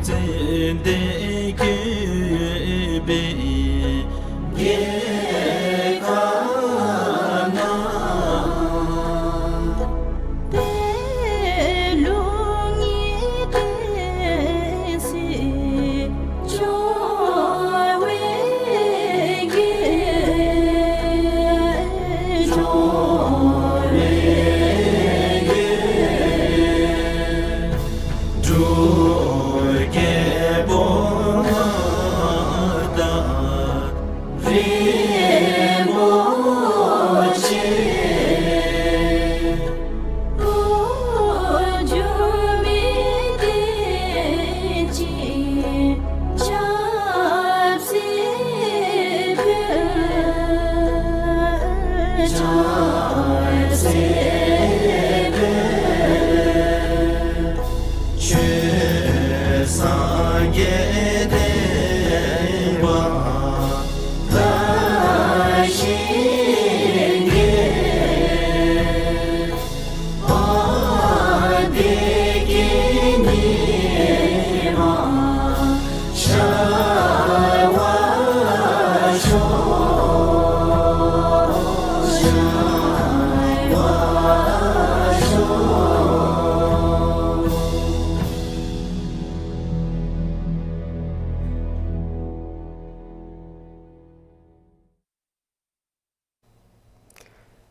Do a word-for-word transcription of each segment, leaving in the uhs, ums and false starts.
ཙན་དན་བཀོད་པའི་རྒྱལ་ཁབ་ན། པད་ལུང་གི་སྟེང་སྲིད་འབྱུང་བའི་རྒྱལ། འབྱུང་བའི་རྒྱལ། འབྲུག་རྒྱལ་པོ་མངའ་བདག་རིན་པོ་ཆེ། འགྲོ་བ་མིའི་དོན་ཆེད་ཆབ་སྲིད་འབད། ཆབ་སྲིད་འབད། ཆོས་སངས་རྒྱས་བསྟན་པ་ལ་ཞིང་གི། ཨ་བདེ་སྐྱིད་ཉི་མ་ཤར་བར་ཤོག། ཤར་བར་ཤོག།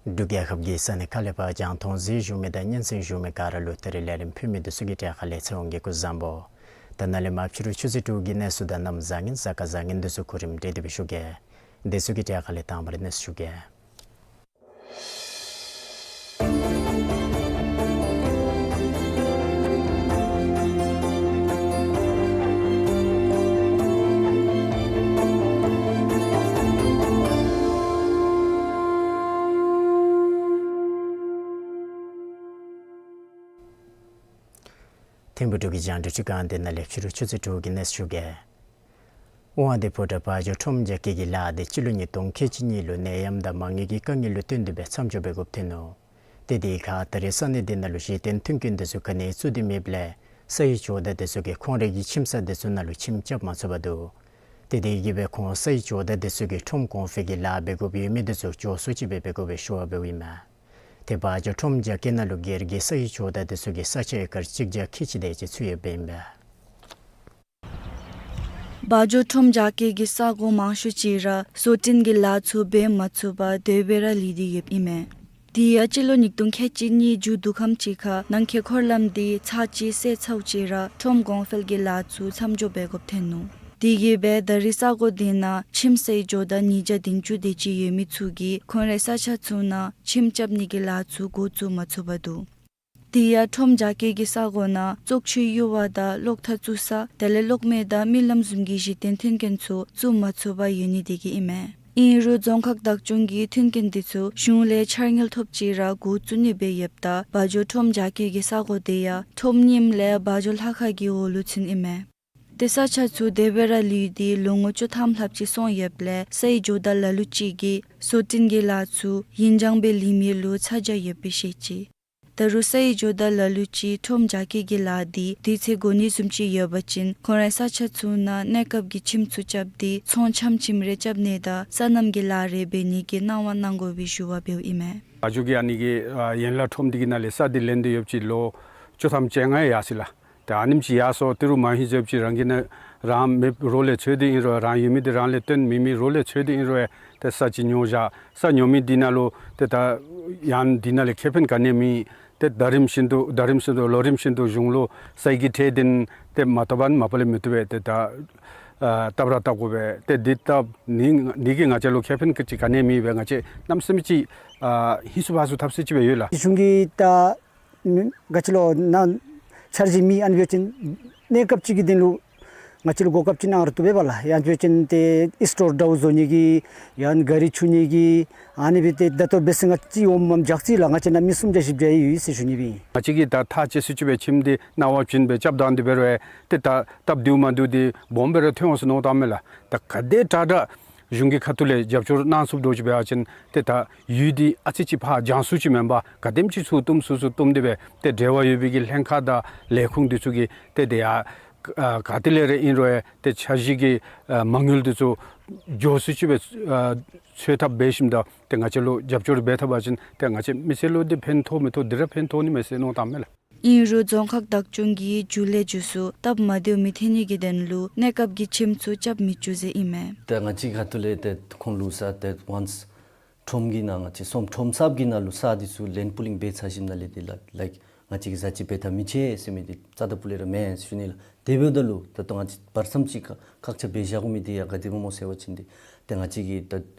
འབྲུག་རྒྱལ་ཁབ་ཀྱི་ས་གནས་ཁག་ལས་ཕར་རྒྱང་མཐོང་གཟིགས་བཞུགས་མི་དང་སྙན་གསན་བཞུགས་མི་ག་ར་ལུ་ད་རིས་ལས་རིམ་ཕུལ་མི་འདི་ཚུ་གི་གྲས་ཁ་ལས་ཚེ་དབང་གིས་སྐུ་གཟུགས་བཟང་པོ། ད་ནཱ་ལས་མར་ཕྱི་རུ་ཆུ་ཚོད་དྲུག་གི་གནས་ཚུལ་དང་གནམ་བཟང་ངན་གཟའ་སྐར་བཟང་ངན་འདི་ཚུ་གོ་རིམ་སྒྲིག་སྟེ་སྦེ་ཞུ་གེ། འདི་ཚུ་གི་གྲས་ཁ་ལས་དང་པ་ར་གནས་ཚུལ་ཞུ་གེ། ཐིམ་ཕུག་འབྲུག་གི་རྒྱང་བསྒྲགས་ཁྲི་ཁང་འདི་ནང་ལས་ཕྱི་རུ་ཆུ་ཚོད་དྲུག་གི་གནས་ཚུལ་ཞུ་གེ། དབང་འདུས་ཕོ་བྲང་བ་འཇོ་ཁྲོམ་རྒྱགས་སྐྱེལ་གྱི་ལཱ་འདི་སྤྱི་ལོ་ཉིས་སྟོང་ཁལ་གཅིག་གཉིས་ལུ་ནད་ཡམས་དང་མ་དངུལ་གྱི་དཀའ་ངལ་ལུ་བརྟེན་ཏེ་སྦེ་མཚམས་འཇོག་འབད་དགོཔ་ཐོན་ནུག། ཏེ་དེའི་ཁར་ད་རེས་ས་གནས་འདི་ནང་ལུ་གཞི་རྟེན་མཐུན་རྐྱེན་འདི་ཚུ་ག་ནི་བཙུགས་ཏེ་མེདཔ་ལས་ས་ཡི་ཇོ་བདག་འདི་ཚུ་གིས་ཁོང་རའི་གི་ཁྱིམ་ས་འདི་ཚུ་ནང་ལུ་ཁྱིམ་རྐྱབ་མ་ཚུགས་པར་འདུག། ཏེ་དེ་གིས་སྦེ་ཁོང་ས་ཡི་ཇོ་བདག་འདི་ཚུ་གིས་ཁྲོམ་གོང་འཕེལ་གྱི་ལཱ་འབད་དགོཔ་ཡོད་མི་འདི་ཚུ་མགྱོགས་སུ་ཅིག་སྦེ་འབད་དགོ་པའི་ཞུ་བ་འབདཝ་ཨིན་མས། ཏེ་བ་འཇོ་ཁྲོམ་རྒྱགས་སྐྱེལ་ནང་ལུ་སྒེར་གྱི་ས་ཡི་ཇོ་བདག་འདི་ཚུ་གིས་ས་ཆ་ཨེ་ཀར་གཅིག་བརྒྱ་ཁལ་གཅིག་དེ་ཅིག་ཚུད་ཡོདཔ་ཨིན་པས། བ་འཇོ་ཁྲོམ་རྒྱགས་སྐྱེལ་གྱི་ས་གོ་མང་ཤོས་ཅིག་ར་སོ་ཏིན་གྱི་ལཱ་ཚུ་འབད་མ་ཚུགས་པར་དེ་སྦེ་ར་ལུས་ཏེ་ཡོདཔ་ཨིན་མས། དེ་ཡང་སྤྱི་ལོ་ཉིས་སྟོང་ཁལ་གཅིག་གཉིས་མཇུག་བསྡུ་ཁམས་ཅིག་ཁར་ནང་འཁོད་འཁོར་ལམ་འདི་ཚར་གཅིག་བསལ་ཚརཝ་ཅིག་ར་ཁྲོམ་གོང་འཕེལ་གྱི་ལཱ་ཚུ་མཚམས་འཇོག་འབད་དགོཔ་ཐོན་ནུག། དེ་གིས་སྦེ་ད་རེས་ས་གོ་འདི་ནང་ཁྱིམ་ས་ཡི་ཇོ་བདག་ཉིས་བརྒྱ་བདུན་ཅུ་དེ་ཅིག་ཡོད་མི་ཚུ་གིས་ཁོང་རའི་ས་ཆ་ཚུ་ནང་ཁྱིམ་རྐྱབ་ནི་གི་ལཱ་ཚུ་འགོ་བཙུགས་མ་ཚུགས་པར་འདུག། དེ་ཡང་ཁྲོམ་རྒྱགས་སྐྱེལ་གྱི་ས་གོ་ནང་བཙོག་ཆུའི་གཡུར་བ་དང་གློག་ཐག་བཙུགས་ས་དེ་ལས་གློག་མེ་དང་མི་ལམ་བཟུམ་གྱི་གཞི་རྟེན་མཐུན་རྐྱེན་ཚུ་བཙུགས་མ་ཚུགས་པར་ཡོད་ནི་དེ་གིས་ཨིན་མས། ཨིན་རུང་རྫོང་ཁག་བདག་སྐྱོང་གིས་མཐུན་རྐྱེན་འདི་ཚུ་གཞུང་ལས་འཆར་དངུལ་ཐོབ་ཅིག་ར་འགོ་བཙུགས་ནི་སྦེ་ཡོདཔ་ད་བ་འཇོ་ཁྲོམ་རྒྱགས་སྐྱེལ་གྱི་ས་གོ་དེ་ཡང་ཁྲོམ་རྙིངམ་ལས་བ་འཇོ་ལྷ་ཁང་གི་འོག་ལུ་ཚུདཔ་ཨིན་མས། ཏེ་ས་ཆ་ཚུ་དེ་སྦེ་ར་ལུས་ཏེ་ལོ་ངོ་བཅུ་ཐམ་ལྷགཔ་ཅིག་སོང་ཡོདཔ་ལས་ས་ཡི་ཇོ་བདག་ལ་ལུ་ཅིག་གིས་སོ་ཏིན་གྱི་ལཱ་ཚུ་ཡུན་འགྱངས་སྦེ་ལུས་མི་ལུ་ཚ་གྱང་ཡོདཔ་སྦེ་བཤད་ཅི། ད་རུང་ས་ཡི་ཇོ་བདག་ལ་ལུ་ཅིག་ཁྲོམ་རྒྱགས་སྐྱེལ་གྱི་ལཱ་འདི་དུས་ཚོད་འགོར་ནི་བཟུམ་ཅིག་ཡོད་པ་ཅིན་ཁོང་རའི་ས་ཆ་ཚུ་ནང་གནས་སྐབས་ཀྱི་ཁྱིམ་ཚུ་རྐྱབ་སྟེ་ཚོང་ཆམ་ཆིམ་རེ་རྐྱབ་ནི་དང་སོ་ནམ་གྱི་ལཱ་རེ་འབད་ནི་གི་གནང་བ་གནང་དགོ་པའི་ཞུ་བ་འབདཝ་ཨིན་མས། ཨ་ཇོ་གིས་ཨ་ནི་གི་ཨ་ཡན་ལག་ཁྲོམ་འདི་གི་ནང་ལས་ས་འདི་ལེན་ཏེ་ཡོདཔ་ཅིག་ལོ་བཅུ་ཐམ་བཅོ་ལྔ་ཡར་སོ་ཡི་ལགས། ཏེ་ཨ་ནེམ་ཅིག་ཡར་སོ་ཏི་རུ་མ་ཧིང་ཟེརཝ་ཅིག་རང་གི་ནང་རང་མེདཔ་རོགས་ལས་འཚོལ་ཏེ་ཨིན་རུང་རང་ཡོད་མི་འདི་རང་ལས་བཏོན། མེད་མི་རོགས་ལས་འཚོལ་ཏེ་ཨིན་རུང་ཏེ་ས་ཅིག་ཉོ་བཞག། ས་ཉོ་མི་འདི་ནང་ལུ་ཏེ་ད་ཡང་འདི་ནང་ལས་ཁེ་ཕན་ག་ནི་མེད། ཏེ་ཟླ་རིམ་བཞིན་དུ་ཟླ་རིམ་བཞིན་དུ་ལོ་རིམ་བཞིན་དུ་གཞུང་ལུ་ས་ཡི་གི་ཁྲལ་འདི་ཏེ་མ་བཏབ་པར་མ་པ་ལས་མི་བཏུབ་པས། ཏེ་ད་ཨ་བཏབ་ར་བཏབ་དགོ་པས། ཏེ་འདི་བཏབ་ནི་ནི་གིས་ང་བཅས་ལུ་ཁེ་ཕན་ག་ཅི་ག་ནི་མེད་པས། ང་བཅས་གནམ་མེད་ས་མེད་ཅིག་ཨ་ཧིང་སུ་བ་སུ་འཐབ་སྲིད་ཅིག་སྦེ་ཡོད་ལགས། གཞུང་གིས་ད་ག་ཅི་ལོ་ནང་འཆར་གཞི་མེད། ཨ་ནི་འབད་བ་ཅིན་གནས་སྐབས་ཅིག་གི་དོན་ལུ་ང་བཅས་ལུ་གོ་སྐབས་ཅིག་གནང་རུང་བཏུབ་པས་ལགས། ཡང་འབད་བ་ཅིན་ཏེ་ཨིསི་ཊོར་འདྲཝ་བཟོ་ནི་གི་ཡང་ག་རི་འཁྱུ་ནི་གི་ཨ་ནི་སྦེ་ཏེ་ད་ལྟོ་འབད་ས་ང་བཅས་འོངམ་འཇགས་ཅི་ལགས། ང་བཅས་ནང་མི་སུམ་བརྒྱ་བཞི་བརྒྱ་ཡོད་ཟེར་ཞུ་ནི་སྦེ་ཨིན། ང་བཅས་ཀྱིས་ད་ཐག་བཅད་སྲིད་ཅིག་སྦེ་ཁྱིམ་འདི་གནང་བ་བྱིན་སྦེ་རྐྱབ་ད་འདི་འབད་རུང་ཏེ་ད་སྟབས་བདེཝ་མ་བདེཝ་འདི་སྦོམ་སྦེ་ར་ཐོན་འོང་ཟེར་མནོ་བཏངམ་མས་ལགས། ད་ག་དེ་དྲག་དྲག་གཞུང་གི་ཁ་ཐུག་ལས་རྒྱབ་སྐྱོར་གནང་ཚུགསཔ་འདྲཝ་ཅིག་འབད་བ་ཅིན་ཏེ་ད་ཡུལ་འདི་ཨ་ཙི་ཅིག་ཕར་རྒྱང་སུ་ཅིག་མེན་པར་ག་དེམ་ཅིག་ཚུར་བཏུམ་ཚུར་ཚུར་བཏུམ་སྟེ་སྦེ་ཏེ་འབྲེལ་བ་ཡོད་པའི་གི་ལྷན་ཁག་དང་ལས་ཁུངས་འདི་ཚུ་གིས་ཏེ་དེ་ཡང་ ཨ་ག་ཏེ་ལས་ར་ཨིན་རུང་ཡང་ཏེ་འཆར་གཞི་གི་ཨ་མ་དངུལ་འདི་ཚུ་མགྱོགས་སུ་ཅིག་སྦེ་ཨ་འཚོལ་ཐབས་འབད་ཞིནམ་ད་ཏེ་ང་བཅས་ལུ་རྒྱབ་སྐྱོར་འབད་ཐབས་འབད་བ་ཅིན་ཏེ་ང་བཅས་མི་སེར་ལུ་འདི་ཕན་ཐོགས་མི་ཐོགས་འདི་ར་ཕན་ཐོགས་ནི་མས་ཟེར་མནོ་བསམ་མས་ལགས། ཨིན་རུང་རྫོང་ཁག་བདག་སྐྱོང་གིས་མཇུག་ལས་མཇུག་སུ་སྟབས་མ་བདེཝ་མི་ཐོན་ནི་གི་དོན་ལུ་གནས་སྐབས་ཀྱི་ཁྱིམ་ཚུ་རྐྱབ་མི་བཅུག་ཟེར་ཨིན་མས། ཏེ་ང་བཅས་ཁ་ཐུག་ལས་ཏེ་ཁོང་ལུ་ས་ཏེ་ཝཱནསི་ཁྲོམ་གྱི་ནང་ང་བཅས་སོང་ཁྲོམ་གསརཔ་གི་ནང་ལུ་ས་འདི་ཚུ་ལེནཌ་པུ་ལིང་འབད་ཚར་ཞིནམ་ལས་ཏེ་ལ་ལའིཀ་ང་བཅས་ཀྱིས་ཟ་ཅིག་འབད་ཐབས་མི་ཆེ་ཟེར་མི་འདི་རྩ་དང་པོ་ལས་ར་མེན་ཟེར་ཞུ་ནི་ལགས། དེ་འབདཝ་ད་ལུ་ད་ལྟོ་ང་བཅས་བར་མཚམས་ཅིག་ཁ་བཀག་ཆ་འབད་བཞག་དགོ་མི་འདི་ཡང་ག་དེ་སྦེ་སྨོ་ཟེར་བ་ཅིན་འདི་ཏེ་ང་བཅས་ཀྱི་ད་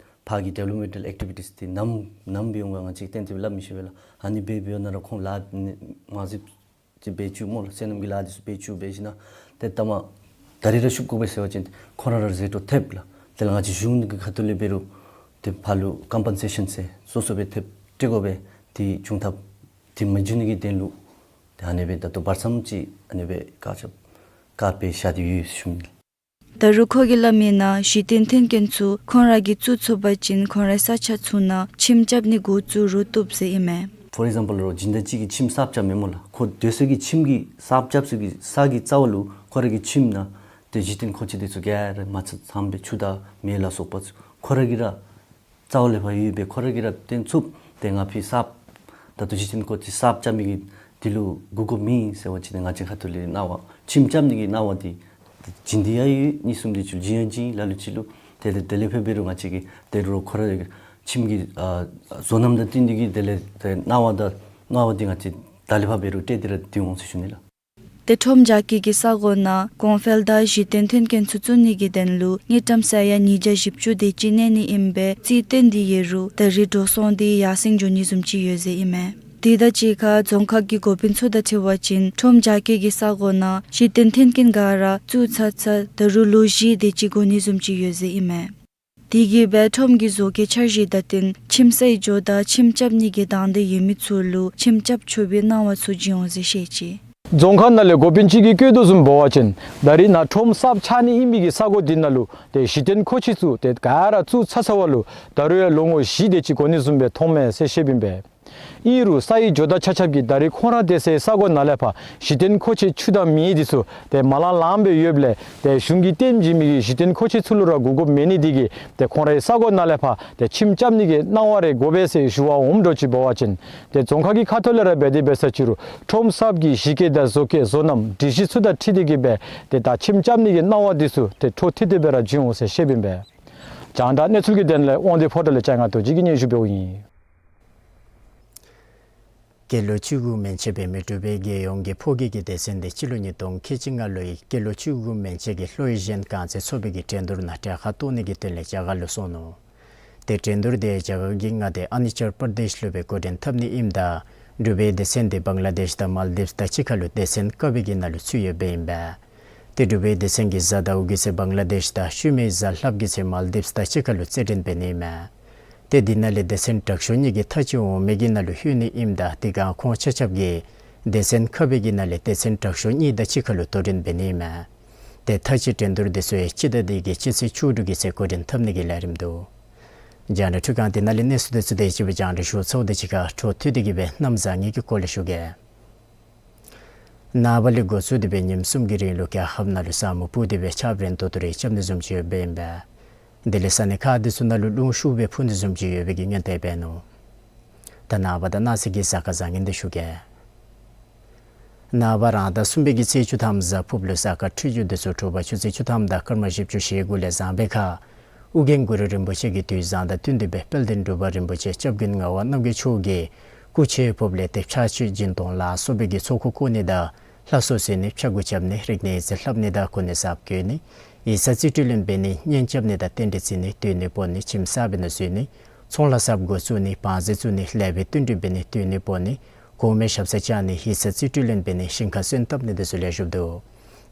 ཕར་གྱི་ཌི་ཝེ་ལོབ་མེནཊལ་ཨེཀ་ཊི་བི་ཊིས་འདི་ནམ་ནམ་འབད་འོང་ག་ང་བཅས་གཏན་དེ་སྦེ་སླབ་མི་ཤེས་པས་ལགས། ཨ་ནི་འབད་འབདཝ་ད་ར་ཁོང་ལཱ་མ་བཟུམ་ཅིག་འབད་བཅུག་སྨོ་ལགས། སོ་ནམ་གྱི་ལཱ་འདི་ཚུ་འབད་བཅུག་འབད་ཞིནམ་ད་ཏེ་ད་མ་ད་རིས་ར་ཤུགས་དགོ་པས་ཟེར་བ་ཅིན་ཁོང་ར་ར་ཟད་འགྲོ་ཐེབས་ལགས། དེ་ལས་ང་བཅས་གཞུང་གི་ཁ་ཐུག་ལས་འབད་རུང་ཏེ་ཕར་ལུ་ཀམ་པེན་སེ་ཤཱན་ཟེར་སོ་སོ་སྦེ་ཐེབས་སྤྲོད་དགོ་པས། དེ་བྱུང་ཐབས་དེ་མ་བྱུང་ནི་གི་དོན་ལུ་ཏེ་ཨ་ནི་སྦེ་ད་ལྟོ་བར་མཚམས་ཅིག་ཨ་ནི་སྦེ་བཀག་ཆ་བཀག་སྦེ་བཞག་སྟེ་ཡོད་ཞུ་ནི། ད་རུང་ཁོ་གིས་སླབ་མིའི་ནང་གཞི་རྟེན་མཐུན་རྐྱེན་ཚུ་ཁོང་ར་གིས་བཙུགས་ཚུགས་པ་ཅིན་ཁོང་རའི་ས་ཆ་ཚུ་ནང་ཁྱིམ་རྐྱབ་ནི་འགོ་བཙུགས་རུང་བཏུབ་ཟེར་ཨིན་མས། ཕོར་ཨིག་ཛམ་པཱལ་རོགས་སྦྱིན་བདག་ཅིག་གིས་ཁྱིམ་གསརཔ་རྐྱབ་མས་སྨོ་ལགས། ཁོ་སྡོད་ས་གི་ཁྱིམ་གྱི་གསརཔ་རྐྱབ་ས་གི་ས་གི་རྩ་བ་ལུ་ཁོ་ར་གི་ཁྱིམ་ནང་ཏེ་གཞི་རྟེན་མཁོ་ཆས་འདི་ཚུ་ག་ར་མ་ཚང་ཚངམ་སྦེ་ཆུ་དང་མེ་ལ་སོགས་པ་ཚུ་ཁོ་ར་གིས་ར་རྩ་བ་ལས་ཕར་ཡོད་པའི་ཁོ་ར་གིས་ར་བཏོན་ཚུགས། ཏེ་ང་ཕར་གསརཔ་ད་ལྟོ་གཞི་རྟེན་མཁོ་ཆས་གསརཔ་རྐྱབ་མི་གི་འདི་ལུ་དགོས་མཁོ་མེད་ཟེར་བ་ཅིན་ང་བཅས་ཁ་ཐུག་ལས་གནང་བ་ཁྱིམ་རྐྱབ་ནི་གི་གནང་བ་འདི་བྱིན་ཏེ་ཡང་ཡོད། གཉིས་གསུམ་འདི་ཚུ་བྱིན་ཡང་བྱིན་ལ་ལུ་ཅིག་ལུ་དེ་ལས་དེ་ལས་ཕར་འབད་རུང་ང་བཅས་ཀྱིས་དེ་རུང་ཁོ་ར་ཁྱིམ་གྱི་ཨ་བཟོ་རྣམ་དང་བསྟུན་ཏེ་གིས་དེ་ལས་ཏེ་གནང་བ་དང་གནང་བ་འདི་ང་བཅས་ད་ལས་ཕར་འབད་རུང་སྤྲོད་དེ་ར་སྡོད་འོང་ཟེར་ཞུ་ནི་ལགས། ཏེ་ཁྲོམ་རྒྱགས་ཀྱི་གི་ས་གོ་ནང་གོང་འཕེལ་དང་གཞི་རྟེན་མཐུན་རྐྱེན་ཚུ་བཙུགས་ནི་གི་དོན་ལུ་དངུལ་ཀྲམ་ས་ཡ་ཉིས་བརྒྱ་བཞི་བཅུ་དེ་ཅིག་གནས་ནི་ཨིན་པའི་རྩིས་སྟོན་ཏེ་ཡོད་རུང་ད་རིས་འགྲོ་སོང་འདི་ཡར་སེང་འགྱོ་ནི་བཟུམ་ཅིག་ཡོད་ཟེར་ཨིན་མས། དེ་དང་གཅིག་ཁར་རྫོང་ཁག་གི་འགོ་དཔོན་ཚུ་དང་འཁྲིལ་བ་ཅིན་ཁྲོམ་རྒྱགས་ཀྱི་གི་ས་གོ་ནང་གཞི་རྟེན་མཐུན་རྐྱེན་ག་ར་བཙུགས་ཚར་ཚར་ད་རུང་ལོ་བཞི་དེ་ཅིག་འགོར་ནི་བཟུམ་ཅིག་ཡོད་ཟེར་ཨིན་མས། དེ་གིས་སྦེ་ཁྲོམ་གྱི་བཟོ་བཀོད་འཆར་གཞི་དང་བསྟུན་ཁྱིམ་སའི་ཇོ་བདག་ཁྱིམ་རྐྱབ་ནི་གི་དང་འདོད་ཡོད་མི་ཚུ་ལུ་ཁྱིམ་རྐྱབ་ཆོག་པའི་གནང་བ་ཚུ་བྱིན་འོང་ཟེར་བཤད་ཅི། རྫོང་ཁག་ནང་ལས་འགོ་དཔོན་ཅིག་གིས་བཀོད་དོ་བཟུམ་འབད་བ་ཅིན་ད་རིས་ནཱ་ཁྲོམ་གསརཔ་ཆགས་ནི་ཨིན་པའི་གི་ས་གོ་འདི་ནང་ལུ་ཏེ་གཞི་རྟེན་མཁོ་ཆས་ཚུ་ཏེ་ག་ར་བཙུགས་ཚར་ཚར་བ་ལུ་ད་རུང་ཡང་ལོ་ངོ་བཞི་དེ་ཅིག་འགོར་ནི་བཟུམ་སྦེ་མཐོངམ་མས་ཟེར་བཤདཔ་ཨིན་པས། ཨིན་རུང་སའི་ཇོ་བདག་ཆ་ཁྱབ་ཀྱིས་ད་རིས་ཁོང་ར་སྡོད་སའི་ས་གོ་ནང་ལས་ཕར་གཞི་རྟེན་མཁོ་ཆས་ཆུ་དང་མེ་འདི་ཚུ་ཏེ་མ་ལང་ལངམ་སྦེ་ཡོདཔ་ལས་ཏེ་གཞུང་གིས་སྟོན་བྱིན་མི་གི་གཞི་རྟེན་མཁོ་ཆས་ཚུ་ལུ་ར་གོ་སྐབས་མེད་ནི་འདི་གིས་ཏེ་ཁོང་རའི་ས་གོ་ནང་ལས་ཕར་ཏེ་ཁྱིམ་རྐྱབ་ནི་གི་གནང་བ་རེ་དགོ་པས་ཟེར་ཞུ་བར་འོངམ་འདྲཝ་ཅིག་འབད་བ་ཅིན་ཏེ་རྫོང་ཁག་གི་ཁ་ཐུག་ལས་ར་འབད་དེ་འབད་ས་ཅིག་རུང་ཁྲོམ་གསརཔ་གི་གཞི་བཀོད་དང་བཟོ་བཀོད་བཟོ་རྣམ་སྒྲིག་གཞི་ཚུ་དང་འཁྲིལ་ཏེ་གིས་སྦེ་ཏེ་ད་ཁྱིམ་རྐྱབ་ནི་གི་གནང་བ་འདི་ཚུ་ཏེ་འཕྲོ་མཐུད་དེ་སྦེ་ར་བྱིན་འོང་ཟེར་བཤདཔ་ཨིན་པས། རྒྱང་བསྒྲགས་གནས་ཚུལ་གྱི་དོན་ལས་དབང་འདུས་ཕོ་བྲང་ལས་ལྕང་ང་རྡོ་རྗེ་གིས་སྙན་ཞུ་འབདཝ་ཨིན། སྐྱེས་ལོ་བཅུ་དགུ་མན་ཆད་པའི་མི་འབྲུག་པའི་རྒྱལ་ཡོངས་ཀྱི་ཕོ་སྐྱེས་ཀྱི་སྡེ་ཚན་འདི་སྤྱི་ལོ་ཉིས་སྟོང་ཁལ་གཅིག་ལྔ་ལོའི་སྐྱེས་ལོ་བཅུ་དགུ་མན་ཆད་ཀྱི་ལྷོ་ཨེ་ཤི་ཡན་རྐང་རྩེད་ཚོགས་པའི་གི་འགྲན་བསྡུར་ནང་གྲལ་ཁར་གཏོགས་ནི་གི་དོན་ལས་རྒྱ་གར་ལུ་སོང་ནུག། ཏེ་འགྲན་བསྡུར་འདི་རྒྱ་གར་གྱི་མངའ་སྡེ་ཨ་རུ་ནཱ་ཅལ་པར་དེཤ་ལུ་སྦེ་འགོ་འདྲེན་འཐབ་ནི་ཨིནམ་ད་འབྲུག་པའི་སྡེ་ཚན་འདི་བང་ལ་དེཤ་དང་མཱལ་དིབས་དང་གཅིག་ཁར་ལུ་སྡེ་ཚན་ཀ་པའི་གི་ནང་ལུ་ཚུད་ཡོདཔ་ཨིན་པས། ཏེ་འབྲུག་པའི་སྡེ་ཚན་གྱིས་གཟའ་ཟླཝ་གི་ཚེ་བང་ལ་དེཤ་དང་ཤུལ་མའི་གཟའ་ལྷགཔ་གི་ཚེ་མཱལ་དིབས་དང་གཅིག་ཁར་ལུ་རྩེད་འགྲན་འབད་ནི་ཨིན་མས། ཏེ་འདི་ནང་ལས་སྡེ་ཚན་དྲག་ཤོས་གཉིས་ཀྱིས་མཐའ་དཔྱད་འོང་མི་གི་ནང་ལུ་ལྷོད་ནི་ཨིནམ་ད་དེ་སྒང་ཁོང་ཆ་ཁྱབ་ཀྱིས་སྡེ་ཚན་ཁ་པའི་གི་ནང་ལས་སྡེ་ཚན་དྲག་ཤོས་གཉིས་དང་གཅིག་ཁར་ལུ་དོ་འགྲན་འབད་ནི་ཨིན་མས། ཏེ་མཐའ་དཔྱད་འགྲན་བསྡུར་འདི་ཚུ་ཡང་སྤྱི་ཟླ་འདི་གི་སྤྱི་ཚེས་བཅུ་དྲུག་གི་ཚེ་འགོ་འདྲེན་འཐབ་ནི་གི་ལས་རིམ་འདུག། རྒྱང་བསྒྲགས་འཕྲུལ་ཁང་འདི་ནང་ལས་གནས་ཚུལ་འདི་ཚུ་དེ་ཅིག་སྦེ་རྒྱང་བསྒྲགས་ཞུ་ཚརཝ་དེ་ཅིག་ཁར་འཕྲོ་མཐུད་དེ་གིས་སྦེ་གནམ་བཟང་ངན་གྱི་སྐོར་ལས་ཞུ་གེ། ནངས་པ་ལས་འགོ་བཙུགས་ཏེ་སྦེ་ཉིནམ་གསུམ་གྱི་རིང་ལུ་རྒྱལ་ཁབ་ནང་ལུ་ས་སྨུག་སྤུབས་ཏེ་སྦེ་ཆརཔ་རན་ཏོག་ཏོ་རེ་རྐྱབ་ནི་བཟུམ་ཅིག་ཡོདཔ་ཨིན་པས། དེ་ལས་ས་གནས་ཁག་འདི་ཚུ་ནང་ལུ་རླུང་ཤུགས་སྦེ་འཕུ་ནི་བཟུམ་ཅིག་ཡོད་པའི་གི་སྔོན་བརྡ་འབད་ནུག། ད་ནངས་པ་དང་གནངས་ཚེ་གི་གཟའ་སྐར་བཟང་ངན་འདི་ཞུ་གེ། ནངས་པ་རང་ཟླ་གསུམ་པའི་གི་ཚེས་བཅུ་ཐམ་གཟའ་ཕུརཔ་ལུ་གཟའ་སྐར་འཕྲོད་སྦྱོར་འདི་ཚུ་དྲོ་པ་ཆུ་ཚོད་བཅུ་ཐམ་དང་སྐར་མ་བཞི་བཅུ་ཞེ་དགུ་ལས་བཟང་པའི་ཁར་ཨོ་རྒྱན་གུ་རུ་རིན་པོ་ཆེ་གི་དུས་བཟང་དང་བསྟུན་ཏེ་སྦེ་དཔལ་ལྡན་འབྲུག་པ་རིན་པོ་ཆེ་སྐྱབས་མགོན་ངག་དབང་རྣམ་རྒྱལ་མཆོག་གིས་སྐུ་ཚེ་ཕོགཔ་ལས་ཏེ་ཕྱག་མཆོད་སྦྱིན་གཏོང་ལ་སོགས་པའི་གི་ཚོགས་འཁོར་བསྐོར་ནི་དང་ལྷ་གསོལ་གསོལ་ནི་ཕྱག་འགུགས་རྐྱབ་ནི་རིག་གནས་ཡིག་རྩིས་ལྷབ་ནི་དང་གོ་གནས་གསརཔ་བསྐོ་ནི་ཡིག་ཚང་རྩིས་སྤྲོད་ལེན་འབད་ནི་གཉེན་རྐྱབ་ནི་དང་རྟེན་འབྲེལ་བརྩི་ནི་སྡོད་གནས་སྤོ་ནི་ཁྱིམ་གསར་འབད་ནི་བཟོ་ནི་ཚོང་ལཱ་གསརཔ་འགོ་བཙུགས་ནི་བང་རྩི་བཙུགས་ནི་ལེགས་པའི་བསྟུན་གྲོས་འབད་ནི་སྡོད་གནས་སྤོ་ནི་གོང་མའི་ཞབས་སར་བཅར་ནི་ཡིག་ཚང་རྩིས་སྤྲོད་ལེན་འབད་ནི་ཞིང་ཁར་སོན་བཏབ་ནི་འདི་ཚུ་ལེགས་ཤོམ་འདུག།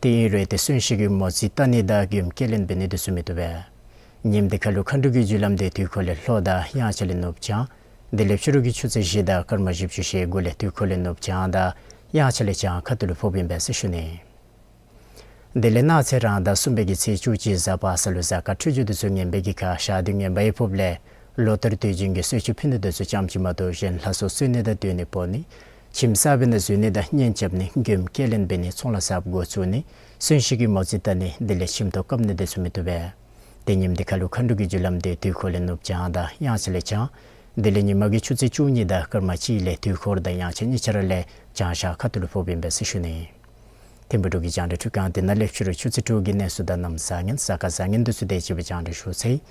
དེ་ཨིན་རུང་ཏེ་གསོན་གཤིན་གྱི་མོ་རྩིས་བལྟ་ནི་དང་མགྱོནམ་སྐྱེལ་ལེན་འབད་ནི་འདི་ཚུ་མི་བཏུབ་པས། ཉིནམ་འདི་ཁར་ལུ་མཁའ་འགྲོ་གི་རྒྱུ་ལམ་འདི་དུས་འཁོར་ལས་ལྷོ་དང་དབྱངས་འཆར་ལས་ནུབ་བྱང་དེ་ལས་ཕྱི་རུ་གི་ཆུ་ཚོད་བཞི་དང་སྐར་མ་བཞི་བཅུ་ཞེ་དགུ་ལས་དུས་འཁོར་ལས་ནུབ་བྱང་དང་དབྱངས་འཆར་ལས་བྱང་ཁ་ཐུག་ལུ་ཕོགཔ་ཨིན་པས་ཟེར་ཞུ་ནི། དེ་ལས་གནངས་ཚེ་རང་ཟླ་གསུམ་པའི་གི་ཚེས་བཅུ་གཅིག་གཟའ་པ་སངས་ལུ་གཟའ་སྐར་འཕྲོད་སྦྱོར་འདི་ཚུ་ངན་པའི་གི་ཁར་ཞག་དུས་ངན་པ་ཡང་ཕོགཔ་ལས་ལོ་ལྟར་དུས་རྒྱུན་གྱི་གསོལ་མཆོད་ཕུལ་ནི་འདི་ཚུ་ཙམ་ཅིག་མ་གཏོགས་གཞན་ལྷ་གསོལ་གསོལ་ནི་དང་སྡོད་གནས་སྤོ་ནི་ ཁྱིམ་གསར་པའི་ནང་འཛུལ་ནི་དང་གཉེན་རྐྱབ་ནི་མགྱོནམ་སྐྱེལ་ལེན་འབད་ནི་ཚོང་ལཱ་གསརཔ་འགོ་བཙུགས་ནི་གསོན་གཤིན་གྱི་མོ་རྩིས་བལྟ་ནི་དེ་ལས་ཁྱིམ་ཐོག་བཀབ་ནི་དེ་ཚུ་མི་བཏུབ་པས། དེ་ཉིནམ་དེ་ཁ་ལུ་མཁའ་འགྲོ་གི་རྒྱུ་ལམ་དེ་དུས་འཁོར་ལས་ནུབ་བྱང་དང་དབྱངས་འཆར་ལས་བྱང་། དེ་ལས་ཉིན་མ་གི་ཆུ་ཚོད་བཅུ་གཉིས་དང་སྐར་མ་གཅིག་ལས་དུས་འཁོར་དང་དབྱངས་འཆར་གཉིས་ཆ་ར་ལས་བྱང་ཤར་ཁ་ཐུག་ལུ་ཕོགཔ་ཨིན་པས་ཟེར་ཞུ་ནི། ཐིམ་ཕུག་འབྲུག་གི་རྒྱང་བསྒྲགས་ཁྲི་ཁང་འདི་ནང་ལས་ཕྱི་རུ་ཆུ་ཚོད་དྲུག་གི་གནས་ཚུལ་དང་གནམ་བཟང་ངན་གཟའ་སྐར་བཟང་ངན་དེ་ཚུ་དེ་ཅིག་སྦེ་རྒྱང་བསྒྲགས་ཞུ་ཚར་ཡི།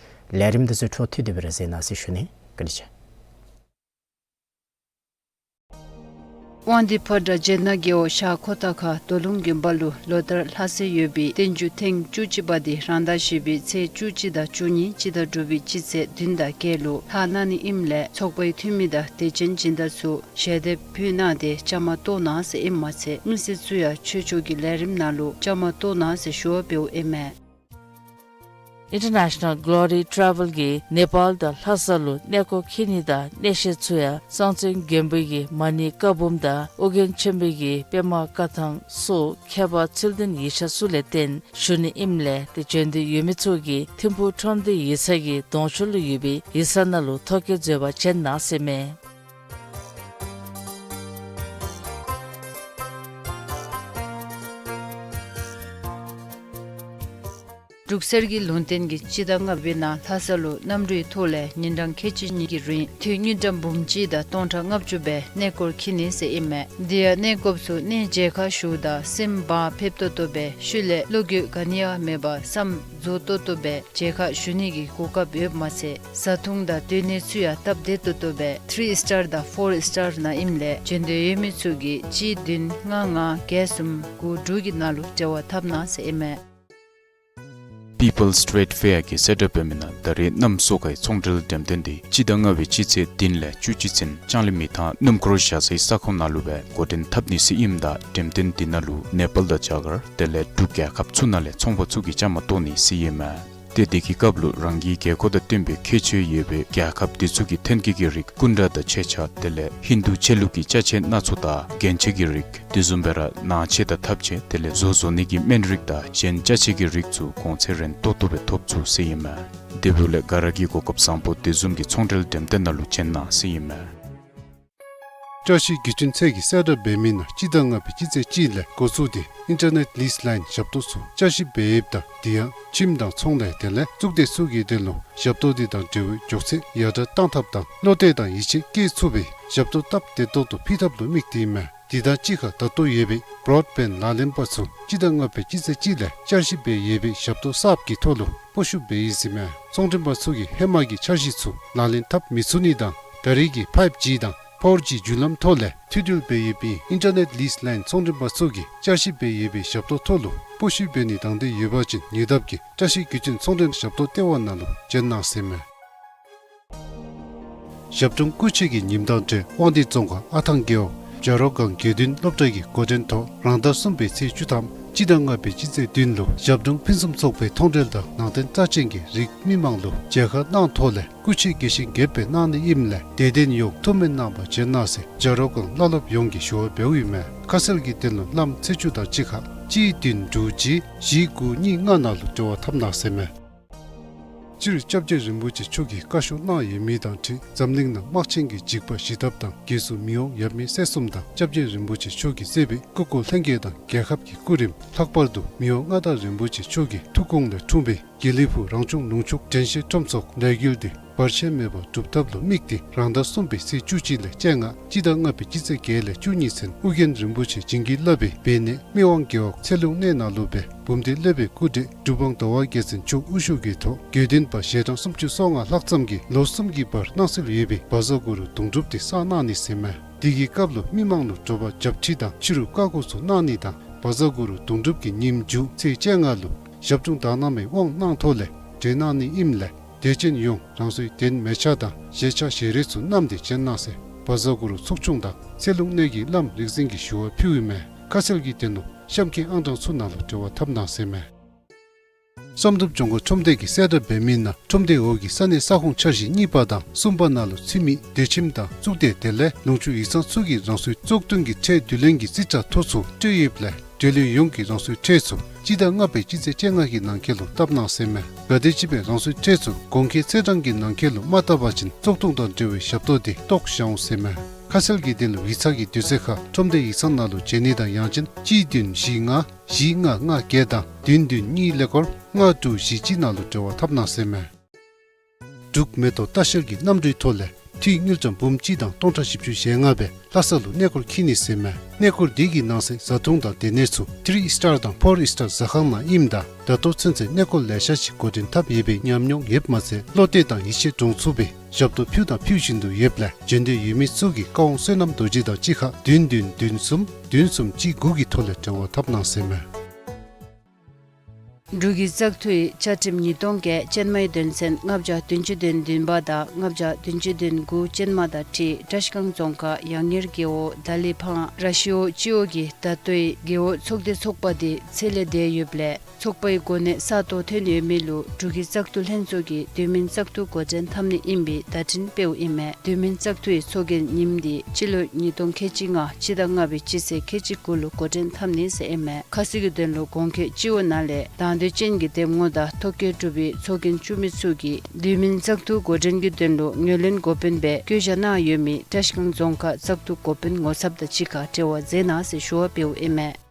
ལས་རིམ་དེ་ཚུ་འཕྲོ་མཐུད་དེ་སྦེ་ར་གཟིགས་གནང་ཟེར་ཞུ་ནི། བཀའ་དྲིན་ཆེ། དབང་འདུས་ཕོ་བྲང་བྱེ་ནག་རྒེད་འོག་ཤར་ཁོ་ཐང་ཁ་རྡོ་ལུང་དགོན་པ་ལུ་ལོ་ལྟར་ལྷ་སའི་ཡོད་པའི་བསྟན་འགྱུར་ཐེངས་བཅུ་གཅིག་པ་དེ་རང་ཟླ་བཞི་པའི་ཚེས་བཅུ་གཅིག་དང་བཅུ་གཉིས་སྤྱི་ཟླ་དྲུག་པའི་སྤྱི་ཚེས་བདུན་དང་བརྒྱད་ལུ་ལྷག་གནང་ནི་ཨིནམ་ལས་ཚོགས་པའི་འཐུས་མི་དང་དད་ཅན་སྦྱིན་བདག་ཚུ་ཞལ་འདེབས་ཕུལ་གནང་སྟེ་བཅའ་མར་གཏོགས་གནང་ཟེར་ཨིནམ་མ་ཚད་མི་སེར་ཚུ་ཡང་ཆོས་ཕྱོགས་ཀྱི་ལས་རིམ་ནང་ལུ་བཅའ་མར་གཏོགས་གནང་ཟེར་ཞུ་བ་འབདཝ་ཨིན་མས། International Glory Travel གིས་ནེ་པཱལ་དང་ལྷ་ས་ལུ་གནས་སྐོར་འཁྱིད་ནི་དང་གནས་བཤད་ཚུ་ཡང་གསང་བཙན་མགོན་པོ་གི་མ་ཎི་བཀའ་འབུམ་དང་ཨོ་རྒྱན་ཆེན་པོ་གི་པདྨ་བཀའ་ཐང་སོགས་ཁྱད་པར་ཚུལ་ལྡན་ཡིག་ཆ་ཚུ་ལས་བརྟེན་ཞུ་ནི་ཨིནམ་ལས་དེ་བྱོན་འདོད་ཡོད་མི་ཚུ་གིས་ཐིམ་ཕུག་ཁྲོམ་སྡེ་ཡིག་ཚང་གི་གདོང་ཤོག་ལུ་ཡོད་པའི་ཡིག་ཚང་ནང་ལུ་ཐོ་བཀོད་མཛད་པར་བྱོན་གནང་ཟེར་ཨིན་མས། འབྲུག་གསེར་གྱི་ལུང་བསྟན་གྱིས་སྤྱི་ཟླ་ལྔ་པའི་ནང་ལྷ་ས་ལུ་གནམ་གྲུའི་ཐོག་ལས་ཉིན་གྲངས་ཁལ་གཅིག་གཉིས་ཀྱི་རིང་དུས་དངུལ་ཀྲམ་འབུམ་གཅིག་དང་སྟོང་ཕྲག་ལྔ་བཅུ་སྦེ་གནས་སྐོར་འཁྱིད་ནི་ཟེར་ཨིན་མས། དེ་ཡང་གནས་སྐོརཔ་ཚུ་གནས་མཇལ་ཁ་ཞུཝ་ད་སེམས་བག་ཕེབས་ཏོག་ཏོ་སྦེ་ཤུལ་ལས་བློ་འགྱོད་ག་ནི་ཡང་མེད་པར་བསམ་རྫོགས་ཏོག་ཏོ་སྦེ་མཇལ་ཁ་ཞུ་ནི་གི་གོ་སྐབས་ཡོདཔ་མ་ཚད་བཟའ་འཐུང་དང་སྡོད་གནས་ཚུ་ཡང་སྟབས་བདེ་ཏོག་ཏོ་སྦེ་ཐི་རི་སི་ཊར་དང་ཕོར་སི་ཊར་ནང་ཨིནམ་ལས་བྱོན་འདོད་ཡོད་མི་ཚུ་གིས་གཅིག་བདུན་ལྔ་ལྔ་བརྒྱད་གསུམ་དགུ་དྲུག་གི་ནང་ལུ་འབྲེལ་བ་འཐབ་གནང་ཟེར་ཨིན་མས། People's Trade Fair གིས་གསལ་བསྒྲགས་འབད་མི་ནང་ད་རེས་གནམ་སོ་ཁའི་ཚོང་འབྲེལ་འགྲེམས་སྟོན་དེ་སྤྱི་ཟླ་ལྔ་པའི་སྤྱི་ཚེས་བདུན་ལས་བཅུ་གཅིག་ཚུན་ལྕང་གླིང་མི་ཐང་སྣུམ་འཁོར་བཞག་སའི་ས་ཁོངས་ནང་ལུ་སྦེ་འགོ་འདྲེན་འཐབ་ནི་ཟེར་ཨིནམ་ད་འགྲེམས་སྟོན་དེ་ནང་ལུ་ནེ་པཱལ་དང་རྒྱ་གར་དེ་ལས་འབྲུག་རྒྱལ་ཁབ་ཚུ་ནང་ལས་ཚོང་པ་ཚུ་གིས་བཅའ་མར་གཏོགས་ནི་ཟེར་ཨིན་མས། ཏེ་དེ་གི་སྐབས་ལུ་རང་གི་རྒྱལ་ཁབ་དང་བསྟུན་པའི་ཁྱད་ཆོས་ཡོད་པའི་རྒྱལ་ཁབ་དེ་ཚུ་གི་ཐོན་སྐྱེད་ཀྱི་རིགས་སྐུ་འདྲ་དང་ཆས་ཆས་དེ་ལས་ཧིན་དུ་ཆོས་ལུགས་ཀྱི་ཅ་ཆས་སྣ་ཚོགས་དང་རྒྱན་ཆ་གི་རིགས་དེ་བཟུམ་སྦེ་ར་ནང་ཆས་དང་ཐབ་ཆས་དེ་ལས་བཟོ་བཟོ་ནི་གི་སྨན་རིགས་དང་གཞན་ཅ་ཆས་ཀྱི་རིགས་ཚུ་གོང་ཚད་རན་ཏོག་ཏོ་སྦེ་ཐོབ་ཚུགས་ཟེར་ཨིན་མས། དེ་འབདཝ་ལས་ག་ར་གིས་གོ་སྐབས་བཟང་པོ་དེ་བཟུམ་གྱི་ཚོང་འབྲེལ་འགྲེམས་སྟོན་ནང་ལུ་བྱོན་གནང་ཟེར་ཨིན་མས། བཀྲ་ཤིས་བདེ་ཆེན་ཚལ་གྱིས་གསལ་བསྒྲགས་འབད་མི་ནང་སྤྱི་ཟླ་ལྔ་པའི་སྤྱི་ཚེས་གཅིག་ལས་འགོ་བཙུགས་ཏེ་ཨིན་ཊར་ནེཊ་ལིསི་ལའིན་ཞབས་ཏོག་ཚུ་བསྐྱར་ཞིབ་འབད་ཡོདཔ་ད་དེ་ཡང་ཁྱིམ་དང་ཚོང་ལས་དེ་ལས་གཙུག་སྡེ་ཚུ་གི་དོན་ལུ་ཞབས་ཏོག་དེ་དང་འབྲེལ་བའི་མགྱོགས་ཚད་ཡར་དྲག་གཏང་ཐབས་དང་བློ་གཏད་དང་ཡིད་ཆེས་བསྐྱེད་ཚུགས་པའི་ཞབས་ཏོག་སྟབས་བདེ་ཏོག་ཏོ་ཕུལ་ཐབས་ལུ་དམིགས་ཏེ་ཨིན་མས། དེ་དང་གཅིག་ཁར་ད་ལྟོ་ཡོད་པའི་བྲོཌ་བེནཌ་ལག་ལེན་པ་ཚུ་སྤྱི་ཟླ་ལྔ་པའི་སྤྱི་ཚེས་གཅིག་ལས་བསྐྱར་ཞིབ་འབད་ཡོད་པའི་ཞབས་ཏོག་གསརཔ་གི་ཐོག་ལུ་སྤོ་བཤུད་འབད་ཡི་ཟེར་ཨིན་མས། ཚོང་མགྲོན་པ་ཚུ་གིས་ཧེ་མ་གི་འཆར་གཞི་ཚུ་ལག་ལེན་འཐབ་མི་ཚུགས་ནི་དང་ད་རེས་ཀྱི་ཕའིབ་ཇི་དང་ཕོར་ཇི་བརྒྱུད་ལམ་ཐོག་ལས་མཐུད་འབྲེལ་འབད་ཡོད་པའི་ཨིན་ཊར་ནེཊ་ལིསི་ལའིན་ཚོང་མགྲོན་པ་ཚུ་གིས་བསྐྱར་ཞིབ་འབད་ཡོད་པའི་ཞབས་ཏོག་ཐོག་ལུ་སྤོ་བཤུད་འབད་ནི་དང་འདོད་ཡོད་པ་ཅིན་ཉེ་འདབས་ཀྱི་བཀྲ་ཤིས་བདེ་ཆེན་ཚོང་མགྲོན་ཞབས་ཏོག་ལྟེ་བ་ནང་ལུ་བྱོན་གནང་ཟེར་ཨིན་མས། ཞབས་དྲུང་སྐུ་མཆེད་ཀྱི་ཉིནམ་དང་འབྲེལ་དབང་འདུས་རྫོང་ཁག་ཨ་ཐང་རྒེད་འོག་བྱ་རོག་སྒང་དགེ་འདུན་སློབ་གྲྭ་གི་འགོ་འདྲེན་ཐོག་རང་ཟླ་གསུམ་པའི་ཚེས་བཅུ་ཐམ་སྤྱི་ཟླ་ལྔ་པའི་སྤྱི་ཚེས་བདུན་ལུ་ཞབས་དྲུང་ཕུན་སུམ་ཚོགས་པའི་མཐོང་གྲོལ་དང་ནང་རྟེན་རྩ་ཅན་གྱི་རིགས་མི་མང་ལུ་མཇལ་ཁ་གནང་ཐོག་ལས་སྐུ་མཆེད་དགྱེས་བཞིན་དགྱེས་པའི་གནང་ནི་ཨིནམ་ལས་དད་ལྡན་ཡོངས་ཐུགས་སྨོན་གནང་བར་བྱོན་གནང་ཟེར་བྱ་རོག་སྒང་བླ་སློབ་ཡོངས་ཀྱིས་ཞུ་བ་འབདཝ་ཨིན་མས། ཁ་གསལ་གྱི་དོན་ལུ་བླམ་ཚེས་བཅུ་དང་གཅིག་ཁར་གཅིག་བདུན་དྲུག་གཅིག་བཞི་དགུ་གཉིས་ལྔ་ནང་ལུ་འབྲེལ་བ་འཐབ་གནང་ཟེར་ཨིན་མས། སྤྱིར་སྐྱབས་རྗེ་རིན་པོ་ཆེ་མཆོག་གིས་བཀའ་ཤོག་གནང་ཡོད་མི་དང་འཁྲིལ་འཛམ་གླིང་ནང་དམག་ཆེན་གྱི་འཇིགས་པ་ཞི་ཐབས་དང་རྒྱལ་སྲུང་མི་དབང་ཡབ་མེས་སྲས་གསུམ་དང་སྐྱབས་རྗེ་རིན་པོ་ཆེ་མཆོག་གིས་གཙོས་པའི་སྐུ་འཁོར་ལྷན་རྒྱས་དང་རྒྱལ་ཁབ་ཀྱི་སྐུ་རིམ་ལྷག་པར་དུ་མི་དབང་མངའ་བདག་རིན་པོ་ཆེ་མཆོག་གི་ཐུགས་དགོངས་ལས་འཁྲུངས་པའི་དགེ་ལེགས་ཕུག་རང་བྱུང་ལུང་ཕྱུགས་དྲན་ཤེས་ཁྲོམ་ཚོགས་ལས་འགུལ་འདི་བར་ཆད་མེད་པར་སྒྲུབ་ཐབས་ལུ་དམིགས་ཏེ་རང་ཟླ་གསུམ་པའི་ཚེས་བཅུ་གཅིག་ལས་བཅོ་ལྔ་སྤྱི་ཟླ་ལྔ་པའི་སྤྱི་ཚེས་བརྒྱད་ལས་བཅུ་གཉིས་ཚུན་ཨོ་རྒྱན་རིན་པོ་ཆེ་བྱིན་གྱིས་བརླབས་པའི་སྦས་གནས་སྨད་དབང་རྒེད་འོག་ཚེ་ལུང་གནས་ནང་ལུ་སྦེ་འབུམ་སྡེ་སློབ་དཔོན་སྐུ་བགྲེས་གྲུབ་དབང་ཟླ་བ་རྒྱལ་མཚན་མཆོག་དབུ་བཞུགས་ཀྱི་ཐོག་དགེ་འདུན་པ་ཞལ་གྲངས་སུམ་ཅུ་སོ་ལྔ་ལྷག་ཙམ་གྱིས་ལོ་གསུམ་གྱི་བར་སྣང་གསལ་ཡོད་པའི་བཛྲ་གུ་རུ་གདུང་སྒྲུབ་དེ་བསགས་གནང་ནི་ཟེར་ཨིན་མས། དེ་གི་སྐབས་ལུ་མི་མང་ལུ་དྲོ་པ་བྱབས་ཁྲི་དང་ཕྱི་རུ་བཀའ་བསྒོ་ཚུ་གནང་ནི་དང་བཛྲ་གུ་རུ་གདུང་སྒྲུབ་ཀྱི་ཉིནམ་མཇུག་ཚེས་བཅོ་ལྔ་ལུ་ཞབས་དྲུང་དག་སྣང་མའི་དབང་གནང་ཐོག་ལས་གྲོལ་གནང་ནི་ཨིནམ་ལས་དད་ཅན་ཡོངས་རང་སོའི་གདན་མལ་ཆ་དང་བཞེས་ཆ་བཞེས་རས་ཚུ་བསྣམས་ཏེ་བྱོན་གནང་ཟེར་བཛྲ་གུ་རུ་ཚོགས་ཆུང་དང་ཚེ་ལུང་གནས་ཀྱི་བླམ་རིག་འཛིན་གྱིས་ཞུ་བ་ཕུལཝ་ཨིན་མས། ཁ་གསལ་གྱི་དོན་ལུ་གཤམ་གྱི་ཨང་གྲངས་ཚུ་ནང་ལུ་འབྲེལ་བ་འཐབ་གནང་ཟེར་ཨིན་མས། བསམ་གྲུབ་ལྗོངས་མཁར་ཁྲོམ་སྡེ་གིས་གསལ་བསྒྲགས་འབད་མི་ནང་ཁྲོམ་སྡེ་འོག་གི་ས་གནས་ས་ཁོངས་འཆར་གཞི་གཉིས་པ་དང་གསུམ་པ་ནང་ལུ་ཚུད་མི་བདེ་ཁྱིམ་དང་གཙུག་སྡེ་དེ་ལས་ལུང་ཕྱོགས་ཡིག་ཚང་ཚུ་གིས་རང་སོའི་བཙོག་འཐུ་གི་ཁྲལ་བསྡུ་ལེན་གྱི་རྩིས་ཁྲ་ཐོ་ཚུ་སྤྲོད་ཡོདཔ་ལས་འབྲེལ་ཡོད་ཡོངས་ཀྱིས་རང་སོའི་ཁྲལ་ཚུ་སྤྱི་ཟླ་ལྔ་པའི་སྤྱི་ཚེས་བཅོ་ལྔ་གི་ནང་འཁོད་ལུ་བཏབ་གནང་ཟེར་ཨིན་མས། གལ་ཏེ་ཅིག་སྦེ་རང་སོའི་ཁྲལ་ཚུ་གོང་འཁོད་ཚེས་གྲངས་ཀྱི་ནང་འཁོད་ལུ་མ་བཏབ་པ་ཅིན་བཙོག་འཐུ་དང་འབྲེལ་བའི་ཞབས་ཏོག་དེ་བཏོག་བཞག་འོང་ཟེར་ཨིན་མས། ཁ་གསལ་གྱི་དོན་ལུ་ཡིག་ཚང་གི་དུས་ཚོད་ཁར་ཁྲོམ་སྡེ་ཡིག་ཚང་ནང་ལུ་བྱོན་ནི་དང་ཡང་ཅིན་གཅིག་བདུན་བཞི་ལྔ་བཞི་ལྔ་ལྔ་བརྒྱད་དང་བདུན་བདུན་གཉིས་ཀླད་ཀོར་ལྔ་དྲུག་བཞི་གཅིག་ནང་ལུ་འབྲེལ་བ་འཐབ་གནང་ཟེར་མས། འབྲུག་མེ་ཏོག་ལྟ་བཤལ་གྱི་གནམ་གྲུའི་ཐོག་ལས་འཐུས་དངུལ་ཀྲམ་འབུམ་གཅིག་དང་སྟོང་ཕྲག་བཞི་བཅུ་ཞེ་ལྔ་སྦེ་ལྷ་ས་ལུ་གནས་སྐོར་འཁྱིད་ནི་ཟེར་མས། གནས་སྐོར་འདི་གི་ནང་གསེས་བཟའ་འཐུང་དང་སྡོད་གནས་ཚུ་ཐི་རི་ཨིས་ཊར་དང་ཕོར་ཨིས་ཊར་ཟ་ཁང་ནང་ཨིནམ་ད་ད་ལྟོ་ཚུན་ཚོད་གནས་སྐོར་ལེ་ཤ་ཅིག་འགོ་འདྲེན་འཐབ་ཡོད་པའི་ཉམས་མྱོང་ཡོདཔ་མ་ཚད་བློ་གཏད་དང་ཡིད་ཆེས་འདྲོངས་ཚུགས་པའི་ཞབས་ཏོག་ཕུལ་དང་ཕུལ་བཞིན་དུ་ཡོདཔ་ལས་བྱོན་འདོད་ཡོད་མི་ཚུ་གིས་བཀའ་དབང་བསོད་ནམས་རྡོ་རྗེ་དང་གཅིག་ཁར་བདུན་བདུན་བདུན་གསུམ་བདུན་གསུམ་གཅིག་དགུ་གི་ཐོག་ལས་འབྲེལ་བ་འཐབ་གནང་ཟེར་མས། འབྲུག་གི་བཙག་འཐུའི་བཅའ་ཁྲིམས་ཉིས་སྟོང་བརྒྱད་ཅན་མའི་དོན་ཚན་ལྔ་བརྒྱ་བདུན་ཅུ་དོན་བདུན་པ་དང་ལྔ་བརྒྱ་བདུན་ཅུ་དོན་དགུ་ཅན་མ་དང་འཁྲིལ་བཀྲིས་སྒང་རྫོང་ཁག་ཡང་ཉེར་རྒེད་འོག་ད་ལི་ཕང་ར་ཤི་འོག་སྤྱི་འོག་གི་ད་ལྟོའི་རྒེད་འོག་ཚོགས་སྡེ་ཚོགས་པ་དེ་ཚད་ལས་འདས་ཡོདཔ་ལས་ཚོགས་པའི་གོ་གནས་ས་སྟོང་ཐོན་ཡོད་མི་ལུ་འབྲུག་གི་བཙག་འཐུ་ལྷན་ཚོགས་ཀྱིས་དུས་མིན་བཙག་འཐུ་འགོ་འདྲེན་འཐབ་ནི་ཨིན་པའི་བརྡ་འཕྲིན་སྤེལཝ་ཨིན་མས། དུས་མིན་བཙག་འཐུའི་ཚོགས་རྒྱན་ཉིནམ་འདི་སྤྱི་ལོ་ཉིས་སྟོང་ཁལ་གཅིག་ལྔ་སྤྱི་ཟླ་ལྔ་པའི་སྤྱི་ཚེས་ཁལ་གཅིག་དགུ་ལུ་འགོ་འདྲེན་འཐབ་ནི་ཟེར་ཨིན་མས། ཁ་གསལ་གྱི་དོན་ལུ་གོང་འཁོད་སྤྱི་འོག་ནང་ལས་དང་འདོད་ཅན་གྱི་འདེམས་ངོ་དང་ཐོ་བཀོད་གྲུབ་པའི་ཚོགས་རྒྱན་བཙུགས་མི་ཚུ་གིས་དུས་མིན་བཙག་འཐུ་འགོ་འདྲེན་གྱི་དོན་ལུ་ངོས་ལེན་འགོ་དཔོན་སྦེ་བསྐོ་བཞག་གནང་ཡོད་མི་བཀྲིས་སྒང་རྫོང་ཁག་བཙག་འཐུ་འགོ་དཔོན་ངོ་ཚབ་དང་གཅིག་ཁར་འབྲེལ་བ་མཛད་གནང་ཟེར་ཞུ་བ་འབདཝ་ཨིན་མས།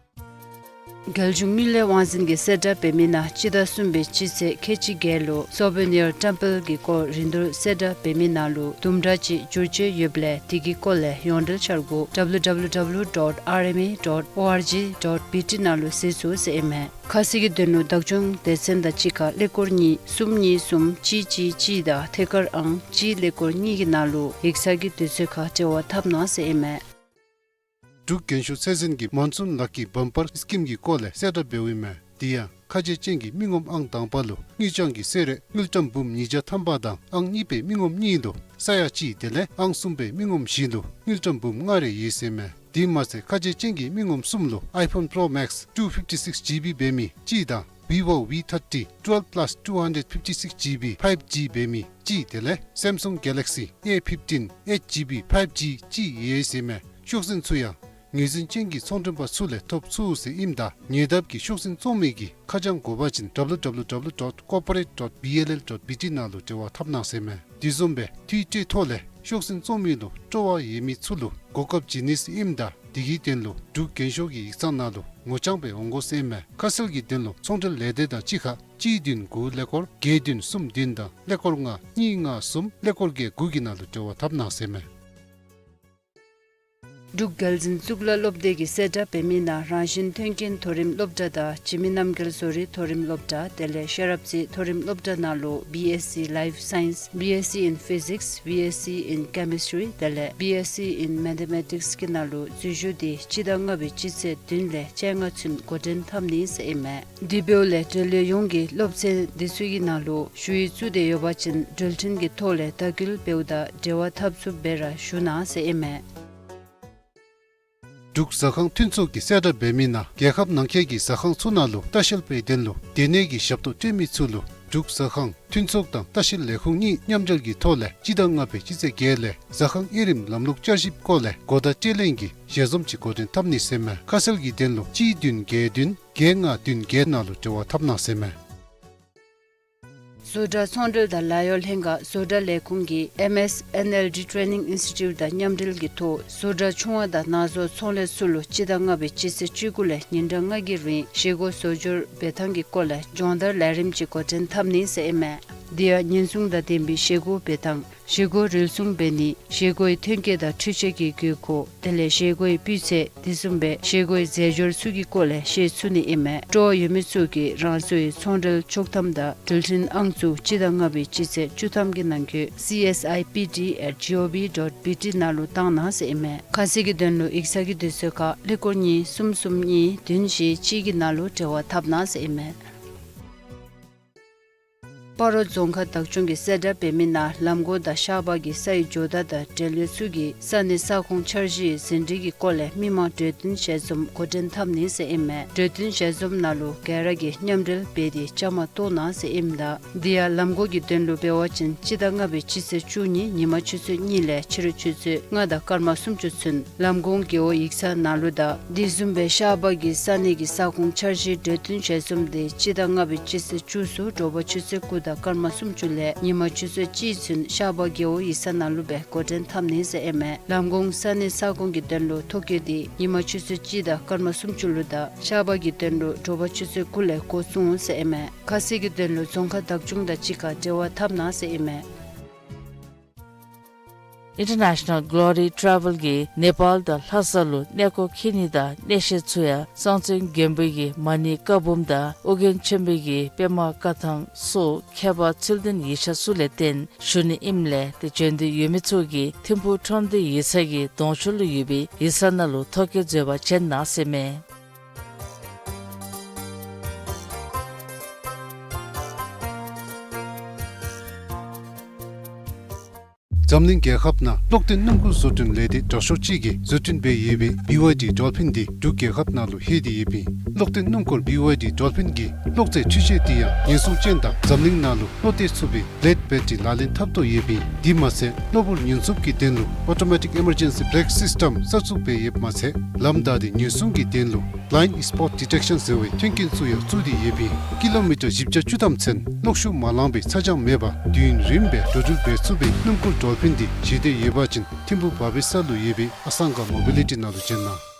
རྒྱལ་གཞུང་དངུལ་ལས་དབང་འཛིན་གྱིས་གསལ་བསྒྲགས་འབད་མི་ནང་སྤྱི་ཟླ་གསུམ་པའི་སྤྱི་ཚེས་ཁལ་གཅིག་བརྒྱད་ལུ་སོ་བེ་ནི་ཡར་ཊེམ་པལ་གྱི་སྐོར་རིན་བསྡུར་གསལ་བསྒྲགས་འབད་མི་ནང་ལུ་དུམ་གྲ་ཅིག་བསྒྱུར་བཅོས་ཡོདཔ་ལས་དེ་གི་སྐོར་ལས་ཡོངས་འབྲེལ་འཆར་སྒོ་W W W dot R M A dot O R G dot B T ནང་ལུ་གཟིགས་ཚུགས་ཟེར་ཨིན་མས། ཁ་གསལ་གྱི་དོན་ལུ་བདག་སྐྱོང་སྡེ་ཚན་དང་གཅིག་ཁར་ཀླད་ཀོར་གཉིས་གསུམ་གཉིས་གསུམ་གཅིག་གཅིག་གཅིག་དང་ཐད་ཀར་ཨང་གཅིག་ཀླད་ཀོར་གཉིས་ཀྱི་ནང་ལུ་ཡིག་ཚང་གི་དུས་ཚོད་ཁར་འབྲེལ་བ་འཐབ་གནང་ཟེར་ཨིན་མས། འབྲུག་རྒྱན་ཤོག་ཚད་འཛིན་གྱིས་མོན་སུན་ལག་གི་བམ་པར་སི་ཀིམ་གྱི་སྐོར་ལས་གསལ་བསྒྲགས་འབདཝ་ཨིན་མས། དེ་ཡང་ཁ་འབྱེད་ཅན་གྱི་མི་ངོམ་ཨང་དང་པ་ལུ་དངུལ་རྐྱང་གི་གསོལ་རས་དངུལ་ཀྲམ་འབུམ་ཉིས་བརྒྱ་ཐམ་པ་དང་ཨང་གཉིས་པའི་མི་ངོམ་གཉིས་ལུ་ས་ཡ་གཅིག་དེ་ལས་ཨང་གསུམ་པའི་མི་ངོམ་བཞི་ལུ་དངུལ་ཀྲམ་འབུམ་ལྔ་རེ་ཡོད་ཟེར་མས། དེ་མ་ཚད་ཁ་འབྱེད་ཅན་གྱི་མི་ངོམ་གསུམ་ལུ་iPhone Pro Max two fifty-six G B འབད་མི་གཅིག་དང་Vivo V thirty twelve plus two hundred fifty-six G B five G འབད་མི་གཅིག་དེ་ལས་Samsung Galaxy A fifteen eight G B five G གཅིག་ཡོད་ཟེར་མས། ཤོག་འཛིན་ཚུ་ཡང་ངོས་འཛིན་ཅན་གྱི་ཚོང་མགྲོན་པ་ཚུ་ལས་ཐོབ་ཚུགས་ཟེར་ཨིནམ་ད་ཉེ་འདབས་ཀྱི་ཤོག་འཛིན་བཙོང་མི་གིས་ཁ་བྱང་དགོ་པ་ཅིན W W W dot corporate dot B L L dot B T ནང་ལུ་འབྲེལ་བ་འཐབ་གནང་ཟེར་མས། དེ་བཟུམ་སྦེ་འཐུས་སྤྲོད་ཐོག་ལས་ཤོག་འཛིན་བཙོང་མི་ལུ་སྤྲོ་བ་ཡོད་མི་ཚུ་ལུ་གོ་སྐབས་བྱིན་ནི་ཟེར་ཨིནམ་ད་དེ་གི་དོན་ལུ་འབྲུག་རྒྱན་ཤོག་གི་ཡིག་ཚང་ནང་ལུ་ངོ་རྐྱང་སྦེ་འོང་དགོ་ཟེར་མས། ཁ་གསལ་གྱི་དོན་ལུ་ཚོང་འབྲེལ་ལས་སྡེ་དང་གཅིག་ཁར་གཅིག་བདུན་དགུ་ཀླད་ཀོར་བརྒྱད་བདུན་གསུམ་བདུན་དང་ཀླད་ཀོར་ལྔ་གཉིས་ལྔ་གསུམ་ཀླད་ཀོར་བརྒྱད་དགུ་གི་ནང་ལུ་འབྲེལ་བ་འཐབ་གནང་ཟེར་མས། འབྲུག་རྒྱལ་འཛིན་གཙུག་ལག་སློབ་སྡེ་གིས་གསལ་བསྒྲགས་འབད་མི་ནང་རང་བཞིན་མཐུན་རྐྱེན་མཐོ་རིམ་སློབ་གྲྭ་དང་འཆི་མེད་རྣམ་རྒྱལ་བཟོ་རིག་མཐོ་རིམ་སློབ་གྲྭ་དེ་ལས་ཤེས་རབ་རྩེ་མཐོ་རིམ་སློབ་གྲྭ་ནང་ལུ་B S C Life Science, B S C in Physics, B S C in Chemistry དེ་ལས་B S C in Mathematics གི་ནང་ལུ་འཛུལ་ཞུགས་འདི་སྤྱི་ཟླ་ལྔ་པའི་སྤྱི་ཚེས་བདུན་ལས་བཅོ་ལྔ་ཚུན་འགོ་འདྲེན་འཐབ་ནི་ཟེར་ཨིན་མས། དེ་འབདཝ་ལས་འབྲེལ་ཡོད་ཡོངས་ཀྱིས་སློབ་ཚན་འདི་ཚུ་གི་ནང་ལུ་ཞུ་ཡིག་བཙུགས་ཏེ་ཡོད་པ་ཅིན་འགྲུལ་འཕྲིན་གྱི་ཐོག་ལས་ལྟ་སྐུལ་འབདཝ་ད་འབྲེལ་བ་འཐབ་ཚུགསཔ་སྦེ་ར་ཞུ་གནང་ཟེར་ཨིན་མས། འབྲུག་ཟ་ཁང་མཐུན་ཚོགས་ཀྱིས་གསལ་བསྒྲགས་འབད་མི་ནང་རྒྱལ་ཁབ་ནང་འཁོད་ཀྱི་ཟ་ཁང་ཚུ་ནང་ལུ་ལྟ་བཤལ་པའི་དོན་ལུ་སྡོད་གནས་ཀྱི་ཞབས་ཏོག་སྤྲོད་མི་ཚུ་ལུ་འབྲུག་ཟ་ཁང་མཐུན་ཚོགས་དང་ལྟ་བཤལ་ལས་ཁུངས་གཉིས་མཉམ་འབྲེལ་གྱི་ཐོག་ལས་སྤྱི་ཟླ་ལྔ་པའི་སྤྱི་ཚེས་བརྒྱད་ལས་ཟ་ཁང་དབྱེ་རིམ་ལམ་ལུགས་བསྐྱར་ཞིབ་སྐོར་ལས་གོ་བརྡ་སྤྲོད་ལེན་གྱི་ཞལ་འཛོམས་ཅིག་འགོ་འདྲེན་འཐབ་ནི་ཟེར་མས། ཁ་གསལ་གྱི་དོན་ལུ་གཅིག་བདུན་བརྒྱད་བདུན་བརྒྱད་ལྔ་བདུན་བརྒྱད་ནང་ལུ་འབྲེལ་བ་འཐབ་གནང་ཟེར་མས། བཟོ་གྲྭ་ཚོང་འབྲེལ་དང་ལཱ་གཡོག་ལྷན་ཁག་བཟོ་གྲྭ་ལས་ཁུངས་ཀྱིས་M S N L D Training Institute དང་མཉམ་འབྲེལ་གྱི་ཐོག་བཟོ་གྲྭ་ཆུང་བ་དང་ནང་བཟོ་ཚོང་ལས་ཚུ་ལུ་སྤྱི་ཟླ་ལྔ་པའི་སྤྱི་ཚེས་བཅུ་དགུ་ལས་ཉིན་གྲངས་ལྔ་གི་རིང་བཞེས་སྒོ་བཟོ་སྒྱུར་འབད་ཐངས་ཀྱི་སྐོར་ལས་སྦྱོང་བརྡར་ལས་རིམ་ཅིག་འགོ་འདྲེན་འཐབ་ནི་ཟེར་ཨིན་མས། དེ་ཡང་ཉེན་སྲུང་དང་ལྡན་པའི་བཞེས་སྒོ་འབད་ཐངས། བཞེས་སྒོ་རུལ་སུངས་འབད་ནི། བཞེས་སྒོའི་ཐོན་སྐྱེད་དང་འཕྲུལ་ཆས་ཀྱི་དགོས་མཁོ་དེ་ལས་བཞེས་སྒོའི་སྤུས་ཚད་དེ་བཟུམ་སྦེ་བཞེས་སྒོའི་རྫས་སྦྱོར་ཚུ་གི་སྐོར་ལས་ཤེས་ཚུགས་ནི་ཨིན་མས། སྤྲོ་བ་ཡོད་མི་ཚུ་གིས་རང་སོའི་ཚོང་འབྲེལ་ཆོག་ཐམ་དང་འགྲུལ་འཕྲིན་ཨང་ཚུ་སྤྱི་ཟླ་ལྔ་པའི་སྤྱི་ཚེས་བཅུ་ཐམ་གྱི་ནང་འཁོད་C S I P T at G O V dot B T ནང་ལུ་བཏང་གནང་ཟེར་ཨིན་མས། ཁ་གསལ་གྱི་དོན་ལུ་ཡིག་ཚང་གི་དུས་ཚོད་ཁར་ཀླད་ཀོར་གཉིས་གསུམ་གསུམ་གཉིས་བདུན་བཞི་གཅིག་གི་ནང་ལུ་འབྲེལ་བ་འཐབ་གནང་ཟེར་ཨིན་མས། སྤ་རོ་རྫོང་ཁག་བདག་སྐྱོང་གིས་གསལ་བསྒྲགས་འབད་མི་ནང་ལམ་གོང་དང་ཤར་པ་གི་སའི་ཇོ་བདག་དང་འབྲེལ་ཡོད་ཚུ་གིས་ས་གནས་ས་ཁོངས་འཆར་གཞིའི་ཟིན་བྲིས་ཀྱི་སྐོར་ལས་མི་མང་གྲོས་བསྟུན་ཞལ་འཛོམས་འགོ་འདྲེན་འཐབ་ནི་ཟེར་ཨིན་མས། གྲོས་བསྟུན་ཞལ་འཛོམས་ནང་ལུ་ག་ར་གིས་མཉམ་འབྲེལ་འབད་དེ་བཅའ་མར་གཏོགས་གནང་ཟེར་ཨིནམ་ད་དེ་ཡང་ལམ་གོང་གི་དོན་ལུ་འབད་བ་ཅིན་སྤྱི་ཟླ་ལྔ་པའི་སྤྱི་ཚེས་བཅུ་གཉིས་ཉིན་མ་ཆུ་ཚོད་གཉིས་ལས་ཕྱི་རུ་ཆུ་ཚོད་ལྔ་དང་སྐར་མ་སུམ་ཅུ་ཚུན་ལམ་གོང་རྒེད་འོག་ཡིག་ཚང་ནང་ལུ་དང་དེ་བཟུམ་སྦེ་ཤར་པ་གི་ས་གནས་ཀྱི་ས་ཁོངས་འཆར་གཞིའི་གྲོས་བསྟུན་ཞལ་འཛོམས་དེ་སྤྱི་ཟླ་ལྔ་པའི་སྤྱི་ཚེས་བཅུ་ཚུ་དྲོ་པ་ཆུ་ཚོད་དགུ་ དང་སྐར་མ་སུམ་ཅུ་ལས་ཉིན་མ་ཆུ་ཚོད་གཅིག་ཚུན་ཤར་པ་རྒེད་འོག་ཡིག་ཚང་ནང་ལུ་སྦེ་འགོ་འདྲེན་འཐབ་ནི་ཟེར་ཨིན་མས། ལམ་གོང་ས་གནས་ས་ཁོངས་ཀྱི་དོན་ལུ་ཐོ་བཀོད་འདི་ཉིན་མ་ཆུ་ཚོད་གཅིག་དང་སྐར་མ་སུམ་ཅུ་ལུ་དང་ཤར་པ་གི་དོན་ལུ་དྲོ་པ་ཆུ་ཚོད་དགུ་ལས་འགོ་བཙུགས་འོང་ཟེར་ཨིན་མས། ཁ་གསལ་གྱི་དོན་ལུ་རྫོང་ཁག་བདག་སྐྱོང་དང་གཅིག་ཁར་འབྲེལ་བ་འཐབ་གནང་ཟེར་ཨིན་མས། International Glory Travel གིས་ནེ་པཱལ་དང་ལྷ་ས་ལུ་གནས་སྐོར་འཁྱིད་ནི་དང་གནས་བཤད་ཚུ་ཡང་གསང་བཙན་མགོན་པོ་གི་མ་ཎི་བཀའ་འབུམ་དང་ཨོ་རྒྱན་ཆེན་པོ་གི་པདྨ་བཀའ་ཐང་སོགས་ཁྱད་པར་ཚུལ་ལྡན་ཡིག་ཆ་ཚུ་ལས་བརྟེན་ཞུ་ནི་ཨིནམ་ལས་ཏེ་བྱོན་འདོད་ཡོད་མི་ཚུ་གིས་ཐིམ་ཕུག་ཁྲོམ་སྡེ་ཡིག་ཚང་གི་གདོང་ཕྱོགས་ལུ་ཡོད་པའི་ཡིག་ཚང་ནང་ལུ་ཐོ་བཀོད་མཛོད་པར་བྱོན་གནང་ཟེར་མས། འཛམ་གླིང་རྒྱལ་ཁབ་ནང་གློག་ལྡན་སྣུམ་འཁོར་བཟོ་སྐྲུན་ལས་སྡེ་དྲག་ཤོས་ཅིག་གིས་བཟོ་སྐྲུན་འབད་ཡོད་པའི་བི་ཝའི་ཌི་ཌོལ་ཕིན་འདི་འབྲུག་རྒྱལ་ཁབ་ནང་ལུ་ལྷོད་དེ་ཡོདཔ་ཨིན། གློག་ལྡན་སྣུམ་འཁོར་བི་ཝའི་ཌི་ཌོལ་ཕིན་གྱི་གློག་རྫས་འཕྲུལ་ཆས་འདི་ཡང་ཉེན་སྲུང་ཅན་དང་འཛམ་གླིང་ནང་ལུ་བློ་གཏད་ཚུགས་པའི་བི་ལེཌ་བེ་ཊ་རི་ལག་ལེན་འཐབ་དོ་ཡོདཔ་ཨིན། དེ་མ་ཚད་གློ་བུར་ཉེན་སྲུང་གི་དོན་ལུ་ཨོ་ཊོ་མེ་ཊིག་ཨི་མར་ཇེན་སི་བེ་རེཀ་སིསི་ཊམ་གསར་བཙུགས་འབད་ཡོདཔ་མ་ཚད་ལམ་བདའ་སྟེ་ཉེན་སྲུང་གི་དོན་ལུ་Blind Spot Detection ཟེར་བའི་མཐུན་རྐྱེན་ཚུ་ཡང་བཙུགས་ཏེ་ཡོདཔ་ཨིན། ཀི་ལོ་མི་ཊར་བཞི་བརྒྱ་བཅུ་ཐམ་ཚུན་གློག་ཤུགས་མ་ལང་པའི་ཚ་གྱང་མེད་པར་དུས་ཡུན་རིངམོ་སྦེ་འགྲོ་འགྲུལ་འབད་ཚུགས་པའི་སྣུམ་འཁོར་ཌོལ་ཕིན་འདི་བཞེས་འདོད་ཡོད་པ་ཅིན་ཐིམ་ཕུག་བ་བི་ས་ལུ་ཡོད་པའི་ཨ་སང་ག་མོ་བི་ལི་ཊི་ནང་ལུ་བྱོན་གནང་།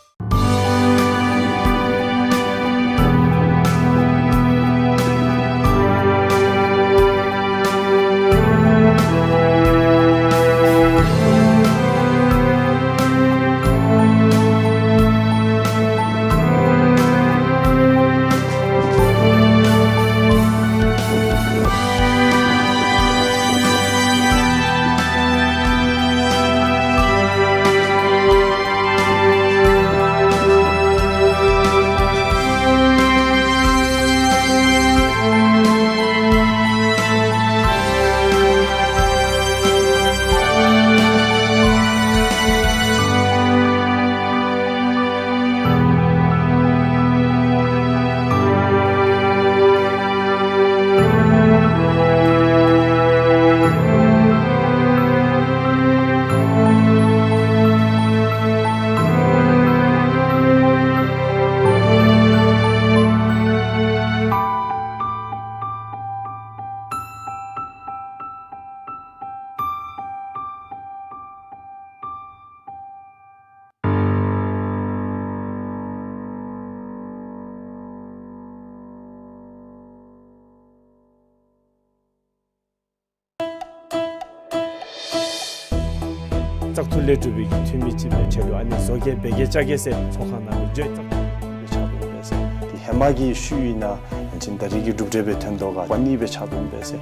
བཙག་འཐུ་ལས་གྲུབ་པའི་གི་འཐུས་མི་ཅིག་སྦེ་ཆེད་དུ་ཨ་ནི་བཟོ་བཀོད་འབད་གེ་བཅའ་གེ་ཟེར་ཚོགས་ཁང་ནང་ལུ་བརྗོད་བཙག་འཐུ་སྦེ་ཆགས་འདུག་པས་ཟེར། དེ་ཧེ་མ་གི་ཤུལ་ཨིན་ན་ཡང་ཅིན་ད་རེས་ཀྱི་གྲུབ་འབྲས་སྦེ་ཐོན་དོ་ག་པ་ནི་སྦེ་ཆགས་འདུག་པས་ཟེར།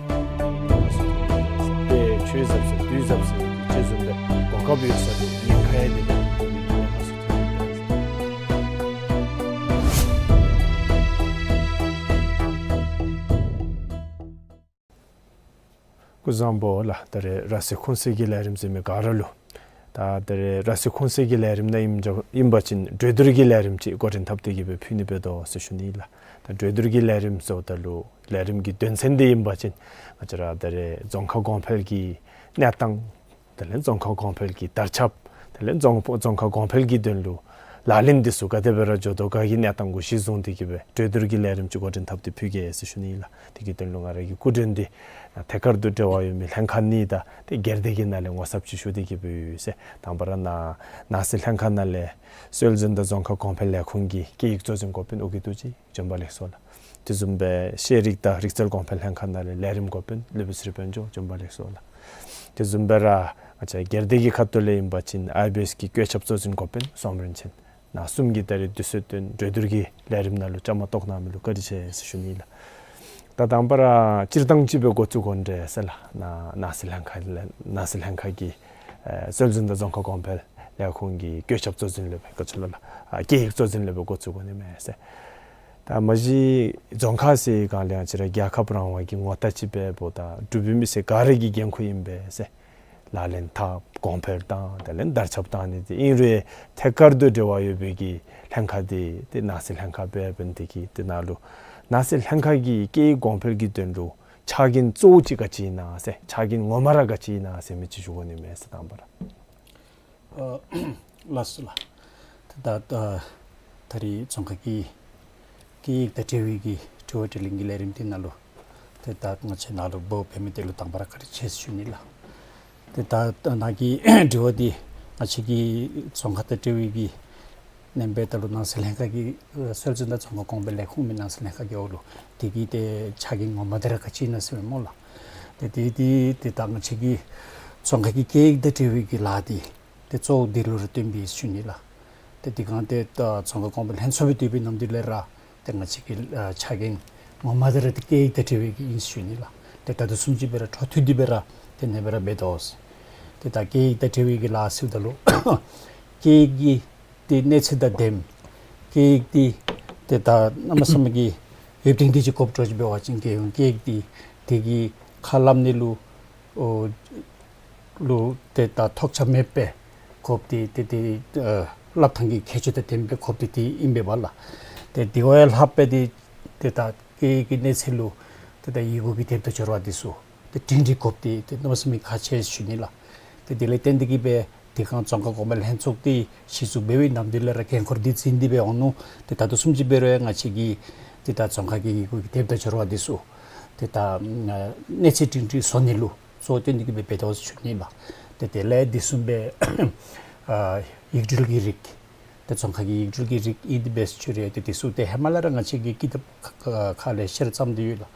དཔེ་ཆོས་ཟབ་ཟེར་དུས་ཟབ་ཟེར་ཅེས་བཟུམ་སྦེ་གོ་སྐབས་ཡོད་ས་ལུ་ཉེན་ཁ་ཡང་དེ་ལས་ཉེན་ཁ་སུ་ཐོན་འདུག་པས་ཟེར། སྐུ་གཟུགས་བཟང་པོ་ལགས། ད་རེས་ར་བཟི་ཁུངས་གསལ་གྱི་ལས་རིམ་ཟེར་མི་ག་ར་ལུ། ད་ད་རེས་ར་བཟི་ཁུངས་གསལ་གྱི་ལས་རིམ་ནང་ཨིནམ་ཅིག་ཨིན་པ་ཅིན་གྲོས་བསྡུར་གྱི་ལས་རིམ་ཅིག་འགོ་འདྲེན་འཐབ་སྟེ་གི་སྦེ་ཕུལ་ནི་འབད་དོ་ཟེར་ཞུ་ནི་ལགས། ད་གྲོས་བསྡུར་གྱི་ལས་རིམ་ཟེརཝ་ད་ལུ་ལས་རིམ་གྱི་དོན་ཚན་འདི་ཨིན་པ་ཅིན་ང་བཅས་ར་ད་རེས་རྫོང་ཁག་གོང་འཕེལ་གྱི་གནས་སྟངས། དེ་ལས་རྫོང་ཁག་གོང་འཕེལ་གྱི་དར་ཁྱབ། དེ་ལས་རྫོང་རྫོང་ཁག་གོང་འཕེལ་གྱི་དོན་ལུ་ལག་ལེན་འདི་ཚུ་ག་དེ་སྦེ་ར་འགྱོ་དོ་ག་གི་གནས་སྟངས་གུ་གཞི་བཟུང་སྟེ་གི་སྦེ་གྲོས་བསྡུར་གྱི་ལས་རིམ་ཅིག་འགོ་འདྲེན་འཐབ་སྟེ་ཕུལ་གེ་ཟེར་ཞུ་ནི་ལགས། དེ་གི་དོན་ལུ་ང་ར་གི་སྐུ་མགྲོན་འདི་ཐད་ཀར་དུ་འབྲེལ་བ་ཡོད་མི་ལྷན་ཁག་གཉིས་དང་ཏེ་སྒེར་སྡེ་གི་ནང་ལས་ངོ་ཚབ་ཅིག་ཞུ་སྟེ་གི་སྦེ་ཡོད་ཟེར། དང་པ་ར་ནང་ནང་སྲིད་ལྷན་ཁག་ནང་ལས་སྲོལ་འཛིན་དང་རྫོང་ཁག་གོང་འཕེལ་ལས་ཁུངས་ཀྱི་སྐད་ཡིག་གཙོ་འཛིན་འགོ་དཔོན་ཨོ་རྒྱན་རྡོ་རྗེ། བྱོན་པ་ལེགས་སོ་ལགས། དེ་བཟུམ་སྦེ་ཤེས་རིག་དང་རིག་རྩལ་གོང་འཕེལ་ལྷན་ཁག་ནང་ལས་ལས་རིམ་འགོ་དཔོན་ལུས་པོ་ཚེ་རིང་དཔལ་འབྱོར། བྱོན་པ་ལེགས་སོ་ལགས། དེ་བཟུམ་སྦེ་ར་ང་བཅས་སྒེར་སྡེ་གི་ཁ་ཐུག་ལས་ཨིན་པ་ཅིན་ཨའི་བི་ཨེསི་གི་བཀོད་ཁྱབ་གཙོ་འཛིན་འགོ་དཔོན་སོམ་རིན་ཆེན། ནཱ་གསུམ་གྱིས་ད་རེས་དུས་ཚོད་བཏོན་གྲོས་བསྡུར་གྱི་ལས་རིམ་ནང་ལུ་བཅའ་མར་གཏོགས་གནང་མི་ལུ་བཀའ་དྲིན་ཆེ་ཟེར་ཞུ་ནི་ལགས། ད་དང་པ་ར་སྤྱིར་བཏང་ཅིག་སྦེ་འགོ་བཙུགས་དགོ་འདྲས་ཟེར་ལགས། ནཱ་ནང་སྲིད་ལྷན་ཁག་ལས་ནང་སྲིད་ལྷན་ཁག་གི་ཨེ་སྲོལ་འཛིན་དང་རྫོང་ཁག་གོང་འཕེལ་ལས་ཁུངས་ཀྱི་བཀོད་ཁྱབ་གཙོ་འཛིན་ལས་སྦེ་ག་ཅི་ལོ་ལགས། ཨ་སྐད་ཡིག་གཙོ་འཛིན་ལས་སྦེ་འགོ་བཙུགས་དགོ་ནི་མས་ཟེར། ད་མ་གཞི་རྫོང་ཁག་ཟེར་བའི་སྒང་ལས་ཡང་ཅིག་ར་རྒྱལ་ཁབ་རང་དབང་གི་ངོ་རྟགས་ཅིག་སྦེ་འབདཝ་ད་འབྲུག་པའི་མི་སེར་ག་ར་གི་འགན་ཁུར་ཨིན་པས་ཟེར། ལག་ལེན་འཐབ་གོང་འཕེལ་བཏང་དེ་ལས་དར་ཁྱབ་བཏང་ནི་འདི་ཨིན་རུང་ཐད་ཀར་དུ་འབྲེལ་བ་ཡོད་པའི་གི་ལྷན་ཁག་འདི་ཏེ་ནང་སྲིད་ལྷན་ཁག་སྦེ་འབད་ནི་དེ་གིས་ཏེ་ནཱ་ལུ་ནང་སྲིད་ལྷན་ཁག་གི་སྐད་ཡིག་གོང་འཕེལ་གྱི་དོན་ལུ་ཕྱག་འགན་གཙོ་བོ་ཅིག་ག་ཅི་ཨིན་ན་ཟེར་ཕྱག་འགན་ངོ་མ་ར་ག་ཅི་ཨིན་ན་ཟེར་མི་ཅིག་ཞུ་དགོ་ནི་མས་ཟེར། དང་པ་ར། ཨ་ལགས་སོ་ལགས། ད་ད་ད་རེས་རྫོང་ཁག་གི་སྐད་ཡིག་དང་འབྲེལ་བའི་གི་དྲི་བ་དྲིས་ལན་གྱི་ལས་རིམ་འདི་ནང་ལུ་ ཏེ་ད་ང་བཅས་ནཱ་ལུ་འབོ་འབད་མི་དེ་ལུ་དང་པ་ར་བཀའ་དྲིན་ཆེ་ཟེར་ཞུ་ནི་ལགས། ཏེ་ད་ནཱ་གི་དྲི་བ་འདི་ང་བཅས་ཀྱི་རྫོང་ཁ་དང་འབྲེལ་བའི་གི་ནང་འབདཝ་ད་ལུ་ནང་སྲིད་ལྷན་ཁག་གི་ཨ་སྲོལ་འཛིན་དང་རྫོང་ཁ་གོང་འཕེལ་ལས་ཁུངས་མི་ནང་སྲིད་ལྷན་ཁག་གི་འོག་ལུ་དེ་གི་ཏེ་ཕྱག་འགན་ངོ་མ་དེ་ར་ག་ཅི་ཨིན་ན་ཟེར་མས་སྨོ་ལགས། ཏེ་དེ་དེ་ཏེ་ད་ང་བཅས་ཀྱི་རྫོང་ཁ་གི་སྐད་ཡིག་དང་འབྲེལ་བའི་གི་ལཱ་འདི་ཏེ་གཙོ་བོ་འདི་ལུ་ར་བརྟེན་པས་ཟེར་ཞུ་ནི་ལགས། ཏེ་དེ་སྒང་ཏེ་ད་རྫོང་ཁ་གོང་འཕེལ་ལྷན་ཚོགས་སྦེ་སྡོད་པའི་ནམ་དུས་ལས་ར་ཏེ་ང་བཅས་ཀྱི་ཨ་ཕྱག་འགན་ངོ་མ་དེ་ར་ཏེ་སྐད་ཡིག་དང་འབྲེལ་བའི་གི་ཨིན་ཟེར་ཞུ་ནི་ལགས། ཏེ་ད་ལྟོ་བཟུམ་ཅིག་སྦེ་ར་འཕྲོ་མཐུད་དེ་སྦེ་ར་ཏེ་ཨ་ནེ་སྦེ་ར་འབད་དོ་ཟེར། ཏེ་ད་སྐད་ཡིག་དང་འབྲེལ་བའི་གི་ལཱ་ཟེརཝ་ད་ལུ་སྐད་ཡིག་གི་ཏེ་གནས་ཚད་དང་ལྡནམ་སྐད་ཡིག་འདི་ཏེ་ད་གནམ་མེད་ས་མེད་ཀྱི་ཡོདཔ་ཐེངས་འདི་ཅིག་དགོཔ་འདྲཝ་ཅིག་འབད་བ་ཅིན་རྒྱལ་ཡོངས་སྐད་ཡིག་འདི་དེ་གི་ཁ་སླབ་ནི་ལུ་ཨོ་ལུ་ཏེ་ད་ཐོགས་ཆགས་མེདཔ་སྦེ་དགོཔ་འདི་ཏེ་ཏེ་ཨ་སླབ་ཐངས་ཀྱི་ཁྱད་ཆོས་དང་ལྡནམ་སྦེ་དགོཔ་འདི་འདི་ཨིན་པས་ལགས། ཏེ་དེ་བ་ཡང་ལྷགཔ་སྦེ་ཏེ་ཏེ་ད་སྐད་ཡིག་གི་གནས་ཚད་ལུ་ཏེ་ད་ཡི་གུ་གི་དེབ་དང་སྦྱོར་བ་འདི་ཚུ་ཏེ་སྒྲིང་སྒྲི་དགོཔ་འདི་ཏེ་གནམ་མེད་ས་མེད་ཁག་ཆེ་ཟེར་ཞུ་ནི་ལགས། ཏེ་དེ་ལས་བརྟེན་ཏེ་གི་སྦེ་དེ་སྒང་རྫོང་ཁ་གོང་འཕེལ་ལྷན་ཚོགས་འདི་གཞི་བཙུགས་འབད་བའི་ནམ་དུས་ལས་ར་འགན་ཁུར་འདི་བྱིན་ཏེ་སྦེ་འོང་ནུག། ཏེ་ད་ལྟོ་བཟུམ་ཅིག་འབད་རུང་ཡང་ང་བཅས་ཀྱིས་ཏེ་ད་རྫོང་ཁ་གི་ཡི་གུ་གི་དེབ་དང་སྦྱོར་བ་འདི་ཚུ་ཏེ་ད་ཨ་གནས་ཚད་སྒྲིང་སྒྲི་བཟོ་ནི་ལུ་གཙོ་བོ་བཏོན་ཏེ་གི་སྦེ་འབད་དོ་ཟེར་ཞུ་ནི་ལགས། ཏེ་དེ་ལས་དེ་བཟུམ་སྦེ་ཨ་ཡིག་འབྲེལ་གྱི་རིགས་ཏེ་རྫོང་ཁ་གི་ཡིག་འབྲེལ་གྱི་རིགས་ཨིན་ཏེ་འབད་ཟེར་ཞུ་རུང་ཏེ་དེ་ཚུ་ཏེ་ཧེ་མ་ལས་ར་ང་བཅས་ཀྱིས་ཀི་དེབ་ཁ་ཁ་ལེ་ཤ་ར་བརྩམས་ཏེ་ཡོད་ལགས།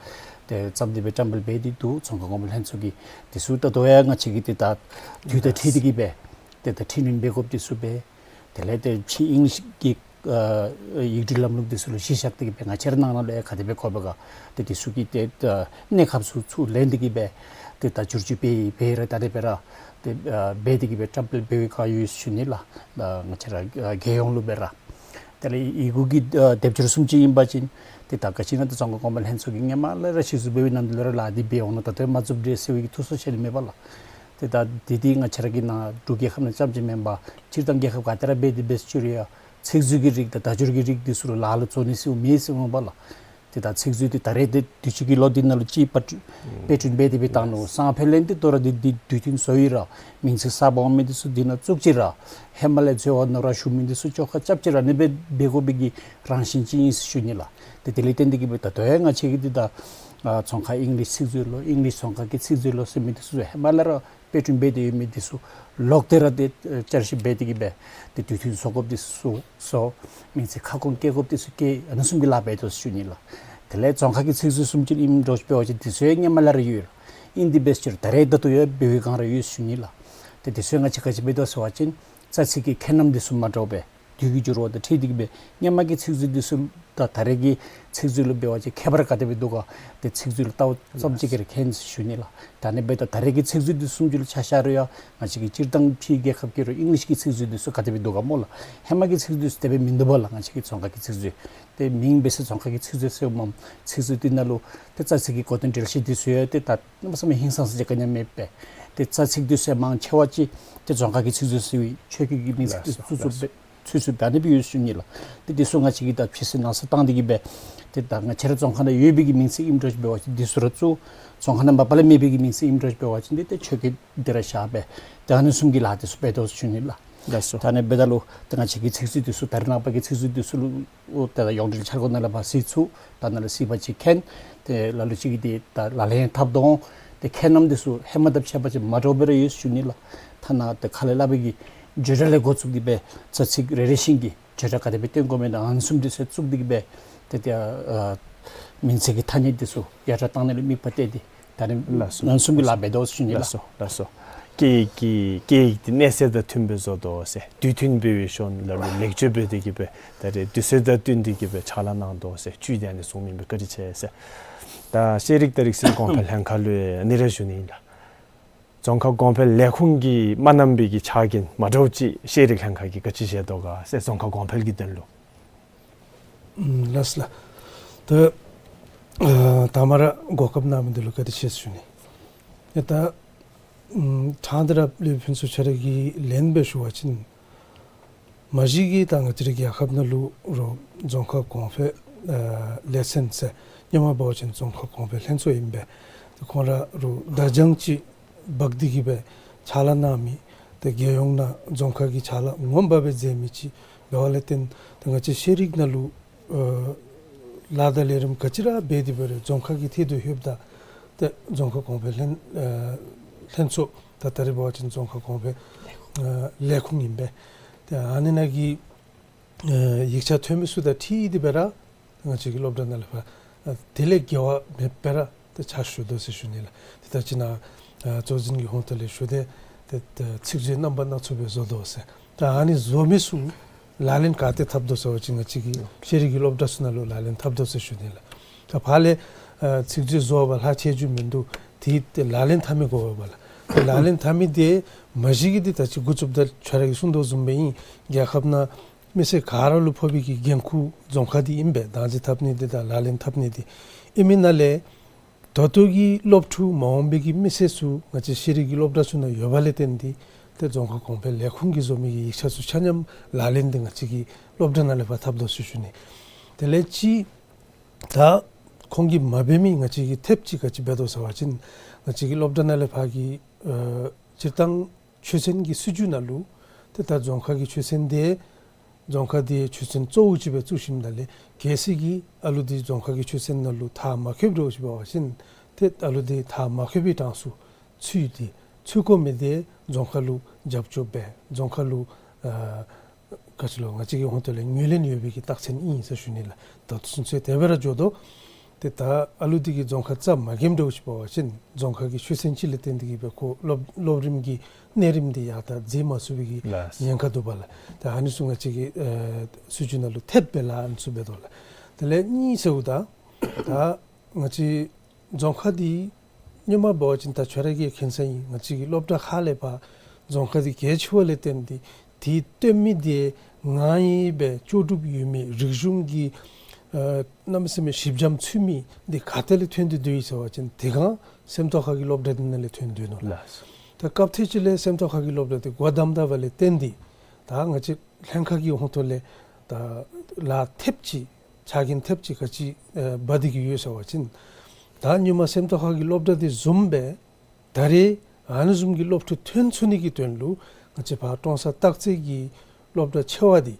ཏེ་བརྩམས་ཏེ་སྦེ་བཀྲམ་སྤེལ་འབད་དེ་འདུག། རྫོང་ཁ་གོང་འཕེལ་ལྷན་ཚོགས་ཀྱིས་དེ་ཚུ་ད་ལྟོ་ཡང་ང་བཅས་ཀྱིས་ཏེ་ད་དུས་དང་འཁྲིལ་ཏེ་གི་སྦེ་ཏེ་ད་འཕྲི་སྣོན་འབད་དགོཔ་དེ་ཚུ་འབད། དེ་ལས་ཏེ་ཕྱི་ཨིང་ལིཤ་གི་ཨ་ཡིག་འབྲེལ་ལམ་ལུགས་དེ་ཚུ་ལུ་གཞི་བཞག་སྟེ་གི་སྦེ་ང་བཅས་ར་ནང་ན་ལུ་ཡང་ག་དེ་སྦེ་དགོ་པས་ག་ཏེ་དེ་ཚུ་གི་ཏེ་ཨ་གནས་སྐབས་ཚུ་ཚུར་ལེན་ཏེ་གི་སྦེ་ཏེ་ད་བསྒྱུར་བཅོས་འབད་འབད་ར་ད་རེས་འབད་ར་ཏེ་ཨ་འབད་དེ་གི་སྦེ་བཀྲམ་སྤེལ་འབད་བའི་བསྒང་ཡོད་ཟེར་ཞུ་ནི་ལགས། ད་ང་བཅས་ར་ཨ་རྒྱལ་ཡོངས་ལུ་སྦེ་ར། དེ་ལས་ཡི་གུ་གི་ཨ་དེབ་སྦྱོར་བཟུམ་ཅིག་ཨིན་པ་ཅིན་ཏེ་ད་ག་ཅི་ཨིན་ན་ད་རྫོང་ཁ་གོང་འཕེལ་ལྷན་ཚོགས་ཀྱིས་ཧེ་མ་ལས་ར་གཞི་བཙུགས་འབད་བའི་ནམ་དུས་ལས་ར་ལཱ་འདི་འབད་འོང་ནུག། ད་ལྟོ་མ་བཙུགས་འདྲས་ཟེར་བའི་གི་ཐུགས་སུ་ཆེ་ནི་མེད་པས་ལགས། ཏེ་ད་འདི་འདི་ང་བཅས་ར་གི་ནཱ་འབྲུག་རྒྱལ་ཁབ་ནང་རྐྱངམ་ཅིག་མེན་པར་སྤྱིར་བཏང་རྒྱལ་ཁབ་ག་ཏེ་ར་འབད་དེ་འབད་ཟེར་ཞུ་རུང་ཡང་ཚིག་མཛོད་ཀྱི་རིགས་དང་བརྡ་སྦྱོར་གྱི་རིགས་འདི་ཚུ་ལུ་ལཱ་ལུ་འཛོལ་ནི་ཟེར་མེད་ཟེར་མས་པ་ལགས། ཏེ་ད་ཚིག་མཛོད་འདི་ད་རེས་འདི་དུས་ཅི་གི་ལོ་འདི་ནང་ལུ་ཅིག་པར་སྐྲུན་འབད་དེ་སྦེ་བཏང་ནུག། སང་ཕོད་ལས་འདི་དོ་རུང་འདི་འདི་དུས་མཐུན་བཟོ་ཡི་ར་མིང་ཚིག་གསརཔ་འོང་མི་འདི་ཚུ་འདི་ནང་བཙུགས་ཅི་ར་ཧེ་མ་ལས་འཛོལ་བ་ནོར་བ་ཞུགས་མི་འདི་ཚུ་བཅོ་ཁ་རྐྱབ་ཅི་ར་ཨ་ནི་སྦེ་འབད་དགོ་པའི་གི་རང་བཞིན་ཅིག་ཨིན་ཟེར་ཞུ་ནི་ལགས། ཏེ་དེ་ལས་བརྟེན་ཏེ་གི་སྦེ་ད་ལྟོ་ཡང་ང་བཅས་ཀྱིས་འདི་ད་ཨ་རྫོང་ཁ་ཨིང་ལིཤ་ཚིག་མཛོད་ལོ་ཨིང་ལིཤ་རྫོང་ཁ་གི་ཚིག་མཛོད་ལོ་ཟེར་མི་འདི་ཚུ་ཧེ་མ་ལས་ར་དཔེ་སྐྲུན་འབད་དེ་ཡོད་མི་འདི་ཚུ་ལོག་སྟེ་ར་ཏེ་བསྐྱར་ཞིབ་འབད་དེ་གི་སྦེ་ཏེ་དུས་མཐུན་བཟོ་དགོཔ་འདི་ཚུ་བཟོ། མིང་ཚིག་ཁ་སྐོང་བཀལ་དགོཔ་འདི་ཚུ་བཀལ། ཨ་ནི་བཟུམ་གྱི་ལཱ་འབད་དོ་ཟེར་ཞུ་ནི་ལགས། དེ་ལས་རྫོང་ཁ་གི་ཚིག་མཛོད་བཟུམ་ཅིག་ཨིནམ་འདྲཝ་ཅིག་འབད་བ་ཅིན་དེ་ཚུ་ཡང་ཧེ་མ་ལས་ར་ཡོད་ལགས། ཨིན་དེ་འབད་ཟེར་ད་རེས་ད་ལྟོ་ཡང་འབད་བའི་བསྒང་ར་ཡོད་ཟེར་ཞུ་ནི་ལགས། ཏེ་དེ་ཚུ་ཡང་ང་བཅས་ག་ཅི་འབད་དོ་ཟེར་བ་ཅིན་རྩ་ཚིག་གི་ཁྱད་རྣམ་འདི་ཚུ་མ་འདྲཝ་སྦེ་དུས་ཀྱི་འགྱུར་བ་དང་འཁྲིལ་ཏེ་གི་སྦེ་ཧེ་མ་གི་ཚིག་མཛོད་འདི་ཚུ་དང་ད་རེས་ཀྱི་ཚིག་མཛོད་ལུ་འབད་བ་ཅིན་ཁྱད་པར་ག་དེ་སྦེ་འདུག་ག། ཏེ་ཚིག་མཛོད་ལུ་ལྟཝ་ཙམ་ཅིག་གིས་ར་མཁྱེན་ཟེར་ཞུ་ནི་ལགས། ད་ཨ་ནི་འབདཝ་ད་ད་རེས་ཀྱི་ཚིག་མཛོད་འདི་བཟུམ་ཅིག་ལུ་ཆ་བཞག་རུང་ཡང་ང་བཅས་ཀྱི་སྤྱིར་བཏང་ཕྱིའི་རྒྱལ་ཁབ་ཀྱི་རུང་ཨིང་ལིཤ་གི་ཚིག་མཛོད་འདི་ཚུ་ག་དེ་སྦེ་འདུག་ག་སྨོ་ལགས། ཧེ་མ་གི་ཚིག་མཛོད་འདི་ཚུ་དེ་སྦེ་མིན་འདུག་པ་ལགས། ང་བཅས་ཀྱི་རྫོང་ཁ་གི་ཚིག་མཛོད་ཏེ་མིང་འབད་ཟེར་རྫོང་ཁ་གི་ཚིག་མཛོད་ཟེརཝ་མས། ཚིག་མཛོད་འདི་ནང་ལུ་ཏེ་རྩ་ཚིག་གི་གོ་དོན་འགྲེལ་བཤད་འདི་ཚུ་ཡང་ཏེ་ད་གནམ་མེད་ས་མེད་ཧིང་སངས་ས་ཅིག་ག་ནི་ཡང་མེད་པས། ཏེ་རྩ་ཚིག་འདི་ཚུ་ཡང་མང་ཆེ་བ་ཅིག་ཏེ་རྫོང་ཁ་གི་ཚིག་མཛོད་ཟེར་བའི་ཆོས་སྐད་ཀྱི་མིང་ཚིག་འདི་ཚུ་ཚུད་ཚུད་སྦེ་ཚུད་ཚུད་སྦེ་ཨ་ནི་སྦེ་ཡོད་ཟེར་ཞུ་ནི་ལགས། ཏེ་འདི་ཚུ་ང་བཅས་ཀྱིས་ད་ཕྱི་སེལ་ནང་སེལ་བཏང་སྟེ་གི་སྦེ་ཏེ་ད་ང་བཅས་ར་རྫོང་ཁ་ནང་ཡོད་པའི་གི་མིང་ཚིག་ཨིནམ་འདྲཝ་ཅིག་འབད་བ་ཅིན་འདི་ཚུ་ར་བཙུགས། རྫོང་ཁ་ནང་མ་པ་ལས་མེད་པའི་གི་མིང་ཚིག་ཨིནམ་འདྲཝ་ཅིག་འབད་བ་ཅིན་འདི་ཏེ་ཆོས་སྐད་འདི་ར་བཞག་སྦེ་ཏེ་ཨ་ནི་བཟུམ་གྱི་ལཱ་འདི་ཚུ་འབད་དོ་ཟེར་ཞུ་ནི་ལགས། ལགས་སོ། ད་ཨ་ནི་འབདཝ་ད་ལུ་ཏེ་ང་བཅས་ཀྱི་ཚིག་མཛོད་འདི་ཚུ་ད་རེས་ནངས་པ་གི་ཚིག་མཛོད་འདི་ཚུ་ལུ་ཨོ་ད་ཡོངས་འབྲེལ་འཆར་སྒོ་ནང་ལས་ཕར་གཟིགས་ཚུགས། ད་ནཱ་ལས་གཟིགས་པ་ཅིན་མཁྱེན། ཏེ་ལ་ལུ་ཅིག་གིས་ཏེ་ད་ལག་ལེན་འཐབ་དོ་འོང་། ཏེ་ཁྱད་རྣམ་འདི་ཚུ་ཧེ་མ་དང་ཕྱད་པ་ཅིན་མ་འདྲཝ་སྦེ་ར་ཡོད་ཟེར་ཞུ་ནི་ལགས། ཐ་ན་ཏེ་ཁ་ལས་སླབ་པའི་གི་བརྗོད་བྱ་ལས་འགོ་བཙུགས་ཏེ་སྦེ་རྩ་ཚིག་རེ་རེ་བཞིན་གྱི་བརྗོད་བྱ་ག་དེ་སྦེ་སྟོན་དགོ་མི་དང་ཨ་ནི་བཟུམ་འདི་ཚུ་བཙུགས་ཏེ་གི་སྦེ་ཏེ་ཏེ་ཨ་མིང་ཚིག་གི་ཐ་སྙད་འདི་ཚུ་ཡར་དྲག་བཏང་ནི་ལུ་དམིགས་པ་གཏད་དེ་ད་རེས་ལགས་སོ། ཨ་ནི་བཟུམ་གྱི་ལཱ་འབད་དོ་ཟེར་ཞུ་ནི་ལགས། ལགས་སོ་ལགས་སོ། སྐད་ཡིག་གི་སྐད་ཡིག་འདི་གནས་ཚད་དང་མཐུནམ་སྦེ་བཟོ་དོ་ཟེར་དུས་མཐུན་འབད་བའི་ཤུལ་ལ་ལུ་ལེགས་བཅོས་འབད་དེ་གི་སྦེ་ད་རེས་དུས་ཚོད་དང་བསྟུན་ཏེ་གི་སྦེ་ཕྱག་ལཱ་གནང་དོ་ཟེར་བཅུད་དེ་ཨ་ནི་གསུངམ་ཨིན་པས། བཀའ་དྲིན་ཆེ་ཟེར། ད་ཤེས་རིག་དང་རིག་གསར་གོང་འཕེལ་ལྷན་ཁག་ལུ་ཨ་ནི་ར་ཞུ་ནི་ཨིན་ལགས། རྫོང་ཁ་གོང་འཕེལ་ལས་ཁུངས་ཀྱིས་མ་གནང་པའི་གི་ཕྱག་འགན་མ་འདྲཝ་ཅིག་ཤེས་རིག་ལྷན་ཁག་གིས་ག་ཅི་བཞེས་དོ་ག་ཟེར་རྫོང་ཁ་གོང་འཕེལ་གྱི་དོན་ལུ། ཨམ་ལགས་ལགས། ད་ཨ་ད་མ་ར་གོ་སྐབས་གནང་མི་འདི་ལུ་བཀའ་དྲིན་ཆེ་ཟེར་ཞུ་ནི། ཡ་ད་ཨམ་ཕྲང་སྟེ་ར་ལས་ཕུན་ཚོགས་ཁྱོད་ར་གིས་ལན་སྦེ་ཞུ་བ་ཅིན་མ་གཞི་གི་ད་ང་བཅས་རའི་རྒྱལ་ཁབ་ནང་ལུ་རོགས་རྫོང་ཁ་གོང་འཕེལ་ཨ་ལས་ཚན་ཟེར་སྔོན་མ་འབད་བ་ཅིན་རྫོང་ཁ་གོང་འཕེལ་ལྷན་ཚོགས་ཨིན་པས། ཏེ་ཁོང་ར་རོགས་བརྡ་བྱང་ཅིག་འབག་སྟེ་གི་སྦེ་ཕྱག་ལཱ་གནང་མི་ཏེ་རྒྱལ་ཡོངས་ནང་རྫོང་ཁ་གི་ཕྱག་ལཱ་ངོ་མ་སྦེ་མཛད་མི་ཅིག་འབདཝ་ལས་བརྟེན་ཏེ་ང་བཅས་ཤེས་རིག་ནང་ལུ་ཨ་ལཱ་དང་ལས་རིམ་ག་ཅི་ར་འབད་དེ་འབད་རུང་རྫོང་ཁ་གི་ཐད་དུ་ལྷོདཔ་ད་ ཏེ་རྫོང་ཁ་གོང་འཕེལ་ལྷན་ཨ་ལྷན་ཚོགས་ད་ད་རེས་འབད་བ་ཅིན་རྫོང་ཁ་གོང་འཕེལ་ཨ་ལས་ཁུངས་ཨིན་པས། ཏེ་ཨ་ནི་ནང་གི་ཨ་ཡིག་ཆ་ཐོན་མི་ཚུ་དང་འཁྲིལ་ཏེ་སྦེ་ར་ང་བཅས་ཀྱི་སློབ་གྲྭ་ནང་ལས་ཕར་ཨ་དེ་ལས་འགལ་བ་མེད་པར་ར་ཏེ་ཕྱག་ཞུ་དོ་ཟེར་ཞུ་ནི་ལགས། ཏེ་ད་ཅི་ནཱ་ཨ་གཙོ་འཛིན་གྱི་ཧོངས་ཐོག་ལས་ཞུ་སྟེ་ཏེ་ད་ཚིག་མཛོད་རྣམ་པ་སྣ་ཚོགས་སྦེ་བཟོ་དོ་ཟེར། ད་ཨ་ནི་བཟོ་མི་ཚུ་ལག་ལེན་ག་ཏེ་འཐབ་དོ་ཟེར་བ་ཅིན་ང་བཅས་ཀྱི་ཤེས་རིག་གི་སློབ་གྲྭ་ཚུ་ནང་ལུ་ལག་ལེན་འཐབ་དོ་ཟེར་ཞུ་ནི་ལགས། ད་ཕར་ལས་ཨ་ཚིག་མཛོད་བཟོ་བར་ལྷག་ཆད་རྒྱུ་མིན་འདུག། ཏེ་ཏེ་ལག་ལེན་འཐབ་མི་དགོ་པས་ལགས། ཏེ་ལག་ལེན་འཐབ་མི་དེ་མ་གཞི་གི་འདི་ད་ཅི་འགོ་བཙུགསཔ་ད་ཁྱོད་ར་གིས་གསུངས་དོ་བཟུམ་སྦེ་ཨིན། རྒྱལ་ཁབ་ནང་མི་སེར་ག་ར་ལུ་ཕོག་པའི་གི་འགན་ཁུར་རྫོང་ཁ་འདི་ཨིན་པས། བདག་འཛིན་འཐབ་ནི་འདི་དང་ལག་ལེན་འཐབ་ནི་འདི། ཨིན་མི་ནང་ལས་ད་ལྟོ་གི་སློབ་ཕྲུག་མ་འོངས་པའི་གི་མི་སེར་ཚུ་ང་བཅས་ཤེས་རིག་གི་སློབ་གྲྭ་ཚུ་ནང་ཡོད་པ་ལས་བརྟེན་ཏེ་ཏེ་རྫོང་ཁ་གོང་འཕེལ་ལས་ཁུངས་ཀྱིས་བཟོ་མི་གི་ཡིག་ཆ་ཚུ་ཆ་མཉམ་ལག་ལེན་འདི་ང་བཅས་ཀྱི་སློབ་གྲྭ་ནང་ལས་ཕར་འཐབ་དོ་ཟེར་ཞུ་ནི། དེ་ལས་ཅིག་ད་ཁོང་གིས་མ་འབད་མི་ང་བཅས་ཀྱིས་འཐབ་ཅི་ག་ཅི་འབད་དོ་ཟེར་བ་ཅིན་ང་བཅས་ཀྱི་སློབ་གྲྭ་ནང་ལས་ཕར་གྱི་ཨ་སྤྱིར་བཏང་ཆོས་ཚན་གྱི་སྲིད་བྱུས་ནང་ལུ་ཏེ་ད་རྫོང་ཁ་གི་ཆོས་ཚན་དེ་རྫོང་ཁ་དེ་ཆོས་ཚན་གཙོ་བོ་ཅིག་སྦེ་བཙུགས་ཞིནམ་ད་ལས་གལ་སྲིད་ཀྱི་ཨ་ལུ་དེ་རྫོང་ཁ་གི་ཆོས་ཚན་ནང་ལུ་མཐར་མ་འཁྱོལཝ་འདྲཝ་ཅིག་འབད་བ་ཅིན་ཏེ་ཨ་ལུ་དེ་མཐར་མ་འཁྱོལ་བའི་གྲངས་སུ་ཚུད་དེ་ཚུད་དགོ་མི་དེ་རྫོང་ཁ་ལུ་རྒྱབ་སྐྱོར་འབད་རྫོང་ཁ་ལུ་ཨ་ག་ཅི་ལོ་ང་བཅས་ཀྱི་ཧོངས་ཐོག་ལས་ངོས་ལེན་ཡོད་པའི་གི་རྟགས་མཚན་ཨིན་ཟེར་ཞུ་ནི་ལགས། ད་ལྟོ་ཚུན་ཚོད་དེ་སྦེ་ར་འགྱོ་དོ། ཏེ་ད་ཨ་ལུ་དེ་གིས་རྫོང་ཁ་རྩ་མ་འགེངས་འདྲཝ་ཅིག་འབད་བ་ཅིན་རྫོང་ཁ་གི་ཆོས་ཚན་ཅིག་ལས་བརྟེན་ཏེ་གིས་སྦེ་ཁོ་སློབ་སློབ་རིམ་གྱི་གནས་རིམ་དེ་ཡར་ད་འཛེགས་མ་ཚུགས་པའི་གི་ལགས། ཉེན་ཁ་འདུག་པ་ལགས། ད་ཨ་ནི་ཚུ་ང་བཅས་ཀྱི་ཨ་སྲིད་བྱུས་ནང་ལུ་འཐབ་སྦེ་ལགས་ཨ་ནི་ཚུ་འབད་དོ་ལགས། དེ་ལས་གཉིས་ཟེརཝ་ད་ད་ང་བཅས་རྫོང་ཁ་འདི་སྔོན་མ་འབད་བ་ཅིན་ད་ཁྱོད་ར་གིས་མཁྱེན་ས་ཨིན། ང་བཅས་ཀྱི་སློབ་གྲྭ་ཁག་ལས་ཕར་རྫོང་ཁ་འདི་གལ་ཆེ་བ་ལས་བརྟེན་ཏེ་དེ་སྟོན་མི་དེ་ང་ཡི་སྦེ་ལྕོགས་གྲུབ་ཡོད་མི་རིག་གཞུང་གི་ཨ་གནམ་མེད་ས་མེད་ཞིབ་འཇམ་ཚུད་མི་འདི་ག་ཏེ་ལས་ཐོན་ཏེ་འདུག་ཟེར་བ་ཅིན་དེ་སྒང་སེམས་རྟོགས་ཁ་གི་སློབ་གྲྭ་འདི་ནང་ལས་ཐོན་འདུག་ནོ་ལགས། ལགས། ད་སྐབས་ཐེངས་ཅིག་ལས་སེམས་རྟོགས་ཁ་གི་སློབ་གྲྭ་འདི་སྒོ་བསྡམས་ད་པ་ལས་བརྟེན་ཏེ་ད་ང་བཅས་ལྷན་ཁག་གི་ཧོངས་ཐོག་ལས་ད་ལཱ་འཐབ་ཅི་ཕྱག་འགན་འཐབ་ཅི་ག་ཅི་ཨ་འབད་དེ་གི་ཡོད་ཟེར་བ་ཅིན་ད་སྔོན་མ་སེམས་རྟོགས་ཁ་གི་སློབ་གྲྭ་འདི་བཟུམ་སྦེ་ད་རེས་ཨ་ནི་བཟུམ་གྱི་སློབ་ཕྲུག་ཐོན་ཚུགས་ནི་གི་དོན་ལུ་ང་བཅས་ཕར་ཀྲོང་གསར་སྟག་རྩེ་གི་སློབ་གྲྭ་ཆེ་བ་འདི་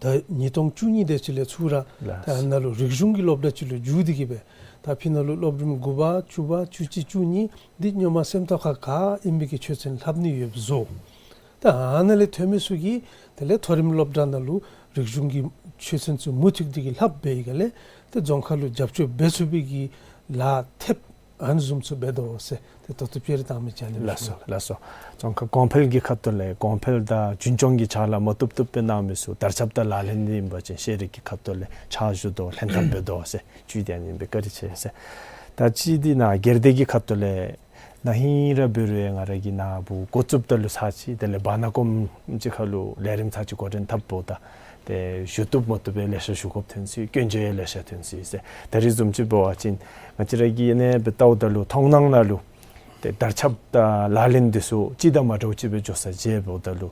ད་ཉིས་སྟོང་བཅུ་གཉིས་དེ་ཅིག་ལས་ཚུར་ར་ལགས། ད་ཨ་ནཱ་ལུ་རིག་གཞུང་གི་སློབ་གྲྭ་ཅིག་ལུ་བསྒྱུར་ཏེ་གིས་སྦེ་ད་ཕི་ནཱ་ལུ་སློབ་རིམ་དགུ་པ་བཅུ་པ་བཅུ་གཅིག་བཅུ་གཉིས་འདི་སྔོན་མ་སེམས་རྟོགས་ཁ་ག་ཨིན་པའི་གི་ཆོས་ཚན་ལྷབ་ནི་ཡོདཔ་བཟོ། ད་ཨ་ནཱ་ལས་ཐོན་མི་ཚུ་གིས་དེ་ལས་མཐོ་རིམ་སློབ་གྲྭ་ནང་ལུ་རིག་གཞུང་གི་ཆོས་ཚན་ཚུ་མུ་མཐུད་དེ་གིས་ལྷབ་འབད་བའི་སྒང་ལས་ཏེ་རྫོང་ཁ་ལུ་རྒྱབ་སྐྱོར་འབད་ཚུགས་པའི་གི་ལཱ་འཐབ་ཨ་ནི་བཟུམ་ཚུ་འབད་དོ་ཟེར་ཏེ་ད་ལྟོ་སྤྱིར་བཏང་མི་ཅིག་ཨ་ནི་ལགས་སོ། ཞུ། ལགས་སོ། རྫོང་ཁ་གོང་འཕེལ་གྱི་ཁ་ཐུག་ལས་གོང་འཕེལ་དང་རྒྱུན་སྐྱོང་གི་ཕྱག་ལཱ་མ་བཏུབ་བཏུབ་སྦེ་གནང་མི་ཚུ་དར་ཁྱབ་དང་ལག་ལེན་འདི་ཨིན་པ་ཅིན་ཤེས་རིག་གི་ཁ་ཐུག་ལས་ཕྱག་ཞུ་དོ་ལྷན་ཐབས་འབད་དོ་ཟེར་བཅུད་དེ་ཨ་ནི་སྦེ་བཀའ་དྲིན་ཆེ་ཟེར། ད་ཅི་འདི་ནཱ་སྒེར་སྡེ་གི་ཁ་ཐུག་ལས་ན་ཧིང་ར་འབད་རུང་ང་ར་གིས་ནཱ་བུ་འགོ་བཙུགསཔ་ད་ལུ་ཚར་ཅིག་དེ་ལས་བར་ན་ཀོམ་ཅིག་ཁར་ལུ་ལས་རིམ་ཚར་ཅིག་འགོ་འདྲེན་འཐབ་འབདཝ་ད་ཏེ་ཞུ་བཏུབ་མ་བཏུབ་སྦེ་ལེ་ཤ་ཞུ་དགོཔ་ཐོན་སོ་ཡི། སྐྱོན་བརྗོད་ཡང་ལེ་ཤ་ཐོན་སོ་ཡི་ཟེར། ད་རེས་བཟུམ་ཅིག་འབད་བ་ཅིན་ང་བཅས་ར་གིས་ཨ་ནེ་སྦེ་བལྟཝ་ད་ལུ་མཐོང་སྣང་ནང་ལུ་ཏེ་དར་ཁྱབ་དང་ལག་ལེན་འདི་ཚུ་ཅིག་དང་མ་འདྲཝ་ཅིག་སྦེ་འགྱོ་ས་མཇལཝ་ད་ལུ་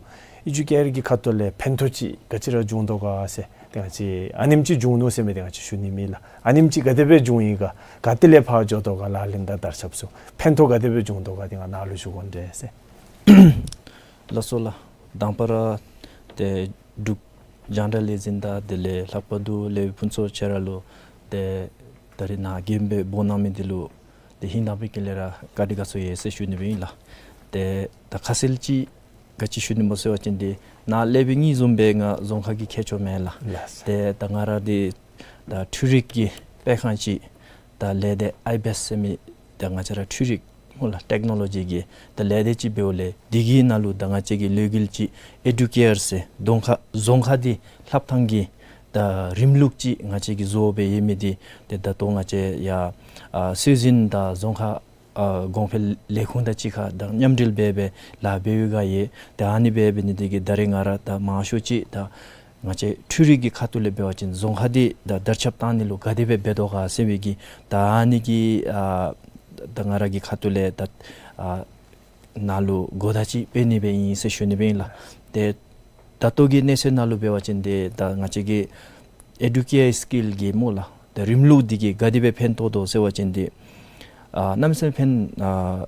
ཨི་ཇུ་ཀེ་ཨར་གྱི་ཁ་ཐུག་ལས་ཕན་ཐོགས་ཅིག་ག་ཅི་ར་བྱུང་དོ་ག་ཟེར། ཏེ་ང་བཅས་ཨ་ནེམ་ཅིག་བྱུང་ནུག་ཟེར་མི་འདི་ང་བཅས་ཞུ་ནི་མེད་ལགས། ཨ་ནེམ་ཅིག་ག་དེ་སྦེ་བྱུང་ཡི་ག་ག་ཏེ་ལས་ཕར་འགྱོ་དོ་ག་ལག་ལེན་དང་དར་ཁྱབ་ཚུ་ཕན་ཐོགས་ག་དེ་སྦེ་བྱུང་དོ་ག་འདི་ང་ནཱ་ལུ་ཞུ་དགོ་འདྲས་ཟེར། ལགས་སོ་ལགས། དང་པ་ར་ཏེ་འབྲུག་རྒྱང་བསྒྲགས་ལས་འཛིན་དང་དེ་ལས་ལྷག་པར་དུ་ལས་ཕུན་ཚོགས་ཁྱོད་ར་ལུ་ཏེ་ད་རེས་ནཱ་མགྱོནམ་སྦེ་འབོ་གནང་མི་འདི་ལུ་ཏེ་ཧིང་དང་པའི་དཀྱིལ་ལས་ར་བཀའ་དྲིན་དགའ་ཚོར་ཡོད་ཟེར་ཞུ་ནི་སྦེ་ཨིན་ལགས། ཏེ་ད་ཁ་གསལ་ཅིག་ག་ཅི་ཞུ་ནི་སྨོ་ཟེར་བ་ཅིན་འདི་ནཱ་ལས་སྦེ་ངེས་བཟུམ་སྦེ་ང་རྫོང་ཁ་གི་མཁས་མཆོག་མེན་ལགས། ལགས། ཏེ་ད་ང་ར་འདི་ད་འཕྲུལ་རིག་གི་དཔེ་ཁང་ཅིག་ད་ལས་སྡེ་ཨའི་བེསི་ཟེར་མི་ད་ང་བཅས་ར་འཕྲུལ་རིག་སྨོ་ལགས་ཊེཀ་ནོ་ལོ་ཇི་གི་ད་ལས་སྡེ་ཅིག་འབདཝ་ལས་འདི་གི་ནང་ལུ་ད་ང་བཅས་ཀྱི་ལས་འགུལ་ཅིག་ཨེ་ཌུ་ཀེར་ཟེར་རྫོང་ཁ་རྫོང་ཁ་འདི་ལྷབ་ཐངས་ཀྱི་ད་རིམ་ལུགས་ཅིག་ང་བཅས་ཀྱིས་བཟོ་སྦེ་ཡོད་མི་འདི་ཏེ་ད་ལྟོ་ང་བཅས་ཡར་ཨ་སྲོལ་འཛིན་དང་རྫོང་ཁ་ཨ་གོང་འཕེལ་ལས་ཁུངས་དང་གཅིག་ཁར་དང་མཉམ་འབྲེལ་འབད་སྦེ་ལཱ་འབད་བའི་སྒང་ཡོད། ཏེ་ཨ་ནི་འབད་འབད་ནི་འདི་གིས་ད་རེས་ང་ར་ད་མང་ཤོས་ཅིག་ད་ང་བཅས་འཕྲུལ་རིག་གི་ཁ་ཐུག་ལས་འབད་བ་ཅིན་རྫོང་ཁ་འདི་ད་དར་ཁྱབ་བཏང་ནི་ལུ་ག་དེ་སྦེ་འབད་དོ་ག་ཟེར་བའི་གི་ད་ཨ་ནི་གི་ཨ་ད་ང་ར་གི་ཁ་ཐུག་ལས་ད་ཨ་ནཱ་ལུ་གོ་བརྡ་ཅིག་སྤེལ་ནི་སྦེ་ཨིན་ཟེར་ཞུ་ནི་སྦེ་ཨིན་ལགས། ཏེ་ད་ལྟོ་གི་གནས་ཚུལ་ནང་ལུ་འབད་བ་ཅིན་འདི་ད་ང་བཅས་ཀྱི་ཨེ་ཌུ་ཀེར་སི་ཀིལ་གྱི་སྨོ་ལགས། ཏེ་རིམ་ལུགས་འདི་གིས་ག་དེ་སྦེ་ཕན་ཐོགས་དོ་ཟེར་བ་ཅིན་འདི་ཨ་གནམ་མེད་ས་མེད་ཕན་ཨ་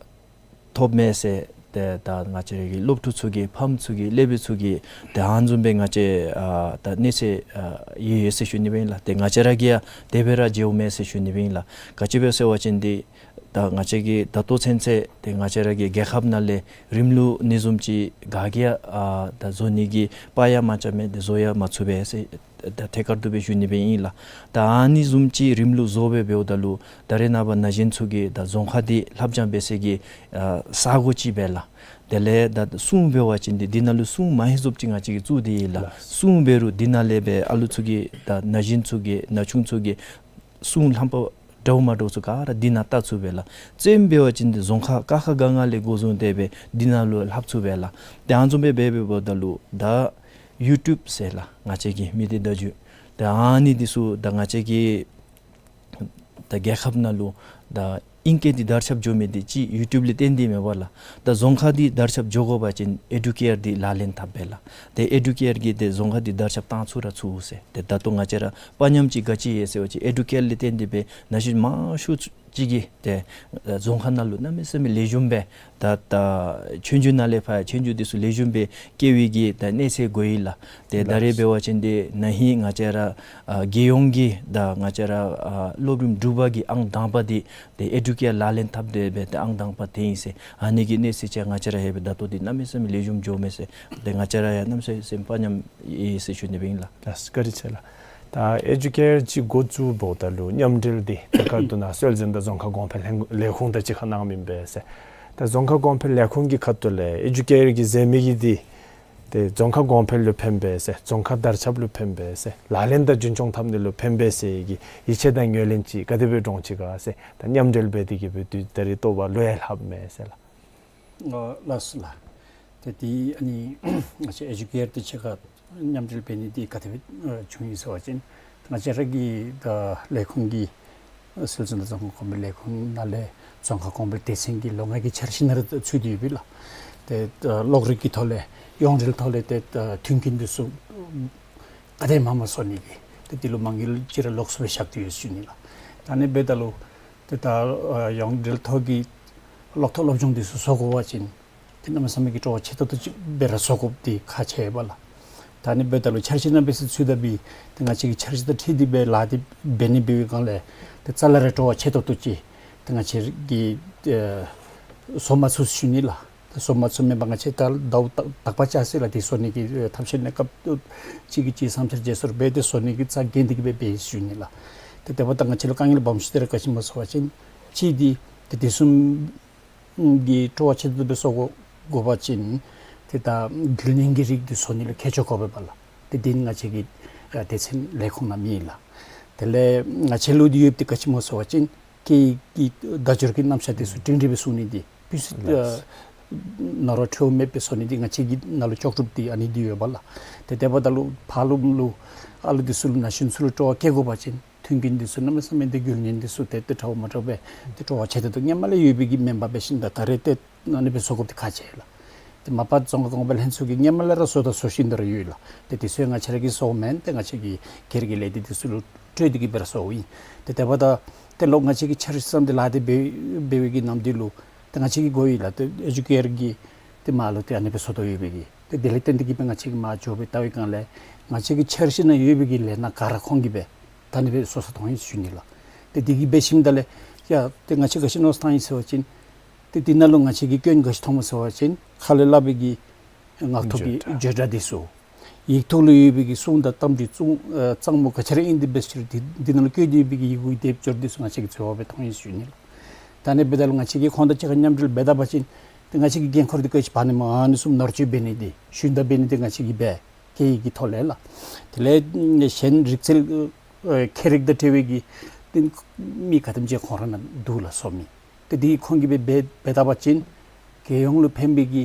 ཐོགས་མས་ཟེར་ཏེ་ད་ང་བཅས་ར་གི་སློབ་ཕྲུག་ཚུ་གིས་ཕམ་ཚུ་གིས་སློབ་དཔོན་ཚུ་གིས་ཏེ་ཨ་ནི་བཟུམ་སྦེ་ང་བཅས་ཨ་ད་གནས་ཚུལ་ཨ་ཡོད་ཡོད་ཟེར་ཞུ་ནི་སྦེ་ཨིན་ལགས། ཏེ་ང་བཅས་ར་གིས་ཡང་དེ་སྦེ་ར་མཇལཝ་མས་ཟེར་ཞུ་ནི་སྦེ་ཨིན་ལགས། ག་ཅི་སྦེ་ཟེར་བ་ཅིན་འདི་ ད་ང་བཅས་ཀྱིས་ད་ལྟོ་ཚུན་ཚོད་ཏེ་ང་བཅས་ར་གི་རྒྱལ་ཁབ་ནང་ལས་རིམ་ལུགས་ཨ་ནི་བཟུམ་ཅིག་ག་གིས་ཡང་ཨ་ད་བཟོ་ནི་གི་དཔའ་ཡང་མ་རྐྱབ་མས། ཏེ་བཟོ་ཡང་མ་ཚུགས་པས་ཟེར་ད་ཐད་ཀར་དུ་སྦེ་ཞུ་ནི་སྦེ་ཨིན་ལགས། ད་ཨ་ནི་བཟུམ་ཅིག་རིམ་ལུགས་བཟོ་སྦེ་འབདཝ་ད་ལུ་ད་རེས་ནངས་པ་ན་གཞོན་ཚུ་གིས་ད་རྫོང་ཁ་འདི་ལྷབ་སྦྱང་འབད་སའི་གི་ཨ་ས་གོ་ཅིག་སྦེ་ལགས། དེ་ལས་ད་སྲུང་འབད་བ་ཅིན་འདི་འདི་ནང་ལུ་སྲུང་མ་ཧེ་བཟུམ་ཅིག་ང་བཅས་ཀྱིས་བཙུགས་ཏེ་ཡོད་ལགས། ལགས། སྲུང་འབད་རུང་འདི་ནང་ལས་སྦེ་ཨ་ལུ་ཚུ་གིས་ད་ན་གཞོན་ཚུ་གིས་ན་ཆུང་ཚུ་གིས་སྲུང་རྣམ་པ་འདྲཝ་མ་འདྲཝ་ཚུ་ག་ར་འདི་ནང་བལྟ་ཚུགས་པས་ལགས། རྩེདམོ་འབད་བ་ཅིན་འདི་རྫོང་ཁ་ཀ་ཁ་ག་ང་ལས་འགོ་བཟུང་སྟེ་སྦེ་འདི་ནང་ལུ་ལྷབ་ཚུགས་པས་ལགས། ཏེ་ཨ་ནི་བཟུམ་སྦེ་འབད་འབདཝ་ད་ལུ་ད་ཡུ་ཊུབ་ཟེར་ལགས། ང་བཅས་ཀྱི་མི་སྡེ་བརྡ་བརྒྱུད་ད་ཨ་ནི་འདི་ཚུ་ད་ང་བཅས་ཀྱི་ད་རྒྱལ་ཁབ་ནང་ལུ་ད་ཨིང་སྐད་འདི་དར་ཁྱབ་འགྱོ་མི་འདི་ཅིག་ཡུ་ཊུབ་ལས་བརྟེན་ཏེ་མེན་པ་ལགས། ད་རྫོང་ཁ་འདི་དར་ཁྱབ་འགྱོ་དགོ་པ་ཅིན་ཨེ་ཌུ་ཀེར་འདི་ལག་ལེན་འཐབ་པས་ལགས། ཏེ་ཨེ་ཌུ་ཀེར་གྱིས་ཏེ་རྫོང་ཁ་འདི་དར་ཁྱབ་བཏང་ཚུགས་ར་ཚུགས་ཟེར། ཏེ་ད་ལྟོ་ང་བཅས་ར་དཔའ་ཉམས་ཅིག་ག་ཅི་ཡོད་ཟེར་བ་ཅིན་ཨེ་ཌུ་ཀེར་ལས་བརྟེན་ཏེ་སྦེ་ན་གཞོན་མང་ཤོས་ཅིག་གིས་ཏེ་རྫོང་ཁ་ནང་ལུ་གནམ་མེད་ས་མེད་ལེགས་ཤོམ་སྦེ་ད་ད་ཆོས་རྒྱུགས་ནང་ལས་ཕར་ཆོས་རྒྱུགས་འདི་ཚུ་ལེགས་ཤོམ་སྦེ་སྐྱེལ་བའི་གི་ད་གནས་ཚད་དགོ་ཡི་ལགས། ཏེ་ད་རེས་འབད་བ་ཅིན་འདི་ན་ཧིང་ང་བཅས་ར་ཨ་རྒྱལ་ཡོངས་ཀྱི་ད་ང་བཅས་ར་ཨ་སློབ་རིམ་དྲུག་པ་གི་ཨང་དང་པ་འདི་ཏེ་ཨེ་ཌུ་ཀེར་ལག་ལེན་འཐབ་སྟེ་སྦེ་ཏེ་ཨང་དང་པ་ཐོན་ཡི་ཟེར། ཨ་ནི་གི་གནས་ཚད་ཅིག་ང་བཅས་ར་ཧེ་སྦེ་ད་ལྟོ་འདི་གནམ་མེད་ས་མེད་ལེགས་ཤོམ་འགྱོཝ་མས་ཟེར། ཏེ་ང་བཅས་ར་ཡང་གནམ་མེད་ས་མེད་དཔའ་ཉམས་ཡོད་ཟེར་ཞུ་ནི་སྦེ་ཨིན་ལགས། ལགས་བཀའ་དྲིན་ཆེ་ལགས། ད་ཨེ་ཌུ་ཀེར་ཅིག་འགོ་བཙུགས་འབདཝ་ད་ལུ་མཉམ་འབྲེལ་འདི་ཐད་ཀར་དུ་ནཱ་སྲོལ་འཛིན་དང་རྫོང་ཁ་གོང་འཕེལ་ལས་ལས་ཁུངས་དང་གཅིག་ཁར་གནང་མི་ཨིན་པས་ཟེར། ད་རྫོང་ཁ་གོང་འཕེལ་ལས་ཁུངས་ཀྱི་ཁ་ཐུག་ལས་ཨེ་ཌུ་ཀེར་གྱིས་མཛད་མི་གི་འདི་ཏེ་རྫོང་ཁ་གོང་འཕེལ་ལུ་ཕན་པས་ཟེར། རྫོང་ཁ་དར་ཁྱབ་ལུ་ཕན་པས་ཟེར། ལག་ལེན་དང་རྒྱུན་འཁྱོངས་འཐབ་ནི་ལུ་ཕན་པས་ཟེར་གྱི་ཡིད་ཆེས་དང་ངོས་ལེན་ཅིག་ག་དེ་སྦེ་འདྲོངས་ཅི་ག་ཟེར། ད་མཉམ་འབྲེལ་འབད་དེ་གི་སྦེ་དུས་ད་རེས་ལྟོ་བ་ལོ་ཡང་ལྷགཔ་མས་ཟེར་ལགས། ཨ་ལགས་སོ་ལགས། ཏེ་འདི་ཨ་ནི་ང་བཅས་ཨེ་ཌུ་ཀེར་དང་གཅིག་ཁར་མཉམ་འབྲེལ་འབད་ནི་འདི་ག་དེ་སྦེ་ཨ་བྱུང་ཡི་ཟེར་བ་ཅིན་ང་བཅས་ར་གི་ད་ལས་ཁུངས་ཀྱི་སྲོལ་འཛིན་དང་རྫོང་ཁ་གོང་འཕེལ་ལས་ཁུངས་ནང་ལས་རྫོང་ཁ་གོང་འཕེལ་སྡེ་ཚན་གྱི་ལོ་ལྔ་གི་འཆར་གཞི་ནང་ར་ཚུད་དེ་ཡོད་པས་ལགས། ཏེ་ཨ་གློག་རིག་གི་ཐོག་ལས་ཡོངས་འབྲེལ་ཐོག་ལས་ཏེ་ཨ་མཐུན་རྐྱེན་འདི་ཚུ་ག་དེ་མང་མང་བཟོ་ནི་གི་ཏེ་འདི་ལུ་མ་དངུལ་ཅིག་ར་ལོགས་སུ་སྦེ་བཞག་སྟེ་ཡོད་ཟེར་ཞུ་ནི་ལགས། ད་ཨ་ནི་འབདཝ་ད་ལུ་ཏེ་ད་ཨ་ཡོངས་འབྲེལ་ཐོག་གི་གློག་ཐོག་སློབ་སྦྱོང་འདི་ཚུ་བཟོ་དགོ་པ་ཅིན་ཏེ་གནམ་མེད་ས་མེད་ཀྱི་སྤྲོ་བ་ཆེ་ཏོག་ཏོ་ཅིག་སྦེ་ར་བཟོ་དགོཔ་འདི་ཁག་ཆེ་བས་ལགས། ད་ཨ་ནི་འབདཝ་ད་ལུ་འཆར་གཞི་ནང་འབད་ས་ཚུད་ད་འབད་ཏེ་ང་བཅས་ཀྱི་འཆར་གཞི་དང་འཁྲིལ་ཏེ་སྦེ་ལཱ་འདི་འབད་ནི་འབད་བའི་སྒང་ལས་ཏེ་རྩ་ལས་ར་སྤྲོ་བ་ཆེ་ཏོག་ཏོ་ཅིག་ཏེ་ང་བཅས་ཀྱིས་ཨེ་བཟོ་མ་ཚུགས་ཞུ་ནི་ལགས། ཏེ་བཟོ་མ་ཚུགས་མེན་པར་ང་བཅས་ད་ཟླཝ་དག་པ་བཅད་ཅི་ལགས། ཏེ་བཟོ་ནི་གི་ཨེ་ཐབས་ཤེས་གནས་སྐབས་ཅིག་གི་ཅིག་བསམ་འཆར་བརྗེ་སོར་འབད་དེ་བཟོ་ནི་གི་རྩ་འགེངས་ཏེ་གི་སྦེ་འབད་ཞུ་ནི་ལགས། ཏེ་དེ་འབདཝ་ད་ང་བཅས་ལུ་དཀའ་ངལ་སྦོམ་ཤོས་འདི་ར་ག་ཅི་སྨོ་ཟེར་བ་ཅིན་གཅིག་འདི་ཏེ་དེ་བཟུམ་གྱི་སྤྲོ་བ་ཆེ་ཏོག་ཏོ་སྦེ་བཟོ་དགོ་དགོ་པ་ཅིན་ཏེ་ད་རྒྱུན་ལྡན་གྱི་རིགས་འདི་བཟོ་ནི་ལུ་མཁས་མཆོག་དགོ་པས་ལགས། ཏེ་འདི་ནི་ང་བཅས་ཀྱི་ཨ་སྡེ་ཚན་ལས་ཁུངས་ནང་མེད་ལགས། དེ་ལས་ང་བཅས་ལུ་འདི་ཡོདཔ་འདི་ག་ཅི་སྨོ་ཟེར་བ་ཅིན་སྐད་ཡིག་གི་བརྡ་སྦྱོར་གྱི་རྣམ་གཞག་འདི་ཚུ་སྒྲིང་སྒྲི་སྦེ་བཟོ་ནི་འདི་སྤུས་ཚད་ཨ་ནོར་བ་འཕྲོ་མེད་སྦེ་བཟོ་ནི་འདི་ང་བཅས་ཀྱི་ནང་ལུ་ལྕོགས་གྲུབ་འདི་ཨ་ནི་འདི་ཡོད་པས་ལགས། ཏེ་དེ་འབདཝ་ད་ལུ་ཕར་ལུ་ལུ་ཨ་ལུ་འདི་ཚུ་ལུ་ན་གཞོན་ཚུ་ལུ་སྤྲོ་བ་བསྐྱེད་དགོ་པ་ཅིན་མཐུན་རྐྱེན་འདི་ཚུ་གནམ་མེད་ས་མེད་འདི་རྒྱུན་ལྡན་འདི་ཚུ་ཏེ་ཏེ་འདྲཝ་མ་འདྲཝ་སྦེ་ཏེ་སྤྲོ་བ་ཆེ་ཏོག་ཏོ་སྔོན་མ་ལས་ཡོད་པའི་གི་མེན་པར་འབད་ཞིནམ་ད་ད་རེས་ཏེ་ཨ་ནི་སྦེ་བཟོ་དགོཔ་འདི་ཁག་ཆེ་ལགས། ཏེ་མ་པ་རྫོང་ཁ་གོང་འཕེལ་ལྷན་ཚོགས་ཀྱིས་སྔོན་མ་ལས་ར་བཟོ་དང་བཟོ་བཞིན་དུ་ར་ཡོད་ལགས། ཏེ་འདི་ཚུ་ང་བཅས་ར་གིས་བཟོཝ་མེན། ཏེ་ང་བཅས་ཀྱི་སྒེར་གྱི་ལས་སྡེ་འདི་ཚུ་ལུ་སྤྲོད་དེ་གི་སྦེ་ར་བཟོཝ་ཨིན། ཏེ་དེ་འབདཝ་ད་ཏེ་ལོག་ང་བཅས་ཀྱི་འཆར་གཞི་བཟུམ་འདི་ལཱ་འདི་འབད་འབད་བའི་གི་ནམ་དུས་ལུ་ཏེ་ང་བཅས་ཀྱིས་གོ་ཡི་ལགས། ཏེ་ཨེ་ཌུ་ཀེར་གྱིས་ཏེ་མར་ལུ་ཏེ་ཨ་ནི་སྦེ་བཟོ་དོ་ཡོད་པའི་གི། ཏེ་དེ་ལས་བརྟེན་ཏེ་གི་སྦེ་ང་བཅས་ཀྱིས་མར་འགྱོ་སྦེ་བལྟ་བའི་སྒང་ལས་ང་བཅས་ཀྱི་འཆར་གཞི་ནང་ཡོད་པའི་གི་ལས་སྣ་ག་ར་ཁོང་གིས་སྦེ་ད་ཨ་ནི་སྦེ་བཟོ་ས་མཐོང་ཡི་ཞུ་ནི་ལགས། ཏེ་དེ་གི་འབད་ཞིནམ་ད་ལས་ཡ་ཏེ་ང་བཅས་ག་ཅི་མནོ་བསམ་བཏང་ཡི་ཟེར་བ་ཅིན་ཏེ་འདི་ནང་ལུ་ང་བཅས་ཀྱིས་སྐྱོན་ག་ཅི་མཐོངམ་སྨོ་ཟེར་བ་ཅིན་ཁ་ལས་སླབ་པའི་གི་ངག་ཐོག་གི་བརྗོད་བརྗོད་སྒྲ་འདི་ཚུ། ཡིག་ཐོག་ལུ་ཡོད་པའི་གི་གསུང་དང་གཏམ་དྲི་གཙང་གཙང་མ་ག་ཅི་ར་ཨིན་དེ་འབད་ཞིནམ་འདི་འདི་ནང་ལུ་བཀོད་དེ་ཡོད་པའི་གི་ཡི་གུ་སྡེབ་སྦྱོར་འདི་ཚུ་ང་བཅས་ཀྱིས་འཚོལ་བ་སྦེ་མཐོང་ཡི་ཞུ་ནི་ལགས། ད་ཨ་ནི་འབདཝ་ད་ལུ་ང་བཅས་ཀྱིས་ཁོང་དང་གཅིག་ཁར་མཉམ་འབྲེལ་འབད་ད་པ་ཅིན་ཏེ་ང་བཅས་ཀྱི་འགན་ཁུར་འདི་ག་ཅི་འབག་ནི་སྨོ། ཨ་ནི་བཟུམ་ནོར་བཅོས་འབད་ནི་འདི་ཞུན་དག་འབད་ནི་འདི་ང་བཅས་ཀྱིས་འབད་སྐད་ཡིག་གི་ཐོག་ལས་ལགས། དེ་ལས་གཞན་རིག་རྩལ་ཨེ་མཁས་རིག་དང་འབྲེལ་བའི་གི་ཏེ་མི་ག་དེམ་ཅིག་ཁོང་ར་ནང་འདུག་ལགས་བཟོ་མི། ཏེ་འདི་ཁོང་གིས་སྦེ་འབད་འབད་ད་པ་ཅིན་རྒྱལ་ཡོངས་ལུ་ཕན་པའི་གི་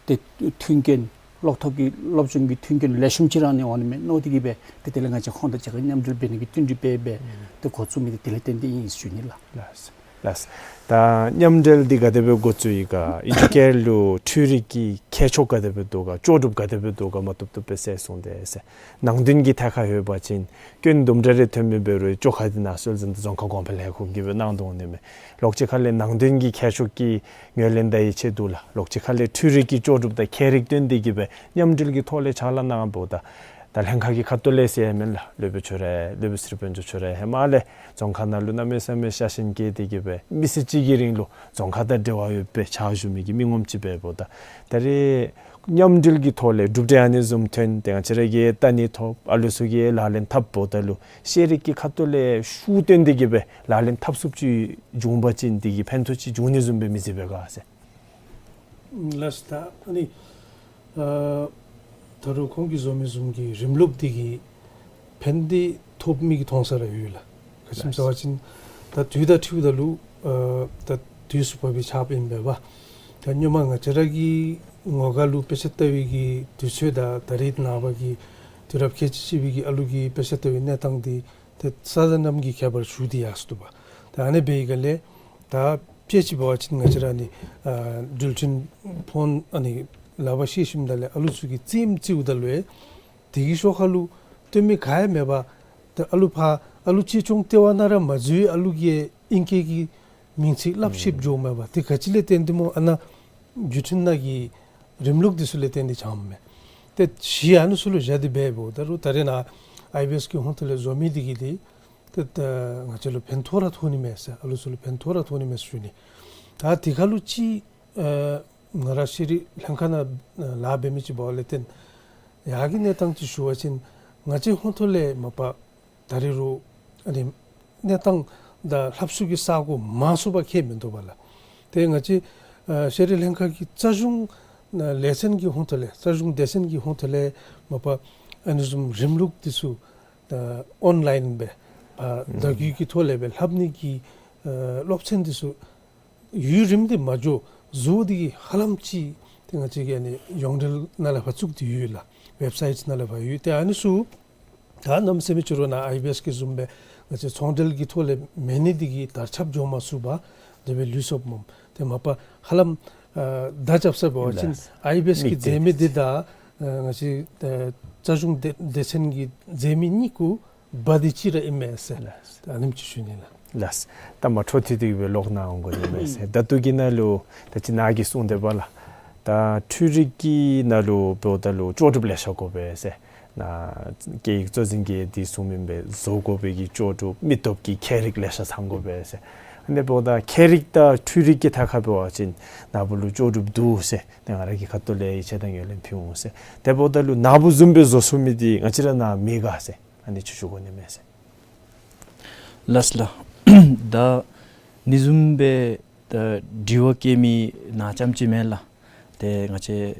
ཏེ་མཐུན་རྐྱེན་གློག་ཐོག་གི་སློབ་སྦྱོང་གི་མཐུན་རྐྱེན་ལེགས་ཤོམ་ཅིག་ར་ཨ་ནི་འོང་ནི་མས་མནོ་སྟེ་གི་སྦེ་ཏེ་དེ་ལས་ང་བཅས་ཁོང་དང་གཅིག་ཁར་མཉམ་འབྲེལ་འབད་ནི་གི་བསྟུན་གྲོས་འབད་འབད་ཏེ་འགོ་བཙུགས་མི་འདི་དེ་ལས་བརྟེན་ཏེ་ཨིན་ཞུ་ནི་ལགས། ལགས། ལགས། ད་མཉམ་འབྲེལ་འདི་ག་དེ་སྦེ་འགོ་བཙུགས་ཡི་ག་ཨེ་ཌུ་ཀེར་ལུ་འཕྲུལ་རིག་གི་ཁྱད་ཆོས་ག་དེ་སྦེ་འདུག་ག་ལྕོགས་གྲུབ་ག་དེ་སྦེ་འདུག་ག་མ་བཏུབ་བཏུབ་སྦེ་གསལ་སོང་སྟེ་ཟེར། ནང་དོན་གྱི་ཐད་ཁར་ཡོད་པ་ཅིན་སྐྱོན་དུམ་གྲ་རེ་ཐོན་མི་འབད་རུང་བཅོ་ཁ་འདི་ནཱ་སྲོལ་འཛིན་དང་རྫོང་ཁ་གོང་འཕེལ་ལྷན་ཁག་གིས་སྦེ་གནང་དོ་འོང་ནི་མས། ལོགས་ཅིག་ཁ་ལས་ནང་དོན་གྱི་ཁྱད་ཆོས་ཀྱི་ངོས་ལེན་དང་ཡིད་ཆེས་འདུག་ལགས། ལོགས་ཅིག་ཁ་ལས་འཕྲུལ་རིག་གི་ལྕོགས་གྲུབ་དང་མཁས་རིག་བཏོན་ཏེ་གི་སྦེ་མཉམ་འབྲེལ་གྱི་ཐོག་ལས་ཕྱག་ལཱ་གནང་འབདཝ་ད་ ད་ལྷན་ཁག་གི་ཁ་ཐུག་ལས་ཟེར་མེན་ལགས། སློབ་དཔོན་ཁྱོད་ར་སློབ་དཔོན་ཚེ་རིང་དཔལ་འབྱོར་ཁྱོད་ར་ཧེ་མ་ལས་རྫོང་ཁག་ནང་ལུ་གནམ་མེད་ས་མེད་ཤ་ཞེན་བསྐྱེད་དེ་གིས་སྦེ་མི་ཚེ་གཅིག་གི་རིང་ལུ་རྫོང་ཁག་དང་འབྲེལ་བ་ཡོད་པའི་ཕྱག་ཞུ་མི་གི་མི་ངོམ་ཅིག་འབདཝ་ད་ད་རེས་མཉམ་འབྲེལ་གྱི་ཐོག་ལས་གྲུབ་འབྲས་ཨ་ནི་བཟུམ་ཐོན་ཏེ་ང་བཅས་ར་གིས་ལྟ་ནི་ཐོབ། ཨ་ལུ་ཚུ་གིས་ལག་ལེན་འཐབ་འབདཝ་ད་ལུ་ཤེས་རིག་གི་ཁ་ཐུག་ལས་ཤུགས་བཏོན་ཏེ་གིས་སྦེ་ལག་ལེན་འཐབ་ཚུགསཔ་ཅིག་འབྱུང་པ་ཅིན་དེ་གིས་ཕན་ཐོགས་ཅིག་འབྱུང་ནི་བཟུམ་སྦེ་མི་བརྩི་བས་ག་ཟེར། ལགས་ད་ཨ་ནི་ཨ་ད་རུང་ཁོང་གིས་བཟོ་མི་བཟུམ་གྱི་རིམ་ལུགས་འདི་གིས་ཕན་བདེ་ཐོབ་མི་གི་མཐོང་ས་ར་ཡོད་ལགས། ག་ཅི་སྨོ་ཟེར་བ་ཅིན་ད་དུས་དང་འཁྲིལཝ་ད་ལུ་ཨ་ད་དུས་སུ་བབས་པའི་ཆརཔ་ཨིན་པས་པ། ད་སྔོན་མ་ང་བཅས་ར་གི་ངོ་དགའ་ལུ་དཔེ་ཆ་ལྟ་བའི་གི་དུས་ཚོད་དང་ད་རེས་ནངས་པ་གི་དུས་རབས་ཁལ་གཅིག་གཅིག་པའི་གི་ཨ་ལུ་གི་དཔེ་ཆ་ལྟ་བའི་གནས་སྟངས་འདི་ཏེ་ས་དང་གནམ་གྱི་ཁྱད་པར་ཞུགས་ཏེ་ཡར་སོ་འདུག་པ། ད་ཨ་ནི་འབད་བའི་སྒང་ལས་ད་དཔེ་ཅིག་འབད་བ་ཅིན་ང་བཅས་ར་ནི་ཨ་འགྲུལ་འཕྲིན་ཕོན་ཨ་ནི་ལག་པར་བཤེད་ཞིནམ་ད་ལས་ཨ་ལུ་ཚུ་གིས་རྩེདམོ་རྩེཝ་ད་ལུ་དེ་གི་ཤོག་ཁ་ལུ་སྟོན་མི་ག་ཡང་མེད་པར་ད་ཨ་ལུ་ཕར་ཨ་ལུ་གཅེས་སྐྱོང་ལྟེ་བ་ནང་ར་མ་འཛུལ་བའི་ཨ་ལུ་གིས་ཨིང་སྐད་ཀྱི་མིང་ཚིག་སླབ་ཤེསཔ་འགྱོཝ་མས་པ། དེ་ག་ཅི་ལས་བརྟེན་ཏེ་སྨོ་ཨ་ནཱ་བརྒྱུད་འཕྲིན་ནང་གི་རིམ་ལུགས་འདི་ཚུ་ལས་བརྟེན་ཏེ་འབྱུངམ་མས། ཏེ་གཞི་ཨ་ནི་ཚུ་ལུ་བཞག་སྟེ་འབདཝ་ད་རུང་ད་རེས་ནཱ་ཨའི་བི་ཨེསི་གི་ཧོངས་ཐོག་ལས་བཟོ་མི་འདི་གིས་འདི་ཏེ་ད་ང་བཅས་ལུ་ཕན་ཐོགས་ར་ཐོགས་ནི་མས་ཟེར། ཨ་ལུ་ཚུ་ལུ་ཕན་ཐོགས་ར་ཐོགས་ནི་མས་ཟེར་ཞུ་ནི། ད་དེ་ཁར་ལུ་ཅིག་ཨ་ང་ར་ཤེས་རིག་ལྷན་ཁག་ནང་ལཱ་འབད་མི་ཅིག་འབདཝ་ལས་བརྟེན་ཡར་གྱི་གནས་སྟངས་ཅིག་ཞུ་བ་ཅིན་ང་བཅས་ཧོངས་ཐོག་ལས་མ་པ་ད་རེས་རུང་ཨ་ནི་གནས་སྟངས་དང་ལྷབ་ཚུགས་ཀྱི་ས་གོ་མང་སུ་འབད་ཁེལ་མིན་འདུག་པ་ལགས། ཏེ་ང་བཅས་ཨ་ཤེས་རིག་ལྷན་ཁག་གི་རྩ་གཞུང་ཨ་ལས་ཚན་གྱི་ཧོངས་ཐོག་ལས་རྩ་གཞུང་སྡེ་ཚན་གྱི་ཧོངས་ཐོག་ལས་མ་པ་ཨ་ནི་བཟུམ་རིམ་ལུགས་འདི་ཚུ་ཨ་ཨོན་ལཱའིན་སྦེ་ཨ་བརྡ་བརྒྱུད་ཀྱི་ཐོག་ལས་སྦེ་ལྷབ་ནི་གི་ཨ་སློབ་ཚན་འདི་ཚུ་ཡུན་རིངམོ་འདི་མ་འགྱོ་བཟོ་སྟེ་གིས་ཧ་ལམ་ཅིག་ཏེ་ང་བཅས་ཀྱི་ཨ་ནི་ཡོངས་འབྲེལ་ནང་ལས་ཕར་བཙུགས་ཏེ་ཡོད་ལགས། ཝེབ་སའིཊ་ནང་ལས་ཕར་ཡོད། ཏེ་ཨ་ནི་ཚུ་ད་གནམ་མེད་ས་མེད་ཅིག་རུང་ནཱ་ཨའི་བི་ཨེསི་གི་བཟུམ་སྦེ་ང་བཅས་ཚོང་འབྲེལ་གྱི་ཐོག་ལས་མེད་ནི་འདི་གིས་དར་ཁྱབ་འགྱོ་མ་ཚུགས་པར་དེ་སྦེ་ལུས་སོཔ་སྨོ། ཏེ་མ་པ་ཧ་ལམ་ཨ་བརྡ་རྐྱབ་ས་འབད་བ་ཅིན་ལགས། ཨའི་བི་ཨེསི་གིས་མིག་མཛད་མི་འདི་དང་ཨ་ང་བཅས་ཨ་རྩ་གཞུང་སྡེ་སྡེ་ཚན་གྱིས་མཛད་མི་གཉིས་ཀུ་འབའ་འདི་གཅིག་ར་ཨིན་མས་ཟེར། ལགས། ཨ་ནེམ་ཅིག་ཞུ་ནི་ལགས། ལགས། ད་མ་འཕྲོ་མཐུད་དེ་སྦེ་ལོག་གནང་འོང་དགོ་ནི་མས་ཟེར། ད་ལྟོ་གི་ནང་ལུ་ད་ཅི་ནཱ་གིས་གསུངས་ཏེ་འབདཝ་ལགས། ད་འཕྲུལ་རིག་གི་ནང་ལུ་འབདཝ་ད་ལུ་ལྕོགས་གྲུབ་ལེ་ཤ་དགོ་པས་ཟེར། ནཱ་སྐད་ཡིག་གཙོ་འཛིན་གྱིས་འདི་གསུངམ་ཨིན་པས། བཟོ་དགོ་པའི་གི་ལྕོགས་གྲུབ་མི་སྟོབས་ཀྱི་ཁྱད་རིག་ལེ་ཤ་ཚང་དགོ་པས་ཟེར། ཨ་ནི་འབདཝ་ད་ཁྱད་རིག་དང་འཕྲུལ་རིག་གི་ཐད་ཁར་འབད་བ་ཅིན་ནཱ་བུ་ལུ་ལྕོགས་གྲུབ་འདུག་ཟེར་ཏེ་ང་ར་གི་ཁ་ཐུག་ལས་ཡིད་ཆེས་དང་ཡོན་ལན་ཕུལ་འོང་ཟེར། དེ་འབདཝ་ད་ལུ་ནཱ་བུ་བཟུམ་སྦེ་བཟོ་ཚུགས་མི་འདི་ང་བཅས་ར་ནཱ་མེད་ག་ཟེར། ཨ་ནི་ཅིག་ཞུ་དགོ་ནི་མས་ཟེར། ལགས་ལགས། ད་ཨ་ནི་བཟུམ་སྦེ་ད་དྲི་བ་བཀོད་མི་ནཱ་རྐྱངམ་ཅིག་མེན་ལགས། ཏེ་ང་བཅས་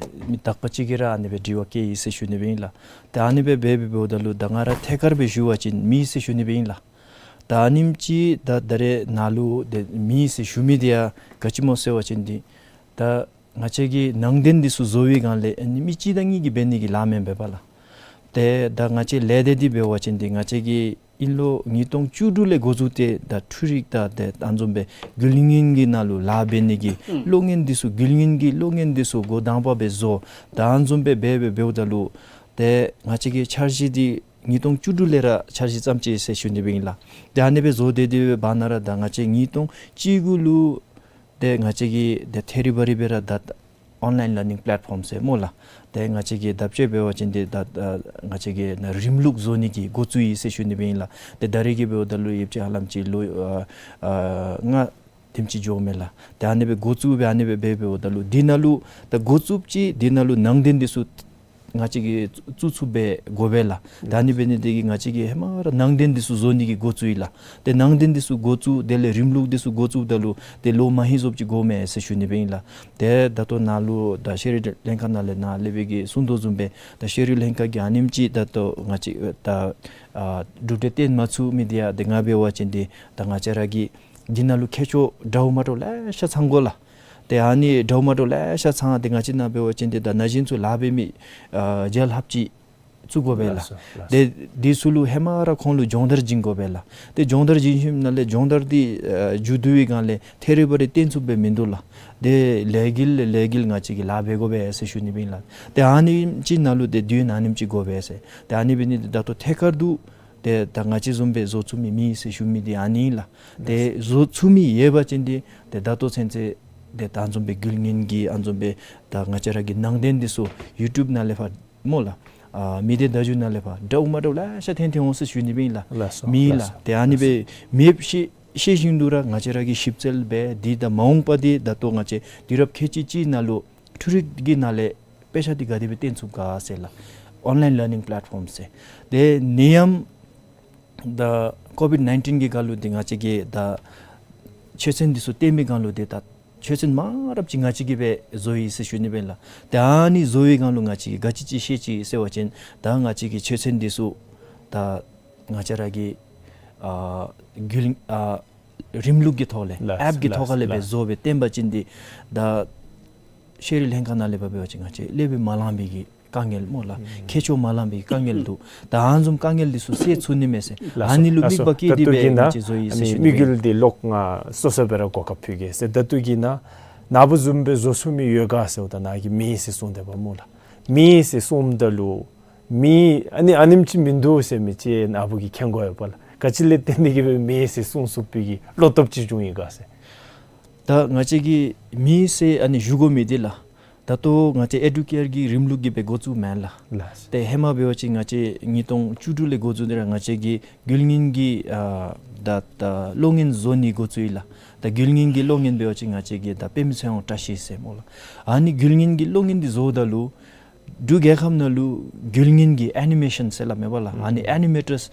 མི་དག་པ་ཅིག་གིས་ར་ཨ་ནི་སྦེ་དྲི་བ་བཀོད་ཡི་ཟེར་ཞུ་ནི་སྦེ་ཨིན་ལགས། ཏེ་ཨ་ནི་སྦེ་འབད་འབདཝ་ད་ལུ་ད་ང་ར་ཐད་ཀར་སྦེ་ཞུ་བ་ཅིན་མེད་ཟེར་ཞུ་ནི་སྦེ་ཨིན་ལགས། ད་ཨ་ནེམ་ཅིག་ད་ད་རེས་ནཱ་ལུ་ཏེ་མེད་ཟེར་ཞུ་མི་འདི་ཡང་ག་ཅི་སྨོ་ཟེར་བ་ཅིན་འདི་ད་ང་བཅས་ཀྱིས་ནང་རྟེན་འདི་ཚུ་བཟོ་བའི་སྒང་ལས་ཨ་ནི་མི་གཅིག་དང་གཉིས་ཀྱིས་འབད་ནི་གི་ལཱ་མེན་པས་པ་ལགས། ཏེ་ད་ང་བཅས་ལས་སྡེ་འདི་འབད་བ་ཅིན་འདི་ང་བཅས་ཀྱིས་དབྱིན་ལོ་ཉིས་སྟོང་བཅུ་དྲུག་ལས་འགོ་བཙུགས་ཏེ་ད་འཕྲུལ་རིག་དང་ཏེ་ཨ་ནི་བཟུམ་སྦེ་རྒྱུན་ལྡན་གྱི་ནང་ལུ་ལཱ་འབད་ནི་གི་ཨུམ་གློག་བརྙན་འདི་ཚུ་རྒྱུན་ལྡན་གྱི་གློག་བརྙན་འདི་ཚུ་འགོ་དང་པ་སྦེ་བཟོ། ད་ཨ་ནི་བཟུམ་སྦེ་འབད་འབད་འབདཝ་ད་ལུ་ཏེ་ང་བཅས་ཀྱི་འཆར་གཞི་འདི་ཉིས་སྟོང་བཅུ་དྲུག་ལས་ར་འཆར་གཞི་བརྩམས་ཅི་ཟེར་ཞུ་ནི་སྦེ་ཨིན་ལགས། ཏེ་ཨ་ནི་སྦེ་བཟོ་སྟེ་སྡོད་པའི་བར་ན་ར་ད་ང་བཅས་ཉིས་སྟོང་བཅུ་དགུ་ལུ་ཏེ་ང་བཅས་ཀྱིས་ཏེ་ཐེ་རི་བ་རི་སྦེ་ར་ད་ཨོན་ལའིན་ལར་ནིང་པེ་ལེཊ་ཕོམ་ཟེར་སྨོ་ལགས། ཏེ་ང་བཅས་ཀྱིས་ད་དཔྱེ་འབད་བ་ཅིན་ཏེ་ད་ང་བཅས་ཀྱིས་ནཱ་རིམ་ལུགས་བཟོ་ནི་གི་འགོ་བཙུགས་ཡི་ཟེར་ཞུ་ནི་སྦེ་ཨིན་ལགས། ཏེ་ད་རེས་ཀྱི་འབདཝ་ད་ལུ་ཡོདཔ་ཅིག་ཧ་ལམ་ཅིག་ལོ་ཨ་ཨ་ལྔ་དེམ་ཅིག་འགྱོཝ་མས་ལགས། ཏེ་ཨ་ནི་སྦེ་འགོ་བཙུགས་སྦེ་ཨ་ནི་སྦེ་འབད་འབདཝ་ད་ལུ་འདི་ནང་ལུ་ད་འགོ་བཙུགསཔ་ཅིག་འདི་ནང་ལུ་ནང་རྟེན་འདི་ཚུ་ང་བཅས་ཀྱིས་བཙུགས་བཙུགསཔ་སྦེ་དགོ་པས་ལགས། ད་ཨ་ནི་འབད་ནི་འདི་གིས་ང་བཅས་ཀྱིས་ཧེ་མ་ར་ནང་རྟེན་འདི་ཚུ་བཟོ་ནི་གི་འགོ་བཙུགས་ཡི་ལགས། ཏེ་ནང་རྟེན་འདི་ཚུ་འགོ་བཙུགས་དེ་ལས་རིམ་ལུགས་འདི་ཚུ་འགོ་བཙུགསཔ་ད་ལུ་ཏེ་ལོ་མ་ཧེ་བཟོཔ་ཅིག་དགོ་མས་ཟེར་ཞུ་ནི་སྦེ་ཨིན་ལགས། ཏེ་ད་ལྟོ་ནཱ་ལུ་ད་ཤེས་རིག་ལྷན་ཁག་ནང་ལས་ནཱ་སློབ་དཔོན་གྱིས་གསུངས་དོ་བཟུམ་སྦེ་ད་ཤེས་རིག་ལྷན་ཁག་གིས་ཨ་ནེམ་ཅིག་ད་ལྟོ་ང་བཅས་ད་ཨ་གྲུབ་འབྲས་བཏོན་མ་ཚུགས་མི་འདི་ཡང་ཏེ་ང་འབད་བ་ཅིན་འདི་ད་ང་བཅས་ར་གི་འདི་ནང་ལུ་མཁས་མཆོག་འདྲཝ་མ་འདྲཝ་ལེ་ཤ་ཚང་དགོ་ལགས། ཏེ་ཨ་ནི་འདྲཝ་མ་འདྲཝ་ལེ་ཤ་ཚང་ཏེ་ང་བཅས་ནཱ་འབད་བ་ཅིན་ཏེ་ད་ན་གཞོན་ཚུ་ལཱ་འབད་མི་ཨ་རྒྱལ་ལྷབ་ཅིག་བཙུགས་དགོ་པས་ལགས། ལགས་སོ་ལགས། ཏེ་འདི་ཚུ་ལུ་ཧེ་མ་ར་ཁོང་ལུ་སྦྱོང་བརྡར་བྱིན་དགོ་པས་ལགས། ཏེ་སྦྱོང་བརྡར་བྱིན་ཞིནམ་ལས་སྦྱོང་བརྡར་འདི་ཨ་མཇུག་བསྡུ་བའི་སྒང་ལས་ཐེ་རི་བ་རི་བཏོན་ཚུགསཔ་སྦེ་མིན་འདུག་ལགས། ཏེ་ལས་འགུལ་ལས་ལས་འགུལ་ང་བཅས་ཀྱིས་ལཱ་འབད་དགོ་པས་ཟེར་ཞུ་ནི་སྦེ་ཨིན་ལགས། ཏེ་ཨ་ནེམ་ཅིག་ནང་ལུ་ཏེ་དུས་ཡུན་ཨ་ནེམ་ཅིག་དགོ་པས་ཟེར། ཏེ་ཨ་ནི་འབད་ནི་འདི་ད་ལྟོ་ཐད་ཀར་དུ་ཏེ་ད་ང་བཅས་བཟུམ་སྦེ་བཟོ་ཚུགས་མི་མེད་ཟེར་ཞུ་མི་འདི་ཨ་ནི་ཨིན་ལགས། ཏེ་བཟོ་ཚུགས་མི་ཡོད་པ་ཅིན་འདི་ཏེ་ད་ལྟོ་ཚུན་ཚོད་ཏེ་ད་ཨ་ནི་བཟུམ་སྦེ་རྒྱུན་ལྡན་གྱི་ཨ་ནི་བཟུམ་སྦེ་ད་ང་བཅས་ར་གི་ནང་རྟེན་འདི་ཚུ་ཡུ་ཊུབ་ནང་ལས་ཕར་སྨོ་ལགས། ཨ་མི་སྡེ་བརྡ་བརྒྱུད་ནང་ལས་ཕར་འདྲཝ་མ་འདྲཝ་ལེ་ཤ་འཐོན་འཐོན་འོང་ཟེར་ཞུ་ནི་ཨིན་ལགས། ལགས་སོ། མེད་ལགས། ལགས་སོ། ཏེ་ཨ་ནི་སྦེ་མེདཔ་ཤེས་ཤེས་བཞིན་དུ་ར་ང་བཅས་ར་གིས་ཞིབ་འཚོལ་འབད་འདི་དང་མ་འོངས་པ་འདི་ད་ལྟོ་ང་བཅས་དུས་རབས་ཁལ་གཅིག་གཅིག་ནང་ལུ་འཕྲུལ་རིག་གི་ནང་ལས་དཔེ་ཆ་འདི་ག་དེ་སྦེ་སྟོན་ཚུགས་ག་ཟེར་ལགས། online learning platform ཟེར། ཏེ་ནད་ཡམས་ད་ཀོ་ཝིཌ་ནའིན་ཊིན་གྱི་སྒང་ལུ་འདི་ང་བཅས་ཀྱིས་ད་ཆོས་ཚན་འདི་ཚུ་སྟོན་པའི་སྒང་ལུ་འདི་ད་ཆོས་ཚན་མང་རབས་ཅིག་ང་བཅས་ཀྱིས་སྦེ་བཟོ་ཡི་ཟེར་ཞུ་ནི་ཨིན་ལགས། ཏེ་ཨ་ནི་བཟོ་བའི་སྒང་ལུ་ང་བཅས་ཀྱིས་ག་ཅི་ཅིག་ཤེས་ཅི་ཟེར་བ་ཅིན་ད་ང་བཅས་ཀྱིས་ཆོས་ཚན་འདི་ཚུ་ད་ང་བཅས་ར་གི་ཨ་རྒྱུན་ཨ་རིམ་ལུགས་ཀྱི་ཐོག་ལས་ལགས། ཨེཔ་ཀྱི་ཐོག་ཁ་ལས་སྦེ་ལགས། བཟོ་སྦེ་སྟོན་པ་ཅིན་འདི་ད་ཤེས་རིག་ལྷན་ཁག་ནང་ལས་ཕར་འབད་བ་ཅིན་ང་བཅས་ལས་འབད་མ་ལང་པའི་གི་དཀའ་ངལ་སྨོ་ལགས། ཨུམ་ཁྱད་ཆོས་མ་ལང་པའི་དཀའ་ངལ་འདུག། ད་ཨ་ནི་བཟུམ་དཀའ་ངལ་འདི་ཚུ་སེལ་ཚུགས་ནི་མས་ཟེར། ལགས་སོ། ཨ་ནི་ལུ་ལགས་སོ། དམིགས་པ་བསྐྱེད་ད་དེ་ལྟོ་སྦེ་གི་ན་ང་བཅས་བཟོ་ཡི་ཟེར་ཨ་ནི་ཞུ་ནི་དམིགས་ཡུལ་འདི་ལོག་ང་སོ་སོ་སྦེ་ར་གོ་སྐབས་ཕུལ་གེ་ཟེར། ད་ལྟོ་གི་ན་ནཱ་བུ་བཟུམ་སྦེ་བཟོ་ཚུགས་མི་ཡོད་ག་ཟེརཝ་ད་ནཱ་གིས་མེད་ཟེར་གསུངས་དེས་པ་སྨོ་ལགས། མེད་ཟེར་གསུངམ་ད་ལུ་མེད་ཨ་ནི་ཨ་ནེམ་ཅིག་མིན་འདུག་ཟེར་མི་ཅིག་ནཱ་བུ་གིས་མཁྱེན་དགོ་ཡོདཔ་ལགས། ག་ཅི་ལས་བརྟེན་ཏེ་གི་སྦེ་མེད་ཟེར་གསུང་ཚུགས་པའི་གི་བློ་སྟོབས་ཅིག་བྱུང་ཡི་ག་ཟེར། ད་ང་བཅས་ཀྱིས་མེད་ཟེར་ཨ་ནི་ཞུ་དགོ་མི་འདི་ལགས། ད་ལྟོ་ང་བཅས་ཨེ་ཌུ་ཀེར་གྱི་རིམ་ལུགས་ཀྱིས་སྦེ་འགོ་བཙུགས་མེན་ལགས། ལགས། ཏེ་ཧེ་མ་འབད་བ་ཅིན་ང་བཅས་ཉིས་སྟོང་བཅུ་དྲུག་ལས་འགོ་བཙུགས་ཏེ་ར་ང་བཅས་ཀྱིས་རྒྱུན་རིང་གི་ཨ་ད་ད་གློག་བརྙན་བཟོ་ནི་འགོ་བཙུགས་ཡི་ལགས། ད་རྒྱུན་རིང་གི་གློག་བརྙན་འབད་བ་ཅིན་ང་བཅས་ཀྱིས་ད་དཔེ་མི་སྲིད་ཡང་བཀྲ་ཤིས་ཟེར་སྨོ་ལགས། ཨ་ནི་རྒྱུན་རིང་གི་གློག་བརྙན་འདི་བཟོཝ་ད་ལུ་འབྲུག་རྒྱལ་ཁབ་ནང་ལུ་རྒྱུན་རིང་གི་ཨེ་ནི་མེ་ཤཱན་ཟེར་སླབ་མས་པ་ལགས། ཨ་ནི་ཨེ་ནི་མེ་ཊརསི་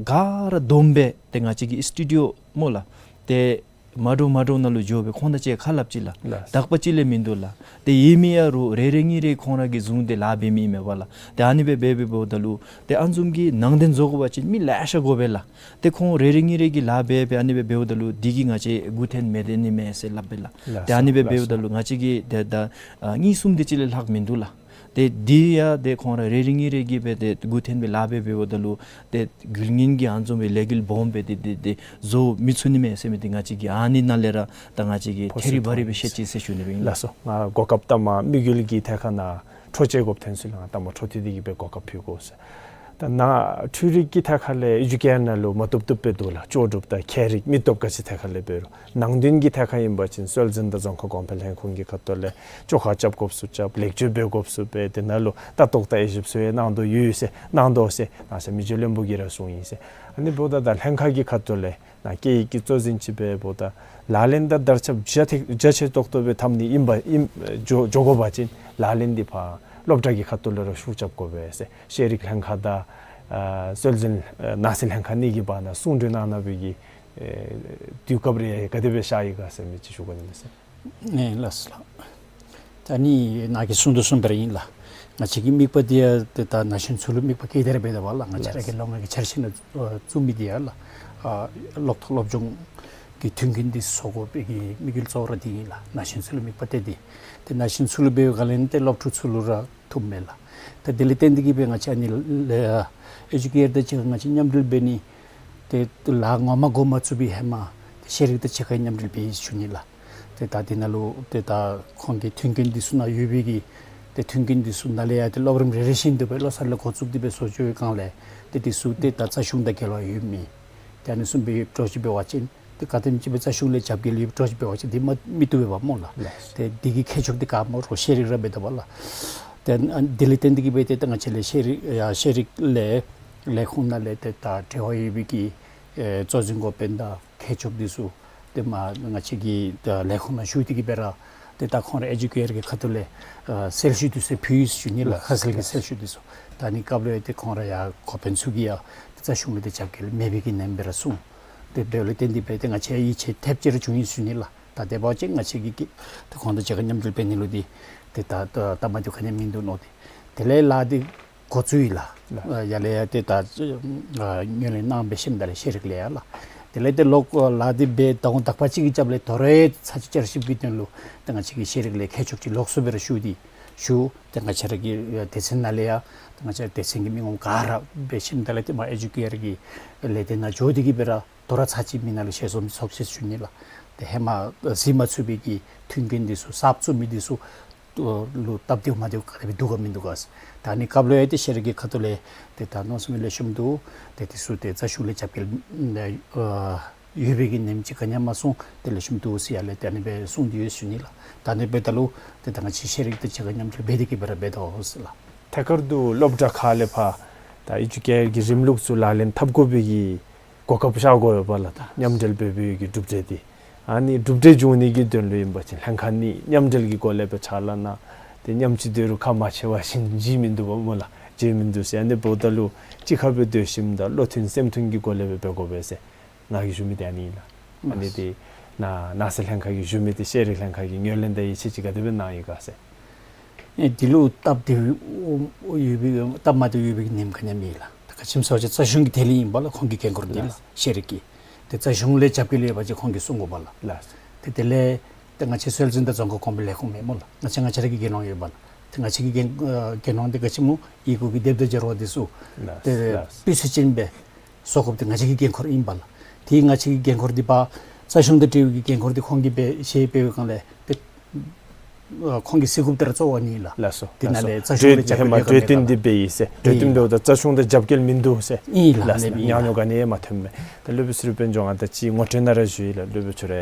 ག་ར་བསྡོམས་སྦེ་ཏེ་ང་བཅས་ཀྱི་སི་ཊུ་ཌི་ཡོ་སྨོ་ལགས། ཏེ་མ་འདྲཝ་མ་འདྲཝ་ནང་ལུ་འགྱོ་སྦེ་ཁོང་དང་གཅིག་ཁ་སླབ་ཅི་ལགས། ལགས། དག་པ་ཅིག་ལས་མིན་འདུག་ལགས། ཏེ་ཡོད་མི་ཡང་རུང་རེ་རེ་གཉིས་རེ་ཁོང་ར་གིས་བཟུང་སྟེ་ལཱ་འབད་མི་ཨིན་མས་པ་ལགས། ཏེ་ཨ་ནི་སྦེ་འབད་འབདཝ་ད་ལུ་ཏེ་ཨ་ནི་བཟུམ་གྱི་ནང་དོན་བཟོ་དགོ་པ་ཅིན་མི་ལེ་ཤ་དགོ་པས་ལགས། ཏེ་ཁོང་རེ་རེ་གཉིས་རེ་གིས་ལཱ་འབད་འབད་ཨ་ནི་སྦེ་འབདཝ་ད་ལུ་འདི་གིས་ང་བཅས་མགུ་འཐོམ་མི་བཏུབ་ནི་མས་ཟེར་སླབ་པས་ལགས། ལགས་སོ། ཏེ་ཨ་ནི་སྦེ་ལགས་སོ། འབདཝ་ད་ལུ་ང་བཅས་ཀྱིས་ཏེ་ད་ཨ་གཉིས་གསུམ་དེ་ཅིག་ལས་ལྷག་མིན་འདུག་ལགས། ཏེ་འདི་ཡང་ཏེ་ཁོང་ར་རེ་རེ་གཉིས་རེ་གིས་སྦེ་ཏེ་མགུ་འཐོམ་སྦེ་ལཱ་འབད་འབདཝ་ད་ལུ་ཏེ་རྒྱུན་རིང་གི་ཨ་ནི་བཟུམ་སྦེ་ལས་འགུལ་སྦོམ་སྦེ་ཏེ་ཏེ་ཏེ་བཟོ་མི་ཚུགས་ནི་མས་ཟེར་མི་འདི་ང་བཅས་ཀྱིས་ཨ་ནི་ནང་ལས་ར་ད་ང་བཅས་ཀྱིས་ཐད་རི་བ་རི་སྦེ་ཤེས་ཅི་ཟེར་ཞུ་ནི་ཨིན་ལགས། ལགས་སོ། ང་གོ་སྐབས་ད་མ་དམིགས་ཡུལ་གྱི་ཐད་ཁར་ནཱ་འཕྲོ་མཆེད་དགོཔ་ཐོན་ཚུལ་ལུ་ང་ད་མ་འཕྲོ་མཐུད་དེ་གི་སྦེ་གོ་སྐབས་ཕུལ་དགོ་ཟེར། ད་ནཱ་འཕྲུལ་རིག་གི་ཐད་ཁར་ལས་ཨེ་ཇུ་ཀེར་ནང་ལུ་མ་བཏུབ་བཏུབ་སྦེ་འདུག་ལགས། ལྕོགས་གྲུབ་དང་ཁྱད་རིག་མི་སྟོབས་ག་ཅི་ཐད་ཁར་ལས་འབད་རུང་ནང་དོན་གྱི་ཐད་ཁར་ཨིན་པ་ཅིན་སྲོལ་འཛིན་དང་རྫོང་ཁ་གོང་འཕེལ་ལྷན་ཁག་གི་ཁ་ཐུག་ལས་བཅོ་ཁ་རྐྱབ་དགོཔ་ཚུ་རྐྱབ། ལེགས་བཅོས་འབད་དགོཔ་ཚུ་འབད། དེ་ནང་ལུ་ལྟ་རྟོག་དང་དབྱེ་ཞིབ་ཚུ་ཡང་གནང་དོ་ཡོད་ཟེར་གནང་དོ་ཟེར་ནཱ་ས་མི་རྗེ་བློན་པོ་གིས་ར་གསུངས་ཡི་ཟེར། ཨ་ནི་འབདཝ་ད་ད་ལྷན་ཁག་གི་ཁ་ཐུག་ལས་ནཱ་སྐད་ཡིག་གི་གཙོ་འཛིན་ཅིག་སྦེ་འབདཝ་ད་ལག་ལེན་དང་དར་ཁྱབ་རྒྱ་ཐེག་རྒྱ་ཆེ་ཏོག་ཏོ་སྦེ་འཐབ་ནི་ཨིན་པ་ཨིན་འགྱོ་འགྱོ་དགོ་པ་ཅིན་ལག་ལེན་འདི་ཕར་སློབ་གྲྭ་གི་ཁ་ཐུག་ལས་ར་ཤུགས་རྐྱབ་དགོ་པས་ཟེར། ཤེས་རིག་ལྷན་ཁག་དང་ཨ་སྲོལ་འཛིན་ཨ་ནང་སྲིད་ལྷན་ཁག་གཉིས་ཀྱི་བར་ན་གསུང་གྲོས་གནང་གནང་བའི་གི་ཨེ་དུས་སྐབས་རེ་ག་དེ་སྦེ་ཤར་ཡི་ག་ཟེར་མི་ཅིག་ཞུ་དགོ་ནི་མས་ཟེར། ཨེ་ལགས་སོ་ལགས། ད་ནི་ནཱ་གིས་གསུང་དོ་བཟུམ་སྦེ་ར་ཨིན་ལགས། ང་བཅས་ཀྱི་དམིགས་པ་འདི་ཡང་ཏེ་ད་ན་གཞོན་ཚུ་ལུ་དམིགས་པ་བསྐྱེད་དེ་ར་འབད་དོ་བ་ལགས། ང་བཅས་ར་གི་ལགས་སོ། ལོ་ལྔ་གི་འཆར་གཞི་ནང་བཙུགས་མི་འདི་ཡང་ལགས། ཨ་གློག་ཐོག་སློབ་སྦྱོང་གི་མཐུན་རྐྱེན་འདི་བཟོ་དགོ་པའི་གི་དམིགས་ཡུལ་གཙོ་བོ་ར་འདི་ཨིན་ལགས། ན་གཞོན་ཚུ་ལུ་དམིགས་པ་གཏད་དེ། ཏེ་ན་གཞོན་ཚུ་ལུ་འབད་བའི་སྒང་ལས་ཏེ་སློབ་ཕྲུག་ཚུ་ལུ་ར་ཐུགཔ་མས་ལགས། ཏེ་དེ་ལས་བརྟེན་ཏེ་གི་སྦེ་ང་བཅས་ཨ་ནི་ལས་ཨེ་ཇུ་ཀེར་དང་གཅིག་ཁར་ང་བཅས་མཉམ་འབྲེལ་འབད་ནི་ཏེ་ལཱ་ངོ་མ་འགོ་མ་བཙུགས་པའི་ཧེ་མ་ཏེ་ཤེས་རིག་དང་གཅིག་ཁར་མཉམ་འབྲེལ་འབད་ཡི་ཞུ་ནི་ལགས། ཏེ་ད་འདི་ནང་ལུ་ཏེ་ད་ཁོང་གི་མཐུན་རྐྱེན་འདི་ཚུ་ནཱ་ཡོད་པའི་གི་ཏེ་མཐུན་རྐྱེན་འདི་ཚུ་ནཱ་ལས་ཡང་ཏེ་སློབ་རིམ་རེ་རེ་བཞིན་དུ་སྦེ་བློ་གསར་ལས་འགོ་བཙུགས་ཏེ་སྦེ་བཟོ་བཅོས་ཡོད་གང་ལས་ཏེ་འདི་ཚུ་ཏེ་ད་རྩ་གཞུང་དང་འགལ་བ་ཡོད་མི་ཏེ་ཨ་ནི་བཟུམ་སྦེ་ཡོད་འགྱོ་ཅི་འབད་བ་ཅིན་ཏེ་ག་དེམ་ཅིག་སྦེ་རྩ་གཞུང་ལས་རྒྱབ་འགལ་ཡོད་འགྱོ་ཅི་འབད་བ་ཅིན་འདི་མ་མི་བཏུབ་པས་པ་སྨོ་ལགས། ལགས། ཏེ་འདི་གི་ཁྱད་ཆོས་འདི་ག་སྨོ་རོགས་ཤེས་རིག་ར་འབད་དོ་བ་ལགས། ཏེ་ཨ་འདི་ལས་བརྟེན་ཏེ་གི་སྦེ་ཏེ་ད་ང་བཅས་ལས་ཤེས་རིག་ཡ་ཤེས་རིག་ལས་ལས་ཁུངས་ནང་ལས་ཏེ་ད་འབྲེལ་བ་ཡོད་པའི་གི་ཨེ་གཙོ་འཛིན་འགོ་དཔོན་དང་མཁས་མཆོག་འདི་ཚུ་ཏེ་མ་ང་བཅས་ཀྱི་ད་ལས་ཁུངས་ནང་ཞུ་སྟེ་གི་སྦེ་ར་ཏེ་ད་ཁོང་ར་ཨེ་ཇུ་ཀེར་གྱི་ཁ་ཐུག་ལས་ཨ་གསལ་ཞུ་འདི་ཚུ་ཕུལ་ཡི་ཞུ་ནི་ལགས། ལགས། ཁ་གསལ་གྱི་གསལ་ཞུ་འདི་ཚུ། ད་ཨ་ནི་སྐབས་ལུ་ཡང་ཏེ་ཁོང་ར་ཡང་འགོ་དཔོན་ཚུ་གིས་ཡང་ཏེ་རྩ་གཞུང་ལས་ཏེ་རྒྱབ་འགལ་མེད་པའི་གི་ནེམ་སྦེ་ར་གསུངས། ཏེ་འབདཝ་ལས་བརྟེན་ཏེ་སྦེ་ཏེ་ང་བཅས་ཡིད་ཆེས་ཐེབས་ཅིག་ར་བྱུང་ཡི་ཞུ་ནི་ལགས། ད་དེ་འབད་བ་ཅིན་ང་བཅས་ཀྱིས་ཀྱིས་ཏེ་ཁོང་དང་གཅིག་ཁར་མཉམ་འབྲེལ་འབད་ནི་ལུ་འདི་ཏེ་ད་ད་ད་མ་འདི་ག་ནི་མིན་འདུག་མནོ་སྟེ། དེ་ལས་ལཱ་འདི་འགོ་བཙུགས་ཡི་ལགས། ལགས། ཨ་ཡར་ལས་ཡང་ཏེ་ད་ཨ་ངོས་ལེན་གནང་སྦེ་ཞིནམ་ད་ལས་ཤེས་རིག་ལས་ཡང་ལགས། དེ་ལས་ཏེ་ལོག་ལཱ་འདི་འབད་ཟླཝ་དག་པ་ཅིག་གི་རྒྱབ་ལས་དོ་རུང་ཚར་གཅིག་བསྐྱར་ཞིབ་ཀྱི་དོན་ལུ་ཏེ་ང་བཅས་ཀྱི་ཤེས་རིག་ལས་མཁས་མཆོག་ཅིག་ལོགས་སུ་སྦེ་ར་ཞུ་སྟེ་ཞུ། ཏེ་ང་བཅས་ར་གི་ཨ་སྡེ་ཚན་ནང་ལས་ཡང་ཏེ་ང་བཅས་སྡེ་ཚན་གྱི་མི་ངོམ་ག་ར་འབད་ཞིནམ་ད་ལས་ཏེ་མ་ཨེ་ཇུ་ཀེར་གྱི་ལས་སྡེ་ནང་འགྱོ་སྟེ་གི་སྦེ་ར་དོ་རུང་ཚར་གཅིག་མི་ནང་ལུ་ཞལ་འཛོམས་ཚོགས་ཅི་ཞུ་ནི་ལགས། ཏེ་ཧེ་མ་གཟིགས་མ་ཚུགས་པའི་གི་མཐུན་རྐྱེན་འདི་ཚུ་གསརཔ་བཙུགས་མི་འདི་ཚུ་ལུ་སྟབས་བདེཝ་མ་བདེཝ་ག་དེ་སྦེ་འདུག་ག་མིན་འདུག་ག་ཟེར། ད་ཨ་ནི་སྐབས་ལུ་ཡང་ཏེ་ཤེས་རིག་གི་ཁ་ཐུག་ལས་ཏེ་ད་མནོ་བསམ་ལེགས་ཤོམ་འདུག། ཏེ་འདི་ཚུ་ཏེ་རྩ་གཞུང་ལས་རྒྱབ་འགལ་ཨ་ཡོད་པའི་གི་ནེམ་ཅིག་ག་ནི་ཡང་མ་གསུངས། ཏེ་ལེགས་ཤོམ་འདུག་ཟེར་ཡར་ལས་ཏེ་ཨ་ནི་སྦེ་གསུངས་ཏེ་ཡོད་ཞུ་ནི་ལགས། ད་ཨ་ནི་འབདཝ་ད་ལུ་ཏེ་ད་ང་བཅས་ཤེས་རིག་དང་གཅིག་ཁར་མཉམ་འབྲེལ་འབད་དེ་གི་སྦེ་ར་འབད་དོ་ཟེར་ལགས། ཐད་ཀར་དུ་སློབ་གྲྭ་ཁག་ལས་ཕར་ད་ཨི་ཌུ་ཀེར་གྱི་རིམ་ལུགས་ཚུ་ལག་ལེན་འཐབ་དགོ་པའི་གི་གོ་སྐབས་ཤར་དགོ་པས་ལགས། ད་མཉམ་འབྲེལ་འབད་བའི་གི་གྲུབ་འབྲས་འདི་ཨ་ནི་གྲུབ་འབྲས་འབྱུང་ནི་གི་དོན་ལུ་ཨིན་པ་ཅིན་ལྷན་ཁག་གཉིས་མཉམ་འབྲེལ་གྱི་སྒོ་ལས་སྦེ་ཕྱག་ལཱ་གནང་། ཏེ་མཉམ་གཅིག་སྡོད་རུང་ཁ་མ་ཕྱེ་བ་བཞིན་བརྗེད་མིན་འདུག་པ་སྨོ་ལགས། བརྗེད་མིན་འདུག་ཟེར། ཨ་ནི་འབདཝ་ད་ལུ་གཅིག་ཁར་སྦེ་སྡོད་ཞིནམ་ད་བློ་མཐུན་སེམས་མཐུན་གྱི་སྒོ་ལས་སྦེ་འབད་དགོ་པས་ཟེར་ང་གིས་ཞུ་མི་འདི་ཨ་ནི་ཨིན་ལགས། ཨ་ནི་འདི་ནང་ནང་སྲིད་ལྷན་ཁག་གིས་ཞུ་མི་འདི་ཤེས་རིག་ལྷན་ཁག་གིས་ངོས་ལེན་དང་ཡིད་ཆེས་ཅིག་ག་དེ་སྦེ་གནང་ཡི་ག་ཟེར། ཨེ་འདི་ལུ་སྟབས་བདེ་ཡོད་པའི་སྟབས་མ་བདེ་ཡོད་པའི་ཉིནམ་ག་ནི་ཡང་མེད་ལགས། ད་ག་ཅི་སྨོ་ཟེར་བ་ཅིན་རྩ་གཞུང་གི་དེ་ལས་ཨིན་པས་ལགས། ཁོང་གི་འགན་ཁུར་འདི་ལགས། ལགས། ཤེས་རིག་གི། ཏེ་རྩ་གཞུང་ལས་རྒྱབ་སྐྱོར་ཡོད་པ་ཅིན་ཁོང་གིས་གསུང་དགོ་པས་ལགས། ལགས། ཏེ་དེ་ལས་ཏེ་ང་བཅས་སྲོལ་འཛིན་དང་རྫོང་ཁ་གོང་འཕེལ་ལས་ཁུངས་མེན་སྨོ་ལགས། ང་བཅས་ང་བཅས་ར་གི་འགན་དབང་ཡོད་པས་ལགས། ཏེ་ང་བཅས་ཀྱི་འགན་ཨ་འགན་དབང་འདི་ག་ཅི་སྨོ་ཡི་གུ་གི་སྡེབ་སྦྱོར་བ་འདི་ཚུ། ལགས། ཏེ་ལགས། སྤུས་ཚད་ཅན་སྦེ་བཟོ་དགོཔ་འདི་ང་བཅས་ཀྱི་འགན་ཁུར་ཨིན་པས་ལགས། ཏེ་ང་བཅས་ཀྱི་འགན་ཁུར་འདི་ཕར་རྩ་གཞུང་དང་འབྲེལ་བའི་གི་འགན་ཁུར་འདི་ཁོང་གིས་འབད་ཞིནམ་འབད་བའི་སྒང་ལས་ཏེ་ཨ་ཁོང་གིས་སེལ་དགོཔ་འདི་ར་གཙོ་བོ་ཨ་ནི་ལགས། ལགས་སོ། ཏེ་ནཱ་ལས་ལགས་སོ། རྩ་གཞུང་ལས་རྒྱབ་སྐྱོར་ཡོད་ག་མེད་ག་ལགས། གྲོས་བསྟུན་འདི་འབད་ཡི་ཟེར། གྲོས་བསྟུན་འབདཝ་ད་རྩ་གཞུང་དང་རྒྱབ་སྐྱོར་མིན་འདུག་ཟེར། ཨིན་ལགས། ལགས་སོ། ཨ་ནི་སྦེ་ཨིན་ཉམས་མྱོང་ལགས། ག་ནི་ཡང་མ་ཐོནམ་མས། ད་སློབ་དཔོན་ཚུ་ར་དཔལ་འབྱོར་ང་ད་ཅི་ངོ་སྤྲོད་ནང་ར་ཞུ་ཡི་ལགས། སློབ་དཔོན་ཚུ་ར་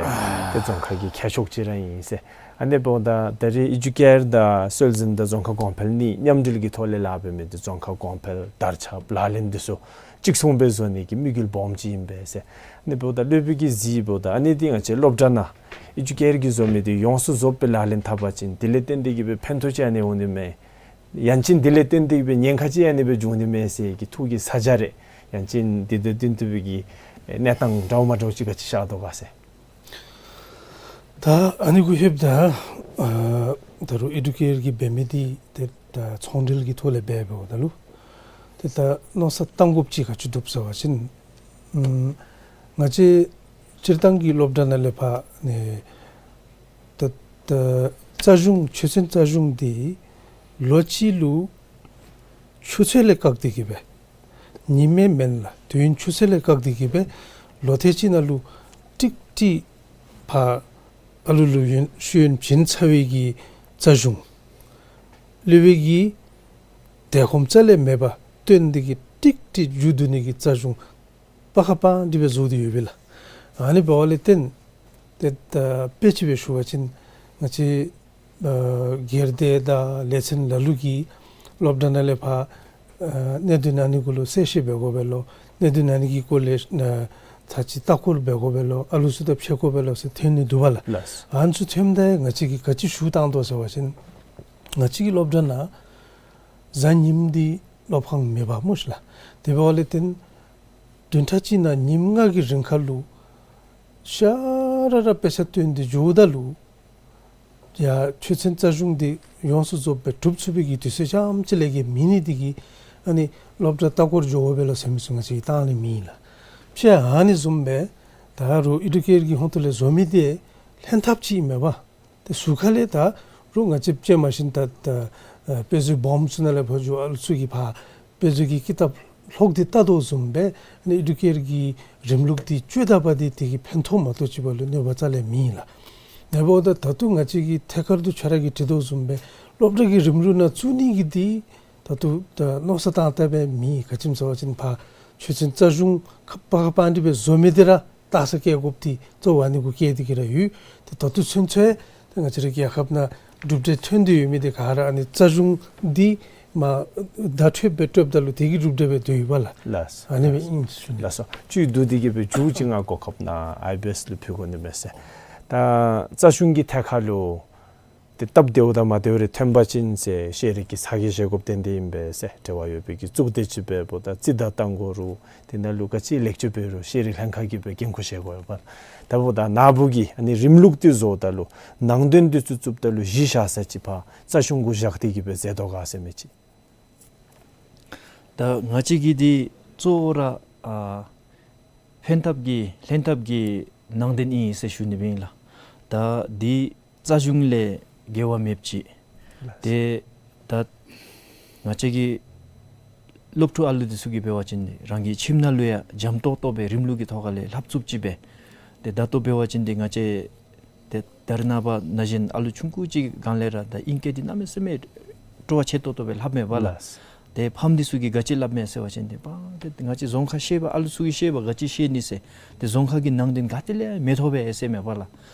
ཏེ་རྫོང་ཁ་གི་མཁས་མཆོག་ཅིག་ར་ཨིན་ཟེར། ཨ་ནི་འབདཝ་ད་ད་རེས་ཨི་ཌུ་ཀེར་དང་སྲོལ་འཛིན་དང་རྫོང་ཁ་གོང་འཕེལ་གཉིས་མཉམ་འབྲེལ་གྱི་ཐོག་ལས་ལཱ་འབད་མི་འདི་རྫོང་ཁ་གོང་འཕེལ་དར་ཁྱབ་ལག་ལེན་འདི་ཚུ་གཅིག་མཚུངས་སྦེ་བཟོ་ནི་གི་དམིགས་ཡུལ་སྦོམ་ཅིག་ཨིན་པས་ཟེར། ཨ་ནི་འབདཝ་ད་སློབ་དཔོན་གྱིས་གཟིགསཔ་ད་ཨ་ནི་འདི་ང་བཅས་སློབ་གྲྭ་ནང་ཨི་ཌུ་ཀེར་གྱིས་བཟོ་མི་འདི་ཡོངས་སུ་རྫོགསཔ་སྦེ་ལག་ལེན་འཐབ་པ་ཅིན་དེ་ལས་བརྟེན་ཏེ་གི་སྦེ་ཕན་ཐོགས་ཅིག་ཨ་ནི་འོང་ནི་མས། ཡང་ཅིན་དེ་ལས་བརྟེན་ཏེ་གི་སྦེ་ཉེན་ཁ་ཅིག་ཨ་ནི་སྦེ་འབྱུང་ནི་མས་ཟེར་གྱི་ཐུགས་ཀྱི་ས་ཆ་རེ་ཡང་ཅིན་དེ་དང་བསྟུན་ཏེ་སྦེ་གི་གནས་སྟངས་འདྲཝ་མ་འདྲཝ་ཅིག་ག་ཅི་ཤར་དོ་ག་ཟེར། ད་ཨ་ནི་གུ་ལྷོདཔ་ད་ཨ་ད་རུང་ཨི་ཌུ་ཀེར་གྱིས་འབད་མི་འདི་ཏེ་ད་ཚོང་འབྲེལ་གྱི་ཐོག་ལས་འབད་འབདཝ་ད་ལུ་ཏེ་ད་མནོ་བསམ་བཏང་དགོཔ་ཅིག་ག་ཅི་འདུག་ཟེར་བ་ཅིན་ཨམ་ང་བཅས་སྤྱིར་བཏང་གི་སློབ་གྲྭ་ནང་ལས་ཕར་ཨ་ནི་ད་ད་རྩ་གཞུང་ཆོས་ཚན་རྩ་གཞུང་འདི་ལོ་གཅིག་ལུ་ཆུ་ཚོད་ལས་བཀག་སྟེ་གི་སྦེ་ཉིནམ་མེན་ལགས། དུས་ཡུན་ཆུ་ཚོད་ལས་བཀག་སྟེ་གི་སྦེ་ལོ་ཐེངས་གཅིག་ནང་ལུ་ཀྲིག་ཀྲི་ཕར་ཨ་ལུ་ལུ་ཡོན་ཤེས་ཡོན་བྱིན་ཚར་བའི་གི་རྩ་གཞུང་སློབ་དཔོན་གྱིས་དལ་ཁོམ་རྩ་ལས་མེད་པར་སྟོན་ཏེ་གི་ཀྲིག་ཀྲི་མཇུག་བསྡུ་ནི་གི་རྩ་གཞུང་སྤར་ཁ་སྤར་ཏེ་སྦེ་བཟོ་སྟེ་ཡོད་པས་ལགས། ཨ་ནི་འབདཝ་ལས་བརྟེན་ཏེ་ད་དཔེ་ཅིག་སྦེ་ཞུ་བ་ཅིན་ང་བཅས་ཨ་སྒེར་སྡེ་དང་ལས་ཚན་ལ་ལུ་གིས་སློབ་གྲྭ་ནང་ལས་ཕར་ཨ་གནད་དོན་ཨ་ནི་གུ་ལུ་གསལ་བཤད་འབད་དགོ་པས་ལོ། གནད་དོན་ཨ་ནི་གི་སྐོར་ལས་ཨ་ཚར་གཅིག་ལྟ་སྐོར་འབད་དགོ་པས་ལོ། ཨ་ལུ་ཚུ་དང་ཕྱད་དགོ་པས་ལོ་ཟེར་ཐོན་ནི་འདུག་པ་ལགས། ལགས། ཨ་ནི་ཚུ་ཐོནམ་ད་ང་བཅས་ཀྱིས་ག་ཅི་ཞུ་བཏང་དོ་ཟེར་བ་ཅིན་ང་བཅས་ཀྱི་སློབ་གྲྭ་ནང་གཟའ་ཉིམ་འདི་སློབ་ཁང་མེད་པས་སྨོ་ཤིག་ལགས། དེ་འབདཝ་ལས་བརྟེན་བདུན་ཕྲག་གཅིག་ནང་ཉིནམ་ལྔ་གི་རིང་ཁར་ལུ་ཤ་ར་ར་དཔེ་ཆ་སྟོན་ཏེ་འགྱོཝ་ད་ལུ་ཡ་ཆོས་ཚན་རྩ་གཞུང་འདི་ཡོངས་སུ་རྫོགསཔ་སྦེ་གྲུབ་ཚུགས་པའི་གི་དུས་ཚོད་རྐྱངམ་གཅིག་ལས་བརྒལ་མེད་ནི་དེ་གིས་ཨ་ནི་སློབ་གྲྭ་ལྟ་སྐོར་འགྱོ་དགོ་པས་ལོ་ཟེར་མི་ཚུ་ང་བཅས་ཀྱིས་བཏང་ནི་མེད་ལགས། ཕྱེད་ཨ་ནི་བཟུམ་སྦེ་ད་རུང་ཨི་ཌུ་ཀེར་གྱི་ཧོངས་ཏོ་ལས་བཟོ་མི་འདི་ལྷན་ཐབས་ཅིག་མེན་པས། ཏེ་ཟུར་ཁ་ལས་ད་རུང་ང་བཅས་ཅིག་མ་གཞི་ད་ད་ཨ་དཔེ་མཛོད་སྦོམ་ཚུ་ནང་ལས་ཕར་འགྱོ་ཨ་ལུ་ཚུ་གིས་ཕར་དཔེ་མཛོད་ཀྱི་ཀི་ཏབ་ལྷོག་སྟེ་ལྟ་དོ་བཟུམ་སྦེ་ཨ་ནི་ཨི་ཌུ་ཀེར་གྱི་རིམ་ལུགས་འདི་སྤྱོད་ད་པ་འདི་དེ་གིས་ཕན་ཐོགས་མ་གཏོགས་ཅིག་འབད་རུང་གནོད་པ་རྩ་ལས་མེད་ལགས། དེ་འབདཝ་ད་ད་ལྟོ་ང་བཅས་ཀྱིས་ཐད་ཀར་དུ་ཁྱོད་ར་གིས་དྲི་དོ་བཟུམ་སྦེ་སློབ་གྲྭ་གི་རིམ་ལུགས་ནང་བཙུགས་ནི་གི་འདི་ད་ལྟོ་ད་མནོ་བསམ་བཏང་བལྟ་བའི་མི་ག་ཅི་སྨོ་ཟེར་བ་ཅིན་ཕར་ཆོས་ཚན་རྩ་གཞུང་ཁ་སྤར་ཁ་སྤར་ཏེ་སྦེ་བཟོ་མི་འདི་ར་ལྟ་ས་བཀལ་དགོཔ་འདི་གཙོ་བོ་ཨ་ནི་གུ་བཀལ་ཏེ་གི་ར་ཡོད། ཏེ་ད་ལྟོ་ཚུན་ཚོད་ཏེ་ང་བཅས་རའི་རྒྱལ་ཁབ་ནང་གྲུབ་འབྲས་ཐོན་ཏེ་ཡོད་མི་འདི་ག་ར་ཨ་ནི་རྩ་གཞུང་འདི་མ་བརྡ་སྤྲོད་སྦེ་སྤྲོདཔ་ད་ལུ་དེ་གིས་གྲུབ་འབྲས་སྦེ་སྡོད་ཡོད་པས་ལགས། ལགས། ཨ་ནི་སྦེ་ཨིན་ཟེར་ཞུ་ནི། ལགས་སོ། ཅིག་བསྡུ་སྟེ་གི་སྦེ་མཇུག་ཅིག་ང་གོ་སྐབས་ནང་ཨའི་བི་ཨེསི་ལུ་ཕུལ་དགོ་ནི་མས་ཟེར། ད་རྩ་གཞུང་གི་ཐད་ཁར་ལུ་ཏེ་སྟབས་བདེཝ་དང་མ་བདེཝ་རེ་ཐོན་པ་ཅིན་ཟེར་ཤེས་རིག་གི་ཚ་གྱང་བཞེས་དགོཔ་ཏན་ཏན་ཨིན་པས་ཟེར། འབྲེལ་བ་ཡོད་པའི་གི་གཙུག་སྡེ་ཅིག་འབདཝ་ད་རྩིས་བརྡ་བཏང་དགོ་རུང་དེ་ནང་ལུ་ག་ཅི་ལེགས་བཅོས་འབད་རུང་ཤེས་རིག་ལྷན་ཁག་གིས་སྦེ་འགན་ཁུར་བཞེས་དགོ་པས། ད་འབདཝ་ད་ནཱ་བུ་གིས་ཨ་ནི་རིམ་ལུགས་འདི་བཟོཝ་ད་ལུ་ནང་དོན་འདི་ཚུ་བཙུགསཔ་ད་ལུ་གཞི་བཞག་ས་ཅིག་ཕར་རྩ་གཞུང་གུ་བཞག་སྟེ་གི་སྦེ་མཛད་དོ་ག་ཟེར་མི་ཅིག། ད་ང་བཅས་ཀྱི་འདི་གཙོ་བོ་ར་ཨ་ཕན་ཐབས་ཀྱི་ལྷན་ཐབས་ཀྱི་ནང་དོན་ཨིན་ཟེར་ཞུ་ནི་སྦེ་ཨིན་ལགས། ད་འདི་རྩ་གཞུང་ལས་འགལ་བ་མེདཔ་ཅིག། ལགས། ཏེ་ད་ང་བཅས་ཀྱི་སློབ་ཕྲུག་ཨ་ལུ་འདི་ཚུ་གིས་འབད་བ་ཅིན་རང་གི་ཁྱིམ་ནང་ལུ་ཡང་འཇམ་ཏོག་ཏོ་སྦེ་རིམ་ལུགས་ཀྱི་ཐོག་ཁ་ལས་ལྷབ་ཚུགསཔ་ཅིག་སྦེ། ཏེ་ད་ལྟོ་འབད་བ་ཅིན་ཏེ་ང་བཅས་ཏེ་ད་རེས་ནངས་པ་ན་གཞོན་ཨ་ལུ་ཆུང་ཀུ་ཅིག་སྒང་ལས་ར་ད་ཨིང་སྐད་འདི་གནམ་མེད་ས་མེད་སྤྲོ་བ་ཆེ་ཏོག་ཏོ་སྦེ་ལྷབ་མས་པ་ལགས། ལགས། ཏེ་ཕམ་འདི་ཚུ་གིས་ག་ཅི་སླབ་མས་ཟེར་བ་ཅིན་ཏེ་པ་ ཏེ་ང་བཅས་རྫོང་ཁག་ཤེས་པ་ཨ་ལུ་ཚུ་གིས་ཤེས་པ་ག་ཅི་ཤེས་ནི་ཟེར། ཏེ་རྫོང་ཁག་གི་ནང་དོན་ག་ཏེ་ལས་མི་ཐོབ་པས་ཟེར་མེན་པ་ལགས།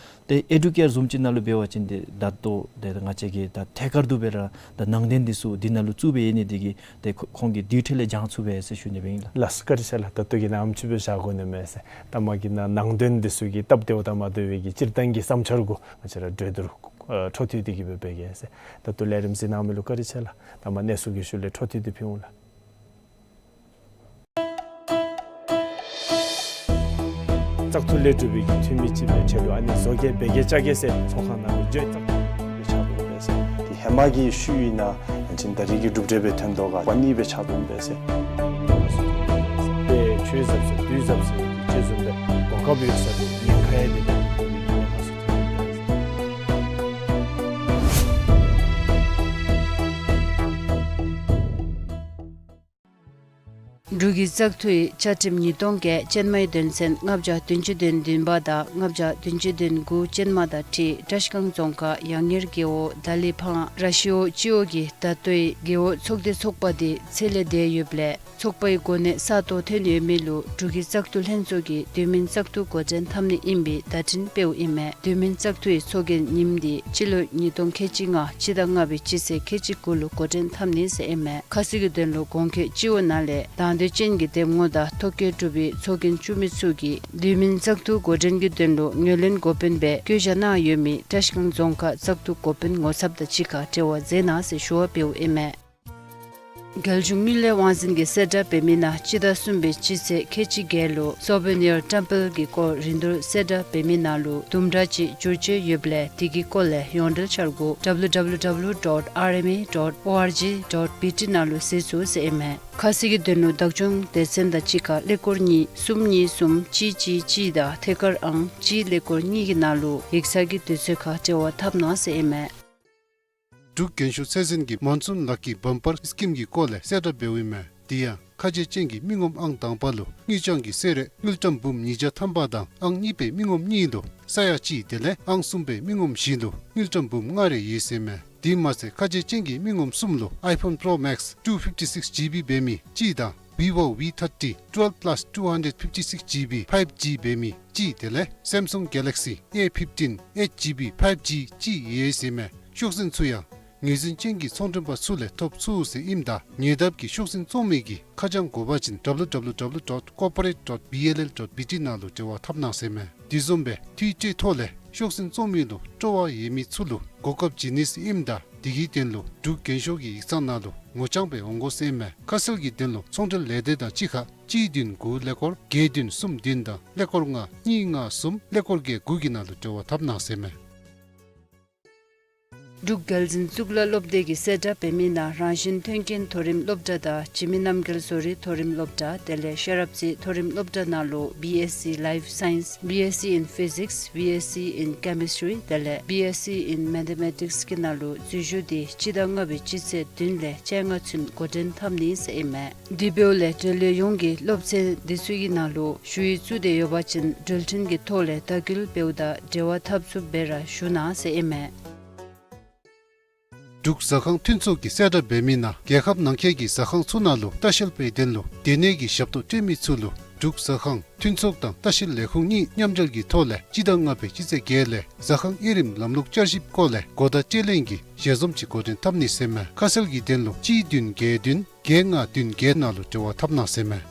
ཏེ་ཨེ་ཌུ་ཀེར་བཟུམ་ཅིག་ནང་ལུ་འབད་བ་ཅིན་ཏེ་ད་ལྟོ་ཏེ་ང་བཅས་ཀྱིས་ད་ཐད་ཀར་དུ་སྦེ་ར་ད་ནང་དོན་འདི་ཚུ་འདི་ནང་ལུ་བཙུགས་སྦེ་ཡོད་ནི་འདི་གིས་ཏེ་ཁོ་ཁོང་གིས་དུས་ཐོག་ལས་སྦྱང་ཚུགས་པས་ཟེར་ཞུ་ནི་སྦེ་ཨིན་ལགས། ལགས་སོ། བཀའ་དྲིན་ཆེ་ལགས། ད་ལྟོ་གི་ནང་ཨ་ནེམ་ཅིག་སྦེ་བཞག་དགོ་ནི་མས་ཟེར། ད་མ་གི་ནང་ནང་དོན་འདི་ཚུ་གི་སྟབས་བདེཝ་དང་མ་བདེ་བའི་གི་སྤྱིར་བཏང་གི་བསམ་འཆར་གུ་ང་བཅས་ར་གྲོས་བསྡུར་ཨ་འཕྲོ་མཐུད་དེ་གི་སྦེ་འབད་གེ་ཟེར། ད་ལྟོ་ལས་རིམ་གཟིགས་གནང་མི་ལུ་བཀའ་དྲིན་ཆེ་ལགས། ད་མ་གནས་ཚུལ་གྱི་ཤུལ་ལས་འཕྲོ་མཐུད་དེ་ཕུལ་འོང་ལགས། བཙག་འཐུ་ལས་གྲུབ་པའི་གི་འཐུས་མི་ཅིག་སྦེ་ཁྲལ་ལུ་ཨ་ནི་བཟོ་གེ་འབད་གེ་བཅའ་གེ་ཟེར་ཚོགས་ཁང་ནང་ལུ་བརྗོད་བཙག་འཐུ་ལས་ཆགས་འདུག་པས་ཟེར། དེ་ཧེ་མ་གི་ཤུལ་ཨིན་ན་ཡང་ཅིན་ད་རིས་ཀྱི་གྲུབ་འབྲས་སྦེ་ཐོན་དོ་ག་བ་ནི་སྦེ་ཆགས་འདུག་པས་ཟེར། དཔེ་ཆོས་ཟབ་ཟེར་དུས་ཟབ་ཟེར་གྱི་ཆོས་བཟུམ་སྦེ་གོ་སྐབས་ཡོད་ས་ལུ་ཉེན་ཁ་ཡང་དེ་ལས་ཉེན་ཁ་སུ་ཐོན་འདུག་པས་ཟེར། འབྲུག་གི་བཙག་འཐུའི་བཅའ་ཁྲིམས་ཉིས་སྟོང་བརྒྱད་ཅན་མའི་དོན་ཚན་ལྔ་བརྒྱ་བདུན་ཅུ་དོན་བདུན་པ་དང་ལྔ་བརྒྱ་བདུན་ཅུ་དོན་དགུ་ཅན་མ་དང་འཁྲིལ་བཀྲིས་སྒང་རྫོང་ཁག་ཡང་ཉེར་བརྒྱད་འོག་ད་ལི་ཕང་ར་ཤི་འོག་སྤྱི་འོག་གི་ད་ལྟོའི་རྒེད་འོག་ཚོགས་སྡེ་ཚོགས་པ་འདི་ཚེ་ལས་འདས་ཡོདཔ་ལས་ཚོགས་པའི་གོ་གནས་ས་སྟོང་ཐོན་ཡོད་མི་ལུ་འབྲུག་གི་བཙག་འཐུ་ལྷན་ཚོགས་ཀྱིས་དུས་མིན་བཙག་འཐུ་འགོ་འདྲེན་འཐབ་ནི་ཨིན་པའི་བརྡ་འཕྲིན་སྤེལཝ་ཨིན་མས། དུས་མིན་བཙག་འཐུའི་ཚོགས་རྒྱན་ཉིནམ་འདི་སྤྱི་ལོ་ཉིས་སྟོང་ཁལ་གཅིག་ལྔ་སྤྱི་ཟླ་ལྔ་པའི་སྤྱི་ཚེས་ཁལ་གཅིག་དགུ་ལུ་འགོ་འདྲེན་འཐབ་ནི་ཟེར་ཨིན་མས། ཁ་གསལ་གྱི་དོན་ལུ་གོང་འཁོད་སྤྱི་འོག་ནང་ལས་དང་འདོད་ཅན་གྱི་འདེམས་ངོ་དང་ཐོ་བཀོད་གྲུབ་པའི་ཚོགས་རྒྱན་བཙུགས་མི་ཚུ་གིས་དུས་མིན་བཙག་འཐུ་འགོ་འདྲེན་གྱི་དོན་ལུ་ངོས་ལེན་འགོ་དཔོན་སྦེ་བསྐོ་བཞག་གནང་ཡོད་མི་བཀྲིས་སྒང་རྫོང་ཁག་བཙག་འཐུ་འགོ་དཔོན་ངོ་ཚབ་དང་གཅིག་ཁར་འབྲེལ་བ་མཛད་གནང་ཟེར་ཞུ་བ་འབདཝ་ཨིན་མས། རྒྱལ་གཞུང་མི་ལས་དབང་འཛིན་གྱིས་གསལ་བསྒྲགས་འབད་མི་ནང་སྤྱི་ཟླ་གསུམ་པའི་སྤྱི་ཚེས་ཁལ་གཅིག་བརྒྱད་ལུ་སོ་བི་ནིར་ཊེམ་པལ་གྱི་སྐོར་རིན་བསྡུར་གསལ་བསྒྲགས་འབད་མི་ནང་ལུ་དུམ་གྲ་ཅིག་བསྒྱུར་བཅོས་ཡོདཔ་ལས་དེ་གི་སྐོར་ལས་ཡོངས་འབྲེལ་འཆར་སྒོ་W W W dot R M A dot O R G dot B T ནང་ལུ་གཟིགས་ཚུགས་ཟེར་ཨིན་མས། ཁ་གསལ་གྱི་དོན་ལུ་བདག་སྐྱོང་སྡེ་ཚན་དང་གཅིག་ཁར་ཀླད་ཀོར་གཉིས་གསུམ་གཉིས་གསུམ་གཅིག་གཅིག་གཅིག་དང་ཐད་ཀར་ཨང་གཅིག་ཀླད་ཀོར་གཉིས་ཀྱི་ནང་ལུ་ཡིག་ཚང་གི་དུས་ཚོད་ཁར་འབྲེལ་བ་འཐབ་གནང་ཟེར་ཨིན་མས། འབྲུག་རྒྱན་ཤོག་ཚད་འཛིན་གྱིས་མོན་སུན་ལག་གི་བམ་པར་སི་ཀིམ་གྱི་སྐོར་ལས་གསལ་བསྒྲགས་འབདཝ་ཨིན་མས། དེ་ཡང་ཁ་འབྱེད་ཅན་གྱི་མི་ངོམ་ཨང་དང་པ་ལུ་དངུལ་རྐྱང་གི་གསོལ་རས་དངུལ་ཀྲམ་འབུམ་ཉིས་བརྒྱ་ཐམ་པ་དང་ཨང་གཉིས་པའི་མི་ངོམ་གཉིས་ལུ་ས་ཡ་གཅིག་དེ་ལས་ཨང་གསུམ་པའི་མི་ངོམ་བཞི་ལུ་དངུལ་ཀྲམ་འབུམ་ལྔ་རེ་ཡོད་ཟེར་མས། དེ་མ་ཚད་ཁ་འབྱེད་ཅན་གྱི་མི་ངོམ་གསུམ་ལུ་iPhone Pro Max two fifty-six G B འབད་མི་གཅིག་དང་Vivo V thirty twelve plus two hundred fifty-six G B five G འབད་མི་གཅིག་དེ་ལས་Samsung Galaxy A fifteen eight G B five G གཅིག་ཡོད་ཟེར་མས། ཤོག་འཛིན་ཚུ་ཡང་ངོས་འཛིན་ཅན་གྱི་ཚོང་མགྲོན་པ་ཚུ་ལས་ཐོབ་ཚུགས་ཟེར་ཨིནམ་ད་ཉེ་འདབས་ཀྱི་ཤོག་འཛིན་བཙོང་མི་གིས་ཁ་བྱང་དགོ་པ་ཅིན W W W dot corporate dot B L L dot B T ནང་ལུ་འབྲེལ་བ་འཐབ་གནང་ཟེར་མས། དེ་བཟུམ་སྦེ་འཐུས་ཚོགས་ཐོག་ལས་ཤོག་འཛིན་བཙོང་མི་ལུ་སྤྲོ་བ་ཡོད་མི་ཚུ་ལུ་གོ་སྐབས་བྱིན་ནི་ཟེར་ཨིནམ་ད་དེ་གི་དོན་ལུ་འབྲུག་རྒྱན་ཤོག་གི་ཡིག་ཚང་ནང་ལུ་ངོ་རྐྱང་སྦེ་འོང་དགོ་ཟེར་མས། ཁ་གསལ་གྱི་དོན་ལུ་ཚོང་འབྲེལ་ལས་སྡེ་དང་གཅིག་ཁར་གཅིག་བདུན་དགུ་ཀླད་ཀོར་བརྒྱད་བདུན་གསུམ་བདུན་དང་ཀླད་ཀོར་ལྔ་གཉིས་ལྔ་གསུམ་ཀླད་ཀོར་བརྒྱད་དགུ་གི་ནང་ལུ་འབྲེལ་བ་འཐབ་གནང་ཟེར་མས། འབྲུག་རྒྱལ་འཛིན་གཙུག་ལག་སློབ་སྡེ་གིས་གསལ་བསྒྲགས་འབད་མི་ནང་རང་བཞིན་མཐུན་རྐྱེན་མཐོ་རིམ་སློབ་གྲྭ་དང་འཇིགས་མེད་རྣམ་རྒྱལ་བཟོ་རིག་མཐོ་རིམ་སློབ་གྲྭ་དེ་ལས་ཤེས་རབ་རྩེ་མཐོ་རིམ་སློབ་གྲྭ་ནང་ལུ་B S C Life Science, B S C in Physics, B S C in Chemistry དེ་ལས་B S C in Mathematics གི་ནང་ལུ་འཛུལ་ཞུགས་འདི་སྤྱི་ཟླ་ལྔ་པའི་སྤྱི་ཚེས་བདུན་ལས་བཅོ་ལྔ་ཚུན་འགོ་འདྲེན་འཐབ་ནི་ཟེར་ཨིན་མས། དེ་འབདཝ་ལས་འབྲེལ་ཡོད་ཡོངས་ཀྱིས་སློབ་ཚན་འདི་ཚུ་གི་ནང་ལུ་ཞུ་ཡིག་བཙུགས་ཏེ་ཡོད་པ་ཅིན་འགྲུལ་འཕྲིན་གྱི་ཐོག་ལས་ལྟ་སྐུལ་འབདཝ་ད་འབྲེལ་བ་འཐབ་ཚུགསཔ་སྦེ་ར་ཞུ་གནང་ཟེར་ཨིན་མས། འབྲུག་ཟ་ཁང་མཐུན་ཚོགས་ཀྱིས་གསལ་བསྒྲགས་འབད་མི་ནང་རྒྱལ་ཁབ་ནང་འཁོད་ཀྱི་ཟ་ཁང་ཚུ་ནང་ལུ་ལྟ་བཤལ་པའི་དོན་ལུ་སྡོད་གནས་ཀྱི་ཞབས་ཏོག་སྤྲོད་མི་ཚུ་ལུ་འབྲུག་ཟ་ཁང་མཐུན་ཚོགས་དང་ལྟ་བཤལ་ལས་ཁུངས་གཉིས་མཉམ་འབྲེལ་གྱི་ཐོག་ལས་སྤྱི་ཟླ་ལྔ་པའི་སྤྱི་ཚེས་བརྒྱད་ལས་ཟ་ཁང་དབྱེ་རིམ་ལམ་ལུགས་བསྐྱར་ཞིབ་སྐོར་ལས་གོ་བརྡ་སྤྲོད་ལེན་གྱི་ཞལ་འཛོམས་ཅིག་འགོ་འདྲེན་འཐབ་ནི་ཟེར་མས། ཁ་གསལ་གྱི་དོན་ལུ་གཅིག་བདུན་བརྒྱད་བདུན་བརྒྱད་ལྔ་བདུན་བརྒྱད་ནང་ལུ་འབྲེལ་བ་འཐབ་གནང་ཟེར་མས།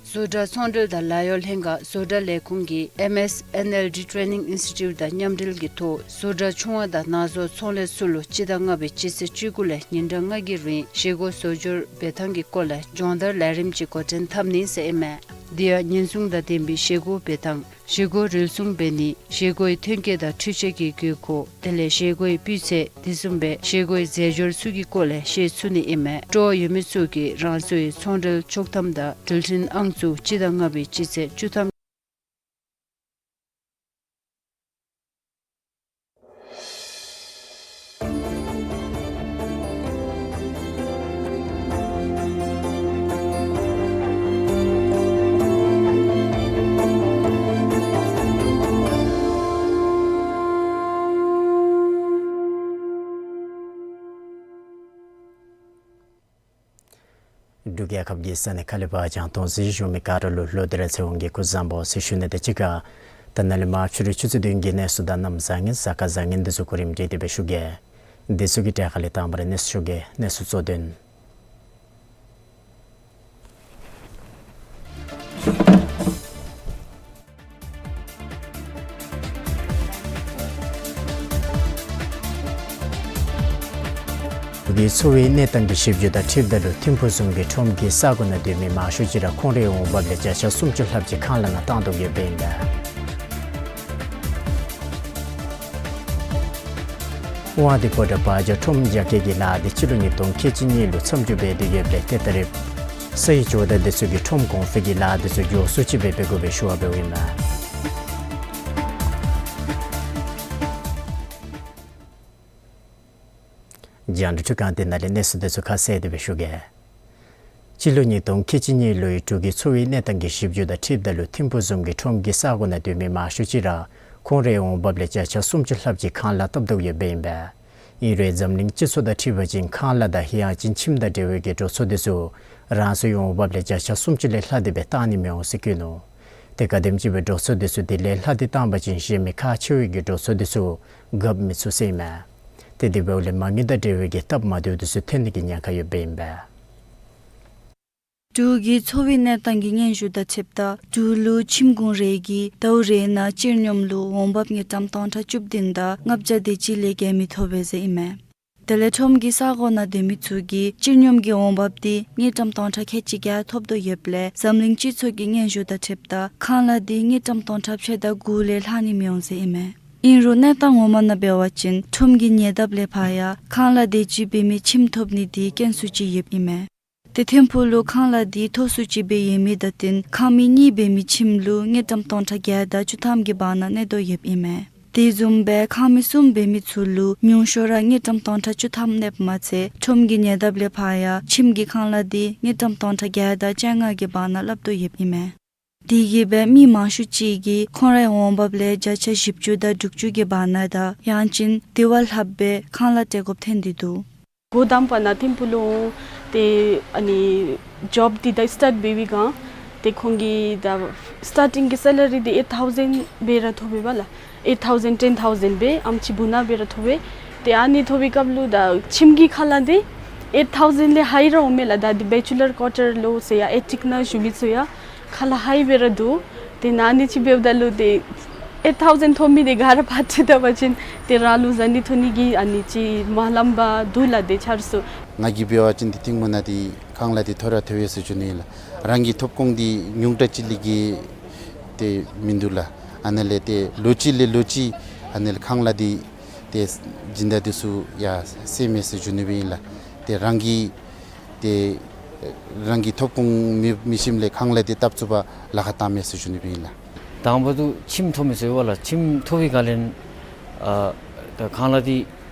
བཟོ་གྲྭ་ཚོང་འབྲེལ་དང་ལཱ་གཡོག་ལྷན་ཁག་བཟོ་གྲྭ་ལས་ཁུངས་ཀྱིས་M S N L D Training Institute དང་མཉམ་འབྲེལ་གྱི་ཐོག་བཟོ་གྲྭ་ཆུང་བ་དང་ནང་བཟོ་ཚོང་ལས་ཚུ་ལུ་སྤྱི་ཟླ་ལྔ་པའི་སྤྱི་ཚེས་བཅུ་དགུ་ལས་ཉིན་གྲངས་ལྔ་གི་རིང་བཞེས་སྒོ་བཟོ་སྦྱོར་འབད་ཐངས་ཀྱི་སྐོར་ལས་སྦྱོང་བརྡར་ལས་རིམ་ཅིག་འགོ་འདྲེན་འཐབ་ནི་ཟེར་ཨིན་མས། དེ་ཡང་ཉེན་སྲུང་དང་ལྡན་པའི་བཞེས་སྒོ་འབད་ཐངས་བཞེས་སྒོ་རུལ་སུངས་འབད་ནི་བཞེས་སྒོའི་ཐོན་སྐྱེད་དང་འཕྲུལ་ཆས་ཀྱི་དགོས་མཁོ་དེ་ལས་བཞེས་སྒོའི་སྤུས་ཚད་དེ་བཟུམ་སྦེ་བཞེས་སྒོའི་རྫས་སྦྱོར་ཚུ་གི་སྐོར་ལས་ཤེས་ཚུགས་ནི་ཨིན་མས། སྤྲོ་བ་ཡོད་མི་ཚུ་གིས་རང་སོའི་ཚོང་འབྲེལ་ཆོག་ཐམ་དང་འགྲུལ་འཕྲིན་ཨང་ཚུ་སྤྱི་ཟླ་ལྔ་པའི་སྤྱི་ཚེས་བཅུ་ཐམ། འབྲུག་ རྒྱལ་ཁབ་ཀྱི་ས་གནས་ཁག་ལས་ཕར་ཡང་གདོང་གཟིགས་ཞུ་མི་ག་ར་ལུ་ལོག་སྟེ་ར་ཚེ་དབང་གིས་སྐུ་གཟུགས་བཟང་པོ་ཟེར་ཞུ་ནི་དང་གཅིག་ཁར་ད་ནཱ་ལས་མར་ཕྱི་རུ་ཆུ་ཚོད་བདུན་གྱི་གནས་ཚུལ་དང་གནམ་བཟང་ངན་གཟའ་སྐར་བཟང་ངན་འདི་ཚུ་གོ་རིམ་སྒྲིག་སྟེ་སྦེ་ཞུ་གེ། འདི་ཚུ་གི་གྲས་ཁ་ལས་དང་པ་ར་གནས་ཚུལ་ཞུ་གེ། གནས་ཚུལ་གཙོ་དོན། འབྲུག་གི་འཚོ་བའི་གནས་སྟངས་ཀྱི་ཞིབ་འཇུག་དང་འཁྲིལཝ་ད་ལུ་ཐིམ་ཕུག་བཟུམ་གྱི་ཁྲོམ་གྱི་ས་གོ་ནང་སྡོད་མི་མང་ཤོས་ཅིག་ར་ཁོང་རའི་འོང་འབབ་ལས་བརྒྱ་ཆ་སུམ་ཅུ་ལྷགཔ་ཅིག་ཁང་གླ་ནང་བཏང་དོ་ཡོདཔ་ཨིན་པས། དབང་འདུས་ཕོ་བྲང་བ་ཇ་ཁྲོམ་རྒྱ་སྐྱེད་ཀྱི་ལཱ་འདི་སྤྱི་ལོ་ཉིས་སྟོང་ཁལ་གཅིག་གཉིས་ལུ་མཚམས་འཇོག་འབད་དེ་ཡོདཔ་ལས་ཏེ་ད་རེས་སའི་ཇོ་བདག་འདི་ཚུ་གིས་ཁྲོམ་གོང་འཕེལ་གྱི་ལཱ་འདི་ཚུ་མགྱོགས་སུ་ཅིག་སྦེ་འབད་དགོ་པའི་ཞུ་བ་འབདཝ་ཨིན་མས། རྒྱང་བསྒྲགས་འཕྲུལ་ཁང་འདི་ནང་ལས་གནས་ཚུལ་འདི་ཚུ་ཁ་གསལ་ཏེ་སྦེ་ཞུ་གེ། སྤྱི་ལོ་ཉིས་སྟོང་ཁལ་གཅིག་གཉིས་ལོའི་འབྲུག་གི་འཚོ་བའི་གནས་སྟངས་ཀྱི་ཞིབ་འཇུག་དང་འཁྲིལཝ་ད་ལུ་ཐིམ་ཕུག་བཟུམ་གྱི་ཁྲོམ་གྱི་ས་གོ་ནང་སྡོད་མི་མང་ཤོས་ཅིག་ར་ཁོང་རའི་འོང་འབབ་ལས་བརྒྱ་ཆ་སུམ་ཅུ་ལྷགཔ་ཅིག་ཁང་གླ་བཏབ་དོ་ཡོདཔ་ཨིན་པས། ཨིན་རུང་འཛམ་གླིང་སྤྱི་ཚོགས་དང་འཁྲིལ་བ་ཅིན་ཁང་གླ་དང་ཡང་ཅིན་ཁྱིམ་དང་འབྲེལ་བའི་གི་འགྲོ་སོང་འདི་ཚུ་རང་སོའི་འོང་འབབ་ལས་བརྒྱ་ཆ་སུམ་ཅུ་ལས་ལྷག་སྟེ་སྦེ་བཏང་ནི་མི་འོང་ཟེར་བཀོད་ནུག། ཏེ་ག་དེམ་ཅིག་སྦེ་འགྲོ་སོང་འདི་ཚུ་དེ་ལས་ལྷག་སྟེ་བཏང་པ་ཅིན་གཞན་མི་ཁག་ཆེ་བའི་གི་འགྲོ་སོང་འདི་ཚུ་རྐྱབ་མི་ཚུགས་ཟེར་ཨིན་མས། ཏེ་དེ་འབདཝ་ལས་མ་དངུལ་དང་འབྲེལ་བའི་གི་སྟབས་མ་བདེཝ་འདི་ཚུ་ཐོན་ནི་གི་ཉེན་ཁ་ཡོདཔ་ཨིན་པས། འབྲུག་གི་འཚོ་བའི་གནས་སྟངས་ཀྱི་སྙན་ཞུ་དང་འཁྲིལཝ་ད་འབྲུག་ལུ་ཁྱིམ་གུང་རེ་གིས་ཟླཝ་རེ་ནང་སྤྱིར་སྙོམས་ལུ་འོང་འབབ་དངུལ་ཀྲམ་སྟོང་ཕྲག་བཅུ་བདུན་དང་ལྔ་བརྒྱ་དེ་ཅིག་ལས་བརྒལ་མི་ཐོབ་པས་ཟེར་ཨིན་མས། དེ་ལས་ཁྲོམ་གྱི་ས་གོ་ནང་སྡོད་མི་ཚུ་གིས་སྤྱིར་སྙོམས་ཀྱི་འོང་འབབ་འདི་དངུལ་ཀྲམ་སྟོང་ཕྲག་ཁལ་གཅིག་བརྒྱ་ཐོབ་དོ་ཡོདཔ་ལས་འཛམ་གླིང་སྤྱི་ཚོགས་ཀྱི་སྙན་ཞུ་དང་འཁྲིལཝ་ད་ཁང་གླ་འདི་དངུལ་ཀྲམ་སྟོང་ཕྲག་ཕྱེད་དང་དགུ་ལས་ལྷག་ནི་མི་འོང་ཟེར་ཨིན་མས། ཨིན་རུང་གནས་སྟངས་ངོ་མ་ནང་འབད་བ་ཅིན་ཁྲོམ་གྱི་ཉེ་འདབས་ལས་ཕར་ཡང་ཁང་གླ་དེ་ཅིག་འབད་མི་ཁྱིམ་ཐོབ་ནི་འདི་དཀོན་སུ་ཅིག་ཡོདཔ་ཨིན་མས། ཏེ་ཐིམ་ཕུག་ལུ་ཁང་གླ་འདི་མཐོ་སུ་ཅིག་སྦེ་ཡོད་མི་དང་བསྟུན་ཁང་མིག་གཉིས་འབད་མི་ཁྱིམ་ལུ་དངུལ་ཀྲམ་སྟོང་ཕྲག་བརྒྱད་དང་བཅུ་ཐམ་གྱི་བར་ན་གནས་དོ་ཡོདཔ་ཨིན་མས། དེ་བཟུམ་སྦེ་ཁང་མིག་གསུམ་འབད་མི་ཚུ་ལུ་ཉུང་ཤོས་ར་དངུལ་ཀྲམ་སྟོང་ཕྲག་བཅུ་ཐམ་གནསཔ་མ་ཚད་ཁྲོམ་གྱི་ཉེ་འདབས་ལས་ཕར་ཡང་ཁྱིམ་གྱི་ཁང་གླ་འདི་དངུལ་ཀྲམ་སྟོང་ཕྲག་བརྒྱད་དང་བཅོ་ལྔ་གི་བར་ན་སླབ་དོ་ཡོདཔ་ཨིན་མས། དེ་གིས་སྦེ་མི་མང་ཤོས་ཅིག་གིས་ཁོང་རའི་འོང་འབབ་ལས་བརྒྱ་ཆ་བཞི་བཅུ་དང་དྲུག་ཅུ་གི་བར་ན་དང་ཡང་ཅིན་དེ་བ་ལྷགཔ་སྦེ་ཁང་གླ་སྤྲོད་དགོཔ་ཐོན་ཏེ་འདུག། འགོ་དང་པ་ནཱ་ཐིམ་ཕུག་ལུ་འོང་སྟེ་ཨ་ནི་ཇོབ་འདི་ད་སི་ཊཱཊ་འབད་བའི་སྒང་ཏེ་ཁོང་གི་ད་སི་ཊཱར་ཊིང་གི་སེ་ལ་རི་འདི་ཨེཊ་ཐའུ་ཟེན་སྦེ་ར་ཐོབ་པས་པ་ལགས། ཨེཊ་ཐའུ་ཟེན་ཊེན་ཐའུ་ཟེན་སྦེ་ཨེམ་ཅིག་བུ་ན་སྦེ་ར་ཐོབ་པས། ཏེ་ཨ་ནི་ཐོབ་པའི་སྐབས་ལུ་ད་ཁྱིམ་གྱི་ཁང་གླ་འདི་ཨེཊ་ཐའུ་ཟེན་ལས་ཧའི་ར་འོང་མས་ལགས། ད་འདི་བེ་ཅུ་ལར་ཀོ་ཊར་ལུ་ཟེར་ཡང་ཨེ་ཊིཀ་ནང་བཞུགས་མི་ཚུ་ཡང་ཁང་གླ་ཧའི་སྦེ་ར་འདུག། ཏེ་ནཱ་ཨ་ནི་ཅིག་འབདཝ་ད་ལུ་ཏེ་ཨེཊ་ཐའུ་ཟེན་ཐོབ་མི་འདི་ག་ར་ཕར་ཁྲིད་ད་པ་ཅིན་ཏེ་རང་ལུ་ཟ་ནི་འཐུང་ནི་གི་ཨ་ནི་ཅིག་མ་ལངམ་འདུག་ལགས། ཏེ་ཆ་རོགས་ཚུ་ང་གིས་འབད་བ་ཅིན་ཏེ་ཐིམ་ཕུག་ནང་འདི་ཁང་གླ་འདི་མཐོ་ར་མཐོ་བས་ཟེར་ཞུ་ནི་ཨིན་ལགས། རང་གི་ཐོབ་ཁོངས་འདི་ཉུང་དྲགས་ཅིག་ལས་བརྒལ་ཏེ་མིན་འདུག་ལགས། ཨ་ནཱ་ལས་ཏེ་ལོ་གཅིག་ལས་ལོ་གཅིག་ཨ་ནཱ་ལས་ཁང་གླ་འདི་ཏེ་སྦྱིན་བདག་འདི་ཚུ་ཡང་སེལ་མས་ཟེར་ཞུ་ནི་སྦེ་ཨིན་ལགས། ཏེ་རང་གི་ཏེ་རང་གི་ཐོབ་ཁོངས་མེད་མི་ཞིནམ་ལས་ཁང་གླ་འདི་བཏབ་ཚུགས་པར་ལཱ་ཁག་བཏང་མས་ཟེར་ཞུ་ནི་སྦེ་ཨིན་ལགས། དང་པ་འདི་ཁྱིམ་ཐོབ་མི་ཟེར་བ་ལགས། ཁྱིམ་ཐོབ་པའི་སྒང་ལས་ཨ་ད་ཁང་གླ་འདི་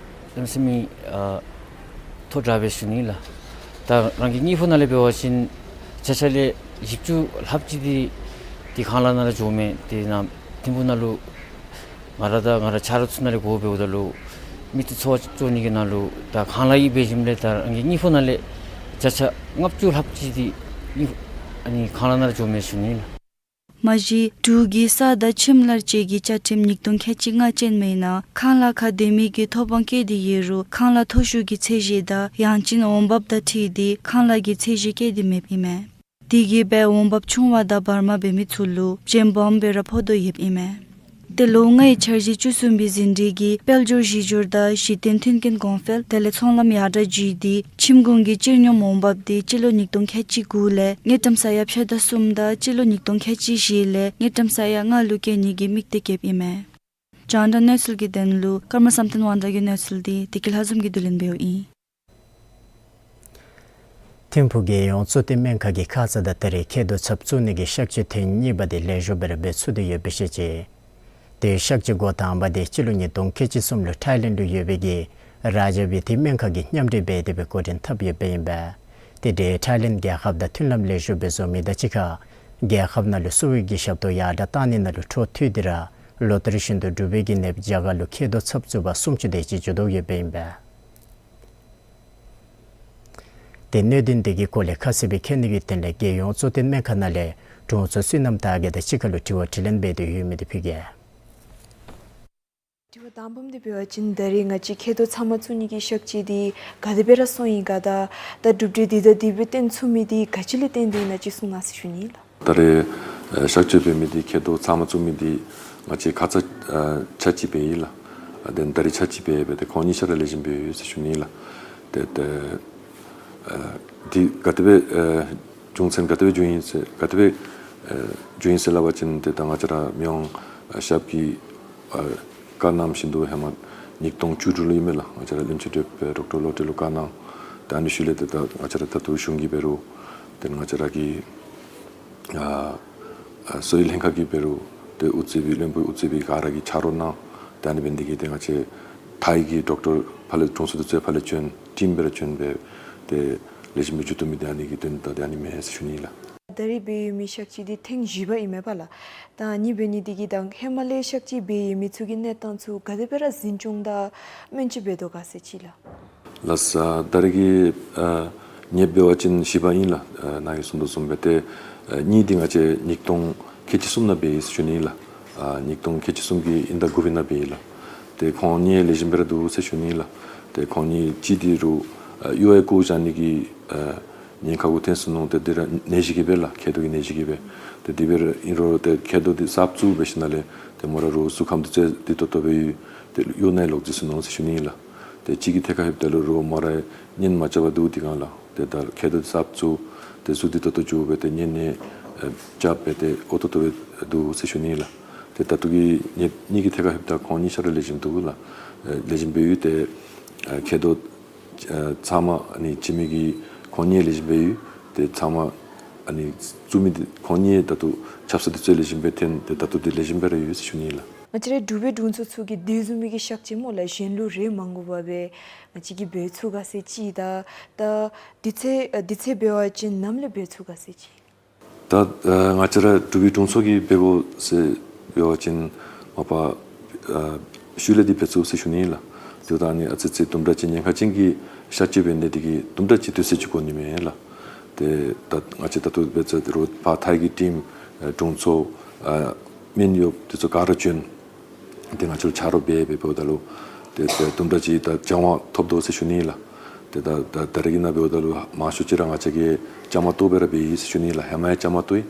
གནམ་མེད་ས་མེད་ཨ་མཐོ་དྲགས་པས་ཞུ་ནི་ལགས། ད་རང་གི་དངུལ་ཕོགས་ནང་ལས་འབད་བ་ཅིན་བརྒྱ་ཆ་ལས་བཞི་བཅུ་ལྷགཔ་ཅིག་འདི་ཏེ་ཁང་གླ་ནང་ལས་འགྱོཝ་མས། ཏེ་ནཱ་ཐིམ་ཕུག་ནང་ལུ་ང་ར་དང་ང་རའི་ཆ་རོགས་ཚུ་ནང་ལས་གོ་འབདཝ་ད་ལུ་མི་ཚུ་འཚོ་བ་སྐྱོང་ནི་གི་ནང་ལུ་ད་ཁང་གླ་ཡང་འབད་ཞིནམ་ལས་ད་རང་གི་དངུལ་ཕོགས་ནང་ལས་བརྒྱ་ཆ་ལྔ་བཅུ་ལྷགཔ་ཅིག་འདི་ཨ་ནི་ཁང་གླ་ནང་ལས་འགྱོཝ་མས་ཞུ་ནི་ལགས། མ་གཞི་འབྲུག་གི་ས་དང་ཁྱིམ་གླར་བཅས་ཀྱི་བཅའ་ཁྲིམས་ཉིས་སྟོང་ཁལ་གཅིག་ལྔ་ཅན་མའི་ནང་ཁང་གླ་ཁར་སྡོད་མི་གི་ཐོབ་དབང་བཀལ་ཏེ་ཡོད་རུང་ཁང་གླ་མཐོ་ཤོས་ཀྱི་ཚད་གཞི་དང་ཡང་ཅིན་འོང་འབབ་དང་འཁྲིལ་ཏེ་ཁང་གླ་གི་ཚད་གཞི་བཀལ་ཏེ་མེདཔ་ཨིན་མས། དེ་གིས་སྦེ་འོང་འབབ་ཆུང་བ་དང་བར་མ་འབད་མི་ཚུ་ལུ་གཞན་སྦོམ་སྦེ་ར་ཕོག་དོ་ཡོདཔ་ཨིན་མས། ཏེ་ལོ་ལྔའི་འཆར་གཞི་བཅུ་གསུམ་པའི་ཟིན་བྲིས་ཀྱི་དཔལ་འབྱོར་གཞི་སྒྱུར་དང་གཞི་རྟེན་མཐུན་རྐྱེན་གོང་འཕེལ་དེ་ལས་ཚོང་ལམ་ཡར་དྲག་བརྒྱུད་དེ་ཁྱིམ་གུང་གི་སྤྱིར་སྙོམས་འོང་འབབ་འདི་སྤྱི་ལོ་ཉིས་སྟོང་ཁལ་གཅིག་དགུ་ལས་དངུལ་ཀྲམ་ས་ཡ་ཕྱེད་དང་གསུམ་དང་སྤྱི་ལོ་ཉིས་སྟོང་ཁལ་གཅིག་བཞི་ལས་དངུལ་ཀྲམ་ས་ཡ་ལྔ་ལུ་བཀལ་ནི་གི་དམིགས་གཏད་བསྐྱེདཔ་ཨིན་མས། རྒྱང་བསྒྲགས་གནས་ཚུལ་གྱི་དོན་ལུ་ཀརྨ་བསམ་གཏན་དབང་གྲགས་ཀྱི་གནས་ཚུལ་འདི་བདེ་སྐྱིད་ལྷ་འཛོམས་ཀྱིས་བསྡུ་ལེན་འབདཝ་ཨིན། ཐིམ་ཕུག་རྒྱལ་ཡོངས་གཙོ་བསྟེན་སྨན་ཁང་གིས་ཁ་ཙ་དང་ད་རེས་མཁལ་རྡོག་ཚབ་བཙུགས་ནི་གི་གཤག་བཅོས་ཐེངས་གཉིས་པ་དེ་ལེགས་ཤོམ་སྦེ་ར་འབད་ཚུགས་ཏེ་ཡོདཔ་སྦེ་བཤད་ཅི། དེ་གཤག་བཅོས་འགོ་དང་པ་དེ་སྤྱི་ལོ་ཉིས་སྟོང་ཁལ་གཅིག་གསུམ་ལུ་ཐཱའི་ལེནཌ་ལུ་ཡོད་པའི་གི་རཱ་ཇ་བི་ཐི་སྨན་ཁང་གིས་མཉམ་འབྲེལ་འབད་དེ་སྦེ་འགོ་འདྲེན་འཐབ་ཡོདཔ་ཨིན་པས། དེ་འདྲའི་ཐཱའི་ལེནཌ་རྒྱལ་ཁབ་དང་མཐུན་ལམ་ལེགས་ཤོམ་སྦེ་བཟོ་མི་དང་གཅིག་ཁར་རྒྱལ་ཁབ་ནང་ལུ་གསོ་བའི་གི་ཞབས་ཏོག་ཡར་དྲག་གཏང་ནི་ནང་ལུ་འཕྲོ་མཐུད་དེ་ར་ལོ་ལྟར་བཞིན་དུ་འབྲུག་པའི་གི་ནདཔ་རྒྱ་གར་ལུ་མཁལ་རྡོག་ཚབ་བཙུགས་པར་སུམ་ཅུ་དེ་ཅིག་འགྱོ་དོ་ཡོདཔ་ཨིན་པས། ཏེ་གནད་དོན་དེ་གི་སྐོར་ལས་ཁ་གསལ་སྦེ་མཁྱེན་ནི་གི་དོན་ལས་རྒྱལ་ཡོངས་གཙོ་བསྟེན་སྨན་ཁང་ནང་ལས་དྲུང་འཚོ་བསོད་ནམས་དར་རྒྱས་དང་གཅིག་ཁར་ལུ་དྲི་བ་དྲིས་ལན་འབད་དེ་ཡོད་མི་འདི་ཕུལ་གེ། དྲི་བ་དང་པམ་འདི་འབད་བ་ཅིན་ད་རེས་ང་བཅས་མཁལ་རྡོག་ཚབ་མ་བཙུགས་ནི་གི་ཤག་ཅིག་འདི་ག་དེ་སྦེ་ར་སོང་ཡི་ག་དང་ད་གྲུབ་འབྲས་འདི་དང་དེ་སྦེ་བརྟེན་ཚུགས་མི་འདི་ག་ཅི་ལས་བརྟེན་ཏེ་ཨིན་ན་ཅིག་གསུང་གནང་ཟེར་ཞུ་ནི་ལགས། ད་རེས་ཨ་གཤག་བཅོས་འབད་མི་འདི་མཁལ་རྡོག་ཚབ་མ་བཙུགས་མི་འདི་ང་བཅས་ཁ་ཙ་ཨ་ཆ་གཅིག་འབད་ཡི་ལགས། ཨ་དེ་ད་རེས་ཆ་གཅིག་འབད་འབད་དེ་ཁོང་གཉིས་ཆ་ར་ལེགས་ཤོམ་སྦེ་ཡོད་ཟེར་ཞུ་ནི་ལགས། ཏེ་ཏེ་ཨ་འདི་ག་དེ་སྦེ་ཨ་རྒྱུ་མཚན་ག་དེ་སྦེ་བྱུང་ཡི་ཟེར་ག་དེ་སྦེ་ཨ་བྱུང་ཡི་ཟེར་སླབ་པ་ཅིན་ཏེ་ད་ང་བཅས་ར་མི་དབང་ཨ་ཞབས་ཀྱིས་ཨ་བཀའ་གནང་བཞིན་དུ་ཧེ་མ་ཉིས་སྟོང་བཅུ་དྲུག་ལུ་ཨིན་མས་ལགས། ང་བཅས་ར་བློན་ཆེན་གྲོས་པ་ཌོག་ཊར་བློ་གྲོས་ལུ་བཀའ་གནང་། ད་ཨ་ནི་ཤུལ་ལས་ཏེ་ད་ང་བཅས་ར་ད་ལྟོ་གཞུང་གིས་འབད་རུང་ཏེ་ང་བཅས་ར་གི་ཨ་ཨ་གསོ་བའི་ལྷན་ཁག་གིས་འབད་རུང་ཏེ་དབུ་རྩེ་བའི་བློན་པོ་དབུ་རྩེ་བའི་ག་ར་གིས་ཕྱག་རོགས་གནང་། ཏེ་ཨ་ནི་འབད་ནི་དེ་གིས་ཏེ་ང་བཅས་ཐའི་གི་ཌོག་ཊར་ཕར་ལས་དྲུང་འཚོ་འདི་ཚུ་ཕར་ལས་བྱོན་ཊིམ་སྦེ་ར་བྱོན་སྦེ་ཏེ་ལེགས་ཤོམ་སྦེ་མཇུག་བསྡུ་མི་འདི་ཨ་ནི་གི་དོན་དག་འདི་ཨ་ནི་མས་ཟེར་ཞུ་ནི་ལགས། ད་རེས་འབད་ཡོད་མི་ཤག་ཅིག་འདི་ཐེངས་བཞི་པ་ཨིན་མས་པ་ལགས། ད་ཨ་ནི་འབད་ནི་དེ་གིས་ད་ཧེ་མ་ལས་ཤག་ཅིག་འབད་ཡོད་མི་ཚུ་གི་གནས་སྟངས་ཚུ་ག་དེ་སྦེ་ར་འཛིན་སྐྱོང་དང་སྨན་བཅོས་འབད་དོ་ག་ཟེར་ཅིག་ལགས། ལགས་སོ། ད་རེས་ཀྱི་ཨ་ནདཔ་འབད་བ་ཅིན་བཞི་པ་ཨིན་ལགས། ཨ་ནཱ་གིས་གསུང་དོ་བཟུམ་སྦེ་ཏེ་ཨ་གཉིས་འདི་ང་བཅས་ཉིས་སྟོང་ཁལ་གཅིག་གསུམ་ནང་འབད་ཡི་ཟེར་ཞུ་ནི་ལགས། ཨ་ཉིས་སྟོང་ཁལ་གཅིག་གསུམ་གྱི་དབྱིན་ཟླ་དགུ་པའི་ནང་འབད་ཡི་ལགས། ཏེ་ཁོང་གཉིས་ལེགས་ཤོམ་སྦེ་ར་འདུག་ཟེར་ཞུ་ནི་ལགས། ཏེ་ཁོང་གཉིས་གཅིག་འདི་རུང་ཨ་གཡུ་བའི་སྐོར་བཞག་ནི་གི་ཨ་ཉེན་ཁ་གུ་ཐོན་སོ་ནུག། ཏེ་འདི་ར་ནད་གཞི་གིས་སྦེ་ལགས། མཁལ་རྡོག་གི་ནད་གཞི་གིས་སྦེ། ཏེ་དེ་སྦེ་ར་ཨིན་རུང་ཏེ་མཁལ་རྡོག་འདི་གསརཔ་བཙུགས་འབད་ཞིནམ་ལས་ཏེ་མོ་ར་རོགས་གཟུགས་ཁམས་འདི་ཚུ་བདེ་ཏོག་ཏོ་སྦེ་ཡོད། ཏེ་གཡུ་ནང་ལོག་འགྱོ་སོ་ནུག་ཟེར་ཞུ་ནི་ལགས། ཏེ་གཅིག་གི་ཐད་ཁར་ལྷོདཔ་ད་ལུ་རོགས་མོ་ར་གཉེན་མ་རྐྱབ་པར་འདུག། དེ་སྒང་ལགས། ཏེ་ད་མཁལ་རྡོག་གསརཔ་བཙུགས་ཏེ་གཟུགས་བདེ་ཏོག་ཏོ་འགྱོ་སྦེ་ཏེ་གཉེན་ནི་ཨེ་རྐྱབ་སྦེ་ཏེ་ཨོ་ཏོག་ཏོ་སྦེ་འདུག་ཟེར་ཞུ་ནི་ལགས། ཏེ་ད་ལྟོ་གི་ནད་གཉིས་ཀྱི་ཐད་ཁར་ལྷོདཔ་ད་ཁོང་གཉིས་ཆ་ར་ལེགས་ཤོམ་འདུག་ལགས། ཨེ་ལེགས་ཤོམ་སྦེ་ཡོད། ཏེ་ཨེ་མཁལ་རྡོག་ཨེ་ཚབ་མ་ཨ་ནི་བྱིན་མི་གི་ཁོང་གཉིས་ལེགས་ཤོམ་སྦེ་ཡོད། ཏེ་ཚབ་མ་ཨ་ནི་བཙུགས་མི་འདི་ཁོང་གཉིས་ད་ལྟོ་ཆབ་གསང་འདི་ཚུ་ལེགས་ཤོམ་སྦེ་ཐོན། ཏེ་ད་ལྟོ་འདི་ལེགས་ཤོམ་སྦེ་ར་ཡོད་ཟེར་ཞུ་ནི་ལགས། ང་བཅས་རའི་འབྲུག་པའི་དྲུང་འཚོ་ཚུ་གིས་དེ་བཟུམ་མའི་གི་ཤག་ཅིག་སྨོ་ལགས། གཞན་ལུ་རེ་མ་དགོ་པར་སྦེ་ང་བཅས་ཀྱིས་འབད་ཚུགས་ག་ཟེར་ཅིག་དང་ད་དུས་ཚོད་ཨ་དུས་ཚོད་འབད་བ་ཅིན་ནམ་ལས་འབད་ཚུགས་ག་ཟེར་ཅིག། ད་ཨ་ང་བཅས་ར་འབྲུག་པའི་དྲུང་འཚོ་གིས་འབད་དགོ་ཟེར་འབད་བ་ཅིན་མ་པ་ཨ་ཤུལ་ལས་འདི་འབད་ཚུགས་ཟེར་ཞུ་ནི་ལགས། དེ་ད་ཨ་ནི་ཨ་ཙི་ཙི་དུམ་གྲ་ཅིག་ཉེན་ཁ་ཅན་གྱི་ཤག་ཅིག་འབད་ནི་དེ་གིས་དུམ་གྲ་ཅིག་དུས་ཚོད་ཅིག་དགོ་ནི་མས་ལགས། ཏེ་ད་ང་བཅས་ད་ལྟོ་འབད་ཚར་ཏེ་རོགས་ཕར་ཐའི་གི་ཊིམ་ཨེ་དྲུང་འཚོ་ཨ་སྨན་གཡོགཔ་འདི་ཚུ་ག་ར་བྱོན། ཏེ་ང་བཅས་ལུ་ཕྱག་རོགས་འབད་འབད་འབདཝ་ད་ལུ་ཏེ་ཏེ་དུམ་གྲ་ཅིག་ད་བྱང་བ་ཐོབ་དོ་ཟེར་ཞུ་ནི་ལགས། ཏེ་ད་ད་ད་རེས་ཀྱི་ནང་འབདཝ་ད་ལུ་མང་ཤོས་ཅིག་ར་ང་བཅས་ཀྱིས་བཅའ་མར་གཏོགས་སྦེ་ར་འབད་ཡི་ཟེར་ཞུ་ནི་ལགས། ཧེ་མ་ཡང་བཅའ་མར་གཏོགས་ཡི།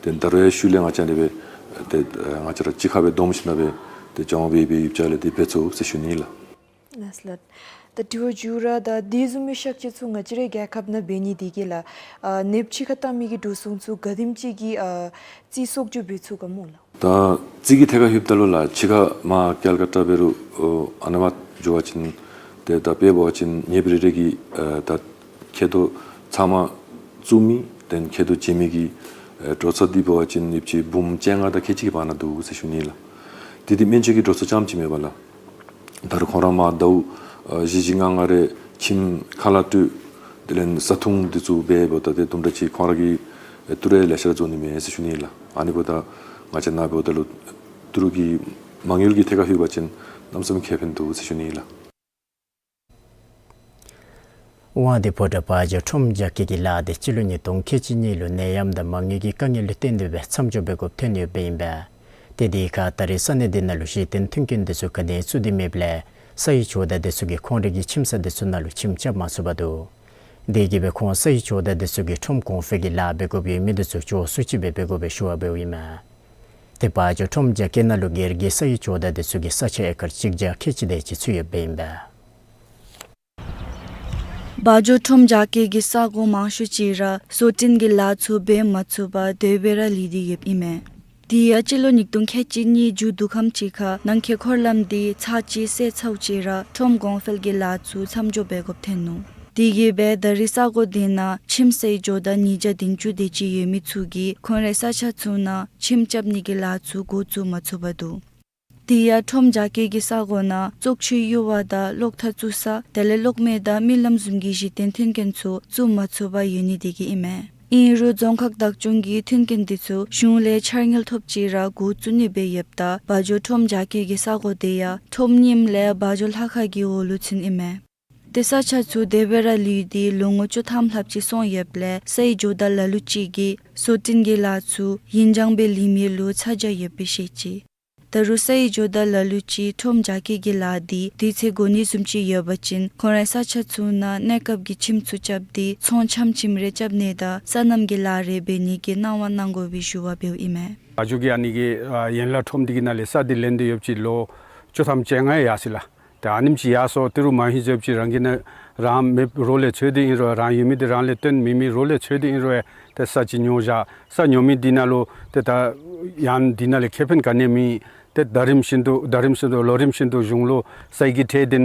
ཏེ་ད་རུང་ཡང་ཤུལ་ལས་ང་བཅས་ཨ་ནི་སྦེ་ཏེ་ང་བཅས་ར་གཅིག་ཁར་སྦེ་བསྡོམས་ཞིནམ་སྦེ་ཏེ་བྱང་བ་འབད་འབད་ཡོདཔ་ཅིག་ལས་འདི་འབད་ཚུགས་ཟེར་ཞུ་ནི་ལགས། ལགས་སོ་ལགས། ད་དྲི་བ་མཇུག་ར་ད་དེ་བཟུམ་མའི་ཤག་ཅིག་ཚུ་ང་བཅས་རའི་རྒྱལ་ཁབ་ནང་འབད་ནི་དེ་གིས་ལགས་ཨ་ནདཔ་ཕྱི་ཁར་བཏང་མི་གི་འགྲོ་སོང་ཚུ་ག་དེམ་ཅིག་གི་ཨ་རྩིས་གསོག་འཇོག་འབད་ཚུགས་ག་སྨོ་ལགས། ད་རྩིས་ཀྱི་ཐད་ཁར་ལྷོདཔ་ད་ལུ་ལགས་ཕྱི་ཁར་མར་ཀལ་ཀ་ཏ་འབད་རུང་ཨ་ཨ་ནཱ་མར་འགྱོ་བ་ཅིན་ཏེ་ད་དཔེ་འབད་བ་ཅིན་ནདཔ་རེ་རེ་གི་ཨ་ད་མཁལ་རྡོག་ཚབ་མ་བཙུགས་མི་དེ་ལས་མཁལ་རྡོག་བྱིན་མི་གི་ཨ་འགྲོ་ཚད་འདི་འབད་བ་ཅིན་ཡོདཔ་ཅིག་འབུམ་བཅོ་ལྔ་དང་ཁལ་གཅིག་གི་བར་ན་འདུག་ཟེར་ཞུ་ནི་ལགས། དེ་འདི་སྨན་བཅོས་ཀྱི་འགྲོ་སོང་རྐྱངམ་ཅིག་མེན་པ་ལགས། ད་རུང་ཁོང་ར་མར་ཟླཝ་ཨ་བཞི་བཞི་ལྔ་ལྔ་རེ་ཁྱིམ་ཁ་ལས་སྤྲོད། དེ་ལས་བཟའ་འཐུང་འདི་ཚུ་འབད་འབདཝ་ད་ཏེ་དུམ་གྲ་ཅིག་ཁོང་ར་གི་ཨེ་ཏི་རུ་ཡང་ལེ་ཤ་ར་འཛོམས་ནི་མས་ཟེར་ཞུ་ནི་ལགས། ཨ་ནི་འབདཝ་ད་ང་བཅས་ནཱ་འབདཝ་ད་ལུ་ཏི་རུ་གི་མ་དངུལ་གྱི་ཐད་ཁར་ལྷོད་པ་ཅིན་གནམ་མེད་ས་མེད་ཁེ་ཕན་འདུག་ཟེར་ཞུ་ནི་ལགས། དབང་འདུས་ཕོ་བྲང་བ་འཇོ་ཁྲོམ་རྒྱ་བསྐྱེད་ཀྱི་ལཱ་འདི་སྤྱི་ལོ་ཉིས་སྟོང་ཁལ་གཅིག་གཉིས་ལུ་ནད་ཡམས་དང་མ་དངུལ་གྱི་དཀའ་ངལ་ལུ་བརྟེན་ཏེ་སྦེ་མཚམས་འཇོག་འབད་དགོཔ་ཐོན་ཡོདཔ་ཨིན་པས། ཏེ་དེའི་ཁར་ད་རེས་ས་གནས་འདི་ནང་ལུ་གཞི་རྟེན་མཐུན་རྐྱེན་འདི་ཚུ་ག་ནི་ཡང་བཙུགས་ཏེ་མེདཔ་ལས་ས་ཡི་ཇོ་བདག་འདི་ཚུ་གིས་ཁོང་རའི་གི་ཁྱིམ་ས་འདི་ཚུ་ནང་ལུ་ཁྱིམ་རྐྱབ་མ་ཚུགས་པར་འདུག། དེ་གིས་སྦེ་ཁོང་ས་ཡི་ཇོ་བདག་འདི་ཚུ་གིས་ཁྲོམ་གོང་འཕེལ་གྱི་ལཱ་འབད་དགོཔ་ཡོད་མི་འདི་ཚུ་མགྱོགས་སུ་ཅིག་སྦེ་འབད་དགོ་པའི་ཞུ་བ་འབདཝ་ཨིན་མས། ཏེ་བ་འཇོ་ཁྲོམ་རྒྱ་བསྐྱེད་ནང་ལུ་སྒེར་གྱི་ས་ཡི་ཇོ་བདག་འདི་ཚུ་གིས་ས་ཆ་ཨེ་ཀར་གཅིག་བརྒྱ་ཁལ་གཅིག་དེ་ཅིག་ཚུད་ཡོདཔ་ཨིན་པས། བ་འཇོ་ཁྲོམ་རྒྱ་བསྐྱེད་ཀྱི་ས་གོ་མང་ཤོས་ཅིག་ར་བཟོ་སྐྲུན་གྱི་ལཱ་ཚུ་འབད་མ་ཚུགས་པར་དེ་སྦེ་ར་ལུས་ཏེ་ཡོདཔ་ཨིན་མས། དེ་ཡང་སྤྱི་ལོ་ཉིས་སྟོང་ཁལ་གཅིག་གཉིས་མཇུག་བསྡུ་ཁམས་ཅིག་ཁར་ནང་འཁོད་འཁོར་ལམ་འདི་ཚར་གཅིག་བསལ་ཚརཝ་ཅིག་ར་ཁྲོམ་གོང་འཕེལ་གྱི་ལཱ་ཚུ་མཚམས་འཇོག་འབད་དགོཔ་ཐོན་ནུག། དེ་གིས་སྦེ་ད་རེས་ས་གོ་འདི་ནང་ཁྱིམ་ས་ཡི་ཇོ་བདག་ཉིས་བརྒྱ་བདུན་ཅུ་དེ་ཅིག་ཡོད་མི་ཚུ་གིས་ཁོང་རའི་ས་ཆ་ཚུ་ནང་ཁྱིམ་རྐྱབ་ནི་གི་ལཱ་ཚུ་འགོ་བཙུགས་མ་ཚུགས་པར་འདུག། དེ་ཡང་ཁྲོམ་རྒྱ་བསྐྱེད་ཀྱི་ས་གོ་ནང་བཙོག་ཆུའི་གཡུར་བ་དང་གློག་ཐག་བཙུགས་ས་དེ་ལས་གློག་མེ་དང་མི་ལམ་བཟུམ་གྱི་གཞི་རྟེན་མཐུན་རྐྱེན་ཚུ་བཙུགས་མ་ཚུགས་པར་ཡོད་ནི་དེ་གིས་ཨིན་མས། ཨིན་རུང་རྫོང་ཁག་བདག་སྐྱོང་གིས་མཐུན་རྐྱེན་འདི་ཚུ་གཞུང་ལས་འཆར་དངུལ་ཐོབ་ཅིག་ར་འགོ་བཙུགས་ནི་སྦེ་ཡོདཔ་ད་བ་འཇོ་ཁྲོམ་རྒྱ་བསྐྱེད་ཀྱི་ས་གོ་དེ་ཡང་ཁྲོམ་རྙིངམ་ལས་བ་འཇོ་ལྷ་ཁང་གི་འོག་ལུ་ཚུད་ཨིན་མས། ཏེ་ས་ཆ་ཚུ་དེ་སྦེ་ར་ལུས་ཏེ་ལོ་ངོ་བཅུ་ཐམ་ལྷགཔ་ཅིག་སོང་ཡོདཔ་ལས་སའི་ཇོ་བདག་ལ་ལུ་ཅིག་གིས་བཟོ་སྐྲུན་གྱི་ལཱ་ཚུ་ཡིན་ཅང་སྦེ་ལུས་མི་ལུ་ཚ་གྱང་ཡོདཔ་སྦེ་བཤད་ཅི། ད་རུང་སའི་ཇོ་བདག་ལ་ལུ་ཅིག་ཁྲོམ་རྒྱགས་སྐྱེལ་གྱི་ལཱ་འདི་དུས་ཚོད་འགོར་ནི་བཟུམ་ཅིག་ཡོད་པ་ཅིན་ཁོང་རའི་ས་ཆ་ཚུ་ནང་གནས་སྐབས་ཀྱི་ཁྱིམ་ཚུ་རྐྱབ་སྟེ་ཚོང་ཆམ་ཁྱིམ་རེ་རྐྱབ་ནི་དང་སོ་ནམ་གྱི་ལཱ་རེ་འབད་ནི་གི་གནང་བ་གནང་དགོ་པའི་ཞུ་བ་འབདཝ་ཨིན་མས། ཨ་ཇོ་གིས་ཨ་ནི་གི་ཨ་ཡན་ལག་ཁྲོམ་འདི་གི་ནང་ལས་ས་འདི་ལེན་ཏེ་ཡོདཔ་ཅིག་ལོ་བཅུ་ཐམ་བཅོ་ལྔ་ཡར་སོ་ཡི་ལགས། ཏེ་ཨ་ནེམ་ཅིག་ཡར་སོ་དེ་རུང་མ་ཧིང་ཟེརཝ་ཅིག་རང་གི་ནང་རང་མེདཔ་རོགས་ལས་འཚོལ་ཏེ་ཨིན་རུང་རང་ཡོད་མི་འདི་རང་ལས་བཏོན། མེད་མི་རོགས་ལས་འཚོལ་ཏེ་ཨིན་རུང་ཏེ་ས་ཅིག་ཉོ་བཞག། ས་ཉོ་མི་འདི་ནང་ལུ་ཏེ་ད་ཡང་འདི་ནང་ལས་ཁེ་ཕན་ག་ནི་མེད། ཏེ་ཟླ་རིམ་བཞིན་དུ་ཟླ་རིམ་བཞིན་དུ་ལོ་རིམ་བཞིན་དུ་གཞུང་ལུ་ས་ཡི་གི་ཁྲལ་འདི་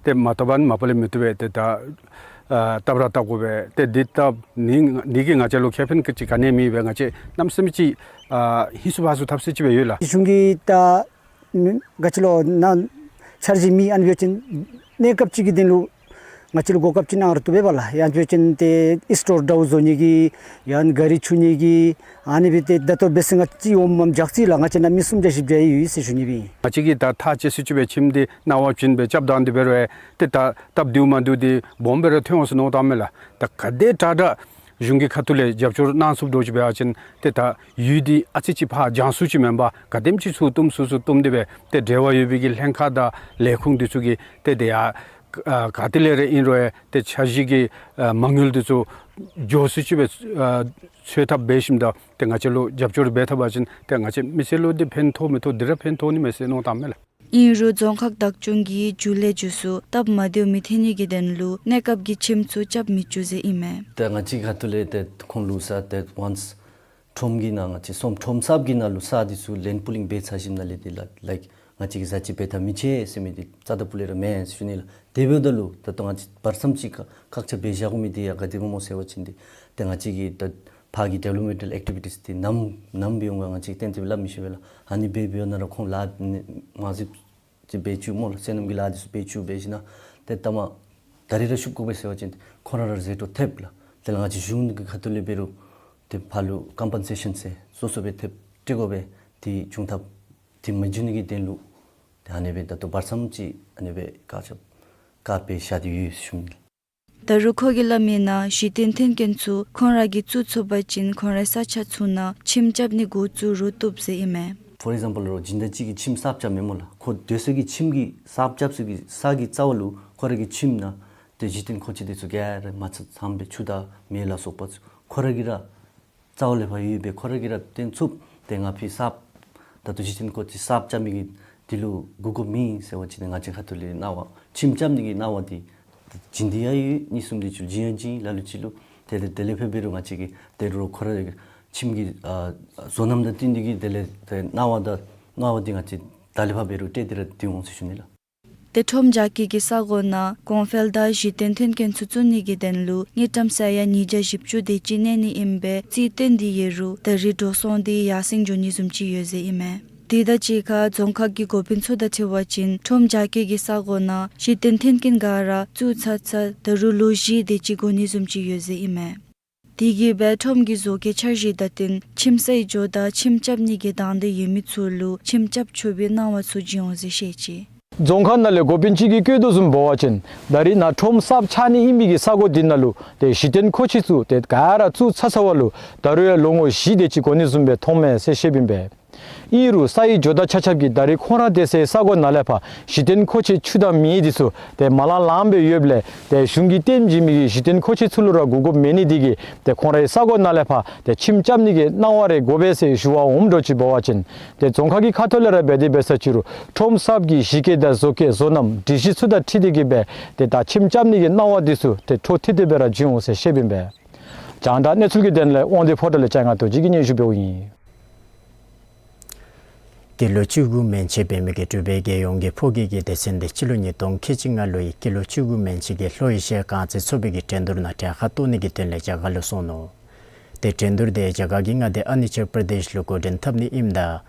ཏེ་མ་བཏབ་པར་མ་པ་ལས་མི་བཏུབ་པས། ཏེ་ད་ཨ་བཏབ་ར་བཏབ་དགོ་པས། ཏེ་འདི་བཏབ་ནི་ནི་གིས་ང་བཅས་ལུ་ཁེ་ཕན་ག་ཅི་ག་ནི་མེད་པས། ང་བཅས་གནམ་མེད་ས་མེད་ཅིག་ཨ་ཧིང་སུ་བ་སུ་འཐབ་སེ་ཅིག་སྦེ་ཡོད་ལགས། གཞུང་གིས་ད་མི་ག་ཅི་ལོ་ན་འཆར་གཞི་མེད། ཨ་ནི་འབད་བ་ཅིན་གནས་སྐབས་ཅིག་གི་དོན་ལུ་ང་བཅས་ལུ་གོ་སྐབས་ཅིག་གནང་རུང་བཏུབ་པས་ལགས། ཡང་འབད་བ་ཅིན་ཏེ་ཨིསི་ཊོར་འདྲཝ་བཟོ་ནི་གི་ཡང་གཱ་རི་འཁྱུ་ནི་གི་ཨ་ནི་སྦེ་ཏེ་ད་ལྟོ་འབད་ས་ང་བཅས་འོགམ་རྒྱགས་ཅི་ལགས། ང་བཅས་ནང་མི་སུམ་བརྒྱ་བཞི་བརྒྱ་ཡོད་ཟེར་ཞུ་ནི་སྦེ་ཨིན། ང་བཅས་ཀྱིས་ད་ཐག་བཅད་སུ་ཅིག་སྦེ་ཁྱིམ་འདི་གནང་བ་བྱིན་སྦེ་རྐྱབ་ད་འདི་འབད་རུང་ཏེ་ད་སྟབས་བདེཝ་མ་བདེཝ་འདི་སྦོམ་སྦེ་ར་ཐོན་འོང་ཟེར་མནོཝ་བཏངམ་མས་ལགས། ད་ག་དེ་དྲག་དྲག་གཞུང་གི་ཁ་ཐུག་ལས་རྒྱབ་སྐྱོར་གནང་ཚུགསཔ་འདྲཝ་ཅིག་འབད་བ་ཅིན་ཏེ་ད་ཡུལ་འདི་ཨ་ཙི་ཅིག་ཕར་རྒྱང་སུ་ཅིག་མེན་པར་ག་དེམ་ཅིག་ཚུར་བཏུམ་ཚུར་ཚུར་བཏུམ་སྟེ་སྦེ་ཏེ་འབྲེལ་བ་ཡོད་པའི་གི་ལྷན་ཁག་དང་ལས་ཁུངས་འདི་ཚུ་གིས་ཏེ་དེ་ཡང་ཨ་ག་ཏེ་ལས་ར་ཨིན་རུང་ཡང་ཏེ་འཆར་གཞི་གི་ཨ་མ་དངུལ་འདི་ཚུ་མགྱོགས་སུ་ཅིག་སྦེ་ཨ་འཚོལ་ཐབས་འབད་ཞིནམ་ད་ཏེ་ང་བཅས་ལུ་རྒྱབ་སྐྱོར་འབད་ཐབས་འབད་བ་ཅིན་ཏེ་ང་བཅས་མི་སེར་ལུ་འདི་ཕན་ཐོགས་མི་ཐོགས་འདི་ར་ཕན་ཐོགས་ནི་མས་ཟེར་མནོཝ་བཏངམ་མས་ལགས། ཨིན་རུང་རྫོང་ཁག་བདག་སྐྱོང་གིས་མཇུག་ལས་མཇུག་སུ་སྟབས་མ་བདེཝ་མི་ཐོན་ནི་གི་དོན་ལུ་གནས་སྐབས་ཀྱི་ཁྱིམ་ཚུ་རྐྱབ་མི་བཅུག་ཟེར་ཨིན་མས། ཏེ་ང་བཅས་ཁ་ཐུག་ལས་ཏེ་ཁོང་ལུ་ས་ཏེ་ཝཱནསི་ཁྲོམ་གྱི་ནང་ང་བཅས་སོང་ཁྲོམ་གསརཔ་གི་ནང་ལུ་ས་འདི་ཚུ་ལེནཌ་པུ་ལིང་འབད་ཚར་ཞིནམ་ལས་ཏེ་ལ་ལའིཀ་ང་བཅས་ཀྱིས་བཟའ་སྤྱོད་འབད་ཐབས་མི་ཆེ་ཟེར་མི་འདི་རྩ་དང་པོ་ལས་ར་མེན་ཟེར་ཞུ་ནི་ལགས། དེ་འབདཝ་ད་ལུ་ད་ལྟོ་ང་བཅས་བར་མཚམས་ཅིག་བཀག་ཆ་འབད་བཞག་དགོ་མི་འདི་ཡང་ག་དེ་སྦེ་སྨོ་ཟེར་བ་ཅིན་འདི་ཏེ་ང་བཅས་ཀྱིས་ད་ཕར་གྱི་ཌི་བེ་ལོབ་མེནཊ་ཨེག་ཊི་བི་ཊིས་འདི་ནམ་ནམ་འབད་འོང་ག་ང་བཅས་ཏན་ཏན་སླབ་མི་ཤེས་པས་ལགས། ཨ་ནི་འབད་འབདཝ་ད་ར་ཁོང་ལཱ་མ་བཟོཝ་ཅིག་འབད་བཅུག་སྨོ་ལགས། སོ་ནམ་གྱི་ལཱ་འདི་ཚུ་འབད་བཅུག་འབད་ཞིནམ་ད་ཏེ་ད་མ་ད་རིས་ར་ཤུགས་དགོ་པས་ཟེར་བ་ཅིན་ཁོང་ར་ར་ཟད་འགྲོ་ཐེབས་ལགས། དེ་ལས་ང་བཅས་གཞུང་གི་ཁ་ཐུག་ལས་འབད་རུང་ཏེ་ཕར་ལུ་ཀམ་པེན་སེ་ཤཱན་ཟེར་སོ་སོ་སྦེ་ཐེབས་སྤྲོད་དགོ་པས། དེ་བྱུང་ཐབས་དེ་མ་བྱུང་ནི་གི་དོན་ལུ་ཏེ་ཨ་ནི་སྦེ་ད་ལྟོ་བར་མཚམས་ཅིག་ཨ་ནི་སྦེ་བཀག་ཆ་བཀག་སྦེ་བཞག་སྟེ་ཡོད་ཟེར་ཞུ་ནི། ད་རུང་ཁོ་གིས་སླབ་མིའི་ནང་གཞི་རྟེན་མཐུན་རྐྱེན་ཚུ་ཁོང་ར་གིས་བཙུགས་ཚུགས་པ་ཅིན་ཁོང་རའི་ས་ཆ་ཚུ་ནང་ཁྱིམ་རྐྱབ་ནི་འགོ་བཙུགས་རུང་བཏུབ་ཟེར་ཨིན་མས། ཕོར་ཨིག་ཛམ་པཱལ་རོགས་སྦྱིན་བདག་ཅིག་གིས་ཁྱིམ་གསརཔ་རྐྱབ་མས་སྨོ་ལགས། ཁོ་སྡོད་ས་གི་ཁྱིམ་གྱི་གསརཔ་རྐྱབ་ས་གི་ས་གི་རྩ་བ་ལུ་ཁོ་ར་གི་ཁྱིམ་ནང་ཏེ་གཞི་རྟེན་མཁོ་ཆས་འདི་ཚུ་ག་ར་མ་ཚང་ཚངམ་སྦེ་ཆུ་དང་མེ་ལ་སོགས་པ་ཚུ་ཁོ་ར་གིས་ར་རྩ་བ་ལས་ཕར་ཡོད་པའི་ཁོ་ར་གིས་ར་བཏོན་ཚུགས། ཏེ་ང་ཕི་གསརཔ་ད་ལྟོ་གཞི་རྟེན་མཁོ་ཆས་གསརཔ་རྐྱབ་མི་གི་འདི་ལུ་གོ་སྐབས་མེད་ཟེར་བ་ཅིན་ང་བཅས་ཁ་ཐུག་ལས་གནང་བ་ཁྱིམ་རྐྱབ་ནི་གི་གནང་བ་འདི་བྱིན་ཏེ་ཡང་ཡོད། གཉིས་གསུམ་འདི་ཚུ་བྱིན་ཡང་བྱིན། ལ་ལུ་ཅིག་ལུ་ཏེ་དེ་དེ་ལས་ཕར་འབད་རུང་ང་བཅས་ཀྱིས་ད་རུང་ཁོ་ར་ཁྱིམ་གྱི་ཨ་བཟོ་རྣམ་དང་བསྟུན་ཏེ་གིས་དེ་ལས་ཏེ་གནང་བ་དང་གནང་བ་འདི་ང་བཅས་ད་ལས་ཕར་འབད་རུང་སྤྲོད་དེ་ར་སྡོད་འོང་ཟེར་ཞུ་ནི་ལགས། ཏེ་ཁྲོམ་རྒྱགས་སྐྱེལ་གྱི་ས་གོ་ནང་གོང་འཕེལ་དང་གཞི་རྟེན་མཐུན་རྐྱེན་ཚུ་བཙུགས་ནི་གི་དོན་ལུ་དངུལ་ཀྲམ་ས་ཡ་ཉིས་བརྒྱ་བཞི་བཅུ་དེ་ཅིག་གནས་ནི་ཨིན་པའི་རྩིས་བཏོན་ཏེ་ཡོད་རུང་ད་རིས་འགྲོ་སོང་འདི་ཡར་སེང་འགྱོ་ནི་བཟུམ་ཅིག་ཡོད་ཟེར་ཨིན་མས། དེ་དང་གཅིག་ཁར་རྫོང་ཁག་གི་འགོ་དཔོན་ཚུ་དང་འཁྲིལ་བ་ཅིན་ཁྲོམ་རྒྱགས་སྐྱེལ་གྱི་ས་གོ་ནང་གཞི་རྟེན་མཐུན་རྐྱེན་ག་ར་བཙུགས་ཚར་ཚར་ད་རུང་ལོ་བཞི་དེ་ཅིག་འགོར་ནི་བཟུམ་ཅིག་ཡོད་ཟེར་ཨིན་མས། དེ་གིས་སྦེ་ཁྲོམ་གྱི་བཟོ་བཀོད་འཆར་གཞི་དང་བསྟུན་ཁྱིམ་སའི་ཇོ་བདག་ཁྱིམ་རྐྱབ་ནི་གི་དང་འདོད་ཡོད་མི་ཚུ་ལུ་ཁྱིམ་རྐྱབ་ཆོག་པའི་གནང་བ་ཚུ་བྱིན་འོང་ཟེར་བཤད་ཅི། རྫོང་ཁག་ནང་ལས་འགོ་དཔོན་ཅིག་གིས་བཀོད་དོ་བཟུམ་འབད་བ་ཅིན་ད་རིས་ནཱ་ཁྲོམ་གསརཔ་ཆགས་ནི་ཨིན་པའི་གི་ས་གོ་འདི་ནང་ལུ་ཏེ་གཞི་རྟེན་མཁོ་ཆས་ཚུ་ཏེ་ག་ར་བཙུགས་ཚར་ཚརཝ་ལུ་ད་རུང་ཡང་ལོ་ངོ་བཞི་དེ་ཅིག་འགོར་ནི་བཟུམ་སྦེ་མཐོངམ་མས་ཟེར་བཤདཔ་ཨིན་པས། ཨིན་རུང་སའི་ཇོ་བདག་ཆ་ཁྱབ་ཀྱིས་ད་རིས་ཁོང་ར་སྡོད་སའི་ས་གོ་ནང་ལས་ཕར་གཞི་རྟེན་མཁོ་ཆས་ཆུ་དང་མེ་འདི་ཚུ་ཏེ་མ་ལང་ལངམ་སྦེ་ཡོདཔ་ལས་ཏེ་གཞུང་གིས་སྟོན་བྱིན་མི་གི་གཞི་རྟེན་མཁོ་ཆས་ཚུ་ལུ་ར་གོ་སྐབས་མེད་ནི་དེ་གིས་ཏེ་ཁོང་རའི་ས་གོ་ནང་ལས་ཕར་ཏེ་ཁྱིམ་རྐྱབ་ནི་གི་གནང་བ་རེ་དགོ་པས་ཟེར་ཞུ་བར་འོངམ་འདྲཝ་ཅིག་འབད་བ་ཅིན་ཏེ་རྫོང་ཁག་གི་ཁ་ཐུག་ལས་ར་འབད་དེ་འབད་ས་ཅིག་རུང་ཁྲོམ་གསརཔ་གི་གཞི་བཀོད་དང་བཟོ་བཀོད་བཟོ་རྣམ་སྒྲིག་གཞི་ཚུ་དང་འཁྲིལ་ཏེ་གིས་སྦེ་ཏེ་ད་ཁྱིམ་རྐྱབ་ནི་གི་གནང་བ་འདི་ཚུ་ཏེ་འཕྲོ་མཐུད་དེ་སྦེ་ར་བྱིན་འོང་ཟེར་བཤདཔ་ཨིན་པས། རྒྱང་བསྒྲགས་གནས་ཚུལ་གྱི་དོན་ལས་དབང་འདུས་ཕོ་བྲང་ལས་ལྕང་ང་རྡོ་རྗེ་གིས་སྙན་ཞུ་འབདཝ་ཨིན། སྐྱེས་ལོ་བཅུ་དགུ་མན་ཆད་འབད་མི་གི་འབྲུག་པའི་རྒྱལ་ཡོངས་ཀྱི་ཕོ་སྐྱེས་ཀྱི་སྡེ་ཚན་འདི་སྤྱི་ལོ་ཉིས་སྟོང་ཁལ་གཅིག་ལྔ་ལོའི་སྐྱེས་ལོ་བཅུ་དགུ་མན་ཆད་ཀྱི་ལྷོ་ཨེ་ཤི་ཡ་རྐང་རྩེད་ཚོགས་པའི་གི་འགྲན་བསྡུར་ནང་གྲལ་ཁར་གཏོགས་ནི་གི་དོན་ལས་རྒྱ་གར་ལུ་སོང་ནུག། ཏེ་འགྲན་བསྡུར་དེ་རྒྱ་གར་གྱི་མངའ་སྡེ་ཨ་ནི་ཅལ་པར་དེཤ་ལུ་འགོ་འདྲེན་འཐབ་ནི་ཨིནམ་ད་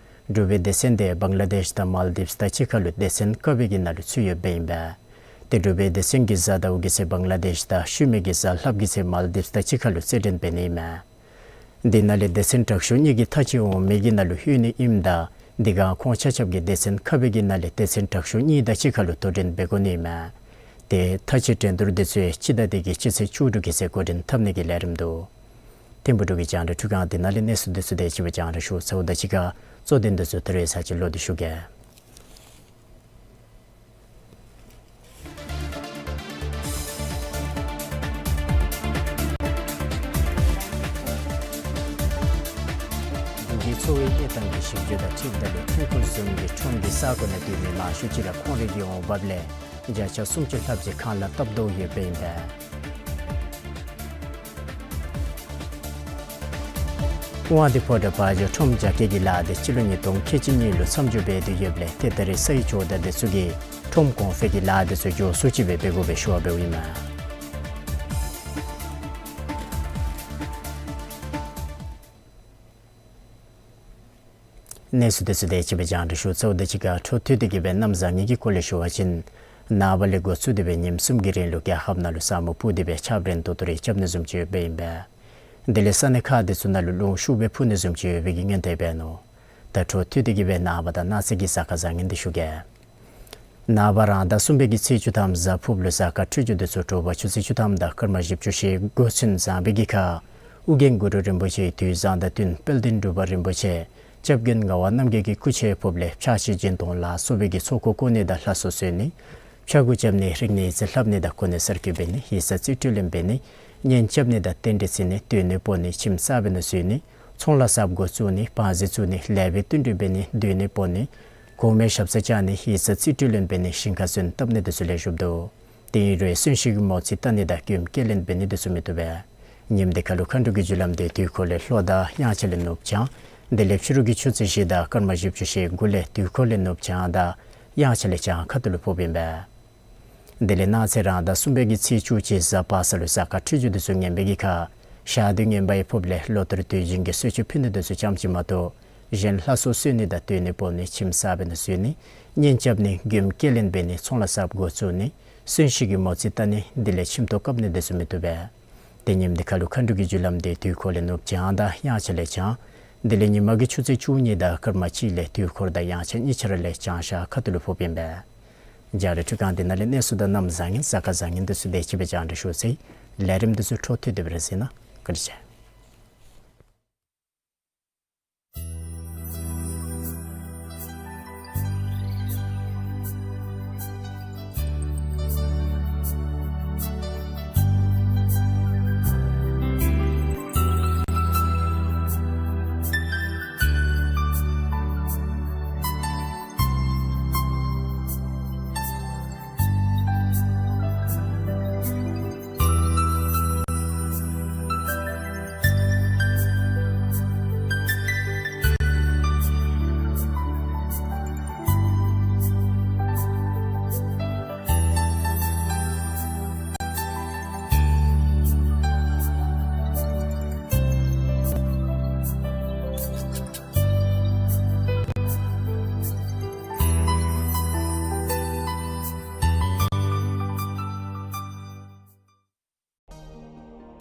འབྲུག་པའི་སྡེ་ཚན་དེ་བང་ལ་དེཤ་དང་མཱལ་དིབས་དང་གཅིག་ཁར་ལུ་སྡེ་ཚན་ཀ་པའི་གི་ནང་ལུ་ཚུད་ཡོདཔ་ཨིན་པས། ཏེ་འབྲུག་པའི་སྡེ་ཚན་གྱི་གཟའ་ཟླཝ་གི་ཚེ་བང་ལ་དེཤ་དང་ཤུལ་མའི་གི་གཟའ་ལྷགཔ་གི་ཚེ་མཱལ་དིབས་དང་གཅིག་ཁར་ལུ་རྩེད་འགྲན་འབད་ནི་ཨིན་མས། དེ་ནང་ལས་སྡེ་ཚན་དྲག་ཤོས་གཉིས་ཀྱིས་མཐའ་གཅིག་འོང་མི་གི་ནང་ལུ་ལྷོད་ནི་ཨིནམ་ད་དེ་སྒང་ཁོང་ཆ་ཁྱབ་ཀྱིས་སྡེ་ཚན་ཁ་བའི་གི་ནང་ལས་སྡེ་ཚན་དྲག་ཤོས་གཉིས་དང་གཅིག་ཁར་ལུ་དོ་འགྲན་འབད་དགོ་ནི་ཨིན་མས། ཏེ་མཐའ་དཔྱད་འགྲན་བསྡུར་འདི་ཚུ་ཡང་སྤྱི་ཟླ་འདི་གི་སྤྱི་ཚེས་བཅུ་དྲུག་གི་ཚེ་འགོ་འདྲེན་འཐབ་ནི་གི་ལས་རིམ་འདུག། ཐིམ་ཕུག་འབྲུག་གི་རྒྱང་བསྒྲགས་འཕྲུལ་ཁང་འདི་ནང་ལས་གནས་ཚུལ་འདི་ཚུ་དེ་ཅིག་སྦེ་རྒྱང་བསྒྲགས་ཞུ་ཚརཝ་ད་གཅིག་ཁར་གཙོ་དོན་འདི་ཚུ་ད་རེས་ཚར་ཅིག་ལོག་སྟེ་ཞུ་གེ། འབྲུག་གི་འཚོ་བའི་གནས་སྟངས་ཀྱི་ཞིབ་འཇུག་དང་འཁྲིལཝ་ད་ལུ་འཕྲུལ་འཁོར་བཟུམ་གྱི་ཁྲོམ་འདི་ས་གོ་ནང་སྡོད་མི་མང་ཤོས་ཅིག་ར་ཁོང་རའི་གི་འོང་འབབ་ལས་བརྒྱ་ཆ་སུམ་ཅུ་ལྷགཔ་ཅིག་ཁང་གླ་བཏབ་དོ་ཡོདཔ་ཨིན་པས། དབང་འདུས་ཕོ་བྲང་བ་འཇོ་ཁྲོམ་རྒྱ་སྐྱེད་ཀྱི་ལཱ་འདི་སྤྱི་ལོ་ཉིས་སྟོང་ཁལ་གཅིག་གཉིས་ལུ་མཚམས་འཇོག་འབད་དེ་ཡོདཔ་ལས་ཏེ་ད་རེས་སའི་ཇོ་བདག་འདི་ཚུ་གིས་ཁྲོམ་གོང་འཕེལ་གྱི་ལཱ་འདི་ཚུ་མགྱོགས་སུ་ཅིག་སྦེ་འབད་དགོ་པའི་ཞུ་བ་འབདཝ་ཨིན་མས། གནས་ཚུལ་འདི་ཚུ་དེ་ཅིག་སྦེ་རྒྱང་བསྒྲགས་ཞུ་ཚརཝ་ད་གཅིག་ཁར་འཕྲོ་མཐུད་དེ་གི་སྦེ་གནམ་བཟང་ངན་གྱི་སྐོར་ལས་ཞུ་བ་ཅིན་ནངས་པ་ལས་འགོ་བཙུགས་ཏེ་སྦེ་ཉིནམ་གསུམ་གྱི་རིང་ལུ་རྒྱལ་ཁབ་ནང་ལུ་ས་སྨུག་སྤུབས་ཏེ་སྦེ་ཆརཔ་རན་ཏོག་ཏོ་རེ་རྐྱབ་ནི་བཟུམ་ཅིག་ཡོདཔ་ཨིན་པས། དེ་ལས་ས་གནས་ཁག་འདི་ཚུ་ནང་ལུ་རླུང་ཤུགས་སྦེ་འཕུ་ནི་བཟུམ་ཅིག་ཡོད་པའི་གི་སྔོན་དེ་འབད་ནུག། ད་འཕྲོ་མཐུད་དེ་གི་སྦེ་ནངས་པ་དང་གནངས་ཚེ་གི་གཟའ་སྐར་བཟང་ངན་འདི་ཞུ་གེ། ནངས་པ་རང་ཟླ་གསུམ་པའི་གི་ཚེས་བཅུ་ཐམ་གཟའ་ཕུརཔ་ལུ་གཟའ་སྐར་འཕྲོད་སྦྱོར་འདི་ཚུ་དྲོ་པ་ཆུ་ཚོད་བཅུ་ཐམ་དང་སྐར་མ་བཞི་བཅུ་ཞེ་དགུ་ཚུན་བཟང་བའི་གི་ཁར་ཨོ་རྒྱན་གུ་རུ་རིན་པོ་ཆེ་དུས་བཟང་དང་བསྟུན་དཔལ་ལྡན་འབྲུག་པ་རིན་པོ་ཆེ་སྐྱབས་མགོན་ངག་དབང་རྣམ་རྒྱལ་གྱི་སྐུ་ཕྱྭའི་ཕོརཔ་ལས་ཕྱག་ཕྱིད་སྦྱིན་གཏོང་ལ་སོགས་པའི་གི་ཚོགས་འཁོར་བསྐོར་ནི་དང་ལྷ་གསོལ་གསོལ་ནི། ཕྱྭ་འགུགས་རྐྱབ་ནི། རིག་གནས་ཡིག་རྩིས་ལྷབ་ནི་དང་གོ་གནས་གསར་བསྐོ་འབད་ནི། ཡིག་ཚང་རྩིས་སྤྲོད་ལེན་འབད་ནི། གཉེན་རྐྱབ་ནི་དང་རྟེན་འབྲེལ་བརྩི་ནི། སྡོད་གནས་སྤོ་ནི། ཁྱིམ་གསར་སྦེ་ནང་བཟོ་ནི། ཚོང་ལཱ་གསརཔ་འགོ་བཙུགས་ནི། བང་མཛོད་བཙུགས་ནི། ལེགས་པའི་བསྟུན་གྲོས་འབད་ནི། སྡོད་གནས་སྤོ་ནི། གོང་མའི་ཞབས་སར་བཅར་ནི། ཡིག་ཚང་རྩིས་སྤྲོད་ལེན་འབད་ནི། ཞིང་ཁར་སོན་བཏབ་ནི་འདི་ཚུ་ལེགས་ཤོམ་འདུག། དེ་ཨིན་རུང་གསོན་གཤིན་གྱི་མོ་རྩིས་བལྟ་ནི་དང་མགྱོནམ་སྐྱེལ་ལེན་འབད་ནི་འདི་ཚུ་མི་བཏུབ་པས། ཉིནམ་འདི་ཁར་ལུ་མཁའ་འགྲོ་གི་རྒྱུ་ལམ་འདི་དུས་འཁོར་ལས་ལྷོ་དང་དབྱངས་འཆར་ལས་ནུབ་བྱང་། དེ་ལས་ཕྱི་རུ་གི་ཆུ་ཚོད་བཞི་དང་སྐར་མ་བཞི་བཅུ་ཞེ་དགུ་ལས་དུས་འཁོར་ལས་ནུབ་བྱང་དང་དབྱངས་འཆར་ལས་བྱང་ཁ་ཐུག་ལུ་ཕོགཔ་ཨིན་པས། དེ་ལས་གནངས་ཚེ་རང་ཟླ་གསུམ་པའི་གི་ཚེས་བཅུ་གཅིག་གཟའ་པ་སངས་ལུ་གཟའ་སྐར་འཕྲོད་སྦྱོར་འདི་ཚུ་ངན་པའི་གི་ཁར་ཞག་དུས་ངན་པའི་ཕོརཔ་ལས་ལོ་ལྟར་དུས་རྒྱུན་གྱི་གསོལ་མཆོད་ཕུལ་ནི་འདི་ཚུ་ཙམ་ཅིག་མ་གཏོགས་གཞན་ལྷ་གསོལ་གསོལ་ནི་དང་སྡོད་གནས་སྤོ་ནི། ཁྱིམ་གསར་སྦེ་ནང་བཟོ་ནི། གཉེན་རྐྱབ་ནི། མགྱོནམ་སྐྱེལ་ལེན་འབད་ནི། ཚོང་ལཱ་གསརཔ་འགོ་བཙུགས་ནི། གསོན་གཤིན་གྱི་མོ་རྩིས་བལྟ་ནི། དེ་ལས་ཁྱིམ་ཐོག་བཀབ་ནི་འདི་ཚུ་མི་བཏུབ་པས། ཏེ་ཉིནམ་འདི་ཁར་ལུ་མཁའ་འགྲོ་གི་རྒྱུ་ལམ་འདི་དུས་འཁོར་ལས་ནུབ་བྱང་དང་དབྱངས་འཆར་ལས་བྱང་། དེ་ལས་ཉིན་མ་གི་ཆུ་ཚོད་བཅུ་གཉིས་དང་སྐར་མ་གཅིག་ལས་དུས་འཁོར་དང་དབྱངས་འཆར་གཉིས་ཆ་ར་ལས་བྱང་ཤར་ཁ་ཐུག་ལུ་ཕོགཔ་ཨིན་པས། རྒྱང་བསྒྲགས་འཕྲུལ་ཁང་འདི་ནང་ལས་གནས་ཚུལ་དང་གནམ་བཟང་ངན་གཟའ་སྐར་བཟང་ངན་འདི་ཚུ་དེ་ཅིག་སྦེ་རྒྱང་བསྒྲགས་ཞུ་ཚར་ཡི། ལས་རིམ་འདི་ཚུ་འཕྲོ་མཐུད་དེ་སྦེ་ར་གཟིགས་གནང་། བཀའ་དྲིན་ཆེ།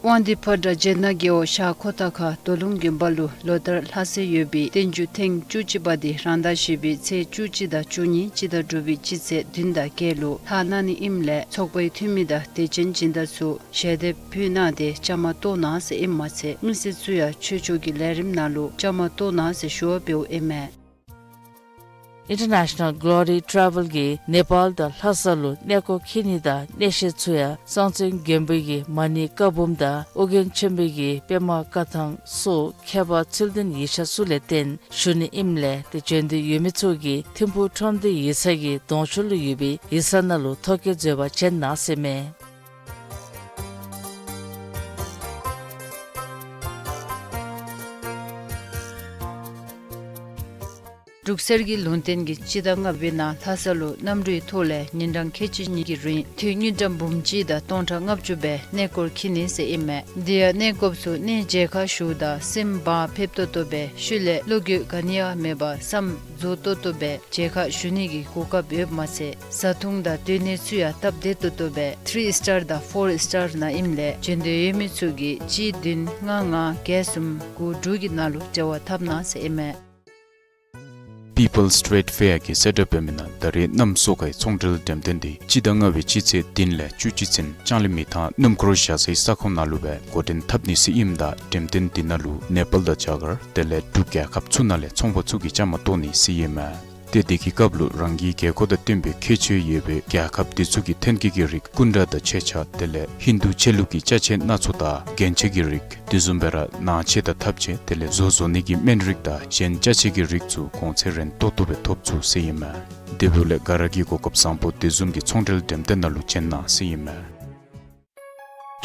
དབང་འདུས་ཕོ་བྲང་རྗེ་ན་རྒྱལ་པོ་ཞག་ཁོ་ཐང་ཁ་རྡོ་ལུང་དགོན་པ་ལུ་ལོ་ལྟར་ལྷ་གསོལ་ཡོད་པའི་བསྟན་འགྱུར་ཐེངས་བཅུ་གཅིག་པ་འདི་རང་ཟླ་བཞི་པའི་ཚེས་བཅུ་གཅིག་དང་བཅུ་གཉིས་སྤྱི་ཟླ་དྲུག་པའི་སྤྱི་ཚེས་བདུན་དང་བརྒྱད་ལུ་ལྷག་གནང་ནི་ཨིནམ་ལས་ཚོགས་པའི་འཐུས་མི་དང་དད་ཅན་སྦྱིན་བདག་ཚུ་ཞལ་འདེབས་ཕུལ་གནང་སྟེ་བཅའ་མར་གཏོགས་གནང་ཟེར་ཨིནམ་མ་ཚད་མི་སེར་ཚུ་ཡང་ཆོས་ཕྱོགས་ཀྱི་ལས་རིམ་ནང་ལུ་བཅའ་མར་གཏོགས་གནང་ཟེར་ཞུ་བ་འབདཝ་ཨིན་མས། International Glory Travel གིས་ནེ་པཱལ་དང་ལྷ་ས་ལུ་གནས་སྐོར་འཁྱིད་ནི་དང་གནས་བཤད་ཚུ་ཡང་གཙང་བཙན་མགོན་པོ་གི་མ་ཎི་བཀའ་འབུམ་དང་ཨོ་རྒྱན་ཆེན་པོ་གི་པདྨ་བཀའ་ཐང་སོགས་ཁྱད་པར་ཚུལ་ལྡན་ཡིག་ཆ་ཚུ་ལས་བརྟེན་ཞུ་ནི་ཨིནམ་ལས་ཏེ་བྱོན་འདོད་ཡོད་མི་ཚུ་གིས་ཐིམ་ཕུག་ཁྲོམ་སྡེ་ཡིག་ཚང་གི་གདོང་ཕྱོགས་ལུ་ཡོད་པའི་ཡིག་ཚང་ནང་ལུ་ཐོ་བཀོད་མཛད་པར་བྱོན་གནང་ཟེར་མས། འབྲུག་གསེར་གྱི་ལུང་བསྟན་གྱི་སྤྱི་ཟླ་ལྔ་པའི་ནང་ལྷ་ས་ལུ་གནམ་གྲུའི་ཐོག་ལས་ཉིན་གྲངས་ཁལ་གཅིག་གཉིས་ཀྱི་རིང་དུས་དངུལ་ཀྲམ་འབུམ་གཅིག་དང་སྟོང་ཕྲག་ལྔ་བཅུ་སྦེ་གནས་སྐོར་འཁྱིད་ནི་ཟེར་ཨིན་མས། དེ་ཡང་གནས་སྐོརཔ་ཚུ་གནས་མཇལ་ཁ་ཞུཝ་ད་སེམས་བག་ཕེབས་ཏོག་ཏོ་སྦེ་ཤུལ་ལས་བློ་འགྱོད་ག་ནི་ཡང་མེད་པར་བསམ་རྫོགས་ཏོག་ཏོ་སྦེ་མཇལ་ཁ་ཞུ་ནི་གི་གོ་སྐབས་ཡོདཔ་མ་ཚད་བཟའ་འཐུང་དང་སྡོད་གནས་ཚུ་ཡང་སྟབས་བདེ་ཏོག་ཏོ་སྦེ་ཐི་རི་སི་ཊར་དང་ཕོར་སི་ཊར་ནང་ཨིནམ་ལས་བྱོན་འདོད་ཡོད་མི་ཚུ་གིས་གཅིག་བདུན་ལྔ་ལྔ་བརྒྱད་གསུམ་དགུ་དྲུག་གི་ནང་ལུ་འབྲེལ་བ་འཐབ་གནང་ཟེར་ཨིན་མས། People's Trade Fair གི་གསལ་བསྒྲགས་འབད་མི་ནང་ད་རེས་གནམ་སྲོ་ཁའི་ཚོང་འབྲེལ་འགྲེམས་སྟོན་འདི་སྤྱི་ཟླ་ལྔ་པའི་སྤྱི་ཚེས་བདུན་ལས་བཅུ་གཅིག་ཚུན་ལྕང་གླིང་མི་ཐང་སྣུམ་འཁོར་བཞག་སའི་ས་ཁོངས་ནང་ལུ་སྦེ་འགོ་འདྲེན་འཐབ་ནི་ཟེར་ཨིནམ་ད་འགྲེམས་སྟོན་འདི་ནང་ལུ་ནེ་པཱལ་དང་རྒྱ་གར་དེ་ལས་འབྲུག་རྒྱལ་ཁབ་ཚུ་ནང་ལས་ཚོང་པ་ཚུ་གིས་བཅའ་མར་གཏོགས་ནི་ཟེར་ཨིན་མས། ཏེ་དེ་གི་སྐབས་ལུ་རང་གི་རྒྱལ་ཁབ་དང་བསྟུན་པའི་ཁྱད་ཆོས་ཡོད་པའི་རྒྱལ་ཁབ་དེ་ཚུ་གི་ཐོན་སྐྱེད་ཀྱི་རིགས་སྐུ་འདྲ་དང་མཆོད་ཆས་དེ་ལས་ཧིན་དུ་ཆོས་ལུགས་ཀྱི་ཅ་ཆས་སྣ་ཚོགས་དང་རྒྱན་ཆ་གི་རིགས་དེ་བཟུམ་སྦེ་ར་ནང་ཆས་དང་ཐབ་ཆས་དེ་ལས་བཟོ་བཟོ་ནི་གི་སྨན་རིགས་དང་གཞན་ཅ་ཆས་ཀྱི་རིགས་ཚུ་གོང་ཚད་རན་ཏོག་ཏོ་སྦེ་ཐོབ་ཚུགས་ཟེར་ཨིན་མས། དེ་འབདཝ་ལས་ག་ར་གིས་གོ་སྐབས་བཟང་པོ་དེ་བཟུམ་གྱི་ཚོང་འབྲེལ་འགྲེམས་སྟོན་ནང་ལུ་བྱོན་གནང་ཟེར་ཨིན་མས།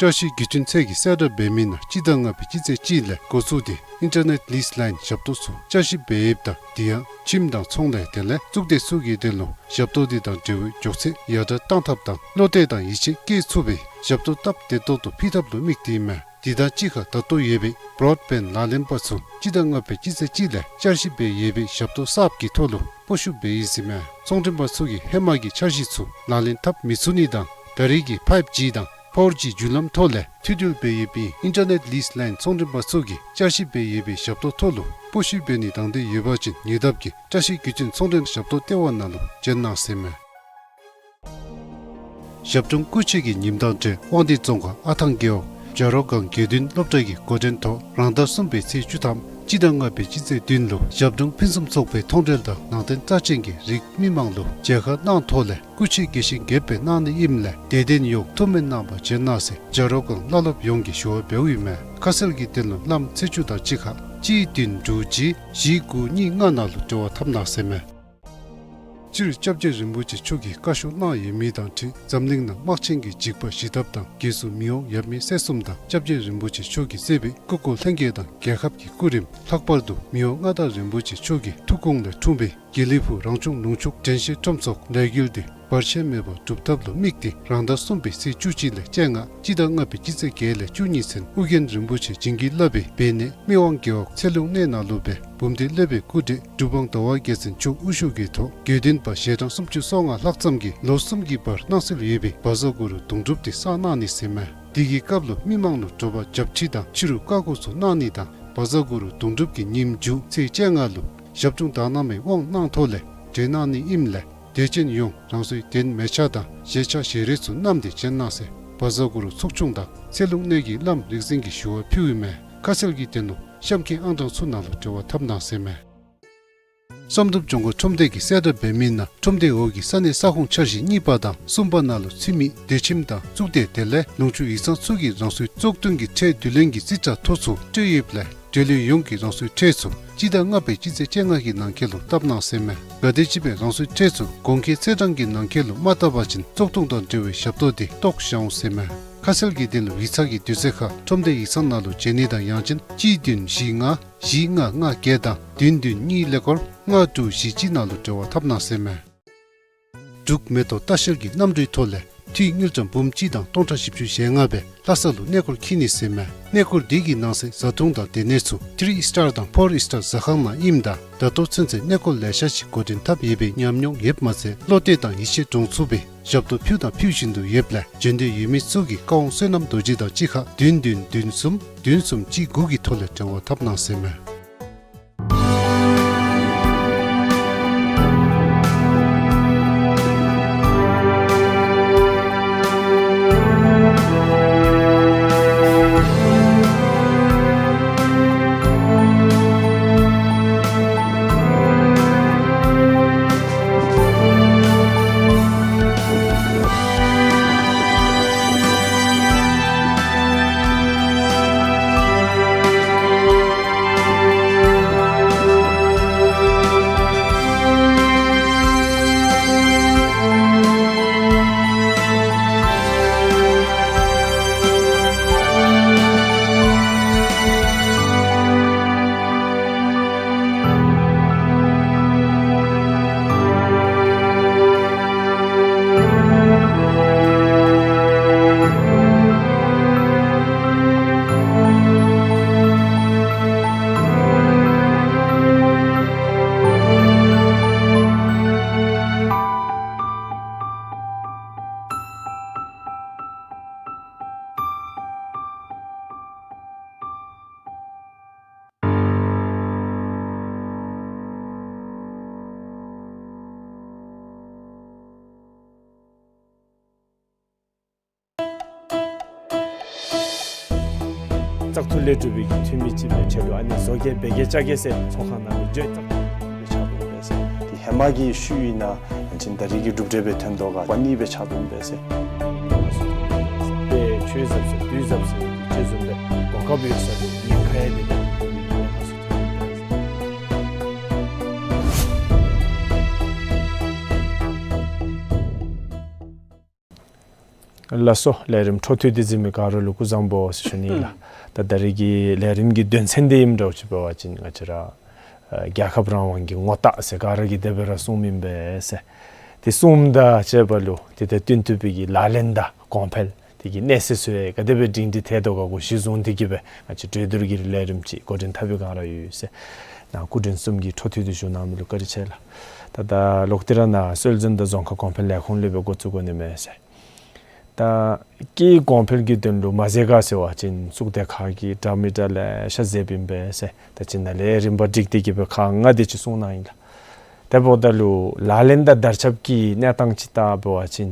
བཅའ་སྲིད་བརྒྱུད་འཕྲིན་ཚད་ཀྱི་གསལ་བསྒྲགས་འབད་མི་ནང་སྤྱི་ཟླ་ལྔ་པའི་སྤྱི་ཚེས་གཅིག་ལས་འགོ་བཙུགས་ཏེ་ཨིན་ཊར་ནེཊ་ལིསི་ལའིན་ཞབས་ཏོག་ཚུ་བསྐྱར་ཞིབ་འབད་ཡོདཔ་ད་དེ་ཡང་ཁྱིམ་དང་ཚོང་ལས་དེ་ལས་གཙུག་སྡེ་ཚུ་གི་དོན་ལུ་ཞབས་ཏོག་འདི་དང་འབྲེལ་བའི་མགྱོགས་ཚད་ཡར་དྲག་གཏང་ཐབས་དང་བློ་གཏད་དང་ཡིད་ཆེས་བསྐྱེད་ཚུགས་པའི་ཞབས་ཏོག་སྟབས་བདེ་ཏོག་ཏོ་ཕུལ་ཐབས་ལུ་དམིགས་ཏེ་ཨིན་མས། དེ་དང་གཅིག་ཁར་ད་ལྟོ་ཡོད་པའི་བྲོཌ་བེནཌ་ལག་ལེན་པ་ཚུ་སྤྱི་ཟླ་ལྔ་པའི་སྤྱི་ཚེས་གཅིག་ལས་བསྐྱར་ཞིབ་འབད་ཡོད་པའི་ཞབས་ཏོག་གསརཔ་གི་ཐོག་ལུ་སྤོ་བཤུད་འབད་ཡི་ཟེར་མས། ཚོང་མགྲོན་པ་ཚུ་གིས་ཧེ་མ་གི་འཆར་གཞི་ཚུ་ལག་ལེན་འཐབ་མི་ཚུགས་ནི་དང་ད་རེས་ཀྱི་ཕའིབ་ཇི་དང་ཕོར་ཇི་བརྒྱུད་ལམ་ཐོག་ལས་མཐུད་འབྲེལ་འབད་ཡོད་པའི་ཨིན་ཊར་ནེཊ་ལིསི་ལའིན་ཚོང་མགྲོན་པ་ཚུ་གིས་བསྐྱར་ཞིབ་འབད་ཡོད་པའི་ཞབས་ཏོག་ཐོག་ལུ་སྤོ་བཤུད་འབད་ནི་དང་འདོད་ཡོད་པ་ཅིན་ཉེ་འདབས་ཀྱི་བཀྲ་ཤིས་བརྒྱུད་འཕྲིན་ཚོང་འབྲེལ་ཞབས་ཏོག་ལྟེ་བ་ནང་ལུ་བྱོན་གནང་ཟེར་མས། ཞབས་དྲུང་སྐུ་མཆོད་ཀྱི་ཉིནམ་དང་འབྲེལ་དབང་འདུས་རྫོང་ཁག་ཨ་ཐང་རྒེད་འོག་བྱ་རོག་སྒང་དགེ་འདུན་སློབ་གྲྭ་གི་འགོ་འདྲེན་ཐོག་རང་ཟླ་གསུམ་པའི་ཚེས་བཅུ་ཐམ་སྤྱི་ཟླ་ལྔ་པའི་སྤྱི་ཚེས་བདུན་ལུ་ཞབས་དྲུང་ཕུན་སུམ་ཚོགས་པའི་མཐོང་གྲོལ་དང་ནང་རྟེན་རྩ་ཅན་གྱི་རིགས་མི་མང་ལུ་མཇལ་ཁ་གནང་ཐོག་ལས་སྐུ་མཆོད་དགེ་བཤེས་རྒྱསཔ་སྦེ་གནང་ནི་ཨིནམ་ལས་དད་ལྡན་ཡོངས་ཐུགས་སྨོན་གནང་བར་བྱོན་གནང་ཟེར་བྱ་རོག་སྒང་བླ་སློབ་ཡོངས་ཀྱིས་ཞུ་བ་འབདཝ་ཨིན་མས། ཁ་གསལ་གྱི་དོན་ལུ་བླམ་ཚེས་བཅུ་དང་གཅིག་ཁར་གཅིག་བདུན་དྲུག་གཅིག་བཞི་དགུ་གཉིས་ལྔ་ནང་ལུ་འབྲེལ་བ་འཐབ་གནང་ཟེར་མས། སྤྱིར་སྐྱབས་རྗེ་རིན་པོ་ཆེ་མཆོག་གིས་བཀའ་ཤོག་གནང་ཡོད་མི་དང་འཁྲིལ་འཛམ་གླིང་ནང་དམག་ཆེན་གྱི་འཇིགས་པ་ཞི་ཐབས་དང་རྒྱལ་སྲུང་མི་དབང་ཡབ་མེས་སྲས་གསུམ་དང་སྐྱབས་རྗེ་རིན་པོ་ཆེ་མཆོག་གིས་གཙོས་པའི་སྐུ་འཁོར་ལྷན་རྒྱས་དང་རྒྱལ་ཁབ་ཀྱི་སྐུ་རིམ་ལྷག་པར་དུ་མི་དབང་མངའ་བདག་རིན་པོ་ཆེ་མཆོག་གི་ཐུགས་དགོངས་ལས་འཁྲུངས་པའི་དགེ་ལེགས་ཕུག་རང་བྱུང་ལུང་ཕྱུགས་དྲན་ཤེས་ཁྲོམ་ཚོགས་ལས་འགུལ་འདི་བར་ཆད་མེད་པར་སྒྲུབ་ཐབས་ལུ་དམིགས་ཏེ་རང་ཟླ་གསུམ་པའི་ཚེས་བཅུ་གཅིག་ལས་བཅོ་ལྔ་སྤྱི་ཟླ་ལྔ་པའི་སྤྱི་ཚེས་བརྒྱད་ལས་བཅུ་གཉིས་ཚུན་ཨོ་རྒྱན་རིན་པོ་ཆེ་བྱིན་གྱིས་བརླབས་པའི་སྦས་གནས་མི་དབང་རྒེད་འོག་ཚེ་ལུང་གནས་ནང་ལུ་སྦེ་འབུམ་སྡེ་སློབ་དཔོན་སྐུ་བགྲེས་གྲུབ་དབང་ཟླ་བ་རྒྱལ་མཚན་མཆོག་དབུ་བཞུགས་ཀྱི་ཐོག་དགེ་འདུན་པ་ཞལ་གྲངས་སུམ་ཅུ་སོ་ལྔ་ལྷག་ཙམ་གྱིས་ལོ་གསུམ་གྱི་བར་གནང་སྲོལ་ཡོད་པའི་བཛྲ་གུ་རུ་གདུང་སྒྲུབ་འདི་བསགས་གནང་ནི་ཟེར་མས། དེ་གི་སྐབས་ལུ་མི་མང་ལུ་དྲོ་པ་རྒྱབ་ཁྲིད་དང་ཕྱི་རུ་བཀའ་བསྒོ་ཚུ་གནང་ནི་དང་བཛྲ་གུ་རུ་གདུང་སྒྲུབ་ཀྱི་ཉིནམ་མཇུག་ཚེས་བཅོ་ལྔ་ལུ་ཞབས་དྲུང་དག་སྣང་མའི་དབང་གནང་ཐོག་ལས་གྲོལ་གནང་ནི་ཨིནམ་ལས་དད་ཅན་ཡོངས་རང་སོའི་གདན་མལ་ཆ་དང་བཞེས་ཆ་བཞེས་རས་ཚུ་བསྣམས་ཏེ་བྱོན་གནང་ཟེར་བཛྲ་གུ་རུ་ཚོགས་ཆུང་དང་ཚེ་ལུང་གནས་ཀྱི་བླམ་རིག་འཛིན་གྱིས་ཞུ་བ་ཕུལཝ་ཨིན་མས། ཁ་གསལ་གྱི་དོན་ལུ་གཤམ་གྱི་ཨང་གྲངས་ཚུ་ནང་ལུ་འབྲེལ་བ་འཐབ་གནང་ཟེར་མས། བསམ་གྲུབ་ལྗོངས་མཁར་ཁྲོམ་སྡེ་གི་གསལ་བསྒྲགས་འབད་མི་ནང་ཁྲོམ་སྡེ་འོག་གི་ས་གནས་ས་ཁོངས་འཆར་གཞི་གཉིས་པ་དང་གསུམ་པ་ནང་ལུ་ཚུད་མི་སྡེ་ཁྱིམ་དང་གཙུག་སྡེ་དེ་ལས་ལུང་ཕྱོགས་ཡིག་ཚང་ཚུ་གིས་རང་སོའི་བཙོག་འཐུ་གི་ཁྲལ་བསྡུ་ལེན་གྱི་རྩིས་ཁྲ་ཐོ་ཚུ་སྤྲོད་ཡོདཔ་ལས་འབྲེལ་ཡོད་ཡོངས་ཀྱིས་རང་སོའི་ཁྲལ་ཚུ་སྤྱི་ཟླ་ལྔ་པའི་སྤྱི་ཚེས་བཅོ་ལྔ་གི་ནང་འཁོད་ལུ་བཏབ་གནང་ཟེར་མས། གལ་ཏེ་ཅིག་སྦེ་རང་སོའི་ཁྲལ་ཚུ་གོང་འཁོད་ཚེས་གྲངས་ཀྱི་ནང་འཁོད་ལུ་མ་བཏབ་པ་ཅིན་བཙོག་འཐུ་དང་འབྲེལ་བའི་ཞབས་ཏོག་འདི་བཏོག་བཞག་འོང་ཟེར་མས། ཁ་གསལ་གྱི་དོན་ལུ་ཡིག་ཚང་གི་དུས་ཚོད་ཁར་ཁྲོམ་སྡེ་ཡིག་ཚང་ནང་ལུ་བྱོན་ནི་དང་ཡང་ཅིན་གཅིག་བདུན་བཞི་ལྔ་བཞི་ལྔ་ལྔ་བརྒྱད་དང་བདུན་བདུན་གཉིས་ཀླད་ཀོར་ལྔ་དྲུག་བཞི་གཅིག་ནང་ལུ་འབྲེལ་བ་འཐབ་གནང་ཟེར་མས། འབྲུག་མེ་ཏོག་ལྟ་བཤལ་གྱི་གནམ་གྲུའི་ཐོག་ལས་འཐུས་དངུལ་ཀྲམ་འབུམ་གཅིག་དང་སྟོང་ཕྲག་བཞི་བཅུ་ཞེ་ལྔ་སྦེ་ལྷ་ས་ལུ་གནས་སྐོར་འཁྱིད་ནི་ཟེར་མས། གནས་སྐོར་འདི་གི་ནང་གསེས་བཟའ་འཐུང་དང་སྡོད་གནས་ཚུ་ཐི་རི་ཨིས་ཊར་དང་ཕོར་ཨིས་ཊར་ཟ་ཁང་ནང་ཨིནམ་ད་ད་ལྟོ་ཚུན་ཚོད་གནས་སྐོར་ལེ་ཤ་ཅིག་འགོ་འདྲེན་འཐབ་ཡོད་པའི་ཉམས་མྱོང་ཡོདཔ་མ་ཚད་བློ་གཏད་དང་ཡིད་ཆེས་འདྲོངས་ཚུགས་པའི་ཞབས་ཏོག་ཕུལ་དང་ཕུལ་བཞིན་དུ་ཡོདཔ་ལས་བྱོན་འདོད་ཡོད་མི་ཚུ་གིས་བཀའ་དབང་བསོད་ནམས་རྡོ་རྗེ་དང་གཅིག་ཁར་བདུན་བདུན་བདུན་གསུམ་བདུན་གསུམ་གཅིག་དགུ་གི་ཐོག་ལས་འབྲེལ་བ་འཐབ་གནང་ཟེར་མས། བཙག་འཐུ་ལས་གྲུབ་པའི་གི་འཐུས་མི་ཅིག་སྦེ་ཆ་ལུ་ཨ་ནི་བཟོ་བཀོད་འབད་གེ་བཅའ་གེ་ཟེར་ཚོགས་ཁང་ནང་ལུ་བརྗོད་བཙག་འཐུ་སྦེ་ཆགས་འདུག་པས་ཟེར། ཏེ་ཧེ་མ་གི་ཤུལ་ཨིན་ན་ཨ་ནི་ད་རིས་ཀྱི་གྲུབ་འབྲས་སྦེ་ཐོན་དོ་ག་པ་ནི་སྦེ་ཆགས་འདུག་པས་ཟེར། ཏེ་ཆོས་ཟབ་ཟེར་དུས་ཟབ་ཟེར་ཅིག་བཟུམ་སྦེ་གོ་སྐབས་ཡོད་ས་ལུ་ཉེན་ཁ་ཡང་མེད་པའི་གནས་སྟངས་ཚུ་ཐོན་ཡོད་པས་ཟེར། ལགས་སོ། ལས་རིམ་འཕྲོ་མཐུད་དེ་གཟིགས་མི་ག་ར་ལུ་སྐུ་གཟུགས་བཟང་པོ་ཟེར་ཞུ་ནི་ལགས། ད་ད་རིས་ཀྱི་ལས་རིམ་གྱི་དོན་ཚན་འདི་ཨིནམ་འདྲཝ་ཅིག་འབད་བ་ཅིན་ང་བཅས་ར་ཨ་རྒྱལ་ཁབ་རང་དབང་གི་ངོ་རྟགས་ཟེར་ག་ར་གིས་དེ་སྦེ་ར་གསུངམ་ཨིན་པས་ཟེར། དེ་གསུངམ་དང་བཅས་པ་ལུ་དེ་དང་བསྟུན་ཐུབ་པའི་གི་ལག་ལེན་དང་གོང་འཕེལ་དེ་གི་གནས་ཚད་ཚུ་ཡང་ག་དེ་སྦེ་སྒྲིང་སྒྲི་ཐལ་དོ་ག་གུ་གཞི་བཟུང་སྟེ་གི་སྦེ་ང་བཅས་གྲོས་བསྡུར་གྱི་ལས་རིམ་ཅིག་འགོ་འདྲེན་འཐབ་པའི་བསྒང་ར་ཡོད་ཟེར། ནཱ་སྐུ་མགྲོན་གསུམ་གྱིས་འཕྲོ་མཐུད་དེ་ཞུ་གནང་མི་ལུ་བཀའ་དྲིན་ཆེ་ལགས། ད་ད་ལོག་སྟེ་ར་ནཱ་སྲོལ་འཛིན་དང་རྫོང་ཁ་གོང་འཕེལ་ལས་ཁུངས་ལས་སྦེ་འགོ་བཙུགས་དགོ་ནི་མས་ཟེར། ད་སྐད་ཡིག་གོང་འཕེལ་གྱི་དོན་ལུ་མ་ཟད་ག་ཟེར་བ་ཅིན་གཙུག་སྡེ་ཁག་གིས་འདྲ་མི་འདྲ་ལེ་ཤ་མཛདཔ་ཨིན་པས་ཟེར། ད་ཅི་ནཱ་ལས་རིམ་པ་སྒྲིག་སྟེ་གི་སྦེ་ཁག་ལྔ་དེ་ཅིག་གསུངས་གནང་ཡི་ལགས། དེ་འབདཝ་ད་ལུ་ལག་ལེན་དང་དར་ཁྱབ་ཀྱི་གནས་སྟངས་ཅིག་བལྟ་བ་ཅིན་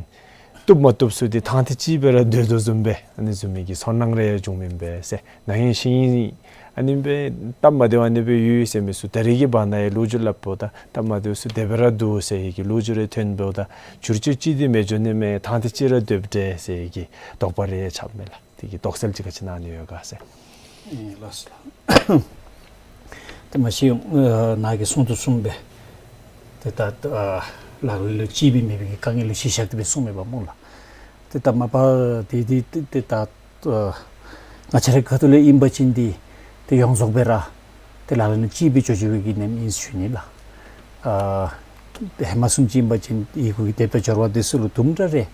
བཏུབ་མ་བཏུབ་ཚུ་དེ་ཐང་ཐེངས་ཅིག་སྦེ་ར་སྡོད་དོ་བཟུམ་སྦེ་ཨ་ནི་བཟུམ་མའི་གི་ཚོར་སྣང་རེ་ཡང་བྱུངམ་ཨིན་པས་ཟེར། ན་ཧིང་ཤི་ཧིང་ཨ་ནི་སྦེ་སྟབས་མ་བདེཝ་ཨ་ནི་སྦེ་ཡོད་ཟེར་མི་ཚུ་ད་རིས་ཀྱི་བར་ན་ཡང་ལོ་རྒྱུས་སླབ་འབདཝ་ད་སྟབས་མ་བདེཝ་ཚུ་དེ་སྦེ་ར་འདུག་ཟེར་བའི་གི་ལོ་རྒྱུས་རེ་ཐོན་འབདཝ་ད་བསྒྱུར་བཅོས་ཅིག་དེ་མི་འགྱོ་ནི་མས། ཐང་ཐེངས་ཅིག་ར་སྡོདཔ་འདྲས་ཟེར་བའི་གི་དོགས་པ་རེ་ཡང་ཆགསཔ་མས་ལགས། དེ་གི་དོགས་སེལ་ཅིག་ག་ཅི་གནང་ནི་ཡོད་ག་ཟེར། ཨེ་ལགས་སོ་ལགས། ཏེ་མ་གཞི་ཨ་ནཱ་གིས་གསུང་དོ་བཟུམ་སྦེ་ཏེ་ད་ཨ་ལག་ལེན་ལུ་གཅིག་སྦེ་མེད་པའི་གི་དཀའ་ངལ་ལུ་གཞི་བཞག་སྟེ་སྦེ་གསུངམ་མས་པ་སྨོ་ལགས། ཏེ་ད་མ་པ་དེ་དེ་ཏེ་ད་ཨ་ང་བཅས་རའི་ཁ་ཐུག་ལས་ཨིན་པ་ཅིན་འདི་ཏེ་ཡོངས་རྫོགས་སྦེ་ར་ཏེ་ལག་ལེན་ལུ་གཅིག་སྦེ་འགྱོ་འགྱོ་བའི་གི་ནེམ་ཨིན་ཟེར་ཞུ་ནི་ལགས། ཨ་ཧེ་མ་བཟུམ་ཅིག་ཨིན་པ་ཅིན་ཡི་གུ་གི་དེབ་དང་སྦྱོར་བ་དེ་ཚུ་ལུ་དུམ་གྲ་རེ་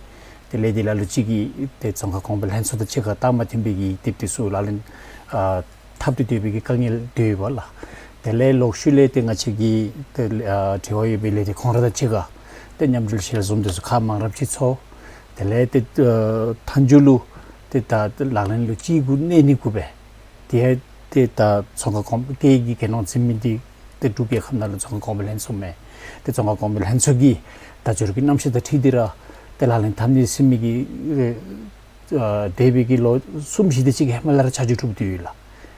ཏེ་ལས་དེ་ལ་ལུ་ཅིག་གིས་ཏེ་རྫོང་ཁ་གོང་འཕེལ་ལྷན་ཚོགས་དང་གཅིག་ཁར་སྟབས་མ་མཐུན་པའི་གི་དེབ་དེ་ཚུ་ལག་ལེན་ཨ་འཐབ་སྟེ་སྡོད་པའི་གི་དཀའ་ངལ་དེ་ཡོདཔ་ལགས། དེ་ལས་ལོག་ཤུལ་ལས་ཏེ་ང་བཅས་ཀྱི་ཏེ་ཨ་འབྲེལ་བ་ཡོད་པའི་ལས་སྡེ་ཁོང་ར་དང་གཅིག་ཁར་ཏེ་མཉམ་འབྲེལ་ཞལ་འཛོམས་དེ་ཚུ་ཁག་མང་རབས་ཅིག་ཚོགས། དེ་ལས་ཏེ་ཨ་མཐའ་མཇུག་ལུ་ཏེ་ད་ལག་ལེན་ལུ་གཅིག་གུ་གནས་ནི་གུ་སྦེ་ཏེ་ཏེ་ད་རྫོང་ཁ་གོང་སྐད་ཡིག་གི་གྱེར་ནོར་འཛིན་མི་འདི་ཏེ་འབྲུག་རྒྱལ་ཁབ་ནང་ལུ་རྫོང་ཁ་གོང་འཕེལ་ལྷན་ཚོགས་མས། ཏེ་རྫོང་ཁ་གོང་འཕེལ་ལྷན་ཚོགས་ཀྱི་དལ་འབྱོར་གྱི་རྣམ་གཞག་དང་འཁྲིལ་ཏེ་ར་ཏེ་ལག་ལེན་འཐབ་ནི་ཟེར་མི་གི་ཨ་འདས་པའི་གི་ལོ་གསུམ་བཞི་དེ་ཅིག་གི་ཧེ་མ་ལས་ར་ཆ་འཇོག་གྲུབ་སྟེ་ཡོད་ལགས།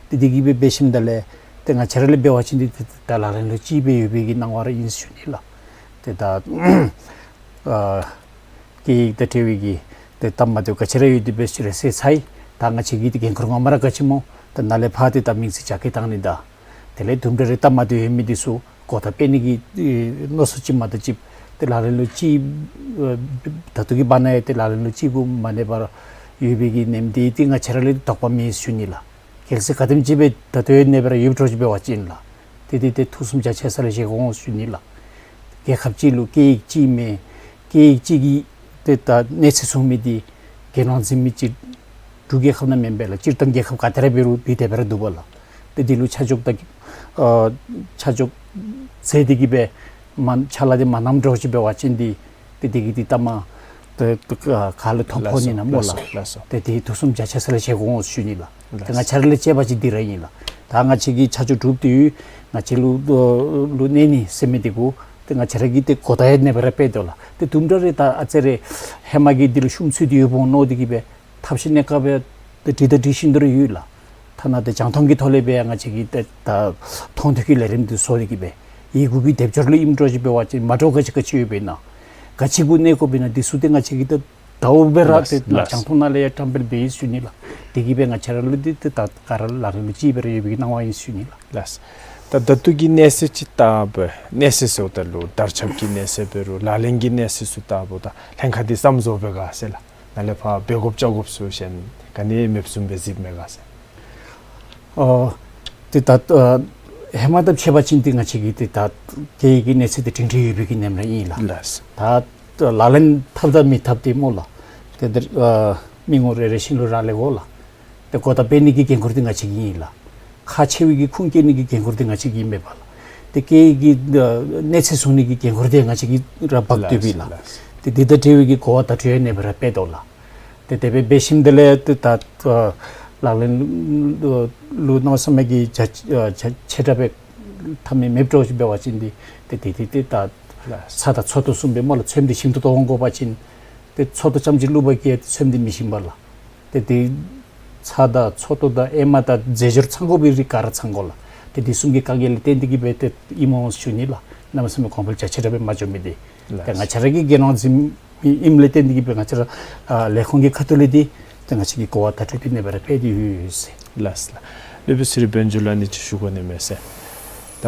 ཏེ་དེ་གིས་སྦེ་འབད་ཞིནམ་ད་ལས་ཏེ་ང་བཅས་ར་ལས་འབད་བ་ཅིན་འདི་ཏེ་ད་ལག་ལེན་ལུ་གཅིག་སྦེ་ཡོད་པའི་གི་སྣང་བ་ར་ཨིན་ཟེར་ཞུ་ནི་ལགས། ཏེ་ད་ཨ་སྐད་ཡིག་དང་འབྲེལ་བའི་གི་ཏེ་སྟབས་མ་བདེཝ་ག་ཅི་ར་ཡོད་དེ་འབད་ཞིནམ་རེ་ཟེར་ཚར་ཡི། ད་ང་བཅས་ཀྱི་ཏེ་འགན་ཁུར་ངོ་མ་ར་ག་ཅི་སྨོ། ད་ནཱ་ལས་ཕར་ཏེ་ད་དམིགས་བསལ་རྒྱ་སྐྱེད་བཏང་ནི་དང་དེ་ལས་དུམ་གྲ་རེ་སྟབས་མ་བདེཝ་ཡོད་མི་དེ་ཚུ་གོ་བརྡ་སྤེལ་ནི་གི་ཨེ་མནོ་བསམ་ཅིག་མ་གཏོགས་ཅིག་ཏེ་ལག་ལེན་ལུ་གཅིག་ཨེ་ད་ལྟོ་གི་བར་ན་ཡང་ཏེ་ལག་ལེན་ལུ་གཅིག་གུ་མ་གནས་པར་ཡོད་པའི་གི་ནེམ་དེ་ཏེ་ང་བཅས་ར་ལས་དོགས་པ་མེད་ཟེར་ཞུ་ནི་ལགས། གལ་སྲིད་ག་དེམ་ཅིག་སྦེ་ད་ལྟོ་ཡང་གནས་པ་ར་ཡོདཔ་འདྲཝ་ཅིག་འབད་བ་ཅིན་ལགས། ཏེ་དེ་ཏེ་ཐུགས་བསམ་རྒྱ་ཆེ་ས་ལས་བཞེས་དགོ་འོང་ཟེར་ཞུ་ནི་ལགས། རྒྱལ་ཁབ་གཅིག་ལུ་སྐད་ཡིག་གཅིག་མེན། སྐད་ཡིག་གཅིག་གི་ཏེ་ད་གནས་ཚད་བཟུང་མི་འདི་གྱེར་ནོར་འཛིན་མི་ཅིག་འབྲུག་རྒྱལ་ཁབ་ནང་མེན་པས་ལགས། སྤྱིར་བཏང་རྒྱལ་ཁབ་ག་ཏེ་ར་འབད་རུང་འདི་དེ་སྦེ་ར་འདུག་པ་ལགས། ཏེ་འདི་ལུ་ཆ་འཇོག་ད་ཨ་ཆ་འཇོག་མཛད་དེ་གི་སྦེ་མ་ཕྱག་ལཱ་འདི་མ་གནངམ་འདྲཝ་ཅིག་འབད་བ་ཅིན་འདི་ཏེ་དེ་གིས་ཏེ་ལྟ་མ་ཏེ་ཏེ་ག་ལུ་ཐོ་ཕོག་ནི་ན་སྨོ་ལགས། ལགས་སོ། ཏེ་དེ་ཐུགས་བསམ་རྒྱ་ཆེ་ས་ལས་བཞེས་དགོ་འོང་ཟེར་ཞུ་ནི་ལགས། ཏེ་ང་བཅས་ར་ལས་དཔྱད་པ་ཅིག་འདི་ར་ཨིན་ལགས། ད་ང་བཅས་ཀྱིས་ཆ་འཇོག་གྲུབ་སྟེ་ཡོད། ང་བཅས་ལུ་ལུ་གནས་ནི་ཟེར་མི་འདི་གུ་ཏེ་ང་བཅས་ར་གིས་ཏེ་གོ་བརྡ་ཡང་གནས་པ་ར་སྤེལ་དོ་ལགས། ཏེ་དུམ་གྲ་རེ་ད་ཨ་ཙི་རེ་ཧེ་མ་གི་འདི་ལུ་ཤུམ་ཚུད་དེ་ཡོདཔ་འོང་མནོ་སྟེ་གི་སྦེ་ཐབས་ཤེས་གནས་སྐབས་ཏེ་འདྲི་དང་འདྲི་བཞིན་དུ་ར་ཡོད་ལགས། ཐ་ན་ཏེ་རྒྱང་མཐོང་གི་ཐོག་ལས་སྦེ་ཡང་ང་བཅས་ཀྱིས་ཏེ་ད་མཐོང་ཐོས་ཀྱི་ལས་རིམ་འདི་བཟོ་སྟེ་གི་སྦེ་ཡི་གུ་གི་སྡེབ་སྦྱོར་ལུ་ཨིནམ་འདྲཝ་ཅིག་འབད་བ་ཅིན་མ་འདྲཝ་ག་ཅི་ག་ཅི་ཡོདཔ་ཨིན་ན་ག་ཅི་གུ་གནས་དགོཔ་ཨིན་ན་འདི་ཚུ་ཏེ་ང་བཅས་ཀྱིས་ཏེ་ད་འོ་སྦེ་ར་ལགས་ཏེ་ལགས། རྒྱང་མཐོང་ནང་ལས་ཡང་བཀྲམ་སྤེལ་འབད་ཡི་ཟེར་ཞུ་ནི་ལགས། དེ་གིས་སྦེ་ང་བཅས་ར་ལུ་འདི་ཏེ་ད་ག་ར་ལག་ལེན་ལུ་གཅིག་སྦེ་ར་ཡོད་པའི་གི་སྣང་བ་ཨིན་ཟེར་ཞུ་ནི་ལགས། ལགས། ད་ད་ལྟོ་གི་གནས་ཚད་ཅིག་བལྟཝ་ད་གནས་ཚད་ཟེརཝ་ད་ལུ་དར་ཁྱབ་ཀྱི་གནས་ཚད་འབད་རུང་ལག་ལེན་གྱི་གནས་ཚད་ཚུ་བལྟཝ་ད་ལྷན་ཁག་འདི་ཙམ་བཟོ་སྦེ་ག་ཟེར་ལགས། ནཱ་ལས་ཕར་འབད་དགོཔ་བཅའ་དགོཔ་ཚུ་གཞན་ག་ནི་མེདཔ་བཟུམ་སྦེ་གཟིགསཔ་མས་ག་ཟེར། ཨ་ཏེ་ད་ཨ་ཧེ་མ་དང་ཕྱད་པ་ཅིན་ཏེ་ང་བཅས་ཀྱིས་ཏེ་ད་སྐད་ཡིག་གི་གནས་ཚད་འདི་སྒྲིང་སྒྲི་ཡོད་པའི་གི་ནེམ་ར་ཨིན་ལགས། ལགས། ད་ལག་ལེན་འཐབ་དང་མི་འཐབ་འདི་སྨོ་ལགས། ཏེ་འདིར་ཨ་མི་ངོམ་རེ་རེ་བཞིན་ལུ་རག་ལས་དགོ་ལགས། ཏེ་གོ་བརྡ་སྤེལ་ནི་གི་འགན་ཁུར་འདི་ང་བཅས་ཀྱི་ཨིན་ལགས། ཁག་ཆེ་བའི་གི་ཁུངས་སྐྱེལ་ནི་གི་འགན་ཁུར་འདི་ང་བཅས་ཀྱི་ཨིན་མས་པ་ལགས། ཏེ་སྐད་ཡིག་གི་ཨ་གནས་ཚད་བཟུང་ནི་གི་འགན་ཁུར་འདི་ང་བཅས་ཀྱི་ར་འབག་སྡོདཔ་ཨིན་ལགས། ལགས། ཏེ་འདི་དང་འབྲེལ་བའི་གི་གོ་བ་བརྡ་སྤྲོད་ཡང་གནས་པ་ར་སྤེལ་དོ་ལགས། ཏེ་དེ་སྦེ་འབད་ཞིནམ་དེ་ལས་ཏེ་ད་ཨ་ལག་ལེན་ལུ་མནོ་བསམ་གྱི་ཆ་ཆ་ཆེ་དྲགས་སྦེ་འཐབ་མི་མེདཔ་འདྲཝ་ཅིག་འབད་བ་ཅིན་འདི་ཏེ་དེ་དེ་ཏེ་ད་ལགས། ཚྭ་དང་ཚོད་ལྟོ་བཟུམ་སྦེ་སྨོ་ལགས། ཚོདམ་འདི་ཞིམ་ཏོང་ཏོ་འོང་དགོ་པ་ཅིན་ཏེ་ཚོད་ལྟོ་རྐྱངམ་ཅིག་བླུག་པ་གིས་ཡང་ཚོདམ་འདི་མི་ཞིམ་པས་ལགས། ཏེ་དེ་ ཚྭ་དང་མཚོ་ཏོ་དང་ཨེ་མ་དང་རྫས་སྦྱོར་ཚང་དགོ་པའི་རིགས་ག་ར་ཚང་དགོ་ལགས། ཏེ་དེ་གསུམ་གྱི་དཀའ་ངལ་ལས་བརྟེན་ཏེ་གིས་སྦེ་ཏེ་ཨིན་མས་ཟེར་ཞུ་ནི་ལགས། གནམ་མེད་ས་མེད་གོང་འཕེལ་རྒྱ་ཆེ་དྲགས་སྦེ་མ་འགྱོ་མི་འདི། ལགས། ཏེ་ང་བཅས་ར་གི་རྒྱལ་ནང་འཛིན་མི་ཨིནམ་ལས་བརྟེན་ཏེ་གིས་སྦེ་ང་བཅས་ར་ཨ་ལས་ཁུངས་ཀྱི་ཁ་ཐུག་ལས་འདི་ཏེ་ང་བཅས་ཀྱི་གོ་བ་བརྡ་སྤྲོད་འདི་ཨ་ནེ་སྦེ་ར་སྤེལ་ཏེ་ཡོད་ཟེར། ལགས་ལགས། སློབ་དཔོན་ཚེ་རིང་དཔལ་འབྱོར་ལགས་ནི་ཅིག་ཞུ་དགོ་ནི་མས་ཟེར། ད་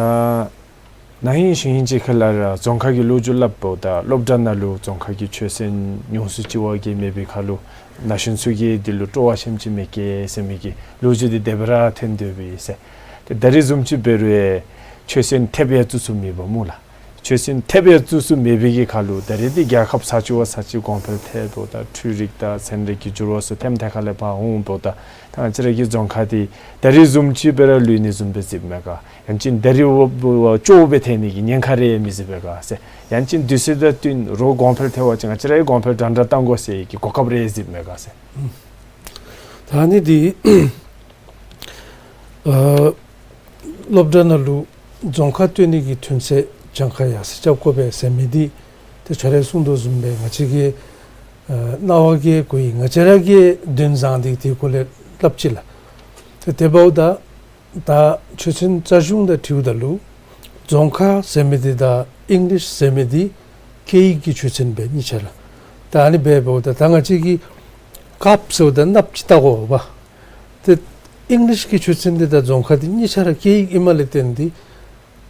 ན་ཧིང་གཞེས་ཧིང་ཅིག་ཁ་ལས་ར་རྫོང་ཁ་གི་ལོ་རྒྱུས་སླབ་འབདཝ་ད་སློབ་གྲྭ་ནང་ལུ་རྫོང་ཁ་གི་ཆོས་ཚན་ཉུང་སུ་ཅིག་བ་གིས་མེད་པའི་ཁར་ལུ་ན་གཞོན་ཚུ་གིས་འདི་ལུ་སྤྲོ་བ་ཆེམ་ཅིག་མེད་གེ་ཟེར་མི་གི་ལོ་རྒྱུས་འདི་དེ་སྦེ་ར་ཐོན་དོ་བས་ཟེར། ཏེ་ད་རེས་བཟུམ་ཅིག་འབད་རུང་ཡང་ཆོས་ཚན་ཐེབས་ཡང་བཙུགས་ཚུགས་མེད་པ་སྨོ་ལགས། ཆོས་ཚན་ཐེབས་ཡང་བཙུགས་ཚུགས་མེད་པའི་གི་ཁར་ལུ་ད་རེས་འདི་རྒྱལ་ཁབ་ས་ཅིག་བ་ས་ཅིག་གོང་འཕེལ་ཐལ་འབདཝ་ད་འཕྲུལ་རིག་དང་ཚན་རིག་གི་འགྱུར་བ་ཚུ་ཐེམ་ཐེ་ཁ་ལས་ཕར་འོང་འབདཝ་ད་ད་ང་བཅས་ར་གི་རྫོང་ཁ་འདི་ད་རེས་བཟུམ་ཅིག་སྦེ་ར་ལུས་ནི་བཟུམ་སྦེ་གཟིགསཔ་མས་ག། ཡང་ཅིན་ད་རེས་བ་བ་སྐྱོ་བོ་སྦེ་ཐལ་ནི་གི་ཉེན་ཁ་རེ་མི་གཟིགས་པས་ག་ཟེར། ཡང་ཅིན་དུས་ཚོད་དང་བསྟུན་རོགས་གོང་འཕེལ་ཐལ་བ་ཅིན་ང་བཅས་ར་ཡང་གོང་འཕེལ་འདྲན་འདྲ་གཏང་དགོ་ཟེར་གྱི་གོ་སྐབས་རེ་གཟིགསཔ་མས་ག་ཟེར། ད་ཨ་ནི་འདི་ཨ་སློབ་གྲྭ་ནང་ལུ་རྫོང་ཁ་བཏོན་ནི་གི་ཐོན་ཚད་གྱངས་ཁ་ཡར་སེང་རྐྱབ་དགོ་པས་ཟེར་མི་འདི་ཏེ་ཁྱོད་ར་གསུང་དོ་བཟུམ་སྦེ་ང་བཅས་ཀྱི་ཨ་སྣང་བ་གིས་གོ་ཡི། ང་བཅས་ར་གིས་དོན་བཟང་འདི་དེ་གུ་ལས་སླབ་ཅི་ལགས། ཏེ་དེ་འབདཝ་ད་ད་ཆོས་ཚན་རྩ་གཞུང་དང་འཁྲིལཝ་ད་ལུ་རྫོང་ཁ་ཟེར་མི་འདི་དང་ཨིང་ལིཤ་ཟེར་མི་འདི་སྐད་ཡིག་གི་ཆོས་ཚན་སྦེ་གཉིས་ཆ་ར། ད་ཨ་ནི་སྦེ་འབདཝ་ད་ད་ང་བཅས་ཀྱིས་ཀཔ་ཟེརཝ་ད་གནགཔོ་ཅིག་བལྟ་དགོ་པས། ཏེ་ཨིང་ལིཤ་གི་ཆོས་ཚན་འདི་དང་རྫོང་ཁ་འདི་གཉིས་ཆ་ར་སྐད་ཡིག་ཨིནམ་ལས་བརྟེན་ཏེ་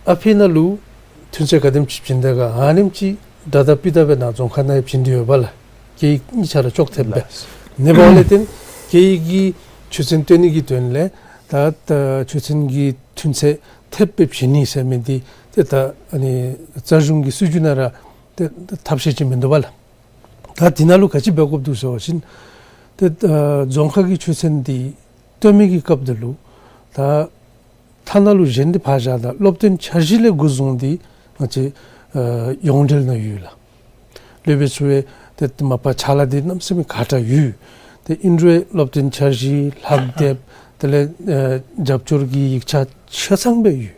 ཨ་ཕི་ནང་ལུ་ཐོན་ཚད་ག་དེམ་ཅིག་བྱིན་ད་ག་ཨ་ནེམ་ཅིག་འདྲ་དང་ཕི་ད་སྦེ་ནཱ་རྫོང་ཁ་ནང་ཡང་བྱིན་ཏེ་ཡོད་པས་ལགས། སྐད་ཡིག་གཉིས་ཆ་ར་ཅོག་འཐདཔ་སྦེ། ལགས། ཨ་ནི་འབདཝ་ལས་བརྟེན་སྐད་ཡིག་གི་ཆོས་ཚན་བཏོན་ནི་གི་དོན་ལས་ད་ད་ཆོས་ཚན་གྱི་ཐོན་ཚད་ཐེབས་སྦེ་བྱིན་ནི་ཟེར་མི་འདི་ཏེ་ད་ཨ་ནི་རྩ་གཞུང་གི་སྲིད་བྱུས་ནང་ར་ཏེ་ཐབས་ཤེས་ཅིག་མིན་འདུག་པས་ལགས། ད་འདི་ནང་ལུ་ག་ཅི་འབད་དགོཔ་འདུག་ཟེར་བ་ཅིན་ཏེ་ཨ་རྫོང་ཁ་གི་ཆོས་ཚན་འདི་བཏོན་མི་གི་སྐབས་འདི་ལུ་ད་ཐ་ན་ལུ་གཞན་འདི་ཕར་བཞག་ད་སློབ་སྟོན་འཆར་གཞི་ལས་འགོ་བཟུང་སྟེ་ང་བཅས་ཨ་ཡོངས་འབྲེལ་ནང་ཡོད་ལགས། སློབ་དཔོན་ཚུ་ཡང་ཏེ་མ་པ་ཕྱག་ལཱ་འདི་གནམ་མེད་ས་མེད་ཁག་དྲགས་ཡོད། ཏེ་ཨིན་རུང་སློབ་སྟོན་འཆར་གཞི་ལྷག་དེབ་དེ་ལས་ཨ་རྒྱབ་སྐྱོར་གྱི་ཡིག་ཆ་ཆ་ཚང་སྦེ་ཡོད།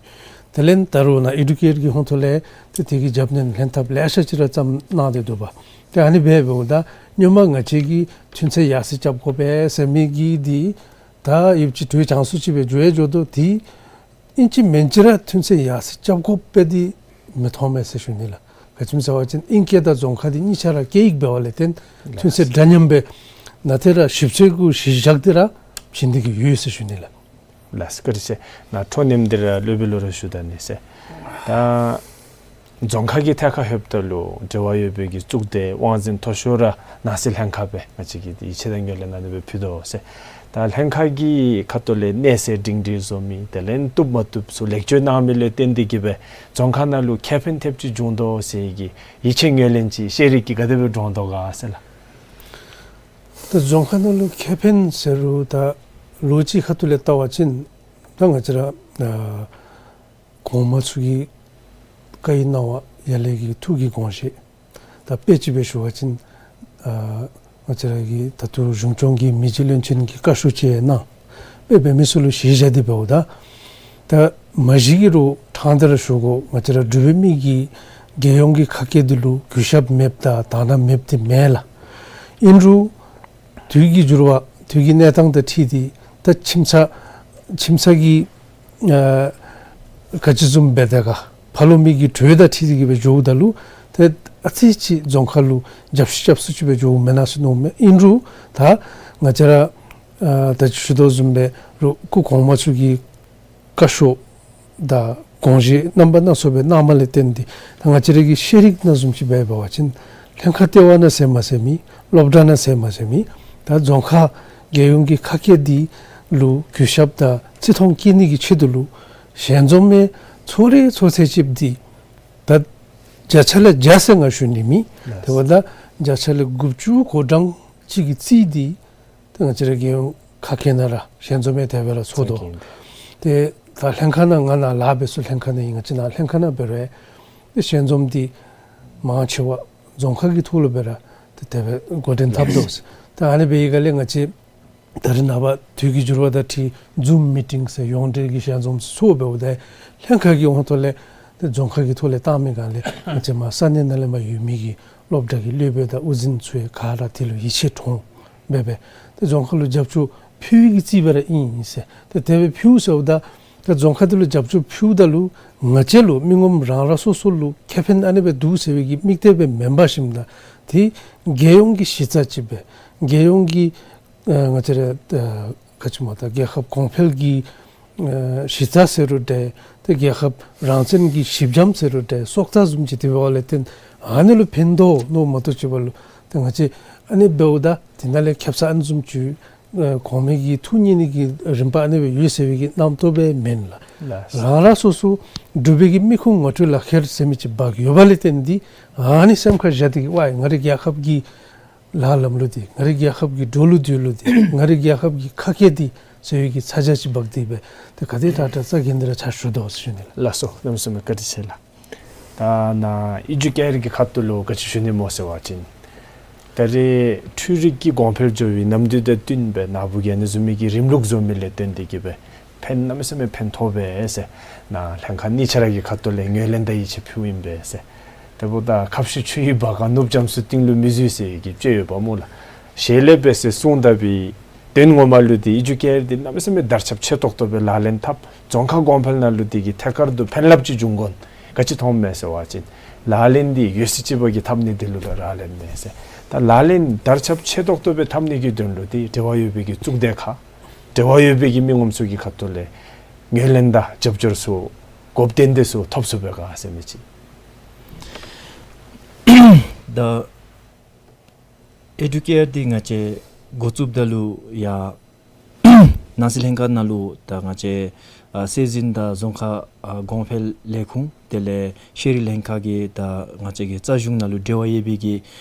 དེ་ལས་ད་རུང་ནཱ་ཨེ་ཌུ་ཀེཊ་ཀྱི་ཧོངས་ཐོག་ལས་ཏེ་དེ་གི་རྒྱབ་སྣོན་ལྷན་ཐབས་ལེ་ཤ་ཅིག་ར་བརྩམས་གནང་སྟེ་འདུག་པས། ཏེ་ཨ་ནི་སྦེ་འབདཝ་ད་སྔོན་མ་ང་བཅས་ཀྱིས་ཐོན་ཚད་ཡར་སེང་རྐྱབ་དགོ་པས་ཟེར་མི་གི་འདི་ད་ཡུདཔ་ཅིག་དུས་ཅང་སུ་ཅིག་སྦེ་འགྱོ་ཡང་འགྱོ་དོ། ཏེ་ཨིན་ཅི་མིན་ཅི་ར་ཐོན་ཚད་ཡར་སེང་རྐྱབ་དགོ་པས་འདི་མི་མཐོང་མས་ཟེར་ཞུ་ནི་ལགས། ག་ཅི་སྨོ་ཟེར་བ་ཅིན་ཨིང་སྐད་དང་རྫོང་ཁ་འདི་གཉིས་ཆ་ར་སྐད་ཡིག་འབདཝ་ལས་བརྟེན་ཐོན་ཚད་འདྲ་མཉམ་སྦེ་ནཱ་ཏེ་ར་ཞིབ་དཔྱད་གུ་གཞི་བཞག་སྟེ་ར་བྱིན་ཏེ་གི་ཡོད་ཟེར་ཞུ་ནི་ལགས། ལགས་སོ། བཀའ་དྲིན་ཆེ། ནཱ་འཕྲོ་མཉམ་འདི་ར་སློབ་དཔོན་ལུ་ར་ཞུ་ད་ནི་ཟེར། ད་རྫོང་ཁ་གི་ཐད་ཁར་ལྷོདཔ་ད་ལུ་འབྲེལ་བ་ཡོད་པའི་གི་གཙུག་སྡེ་དབང་འཛིན་མཐོ་ཤོས་ར་ནང་སྲིད་ལྷན་ཁག་སྦེ་ང་བཅས་ཀྱིས་ཡིད་ཆེས་དང་ངོས་ལེན་ཨ་ནི་སྦེ་ཕུལ་དོ་ཟེར། ད་ལྷན་ཁག་གི་ཁ་ཐུག་ལས་གནས་ཚད་སྒྲིང་སྒྲིང་བཟོ་མི་དེ་ལས་བཏུབ་མ་བཏུབ་ཚུ་ལེགས་བཅོས་གནང་མི་ལུ་བརྟེན་ཏེ་གི་སྦེ་རྫོང་ཁ་ནང་ལུ་ཁེ་ཕན་ཐེབས་ཅིག་བྱུང་དོ་ཟེར་གྱི་ཡིད་ཆེས་ངོས་ལེན་ཅིག་ཤེས་རིག་གི་ག་དེ་སྦེ་འགྲོ་དོ་ག་ཟེར་ལགས། ད་རྫོང་ཁ་ནང་ལུ་ཁེ་ཕན་ཟེར་རུང་ད་ལོ་གཅིག་ཁ་ཐུག་ལས་བལྟ་བ་ཅིན་ད་ང་བཅས་ར་ཨ་གོངམ་ཚུ་གི་བཀའ་ཡི་གནང་བ་ཡར་ལས་ཀྱི་ཐུགས་ཀྱི་དགོངས་བཞེད། ད་དཔེ་ཅིག་སྦེ་ཞུ་བ་ཅིན་ཨ་ང་བཅས་ར་གི་ད་ལྟོ་གཞུང་སྐྱོང་གི་མི་རྗེ་བློན་ཆེན་གྱི་བཀའ་ཤོག་ཅིག་གནང་། དཔེ་འབད་མི་ཚུ་ལུ་གཞི་བཞག་སྟེ་འབདཝ་ད་ད་མ་གཞི་གི་རུང་ཕྲང་སྟེ་ར་ཞུ་དགོ། ང་བཅས་ར་འབྲུག་པའི་མི་གིས་རྒྱལ་ཡོངས་ཀྱི་ཁ་སྐད་འདི་ལུ་གུས་ཞབས་མེདཔ་དང་དག་སྣང་མེདཔ་འདི་མེན་ལགས། ཨིན་རུང་དུས་ཀྱི་འགྱུར་བ་དུས་ཀྱི་གནས་སྟངས་དང་འཁྲིལ་ཏེ་ད་ཁྱིམ་ཚང་ཁྱིམ་ཚང་གི་ཨ་ག་ཅི་བཟུམ་སྦེ་ད་ག་ཕ་ལོ་མི་གི་གྲོས་དང་འཁྲིལ་ཏེ་གི་སྦེ་འགྱོཝ་ད་ལུ་ཏེ་ཨ་ཙི་ཅིག་རྫོང་ཁ་ལུ་རྒྱབ་ཤིག་རྐྱབ་ས་ཅིག་སྦེ་འགྱོཝ་མེན་ན་ཟེར་མནོཝ་མས། ཨིན་རུང་ད་ང་བཅས་ར་ཨ་ད་ཅི་ཞུ་དོ་བཟུམ་སྦེ་རུང་སྐུ་གོངམ་ཚུ་གི་བཀའ་ཤོག་དང་དགོངས་བཞེད་རྣམ་པ་སྣ་ཚོགས་སྦེ་གནངམ་ལས་བརྟེན་ཏེ་ད་ང་བཅས་ར་གི་ཤེས་རིག་ནང་བཟུམ་ཅིག་འབད་བ་ཅིན་ལྷན་ཁག་ལྟེ་བ་ནང་ཟེར་མ་ཟེར་མི་སློབ་གྲྭ་ནང་ཟེར་མ་ཟེར་མི་ད་རྫོང་ཁ་རྒྱལ་ཡོངས་ཀྱི་ཁ་སྐད་འདི་ལུ་གུས་ཞབས་དང་བརྩི་མཐོང་བསྐྱེད་ནི་གི་ཆེད་དུ་ལུ་ཞལ་འཛོམས་མི་ཚོགས་རེ་ཚོགས་ཚད་ཅིག་འདི་ད་བརྒྱ་ཆ་ལས་བརྒྱ་ཟེར་ང་ཞུ་ནི་མེད། དེ་འབདཝ་ད་བརྒྱ་ཆ་ལས་དགུ་བཅུ་གོ་གྲངས་ཅིག་གིས་རྩིས་ཏེ་ཏེ་ང་བཅས་ར་གི་ཁ་སྐད་ནང་ར་ཞལ་འཛོམས་མི་དེ་སྦེ་ར་ཚོགས་དོ། ཏེ་ད་ལྷན་ཁག་ནང་ང་ནཱ་ལཱ་འབད་ས་ལྷན་ཁག་ནང་ཨིན། ང་བཅས་ནཱ་ལྷན་ཁག་ནང་འབད་རུང་ཏེ་ཞལ་འཛོམས་འདི་མང་ཆེ་བ་རྫོང་ཁག་གི་ཐོག་ལུ་འབད་ར་ཏེ་དེ་སྦེ་འགོ་འདྲེན་འཐབ་དོ། ད་ཨ་ནི་འབད་བའི་སྒང་ལས་ང་བཅས་ད་རེས་ནངས་པ་དུས་ཀྱི་འགྱུར་བ་དང་འཁྲིལ་ཛུམ་མི་ཊིང་ཟེར་ཡོངས་འབྲེལ་གྱི་ཞལ་འཛོམས་ཚོགས་འབདཝ་ད་ལྷན་ཁག་གི་ཧོངས་ཐོག་ལས་ཏེ་རྫོང་ཁ་གི་ཐོག་ལས་བཏང་མི་སྒང་ལས་ང་བཅས་མར་ས་གནས་ནང་ལས་མར་ཡོད་མི་གི་སློབ་གྲྭ་གི་སློབ་དཔོན་དང་དབུ་འཛིན་ཚུ་ཡང་ག་ར་དེ་ལུ་ཡིད་ཆེས་འདྲོངས་འབད་སྦེ་ཏེ་རྫོང་ཁ་ལུ་རྒྱབ་སྐྱོར་ ཕུལ་བའི་གི་རྩིས་སྦེ་ར་ཨིན་ཟེར། ཏེ་དེ་སྦེ་ཕུལ་ཟེརཝ་ད་ཏེ་རྫོང་ཁག་འདི་ལུ་རྒྱབ་སྐྱོར་ཕུལཝ་ད་ལུ་ང་བཅས་ལུ་མི་ངོམ་རང་རང་སོ་སོ་ལུ་ཁེ་ཕན་ཨ་ནི་སྦེ་འདུག་ཟེར་བའི་གི་དམིགས་གཏད་སྦེ་མེན་པར་ཞིནམ་ད་ཏེ་རྒྱལ་ཡོངས་ཀྱི་གཞི་རྩ་ཅིག་སྦེ་རྒྱལ་ཡོངས་ཀྱི་ཨ་ང་བཅས་ར་ཨ་ག་ཅི་སྨོ་ད་རྒྱལ་ཁབ་གོང་འཕེལ་གྱི་ཨ་གཞི་རྩ་ཟེར་རུང་འདྲ། ཏེ་རྒྱལ་ཁབ་རང་བཙན་གྱི་གཞི་འགྱམ་ཟེར་རུང་འདྲ། སྲོག་རྩ་བཟུམ་ཅིག་དེ་འབདཝ་ལས་བརྟེན་ཨ་ནི་ལུ་ཕན་ཐོགས་མནོཝ་མ་གཏོགས་ཅིག་འབདཝ་ལུ་ཏེ་ང་བཅས་ཨ་ནི་འབདཝ་ད་དེ་ནང་ལས་ཁེབ་ས་ཨ་ནི་བཟུམ་ཅིག་ཨ་གོང་མའི་གི་ཐུགས་མཉེས་ནི་གི་རིམ་པ་ཨ་ནི་སྦེ་ཡོད་ཟེར་བའི་གི་རྣམ་རྟོག་སྦེ་མེན་ལགས། ལགས། རང་རང་སོ་སོ་འབྲུག་པའི་གི་མི་ཁུངས་ངོ་སྤྲོད་ལག་ཁྱེར་ཟེར་མི་ཅིག་འབག་ཡོདཔ་ལས་བརྟེན་ཏེ་ཨ་ནི་སེམས་ཁར་བཞག་སྟེ་གི་ཝའི་ང་རའི་རྒྱལ་ཁབ་ཀྱི་ལཱ་ལམ་ལུགས་འདི་ང་རའི་རྒྱལ་ཁབ་ཀྱི་འགྲོ་ལུགས་སྡོད་ལུགས་འདི་ང་རའི་རྒྱལ་ཁབ་ཀྱི་ཁ་སྐད་འདི་ཟེར་བའི་གི་ཚ་གྱང་ཅིག་འབག་སྟེ་སྦེ་ཏེ་ག་དེ་དྲག་དྲག་རྩ་འགེངས་ཏེ་ར་ཕྱག་ཞུ་དོ་ཟེར་ཞུ་ནི་ལགས། ལགས་སོ། གནམ་མེད་ས་མེད་བཀའ་དྲིན་ཆེ་ལགས། ད་ནཱ་ཨེ་ཌུ་ཀེར་གྱི་ཁ་ཐུག་ལུ་ག་ཅི་ཞུ་ནི་སྨོ་ཟེར་བ་ཅིན་ད་རེས་འཕྲུལ་རིག་གི་གོང་འཕེལ་འགྱོ་བའི་ནམ་དུས་དང་བསྟུན་སྦེ་ནཱ་བུ་གིས་ཨ་ནི་བཟུམ་མའི་གི་རིམ་ལུགས་བཟོ་མི་ལས་བརྟེན་ཏེ་གི་སྦེ་ཕན་གནམ་མེད་ས་མེད་ཕན་ཐོགས་པས་ཟེར་ནཱ་ལྷན་ཁག་གཉིས་ཆ་ར་གི་ཁ་ཐུག་ལས་ངོས་ལེན་དང་ཡིད་ཆེས་ཕུལཝ་ཨིན་པས་ཟེར། དེ་འབདཝ་ད་ཁ་བཤུད་ཆུ་ཡི་བ་ག་ནུབ་རྒྱ་མཚོ་གཏིང་ལུ་མི་འཛུལ་ཟེར་གྱི་དཔྱེ་ཡོདཔ་སྨོ་ལགས། ཞལ་ལས་འབད་ཟེར་གསུངས་ད་པའི་དོན་ངོ་མ་ལུ་འདི་ཨེ་ཌུ་ཀེར་འདི་གནམ་མེད་ས་མེད་དར་ཁྱབ་ཆེ་ཏོག་ཏོ་སྦེ་ལག་ལེན་འཐབ། རྫོང་ཁག་གོང་འཕེལ་ནང་ལུ་འདི་གིས་ཐད་ཀར་དུ་ཕན་རླབས་ཅིག་འབྱུང་དགོ་ན་ག་ཅི་མཐོངམ་མས་ཟེར་བ་ཅིན་ལག་ལེན་འདི་ཡོད་ཚད་ཅིག་འབད་གི་འཐབ་ནི་འདི་ལུ་ལགས་ལག་ལེན་མས་ཟེར། ད་ལག་ལེན་དར་ཁྱབ་ཆེ་ཏོག་ཏོ་སྦེ་འཐབ་ནི་གི་དོན་ལུ་འདི་འབྲེལ་བ་ཡོད་པའི་གི་གཙུག་སྡེ་ཁག་འབྲེལ་བ་ཡོད་པའི་གི་མི་ངོམ་ཚུ་གི་ཁ་ཐུག་ལས་ངོས་ལེན་དང་རྒྱབ་སྐྱོར་ཚུ་དགོཔ་ཏན་ཏན་ཚུ་ཐོབ་ཚུགས་པས་ག་ཟེར་མི་ཅིག། ད་ཨེ་ཌུ་ཀེར་འདི་ང་བཅས་འགོ་བཙུགསཔ་ད་ལུ་ཡང་ནང་སྲིད་ལྷན་ཁག་ནང་ལུ་ད་ང་བཅས་ཨ་སྲོལ་འཛིན་དང་རྫོང་ཁག་ཨ་གོང་འཕེལ་ལས་ཁུངས་དེ་ལས་ཤེས་རིག་ལྷན་ཁག་གི་ད་ང་བཅས་ཀྱི་རྩ་གཞུང་ནང་ལུ་འབྲེལ་བ་ཡོད་པའི་གི་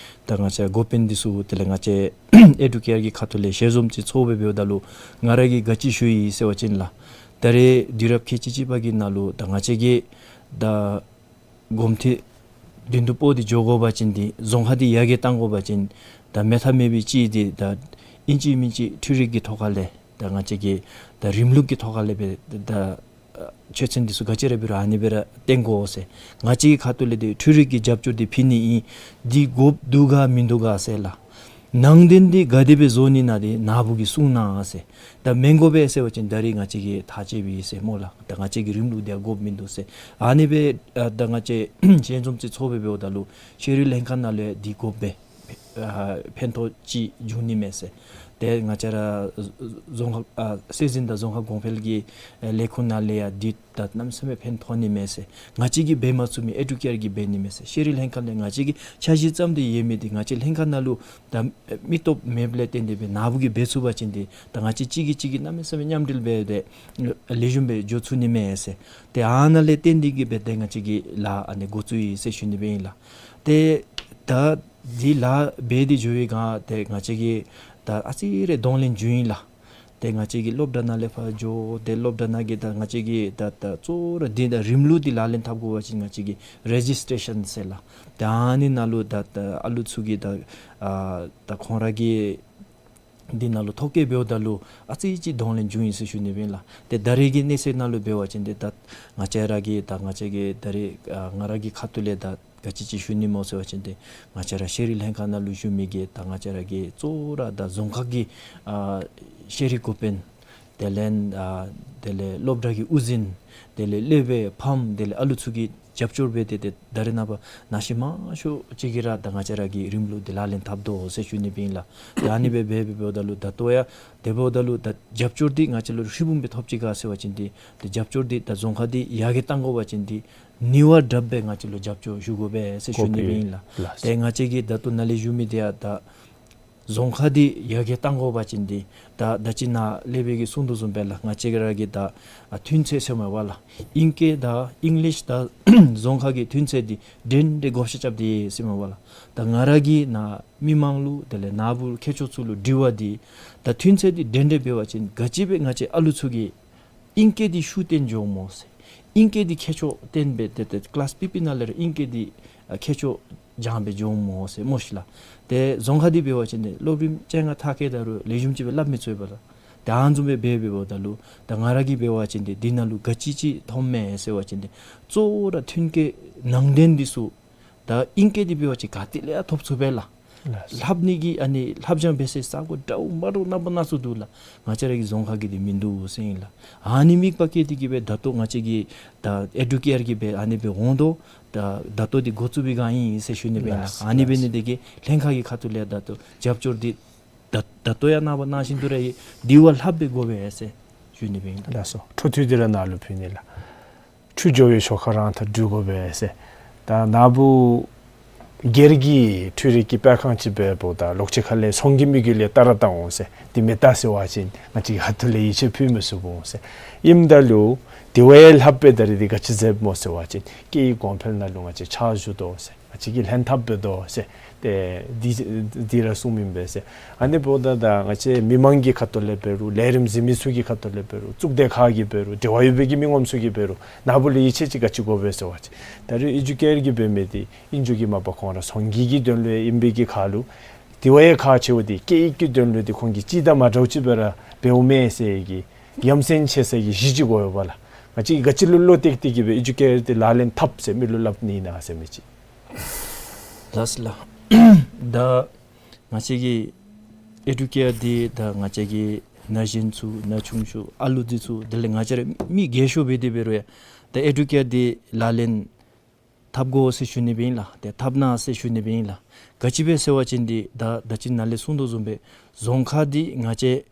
ད་ང་བཅས་འགོ་དཔོན་འདི་ཚུ་དེ་ལས་ང་བཅས་ཨེ་ཌུ་ཀེར་གྱི་ཁ་ཐུག་ལས་ཞལ་འཛོམས་ཅིག་ཚོགས་སྦེ་འབདཝ་ད་ལུ་ང་ར་གིས་ག་ཅི་ཞུ་ཡི་ཟེར་བ་ཅིན་ལགས། ད་རེས་དུས་རབས་ཁལ་གཅིག་གཅིག་པ་གི་ནང་ལུ་ད་ང་བཅས་ཀྱིས་ད་གོམ་ཐེངས་བདུན་དུ་སྤོ་སྟེ་འགྱོ་དགོ་པ་ཅིན་འདི་རྫོང་ཁག་འདི་ཡར་རྒྱས་གཏང་དགོ་པ་ཅིན་ད་མེད་ཐབས་མེད་པའི་ཅིག་འདི་ད་ཨིན་ཅི་མིན་ཅི་འཕྲུལ་རིག་གི་ཐོག་ཁ་ལས་ད་ང་བཅས་ཀྱིས་ད་རིམ་ལུགས་ཀྱི་ཐོག་ཁ་ལས་སྦེ་ད་ཆོས་ཚན་འདི་ཚུ་ག་ཅི་ར་འབད་རུང་ཨ་ནི་སྦེ་ར་བཏོན་དགོ་ཟེར། ང་བཅས་ཀྱི་ཁ་ཐུག་ལས་འདི་འཕྲུལ་རིག་གི་རྒྱབ་སྐྱོར་འདི་ཕུལ་ནི་ཨིན། འདི་དགོཔ་འདུག་ག་མིན་འདུག་ག་ཟེར་ལགས། ནང་དོན་འདི་ག་དེ་སྦེ་བཟོ་ནི་ན་འདི་ནཱ་བུ་གིས་གསུང་གནང་ཟེར། ད་མི་དགོ་པས་ཟེར་བ་ཅིན་ད་རེས་ང་བཅས་ཀྱིས་ཐག་བཅད་པས་ཟེར་སྨོ་ལགས། ད་ང་བཅས་ཀྱི་རིམ་ལུགས་འདི་དགོཔ་མིན་འདུག་ཟེར། ཨ་ནི་སྦེ་ཨ་ད་ང་བཅས་ཞལ་འཛོམས་ཅིག་ཚོགས་སྦེ་འབདཝ་ད་ལུ་ཤེས་རིག་ལྷན་ཁག་ནང་ལུ་འདི་དགོ་པས། ཨ་ཕན་ཐོགས་ཅིག་འབྱུང་ནི་མས་ཟེར། ཏེ་ང་བཅས་ར་རྫོང་ཁག་ཨ་སྲོལ་འཛིན་དང་རྫོང་ཁག་གོང་འཕེལ་གྱི་ཨ་ལས་ཁུངས་ནང་ལས་ཡང་འདི་ད་གནམ་མེད་ས་མེད་ཕན་ཐོགས་ནི་མས་ཟེར། ང་བཅས་ཀྱིས་འབད་མ་ཚུགས་མི་ཨེ་ཌུ་ཀེར་གྱིས་འབད་ནི་མས་ཟེར། ཤེས་རིག་ལྷན་ཁག་ལས་ང་བཅས་ཀྱིས་འཆར་གཞི་བརྩམས་ཏེ་ཡོད་མི་འདི་ང་བཅས་ལྷན་ཁག་ནང་ལུ་ད་མི་སྟོབས་མེདཔ་ལས་བརྟེན་ཏེ་སྦེ་ནཱ་བུ་གིས་འབད་ཚུགས་པ་ཅིན་འདི་ད་ང་བཅས་གཅིག་གིས་གཅིག་གི་གནམ་མེད་ས་མེད་མཉམ་འབྲེལ་འབད་དེ་ལེགས་ཤོམ་སྦེ་འགྱོ་ཚུགས་ནི་མས་ཟེར། ཏེ་ཨ་ནཱ་ལས་བརྟེན་ཏེ་གི་སྦེ་ཏེ་ང་བཅས་ཀྱིས་ལཱ་ཨ་ནི་འགོ་བཙུགས་ཡི་ཟེར་ཞུ་ནི་སྦེ་ཨིན་ལགས། ཏེ་ད་འདི་ལཱ་འབད་དེ་འགྱོ་བའི་སྒང་ཏེ་ང་བཅས་ཀྱིས་ད་ཨ་ཙི་རེ་གདོང་ལེན་འབྱུང་ཡི་ལགས། ཏེ་ང་བཅས་ཀྱིས་སློབ་གྲྭ་ནང་ལས་ཕར་འགྱོ་ཏེ་སློབ་གྲྭ་ནང་གི་ད་ང་བཅས་ཀྱིས་ད་ད་གཙོ་བོ་ར་འདི་ད་རིམ་ལུགས་འདི་ལག་ལེན་འཐབ་དགོ་པ་ཅིན་ང་བཅས་ཀྱིས་རེ་ཇིས་ཊེ་ཤཱན་ཟེར་ལགས། ད་ཨ་ནི་ནང་ལུ་ད་ད་ཨ་ལུ་ཚུ་གིས་ད་ཨ་ད་ཁོང་ར་གི་འདི་ནང་ལུ་ཐོ་བཀོད་འབདཝ་ད་ལུ་ཨ་ཙི་ཅིག་གདོང་ལེན་འབྱུང་ཡི་ཟེར་ཞུ་ནི་སྦེ་ཨིན་ལགས། ཏེ་ད་རེས་ཀྱི་གནས་ཚད་ནང་ལུ་འབད་བ་ཅིན་ཏེ་ད་ང་བཅས་ར་གི་ད་ང་བཅས་ཀྱི་ད་རེས་ཨ་ང་ར་གི་ཁ་ཐུག་ལས་ད་ག་ཅི་ཅིག་ཞུ་ནི་སྨོ་ཟེར་བ་ཅིན་ཏེ་ང་བཅས་ར་ཤེས་རིག་ལྷན་ཁག་ནང་ལུ་བཞུགས་མི་གི་ད་ང་བཅས་ར་གི་གཙོ་བོ་ར་ད་རྫོང་ཁག་གི་ཨ་ཤེས་རིག་འགོ་དཔོན་དེ་ལས་ཨ་དེ་ལས་སློབ་གྲྭ་གི་དབུ་འཛིན་དེ་ལས་སློབ་དཔོན་ཕམ་དེ་ལས་ཨ་ལུ་ཚུ་གིས་རྒྱབ་སྐྱོར་འབད་དེ་ཏེ་ད་རེས་ནངས་པ་ན་གཞོན་མང་ཤོས་ཅིག་གིས་ར་ད་ང་བཅས་ར་གི་རིམ་ལུགས་འདི་ལག་ལེན་འཐབ་དོ་ཟེར་ཞུ་ནི་སྦེ་ཨིན་ལགས། ད་ཨ་ནི་སྦེ་འབད་འབདཝ་ད་ལུ་ད་ལྟོ་ཡང་དེ་འབདཝ་ད་ལུ་ད་རྒྱབ་སྐྱོར་འདི་ང་བཅས་ལུ་ཧྲིལ་བུམ་སྦེ་ཐོབ་ཅི་ག་ཟེར་བ་ཅིན་འདི་ད་རྒྱབ་སྐྱོར་འདི་ད་རྫོང་ཁག་འདི་ཡར་རྒྱས་གཏང་དགོ་པ་ཅིན་འདི་ནི་བ་དྲགཔ་སྦེ་ང་བཅས་ལུ་རྒྱབ་སྐྱོར་ཞུ་དགོ་པས་ཟེར་ཞུ་ནི་སྦེ་ཨིན་ལགས། དགོ་པས་ལགས། ཏེ་ང་བཅས་ཀྱིས་ད་ལྟོ་ནཱ་ལས་ཞུ་མི་འདི་ཡང་ད་རྫོང་ཁག་འདི་ཡར་རྒྱས་གཏང་དགོ་པ་ཅིན་འདི་ད་ད་ཅི་ནཱ་སློབ་དཔོན་གྱིས་གསུང་དོ་བཟུམ་སྦེ་ལགས། ང་བཅས་ར་གི་ད་ཨ་ཐུན་ཚོད་ཟེར་མས་པ་ལགས། ཨིང་སྐད་དང་ཨིང་ལིཤ་དང་རྫོང་ཁག་གི་ཐུན་ཚོད་འདི་འདྲན་འདྲ་བགོ་བཤའ་རྐྱབ་སྟེ་ཡོད་ཟེར་མས་པ་ལགས། ད་ང་ར་གིས་ནཱ་མི་མང་ལུ་དེ་ལས་ནཱ་བུ་མཁས་མཆོག་ཚུ་ལུ་དྲི་བ་འདི་ད་ཐུན་ཚོད་འདི་འདྲན་འདྲ་འབད་བ་ཅིན་ག་ཅི་སྦེ་ང་བཅས་ཨ་ལུ་ཚུ་གིས་ཨིང་སྐད་འདི་ཤུགས་བཏོན་འགྱོཝ་སྨོ་ཟེར། ཨིང་སྐད་འདི་ཁྱད་ཆོས་བསྟན་སྦེ་ཏེ་ཏེ་ཀི་ལཱསི་ཕུད་པའི་ནང་ལས་ར་ཨིང་སྐད་འདི་ཨ་ཁྱད་ཆོས་སྦྱང་སྦེ་འགྱོཝ་སྨོ་ཟེར་སྨོ་ཤིག་ལགས། ཏེ་རྫོང་ཁག་འདི་འབད་བ་ཅིན་ཏེ་སློབ་རིམ་བཅོ་ལྔ་མཐར་འཁྱོལ་ད་རུང་ལེགས་ཤོམ་ཅིག་སྦེ་སླབ་མི་ཚུགས་པས་ལགས། ཏེ་ཨ་ནི་བཟུམ་སྦེ་འབད་འབདཝ་ད་ལུ་ད་ང་ར་གིས་འབད་བ་ཅིན་ཏེ་འདི་ནང་ལུ་ག་ཅི་ཅིག་མཐོངམ་མས་ཟེར་བ་ཅིན་ཏེ་གཙོ་བོ་ར་ཐོན་སྐྱེད་ནང་དོན་འདི་ཚུ་ད་ཨིང་སྐད་འདི་འབད་བ་ཅིན་ག་ཏེ་ལས་ཡང་ཐོབ་ཚུགས་པས་ལགས། ལགས། ལྷབ་ནི་གི་ཨ་ནི་ལྷབ་སྦྱང་འབད་སའི་ས་གོ་འདྲཝ་མ་འདྲཝ་རྣམ་པ་སྣ་ཚོགས་འདུག་ལགས། ང་བཅས་ར་གི་རྫོང་ཁག་གི་འདི་མིན་འདུག་ཟེར་ཨིན་ལགས། ཨ་ནི་དམིགས་པ་བསྐྱེད་དེ་གིས་སྦེ་ད་ལྟོ་ང་བཅས་ཀྱི་ད་ཨེ་ཌུ་ཀེར་གྱིས་སྦེ་ཨ་ནི་སྦེ་འོང་དོ། ད་ད་ལྟོ་འདི་འགོ་བཙུགས་པའི་སྒང་ཨིན་ཟེར་ཞུ་ནི་སྦེ་ཨིན་ལགས། ལགས། ཨ་ནི་འབད་ནི་དེ་གིས་ལྷན་ཁག་གི་ཁ་ཐུག་ལས་ད་ལྟོ་རྒྱབ་སྐྱོར་འདི་ད་ད་ལྟོ་ཡང་ནངས་པ་གནང་བཞིན་དུ་ར་ཡོད། དེ་བ་ལྷབ་སྦེ་དགོ་པས་ཟེར་ཞུ་ནི་སྦེ་ཨིན་ལགས། ལགས་སོ། འཕྲོ་མཐུད་དེ་ར་ནཱ་ལུ་ཕུལ་ནི་ལགས། འཕྲུལ་འགྱོ་བའི་ཞོར་ཁར་རང་ཐག་སྒྲུབ་དགོ་པས་ཟེར། ད་ནཱ་བུ་སྒེར་གྱི་འཕྲུལ་རིག་གི་དཔེ་ཁང་ཅིག་འབདཝ་ད་ལོག་ཅི་ཁ་ལས་ཚོང་གི་དམིགས་ཡུལ་ལས་བལྟ་ར་བལྟ་འོང་ཟེར། དེ་མི་བལྟ་ཟེར་བ་ཅིན་ང་བཅས་ཁ་ཐུག་ལས་ཡིད་ཆེས་ཕུལ་མི་ཚུགས་འོང་ཟེར། ཨིནམ་ད་ལུ་དེ་བ་ཡང་ལྷབ་སྦེ་ད་རིས་འདི་ག་ཅི་མཛདཔ་སྨོ་ཟེར་བ་ཅིན་སྐད་ཡིག་གོང་འཕེལ་ནང་ལུ་ང་བཅས་ཕྱག་ཞུ་དོ་ཟེར། ང་བཅས་ཀྱིས་ལྷན་ཐབས་འབད་དོ་ཟེར། ཏེ་འདི་འདི་ར་གསུངམ་ཨིན་པས་ཟེར། ཨ་ནི་འབདཝ་ད་ད་ང་བཅས་མི་མང་གི་ཁ་ཐུག་ལས་འབད་རུང་ལས་རིམ་གཟིགས་མི་ཚུ་གི་ཁ་ཐུག་ལས་འབད་རུང་གཙུག་སྡེ་ཁག་གིས་འབད་རུང་འབྲེལ་བ་ཡོད་པའི་གི་མི་ངོམ་ཚུ་གིས་འབད་རུང་ནཱ་བུ་ལུ་ཡིད་ཆེས་ཅིག་ག་ཅི་དགོ་པས་ཟེར་བ་ཅིན་ད་རིས་ཨེ་ཌུ་ཀེར་གྱིས་འབད་མི་འདི་ཨིན་རྒྱུ་གིས་མ་པ་ཁོང་ར་ཚོང་གི་གི་དོན་ལུ་ཨིན་པའི་གི་ཁར་ལུ་དེ་བ་ཡང་ཁག་ཆེཝ་འདི་སྐད་ཡིག་གི་དོན་ལུ་འདི་ཁོང་གིས་ཅིག་དང་མ་འདྲཝ་ཅིག་སྦེ་ར་འབདཝ་མས་ཟེར་གི་ཡ་མཚན་ཆེ་ས་གི་གཞི་ཅིག་དགོ་པས་ལགས། ང་བཅས་ཀྱིས་ག་ཅི་ལུ་བློ་གཏད་དེ་གིས་སྦེ་ཨེ་ཌུ་ཀེར་འདི་ལག་ལེན་འཐབ་ཟེར་མི་ལུ་སླབ་ནི་ཨིན་ན་ཟེར་མི་ཅིག། ལགས་ལགས། ད་ང་བཅས་ཀྱི་ཨེ་ཌུ་ཀེར་འདི་ད་ང་བཅས་ཀྱི་ན་གཞོན་ཚུ་ན་ཆུང་ཤོས་ཨ་ལུ་འདི་ཚུ་དེ་ལས་ང་བཅས་ར་མི་རྒས་ཤོས་འབད་དེ་འབད་རུང་ཡང་ད་ཨེ་ཌུ་ཀེར་འདི་ལག་ལེན་འཐབ་དགོ་ཟེར་ཞུ་ནི་སྦེ་ཨིན་ལགས། ཏེ་འཐབ་གནང་ཟེར་ཞུ་ནི་སྦེ་ཨིན་ལགས། ག་ཅི་སྦེ་ཟེར་བ་ཅིན་འདི་ད་ད་ཅི་ནཱ་ལས་གསུངས་དོ་བཟུམ་སྦེ་རྫོང་ཁག་འདི་ང་བཅས་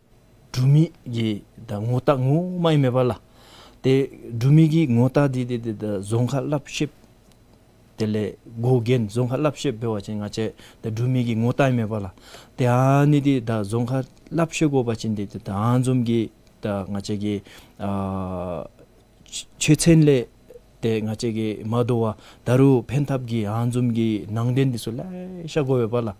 འབྲུག་མི་གི་ད་ངོ་རྟགས་ངོ་མ་ཨིན་མས་པ་ལགས། ཏེ་འབྲུག་མི་གི་ངོ་རྟགས་འདི་འདི་འདི་ད་རྫོང་ཁ་ལྷབ་ཤེསཔ་དེ་ལས་འགོ་འགན་རྫོང་ཁ་ལྷབ་ཤེསཔ་འབད་བ་ཅིན་ང་བཅས་ད་འབྲུག་མི་གི་ངོ་རྟགས་ཨིན་མས་པ་ལགས། ཏེ་ཨ་ནི་འདི་ད་རྫོང་ཁ་ལྷབ་ཤེས་དགོ་པ་ཅིན་འདི་འདི་ད་ཨ་ནི་བཟུམ་གྱི་ད་ང་བཅས་ཀྱི་ཨ་ཆོས་ཚན་ལས་ཏེ་ང་བཅས་ཀྱིས་མ་དོ་བར་ད་རུང་ཕན་ཐབས་ཀྱི་ཨ་ནི་བཟུམ་གྱི་ནང་དོན་འདི་ཚུ་ལེ་ཤ་དགོ་པས་པ་ལགས།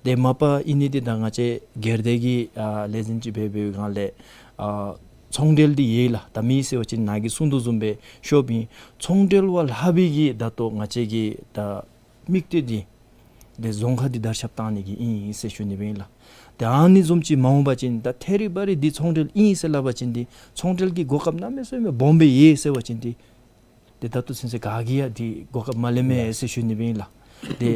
ཏེ་མ་པ་ཨིན་ནི་འདི་ད་ང་བཅས་སྒེར་སྡེ་གི་ཨ་ལས་འཛིན་ཅིག་འབད་བའི་སྒང་ལས་ཨ་ཚོང་འབྲེལ་འདི་ཡོད་ལགས། ད་མི་ཟེར་བ་ཅིན་ནཱ་གིས་གསུངས་དོ་བཟུམ་སྦེ་ཤོབ་ཨིན། ཚོང་འབྲེལ་བ་ལྷག་པའི་གི་ད་ལྟོ་ང་བཅས་ཀྱི་ད་དམིགས་གཏད་འདི་ཏེ་རྫོང་ཁ་འདི་དར་ཁྱབ་བཏང་ནི་གི་ཨིན་ཟེར་ཞུ་ནི་སྦེ་ཨིན་ལགས། ཏེ་ཨ་ནི་བཟུམ་ཅིག་མ་འོང་པ་ཅིན་ད་ཐད་རི་བ་རི་འདི་ཚོང་འབྲེལ་ཨིན་ཟེར་སླབ་པ་ཅིན་འདི་ཚོང་འབྲེལ་གྱི་གོ་སྐབས་གནམ་མེད་ས་མེད་སྦོམ་སྦེ་ཡོད་ཟེར་བ་ཅིན་འདི་ཏེ་ད་ལྟོ་ཚུན་ཚོད་ག་གིས་ཡང་འདི་གོ་སྐབས་མ་ལེན་མས་ཟེར་ཞུ་ནི་སྦེ་ཨིན་ལགས། ཏེ་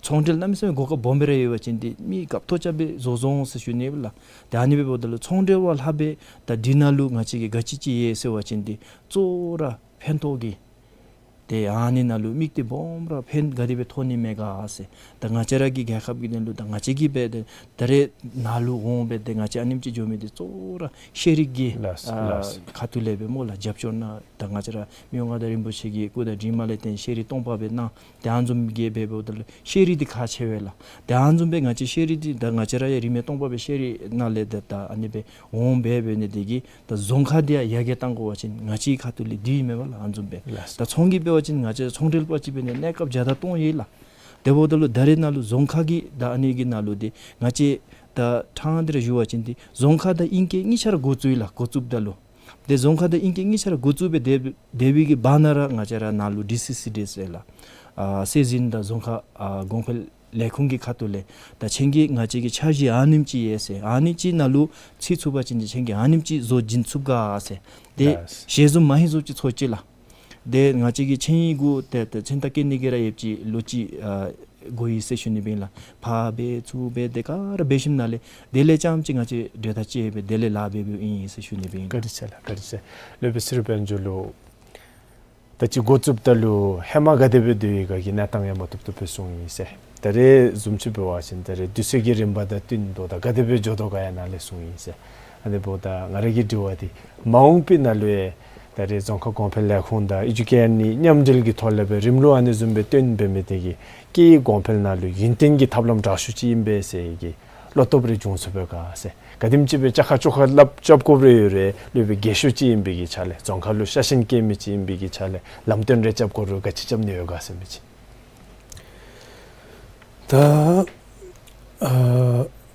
ཚོང་འབྲེལ་གནམ་མེད་ས་མེད་གོ་སྐབས་སྦོམ་སྦེ་ར་ཡོད་པ་ཅིན་འདི་མི་རྒཔོ་ཐོབ་རྐྱབ་སྦེ་བཟོ་བཟོ་འོང་ཟེར་ཞུ་ནི་སྦེ་ལགས། ཏེ་ཨ་ནི་འབདཝ་ད་ལུ་ཚོང་འབྲེལ་བ་ལྷག་པའི་ད་འདི་ནང་ལུ་ང་བཅས་ཀྱི་ག་ཅི་ཅིག་ཡོད་ཟེར་བ་ཅིན་འདི་གཙོ་བོ་ར་ཕན་ཐོགས་ཀྱི་ཏེ་ཨ་ནི་ནང་ལུ་དམིགས་གཏད་སྦོམ་ར་ཕན་ག་དེ་སྦེ་ཐོགས་ནི་མས་ག་ཟེར། ད་ང་བཅས་ར་གི་རྒྱལ་ཁབ་ཀྱི་དོན་ལུ་ད་ང་བཅས་ཀྱིས་འབད་དེ་ད་རེས་ནཱ་ལུ་འོང་སྦེ་ཏེ་ང་བཅས་ཨ་ནེམ་ཅིག་འགྱོ་མི་འདི་གཙོ་བོ་ར་ཤེས་རིག་གི་ལགས་ཨ་ལགས། ཁ་ཐུག་ལས་སྦེ་སྨོ་ལགས། རྒྱབ་སྐྱོར་གནང་། ད་ང་བཅས་ར་མི་དབང་མངའ་བདག་རིན་པོ་ཆེ་གི་སྐུ་དང་གྲིབ་མ་ལས་བརྟེན་ཤེས་རིག་སྟོང་པ་སྦེ་གནང་། ཏེ་ཨ་ནི་བཟུམ་གྱི་འབད་འབདཝ་ད་ལུ་ཤེས་རིག་འདི་ཁག་ཆེ་བས་ལགས། ཏེ་ཨ་ནི་བཟུམ་སྦེ་ང་བཅས་ཤེས་རིག་འདི་ད་ང་བཅས་ར་ཡང་རིན་མེད་སྟོང་པ་སྦེ་ཤེས་རིག་ནང་ལས་ཏེ་ད་ཨ་ནི་སྦེ་འོང་སྦེ་འབད་ནི་དེ་གིས་ད་རྫོང་ཁ་འདི་ཡང་ཡར་རྒྱས་གཏང་དགོ་པ་ཅིན་ང་བཅས་ཁ་ཐུག་ལས་འདི་ཨིན་མས་པ་ལགས། ཨ་ནི་བཟུམ་སྦེ་ལགས། ད་ཚོང་གི་འབད་བ་ཅིན་ང་བཅས་ཚོང་འབྲེལ་པ་ཅིག་འབད་ནི་གནས་སྐབས་བརྒྱ་དང་སྟོང་ཡོད་ལགས། དེ་འབདཝ་ད་ལུ་ད་རེས་ནཱ་ལུ་རྫོང་ཁ་གི་ད་ཨ་ནི་གི་ནང་ལུ་འདི་ང་བཅས་ད་ཕྲང་སྟེ་ར་ཞུ་བ་ཅིན་འདི་རྫོང་ཁ་དང་དབྱིན་སྐད་གཉིས་ཆ་ར་འགོ་བཙུགས་ཡི་ལགས། འགོ་བཙུགསཔ་ད་ལུ་ཏེ་རྫོང་ཁ་དང་དབྱིན་སྐད་གཉིས་ཆ་ར་འགོ་བཙུགས་སྦེ་སྡོད་སྡོད་པའི་གི་བར་ན་ར་ང་བཅས་ར་ནཱ་ལུ་ཌི་སི་སི་ཌི་ཟེར་ལགས། ཨ་སྲོལ་འཛིན་དང་རྫོང་ཁ་ཨ་གོང་འཕེལ་ལས་ཁུངས་ཀྱི་ཁ་ཐུག་ལས་ད་ཁྱེད་ཀྱིས་ང་བཅས་ཀྱི་འཆར་གཞི་ཨ་ནེམ་ཅིག་ཡོད་ཟེར། ཨ་ནི་ཅིག་ནང་ལུ་ཚུད་ཚུགས་པ་ཅིན་ཏེ་ཁྱེད་ཀྱིས་ཨ་ནེམ་ཅིག་བཟོ་བྱིན་ཚུགས་ག་ཟེར། ཏེ་ལགས། ཞལ་འཛོམས་མ་ཧེ་བཟོ་ཅིག་ཚོགས་ཅི་ལགས། ཏེ་ང་བཅས་ཀྱི་ཆིངས་ཡིག་གུ་ཏེ་ཏེ་མཚན་རྟགས་བཀོད་ནི་གི་ར་ཡོདཔ་ཅིག་ལོ་གཅིག་ཨ་འགོར་ཡི་ཟེར་ཞུ་ནི་སྦེ་ཨིན་ལགས། ཕར་འབད་ཚུར་འབད་དེ་ག་ར་འབད་ཞིནམ་ལས་དེ་ལས་རྐྱངམ་ཅིག་ང་བཅས་གྲོས་ཐག་བཅད་སྦེ་དེ་ལས་ལཱ་འབད་འབདཝ་ཨིན་ཟེར་ཞུ་ནི་སྦེ་ཨིན། བཀའ་དྲིན་ཆེ་ལགས། བཀའ་དྲིན་ཆེ། སློབ་དཔོན་ཚེ་རིང་དཔལ་འབྱོར་ལུ་ད་ཅི་འགོ་བཙུགསཔ་ད་ལུ་ཧེ་མ་ག་དེ་སྦེ་སྡོད་ཡི་ག་གི་གནས་སྟངས་ཡང་མ་བཏུབ་བཏུབ་སྦེ་གསུངས་ཡི་ཟེར། ད་རེས་བཟུམ་ཅིག་འབད་བ་ཅིན་ད་རེས་དུས་ཚོད་ཀྱི་རིམ་པ་དང་བསྟུན་དོ་ད་ག་དེ་སྦེ་འགྱོ་དོ་ག་ཡང་ནཱ་ལས་གསུངས་ཡི་ཟེར། ཨ་ནི་འབདཝ་ད་ང་ར་གི་དྲི་བ་འདི་མ་འོངས་པའི་ནང་ལུ་ཡང་ད་རེས་རྫོང་ཁ་གོང་འཕེལ་ལས་ཁུངས་དང་ཨེ་ཌུ་ཀེར་ནི་མཉམ་འབྲེལ་གྱི་ཐོག་ལས་སྦེ་རིམ་ལུགས་ཨ་ནི་བཟུམ་སྦེ་བཏོན་འབད་མི་དེ་གིས་སྐད་ཡིག་གོང་འཕེལ་ནང་ལུ་ཡུན་བརྟན་གྱི་ཐབས་ལམ་དྲག་ཤོས་ཅིག་ཨིན་པས་ཟེར་གྱི་བློ་སྟོབས་རེ་བྱུང་སོང་པས་ག་ཟེར། ག་དེམ་ཅིག་སྦེ་བཅའ་ཁ་བཅོ་ཁ་སླབ་རྐྱབ་དགོཔ་རེ་ཡོད་རུང་སློབ་དཔོན་རྒས་ཤོས་ཅིག་ཨིན་པའི་གི་ཆ་ལས་རྫོང་ཁ་ལུ་ཤ་ཞེན་བསྐྱེད་མི་ཅིག་ཨིན་པའི་གི་ཆ་ལས་ལམ་སྟོན་རེ་རྐྱབ་དགོ་རུང་ག་ཅི་རྐྱབ་ནི་ཡོད་ག་ཟེར་མི་ཅིག། ད་ཨ་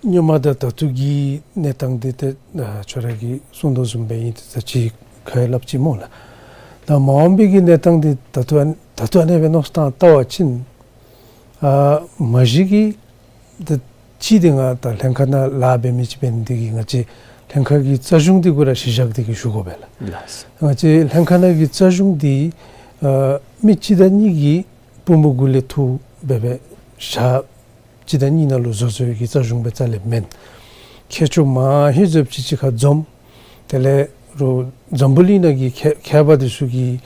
སྔོན་མ་དང་ད་ལྟོ་གི་གནས་སྟངས་འདི་ཏེ་ཨ་ཁྱོད་ར་གིས་གསུངས་དོ་བཟུམ་སྦེ་ཨིན། ཏེ་ད་ཅི་ཁ་ཡང་སླབ་ཅི་སྨོ་ལགས། ད་མ་འོངས་པའི་གི་གནས་སྟངས་འདི་ད་ལྟོ་ཨ་ད་ལྟོ་ཨ་ནེ་སྦེ་མནོ་བསམ་བཏང་བལྟ་བ་ཅིན་ཨ་མ་གཞི་གིས་ད་ཅི་འདི་ང་ད་ལྷན་ཁག་ནང་ལཱ་འབད་མི་ཅིག་འབད་ནི་འདི་གིས་ང་བཅས་ལྷན་ཁག་གི་རྩ་གཞུང་འདི་གུ་ར་གཞི་བཞག་སྟེ་གིས་ཞུ་དགོ་པས་ལགས། ལགས། ང་བཅས་ལྷན་ཁག་ནང་གི་རྩ་གཞུང་འདི་ཨ་མི་གཅིག་དང་གཉིས་ཀྱི་པུས་མོ་གུ་ལས་འཐུ་འབད་སྦེ་བཞག་ གཅིག་དང་གཉིས་ནང་ལུ་བཟོ་བཟོ་བའི་གི་རྩ་གཞུང་སྦེ་རྩ་ལས་མེན། མཁས་མཆོག་མང་ཧེང་ཟབ་ཅིག་གཅིག་ཁར་འཛོམས། དེ་ལས་རོགས་འཛམ་བུ་གླིང་ནང་གི་མཁས་མཁས་པ་འདི་ཚུ་གིས་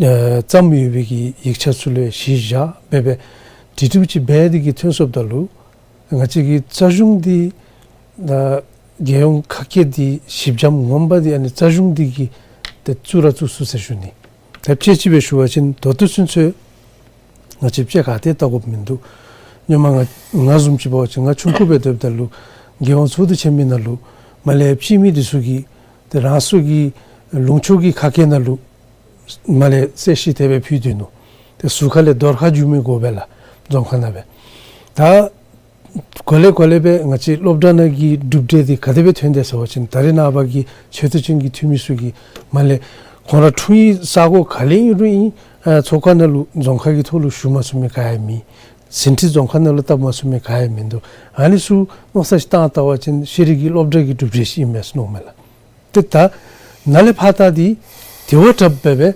ཨ་བརྩམས་ཡོད་པའི་གི་ཡིག་ཆ་ཚུ་ལུ་གཞི་བཞག་འབད་སྦེ་དྲིལ་བསྒྲགས་ཅིག་འབད་དེ་གིས་ཐོན་སོངམ་ད་ལུ་ང་བཅས་ཀྱི་རྩ་གཞུང་འདི་ཨ་རྒྱལ་ཡོངས་ཁ་སྐད་འདི་ཞིབ་འཇམ་ངོམ་པ་འདི་ཨ་ནི་རྩ་གཞུང་འདི་གིས་ཏེ་བཙུགས་ར་བཙུགས་སོང་ཟེར་ཞུ་ནི། ད་དཔྱེ་ཅིག་སྦེ་ཞུ་བ་ཅིན་ད་ལྟོ་ཚུན་ཚོད་ང་བཅས་དཔྱེ་ག་ཏེ་བལྟ་དགོཔ་མིན་འདུག། སྔོན་མ་ང་ང་བཟུམ་ཅིག་འབད་བ་ཅིན་ང་ཆུང་ཀུ་སྦེ་སྡོདཔ་ད་ལུ་རྒྱལ་ཡོངས་ཚོགས་འདུ་ཆེན་མོའི་ནང་ལུ་མར་ལས་སྤྱི་མི་འདི་ཚུ་གིས་ཏེ་རང་སོ་གི་ལུང་ཕྱོགས་ཀྱི་ཁ་སྐད་ནང་ལུ་མར་ལས་གསལ་བཤད་དེ་སྦེ་ཕུལ་སྡོད་ནུག། ཏེ་ཟུར་ཁ་ལས་འདོར་ཁ་འགྱོ་མི་དགོ་པས་ལགས། རྫོང་ཁ་ནང་སྦེ། ད་གོ་ལེ་གོ་ལེ་སྦེ་ང་བཅས་སློབ་གྲྭ་ནང་གི་གྲུབ་འབྲས་འདི་ག་དེ་སྦེ་ཐོན་དེས་ཟེར་བ་ཅིན་ད་རེས་ནངས་པ་གི་ཆེ་མཐོ་ཅན་གྱི་འཐུས་མི་ཚུ་གིས་མར་ལས་ཁོང་ར་འཁྲུངས་ཡུལ་ས་གོ་ག་ལས་ཨིན་རུང་ཨིན་ཨ་ཚོགས་ཁང་ནང་ལུ་རྫོང་ཁ་གི་ཐོག་ལུ་ཞུ་མ་ཚུགས་མི་ག་ཡང་མེད། ཟིན་བྲིས་རྫོང་ཁ་ནང་ལུ་བཏབ་མ་ཚུགས་མི་ག་ཡང་མིན་འདུག། ཨ་ནི་ཚུ་མནོ་བསམ་ཅིག་བཏང་བལྟ་བ་ཅིན་ཤེས་རིག་གི་སློབ་གྲྭ་གི་གྲུབ་འབྲས་ཅིག་ཨིན་མས་ཟེར་མནོཝ་མས་ལགས། ཏེ་ད་ནཱ་ལས་ཕར་ད་འདི་དེ་བ་དྲགཔ་སྦེ་སྦེ་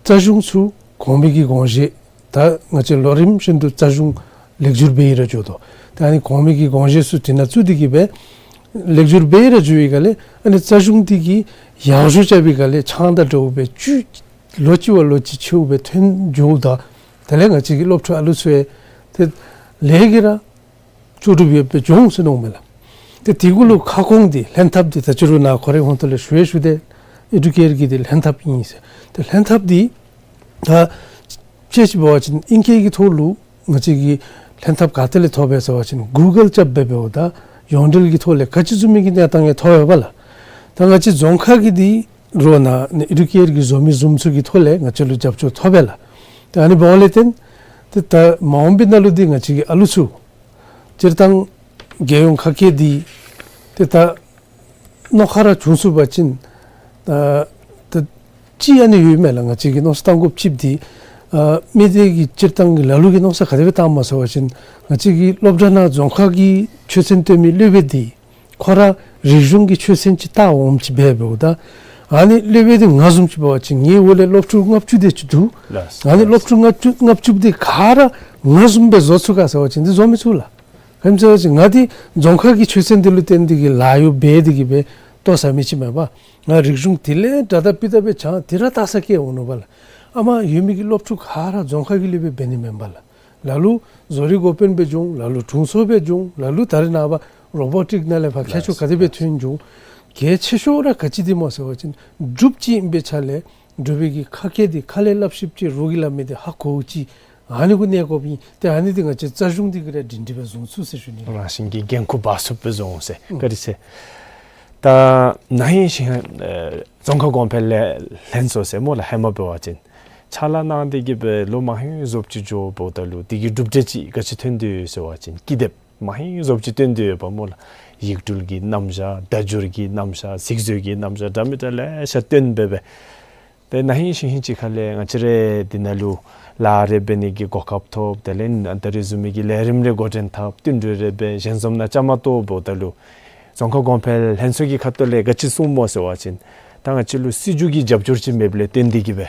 རྩ་གཞུང་ཚུ་གོང་མའི་གི་དགོངས་བཞེད་ད་ང་བཅས་ལོ་རིམ་བཞིན་དུ་རྩ་གཞུང་ལེགས་བསྒྱུར་འབད་ཡི་ར་འགྱོ་དོ། ད་ཨ་ནི་གོང་མའི་གི་དགོངས་བཞེད་ཚུ་དེ་ནང་བཙུགས་ཏེ་གིས་སྦེ་ལེགས་བསྒྱུར་འབད་ཡི་ར་འགྱོ་བའི་སྒང་ལས་ཨ་ནི་རྩ་གཞུང་འདི་གིས་ཡག་ཤོས་རྐྱབ་པའི་སྒང་ལས་ཆང་དང་འདྲཝ་སྦེ་བཅུད་ལོ་གཅིག་བ་ལོ་གཅིག་ཆེཝ་སྦེ་ཐོན་འགྱོཝ་ད་དེ་ལས་ང་བཅས་ཀྱི་སློབ་ཕྲུག་ཨ་ལུ་ཚུ་ཡང་ཏེ་ལས་ཀྱི་ར་ལྕོགས་གྲུབ་ཡོདཔ་སྦེ་འགྱོ་འོང་ཟེར་མནོཝ་མས་ལགས། ཏེ་དེ་གུ་ལུ་ཁ་སྐོང་འདི་ལྷན་ཐབས་འདི་ད་ཅི་རུང་ནཱ་ཁོ་རའི་ཧོང་ཏོ་ལས་ཞུ་ཡང་ཞུ་སྟེ་ཨེ་ཌུ་ཀེར་གྱི་འདི་ལྷན་ཐབས་ཨིན་ཟེར། ཏེ་ལྷན་ཐབས་འདི་ད་དཔྱེ་ཅིག་འབད་བ་ཅིན་ཨིང་སྐད་ཀྱི་ཐོག་ལུ་ང་བཅས་ཀྱིས་ལྷན་ཐབས་ག་ཏེ་ལས་ཐོབ་པས་ཟེར་བ་ཅིན་གུ་གཱལ་རྐྱབ་སྦེ་འབདཝ་ད་ཡོངས་འབྲེལ་གྱི་ཐོག་ལས་ག་ཅི་བཟུམ་མའི་གི་གནས་སྟངས་ཡང་ཐོབ་ཡོད་པས་ལགས། ད་ང་བཅས་རྫོང་ཁ་གི་འདི་རོགས་ནཱ་ཨེ་ཌུ་ཀེར་གྱི་བཟོ་མི་བཟུམ་ཚུ་གི་ཐོག་ལས་ང་བཅས་ལུ་རྒྱབ་སྐྱོར་ཐོབ་པས་ལགས། ཏེ་ཨ་ནི་འབདཝ་ལས་བརྟེན་ཏེ་ད་མ་འོངས་པའི་ནང་ལུ་འདི་ང་བཅས་ཀྱི་ཨ་ལུ་ཚུ་སྤྱིར་བཏང་རྒྱལ་ཡོངས་ཁ་སྐད་འདི་ཏེ་ད་རྣོ་ཁ་ར་བྱུང་ཚུགས་པ་ཅིན་ད་ད་ཅིག་ཨ་ནི་ཡོད་མས་ལགས། ང་བཅས་ཀྱིས་མནོ་བསམ་བཏང་དགོཔ་ཅིག་འདི་ཨ་མི་སྡེ་གི་སྤྱིར་བཏང་གི་ལ་ལུ་གིས་མནོ་བསམ་ག་དེ་སྦེ་བཏངམ་སྨོ་ཟེར་བ་ཅིན་ང་བཅས་ཀྱི་སློབ་གྲྭ་ནང་རྫོང་ཁ་གི་ཆོས་ཚན་སྟོན་མི་སློབ་དཔོན་འདི་ཁོ་ར་རིག་གཞུང་གི་ཆོས་ཚན་ཅིག་ལྟ་འོངམ་ཅིག་འབད་འབདཝ་ད་ཨ་ནི་སློབ་དཔོན་འདི་ང་བཟུམ་ཅིག་འབད་བ་ཅིན་ངེའི་འོག་ལས་སློབ་ཕྲུག་ལྔ་བཅུ་དེ་ཅིག་འདུག། ལགས། ཨ་ནི་སློབ་ཕྲུག་ལྔ་བཅུ་ལྔ་བཅུ་འདི་ག་ར་ང་བཟུམ་སྦེ་བཟོ་ཚུགས་ག་ཟེར་བ་ཅིན་འདི་བཟོ་མི་ཚུགས་ལགས། ག་ཅི་སྨོ་ཟེར་བ་ཅིན་ང་འདི་རྫོང་ཁ་གི་ཆོས་ཚན་འདི་ལུ་བརྟེན་ཏེ་གིས་ལཱ་གཡོག་འབད་དེ་གིས་སྦེ་ལྟོ་བཟའ་མི་ཅིག་མེན་པ། ང་རིག་གཞུང་དེ་ལས་དྲག་དྲག་པི་ཏ་སྦེ་སྦྱང་དེ་ར་ལྟ་ས་སྐྱེ་འོང་ནུག་པ་ལགས། ཨ་མ་ཡོད་མི་གི་སློབ་ཕྲུག་ག་ར་རྫོང་ཁ་གི་སློབ་དཔོན་འབད་ནི་མེན་པ་ལགས། ལ་ལུ་བཟོ་རིག་འགོ་དཔོན་སྦེ་བྱུང་། ལ་ལུ་དྲུང་འཚོ་སྦེ་བྱུང་། ལ་ལུ་ད་རེས་ནངས་པ་རོ་བོ་ཊིཀ་ནང་ལས་ཕར་མཁས་མཆོག་ག་དེ་སྦེ་ཐོན་བྱུང་། གལ་ཆེ་ཤོས་ར་ག་ཅི་འདི་སྨོ་ཟེར་བ་ཅིན་འབྲུགཔ་ཅིག་ཨིན་པའི་ཆ་ལས་འབྲུག་པའི་གི་ཁ་སྐད་འདི་ཁ་ལས་སླབ་ཤེསཔ་ཅིག་རོགས་ཀྱིས་སླབ་མི་འདི་ཧ་གོཝ་ཅིག་ཨ་ནི་གུ་གནས་དགོཔ་ཨིན། ཏེ་ཨ་ནི་འདི་ང་བཅས་རྩ་གཞུང་འདི་གིས་ར་སྒྲིང་སྒྲི་སྦེ་བཟུང་ཚུགས་ཟེར་ཞུ་ནི། རང་བཞིན་གྱིས་འགན་ཁུར་འབག་ཚུགསཔ་སྦེ་བཟོ་འོང་ཟེར། ཨུམ། བཀའ་དྲིན་ཆེ། ད་ན་ཧིང་ཞིན་ཧེ་ཨེ་རྫོང་ཁ་གོང་འཕེལ་ལས་ལྷན་ཚོགས་ཟེར་སྨོ་ལགས། ཧེ་མ་འབད་བ་ཅིན་ཕྱག་ལཱ་གནང་སྟེ་གིས་སྦེ་ལོ་མ་ཧེང་ཟོགཔ་ཅིག་འགྱོ་འབདཝ་ད་ལུ་དེ་གི་གྲུབ་འབྲས་ཅིག་ག་ཅི་ཐོན་ཏེ་ཡོད་ཟེར་བ་ཅིན་ཀི་དེབ་མ་ཧེང་ཟོགཔ་ཅིག་ཐོན་ཏེ་ཡོདཔ་སྨོ་ལགས། ཡིག་འབྲུ་གི་རྣམ་གཞག། བརྡ་བསྒྱུར་གྱི་རྣམ་གཞག། གཟིགས་བཟོ་གི་རྣམ་གཞག་འདྲ་མི་འདྲ་ལེ་ཤ་ཐོན་སྦེ་སྦེ། ཏེ་ན་ཧིང་ཞིན་ཧེ་ཅིག་ཁ་ལས་ང་བཅས་ར་འདི་ནང་ལུ་ལཱ་རེ་འབད་ནི་གི་གོ་སྐབས་ཐོབ། དེ་ལས་ད་རེས་བཟུམ་མའི་གི་ལས་རིམ་རེ་འགོ་འདྲེན་འཐབ། བསྟུན་གྲོས་རེ་འབད། ཞལ་འཛོམས་ནང་བཅའ་མར་གཏོགས་འབདཝ་ད་ལུ་རྫོང་ཁ་གོང་འཕེལ་ལྷན་ཚོགས་ཀྱི་ཁ་ཐུག་ལས་ག་ཅི་གསུངས་སྨོ་ཟེར་བ་ཅིན་ད་ང་བཅས་ལུ་སྲིད་བྱུས་ཀྱི་རྒྱབ་སྐྱོར་ཅིག་མེདཔ་ལས་བརྟེན་ཏེ་གིས་སྦེ་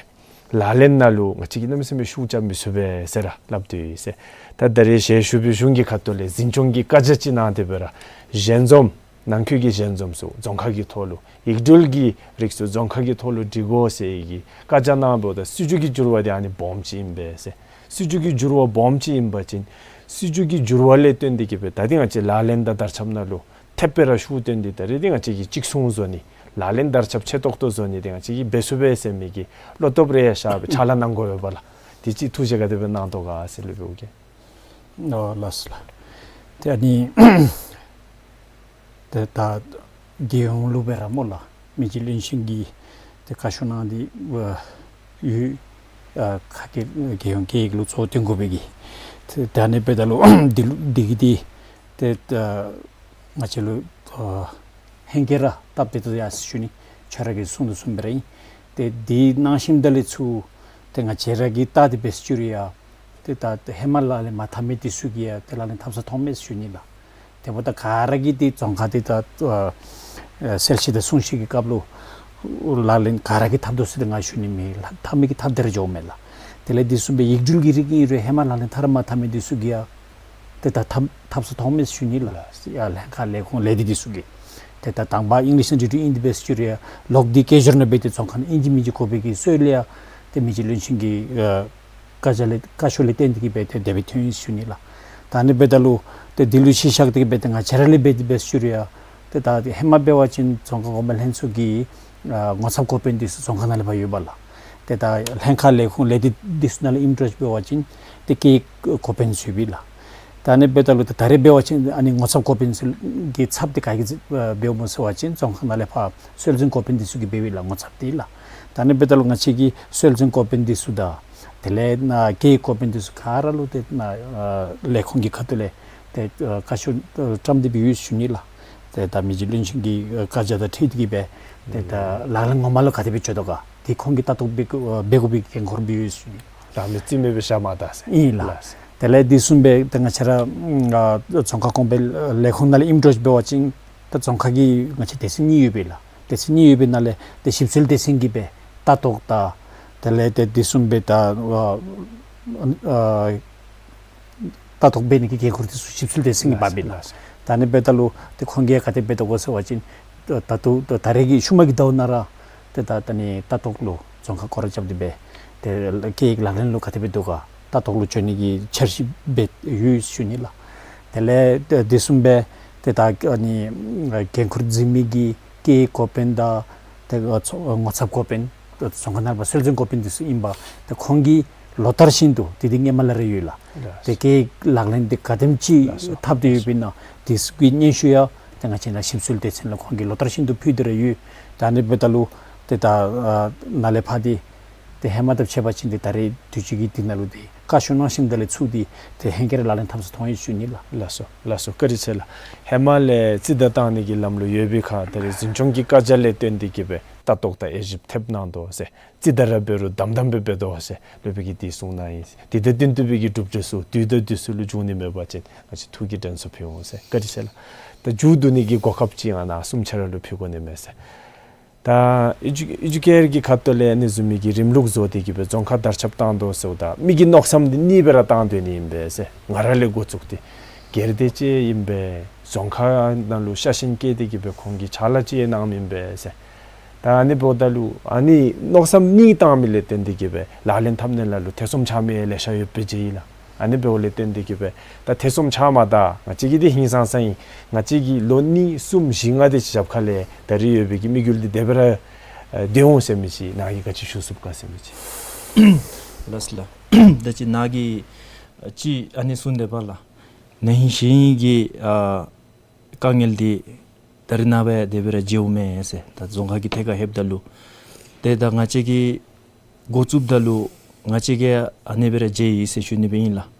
ལག་ལེན་ནང་ལུ་ང་བཅས་ཀྱིས་གནམ་མེད་ས་མེད་ཤུགས་རྐྱབ་མི་ཚུགས་པས་ཟེར་ར་སླབ་སྟེ་ཡོད་ཟེར། ད་ད་རེས་ཞལ་བཞུགས་པའི་གཞུང་གི་ཁ་ཐུག་ལས་འཛིན་སྐྱོང་གི་བཀའ་རྒྱ་ཅིག་གནང་སྟེ་སྦེ་ར་ཞལ་འཛོམས་ནང་འཁོད་ཀྱི་ཞལ་འཛོམས་ཚུ་རྫོང་ཁ་གི་ཐོག་ལུ་ཡིག་འབྲུ་གི་རིགས་ཚུ་རྫོང་ཁ་གི་ཐོག་ལུ་སྒྲིག་དགོ་ཟེར་གྱི་བཀའ་རྒྱ་གནང་འབདཝ་ད་སྲིད་བྱུས་ཀྱི་འགྱུར་བ་འདི་ཨ་ནི་སྦོམ་ཅིག་ཨིན་པས་ཟེར། སྲིད་བྱུས་ཀྱི་འགྱུར་བ་སྦོམ་ཅིག་ཨིན་པ་ཅིན་སྲིད་བྱུས་ཀྱི་འགྱུར་བ་ལས་བརྟེན་ཏེ་གིས་སྦེ་ད་འདི་ང་བཅས་ལག་ལེན་དང་དར་ཁྱབ་ནང་ལུ་ཐེབས་སྦེ་ར་ཤུགས་བཏོན་ཏེ་ད་རེས་འདི་ང་བཅས་ཀྱིས་གཅིག་མཚུངས་བཟོ་ནི་ལག་ལེན་དར་ཁྱབ་ཆེ་ཏོག་ཏོ་བཟོ་ནི་འདི་ང་བཅས་ཀྱིས་འབད་ཚུགས་པས་ཟེར་མི་གི་བློ་སྟོབས་རེ་ཡང་ཤར་སྦེ་ཕྱག་ལཱ་གནང་དགོ་པས་ལགས། དེ་ཅིག་ཐུགས་བཞེད་ག་དེ་སྦེ་གནང་དོ་ག་ཟེར་ལུ་འབདཝ་གི། ཨོ་ལགས་སོ་ལགས། ཏེ་ཨ་ནི་ཏེ་ད་རྒྱལ་ཡོངས་ལུ་སྦེ་ར་སྨོ་ལགས་མི་རྗེ་བློན་ཆེན་གྱིས་ཏེ་བཀའ་ཤོག་གནང་སྟེ་ཡོད། ཨ་ཁ་སྐད་རྒྱལ་ཡོངས་སྐད་ཡིག་ལུ་གཙོ་བོ་བཏོན་དགོ་པའི་གི། ཏེ་ད་ཨ་ནི་འབདཝ་ད་ལུ་འདི་ལུ་འདི་གིས་འདི་ཏེ་ད་ང་བཅས་ལུ་ཨ་ཧེང་སྐལ་ར་སྟབས་བདེ་ཏོག་ཏོ་ཡར་སོ་ཞུ་ནི། ཁྱོད་ར་གིས་གསུང་དོ་བཟུམ་སྦེ་ར་ཨིན། ཏེ་འདི་གནང་ཞིནམ་ད་ལས་ཚུར་ཏེ་ང་བཅས་ར་གིས་བལྟ་སྟེ་འབད་ཞུ་རུང་ཡང་ཏེ་ད་ཧེ་མ་ལག་ལེན་མ་འཐབ་མི་འདི་ཚུ་གིས་ཡང་ཏེ་ལག་ལེན་འཐབ་ས་མཐོང་མས་ཞུ་ནི་ལགས། དེ་འབདཝ་ད་ག་ར་གིས་ཏེ་རྫོང་ཁ་འདི་ད་ཨ་གསལ་བཤད་དང་གསུང་བཤད་ཀྱི་སྐབས་ལུ་ལག་ལེན་ག་ར་གིས་འཐབ་དོ་ཟེར་ཏེ་ང་ཞུ་ནི་མེད། ལག་འཐབ་མི་གིས་འཐབ་སྟེ་ར་འགྱོཝ་མས་ལགས། དེ་ལས་འདི་བཟུམ་སྦེ་ཡིག་འབྲུ་གི་རིགས་ཨིན་རུང་ཧེ་མ་ལག་ལེན་འཐབ་ར་མ་འཐབ་མི་འདི་ཚུ་གིས་ཡང་ ཏེ་ད་ཐབས་ཐབས་སུ་ཐོནམ་མས་ཞུ་ནི་ལགས། ཡ་ལྷན་ཁག་ལས་ཁུངས་ལས་སྡེ་འདི་ཚུ་གིས་ཏེ་ད་དང་པ་ཨིང་ལིཤ་ནང་འབྲི་འབྲི་ཨིན། དེ་སྦེ་ཞུ་རུང་ཡང་ལོག་སྟེ་སྐད་སྦྱོར་ནང་འབད་དེ་རྫོང་ཁ་ནང་ཨིན་ཅི་མིན་ཅི་གོ་བའི་གི་སྲོལ་ཡང་ཏེ་མི་རྗེ་བློན་ཆེན་གྱི་ཨ་བཀའ་རྒྱ་ལས་བཀའ་ཤོག་ལས་བརྟེན་ཏེ་གིས་སྦེ་ཏེ་དེ་སྦེ་ཐོན་ཡི་ཞུ་ནི་ལགས། ད་ཨ་ནི་འབདཝ་ད་ལུ་ཏེ་འདི་ལུ་གཞི་བཞག་སྟེ་གིས་སྦེ་ཏེ་ང་བཅས་ར་ལས་འབད་དེ་སྦེ་ཞུ་རུང་ཡང་ཏེ་ད་ཧེ་མ་འབད་བ་ཅིན་རྫོང་ཁག་གོང་འཕེལ་ལྷན་ཚོགས་ཀྱི་ཨ་ངོ་ཚབ་འགོ་དཔོན་འདི་ཚུ་རྫོང་ཁག་ནང་ལས་ཕར་ཡོདཔ་ལགས། ཏེ་ད་ལྷན་ཁག་ལས་ཁུངས་ལས་སྡེ་འདི་ཚུ་ནང་ལས་ཨིནམ་འདྲཝ་ཅིག་འབད་བ་ཅིན་ཏེ་སྐད་ཡིག་འགོ་དཔོན་ཚུ་ཡོདཔ་ལགས། ད་ཨ་ནི་འབདཝ་ད་ལུ་ད་ད་རེས་འབད་བ་ཅིན་ཨ་ནི་ངོ་ཚབ་འགོ་དཔོན་ཚུ་གི་ཚབ་འདི་ག་གིས་འབདཝ་སྨོ་ཟེར་བ་ཅིན་རྫོང་ཁག་ནང་ལས་ཕར་སྲོལ་འཛིན་འགོ་དཔོན་འདི་ཚུ་གིས་འབདཝ་ཨིན་ལགས། ངོ་ཚབ་འདི་ལགས། ད་ཨ་ནི་འབདཝ་ད་ལུ་ང་བཅས་ཀྱིས་སྲོལ་འཛིན་འགོ་དཔོན་འདི་ཚུ་དང་དེ་ལས་ནཱ་སྐད་ཡིག་འགོ་དཔོན་འདི་ཚུ་ག་ར་ལུ་ཏེ་ནཱ་ཨ་ལས་ཁུངས་ཀྱི་ཁ་ཐུག་ལས་ཏེ་ཨ་བཀའ་ཤོག་ཨ་བཀྲམ་སྟེ་སྦེ་ཡོད་ཞུ་ནི་ལགས། ཏེ་ད་མི་རྗེ་བློན་ཆེན་གྱི་ཨ་བཀའ་རྒྱ་དང་འཁྲིལ་ཏེ་གིས་སྦེ་ཏེ་ད་ལག་ལེན་ངོ་མ་ལུ་ག་དེ་སྦེ་འགྱོ་དོ་ག་ཏེ་ཁོང་གིས་ལྟ་རྟོག་འབད་དགོ་འབད་དགོ་པའི་འགན་ཁུར་སྦེ་ཡོད་ཞུ་ནི། ད་མི་རྩིས་མེད་སྦེ་བཞག་མ་ད་ཟེར། ཨིན་ལགས། ལགས། དེ་ལས་དེ་བཟུམ་སྦེ་ཏེ་ང་བཅས་ར་ཨ་རྫོང་ཁག་གོང་འཕེལ་ལས་ཁུངས་ནང་ལས་ཨིནམ་འདྲཝ་ཅིག་འབད་བ་ཅིན་ད་རྫོང་ཁག་གི་ང་བཅས་སྡེ་ཚན་གཉིས་ཡོདཔ་ཨིན་ལགས། སྡེ་ཚན་གཉིས་ཡོདཔ་ཨིན་ན་ལས་ཏེ་ཞིབ་འཚོལ་སྡེ་ཚན་གྱིས་སྦེ་ལྟ་རྟོག་དང་དེ་ལས་ཏེ་དེ་བཟུམ་སྦེ་ད་ཨ་ཨ་ལྟ་རྟོག་འབད་ནི་གི་འགན་ཁུར་འདི་ཚུ་ཞིབ་འཚོལ་སྡེ་ཚན་གྱིས་འབགཔ་ཨིན་ལགས། ལགས། ད་ཨ་ནི་འབདཝ་ད་ལུ་ཏེ་ཁོང་གིས་ག་དེ་འབད་དོ་ག་ཟེར་བ་ཅིན་ད་ད་ལྟོ་ད་ད་རེས་ཀྱི་ཤུལ་མ་གི་ཟླཝ་ནང་ར་ཏེ་ད་ད་ཨ་ནི་ལྟ་རྟོག་ལུ་རྫོང་ཁག་སྐོར་ར་རྐྱབ་སྟེ་སྦེ་ཏེ་སྐད་ཡིག་ལག་ལེན་ལུ་ག་དེ་སྦེ་འདུག་ག་ལྟ་རྟོག་ལུ་འགྱོ་ནི་གི་འཆར་གཞི་འབད་ཡོད་ཞུ་ནི་ལགས། དེ་ལས་ཏེ་དེ་བཟུམ་སྦེ་ཏེ་ད་ཨ་ནི་འགན་ཁུར་འཛིན་མི་གི་སྐད་ཡིག་འགོ་དཔོན་དང་ཏེ་ཨ་ཚོ་ངོ་ཚབ་འགོ་དཔོན་རྫོང་ཁག་ནང་ཕར་སྲོལ་འཛིན་འགོ་དཔོན་འདི་ཚུ་ཨིན་པས། ཏེ་ཁོང་གིས་ལོ་ལྟར་བཞིན་དུ་ཏེ་འདི་སྔོན་མ་ལས་ར་ཡོད་ལགས། ལགས། ཏེ་སྐད་ཡིག་ལག་ལེན་འདི་ག་དེམ་ཅིག་ལགས་སོ། འཐབ་སྟེ་ཡོདཔ་ཨིན་ན་འདི་ཚུ་གི་སྙན་ཞུ་ཡང་ཏེ་ང་བཅས་ནཱ་ཞིབ་འཚོལ་སྡེ་ཚན་ལུ་ཁོང་གིས་ལོ་ལྟར་བཞིན་དུ་ཕུལ་ཏེ་ར་ཡོད། ད་ཨ་ནི་འབདཝ་ད་ལུ་ཏེ་ད་ཨ་ནཱ་ལས་ཕར་འདི་ཏེ་ཧེ་མ་དང་ཕྱད་པ་ཅིན་ཏེ་ད་རེས་དུས་ཅི་གི་འདི་ནང་ལུ་ཏེ་བཀའ་ཤོག་གནང་ཞིནམ་ད་ལས་ཚུར་འདི་ཏེ་ཧེང་སྐལ་ར་ལག་ལེན་འཐབ་སུ་ཐོན་ཡི་ཞུ་ནི་ལགས། ལགས་སོ། ལགས་སོ། བཀའ་དྲིན་ཆེ་ལགས། ཧེ་མ་ལས་རྩིས་བདའ་བཏང་ནི་གི་ལམ་ལུགས་ཡོད་པའི་ཁར་ད་རེས་འཛིན་སྐྱོང་གི་བཀའ་རྒྱ་ལས་བརྟེན་ཏེ་གིས་སྦེ་ལྟ་རྟོག་དང་དབྱེ་ཞིབ་ཐེབས་གནང་དོ་ཟེར། རྩིས་བདའ་ར་འབད་རུང་དམ་དམ་སྦེ་འབད་དོ་ཟེར་སློབ་དཔོན་གྱིས་འདི་གསུངས་གནང་ཡི། དེ་དང་བསྟུན་ཏེ་སྦེ་གི་གྲུབ་འབྲས་ཚུ་དུས་དང་དུས་སུ་ལུ་འབྱུང་ནི་མེད་པ་ཅིན་ང་བཅས་ཐུགས་ཀྱི་དྲན་གསོ་ཕུལ་འོང་ཟེར། བཀའ་དྲིན་ཆེ་ལགས། ད་མཇུག་བསྡུ་ནི་གི་གོ་སྐབས་ཅིག་ཨ་ནཱ་གསུམ་ཆ་ར་ལུ་ཕུལ་དགོ་ནི་མས་ཟེར། ད་ཨི་ཇུ་ཨི་ཇུ་ཀེར་གྱི་ཁ་ཐུག་ལས་ཨ་ནི་བཟུམ་མའི་གི་རིམ་ལུགས་བཟོ་སྟེ་གིས་སྦེ་རྫོང་ཁག་དར་ཁྱབ་བཏང་དོ་ཟེརཝ་ད་མི་གི་མནོ་བསམ་འདི་གཉིས་སྦེ་ར་བཏང་སྡོད་ནི་ཨིན་པས་ཟེར། ང་ར་ལས་འགོ་བཙུགས་ཏེ་སྒེར་སྡེ་ཅིག་ཨིན་པས། རྫོང་ཁག་ནང་ལུ་ཤ་ཞེན་བསྐྱེད་དེ་གིས་སྦེ་ཁོང་གིས་ཕྱག་ལཱ་ཅིག་གནངམ་ཨིན་པས་ཟེར། ད་ཨ་ནི་འབདཝ་ད་ལུ་ཨ་ནི་མནོ་བསམ་གཉིས་བཏང་མི་ལས་བརྟེན་ཏེ་གིས་སྦེ་ལག་ལེན་འཐབ་ནི་ལ་ལུ་ཐེ་ཚོམ་ཆགས་མི་ལེ་ཤ་ཡོདཔ་སྦེ་མཇལ་ཡི་ལགས། ཨ་ནི་འབདཝ་ལས་བརྟེན་ཏེ་གིས་སྦེ་ད་ཐེ་ཚོམ་ཆགས་མ་ད། ང་བཅས་ཀྱིས་འདི་ཧིང་སངས་ས་ཨིན། ང་བཅས་ཀྱིས་ལོ་གཉིས་གསུམ་བཞི་ལྔ་དེ་ཅིག་རྒྱབ་ཁ་ལས་ད་རེས་ཡོད་པའི་གི་དམིགས་ཡུལ་འདི་དེ་སྦེ་ར་ཨེ་སྡོད་འོང་ཟེར་མི་ཅིག་ནཱ་གིས་ག་ཅི་ཞུ་ཚུགས་ག་ཟེར་མི་ཅིག། ལགས་སོ་ལགས། ད་ཅི་ནཱ་གིས་ཨ་ཅི་ཨ་ནི་གསུངས་དེས་པ་ལགས། ན་ཧིང་གཞེས་ཧིང་གི་ཨ་དཀའ་ངལ་འདི་ད་རེས་ནངས་པ་ཡང་དེ་སྦེ་ར་མཇལཝ་མས་ཟེར། ད་རྫོང་ཁག་གི་ཐད་ཁར་ལྷོདཔ་ད་ལུ་ཏེ་ད་ང་བཅས་ཀྱིས་འགོ་བཙུགསཔ་ད་ལུ་ང་བཅས་ཀྱིས་ཨ་ནི་སྦེ་ར་མཇལ་ཡི་ཟེར་ཞུ་ནི་སྦེ་ཨིན་ལགས།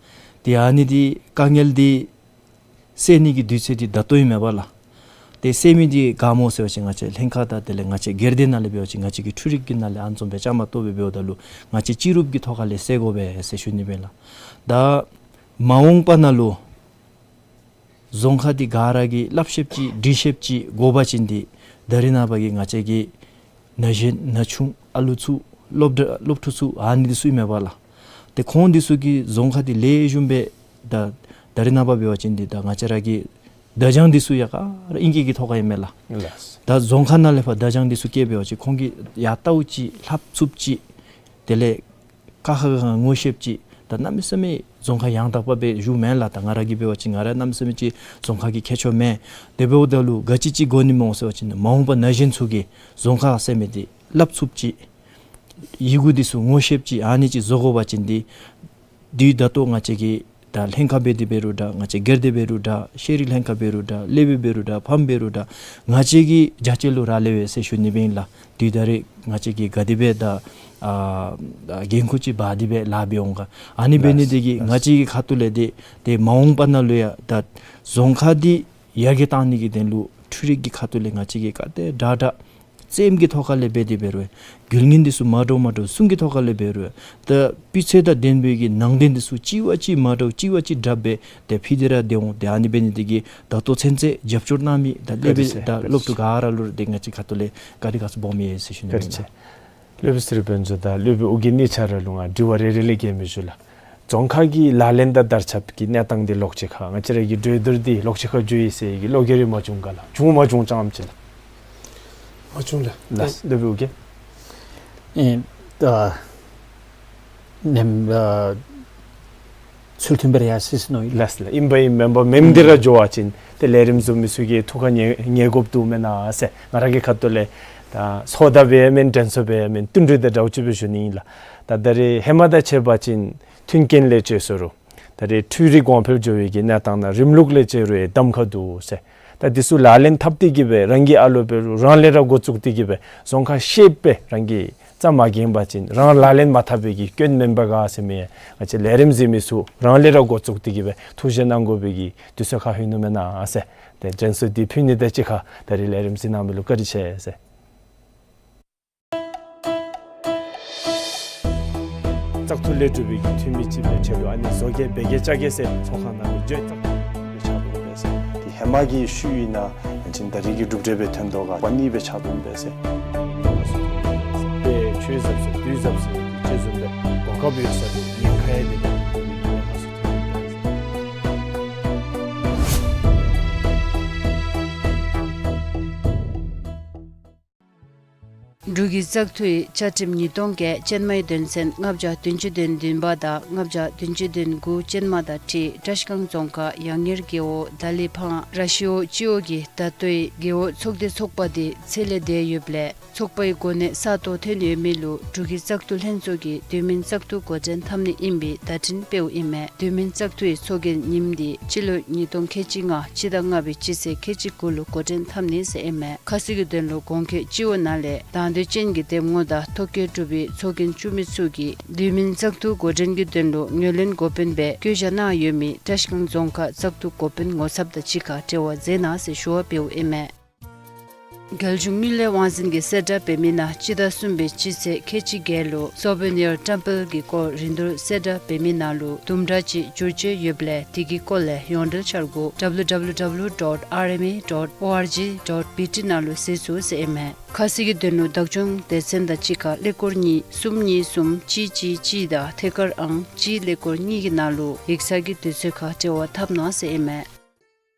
ཏེ་ཨ་ནི་འདི་དཀའ་ངལ་འདི་སེལ་ནི་གི་དུས་ཚོད་འདི་ད་ལྟོ་ཨིན་མས་པ་ལགས། ཏེ་སེལ་མི་འདི་ག་སྨོ་ཟེར་བ་ཅིན་ང་བཅས་ལྷན་ཁག་དང་དེ་ལས་ང་བཅས་སྒེར་སྡེ་ནང་ལས་འབད་བ་ཅིན་ང་བཅས་ཀྱི་འཕྲུལ་རིག་གི་ནང་ལས་ཨ་ནི་བཟུམ་སྦེ་བཅའ་མར་གཏོགས་སྦེ་འབདཝ་ད་ལུ་ང་བཅས་སྤྱི་རུབ་ཀྱི་ཐོག་ཁ་ལས་སེལ་དགོ་པས་ཟེར་ཞུ་ནི་སྦེ་ཨིན་ལགས། ད་མ་འོངས་པ་ནང་ལུ་རྫོང་ཁག་འདི་ག་ར་གིས་སླབ་ཤེསཔ་ཅིག་འབྲི་ཤེསཔ་ཅིག་དགོ་པ་ཅིན་འདི་ད་རེས་ནངས་པ་གི་ང་བཅས་ཀྱི་ན་གཞོན་ན་ཆུང་ཨ་ལུ་ཚུ་སློབ་གྲྭ་སློབ་ཕྲུག་ཚུ་ཨ་ནི་འདི་ཚུ་ཨིན་མས་པ་ལགས། ཏེ་ཁོང་འདི་ཚུ་གིས་རྫོང་ཁག་འདི་ལེགས་ཤོམ་སྦེ་ད་ད་རེས་ནངས་པ་འབད་བ་ཅིན་འདི་ད་ང་བཅས་ར་གི་བརྡ་བྱང་འདི་ཚུ་ཡང་ག་ར་ཨིང་སྐད་ཀྱི་ཐོག་ཁར་ཨིན་མས་ལགས། ལགས། ད་རྫོང་ཁག་ནང་ལས་ཕར་བརྡ་བྱང་འདི་ཚུ་བསྐྱལ་འབད་བ་ཅིན་ཁོང་གིས་ཡར་བལྟཝ་ཅིག་ལྷབ་ཚུགསཔ་ཅིག་དེ་ལས་ཀ་ཁ་ག་ང་ངོ་ཤེསཔ་ཅིག་ད་གནམ་མེད་ས་མེད་རྫོང་ཁག་ཡང་དག་པ་སྦེ་བཞུགས་མེན་ལགས། ད་ང་ར་གིས་འབད་བ་ཅིན་ང་ར་གནམ་མེད་ས་མེད་ཅིག་རྫོང་ཁག་གི་མཁས་མཆོག་མེན། དེ་འབདཝ་ད་ལུ་ག་ཅི་ཅིག་དགོ་ནི་སྨོ་ཟེར་བ་ཅིན་མ་འོངས་པ་ན་གཞོན་ཚུ་གིས་རྫོང་ཁག་ཟེར་མི་འདི་སླབ་ཚུགསཔ་ཅིག་ཡི་གུ་འདི་ཚུ་ངོ་ཤེསཔ་ཅིག་ཨ་ནི་ཅིག་བཟོ་དགོ་པ་ཅིན་འདི་དུས་ད་ལྟོ་ང་བཅས་ཀྱི་ད་ལྷན་ཁག་འབད་དེ་འབད་རུང་འདྲ་ང་བཅས་སྒེར་སྡེ་འབད་རུང་འདྲ་ཤེས་རིག་ལྷན་ཁག་འབད་རུང་འདྲ་སློབ་དཔོན་འབད་རུང་འདྲ་ཕམ་འབད་རུང་འདྲ་ང་བཅས་ཀྱི་རྒྱ་ཆེ་ལུ་རག་ལས་པས་ཟེར་ཞུ་ནི་སྦེ་ཨིན་ལགས། དུས་ད་རེས་ང་བཅས་ཀྱིས་ག་དེ་སྦེ་ད་ཨ་འགན་ཁུར་ཅིག་འབག་སྟེ་སྦེ་ལཱ་འབད་འོང་ག། ཨ་ནི་འབད་ནི་དེ་གིས་ང་བཅས་ཀྱི་ཁ་ཐུག་ལས་ཏེ་ཏེ་མ་འོངས་པ་ནང་ལུ་ཡང་ད་རྫོང་ཁག་འདི་ཡར་རྒྱས་གཏང་ནི་གི་དོན་ལུ་འཕྲུལ་རིག་གི་ཁ་ཐུག་ལས་ང་བཅས་ཀྱིས་ག་དེ་དྲག་དྲག་རྩེདམོ་གི་ཐོག་ཁ་ལས་འབད་དེ་འབད་རུང་རྒྱུ་ངན་འདི་ཚུ་མ་འདྲཝ་མ་འདྲཝ་གསུམ་གྱི་ཐོག་ཁ་ལས་འབད་རུང་ད་སྤུས་ཚད་དང་ལྡན་པའི་གི་ནང་དོན་འདི་ཚུ་གཅིག་བ་གཅིག་མ་འདྲཝ་གཅིག་བ་གཅིག་དྲགཔ་སྦེ་ཏེ་ཕུལ་ཏེ་ར་སྡོད་འོང་། ཏེ་ཨ་ནི་འབད་ནི་དེ་གིས་ད་ལྟོ་ཚུན་ཚོད་རྒྱབ་སྐྱོར་གནང་མི་ད་སློབ་དཔོན་ད་སློབ་ཕྲུག་ག་ར་ལུ་ཏེ་ང་བཅས་ཁ་ཐུག་ལས་བཀའ་དྲིན་དགའ་ཚོར་སྦོམ་ཡོད་ཟེར་ཞུ་ནི་ཨིན་ལགས། སློབ་དཔོན་ཚེ་རིང་དཔལ་འབྱོར་དང་སློབ་དཔོན་ཨོ་རྒྱན་གཉིས་ཆ་ར་ལུ་ང་དྲི་བ་རེ་རེ་ལས་བཀལ་མི་ཞུ་ལགས། རྫོང་ཁག་གི་ལག་ལེན་དང་དར་ཁྱབ་ཀྱི་གནས་སྟངས་འདི་ལོགས་ཅིག་ཁར་ང་བཅས་ར་གི་གྲོས་བསྡུར་འདི་ལོགས་ཅིག་ཁར་འགྱོ་ཡི་ཟེར་གྱི་བློ་འགྱོད་རེ་མ་བྱུང་ག་ལགས། བྱུང་མ་བྱུང་ཙམ་ཅིག་ལགས། མ་བྱུང་ལགས། ལགས་སོ། ལགས་སོ། ཨེ་ད་ནེམ་ཨ་ཚུལ་མཐུན་པར་ཡ་སི་སི་ནོ་ཡི། ལགས་སོ་ལགས། ཨིན་པ་ཨིན་མེན་པ་མེནམ་འདི་ར་འགྱོ་བ་ཅིན་ཏེ་ལས་རིམ་བཟོ་མི་ཚུ་གིས་ཐུགས་ཁར་ངེས་ངེས་དགོཔ་འདུག་མེན་ན་ཟེར་ང་ར་གི་ཁ་ཐུག་ལས་ད་སོ་ད་འབད་ཡང་མེན་དྲན་གསོ་འབད་ཡང་མེན་བསྟུན་གྲོས་དང་འདྲཝ་ཅིག་སྦེ་ཞུ་ནི་ཨིན་ལགས། ད་ད་རེས་ཧེ་མ་དང་ཕྱད་པ་ཅིན་མཐུན་རྐྱེན་ལས་བཅད་སོ་རུང་ད་རེས་འཕྲུལ་རིག་གོང་འཕེལ་འགྱོ་བའི་གི་གནས་སྟངས་ནང་རིམ་ལུགས་ལས་བཅད་རུང་གདམ་ཁ་འདུག་ཟེར། ད་འདི་ཚུ་ལག་ལེན་འཐབ་སྟེ་གི་སྦེ་རང་གི་ཨ་ལོ་འབད་རུང་རང་ལས་ར་འགོ་བཙུགས་ཏེ་གི་སྦེ་རྫོང་ཁག་ཤེསཔ་སྦེ་རང་གིས་རྩ་མ་འགེངས་པ་ཅིན་རང་ལག་ལེན་མ་འཐབ་པའི་གི་སྐྱོན་མེན་པས་ག་ཟེར་མི་ང་བཅས་ལས་རིམ་གཟིགས་མི་ཚུ་རང་ལས་ར་འགོ་བཙུགས་ཏེ་གི་སྦེ་ཐུགས་བཞེད་གནང་དགོ་པའི་གི་དུས་ཚོད་ཁར་ལྷོད་ནུག་མེན་ན་ཟེར། ཏེ་དྲན་གསོ་འདི་ཕུལ་ནི་དང་གཅིག་ཁར་ད་རེས་ལས་རིམ་གཟིགས་གནང་མི་ལུ་བཀའ་དྲིན་ཆེ་ཟེར། བཙག་འཐུ་ལས་གྲུབ་པའི་གི་འཐུས་མི་ཅིག་སྦེ་ཆེད་དུ་ཨ་ནི་བཟོ་བཀོད་འབད་གེ་བཅའ་གེ་ཟེར་ཚོགས་ཁང་ནང་ལུ་བརྗོད་བཙག་འཐུ་ལས་ཕྱག་དཔོན་འབད་ཟེར། ཏེ་ཧེ་མ་གི་ཤུལ་ཨིན་ན་ཡང་ཅིན་ད་རེས་ཀྱི་གྲུབ་འབྲས་སྦེ་ཐོན་དོ་ག་པ་ནི་སྦེ་ཕྱག་དཔོན་འབད་ཟེར། ཏེ་ཆོས་ཟབ་ཟེར་དུས་ཟབ་ཟེར་གྱི་ཅིག་བཟུམ་སྦེ་གོ་སྐབས་ཡོད་ས་ལུ་ཉེན་ཁ་ཡང་དེ་ལས་ཏེ་ཉེན་ཁ་ཚུ་ཐོན་ཡི་ཟེར། འབྲུག་གི་བཙག་འཐུའི་བཅའ་ཁྲིམས་ཉིས་སྟོང་བརྒྱད་ཅན་མའི་དོན་ཚན་ལྔ་བརྒྱ་བདུན་ཅུ་དོན་བདུན་པ་དང་ལྔ་བརྒྱ་བདུན་ཅུ་དོན་དགུ་ཅན་མ་དང་འཁྲིལ་བཀྲིས་སྒང་རྫོང་ཁག་ཡང་ཉེར་རྒེད་འོག་དཱ་ལི་ཕང་ར་ཤི་འོག་སྤྱི་འོག་གི་ད་ལྟོའི་རྒེད་འོག་ཚོགས་སྡེ་ཚོགས་པ་འདི་ཚད་ལས་འདས་ཡོདཔ་ལས་ཚོགས་པའི་གོ་གནས་ས་སྟོང་ཐོན་ཡོད་མི་ལུ་འབྲུག་གི་བཙག་འཐུ་ལྷན་ཚོགས་ཀྱིས་དུས་མིན་བཙག་འཐུ་འགོ་འདྲེན་འཐབ་ནི་ཨིན་པའི་བརྡ་འཕྲིན་སྤེལཝ་ཨིན་མས། དུས་མིན་བཙག་འཐུའི་ཚོགས་རྒྱན་ཉིནམ་འདི་སྤྱི་ལོ་ཉིས་སྟོང་ཁལ་གཅིག་ལྔ་སྤྱི་ཟླ་ལྔ་པའི་སྤྱི་ཚེས་ཁལ་གཅིག་དགུ་ལུ་འགོ་འདྲེན་འཐབ་ནི་ཟེར་ཨིན་མས། ཁ་གསལ་གྱི་དོན་ལུ་གོང་འཁོད་སྤྱི་འོག་ནང་ལས་དང་འདོད་ཅན་གྱི་འདེམས་ངོ་དང་ཐོ་བཀོད་གྲུབ་པའི་ཚོགས་རྒྱན་བཙུགས་མི་ཚུ་གིས་དུས་མིན་བཙག་འཐུ་འགོ་འདྲེན་གྱི་དོན་ལུ་ངོས་ལེན་འགོ་དཔོན་སྦེ་བསྐོ་བཞག་གནང་ཡོད་མི་བཀྲིས་སྒང་རྫོང་ཁག་བཙག་འཐུ་འགོ་དཔོན་ངོ་ཚབ་དང་གཅིག་ཁར་འབྲེལ་བ་མཛད་གནང་ཟེར་ཞུ་བ་འབདཝ་ཨིན་མས། རྒྱལ་གཞུང་དངུལ་ལས་དབང་འཛིན་གྱིས་གསལ་བསྒྲགས་འབད་མི་ནང་སྤྱི་ཟླ་གསུམ་པའི་སྤྱི་ཚེས་ཁལ་གཅིག་བརྒྱད་ལུ་སོ་བེ་ནིར་ཊེམ་པལ་གྱི་སྐོར་རིན་བསྡུར་གསལ་བསྒྲགས་འབད་མི་ནང་ལུ་དུམ་གྲ་ཅིག་བསྒྱུར་བཅོས་ཡོདཔ་ལས་དེ་གི་སྐོར་ལས་ཡོངས་འབྲེལ་འཆར་སྒོ་W W W dot R M A dot O R G dot B T ནང་ལུ་གཟིགས་ཚུགས་ཟེར་ཨིན་མས། ཁ་གསལ་གྱི་དོན་ལུ་བདག་སྐྱོང་སྡེ་ཚན་དང་གཅིག་ཁར་ཀླད་ཀོར་གཉིས་གསུམ་གཉིས་གསུམ་གཅིག་གཅིག་གཅིག་དང་ཐད་ཀར་ཨང་གཅིག་ཀླད་ཀོར་གཉིས་ཀྱི་ནང་ལུ་ཡིག་ཚང་གི་དུས་ཚོད་ཁར་འབྲེལ་བ་འཐབ་གནང་ཟེར་ཨིན་མས།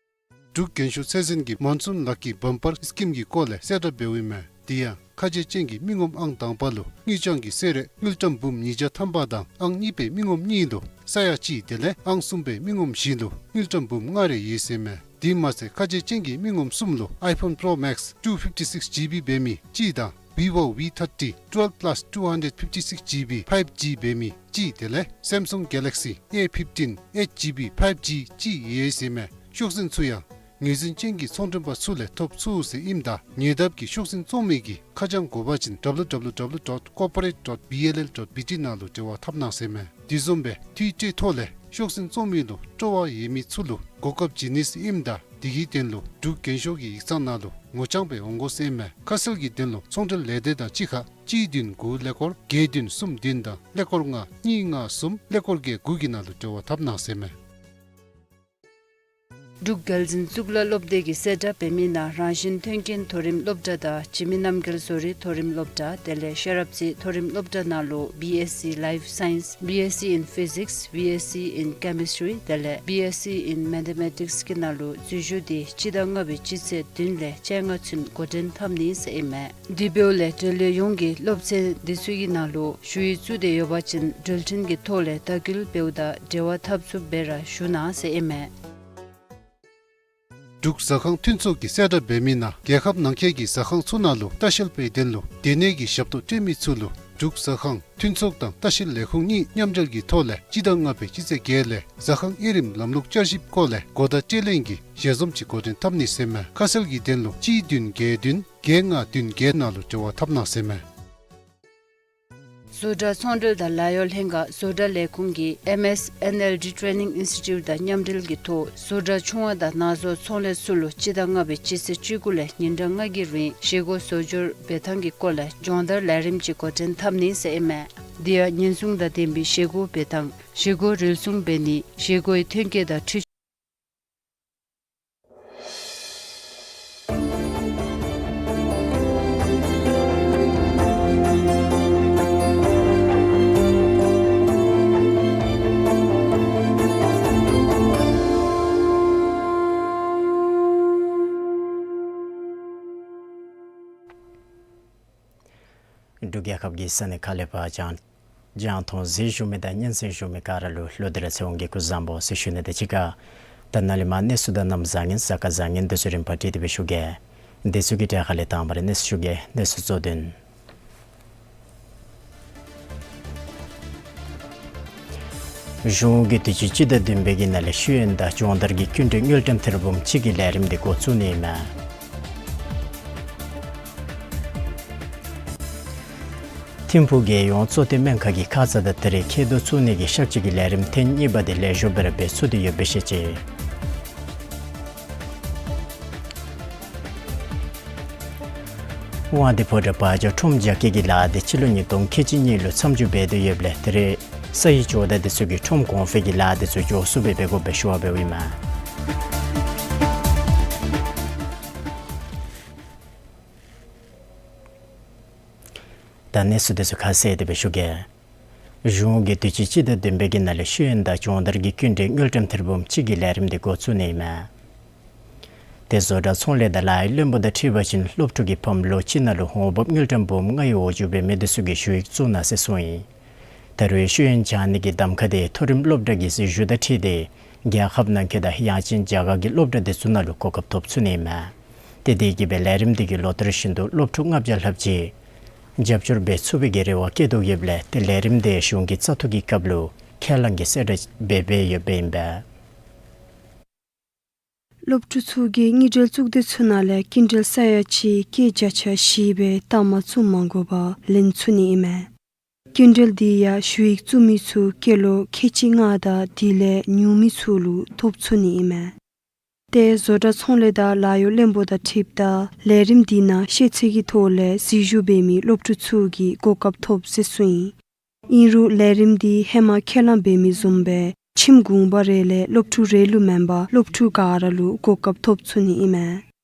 འབྲུག་རྒྱན་ཤོག་ཚད་འཛིན་གྱིས་མོན་སུན་ལག་གི་བམ་པར་སི་ཀིམ་གྱི་སྐོར་ལས་གསལ་བསྒྲགས་འབདཝ་ཨིན་མས། དེ་ཡང་ཁ་རྗེ་ཅན་གྱི་མི་ངོམ་ཨང་དང་པ་ལུ་དངུལ་རྐྱང་གི་གསོལ་རས་དངུལ་ཀྲམ་འབུམ་ཉིས་བརྒྱ་ཐམ་པ་དང་ཨང་གཉིས་པའི་མི་ངོམ་གཉིས་ལུ་ས་ཡ་གཅིག་དེ་ལས་ཨང་གསུམ་པའི་མི་ངོམ་བཞི་ལུ་དངུལ་ཀྲམ་འབུམ་ལྔ་རེ་ཡོད་ཟེར་ཨིན་མས། དེ་མ་ཚད་ཁ་རྗེ་ཅན་གྱི་མི་ངོམ་གསུམ་ལུ་ཨའི་ཕོན་པྲོ་མེགསི་ཊུ་ཕིབ་ཊི་སིགསི་ཇི་བི་འབད་མི་གཅིག་དང་བི་བོ་བི་ཐར་ཊི་ཊུ་ཝེལབ་པ་ལཱསི་ཊུ་ཧན་ཌེཌ་ཕིབ་ཊི་སིགསི་ཇི་བི་ཕའིབ་ཇི་འབད་མི་གཅིག་དེ་ལས་སེམ་སུང་གེ་ལེག་སི་ཨེ་ཕིབ་ཊིན་ཨེཆ་ཇི་བི་ཕའིབ་ཇི་གཅིག་ཡོད་ཟེར་ཨིན་མས། ཤོག་འཛིན་ཚུ་ཡང་ངོས་འཛིན་ཅན་གྱི་ཚོང་མགྲོན་པ་ཚུ་ལས་ཐོབ་ཚུགས་ཟེར་ཨིནམ་ད་ཉེ་འདབས་ཀྱི་ཤོག་འཛིན་བཙོང་མི་གིས་ཁ་བྱང་དགོ་པ་ཅིན་W W W dot corporate dot B L L dot B T ནང་ལུ་འབྲེལ་བ་འཐབ་གནང་ཟེར་ཨིན་མས། དེ་བཟུམ་སྦེ་འཐུས་སྤྲོད་ཐོག་ལས་ཤོག་འཛིན་བཙོང་མི་ལུ་སྤྲོ་བ་ཡོད་མི་ཚུ་ལུ་གོ་སྐབས་བྱིན་ནི་ཟེར་ཨིནམ་ད་དེ་གི་དོན་ལུ་འབྲུག་རྒྱན་ཤོག་གི་ཡིག་ཚང་ནང་ལུ་ངོ་རྐྱང་སྦེ་འོང་དགོ་ཟེར་ཨིན་མས། ཁ་གསལ་གྱི་དོན་ལུ་ཚོང་འབྲེལ་ལས་སྡེ་དང་གཅིག་ཁར་གཅིག་བདུན་དགུ་ཀླད་ཀོར་བརྒྱད་བདུན་གསུམ་བདུན་དང་ཀླད་ཀོར་ལྔ་གཉིས་ལྔ་གསུམ་ཀླད་ཀོར་བརྒྱད་དགུ་གི་ནང་ལུ་འབྲེལ་བ་འཐབ་གནང་ཟེར་ཨིན་མས། འབྲུག་རྒྱལ་འཛིན་གཙུག་ལག་སློབ་སྡེ་གིས་གསལ་བསྒྲགས་འབད་མི་ནང་རང་བཞིན་མཐུན་རྐྱེན་མཐོ་རིམ་སློབ་གྲྭ་དང་འཇིགས་མེད་རྣམ་རྒྱལ་བཟོ་རིག་མཐོ་རིམ་སློབ་གྲྭ་དེ་ལས་ཤེས་རབ་རྩེ་མཐོ་རིམ་སློབ་གྲྭ་ནང་ལུ་B S C Life Science, B S C in Physics, B S C in Chemistry དེ་ལས་B S C in Mathematics གི་ནང་ལུ་འཛུལ་ཞུགས་འདི་སྤྱི་ཟླ་ལྔ་པའི་སྤྱི་ཚེས་བདུན་ལས་བཅོ་ལྔ་ཚུན་འགོ་འདྲེན་འཐབ་ནི་ཟེར་ཨིན་མས། དེ་འབདཝ་ལས་འབྲེལ་ཡོད་ཡོངས་ཀྱིས་སློབ་ཚན་འདི་ཚུ་གི་ནང་ལུ་ཞུ་ཡིག་བཙུགས་ཏེ་ཡོད་པ་ཅིན་འགྲུལ་འཕྲིན་གྱི་ཐོག་ལས་དྭགས་སྐུལ་འབདཝ་ད་འབྲེལ་བ་འཐབ་ཚུགསཔ་སྦེ་ར་ཞུ་གནང་ཟེར་ཨིན་མས། འབྲུག་ཟ་ཁང་མཐུན་ཚོགས་ཀྱིས་གསལ་བསྒྲགས་འབད་མི་ནང་རྒྱལ་ཁབ་ནང་འཁོད་ཀྱི་ཟ་ཁང་ཚུ་ནང་ལུ་ལྟ་བཤལ་པའི་དོན་ལུ་སྡོད་གནས་ཀྱི་ཞབས་ཏོག་སྤྲོད་མི་ཚུ་ལུ་འབྲུག་ཟ་ཁང་མཐུན་ཚོགས་དང་ལྟ་བཤལ་ལས་ཁུངས་གཉིས་མཉམ་འབྲེལ་གྱི་ཐོག་ལས་སྤྱི་ཟླ་ལྔ་པའི་སྤྱི་ཚེས་བརྒྱད་ལས་ཟ་ཁང་དབྱེ་རིམ་ལམ་ལུགས་བསྐྱར་ཞིབ་སྐོར་ལས་གོ་བརྡ་སྤྲོད་ལེན་གྱི་ཞལ་འཛོམས་ཅིག་འགོ་འདྲེན་འཐབ་ནི་ཟེར་ཨིན་མས། ཁ་གསལ་གྱི་དོན་ལུ་གཅིག་བདུན་བརྒྱད་བདུན་བརྒྱད་ལྔ་བདུན་བརྒྱད་ནང་ལུ་འབྲེལ་བ་འཐབ་གནང་ཟེར་ཨིན་མས། བཟོ་གྲྭ་ཚོང་འབྲེལ་དང་ལཱ་གཡོག་ལྷན་ཁག་བཟོ་གྲྭ་ལས་ཁུངས་ཀྱིས་M S N L D Training Institute དང་མཉམ་འབྲེལ་གྱི་ཐོག་བཟོ་གྲྭ་ཆུང་བ་དང་ནང་བཟོ་ཚོང་ལས་ཚུ་ལུ་སྤྱི་ཟླ་ལྔ་པའི་སྤྱི་ཚེས་བཅུ་དགུ་ལས་ཉིན་གྲངས་ལྔ་གི་རིང་བཞེས་སྒོ་བཟོ་སྦྱོར་འབད་ཐངས་ཀྱི་སྐོར་ལས་སྦྱོང་བརྡར་ལས་རིམ་ཅིག་འགོ་འདྲེན་འཐབ་ནི་ཟེར་ཨིན་མས། དེ་ཡང་ཉེན་སྲུང་དང་ལྡན་པའི་བཞེས་སྒོ་འབད་ཐངས་བཞེས་སྒོ་རུལ་སུངས་འབད་ནི་བཞེས་སྒོའི་ཐོན་སྐྱེད་དང་འཕྲུལ་ རྒྱལ་ཁབ་ཀྱི་ས་གནས་ཁག་ལས་ཕར་རྒྱང་རྒྱང་མཐོང་གཟིགས་བཞུགས་མི་དང་སྙན་གསན་བཞུགས་མི་ག་ར་ལུ་ལོ་དེ་ར་ཚེ་དབང་གིས་སྐུ་གཟུགས་བཟང་པོ་ཟེར་ཞུ་ནི་དང་གཅིག་ཁར། ད་ནཱ་ལས་མར་གནས་ཚུལ་དང་གནམ་བཟང་ངན་གཟའ་སྐར་བཟང་ངན་དེ་ཚུ་རིམ་པ་སྒྲིག་སྟེ་སྦེ་ཞུ་གེ། དེ་ཚུ་གི་གྲས་ཁ་ལས་དང་པ་ར་གནས་ཚུལ་ཞུ་གེ། གནས་ཚུལ་གཙོ་དོན། གཞུང་གིས་དུས་ཅི་སྤྱི་ཟླ་བདུན་པའི་གི་ནང་ལས་ཤེས་ཡོན་དང་སྦྱོང་བརྡར་གྱི་སྐྱིན་འགྲུལ་དངུལ་ཀྲམ་ཐེར་འབུམ་གཅིག་གི་ལས་རིམ་དེ་འགོ་བཙུགས་ནི་ཨིན་མས། ཐིམ་ཕུག་རྒྱལ་ཡོངས་བཙོག་འཐུ་སྨན་ཁང་གིས་ཁ་ཙ་དང་ད་རེས་འཁོད་དོ་བཙུགས་ནི་གི་ཤར་གཅིག་གི་ལས་རིམ་ཐེངས་གཉིས་པ་དེ་ལེགས་ཤོམ་སྦེ་ར་འབད་ཚུགས་ཏེ་ཡོདཔ་སྦེ་བཤད་ཅི། དབང་འདུས་ཕོ་བྲང་བ་ཇོ་ཁྲོམ་རྒྱག་ཁྱེར་གྱི་ལཱ་དེ་སྤྱི་ལོ་ཉིས་སྟོང་ཁལ་གཅིག་གཉིས་ལུ་མཚམས་འཇོག་འབད་དོ་ཡོདཔ་ལས་ད་རེས་ས་ཡི་ཇོ་བདག་དེ་ཚུ་གིས་ཁྲོམ་གོང་འཕེལ་གྱི་ལཱ་དེ་ཚུ་མགྱོགས་སུ་སྦེ་འབད་དགོཔ་སྦེ་ཞུ་བ་འབདཝ་ཨིན་མས། ད་གནས་ཚུལ་དེ་ཚུ་ཁ་གསལ་ཏེ་སྦེ་ཞུ་གེ། གཞུང་གིས་དུས་ཅི་སྤྱི་ཟླ་བདུན་པའི་གི་ནང་ལས་ཤེས་ཡོན་དང་སྦྱོང་བརྡར་གྱི་སྐྱིན་འགྲུལ་དངུལ་ཀྲམ་ཐེར་འབུམ་གཅིག་གི་ལས་རིམ་དེ་འགོ་བཙུགས་ནི་ཨིན་མས། དེ་བཟོ་གྲྭ་ཚོང་ལས་དང་ལཱ་གཡོག་བློན་པོ་དང་འཁྲིལ་བ་ཅིན་སློབ་ཕྲུག་གིས་ཕམ་ལོ་གཅིག་ནང་ལུ་འོང་འབབ་དངུལ་ཀྲམ་འབུམ་ལྔའི་འོག་འགྱོ་བའི་མི་དེ་ཚུ་གིས་ཞུ་ཡིག་བཙུགས་གནང་ཟེར་གསུངས་ཡི། ད་རུང་ཤེས་ཡོན་སྦྱང་ནི་གི་གདམ་ཁ་དེ་མཐོ་རིམ་སློབ་གྲྭ་གི་འཛུལ་ཞུགས་དང་འཁྲིལ་ཏེ་རྒྱལ་ཁབ་ནང་འཁོད་དང་ཡང་ཅིན་རྒྱ་གར་གྱི་སློབ་གྲྭ་དེ་ཚུ་ནང་ལུ་གོ་སྐབས་ཐོབ་ཚུགས་ནི་ཨིན་མས། དེ་དེ་གིས་སྦེ་ལས་རིམ་དེ་གིས་ལོ་ལྟར་བཞིན་དུ་སློབ་ཕྲུག་ལྔ་བརྒྱ་ལྷགཔ་ཅིག་རྒྱབ་སྐྱོར་འབད་ཚུགས་པའི་གི་རེ་བ་བསྐྱེད་དོ་ཡོདཔ་ལས་དེ་ལས་རིམ་དེ་གཞུང་གི་བཙག་འཐུ་གི་སྐབས་ལུ་ཁས་བླངས་ཀྱི་གསལ་བསྒྲགས་འབད་འབད་ཡོདཔ་ཨིན་པས། སློབ་ཕྲུག་ཚུ་གིས་དངུལ་འབྲེལ་བཙུགས་ཏེ་ཚུ་ནང་ལས་སྐྱིན་འགྲུལ་ས་ཡ་གཅིག་སྐྱེད་བརྒྱ་ཆ་བཞི་སྦེ་ལྟ་མ་བཙུགས་མ་དགོ་པར་ལེན་ཚུགས་ནི་ཨིན་མས། སྐྱིན་འགྲུལ་འདི་ཡང་ཞུ་ཡིག་བཙུགས་མི་ཚུ་སྐྱེས་ལོ་ཁལ་གཅིག་ལྔ་དང་དེ་ལས་ཉུང་མི་ཚུ་ལུ་ཐོབ་ཚུགས་ནི་ཨིན་མས། ཏེ་བཟོ་གྲྭ་ཚོང་ལས་དང་ལཱ་གཡོག་བློན་པོ་དང་འཁྲིལཝ་ད་ལས་རིམ་འདི་ནང་ཤེས་ཚད་ཀྱི་ཐོག་ལས་འཛུལ་ཞུགས་འབད་མི་སློབ་ཕྲུག་ཚུ་གིས་གོ་སྐབས་ཐོབ་ཟེར་གསུངས་ཡི། ཨིན་རུང་ལས་རིམ་འདི་ཧེ་མ་ཁས་བླངས་འབད་མི་བཟུམ་སྦེ་ཁྱིམ་གུང་པ་རེ་ལས་སློབ་ཕྲུག་རེ་ལུ་མེན་པར་སློབ་ཕྲུག་ག་ར་ལུ་གོ་སྐབས་ཐོབ་ཚུགས་ནི་ཨིན་མས།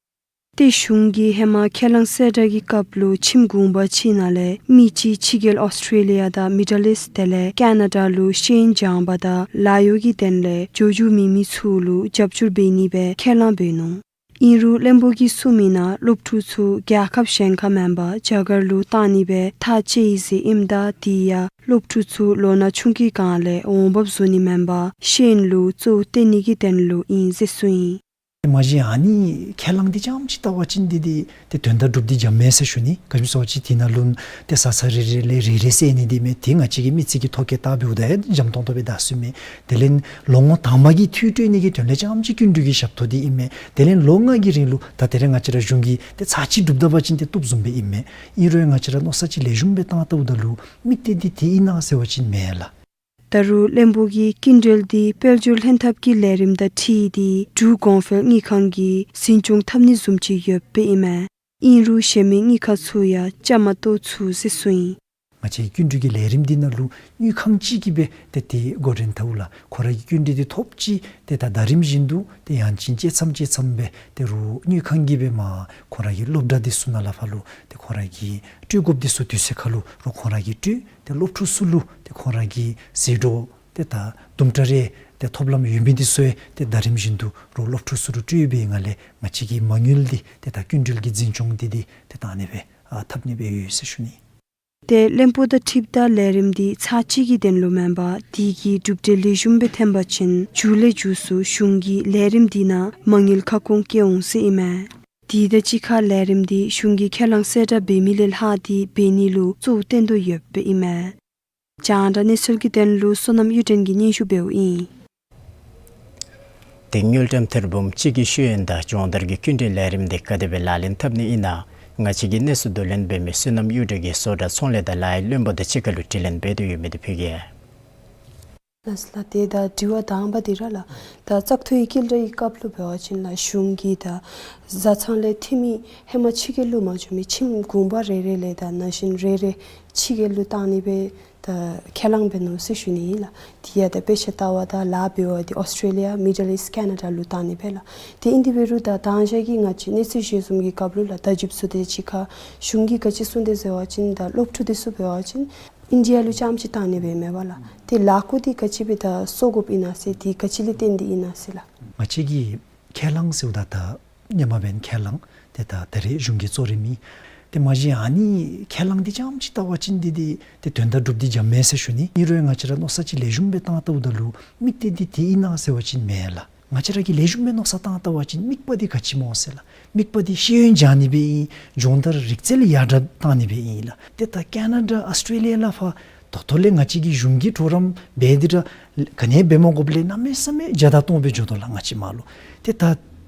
ཏེ་གཞུང་གིས་ཧེ་མ་ཁས་བླངས་གསལ་བསྒྲགས་ཀྱི་སྐབས་ལུ་ཁྱིམ་གུང་པ་གཅིག་ནང་ལས་མི་གཅིག་ཕྱི་རྒྱལ་ཨོསི་ཊེ་ལི་ཡ་དང་མི་ཌལ་ཨིསཊ་དེ་ལས་ཀེ་ན་ཌ་ལུ་ཤེས་ཡོན་སྦྱང་པ་དང་ལཱ་གཡོག་གི་དོན་ལས་འགྱོ་འགྱོ་མེད་མི་ཚུ་ལུ་རྒྱབ་སྐྱོར་འབད་ནི་སྦེ་ཁས་བླངས་འབད་ནུག། ཨིན་རུང་བློན་པོ་གིས་གསུངས་མི་ནང་སློབ་ཕྲུག་ཚུ་རྒྱལ་ཁབ་གཞན་ཁར་མེན་པར་རྒྱ་གར་ལུ་བཏང་ནི་སྦེ་ཐག་བཅད་ཡི་ཟེར་ཨིནམ་ད་དེ་ཡང་སློབ་ཕྲུག་ཚུ་ལོ་ན་ཆུང་ཀུའི་སྒང་ལས་འོང་འབབ་བཟོ་ནི་མེན་པར་ཤེས་ཡོན་ལུ་གཙོ་བོ་བཏོན་ནི་གི་དོན་ལུ་ཨིན་ཟེར་གསུངས་ཡི། མ་གཞི་ཨ་ནི་ཁས་བླངས་འདི་རྐྱངམ་ཅིག་བལྟ་བ་ཅིན་འདི་འདི་ཏེ་དོན་དང་གྲུབ་འདི་འཇམ་མས་ཟེར་ཞུ་ནི། ག་ཅི་སྨོ་ཟེར་བ་ཅིན་དེ་ནང་ལུ་ཏེ་ས་ས་རེ་རེ་ལས་རེ་རེ་ཟེར་ནི་འདི་མས། དེ་ང་བཅས་ཀྱི་མི་ཚེ་གི་ཐོག་ཁར་བལྟ་འབདཝ་ད་ཡང་འཇམ་ཏོང་ཏོ་སྦེ་བལྟ་ཚུགས་མས། དེ་ལས་ལོ་ངོ་དང་པ་གི་འཐུས་སྤྲོད་ནི་གི་དོན་ལས་རྐྱངམ་ཅིག་སྐྱིན་འགྲུལ་གྱི་ཞབས་ཏོག་འདི་ཨིན་མས། དེ་ལས་ལོ་ལྔ་གི་རིང་ལུ་ད་དེ་རིང་ང་བཅས་ར་གཞུང་གིས་ཏེ་ཚར་གཅིག་གྲུབ་ད་པ་ཅིན་ཏེ་བཏུབ་བཟུམ་སྦེ་ཨིན་མས། ཨིན་རུང་ང་བཅས་ར་མནོ་བསམ་ཅིག་ལེགས་ཤོམ་སྦེ་བཏང་བལྟཝ་ད་ལུ་དམིགས་གཏད་འདི་དེ་ཨིན་ན་ཟེར་བ་ཅིན་མེན་ལགས། ད་རུང་བློན་པོ་གིས་སྐྱིན་འགྲུལ་འདི་དཔལ་འབྱོར་ལྷན་ཐབས་ཀྱི་ལས་རིམ་དང་འཁྲིལ་ཏེ་འབྲུག་གོང་འཕེལ་དངུལ་ཁང་གིས་འཛིན་སྐྱོང་འཐབ་ནི་བཟུམ་ཅིག་ཡོདཔ་ཨིན་མས། ཨིན་རུང་གཞན་མི་དངུལ་ཁང་ཚུ་ཡང་བཅའ་མར་གཏོགས་ཚུགས་ཟེར་གསུངས་ཡི། ང་བཅས་སྐྱིན་འགྲུལ་གྱི་ལས་རིམ་འདི་ནང་ལུ་དངུལ་ཁང་གཅིག་གིས་སྦེ་ཏེ་དེ་འགོ་འདྲེན་འཐབ་འོང་ལགས། ཁོ་ར་གིས་སྐྱིན་འགྲུལ་འདི་ཐོབ་ཅི། ཏེ་ད་ཟླ་རིམ་བཞིན་དུ་ཏེ་ཡང་ཅིན་བཅད་མཚམས་བཅད་མཚམས་སྦེ་ཏེ་རུང་དངུལ་ཁང་གིས་སྦེ་མར་ཁོ་ར་གི་སློབ་གྲྭ་འདི་ཚུ་ནང་ལས་ཕར་ལུ་ཏེ་ཁོ་ར་གིས་སྤྲོད་དགོཔ་འདི་ཚུ་དུས་ཚོད་ཁར་ལུ་རུང་ཁོ་ར་གིས་སྤྲོད། ཏེ་སློབ་ཕྲུག་ཚུ་ལུ་ཏེ་ཁོ་ར་གིས་ཟད་འགྲོ་ཏེ་ད་དུམ་གྲ་རེ་ཏེ་ཐོབ་ལམ་ཡོད་མི་འདི་ཚུ་ཡང་ཏེ་ཟླ་རིམ་བཞིན་དུ་རུང་སློབ་ཕྲུག་ཚུ་ལུ་སྤྲོད་པའི་ངང་ལས་ང་བཅས་ཀྱིས་མ་དངུལ་འདི་ཏེ་ད་སྐྱིན་འགྲུལ་གྱི་འཛིན་སྐྱོང་འདི་འདི་ཏེ་བཏང་ནི་སྦེ་ཨ་འཐབ་ནི་སྦེ་ཡོད་ཟེར་ཞུ་ནི། ཏེ་བློན་པོ་དང་འཁྲིལཝ་ད་ལས་རིམ་འདི་ཚར་གཅིག་གི་དོན་ལུ་མེན་པར་དེ་གི་གྲུབ་འབྲས་ལེགས་ཤོམ་སྦེ་ཐོན་པ་ཅིན་མཇུག་ལས་མཇུག་སུ་གཞུང་གིས་ལས་རིམ་འདི་ནང་མ་དངུལ་ཁ་སྐོང་བཀལ་འོང་ཟེར་ཨིན་མས། དེ་དང་གཅིག་ཁར་ལས་རིམ་འདི་གཞུང་གིས་ཁས་བླངས་གསལ་བསྒྲགས་འབད་མི་ལས་ལྷག་སྟེ་འབད་ནི་ལུ་གཙོ་བོ་བཏོན་དོ་ཡོདཔ་ཨིན་མས། རྒྱང་བསྒྲགས་གནས་ཚུལ་གྱི་དོན་ལུ་བསོད་ནམས་གཡུ་སྒྲོན་གྱིས་སྙན་ཞུ་འབདཝ་ཨིན། ཏེ་དངུལ་ཀྲམ་ཐེར་འབུམ་གཅིག་གི་ཤེས་ཡོན་དང་སྦྱོང་བརྡར་གྱི་སྐྱིན་འགྲུལ་ལས་རིམ་དེ་ག་དེ་སྦེ་ལག་ལེན་འཐབ་ནི་ཨིན་ན་ང་བཅས་ཀྱི་གནས་ཚུལ་བསྡུ་ལེན་འབད་མི་བསོད་ནམས་གཡུ་སྒྲོན་གྱིས་བཟོ་གྲྭ་ཚོང་ལས་དང་ལཱ་གཡོག་བློན་པོ་དང་གཅིག་ཁར་ལུ་དྲི་ལན་འབད་དོ་ཡོད་མི་འདི་ཕུལ་གེ། ལགས་ལགས། ཏེ་ད་དྲི་བ་དང་པ་འདི་ར་ལགས། ད་བཙག་འཐུའི་བསྐྱེད་གྲོས་ཀྱི་སྐབས་ལུ་འབད་བ་ཅིན་ལགས་གཞུང་གིས་ད་བཟའ་ཚང་ལས་འཐུས་མི་ཧེ་མ་ཕྱི་རྒྱལ་ལུ་མ་འགྱོ་མི་ཁྱིམ་གུང་པ་རེ་རེ་ལས་ད་ན་གཞོན་རེ་རེ་ཕྱི་རྒྱལ་ལུ་བཏང་ནི་སྦེ་ད་ཁས་བླངས་འབད་ནུག་ཟེར་ཞུ་ནི་ཨིན་ལགས། དེ་ཡང་ད་དཔེ་ཆ་ལྟ་བ་ད་ལཱ་འབད་བ་འདི་ཨོསི་ཊེ་ལི་ཡ་མི་ཌལ་ཨིསཊ་ཀེ་ན་ཌ་ལུ་བཏང་ནི་སྦེ་ལགས། ཏེ་ཨིན་དེ་འབད་རུང་ད་དང་ཞག་གི་ང་བཅས་གནས་ཚུལ་ཞུ་བཟུམ་གྱི་སྐབས་ལུ་ལགས་ད་ཅི་སྨོ་ཟེར་བ་ཅིན་གཞུང་གིས་ག་ཅི་གསུངས་དེས་ཟེར་བ་ཅིན་ད་སློབ་ཕྲུག་འདི་ཚུ་འབད་བ་ཅིན་ཨིན་ཌི་ཡ་ལུ་རྐྱངམ་ཅིག་བཏང་ནི་སྦེ་མེན་པ་ལགས། ཏེ་ལཱ་ཁག་འདི་ག་ཅི་སྦེ་ད་བཟོ་དགོཔ་ཨིན་ན་ཟེར་འདི་ག་ཅི་ལས་བརྟེན་ཏེ་ཨིན་ན་ཟེར་ལགས། ང་བཅས་ཀྱིས་ཁས་བླངས་ཟེརཝ་ད་ད་སྔོན་མ་འབདན་ཁས་བླངས་ཏེ་ད་ད་རེས་གཞུང་གི་གཙོ་རིམ་ཨིན། ཏེ་མ་གཞི་ཨ་ནི་ཁས་བླངས་འདི་རྐྱངམ་ཅིག་བལྟ་བ་ཅིན་འདི་འདི་ཏེ་དོན་དག་སྒྲུབ་སྟེ་འཇམ་མས་ཟེར་ཞུ་ནི། ཨིན་རུང་ང་བཅས་ར་མནོ་བསམ་ཅིག་ལེགས་ཤོམ་སྦེ་བཏང་བལྟཝ་ད་ལུ་དམིགས་གཏད་འདི་དེ་ཨིན་ན་ཟེར་བ་ཅིན་མེན་ལགས། ང་བཅས་ར་གིས་ལེགས་ཤོམ་སྦེ་མནོ་བསམ་བཏང་བལྟ་བ་ཅིན་དམིགས་པ་འདི་ག་ཅི་སྨོ་ཟེར་ལགས། དམིགས་པ་འདི་ཤེས་ཡོན་སྦྱང་ནི་སྦེ་ཨིན། སྦྱོང་བརྡར་རིག་རྩལ་ཡར་དྲག་བཏང་ནི་སྦེ་ཨིན་ལགས། ཏེ་ད་ཀེ་ན་ཌ་ཨཱོས་ཊྲེ་ལི་ཡ་ལ་ཕར་ད་ལྟོ་ལས་ང་བཅས་ཀྱིས་གཞུང་གི་གྲོགས་རམ་འབད་དེ་ར་ག་ནི་འབད་མ་དགོཔ་ལས་གནམ་མེད་ས་མེད་བརྒྱ་དང་སྟོང་སྦེ་འགྱོ་དོ་ལགས་ང་བཅས་མར་ལུ། ཏེ་ད་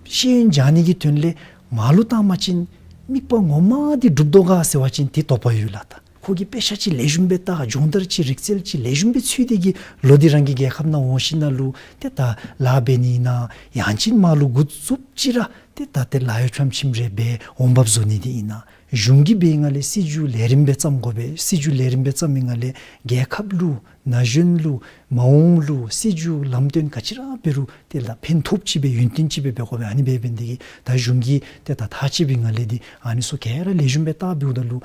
ཤེས་ཡོན་སྦྱང་ནི་གི་དོན་ལས་མར་ལུ་བཏང་པ་ཅིན་དམིགས་པ་ངོ་མ་འདི་འགྲུབ་དོ་ག་ཟེར་བ་ཅིན་དེ་དོགས་པ་ཡོད་ལགས། ད་ཁོ་གིས་དཔེ་ཆ་ཅིག་ལེགས་ཤོམ་སྦེ་བལྟ་སྦྱོང་བརྡར་ཅིག་རིག་རྩལ་ཅིག་ལེགས་ཤོམ་སྦེ་ཚུད་དེ་གིས་ལོག་སྟེ་རང་གི་རྒྱལ་ཁབ་ནང་འོང་ཞིནམ་ལས་ཏེ་ད་ལཱ་འབད་ནི་ཨིན་ན་ཡང་ཅིན་མར་ལུ་འགོ་བཙུགསཔ་ཅིག་ར་ཏེ་ད་ཏེ་ལཱ་གཡོག་ཕམ་ཆེམ་རེ་འབད་འོང་འབབ་བཟོ་ནི་འདི་ཨིན་ན། གཞུང་གིས་འབད་ནི་ལས་སྲིད་བྱུས་ལས་རིམ་སྦེ་བརྩམ་དགོ་པས། སྲིད་བྱུས་ལས་རིམ་སྦེ་བརྩམ་མི་ནང་ལས་རྒྱལ་ཁབ་ལུ་ན་གཞོན་ལུ་མ་འོངས་ལུ་སྲིད་བྱུས་ལམ་སྟོན་ག་ཅི་ར་འབད་རུང་ཏེ་ལགས་ཕན་ཐོགསཔ་ཅིག་སྦེ་ཡུན་བརྟན་ཅིག་སྦེ་འབད་དགོ་པས། ཨ་ནི་འབད་འབད་ནི་འདི་གིས་ད་གཞུང་གིས་ཏེ་ད་ཐག་བཅད་པའི་ནང་ལས་འདི་ཨ་ནི་ཚུ་ག་ར་ལེགས་ཤོམ་སྦེ་བལྟ་འབདཝ་ད་ལུ་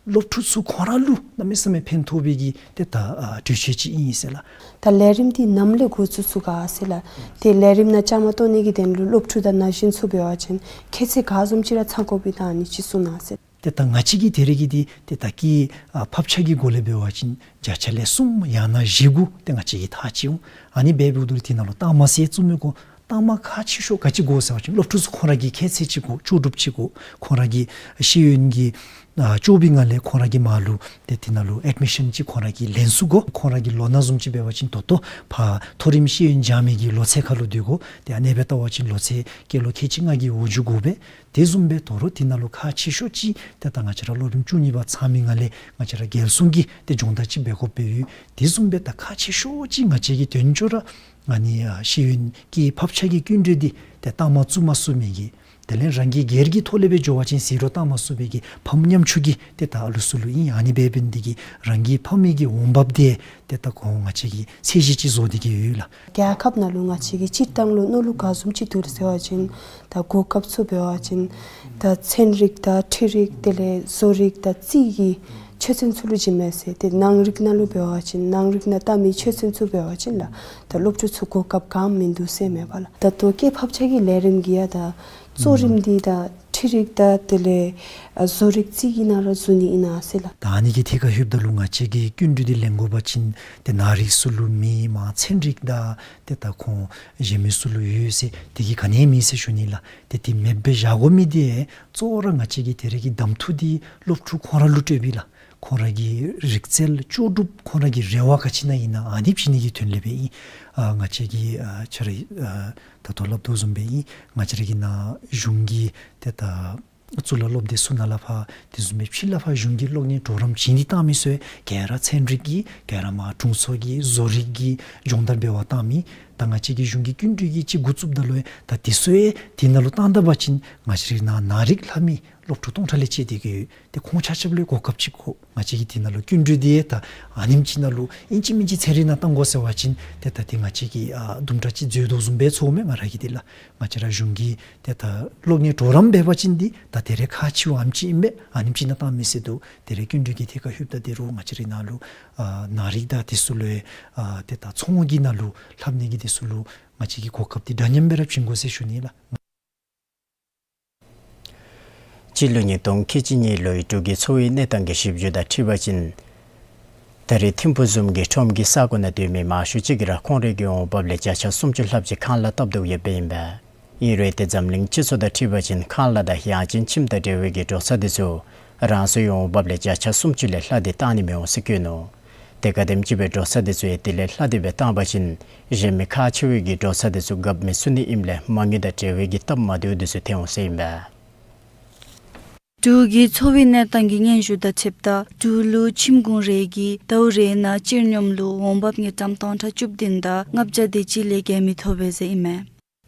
སློབ་ཕྲུག་ཚུ་ཁོང་ར་ལུ་གནམ་མེད་ས་མེད་ཕན་ཐོགས་པའི་གི་ཏེ་ད་ཨ་གྲོས་ཆོད་ཅིག་ཨིན་ཟེར་ལགས། ད་ལས་རིམ་འདི་ནམ་ལས་འགོ་བཙུགས་ཚུགས་ག་ཟེར་ལགས། ཏེ་ལས་རིམ་ནང་བཅའ་མར་གཏོགས་ནི་གི་དོན་ལུ་སློབ་ཕྲུག་དང་ན་གཞོན་ཚུ་འབད་བ་ཅིན་ཁྱད་ཚད་ག་བཟུམ་ཅིག་ར་ཚང་དགོཔ་ཨིན་ན་ཨ་ནི་ཅིག་གསུང་གནང་ཟེར། ཏེ་ད་ང་བཅས་ཀྱི་དེ་རིགས་ཀྱི་འདི་ཏེ་ད་སྐད་ཨ་ཕབ་ཆ་གི་སྒོ་ལས་འབད་བ་ཅིན་བརྒྱ་ཆ་ལས་གསུམ་ཡང་ན་བཞི་དགུ་ཏེ་ང་བཅས་ཀྱིས་ཐག་བཅད་འོང་། ཨ་ནི་འབད་འབདཝ་ད་ལུ་དེ་ནང་ལུ་གཏའ་མ་ཟེར་བཙུགས་མི་དགོ། གཏའ་མ་ཁག་ཆེ་ཤོས་ག་ཅི་དགོ་ཟེར་བ་ཅིན་སློབ་ཕྲུག་ཚུ་ཁོང་ར་གི་ཁྱད་ཚད་ཅིག་དགོ། ལྕོགས་གྲུབ་ཅིག་དགོ། ཁོང་ར་གི་ཤེས་ཡོན་གྱི་ཨ་ལྕོགས་པའི་ནང་ལས་ཁོང་ར་གིས་མར་ལུ་ཏེ་དེ་ནང་ལུ་ཨེཌ་མི་ཤཱན་ཅིག་ཁོང་ར་གིས་ལེན་ཚུགས་དགོ། ཁོང་ར་གི་ལོ་ན་བཟུམ་ཅིག་འབད་བ་ཅིན་ད་ལྟོ་ཕར་མཐོ་རིམ་ཤེས་ཡོན་སྦྱང་མི་གི་ལོ་ཚད་ཁར་ལུ་སྡོད་དགོ། ཏེ་ཨ་ནི་སྦེ་བལྟ་བ་ཅིན་ལོ་ཚད་སྐྱེས་ལོ་ཁལ་གཅིག་ལྔ་གི་འོག་འགྱོ་དགོ་པས། དེ་བཟུམ་སྦེ་དོ་རུང་དེ་ནང་ལུ་ཁག་ཆེ་ཤོས་ཅིག་ཏེ་ད་ང་བཅས་ར་སློབ་རིམ་བཅུ་གཉིས་པ་ཚང་མི་ནང་ལས་ང་བཅས་ར་རྒྱལ་སྲུང་གི་ཏེ་སྦྱོང་བརྡར་ཅིག་འབད་དགོཔ་སྦེ་ཡོད། དེ་བཟུམ་སྦེ་ད་ཁག་ཆེ་ཤོས་ཅིག་ང་བཅས་ཀྱི་དོན་གཙོ་ར་ཨ་ནི་ཨ་ཤེས་ཡོན་གྱི་ཕབ་ཆ་གི་སྐྱིན་འགྲུལ་འདི་ཏེ་གཏའ་མ་བཙུགས་མ་ཚུགས་མི་གི་དེ་ལས་རང་གི་སྒེར་གྱི་ཐོག་ལས་སྦེ་འགྱོ་བ་ཅིན་ཟད་འགྲོ་གཏང་མ་ཚུགས་པའི་གི་ཕམ་ཉམ་ཆུང་གི་ཏེ་ད་ཨ་ལུ་ཚུ་ལུ་ཨིན། ཨ་ནི་འབད་འབད་ནི་འདི་གིས་རང་གི་ཕམ་མི་གི་འོང་འབབ་འདི་ཏེ་ད་ཁོང་ང་བཅས་ཀྱིས་ཚད་གཞི་ཅིག་བཟོ་སྟེ་གི་ཡོད་ལགས། རྒྱལ་ཁབ་ནང་ལུ་ང་བཅས་ཀྱི་སྤྱིར་བཏང་ལུ་མནོ་ལུགས་ག་བཟུམ་ཅིག་འདུག་ཟེར་བ་ཅིན་ད་གོ་སྐབས་ཚུ་འབད་བ་ཅིན་ད་ཚན་རིག་དང་འཕྲུལ་རིག་དེ་ལས་བཟོ་རིག་དང་རྩིས་ཀྱི་ཆོས་ཚན་ཚུ་ལུ་བྱིན་མས་ཟེར། ཏེ་ནང་རིག་ནང་ལུ་འབད་བ་ཅིན་ནང་རིག་ནང་ལྟ་མི་ཆོས་ཚན་ཚུ་འབད་བ་ཅིན་ལགས་ད་སློབ་ཕྲུག་ཚུ་གོ་སྐབས་གང་མིན་འདུག་ཟེར་མས་པ་ལགས། ད་ལྟོ་སྐད་ཕབ་ཆ་གི་ལས་རིམ་གྱི་ཡང་ད་གཙོ་རིམ་འདི་ད་འཕྲུལ་རིག་དང་དེ་ལས་ཨ་བཟོ་རིག་རྩིས་ཀྱི་ནང་ར་བཟོ་ནི་ཨིན་ན་ཟེར་ལགས། ད་ཨ་ནི་གི་ཐད་ཁར་ལྷོདཔ་ད་ལུ་ང་བཅས་ཀྱིས་སྐྱིན་འགྲུལ་འདི་ལེན་དགོ་པ་ཅིན་ཏེ་ནང་རིག་ཚུ་ལུ་མེད། མར་ཚན་རིག་དང་ཏེ་ད་ཁོང་གཞན་མི་ཚུ་ལུ་ཡོད་ཟེར་དེ་གིས་ག་ནི་མེད་ཟེར་ཞུ་ནི་ལགས། ཏེ་དེ་མེདཔ་སྦེ་བཞག་དགོ་མི་འདི་གཙོ་བོ་ར་ང་བཅས་ཀྱི་དེ་རིགས་ཀྱི་གདམ་འཐུ་འདི་སློབ་ཕྲུག་ཁོང་ར་ལུ་སྤྲོད་པས་ལགས། ཁོང་ར་གི་རིག་རྩལ་ལྕོགས་གྲུབ་ཁོང་ར་གི་རེ་བ་ག་ཅི་ཨིན་ན་ཨ་ནི་བྱིན་ནི་གི་དོན་ལས་སྦེ་ཨིན། ཨ་ང་བཅས་ཀྱིས་ཨ་ཁྱོད་ར་ཨ་ད་ལྟོ་སླབ་དོ་བཟུམ་སྦེ་ཨིན། ང་བཅས་ར་གི་ནཱ་གཞུང་གི་ཏེ་ད་གཙུག་ལག་སློབ་སྡེ་ཚུ་ནང་ལས་ཕར་དེ་བཟུམ་སྦེ་ཕྱི་ལས་ཕར་གཞུང་གི་གློག་བརྙན་གྲོགས་རམ་བྱིན་ཏེ་བཏང་མི་ཚུ་ག་ར་ཚན་རིག་གི་ག་ར་མར་དྲུང་འཚོ་གི་བཟོ་རིག་གི་སྦྱོང་བརྡར་འབད་བར་བཏང་མི། ད་ང་བཅས་ཀྱི་གཞུང་གི་སྐྱིན་འགྲུལ་གྱིས་ཅིག་འགོ་བཙུགསཔ་ད་ལུ་ད་དེ་ཚུ་ཡང་དེ་ནང་ལུ་བཏང་ད་པ་ཅིན་ང་བཅས་ར་ནཱ་ནང་རིག་ལྷབ་མི་སློབ་ཕྲུག་སྟོང་ཕྲག་ལས་བཅད་དེ་གི་ཡོད། ཏེ་ཁོང་ཆ་ཁྱབ་ལུ་གོ་སྐབས་ཅིག་དགོ། ང་བཅས་ཀྱི་དེ་ནང་ལུ་སྐྱིན་འགྲུལ་འདི་ད་ཨ་ནེམ་ཅིག་ནང་ལུ་ཨིན་ཅི་མིན་ཅི་ཚན་རིག་ནང་བཏང་དགོ་ཟེར་བ་ཅིན་ཏེ་ད་དེ་ང་བཅས་ཀྱིས་ཨ་དུམ་གྲ་ཅིག་འཛོལ་དོ་བཟུམ་སྦེ་ཚོརཝ་མས་ང་ར་གིས་དེ་ལགས། ང་བཅས་ར་གཞུང་གིས་ཏེ་ད་གློག་བརྙན་གྲོགས་རམ་འབད་བ་ཅིན་འདི་ད་དེ་རེ་ཁག་ཆེཝ་ཨ་ནེམ་ཅིག་ཨིན་པས། ཨ་ནེམ་ཅིག་ནང་བཏང་མི་ཟེར་འདུག། དེ་རེ་སྐྱིན་འགྲུལ་གྱི་ཐད་ཁར་ལྷོདཔ་ད་དེ་རུང་ང་བཅས་ར་ནཱ་ལུ་ཨ་ནང་རིག་དང་དེ་ཚུ་ལུ་ཨ་ཏེ་ད་ཚོང་གི་ནང་ལུ་ལྷབ་ནི་གི་དེ་ཚུ་ལུ་ང་བཅས་ཀྱིས་གོ་སྐབས་འདི་འདྲ་མཉམ་སྦེ་ར་བྱིན་དགོ་ཟེར་ཞུ་ནི་ལགས། སྤྱི་ལོ་ཉིས་སྟོང་ཁལ་གཅིག་གཉིས་ལོའི་འབྲུག་གི་འཚོ་བའི་གནས་སྟངས་ཀྱི་ཞིབ་འཇུག་དང་འཁྲིལ་བ་ཅིན། ད་རེས་ཐིམ་ཕུག་བཟུམ་གྱི་ཁྲོམ་གྱི་ས་གོ་ནང་སྡོད་མི་མང་ཤོས་ཅིག་གིས་ར་ཁོང་རའི་གི་འོང་འབབ་ལས་བརྒྱ་ཆ་སུམ་ཅུ་ལྷགཔ་ཅིག་ཁང་གླ་བཏབ་དོ་ཡོདཔ་ཨིན་པས། ཨིན་རུང་ཏེ་འཛམ་གླིང་སྤྱི་ཚོགས་དང་འཁྲིལ་བ་ཅིན་ཁང་གླ་དང་ཡང་ཅིན་ཁྱིམ་དང་འབྲེལ་བའི་གི་འགྲོ་སོང་འདི་ཚུ་རང་སོའི་འོང་འབབ་ལས་བརྒྱ་ཆ་སུམ་ཅུ་ལས་ལྷག་སྟེ་བཏང་ནི་མི་འོང་ཟེར་བཀོད་ནུག། ཏེ་ག་དེམ་ཅིག་སྦེ་འགྲོ་སོང་འདི་ཚུ་ཡང་དེ་ལས་ལྷག་སྟེ་སྦེ་བཏང་པ་ཅིན་གཞན་མི་ཁག་ཆེ་བའི་གི་འགྲོ་སོང་འདི་ཚུ་རྒཔ་མི་ཚུགས་ནི་ཨིནམ་ལས་མ་དངུལ་དང་འབྲེལ་བའི་གི་སྟབས་མ་བདེཝ་འདི་ཚུ་ཐོན་འོང་ཟེར་ཨིན་པས། འབྲུག་གི་འཚོ་བའི་གནས་སྟངས་ཀྱི་སྙན་ཞུ་དང་འཁྲིལཝ་ད་འབྲུག་ལུ་ཁྱིམ་གུང་རེ་གིས་ཟླཝ་རེ་ནང་སྤྱིར་སྙོམས་ལུ་འོང་འབབ་དངུལ་ཀྲམ་སྟོང་ཕྲག་བཅུ་བདུན་དང་ལྔ་བརྒྱ་དེ་ཅིག་ལས་བརྒལ་མི་ཐོབ་པས་ཟེར་ཨིན་མས།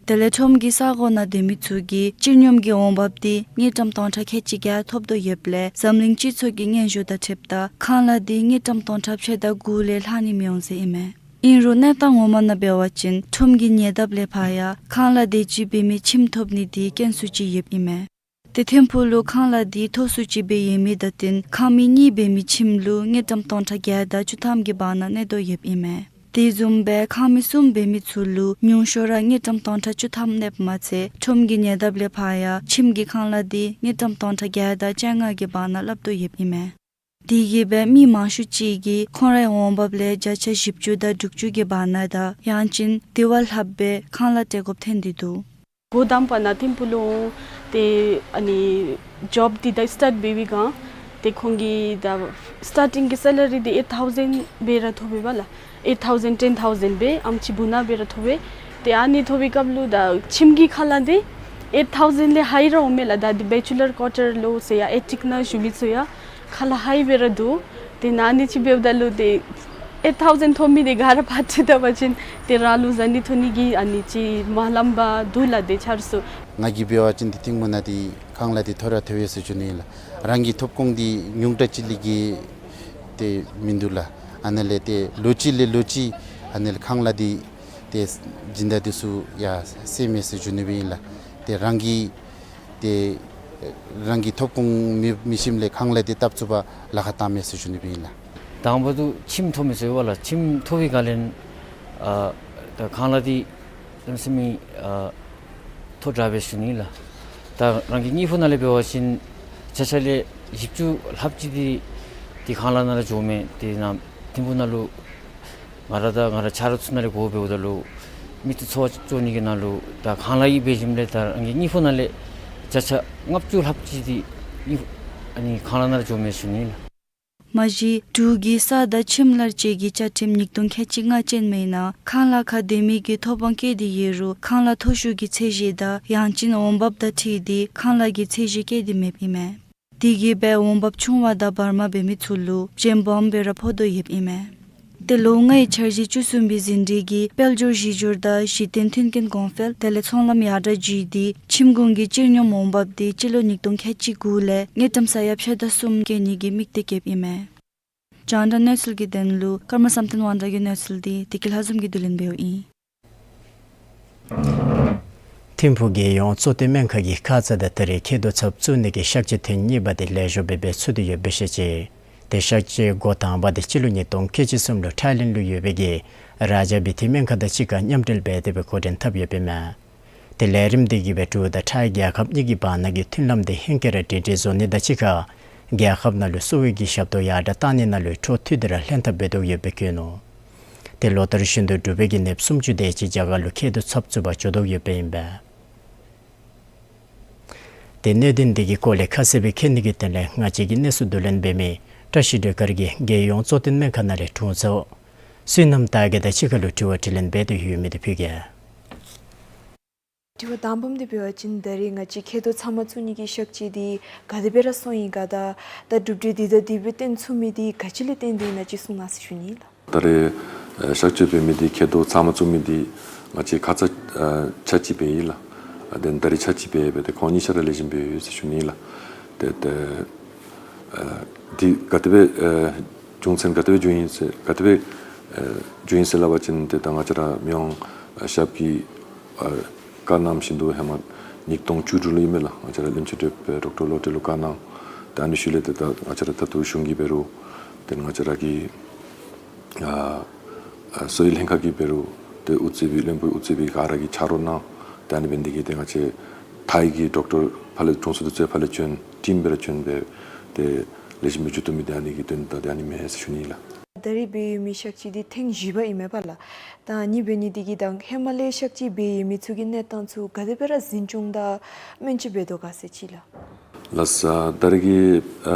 དེ་ལས་ཁྲོམ་གྱི་ས་གོ་ནང་སྡོད་མི་ཚུ་གིས་སྤྱིར་སྙོམས་ཀྱི་འོང་འབབ་འདི་དངུལ་ཀྲམ་སྟོང་ཕྲག་ཁལ་གཅིག་བརྒྱ་ཐོབ་དོ་ཡོདཔ་ལས་འཛམ་གླིང་སྤྱི་ཚོགས་ཀྱི་སྙན་ཞུ་དང་འཁྲིལཝ་ད་ཁང་གླ་འདི་དངུལ་ཀྲམ་སྟོང་ཕྲག་ཕྱེད་དང་དགུ་ལས་ལྷག་ནི་མི་འོང་ཟེར་ཨིན་མས། ཨིན་རུང་གནས་སྟངས་ངོ་མ་ནང་འབད་བ་ཅིན་ཁྲོམ་གྱི་ཉེ་འདབས་ལས་ཕར་ཡང་ཁང་གླ་དེ་ཅིག་འབད་མི་ཁྱིམ་ཐོབ་ནི་འདི་དཀོན་སུ་ཅིག་ཡོདཔ་ཨིན་མས། ཏེ་ཐིམ་ཕུག་ལུ་ཁང་གླ་འདི་མཐོ་སུ་ཅིག་སྦེ་ཡོད་མི་དང་བསྟུན་ཁང་མིག་གཉིས་འབད་མི་ཁྱིམ་ལུ་དངུལ་ཀྲམ་སྟོང་ཕྲག་བརྒྱད་དང་བཅུ་ཐམ་གྱི་བར་ན་གནས་དོ་ཡོདཔ་ཨིན་མས། དེ་བཟུམ་སྦེ་ཁང་མིག་གསུམ་འབད་མི་ཚུ་ལུ་ཉུང་ཤོས་ར་དངུལ་ཀྲམ་སྟོང་ཕྲག་བཅུ་ཐམ་གནསཔ་མ་ཚད་ཁྲོམ་གྱི་ཉེ་འདབས་ལས་ཕར་ཡང་ཁྱིམ་གྱི་ཁང་གླ་འདི་དངུལ་ཀྲམ་སྟོང་ཕྲག་བརྒྱད་དང་བཅོ་ལྔ་གི་བར་ན་ལྷབ་དོ་ཡོདཔ་ཨིན་མས། དེ་གིས་སྦེ་མི་མང་ཤོས་ཅིག་གིས་ཁོང་རའི་འོང་འབབ་ལས་བརྒྱ་ཆ་བཞི་བཅུ་དང་དྲུག་ཅུ་གི་བར་ན་དང་ཡང་ཅིན་དེ་བ་ལྷགཔ་སྦེ་ཁང་གླ་སྤྲོད་དགོཔ་ཐོན་ཏེ་འདུག། འགོ་དང་པ་ནཱ་ཐིམ་ཕུག་ལུ་འོང་སྟེ་ཨ་ནི་ཇོབ་འདི་ད་སི་ཊཱཊ་འབད་བའི་སྒང་ཏེ་ཁོང་གིས་ད་སི་ཊཱར་ཊིང་གི་སེ་ལ་རི་འདི་ཨེཊ་ཐའུ་ཟེན་སྦེ་ར་ཐོབ་པས་པ་ལགས། ཨེཊ་ཐའུ་ཟེན་ཊེན་ཐའུ་ཟེན་སྦེ་ཨམ་ཅིག་བུ་ན་སྦེ་ར་ཐོབ་པས། ཏེ་ཨ་ནི་ཐོབ་པའི་སྐབས་ལུ་ད་ཁྱིམ་གྱི་ཁང་གླ་འདི་ཨེཊ་ཐའུ་ཟེན་ལས་ཧའི་ར་འོང་མས་ལགས། ད་འདི་བེ་ཅུ་ལར་ཀོར་ཊར་ལུ་ཟེར་ཡང་ཨེ་ཊིཀ་ནང་བཞུགས་མི་ཚུ་ཡང་ཁང་གླ་ཧའི་སྦེ་ར་འདུག། ཏེ་ཨ་ནི་ཅིག་འབདཝ་ད་ལུ་ཏེ་ཨེཊ་ཐའུ་ཟེན་ཐོབ་མི་འདི་ག་ར་ཕར་ཁྲིད་ད་པ་ཅིན་ཏེ་རང་ལུ་ཟ་ནི་འཐུང་ནི་གི་ཨ་ནི་ཅིག་མ་ལངམ་པར་འདུག་ལགས། ཏེ་ཆ་རོགས་ཚུ། ང་གིས་འབད་བ་ཅིན་འདི་ཐིམ་ཕུག་ནང་འདི་ཁང་གླ་འདི་མཐོ་ར་མཐོ་བས་ཟེར་ཞུ་ནི་ལགས། རང་གི་ཐོབ་ཁོངས་འདི་ཉུང་དྲགས་ཅིག་ལས་བརྒལ་ཏེ་མིན་འདུག་ལགས། ཨ་ནཱ་ལས་ཏེ་ལོ་གཅིག་ལས་ལོ་གཅིག་ཨ་ནཱ་ལས་ཁང་གླ་འདི་ཏེ་སྦྱིན་བདག་འདི་ཚུ་ཡང་སེལ་མས་ཟེར་ཞུ་ནི་སྦེ་ཨིན་ལགས། ཏེ་རང་གི་ཏེ་རང་གི་ཐོབ་ཁོངས་མི་མི་ཞིནམ་ལས་ཁང་གླ་འདི་བཏབ་ཚུགས་པར་ལཱ་ཁག་བཏངམ་མས་ཟེར་ཞུ་ནི་སྦེ་ཨིན་ལགས། དང་པ་འདི་ཁྱིམ་ཐོབ་མི་ཟེར་བ་ལགས། ཁྱིམ་ཐོབ་པའི་སྒང་ལས་ཨ་ད་ཁང་གླ་འདི་གནམ་མེད་ས་མེད་ཨ་མཐོ་དྲགས་སྦེ་ཞུ་ནི་ལགས། ད་རང་གི་དངུལ་ཕོགས་ནང་ལས་འབད་བ་ཅིན་བརྒྱ་ཆ་ལས་བཞི་བཅུ་ལྷགཔ་ཅིག་འདི་ཏེ་ཁང་གླ་ནང་ལུ་འགྱོཝ་མས། ཏེ་ནཱ་ཐིམ་ཕུག་ནང་ལུ་ང་ར་དང་ང་རའི་ཆ་རོགས་ཚུ་ནང་ལས་གོ་བ་འབདཝ་ད་ལུ་མི་ཚུ་འཚོ་བ་སྐྱོང་ནི་གི་ནང་ལུ་ད་ཁང་གླ་གི་འབད་ཞིནམ་ལས་ད་རང་གི་དངུལ་ཕོགས་ནང་ལས་བརྒྱ་ཆ་ལྔ་བཅུ་ལྷགཔ་ཅིག་འདི་ཨ་ནི་ཁང་གླ་ནང་ལུ་འགྱོཝ་མས་ཞུ་ནི་ལགས། མ་གཞི་འབྲུག་གི་ས་དང་ཁྱིམ་གླར་བཅས་ཀྱི་བཅའ་ཁྲིམས་ཉིས་སྟོང་ཁལ་གཅིག་ལྔ་ཅན་མའི་ནང་ཁང་གླ་ཁར་སྡོད་མི་གི་ཐོབ་དབང་བཀལ་ཏེ་ཡོད་རུང་ཁང་གླ་མཐོ་ཤོས་ཀྱི་ཚད་གཞི་དང་ཡང་ཅིན་འོང་འབབ་དང་འཁྲིལ་ཏེ་ཁང་གླ་གི་ཚད་གཞི་བཀལ་ཏེ་མེདཔ་ཨིན་མས། དེ་གིས་སྦེ་འོང་འབབ་ཆུང་བ་དང་བར་མ་འབད་མི་ཚུ་ལུ་གཞན་སྦོམ་སྦེ་ར་ཕོག་དོ་ཡོདཔ་ཨིན་མས། ཏེ་ལོ་ལྔའི་འཆར་གཞི་བཅུ་གསུམ་པའི་ཟིན་བྲིས་ཀྱིས་དཔལ་འབྱོར་གཞི་སྒྱུར་དང་གཞི་རྟེན་མཐུན་རྐྱེན་གོང་འཕེལ་དེ་ལས་ཚོང་ལམ་ཡར་དྲགས་བརྒྱུད་དེ་ཁྱིམ་གུང་གི་སྤྱིར་སྙོམས་འོང་འབབ་འདི་སྤྱི་ལོ་ཉིས་སྟོང་ཁལ་གཅིག་དགུ་ལས་དངུལ་ཀྲམ་ས་ཡ་ཕྱེད་དང་གསུམ་བཀལ་ནི་གི་དམིགས་གཏད་བསྐྱེདཔ་ཨིན་མས། རྒྱང་བསྒྲགས་གནས་ཚུལ་གྱི་དོན་ལུ་ཀརྨ་བསམ་གཏན་དབང་གྲགས་ཀྱི་གནས་ཚུལ་འདི་བདེ་སྐྱིད་ལྷ་འཛོམས་ཀྱིས་བསྡུ་ལེན་འབདཝ་ཨིན། ཐིམ་ཕུག་རྒྱལ་ཡོངས་གཙོ་བསྟེན་སྨན་ཁང་གིས་ཁ་ཙ་དང་ད་རེས་མཁལ་རྡོག་ཚབ་བཙུགས་ནི་གི་གཤག་བཅོས་ཐེངས་གཉིས་པ་དེ་ལེགས་ཤོམ་སྦེ་འབད་ཚུགས་ཏེ་ཡོདཔ་སྦེ་བཤད་ཅི། དེ་གཤག་བཅོས་འགོ་དང་པ་དེ་སྤྱི་ལོ་ཉིས་སྟོང་ཁལ་གཅིག་གསུམ་ལུ་ཐའི་ལེནཌ་ལུ་ཡོད་པའི་གི་རཱ་ཇཱ་བི་ཐི་སྨན་ཁང་དང་གཅིག་ཁར་མཉམ་འབྲེལ་འབད་དེ་སྦེ་འགོ་འདྲེན་འཐབ་ཡོདཔ་ཨིན་མས། དེ་ལས་རིམ་དེ་གིས་སྦེ་འབྲུག་དང་ཐའི་རྒྱལ་ཁབ་གཉིས་ཀྱི་བར་ན་གི་མཐུན་ལམ་དེ་ཧེང་སྐལ་ར་སྒྲིང་སྒྲིང་བཟོ་ནི་དང་གཅིག་ཁར་རྒྱལ་ཁབ་ནང་ལུ་གསོ་བའི་གི་ཞབས་ཏོག་ཡར་དྲགས་གཏང་ནི་ནང་ལུ་འཕྲོ་མཐུད་དེ་ར་ལྷན་ཐབས་འབད་དོ་ཡོདཔ་སྦེ་བཀོད་ནུག། དེ་ལོ་ལྟར་བཞིན་དུ་འབྲུག་པའི་གི་ནདཔ་སུམ་ཅུ་དེ་ཅིག་རྒྱ་གར་ལུ་མཁལ་རྡོག་ཚབ་བཙུགས་པར་འགྱོ་དོ་ཡོདཔ་ཨིན་པས། དེ་གནད་དོན་དེ་གི་སྐོར་ལས་ཁ་གསལ་སྦེ་མཁྱེན་ནི་གི་དོན་ལས་ང་བཅས་ཀྱིས་གནས་ཚུལ་བསྡུ་ལེན་འབད་མི་བཀྲ་ཤིས་སྒྲོལ་དཀར་གྱིས་རྒྱལ་ཡོངས་གཙོ་བསྟེན་སྨན་ཁང་ནང་ལས་དྲུང་འཚོ་བསོད་ནམས་དར་རྒྱས་དང་གཅིག་ཁར་ལུ་དྲི་བ་དྲིས་ལན་འབད་དེ་ཡོད་མི་དེ་ཕུལ་གེ། དྲི་བ་དང་པམ་དེ་འབད་བ་ཅིན་ད་རེས་ང་བཅས་མཁལ་རྡོག་ཚབ་མ་བཙུགས་ནི་གི་གཤག་བཅོས་དེ་ག་དེ་སྦེ་ར་སོང་ཡི་ག་དང་ད་གྲུབ་འབྲས་དེ་ད་དེ་སྦེ་སྟོན་ཚུགས་མི་དེ་ག་ཅི་ལས་བརྟེན་ཏེ་ཨིན་ན་ཅིག་གསུང་གནང་ཟེར་ཞུ་ནི་ལགས། ད་རེས་ཨེ་གཤག་བཅོས་འབད་མི་དེ་མཁལ་རྡོག་ཚབ་མ་བཙུགས་མི་དེ་ང་བཅས་ཁ་ཙ་ཨེ་ཆ་གཅིག་འབད་ཡི་ལགས། ཨ་དེ་ད་རེས་ཆ་གཅིག་འབད་འབད་དེ་ཁོང་གཉིས་ཆ་ར་ལེགས་ཤོམ་སྦེ་ཡོད་ཟེར་ཞུ་ནི་ལགས། དེ་དེ་ཨེ་དེ་ག་དེ་སྦེ་ཨེ་རྒྱུ་མཚན་ག་དེ་སྦེ་བྱུང་ཡི་ཟེར་ག་དེ་སྦེ་ཨེ་བྱུང་ཡི་ཟེར་སླབ་པ་ཅིན་དེ་ད་ང་བཅས་ར་མི་དབང་ཨེ་ཞབས་ཀྱིས་ཨ་བཀའ་གནང་བཞིན་དུ་ཧེ་མ་ཉིས་སྟོང་བཅུ་དྲུག་ལུ་ཨིན་མས་ལགས། ང་བཅས་ར་བློན་ཆེན་གྲོས་དཔོན་ཌོག་ཊར་བློ་གྲོས་ལུ་བཀའ་གནང་། ད་ཨ་ནི་ཤུལ་ལས་ཏེ་ད་ང་བཅས་ར་ད་ལྟོ་གཞུང་གིས་འབད་རུང་ཏེ་ང་བཅས་ར་གི་ཨ་ཨ་གསོ་བའི་ལྷན་ཁག་གིས་འབད་རུང་ཏེ་དབུ་རྩེ་བའི་བློན་པོ་དབུ་རྩེ་བའི་ག་ར་གིས་ཕྱག་རོགས་གནང་། ད་ཨ་ནི་འབད་ནི་དེ་གིས་ཏེ་ང་བཅས་ཐའི་གི་ཌོག་ཊར་ཕར་ལས་དྲུང་འཚོ་དེ་ཚུ་ཕར་ལས་བྱོན་ཊིམ་སྦེ་ར་བྱོན་སྦེ་ཏེ་ལེགས་ཤོམ་སྦེ་འགྱོ་བཏུབ་མི་དེ་ཨ་ནི་གི་དོན་དག་དེ་ཨ་ནི་མས་ཟེར་ཞུ་ནི་ལགས། ད་རེས་འབད་ཡོད་མི་གཤག་བཅོས་དེ་ཐེངས་བཞི་པ་ཨིན་མས་པ་ལགས། ད་ཨ་ནི་འབད་ནི་དེ་གིས་ད་ཧེ་མ་ལས་གཤག་བཅོས་འབད་ཡོད་མི་ཚུ་གི་གནས་སྟངས་ཚུ་ག་དེ་སྦེ་ར་འཛིན་སྐྱོང་དང་སྨན་བཅོས་འབད་དོ་ག་ཟེར་ཅིག་ལགས། ལགས་སོ། ད་རེས་ཀྱི་ཨ་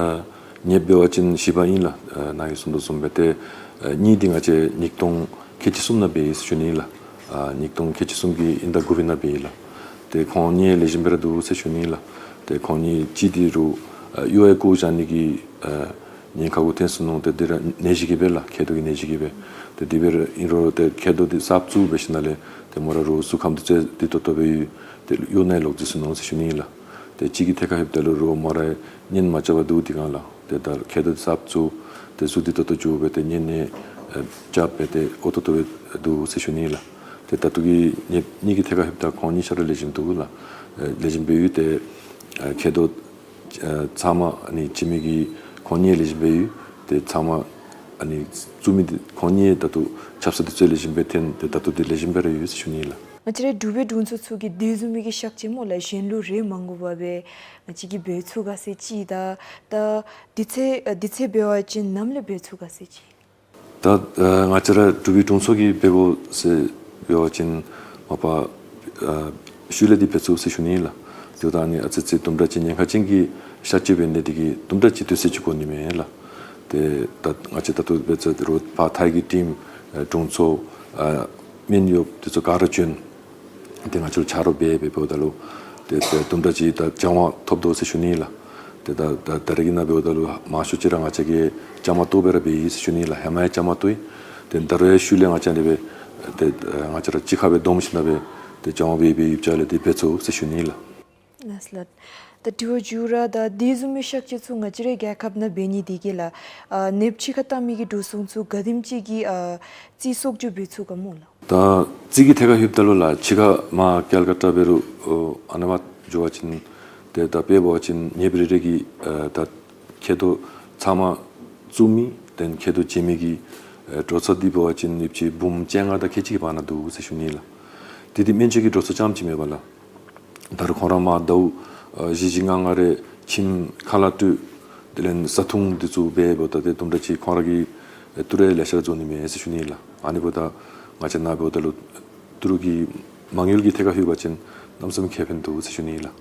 ངེས་འབད་བ་ཅིན་བཞི་པ་ཨིན་ལགས། ཨ་ནཱ་གིས་གསུང་དོ་བཟུམ་སྦེ་ཏེ་ཨ་གཉིས་འདི་ང་བཅས་ཉིས་སྟོང་ཁལ་གཅིག་གསུམ་ནང་འབད་ཡི་ཟེར་ཞུ་ནི་ལགས། ཨ་ཉིས་སྟོང་ཁལ་གཅིག་གསུམ་གྱི་དབྱིན་ཟླ་དགུ་པའི་ནང་འབད་ཡི་ལགས། ཏེ་ཁོང་གཉིས་ལེགས་ཤོམ་སྦེ་ར་འདུག་ཟེར་ཞུ་ནི་ལགས། ཏེ་ཁོང་གཉིས་གཅིག་འདི་རུང་ཨ་གཡུ་བའི་སྐུ་བཞེངས་ནི་གི་ཨ་ཉེན་ཁ་གུ་ཐོན་སོ་ནུག། ཏེ་འདི་ར་ནད་གཞི་གིས་སྦེ་ལགས། མཁལ་རྡོག་གི་ནད་གཞི་གིས་སྦེ། ཏེ་དེ་སྦེ་ར་ཨིན་རུང་ཏེ་མཁལ་རྡོག་འདི་གསརཔ་བཙུགས་འབད་ཞིནམ་ལས་ཏེ་མོ་ར་རུང་གཟུགས་ཁམས་འདི་ཚུ་བདེ་ཏོག་ཏོ་སྦེ་ཡོད། ཏེ་གཡུ་ནད་ལོག་སྟེ་སོ་ནུག་ཟེར་ཞུ་ནི་ལགས། ཏེ་གཅིག་གི་ཐད་ཁར་ལྷོདཔ་ད་ལུ་རོགས་མོ་ར་གཉེན་མ་རྐྱབ་པར་འདུག། དེ་སྒང་ལགས། ཏེ་ད་མཁལ་རྡོག་གསརཔ་བཙུགས་ཏེ་གཟུགས་བདེ་ཏོག་ཏོ་འགྱོ་སྦེ་ཏེ་གཉེན་ནད་ཨེ་རྐྱབ་སྦེ་ཏེ་ཨོ་ཏོག་ཏོ་སྦེ་འདུག་ཟེར་ཞུ་ནི་ལགས། ཏེ་ད་ལྟོ་གི་ངེ་གཉིས་ཀྱི་ཐད་ཁར་ལྷོདཔ་ད་ཁོང་གཉིས་ཆ་ར་ལེགས་ཤོམ་འདུག་ལགས། ཨེ་ལེགས་ཤོམ་སྦེ་ཡོད། ཏེ་ཨེ་མཁལ་རྡོག་ཨེ་ཚབ་མ་ཨ་ནི་བཅོས་མི་གི་ཁོང་གཉིས་ལེགས་ཤོམ་སྦེ་ཡོད། ཏེ་ཚབ་མ་ ཨ་ནི་བཙུགས་མི་འདི་ཁོང་གཉིས་ད་ལྟོ་ཆབ་གསང་འདི་ཚུ་ལེགས་ཤོམ་སྦེ་ཐོན་ཏེ་ད་ལྟོ་འདི་ལེགས་ཤོམ་སྦེ་ར་ཡོད་ཟེར་ཞུ་ནི་ལགས། ང་བཅས་རའི་འབྲུག་པའི་དྲུང་འཚོ་ཚུ་གིས་དེ་བཟུམ་མའི་གི་ཤག་ཅིག་སྨོ་ལགས་གཞན་ལུ་རེ་མ་དགོ་པར་སྦེ་ང་བཅས་ཀྱིས་འབད་ཚུགས་ག་ཟེར་ཅིག་དང་ད་དུས་ཚོད་ཨ་དུས་ཚོད་འབད་བ་ཅིན་ནམ་ལས་འབད་ཚུགས་ག་ཟེར་ཅིག། ད་ཨ་ང་བཅས་ར་འབྲུག་པའི་དྲུང་འཚོ་གིས་འབད་དགོ་ཟེར་འབད་བ་ཅིན་མ་པ་ཨ་ཤུལ་ལས་འདི་འབད་ཚུགས་ཟེར་ཞུ་ནི་ལགས། དེ་ད་ཨ་ནི་ཨ་ཙི་ཙི་དུམ་གྲ་ཅིག་ཉེན་ཁ་ཅན་གྱི་ཤག་ཅིག་འབད་ནི་འདི་གིས་དུམ་གྲ་ཅིག་དུས་ཚོད་ཅིག་འགོར་ནི་མས་ལགས། ཏེ་ད་ང་བཅས་ད་ལྟོ་འབད་ཚར་ཏེ་རོགས་ཕར་ཐའི་གི་ཊིམ་ཨ་དྲུང་འཚོ་ཨ་སྨན་གཡོགཔ་དེ་ཚུ་ག་ར་བྱོན། ཏེ་ང་བཅས་ལུ་ཆ་རོགས་འབད་འབདཝ་ད་ལུ་ཏེ་ཏེ་དུམ་གྲ་ཅིག་ད་བྱང་བ་ཐོབ་དོ་ཟེར་ཞུ་ནི་ལགས། ཏེ་ད་ད་ད་རེས་ཀྱི་ནང་འབདཝ་ད་ལུ་མང་ཤོས་ཅིག་ར་ང་བཅས་ཀྱིས་བཅའ་མར་གཏོགས་སྦེ་ར་འབད་ཡི་ཟེར་ཞུ་ནི་ལགས། ཧེ་མ་ཡང་བཅའ་མར་གཏོགས་ཡི། ཏེ་ད་རུང་ཡང་ཤུལ་ལས་ང་བཅས་འདི་སྦེ་ཏེ་ང་བཅས་ར་གཅིག་ཁར་སྦེ་བསྡོམས་ཞིནམ་ལས་སྦེ་ཏེ་བྱང་བ་འབད་འབད་ཡོདཔ་ཅིག་ལས་ཏེ་འབད་ཚུགས་ཟེར་ཞུ་ནི་ལགས། ལགས་སོ་ལགས། ད་དྲི་བ་མཇུག་ར་ད་དེ་བཟུམ་མའི་ཤག་ཅིག་ཚུ་ང་བཅས་རའི་རྒྱལ་ཁབ་ནང་འབད་ནི་འདི་གིས་ལགས་ཨ་ནདཔ་ཕྱི་ཁར་བཏང་མི་གི་འགྲོ་སོང་ཚུ་ག་དེམ་ཅིག་གི་ཨ་རྩིས་གསོག་འཇོག་འབད་ཚུགས་ག་སྨོ་ལགས། ད་རྩིས་ཀྱི་ཐད་ཁར་ལྷོདཔ་ད་ལུ་ལགས་ཕྱི་ཁར་མར་ཀལ་ཀ་ཏ་འབད་རུང་ཨ་ཨ་ནཱ་མར་འགྱོ་བ་ཅིན་ཏེ་ད་དཔེ་འབད་བ་ཅིན་ཉེ་བའི་རེ་རེ་གི་ཨ་ད་མཁལ་རྡོག་ཚབ་མ་བཙུགས་མི་དེ་ལས་མཁལ་རྡོག་བཅད་མི་གི་ཨ་འགྲོ་སོང་འདི་འབད་བ་ཅིན་ཡོདཔ་ཅིག་འབུམ་བཅོ་ལྔ་དང་ཁལ་གཅིག་གི་བར་ན་འདུག་ཟེར་ཞུ་ནི་ལགས། དེ་འདི་སྨན་བཅོས་ཀྱི་འགྲོ་སོང་རྐྱངམ་ཅིག་མེན་པས་ལགས། ད་རུང་ཁོང་ར་མར་ཟླཝ་ཨ་བཞི་བཞི་ལྔ་ལྔ་རེ་ཁྱིམ་ཁ་ལག་སྤྲོད། དེ་ལས་བཟའ་འཐུང་འདི་ཚུ་འབད་འབདཝ་ད་ཏེ་དུམ་གྲ་ཅིག་ཁོང་ར་གིས་ཨེ་ཏི་རུ་ལེ་ཤ་ར་བཟོ་ནི་མས་ཟེར་ཞུ་ནི་ལགས། ཨ་ནི་འབདཝ་ད་ང་བཅས་ནཱ་འབདཝ་ད་ལུ་ཏི་རུ་གི་མ་དངུལ་གྱི་ཐད་ཁར་ལྷོད་པ་ཅིན་གནམ་མེད་ས་མེད་ཁེ་ཕན་འདུག་ཟེར་ཞུ་ནི་ལགས།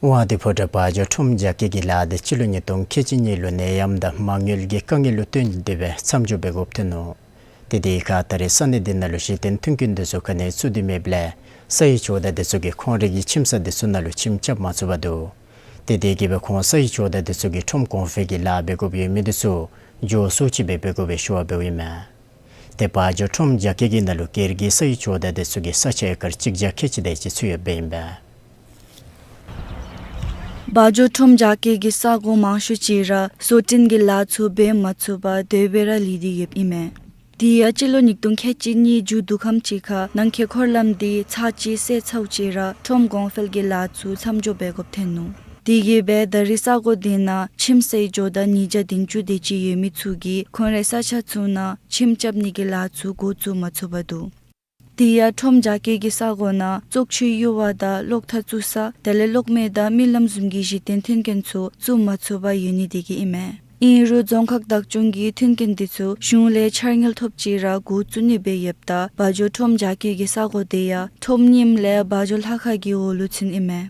ཝང་ཏེ་ཕོ་བྲང་བ་འཇོ་ཁྲོམ་རྒྱ་སྐྱེད་ཀྱི་ལཱ་འདི་སྤྱི་ལོ་ཉིས་སྟོང་ཁལ་གཅིག་གཉིས་ལུ་ནད་ཡམས་དང་མ་དངུལ་གྱི་དཀའ་ངལ་ལུ་བརྟེན་ཏེ་སྦེ་མཚམས་འཇོག་འབད་དགོཔ་ཐོན་ནུག། ཏེ་དེའི་ཁར་ད་རེས་ས་གནས་འདི་ནང་ལུ་གཞི་རྟེན་མཐུན་རྐྱེན་འདི་ཚུ་ག་ནི་ཡང་ཚུད་དེ་མེདཔ་ལས་ས་ཡི་ཇོ་བདག་འདི་ཚུ་གིས་ཁོང་རའི་གི་ཁྱིམ་ས་འདི་ཚུ་ནང་ལུ་ཁྱིམ་རྐྱབ་མ་ཚུགས་པར་འདུག། ཏེ་དེ་གིས་སྦེ་ཁོང་ས་ཡི་ཇོ་བདག་འདི་ཚུ་གིས་ཁྲོམ་གོང་འཕེལ་གྱི་ལཱ་འབད་དགོཔ་ཡོད་མི་འདི་ཚུ་མགྱོགས་སུ་ཅིག་སྦེ་འབད་དགོ་པའི་ཞུ་བ་འབདཝ་ཨིན་མས། ཏེ་བ་འཇོ་ཁྲོམ་རྒྱ་སྐྱེད་ཀྱི་ནང་ལུ་སྒེར་གྱི་ས་ཡི་ཇོ་བདག་འདི་ཚུ་གིས་ས་ཆ་ཨེ་ཀར་གཅིག་བརྒྱ་ཁལ་གཅིག་དེ་ཅིག་ཚུད་ཡོདཔ་ཨིན་པས། བ་འཇོ་ཁྲོམ་རྒྱ་སྐྱེད་ཀྱི་ས་གོ་མང་ཤོས་ཅིག་ར་བཟོ་སྐྲུན་གྱི་ལཱ་ཚུ་འབད་མ་ཚུགས་པར་དེ་སྦེ་ར་ལུས་ཏེ་ཡོདཔ་ཨིན་མས། དེ་ཡང་སྤྱི་ལོ་ཉིས་སྟོང་ཁལ་གཅིག་གཉིས་མཇུག་བསྡུ་ཁམས་ཅིག་ཁར་ནང་འཁོད་འཁོར་ལམ་འདི་ཚར་གཅིག་བསལ་ཚརཝ་ཅིག་ར་ཁྲོམ་གོང་འཕེལ་གྱི་ལཱ་ཚུ་མཚམས་འཇོག་འབད་དགོཔ་ཐོན་ནུག། དེ་གིས་སྦེ་ད་རེས་ས་གོ་འདི་ནང་ཁྱིམ་ས་ཡི་ཇོ་བདག་ཉིས་བརྒྱ་བདུན་ཅུ་དེ་ཅིག་ཡོད་མི་ཚུ་གིས་ཁོང་རའི་ས་ཆ་ཚུ་ནང་ཁྱིམ་རྐྱབ་ནི་གི་ལཱ་ཚུ་འགོ་བཙུགས་མ་ཚུགས་པར་འདུག། དེ་ཡང་ཁྲོམ་རྒྱ་སྐྱེད་ཀྱི་ས་གོ་ནང་བཙོག་ཆུའི་གཡུར་བ་དང་གློག་ཐག་བཙུགས་ས་དེ་ལས་གློག་མེ་དང་མི་ལམ་བཟུམ་གྱི་གཞི་རྟེན་མཐུན་རྐྱེན་ཚུ་བཙུགས་མ་ཚུགས་པར་ཡོད་ནི་དེ་གིས་ཨིན་མས། ཨིན་རུང་རྫོང་ཁག་བདག་སྐྱོང་གིས་མཐུན་རྐྱེན་འདི་ཚུ་གཞུང་ལས་འཆར་དངུལ་ཐོབ་ཅིག་ར་འགོ་བཙུགས་ནི་སྦེ་ཡོདཔ་ད་བ་འཇོ་ཁྲོམ་རྒྱ་སྐྱེད་ཀྱི་ས་གོ་དེ་ཡང་ཁྲོམ་རྙིངམ་ལས་བ་འཇོ་ལྷ་ཁང་གི་འོག་ལུ་ཚུད་ཨིན་མས།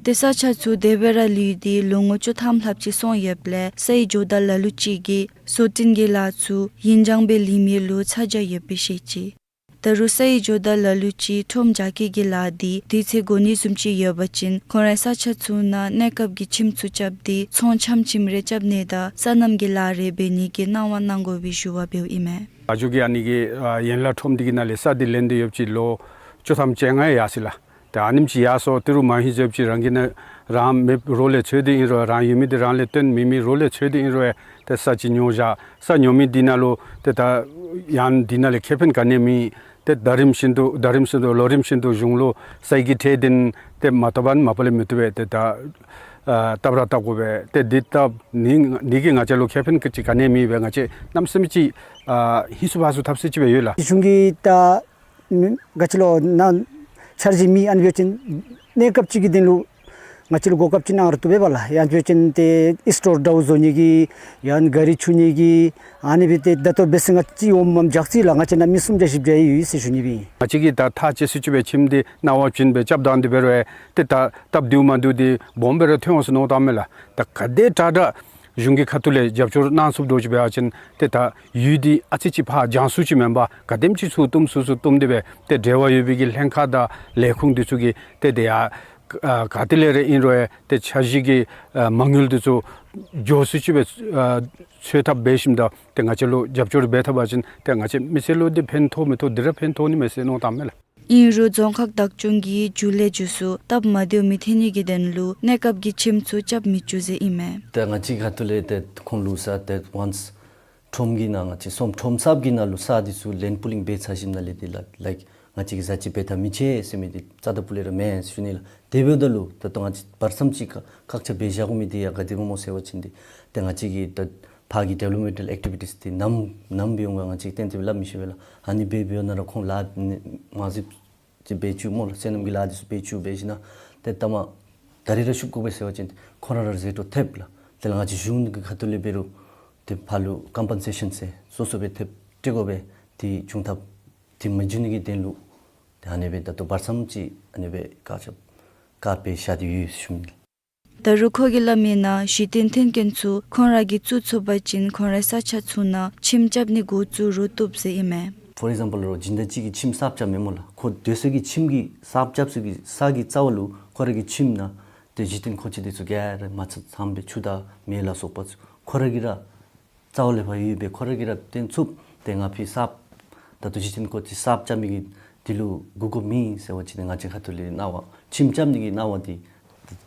ཏེ་ས་ཆ་ཚུ་དེ་སྦེ་ར་ལུས་ཏེ་ལོ་ངོ་བཅུ་ཐམ་ལྷགཔ་ཅིག་སོང་ཡོདཔ་ལས་ས་ཡི་ཇོ་བདག་ལ་ལུ་ཅིག་གིས་བཟོ་སྐྲུན་གྱི་ལཱ་ཚུ་ཡུན་འགྱངས་སྦེ་ལུས་མི་ལུ་ཚ་གྱང་ཡོདཔ་སྦེ་བཤད་ཅི། ད་རུང་ས་ཡི་ཇོ་བདག་ལ་ལུ་ཅིག་ཁྲོམ་རྒྱ་སྐྱེད་ཀྱི་ལཱ་འདི་དུས་ཚོད་འགོར་ནི་བཟུམ་ཅིག་ཡོད་པ་ཅིན་ཁོང་རའི་ས་ཆ་ཚུ་ནང་གནས་སྐབས་ཀྱི་ཁྱིམ་ཚུ་རྐྱབ་སྟེ་ཚོང་ཁྱམ་ཁྱིམ་རེ་རྐྱབ་ནི་དང་སོ་ནམ་གྱི་ལཱ་རེ་འབད་ནི་གི་གནང་བ་གནང་དགོ་པའི་ཞུ་བ་འབདཝ་ཨིན་མས། ཨ་ཇོ་གི་ཨ་ནི་གི་ཨ་ཡན་ལག་ཁྲོམ་འདི་གི་ནང་ལས་ས་འདི་ལེན་ཏེ་ཡོདཔ་ཅིག་ལོ་བཅུ་ཐམ་ཅིག་ཡར་སོ་ཡི་ཟེར་ལགས། ཏེ་ཨ་ནེམ་ཅིག་ཡར་སོ་ཏི་རུ་མ་ཧི་ཟེརཝ་ཅིག་རང་གི་ནང་རང་མེདཔ་རོགས་ལས་འཚོལ་ཏེ་ཨིན་རུང་རང་ཡོད་མི་འདི་རང་ལས་བཏོན་མེད་མི་རོགས་ལས་འཚོལ་ཏེ་ཨིན་རུང་ཏེ་ས་ཅིག་ཉོ་བཞག། ས་ཉོ་མི་འདི་ནང་ལུ་ཏེ་ད་ཡང་འདི་ནང་ལས་ཁེ་ཕན་ག་ནི་ཡང་མེད། ཏེ་ཟླ་རིམ་བཞིན་དུ་ཟླ་རིམ་བཞིན་དུ་ལོ་རིམ་བཞིན་དུ་གཞུང་ལུ་ས་ཡི་གི་ཁྲལ་འདི་ཏེ་མ་བཏབ་པར་མ་པ་ལས་མི་བཏུབ་པས། ཏེ་ད་ཨ་བཏབ་ར་བཏབ་དགོ་པས། ཏེ་འདི་བཏབ་ནི་འདི་གིས་ང་བཅས་ལུ་ཁེ་ཕན་ག་ཅི་ག་ནི་ཡང་མེད་པས། ང་བཅས་གནམ་མེད་ས་མེད་ཅིག་ཨ་ཧིང་སུ་བ་སུ་འཐབ་སྲིད་ཅིག་སྦེ་ཡོད་ལགས། གཞུང་གིས་ད་ག་ཅི་ལོ་ནཱ་འཆར་གཞི་མེད། ཨ་ནི་འབད་བ་ཅིན་གནས་སྐབས་ཅིག་གི་དོན་ལུ་ང་བཅས་ལུ་གོ་སྐབས་ཅིག་གནང་རུང་བཏུབ་པས་ལགས། ཡང་འབད་བ་ཅིན་ཏེ་ཨིསི་ཊོར་འདྲཝ་བཟོ་ནི་གི་ཡང་གཱ་རི་འཁྱུ་ནི་གི་ཨ་ནི་སྦེ་ཏེ་ད་ལྟོ་འབད་ས་ང་བཅས་འོགམ་འཇག་རྩིས་ལགས། ང་བཅས་ནཱ་མི་སུམ་བརྒྱ་བཞི་བརྒྱ་ཡོད་ཟེར་ཞུ་ནི་སྦེ་ཨིན། ང་བཅས་ཀྱིས་ད་ཐག་བཅད་ཚུགས་ཅིག་སྦེ་ཁྱིམ་འདི་གནང་བ་བྱིན་སྦེ་རྐྱབ་ད་འདི་འབད་རུང་ཏེ་ད་སྟབས་བདེཝ་མ་བདེཝ་འདི་སྦོམ་སྦེ་ར་ཐོན་འོང་ཟེར་མནོཝ་ད་མས་ལགས། ད་ག་དེ་དྲག་དྲག་གཞུང་གི་ཁ་ཐུག་ལས་རྒྱབ་སྐྱོར་གནང་ཚུགསཔ་འདྲཝ་ཅིག་འབད་བ་ཅིན་ཏེ་ད་ཡུལ་འདི་ཨ་ཙི་ཅིག་ཕར་འགྱངས་སུ་ཅིག་མེན་པར་ག་དེམ་ཅིག་ཚུར་བཏུམ་ཚུགས་ཚུར་བཏུམ་སྟེ་སྦེ་ཏེ་འབྲེལ་བ་ཡོད་པའི་གི་ལྷན་ཁག་དང་ལས་ཁུངས་འདི་ཚུ་གིས་ཏེ་དེ་ཡང་ཨ་ག་ཏེ་ལས་ར་ཨིན་རུང་ཡང་ཏེ་འཆར་གཞི་གི་ཨ་མ་དངུལ་འདི་ཚུ་མགྱོགས་སུ་ཅིག་སྦེ་ཨ་འཚོལ་ཐབས་འབད་ཞིནམ་ད་ཏེ་ང་བཅས་ལུ་རྒྱབ་སྐྱོར་འབད་ཐབས་འབད་བ་ཅིན་ཏེ་ང་བཅས་མི་སེར་ལུ་འདི་ཕན་ཐོགས་མི་ཐོགས་འདི་ར་ཕན་ཐོགས་ནི་མས་ཟེར་མནོཝ་ད་མས་ལགས། ཨིན་རུང་རྫོང་ཁག་བདག་སྐྱོང་གིས་མཇུག་ལས་མཇུག་སུ་སྟབས་མ་བདེཝ་མི་ཐོན་ནི་གི་དོན་ལུ་གནས་སྐབས་ཀྱི་ཁྱིམ་ཚུ་རྐྱབ་མི་བཅུག་ཟེར་ཨིན་མས། ཏེ་ང་བཅས་ཁ་ཐུག་ལས་ཏེ་ཁོང་ལུ་ས་ཏེ་ཝཱནསི་ཁྲོམ་གྱི་ནང་ང་བཅས་སོང་ཁྲོམ་གསརཔ་གི་ནང་ལུ་ས་འདི་ཚུ་ལེནཌ་པུ་ལིང་འབད་ཚར་ཞིནམ་ལས་ཏེ་ལ་ལའིཀ་ ང་བཅས་ཀྱིས་ཟ་ཅི་འབད་ཐབས་མི་ཆེ་ཟེར་མི་འདི་རྩ་དང་ཕུ་ལས་ར་མེན་ཟེར་ཞུ་ནི་ལགས། དེ་འབདཝ་ད་ལུ་ད་ལྟོ་ང་བཅས་བར་མཚམས་ཅིག་ཁག་ཆེ་སྦེ་བཞག་དགོ་མི་འདི་ཡང་ག་དེ་སྦེ་སྨོ་ཟེར་བ་ཅིན་འདི་ཏེ་ང་བཅས་ཀྱི་ད་ཕར་གྱི་ཌི་ཝེ་ལོབ་མེནཊ་ཨེཀ་ཊི་བི་ཊིས་འདི་ནམ་ནམ་འབད་འོང་ག་ང་བཅས་གཏན་དེ་སྦེ་སླབ་མི་ཤེས་པས་ལགས། ཨ་ནི་འབད་འབདཝ་ད་ར་ཁོང་ལཱ་མ་གཞི་ཅིག་འབད་བཅུག་སྨོ་ལགས། སོ་ནམ་གྱི་ལཱ་འདི་ཚུ་འབད་བཅུག་འབད་ཞིནམ་ཏེ་ལྟ་མ་ད་རིས་ར་ཤུགས་བསྐྱེད་དགོ་པས་ཟེར་བ་ཅིན་ཁོང་ར་ར་ཟད་འགྲོ་ཐེབས་ལགས། དེ་ལས་ང་བཅས་གཞུང་གི་ཁ་ཐུག་ལས་འབད་རུང་ཏེ་ཕར་ལུ་ཀམ་པེན་སེ་ཤཱན་ཟེར་སོ་སོ་སྦེ་ཐེབས་སྤྲོད་དགོ་པས། དེ་བྱུང་ཐབས་དེ་མ་བྱུང་ནི་གི་དོན་ལུ་ཏེ་ཨ་ནི་སྦེ་ད་ལྟོ་བར་མཚམས་ཅིག་ཨ་ནི་སྦེ་བཀག་ཆ་བཀག་སྦེ་བཞག་སྟེ་ཡོད་ཞུ་ནི། ད་རུང་ཁོ་གིས་སླབ་མིའི་ནང་གཞི་རྟེན་འཐོན་མཁན་ཚུ་ཁོང་ར་གིས་བཙུགས་ཚུགས་པ་ཅིན་ཁོང་རའི་ས་ཆ་ཚུ་ནང་ཁྱིམ་རྐྱབ་ནི་འགོ་བཙུགས་རུ་བཏུབ་ཟེར་ཨིན་མས། ཕོར་ཨེག་ཛམ་པཱལ་རོགས་སྦྱིན་བདག་ཅིག་གིས་ཁྱིམ་གསརཔ་རྐྱབ་མས་སྨོ་ལགས། ཁོ་སྡོད་ས་གི་ཁྱིམ་གྱི་གསརཔ་རྐྱབ་ས་གི་ས་གི་རྩ་བ་ལུ་ཁོ་ར་གི་ཁྱིམ་ནང་ཏེ་གཞི་རྟེན་མཁོ་ཆས་འདི་ཚུ་ག་ར་མ་ཚང་ཚངམ་སྦེ་ཆུ་དང་མེ་ལ་སོགས་པ་ཚུ་ཁོ་ར་གིས་ར་རྩ་བ་ལས་ཕར་ཡོད་པའི་ཁོ་ར་གིས་ར་བཏོན་ཚུགས། ཏེ་ང་ཕི་གསརཔ་ད་ལྟོ་གཞི་རྟེན་མཁོ་ཆས་གསརཔ་རྐྱབ་མི་གི་འདི་ལུ་གོ་སྐབས་མེད་ཟེར་བ་ཅིན་ང་བཅས་ཁ་ཐུག་ལས་གནང་བ་ཁྱིམ་རྐྱབ་ནི་གི་གནང་བ་འདི་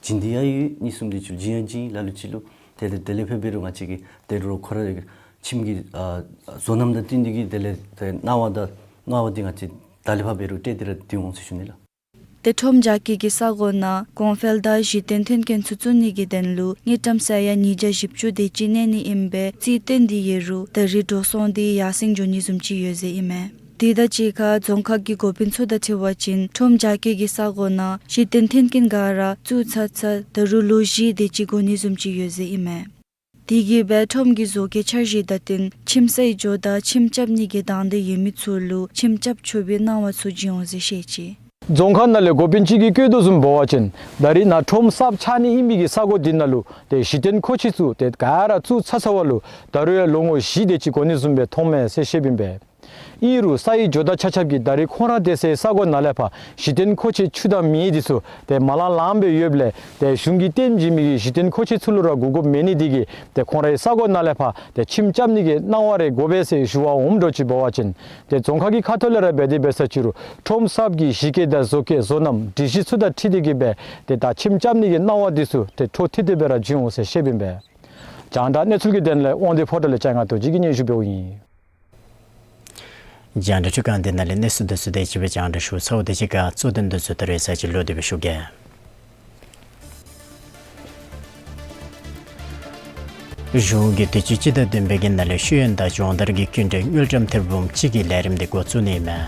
བྱིན་འདི་ཡང་ཡོད། གཉིས་གསུམ་འདི་ཚུ་བྱིན་ཡང་བྱིན་ལ་ལུ་ཅིག་ལུ་ཏེ་དེ་དེ་ལས་ཕར་འབད་རུང་ང་བཅས་ཀྱིས་ད་རུང་ཁོ་ར་ཁྱིམ་གྱི་ཨ་བཟོ་རྣམ་དང་བསྟུན་ནི་གི་དེ་ལས་ཏེ་གནང་བ་དང་གནང་བ་འདི་ང་བཅས་ད་ལས་ཕར་འབད་རུང་སྤྲོད་དེ་ར་འདི་འོང་ཟེར་ཞུ་ནི་ལགས། ཏེ་ཁྲོམ་རྒྱག་མཁན་གྱི་ས་གོ་ནང་གོང་འཕེལ་དང་གཞི་རྟེན་འཐོན་མཁན་ཚུ་བཙུགས་ནི་གི་དོན་ལུ་དངུལ་ཀྲམ་ས་ཡ་ཉིས་བརྒྱ་བཞི་བཅུ་དེ་ཅིག་གནས་ནི་ཨིན་པའི་རྩིས་སྟོན་ཏེ་ཡོད་རུང་ད་རིས་འགྲོ་སོང་འདི་ཡར་སེང་འགྱོ་ནི་བཟུམ་ཅིག་ཡོད་ཟེར་ཨིན་མས། དེ་དང་གཅིག་ཁར་རྫོང་ཁག་གི་འགོ་དཔོན་ཚུ་དང་འཁྲིལ་བ་ཅིན་ཁྲོམ་རྒྱག་མཁན་གྱི་ས་གོ་ནང་གཞི་རྟེན་འཐོན་མཁན་ག་ར་བཙུགས་ཚར་ཚར་ད་རུང་ལོ་བཞི་དེ་ཅིག་འགོར་ནི་བཟུམ་ཅིག་ཡོད་ཟེར་ཨིན་མས། དེ་གིས་སྦེ་ཁྲོམ་གྱི་བཟོ་བཀོད་འཆར་གཞི་དང་བསྟུན་ཁྱིམ་སའི་ཇོ་བདག་ཁྱིམ་རྐྱབ་ནི་གི་དང་འདོད་ཡོད་མི་ཚུ་ལུ་ཁྱིམ་རྐྱབ་ཆོག་པའི་གནང་བ་ཚུ་བྱིན་འོང་ཟེར་བཤད་ཅི། རྫོང་ཁག་ནང་ལས་འགོ་དཔོན་ཅིག་གིས་བཀོད་དོ་བཟུམ་འབད་བ་ཅིན་ད་རིས་ནཱ་ཁྲོམ་གསརཔ་ཆགས་ནི་ཨིན་པའི་གི་ས་གོ་འདི་ནང་ལུ་ཏེ་གཞི་རྟེན་མཁོ་ཆས་ཚུ་ཏེ་ག་ར་བཙུགས་ཚར་ཚར་བ་ལུ་ད་རུང་ཡང་ལོ་ངོ་བཞི་དེ་ཅིག་འགོར་ནི་བཟུམ་སྦེ་མཐོངམ་མས་ཟེར་བཤདཔ་ཨིན་པས། ཨིན་རུང་སའི་ཇོ་བདག་ཆ་ཁྱབ་ཀྱིས་ད་རིས་ཁོང་ར་སྡོད་སའི་ས་གོ་ནང་ལས་ཕར་གཞི་རྟེན་མཁོ་ཆས་ཆུ་དང་མེ་འདི་ཚུ་ཏེ་མ་ལང་ལངམ་སྦེ་ཡོདཔ་ལས་ཏེ་གཞུང་གིས་སྟོན་བྱིན་མི་གི་གཞི་རྟེན་མཁོ་ཆས་ཚུ་ལུ་ར་གོ་སྐབས་མེད་ནི་འདི་གིས་ཏེ་ཁོང་རའི་ས་གོ་ནང་ལས་ཕར་ཏེ་ཁྱིམ་རྐྱབ་ནི་གི་གནང་བ་རེ་དགོ་པས་ཟེར་ཞུ་བ་འོངམ་འདྲཝ་ཅིག་འབད་བ་ཅིན་ཏེ་རྫོང་ཁག་གི་ཁ་ཐུག་ལས་ར་འབད་དེ་འབད་ས་ཅིག་རུང་ཁྲོམ་གསརཔ་གི་གཞི་བཀོད་དང་བཟོ་བཀོད་བཟོ་རྣམ་སྒྲིག་གཞི་ཚུ་དང་འཁྲིལ་ཏེ་གིས་སྦེ་ཏེ་ད་ཁྱིམ་རྐྱབ་ནི་གི་གནང་བ་འདི་ཚུ་ཏེ་འཕྲོ་མཐུད་དེ་སྦེ་ར་བྱིན་འོང་ཟེར་བཤདཔ་ཨིན་པས། རྒྱང་བསྒྲགས་གནས་ཚུལ་གྱི་དོན་ལས་དབང་འདུས་ཕོ་བྲང་ལས་ལྕང་ང་རྡོ་རྗེ་གིས་སྙན་ཞུ་འབདཝ་ཨིན། རྒྱང་བསྒྲགས་འཕྲུལ་ཁང་འདི་ནང་ལས་གནས་ཚུལ་འདི་ཚུ་དེ་ཅིག་སྦེ་རྒྱང་བསྒྲགས་ཞུ་ཚརཝ་དང་གཅིག་ཁར་གཙོ་དོན་འདི་ཚུ་ད་རེས་ཚར་གཅིག་ལོག་སྟེ་སྦེ་ཞུ་གེ། གཞུང་གིས་དུས་ཅི་སྤྱི་ཟླ་བདུན་པའི་གི་ནང་ལས་ཤེས་ཡོན་དང་སྦྱོང་བརྡར་གྱི་སྐྱིན་འགྲུལ་དངུལ་ཀྲམ་ཐེར་འབུམ་གཅིག་གི་ལས་རིམ་འདི་འགོ་བཙུགས་ནི་ཨིན་མས།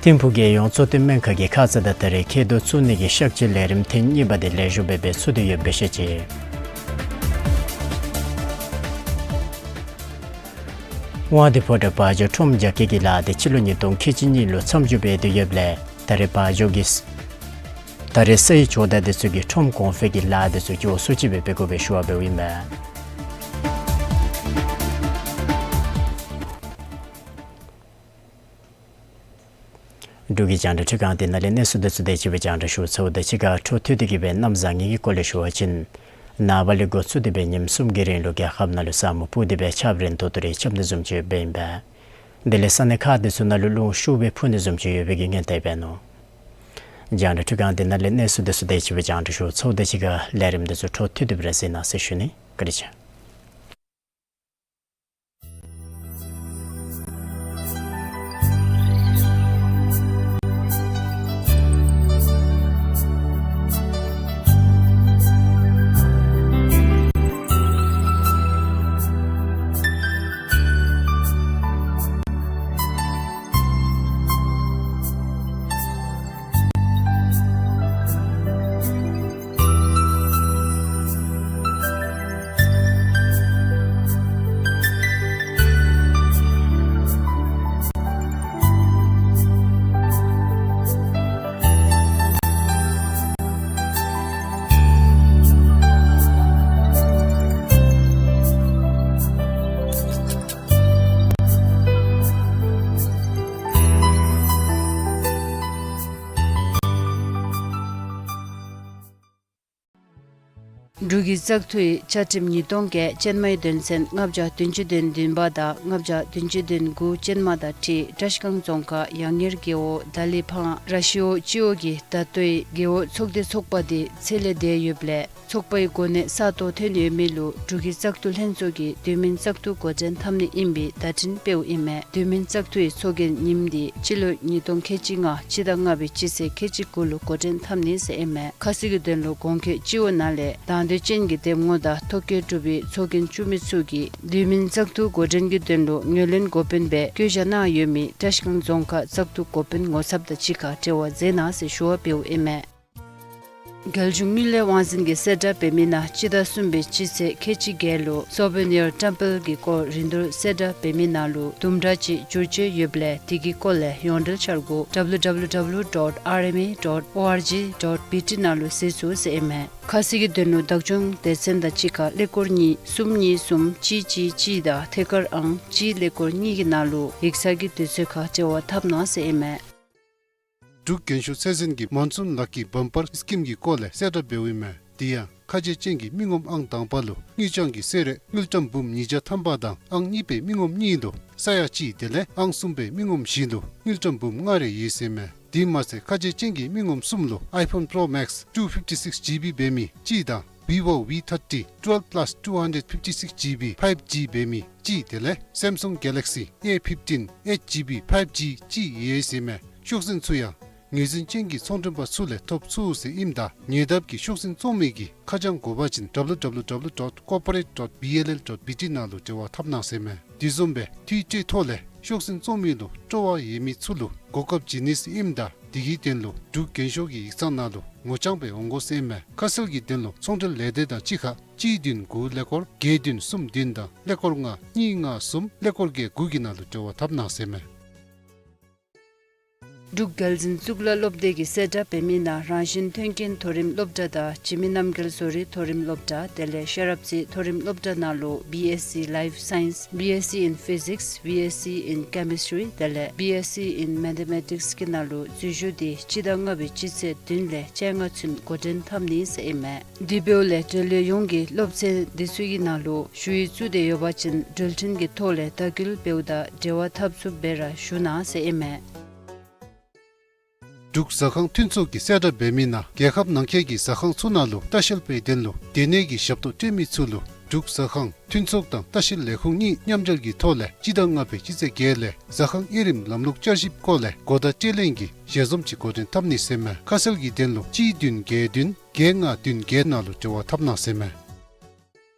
ཐིམ་ཕུག་རྒྱལ་ཡོངས་གཙོ་བསྟེན་སྨན་ཁང་གི་ཁ་ཙ་དང་ད་རེས་འཁེལ་འདུག་བཙུགས་ནི་གི་གཤག་བཅོས་ལས་རིམ་ཐེངས་གཉིས་པ་འདི་ལེགས་ཤོམ་སྦེ་འབད་ཚུགས་ཏེ་ཡོདཔ་སྦེ་བཤད་ཅི། དབང་འདུས་ཕོ་བྲང་བ་འཇོ་ཁྲོམ་རྒྱག་སྐྱེལ་གྱི་ལཱ་འདི་སྤྱི་ལོ་ཉིས་སྟོང་ཁལ་གཅིག་གཉིས་ལུ་མཚམས་འཇོག་འབད་དེ་ཡོདཔ་ལས་ད་རེས་བ་འཇོ་གི་ད་རེས་སའི་ཇོ་བདག་འདི་ཚུ་གིས་ཁྲོམ་གོང་འཕེལ་གྱི་ལཱ་འདི་ཚུ་མགྱོགས་སུ་ཅིག་སྦེ་འབད་དགོ་པའི་ཞུ་བ་འབདཝ་ཨིན་མས། འབྲུག་གི་རྒྱང་བསྒྲགས་འཕྲུལ་ཁང་འདི་ནང་ལས་གནས་ཚུལ་འདི་ཚུ་དེ་ཅིག་སྦེ་རྒྱང་བསྒྲགས་ཞུ་ཚརཝ་དང་གཅིག་ཁར་འཕྲོ་མཐུད་དེ་གིས་སྦེ་གནམ་བཟང་ངན་གྱི་སྐོར་ལས་ཞུ་བ་ཅིན་ནངས་པ་ལས་འགོ་བཙུགས་ཏེ་སྦེ་ཉིནམ་གསུམ་གྱི་རིང་ལུ་རྒྱལ་ཁབ་ནང་ལུ་ས་སྨུག་སྤུབས་ཏེ་སྦེ་ཆརཔ་རན་ཏོག་ཏོ་རེ་རྐྱབ་ནི་བཟུམ་ཅིག་ཡོདཔ་ཨིན་པས། དེ་ལས་ས་གནས་ཁག་འདི་ཚུ་ནང་ལུ་རླུང་ཤུགས་སྦེ་ཕུ་ནི་བཟུམ་ཅིག་ཡོད་པའི་གི་སྔོན་བརྡ་འབད་ནུག། རྒྱང་བསྒྲགས་འཕྲུལ་ཁང་འདི་ནང་ལས་གནས་ཚུལ་འདི་ཚུ་དེ་ཅིག་སྦེ་རྒྱང་བསྒྲགས་ཞུ་ཚརཝ་དང་གཅིག་ཁར་ལས་རིམ་འདི་ཚུ་འཕྲོ་མཐུད་དེ་སྦེ་ར་གཟིགས་གནང་ཟེར་ཞུ་ནི། བཀའ་དྲིན་ཆེ། འབྲུག་གི་བཙག་འཐུའི་བཅའ་ཁྲིམས་ཉིས་སྟོང་བརྒྱད་ཅན་མའི་དོན་ཚན་ལྔ་བརྒྱ་བདུན་ཅུ་དོན་བདུན་པ་དང་ལྔ་བརྒྱ་བདུན་ཅུ་དོན་དགུ་ཅན་མ་དང་འཁྲིལ་བཀྲིས་སྒང་རྫོང་ཁག་ཡང་ཉེར་བརྒྱད་འོག་ད་ལི་ཕང་ར་ཤི་འོག་སྤྱི་འོག་གི་ད་ལྟོའི་རྒེད་འོག་ཚོགས་སྡེ་ཚོགས་པ་དེ་ཚད་ལས་འདས་ཡོདཔ་ལས་ཚོགས་པའི་གོ་གནས་ས་སྟོང་ཐོན་ཡོད་མི་ལུ་འབྲུག་གི་བཙག་འཐུ་ལྷན་ཚོགས་ཀྱིས་དུས་མིན་བཙག་འཐུ་འགོ་འདྲེན་འཐབ་ནི་ཨིན་པའི་བརྡ་འཕྲིན་སྤེལཝ་ཨིན་མས། དུས་མིན་བཙག་འཐུའི་ཚོགས་རྒྱན་ཉིནམ་དེ་སྤྱི་ལོ་ཉིས་སྟོང་ཁལ་གཅིག་ལྔ་སྤྱི་ཟླ་ལྔ་པའི་སྤྱི་ཚེས་ཁལ་གཅིག་དགུ་ལུ་འགོ་འདྲེན་འཐབ་ནི་ཟེར་ཨིན་མས། ཁ་གསལ་གྱི་དོན་ལུ་གོང་འཁོད་སྤྱི་འོག་ནང་ལས་དང་འདོད་ཅན་གྱི་འདེམས་ངོ་དང་ཐོ་བཀོད་གྲུབ་པའི་ཚོགས་རྒྱན་བཙུགས་མི་ཚུ་གིས་དུས་མིན་བཙག་འཐུ་འགོ་འདྲེན་གྱི་དོན་ལུ་ངོས་ལེན་འགོ་དཔོན་སྦེ་བསྐོ་བཞག་གནང་ཡོད་མི་བཀྲིས་སྒང་རྫོང་ཁག་བཙག་འཐུ་འགོ་དཔོན་ངོ་ཚབ་དང་གཅིག་ཁར་འབྲེལ་བ་མཛད་གནང་ཟེར་ཞུ་བ་འབདཝ་ཨིན་མས། རྒྱལ་གཞུང་དངུལ་ལས་དབང་འཛིན་གྱིས་གསལ་བསྒྲགས་འབད་མི་ནང་སྤྱི་ཟླ་གསུམ་པའི་སྤྱི་ཚེས་ཁལ་གཅིག་བརྒྱད་ལུ་སོ་བེ་ནི་ཡར་བཀྲམ་སྤེལ་གྱི་སྐོར་རིན་བསྡུར་གསལ་བསྒྲགས་འབད་མི་ནང་ལུ་དུམ་གྲ་ཅིག་བསྒྱུར་བཅོས་ཡོདཔ་ལས་དེ་གི་སྐོར་ལས་ཡོངས་འབྲེལ་འཆར་སྒོ་W W W dot R M A dot O R G dot B T ནང་ལུ་གཟིགས་ཚུགས་ཟེར་ཨིན་མས། ཁ་གསལ་གྱི་དོན་ལུ་བདག་སྐྱོང་སྡེ་ཚན་དང་གཅིག་ཁར་ཀླད་ཀོར་གཉིས་གསུམ་གཉིས་གསུམ་གཅིག་གཅིག་གཅིག་དང་ཐད་ཀར་ཨང་གཅིག་ཀླད་ཀོར་གཉིས་ཀྱི་ནང་ལུ་ཡིག་ཚང་གི་དུས་ཚོད་ཁར་འབྲེལ་བ་འཐབ་གནང་ཟེར་ཨིན་མས། འབྲུག་རྒྱན་ཤོག་ཚད་འཛིན་གྱིས་མོན་སུན་ལག་ཀི་བམ་པར་སི་ཀིམ་གྱི་སྐོར་ལས་གསལ་བསྒྲགས་འབདཝ་ཨིན་མས། དེ་ཡང་ཁ་རྗེ་ཅན་གྱི་མི་ངོམ་ཨང་དང་པ་ལུ་དངུལ་རྐྱང་གི་གསོལ་རས་དངུལ་ཀྲམ་འབུམ་ཉིས་བརྒྱ་ཐམ་པ་དང་ཨང་གཉིས་པའི་མི་ངོམ་གཉིས་ལུ་ས་ཡ་གཅིག་དེ་ལས་ཨང་གསུམ་པའི་མི་ངོམ་བཞི་ལུ་དངུལ་ཀྲམ་འབུམ་ལྔ་རེ་ཡོད་ཟེར་མས། དེ་མ་ཚད་ཁ་རྗེ་ཅན་གྱི་མི་ངོམ་གསུམ་ལུ་iPhone Pro Max two fifty-six G B འབད་མི་གཅིག་དང་Vivo V thirty twelve plus two hundred fifty-six G B five G འབད་མི་གཅིག་དེ་ལས་Samsung Galaxy A fifteen eight G B five G གཅིག་ཡོད་ཟེར་མས། ཤོག་འཛིན་ཚུ་ཡང་ངོས་འཛིན་ཅན་གྱི་ཚོང་མགྲོན་པ་ཚུ་ལས་ཐོབ་ཚུགས་ཟེར་ཨིནམ་ད་ཉེ་འདབས་ཀྱི་ཤོག་འཛིན་བཙོང་མི་གིས་ཁ་བྱང་དགོ་པ་ཅིན W W W dot corporate dot B L L dot B T ནང་ལུ་འབྲེལ་བ་འཐབ་གནང་ཟེར་མས། དེ་བཟུམ་སྦེ་དུས་ཅི་ཐོག་ལས་ཤོག་འཛིན་བཙོང་མི་ལུ་སྤྲོ་བ་ཡོད་མི་ཚུ་ལུ་གོ་སྐབས་བྱིན་ནི་ཟེར་ཨིནམ་ད་དེ་གི་དོན་ལུ་འབྲུག་རྒྱན་ཤོག་གི་ཡིག་ཚང་ནང་ལུ་ངོ་རྐྱང་སྦེ་འོང་དགོ་ཟེར་མས། ཁ་གསལ་གྱི་དོན་ལུ་ཚོང་འབྲེལ་ལས་སྡེ་དང་གཅིག་ཁར་གཅིག་བདུན་དགུ་ཀླད་ཀོར་བརྒྱད་བདུན་གསུམ་བདུན་དང་ཀླད་ཀོར་ལྔ་གཉིས་ལྔ་གསུམ་ཀླད་ཀོར་བརྒྱད་དགུ་གི་ནང་ལུ་འབྲེལ་བ་འཐབ་གནང་ཟེར་མས། འབྲུག་རྒྱལ་འཛིན་གཙུག་ལག་སློབ་སྡེ་གིས་གསལ་བསྒྲགས་འབད་མི་ནང་རང་བཞིན་མཐུན་རྐྱེན་མཐོ་རིམ་སློབ་གྲྭ་དང་འཇིགས་མེད་རྣམ་རྒྱལ་བཟོ་རིག་མཐོ་རིམ་སློབ་གྲྭ་དེ་ལས་ཤེས་རབ་རྩེ་མཐོ་རིམ་སློབ་གྲྭ་ནང་ལུ་B S C Life Science, B S c in Physics, B S c in Chemistry དེ་ལས་B S c in Mathematics གི་ནང་ལུ་འཛུལ་ཞུགས་དེ་སྤྱི་ཟླ་ལྔ་པའི་སྤྱི་ཚེས་བདུན་ལས་བཅོ་ལྔ་ཚུན་འགོ་འདྲེན་འཐབ་ནི་ཟེར་ཨིན་མས། དེ་འབདཝ་ལས་འབྲེལ་ཡོད་ཡོངས་ཀྱིས་སློབ་ཚན་འདི་ཚུ་གི་ནང་ལུ་ཞུ་ཡིག་བཙུགས་ཏེ་ཡོད་པ་ཅིན་འགྲུལ་འཕྲིན་གྱི་ཐོག་ལས་ལྟ་སྐུལ་འབདཝ་ད་འབྲེལ་བ་འཐབ་ཚུགསཔ་སྦེ་ར་ཞུ་གནང་ཟེར་ཨིན་མས། འབྲུག་ཟ་ཁང་མཐུན་ཚོགས་ཀྱིས་གསལ་བསྒྲགས་འབད་མི་ནང་རྒྱལ་ཁབ་ནང་འཁོད་ཀྱི་ཟ་ཁང་ཚུ་ནང་ལུ་ལྟ་བཤལ་པའི་དོན་ལུ་སྡོད་གནས་ཀྱི་ཞབས་ཏོག་སྤྲོད་མི་ཚུ་ལུ་འབྲུག་ཟ་ཁང་མཐུན་ཚོགས་དང་ལྟ་བཤལ་ལས་ཁུངས་གཉིས་མཉམ་འབྲེལ་གྱི་ཐོག་ལས་སྤྱི་ཟླ་ལྔ་པའི་སྤྱི་ཚེས་བརྒྱད་ལས་ཟ་ཁང་དབྱེ་རིམ་ལམ་ལུགས་བསྐྱར་ཞིབ་སྐོར་ལས་གོ་བརྡ་སྤྲོད་ལེན་གྱི་ཞལ་འཛོམས་ཅིག་འགོ་འདྲེན་འཐབ་ནི་ཟེར་མས། ཁ་གསལ་གྱི་དོན་ལུ་གཅིག་བདུན་བརྒྱད་བདུན་བརྒྱད་ལྔ་བདུན་བརྒྱད་ནང་ལུ་འབྲེལ་བ་འཐབ་གནང་ཟེར་མས།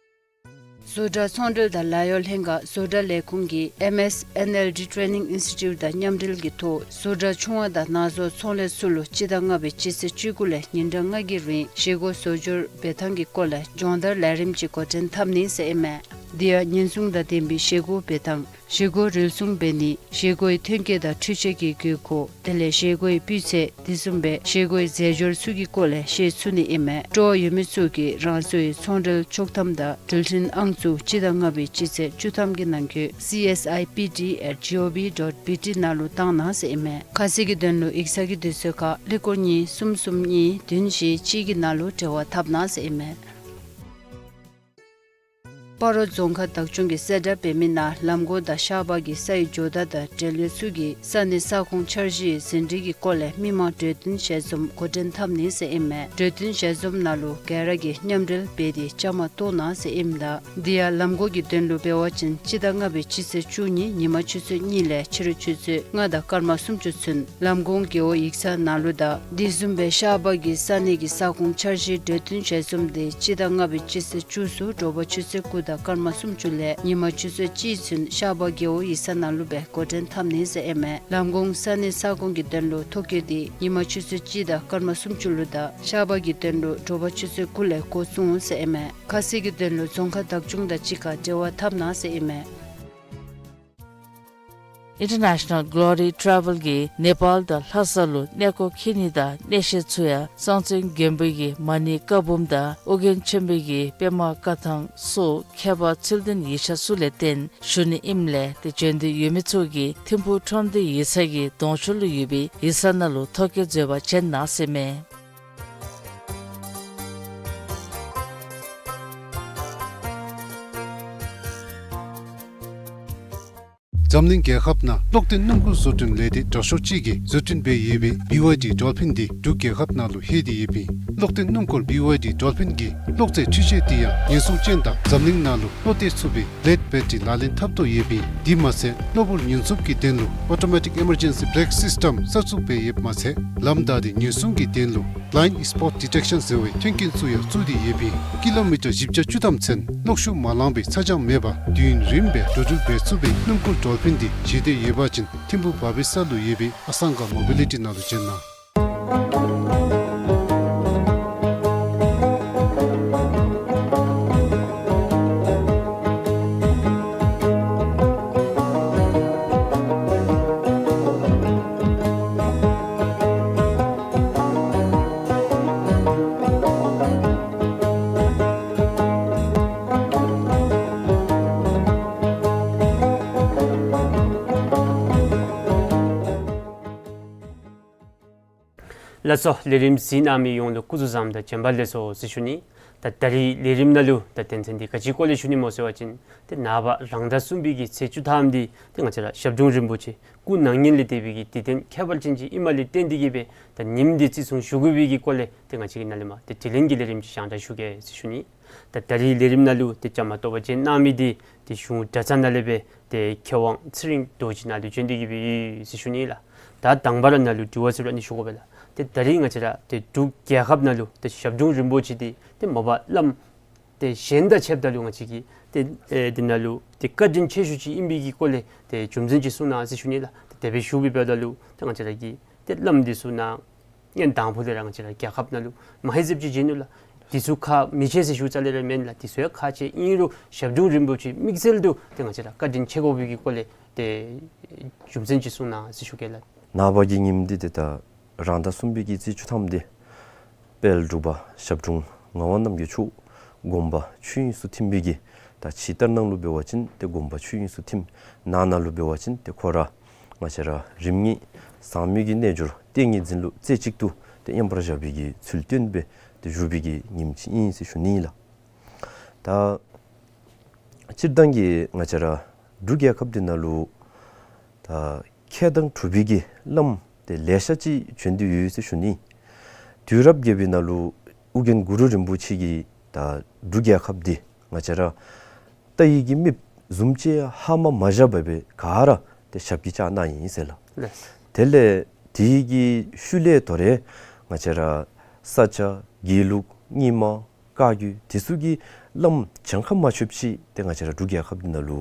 བཟོ་གྲྭ་ཚོང་འབྲེལ་དང་ལཱ་གཡོག་ལྷན་ཁག་བཟོ་གྲྭ་ལས་ཁུངས་ཀྱིས་M S N L D Training Institute དང་མཉམ་འབྲེལ་གྱི་ཐོག་བཟོ་གྲྭ་ཆུང་བ་དང་ནང་བཟོ་ཚོང་ལས་ཚུ་ལུ་སྤྱི་ཟླ་ལྔ་པའི་སྤྱི་ཚེས་བཅུ་དགུ་ལས་ཉིན་གྲངས་ལྔ་གི་རིང་བཞེས་སྒོ་བཟོ་སྦྱོར་འབད་ཐངས་ཀྱི་སྐོར་ལས་སྦྱོང་བརྡར་ལས་རིམ་ཅིག་འགོ་འདྲེན་འཐབ་ནི་ཟེར་ཨིན་མས། དེ་ཡང་ཉེན་སྲུང་དང་ལྡན་པའི་བཞེས་སྒོ་འབད་ཐངས། བཞེས་སྒོ་རུལ་སུངས་འབད་ནི། བཞེས་སྒོའི་ཐོན་སྐྱེད་དང་འཕྲུལ་ཆས་ཀྱི་དགོས་མཁོ་དེ་ལས་བཞེས་སྒོའི་སྤུས་ཚད་དེ་བཟུམ་སྦེ་བཞེས་སྒོའི་རྫས་སྦྱོར་ཚུ་གི་སྐོར་ལས་ཤེས་ཚུགས་ནི་ཨིན་མས། སྤྲོ་བ་ཡོད་མི་ཚུ་གིས་རང་སོའི་ཚོང་འབྲེལ་ཆོག་ཐམ་དང་འགྲུལ་འཕྲིན་ཨང་ཚུ་སྤྱི་ཟླ་ལྔ་པའི་སྤྱི་ཚེས་བཅུ་ཐམ་གྱི་ནང་འཁོད C S I P T at G O V dot B T ནང་ལུ་བཏང་གནང་ཟེར་ཨིན་མས། ཁ་གསལ་གྱི་དོན་ལུ་ཡིག་ཚང་གི་དུས་ཚོད་ཁར་ཀླད་ཀོར་གཉིས་གསུམ་གསུམ་གཉིས་བདུན་བཞི་གཅིག་གི་ནང་ལུ་འབྲེལ་བ་འཐབ་གནང་ཟེར་ཨིན་མས། སྤ་རོ་རྫོང་ཁག་བདག་སྐྱོང་གིས་གསལ་བསྒྲགས་འབད་མི་ནང་ལམ་གོང་དང་ཤར་པ་གི་སའི་ཇོ་བདག་དང་འབྲེལ་ཡོད་ཚུ་གིས་ས་གནས་ས་ཁོངས་འཆར་གཞིའི་ཟིན་བྲིས་ཀྱི་སྐོར་ལས་མི་མང་གྲོས་བསྟུན་ཞལ་འཛོམས་འགོ་འདྲེན་འཐབ་ནི་ཟེར་ཨིན་མས། གྲོས་བསྟུན་ཞལ་འཛོམས་ནང་ལུ་ག་ར་གིས་མཉམ་འབྲེལ་འབད་དེ་བཅའ་མར་གཏོགས་གནང་ཟེར་ཨིནམ་ད་དེ་ཡང་ལམ་གོང་གི་དོན་ལུ་འབད་བ་ཅིན་སྤྱི་ཟླ་ལྔ་པའི་སྤྱི་ཚེས་བཅུ་གཉིས་ཉིན་མ་ཆུ་ཚོད་གཉིས་ལས་ཕྱི་རུ་ཆུ་ཚོད་ལྔ་དང་སྐར་མ་སུམ་ཅུ་ཚུན་ལམ་གོང་རྒེད་འོག་ཡིག་ཚང་ནང་ལུ་དང་དེ་བཟུམ་སྦེ་ཤར་པ་གི་ས་གནས་ཀྱི་ས་ཁོངས་འཆར་གཞིའི་གྲོས་བསྟུན་ཞལ་འཛོམས་དེ་སྤྱི་ཟླ་ལྔ་པའི་སྤྱི་ཚེས་བཅུ་ཚུ་དྲོ་པ་ཆུ་ཚོད་དགུ་དང་སྐར་མ་སུམ་ཅུ་ལས་ཉིན་མ་ཆུ་ཚོད་གཅིག་ཚུན་ཤར་པ་རྒེད་འོག་ཡིག་ཚང་ནང་ལུ་སྦེ་འགོ་འདྲེན་འཐབ་ནི་ཟེར་ཨིན་མས། ལམ་གོང་ས་གནས་ས་ཁོངས་ཀྱི་དོན་ལུ་ཐོ་བཀོད་དེ་ཉིན་མ་ཆུ་ཚོད་གཅིག་དང་སྐར་མ་སུམ་ཅུ་ལུ་དང་ཤར་པ་གི་དོན་ལུ་དྲོ་པ་ཆུ་ཚོད་དགུ་ལས་འགོ་བཙུགས་ཟེར་ཨིན་མས། ཁ་གསལ་གྱི་དོན་ལུ་རྫོང་ཁག་བདག་སྐྱོང་དང་གཅིག་ཁར་འབྲེལ་བ་འཐབ་གནང་ཟེར་ཨིན་མས། International Glory Travel གིས་ནེ་པཱལ་དང་ལྷ་ས་ལུ་གནས་སྐོར་འཁྱིད་ནི་དང་གནས་བཤད་ཚུ་ཡང་གཙང་བཙན་མགོན་པོ་གི་མ་ཎི་བཀའ་འབུམ་དང་ཨོ་རྒྱན་ཆེན་པོ་གི་པདྨ་བཀའ་ཐང་སོགས་མཁས་པ་ཚུལ་ལྡན་ཡིག་ཆ་ཚུ་ལས་བརྟེན་ཞུ་ནི་ཨིནམ་ལས་ཏེ་འབྱོན་འདོད་ཡོད་མི་ཚུ་གིས་ཐིམ་ཕུག་ཁྲོམ་སྡེ་ཡིག་ཚང་གི་གདོང་ཕྱོགས་ལུ་ཡོད་པའི་ཡིག་ཚང་ནང་ལུ་ཐོ་བཀོད་མཛད་པར་བྱོན་གནང་ཟེར་མས། འཛམ་གླིང་རྒྱལ་ཁབ་ནང་གློག་ལྡན་སྣུམ་འཁོར་བཟོ་སྐྲུན་ལས་སྡེ་དྲག་ཤོས་ཅིག་གིས་བཟོ་སྐྲུན་འབད་ཡོད་པའི་བི་ཝའི་ཌི་ཌོལ་ཕིན་འདི་འབྲུག་རྒྱལ་ཁབ་ནང་ལུ་ལྷོད་དེ་ཡོདཔ་ཨིན། གློག་ལྡན་སྣུམ་འཁོར་བི་ཝའི་ཌི་ཌོལ་ཕིན་གྱི་གློག་རྫས་འཕྲུལ་ཆས་འདི་ཡང་ཉེན་སྲུང་ཅན་དང་འཛམ་གླིང་ནང་ལུ་བློ་གཏད་ཚུགས་པའི་བི་ལེཌ་བེ་ཊི་རི་ལག་ལེན་འཐབ་དོ་ཡོདཔ་ཨིན། དེ་མ་ཚད་གློ་བུར་ཉེན་སྲུང་གི་དོན་ལུ་ཨོ་ཊོ་མེ་ཊིག་ཨི་མར་ཇེན་སི་བེ་རེཀ་སིསི་ཊམ་གསར་བཙུགས་འབད་ཡོདཔ་མ་ཚད་ལམ་བདའ་སྟེ་ཉེན་སྲུང་གི་དོན་ལུ་བི་ལའིནཌ་སི་པོཊ་ཌི་ཊེཀ་ཤཱན་ཟེར་བའི་མཐུན་རྐྱེན་ཚུ་ཡང་བཙུགས་ཏེ་ཡོདཔ་ཨིན། ཀི་ལོ་མི་ཊར་བཞི་བརྒྱ་བཅུ་ཐམ་ཚུན་གློག་ཤུགས་མ་ལང་པའི་ཚ་གྱང་མེད་པར་དུས་ཡུན་རིངམོ་སྦེ་འགྲོ་འགྲུལ་འབད་ཚུགས་པའི་སྣུམ་འཁོར་ཌོལ་ཕིན་འདི་བཞེས་འདོད་ཡོད་པ་ཅིན་ཐིམ་ཕུ་བར་པི་སི་ལུ་ཡོད་པའི་ཨ་སང་ག་མོ་བི་ལི་ཊི་ནང་ལུ་བྱོན་གནང་། ལགས་སོ། ལས་རིམ་གཟིགས་གནང་མི་ཡོངས་ལུ་སྐུ་གཟུགས་བཟང་དང་བྱོན་པ་ལེགས་སོ་ཟེར་ཞུ་ནི། ད་ད་རིས་ལས་རིམ་ནང་ལུ་ད་དོན་ཚན་འདི་ག་ཅིའི་སྐོར་ལས་ཞུ་ནི་སྨོ་ཟེར་བ་ཅིན་ཏེ་ནངས་པ་རང་ཟླ་གསུམ་པའི་གི་ཚེས་བཅུ་ཐམ་འདི་ཏེ་ང་བཅས་ར་ཞབས་དྲུང་རིན་པོ་ཆེ་སྐུ་ན་ངན་ལས་འདས་པའི་གི་དུས་སྟོན་ཁྱད་པར་ཅན་ཅིག་ཨིནམ་ལས་བརྟེན་ཏེ་གིས་སྦེ་ད་ཉིནམ་འདི་བརྩི་སྲུང་ཞུ་དགོ་པའི་གི་སྐོར་ལས་ཏེ་ང་བཅས་ཀྱིས་ནཱ་ལས་མར་ཏེ་དྲི་ལན་གྱི་ལས་རིམ་ཅིག་ཞང་དྲག་ཞུ་གེ་ཟེར་ཞུ་ནི། ད་ད་རིས་ལས་རིམ་ནང་ལུ་ཏེ་བཅའ་མར་གཏོགས་པ་བྱོན་གནང་མི་འདི་ཏེ་གཞུང་གྲྭ་ཚང་ནང་ལས་སྦེ་ཏེ་མཁས་དབང་ཚེ་རིང་རྡོ་རྗེ་ནཱ་ལུ་བྱོན་ཏེ་གིས་སྦེ་ཡོད་ཟེར་ཞུ་ནི་ལགས། ད་དང་པ་ར་ནཱ་ལུ་དྲི་བ་ཟེར་རུང་ཨ་ནི་ཞུ་དགོ་པས་ལགས། ཏེ་ད་རིས་ང་བཅས་ར་ཏེ་འབྲུག་རྒྱལ་ཁབ་ནང་ལུ་ཏེ་ཞབས་དྲུང་རིན་པོ་ཆེ་འདི་ཏེ་མ་པ་བླམ་ཏེ་གཞན་དང་ཕྱདཔ་ད་ལུ་ང་བཅས་ཀྱི་ཏེ་ཨེ་འདི་ནང་ལུ་ཏེ་བཀའ་དྲིན་ཆེ་ཤོས་ཅིག་ཨིན་པའི་གི་སྐོར་ལས་ཏེ་རྒྱུ་མཚན་ཅིག་གསུང་གནང་ཟེར་ཞུ་ནི་ལགས། ཏེ་དེ་སྦེ་ཞུ་བའི་བར་ན་ལུ་ཏེ་ང་བཅས་ར་གི་ཏེ་བླམ་འདི་ཚུ་ནང་ཨེ་དང་ཕུ་ལས་ར་ང་བཅས་ར་རྒྱལ་ཁབ་ནང་ལུ་མ་ཧེ་ཟེབ་ཅིག་བྱིན་ནུག་ལགས། འདི་ཚུ་ཁག་མི་ཆེ་ཟེར་ཞུ་རྩ་ལས་ར་མེན་ལགས། འདི་ཚུ་ཡང་ཁག་ཆེ། ཨིན་རུང་ཞབས་དྲུང་རིན་པོ་ཆེ་དམིགས་བསལ་དུ་ཏེ་ང་བཅས་ར་བཀའ་དྲིན་ཆེ་དགོ་པའི་གི་སྐོར་ལས་ཏེ་རྒྱུ་མཚན་ཅིག་གསུང་གནང་ཟེར་ཞུ་གེ་ལགས། ནངས་པ་གི་ཉིནམ་འདི་ཏེ་ད་རང་ཟླ་གསུམ་པའི་གི་ཚེས་བཅུ་ཐམ་འདི་དཔལ་འབྲུག་པ་ཞབས་དྲུང་ངག་དབང་རྣམ་རྒྱལ་མཆོག་དགོངས་པ་ཆོས་དབྱིངས་སུ་ཐིམ་པའི་གི་ད་ཕྱི་ལྟར་སྣང་ལུ་འབད་བ་ཅིན་ཏེ་དགོངས་པ་ཆོས་དབྱིངས་སུ་ཐིམ། ནང་ན་ལུ་འབད་བ་ཅིན་ཏེ་ཁོ་ར་ང་བཅས་ར་རིམ་གཉིས་ཟག་མེད་ཀྱི་རྣལ་འབྱོར་ཏིང་ངེ་འཛིན་ལུ་རྩེ་གཅིག་ཏུ་ཏེ་མཉམ་པར་བཞག་པའི་གི་ཚུལ་སྟོན་སྦེ་ཏེ་བཞུགས་པའི་གི་ཉིནམ་ཅིག་ཨིན་ཟེར་ཞུ་ནི་ལགས། ད་སྤྱིར་བཏང་གི་ང་བཅས་ར་འབྲུག་རྒྱལ་ཁབ་འདི་ནང་ལུ་ད་མཁས་དང་གྲུབ་པའི་གི་བླམ་ཏེ་ལེ་ཤ་ཅིག་བྱོན་ཏེ་ཡོད་ཟེར་ཞུ་ནི། དུས་རབས་བརྒྱད་པའི་ནང་ལུ་ཨོ་རྒྱན་གུ་རུ་རིན་པོ་ཆེ་གིས་ད་འབྲུག་རྒྱལ་ཁབ་འདི་ང་བཅས་ར་ལྟ་བའི་གི་མིག་བཟུམ་ཅིག་ཧ་མ་མ་བཞག་པར་སྦེ་ག་ར་ཏེ་ཞབས་ཀྱིས་བཅགས་གནང་ཡི་ཟེར་ལགས། ལགས། དེ་ལས་དེའི་གི་ཤུལ་ལས་དོ་རུང་ང་བཅས་ར་ས་སྐྱ་དགེ་ལུགས་རྙིང་མ་བཀའ་བརྒྱུད་འདི་ཚུ་གི་བླམ་གྱངས་ཁ་མ་ཆོདཔ་ཅིག་ཏེ་ང་བཅས་ར་འབྲུག་རྒྱལ་ཁབ་འདི་ནང་ལུ་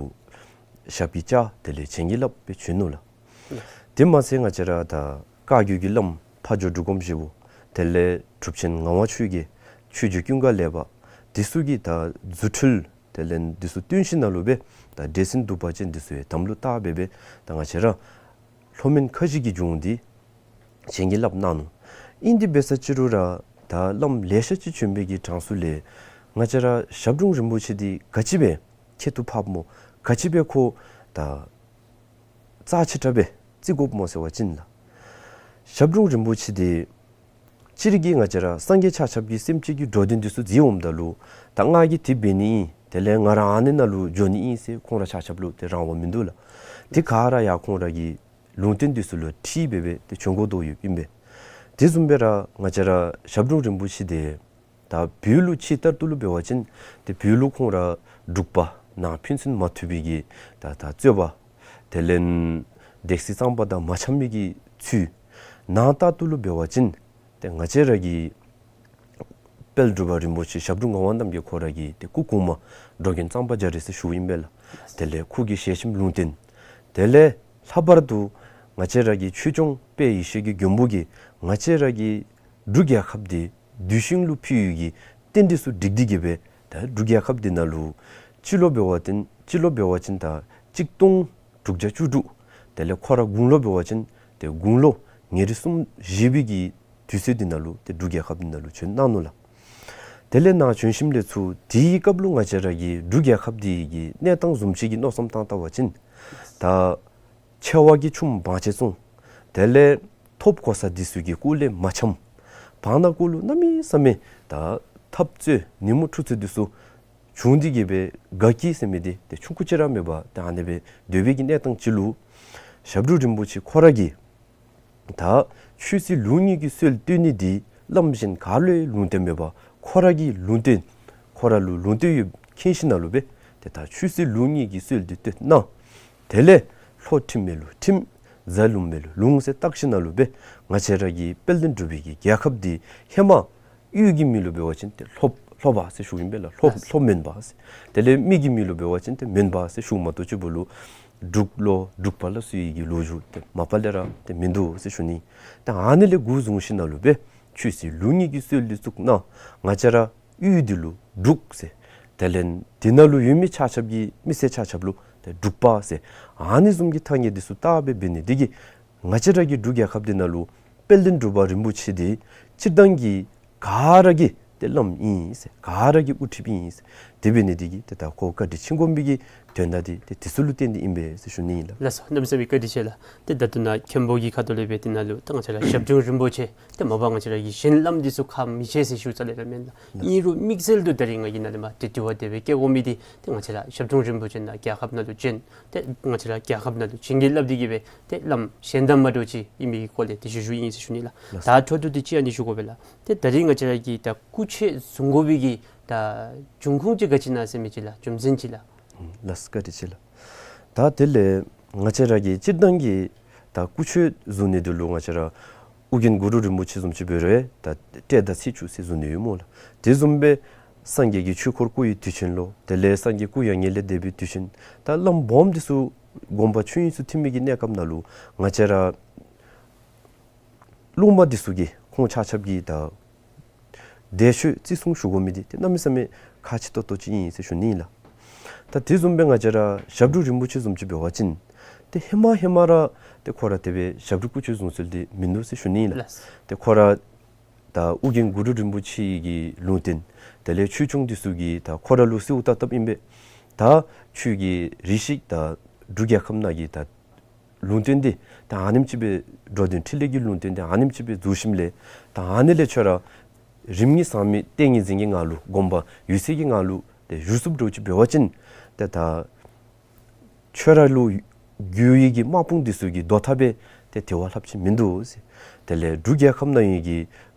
ཞབས་ཀྱིས་བཅགས། དེ་ལས་བྱིན་གྱིས་བརླབས་སྦེ་བྱོན་ནུག་ལགས། དེ་མ་ཚད་ང་བཅས་ར་ད་བཀའ་བརྒྱུད་ཀྱི་བླམ་ཕ་ཇོ་འབྲུག་སྒོམ་ཞིག་པོ་དེ་ལས་གྲུབ་ཆེན་ངག་དབང་ཆོས་རྒྱལ་ཆོས་རྗེ་ཀུན་དགའ་ལེགས་པ་འདི་ཚུ་གི་ད་རྫུ་འཕྲུལ་དེ་ལས་འདི་ཚུ་སྟོན་ཞིནམ་ལས་སྦེ་ད་འདྲེ་སྲིན་གདུག་པ་ཅན་འདི་ཚུ་ཡང་དམ་ལུ་བཏགས་སྦེ་སྦེ་ད་ང་བཅས་ར་ལྷོ་མོན་ཁ་བཞི་གི་ལྗོངས་འདི་བྱིན་གྱིས་བརླབས་གནང་ནུག། ཨིན་དེ་འབད་ས་ཅིག་རུང་ར་ད་བླམ་ལེ་ཤ་ཅིག་བྱོན་པའི་གི་གྲངས་སུ་ལས་ང་བཅས་ར་ཞབས་དྲུང་རིན་པོ་ཆེ་འདི་ག་ཅི་སྦེ་ཁྱད་དུ་འཕགསཔ་སྨོ། ག་ཅི་སྦེ་ཁོ་ད་རྩ་ཆེ་དྲགས་སྦེ་བརྩི་དགོཔ་སྨོ་ཟེར་བ་ཅིན་ལགས། ཞབས་དྲུང་རིན་པོ་ཆེ་འདི་སྤྱིར་གྱིས་ང་བཅས་ར་སངས་རྒྱས་ཆ་ཁྱབ་ཀྱིས་སེམས་ཅན་གྱི་འགྲོ་དོན་འདི་ཚུ་མཛད་འོངམ་ད་ལུ་ད་ང་གིས་འདི་འབད་ནི་ཨིན། དེ་ལས་ང་ར་ཨ་ནི་ནང་ལུ་འགྱོ་ནི་ཨིན་ཟེར་ཁོང་ར་ཆ་ཁྱབ་ལུ་ཏེ་རང་དབང་མིན་འདུག་ལགས། དེ་ག་ར་ཡང་ཁོང་ར་གི་ལུང་བསྟན་འདི་ཚུ་ལུ་འཁྲིལ་སྦེ་སྦེ་ཏེ་བྱོན་དགོ་དོ་ཡོདཔ་ཨིན་པས། དེ་བཟུམ་སྦེ་ར་ང་བཅས་ར་ཞབས་དྲུང་རིན་པོ་ཆེ་འདི་ད་བོད་ལུ་ཕྱི་ལྟར་དུ་ལུ་འབད་བ་ཅིན་ཏེ་བོད་ལུ་ཁོང་ར་འབྲུག་པ་ནང་ཕན་ཚུན་མ་མཐུན་པའི་གི་ད་ད་རྩོད་པ་དེ་ལས་སྡེ་སྲིད་གཙང་པ་དང་མ་འཆམ་མི་གི་ཚུལ། ནང་ལྟར་དུ་ལུ་འབད་བ་ཅིན་ཏེ་ང་བཅས་ར་གི་དཔལ་འབྲུག་པ་རིན་པོ་ཆེ་ཞབས་དྲུང་ངག་དབང་རྣམ་རྒྱལ་ཁོ་ར་གི་ཏེ་སྐུ་གོང་མ་འགྲོ་མགོན་གཙང་པ་རྒྱ་རས་ཟེར་ཞུཝ་ཨིན་པས་ལགས། དེ་ལས་ཁོ་གི་ཞལ་ཆེམས་ལུང་བསྟན། དེ་ལས་ལྷག་པར་དུ་ང་བཅས་ར་གི་ཆོས་སྐྱོང་དཔལ་ཡེ་ཤེས་ཀྱི་མགོན་པོ་གིས་ང་བཅས་ར་གི་འབྲུག་རྒྱལ་ཁབ་འདི་གདུལ་ཞིང་ལུ་ཕུལ་ཡོད་ཀྱི་རྟེན་འབྲེལ་ཚུ་བསྒྲིགས་ཏེ་གིས་སྦེ་ད་འབྲུག་རྒྱལ་ཁབ་འདི་ནང་ལུ་སྤྱི་ལོ་འབད་བ་ཅིན་སྤྱི་ལོ་འབད་བ་ཅིན་ད་གཅིག་སྟོང་དྲུག་བརྒྱ་བཅུ་དྲུག། དེ་ལས་ཁོ་ར་དགུང་ལོ་འབད་བ་ཅིན་ཏེ་དགུང་ལོ་ཉེར་གསུམ་བཞེས་པའི་གི་དུས་ཚོད་འདི་ནང་ལུ་ཏེ་འབྲུག་རྒྱལ་ཁབ་འདི་ནང་ལུ་བྱོན་གནང་ནུག་ལགས། དེ་ལས་ནཱ་བྱོན་ཞིནམ་ལས་ཚུར་དེའི་སྐབས་ལུ་ང་བཅས་ར་གི་འབྲུག་རྒྱལ་ཁབ་འདི་གི་གནས་སྟངས་བཟུམ་ཅིག་གི་མནོ་བསམ་བཏང་བལྟ་བ་ཅིན་ད་ཆེ་བ་གིས་ཆུང་བ་བང་ཆེན་བཙོང་། དེ་ལས་ཐོབ་གོ་ས་འདི་ཚུ་གི་སྐོར་ལས་མ་འཆམ། བར་ན་སྐོར་ལུ་གནམ་མེད་ས་མེད་ད་འཐབ་རྩོད་ཉིན་མོ་འཁྲུག་རྩོད་འདི་ཚུ་ བྱུང་སྟེ་གི་སྦེ་དགའ་སྐྱིད་ཟེར་མི་འདི་ཏེ་ཆུང་ཀུ་ཅིག་ར་མེད་པར་ཏེ་ཨ་ནི་སྦེ་སྡོད་པའི་གི་གནས་སྟངས་ཅིག་ལུ་ཞབས་དྲུང་རིན་པོ་ཆེ་ཁོ་ར་གིས་ད་ཆོས་སྲིད་ལུགས་གཉིས་ཀྱི་སྲོལ་གཏོད་ནི་འདི་བླམ་གཞན་ག་ལུ་ཡང་ལུང་བསྟན་མེད་པར་ཁོ་ར་གིས་ལུང་བསྟན། ཁོ་ར་ལུ་ལུང་བསྟན་ཡོདཔ་མཁྱེན་ཞིནམ་ལས་སྦེ་ཏེ་ད་ཆོས་སྲིད་ལུགས་གཉིས་ཀྱི་སྲོལ་འདི་གཏོད་གནང་། དེ་ལས་ལྷོ་ཁྲིམས་མེད་ལུ་ཁྲིམས། རྫ་ལུང་མེད་ལུ་ལུང་ཟེར་བཏགས་ཞིནམ་ལས་སྦེ་ང་བཅས་ར་གི་དཔལ་ལྡན་འབྲུག་པའི་གི་རྒྱལ་ཁབ་འདི་ཧེ་མ་དབུས་ཀྱི་མིང་ལུ་འབད་བ་ཅིན་ཏེ་ལྷོ་ལྷོ་པ་ཟེར་ཞུཝ་ཨིན་པས་ལགས། ལྷོ་ལྷོ་མོན་པ་ཟེར། དེ་ལས་མི་གི་མིང་ལུ་འབད་བ་ཅིན་ཏེ་མོན་པ་ཟེར་ཞུཝ་མ་གཏོགས་ཅིག་པོ་ལུ་འབྲུག་ལོ་འབྲུག་པ་ལ་སོགས་པའི་གི་ལོ་རྒྱུས་ཏེ་མ་པ་ལས་ར་ཏེ་མིན་འདུག་ཟེར་ཞུ་ནི། ཏེ་ཨ་ནི་ལས་འགོ་བཟུང་ཞིནམ་ལས་སྦེ་ཆོས་སྲིད་ལུགས་གཉིས་ཀྱི་སྲོལ་འདི་བཙུགས་གནང་། ང་བཅས་ར་དབུས་འདི་ལུ་འབྲུག་ཟེར། དེ་ལས་འདི་ནང་ལུ་ཡོད་མི་ཆ་ཁྱབ་ཀྱི་མི་སེར་ཆ་ཁྱབ་ལུ་ཏེ་འབྲུག་པ་ཟེར། ཨ་ནི་བཟུམ་གྱི་ཐ་སྙད་འདི་ཚུ་བཏགས་སྦེ་འབད་ནི་འདི་གིས་ང་བཅས་ར་གི་འབྲུག་རྒྱལ་ཁབ་འདི་ནང་ལུ་དཔལ་ལྡན་འབྲུག་པ་རིན་པོ་ཆེ་འདི་སྤྱིར་བཏང་གི་ག་ར་གི་ཏེ་བླམ་ཨིན་ཟེར། ག་ར་གི་དབུ་ཁྲིདཔ་ཨིན་ཟེར། དེ་འབད་ནི་འདི་གིས་ཏེ་ད་ཁོ་བཀའ་དྲིན་ཆེན་དགོན་པའི་གི་དོན་དག་འདི་ཏེ་དེ་ཚུ་ལུ་བརྟེན་ཏེ་ཨིན་པས་ཟེར་ཞུ་ནི་ཨིན་ལགས། ལགས་སོ། གནམ་མེད་ས་མེད་བཀའ་དྲིན་ཆེ་ལགས། ཏེ་ད་ལྟོ་ནཱ་མཁན་པོ་གི་ཁ་ཐུག་ལས་སྦེ་འདི་ནང་ལུ་ད་ང་བཅས་ར་ཞབས་དྲུང་རིན་པོ་ཆེ་ཏེ་མ་པ་ང་བཅས་ར་གི་གཞན་བླམ་འདི་ཚུ་ཁག་མི་ཆེ་ཟེར་ཞུ་ས་ལས་ར་མེན་ལགས། ཨིན་རུང་དམིགས་བསལ་དུ་ད་རིས་ང་གིས་ནཱ་ལས་མར་ཏེ་དྲི་བ་དེ་སྦེ་བཀོད་དགོ་མི་འདི་ཏེ་ང་བཅས་ར་ཞབས་དྲུང་རིན་པོ་ཆེ་ནཱ་རྒྱལ་ཁབ་ནང་ལུ་བྱོན། ཏེ་ང་བཅས་ར་རྒྱལ་ཁབ་ནང་ལུ་བྱོན་གྱི་སླབ་སྟེ་གི་སྦེ་ཏེ་བླམ་གཞན་དང་མ་འདྲཝ་ཅིག་ཨིན་མི་གི་སྐོར་ལས་ཏེ་ཞུ་ཞུཝ་ཨིན་ཟེར་ཞུ་ནི་ལགས། ལགས། ད་འཕྲོ་མཐུད་དེ་ཅིག་ཨ་ནི་ཞུ་དགོ་པས་ལགས། ཏེ་ད་རིས་ང་བཅས་ར་གི་ད་སྐུ་མཆོད་བཟུང་དགོ་པའི་གི་ད་འབྱུང་ཁུངས་ཅིག་ག་ཅི་ཨིན་ན་ཟེར་མི་ཅིག་ལགས། རྒྱུ་མཚན་ཅིག་ལགས། ལགས་སོ། བཀའ་དྲིན་ཆེ་ལགས། ད་དེ་ལས་ང་བཅས་ར་གི་སྤྱིར་བཏང་གི་ད་སྐུ་མཆོད་བཟུང་ནི་འདི་ལུ་ང་བཅས་ར་ཨོ་རྒྱན་གུ་རུ་རིན་པོ་ཆེ་བཟུམ་ཅིག་འབད་རུང་ད་སྤྲེལ་ཟླ་ཚེས་བཅུ་ཟེར་བཟུང་ནི་ཡོད་སྨོ་ལགས། དེ་བཟུམ་སྦེ་སངས་རྒྱས་ཀྱི་ཆོས་འཁོར་བསྐོར་བའི་དུས་ཆེན་ལུ། དེ་ལས་སངས་རྒྱས་སྐུ་མྱ་ངན་ལས་འདས་པའི་དུས་ཆེན། ད་བླམ་སྦོམ་འདི་ཚུ་དགོངས་པ་ཆོས་དབྱིངས་སུ་ཐིམ་མི་གི་གནས་སྐབས་ནང་ལུ་ང་བཅས་ར་སློབ་མ་འདི་ཚུ་གིས་ཁོང་ཆ་ཁྱབ་ཀྱིས་ད་འདས་མཆོད་བརྩི་སྲུང་ཞུ་དགོ་མི་འདི་ཏེ་གནམ་མེད་ས་མེད་ཁག་ཆེ་ཏོག་ཏོ་ཅིག་ཨིན་ཟེར་ཞུ་ནི་ཨིན་ལགས། ད་དེ་བཟུམ་སྦེ་ང་བཅས་ར་ཞབས་དྲུང་རིན་པོ་ཆེ་བཟུམ་ཅིག་འབད་བ་ཅིན་ཏེ་ཧེ་མ་ཧེ་མ་ར་ཏེ་ཁོ་ར་དེ་སྦེ་ཞབས་དྲུང་སྐུ་མཆོད་བཟུང་སྲོལ་འདི་མིན་འདུག་ཟེར་ཞུ་ནི་ཨིན་ལགས། ལགས། ཏེ་ཁོ་ར་ད་ཨོ་རྒྱན་གུ་རུ་རིན་པོ་ཆེ་གི་ལུང་བསྟན། དེ་ལས་ཆོས་སྐྱོང་འདི་ཚུ་གིས་ད་ཁོ་ར་ལུ་གསོལཝ་བཏབ་བཏབཔ་ཨིན་པས། ད་ཁྱོད་ཀྱིས་རེ་ཞིག་ད་འབྲུག་རྒྱལ་ཁབ་ནང་གི་ད་ལུང་བསྟན་འདི་ད་ཨ་ནེམ་ཅིག་སྦེ་འགྲོ་དོན་འཕྲིན་ལས་ཀྱི་ལུང་བསྟན་འདི་ཨ་ནེམ་ཅིག་སྦེ་བཙུགས་ཞིནམ་ལས་ད་ཨ་ནི་ལས་ཁྱོད་ར་རིམ་གྱིས་ཟག་མེད་ཏིང་ངེ་འཛིན་གྱི་ངང་ལུ་སྒོམ་པ་འོད་གསལ་གྱི་ངང་ལུ་ཏེ་བཞུགས་ཚུགསཔ་འདྲཝ་ཅིག་འབད་བ་ཅིན་ཏེ་ད་ཁྱོད་ར་ལུ་རྒོལ་བའི་གི་དམག་དཔུང་འདི་ཚུ་གིས་བཟློག་ཐབས་སྦེ་ཏེ་དེ་བ་ལྷགཔ་ཅིག་མིན་འདུག་ཟེར། དེ་ལས་འབྲུག་རྒྱལ་ཁབ་ནང་ཡོད་པའི་གི་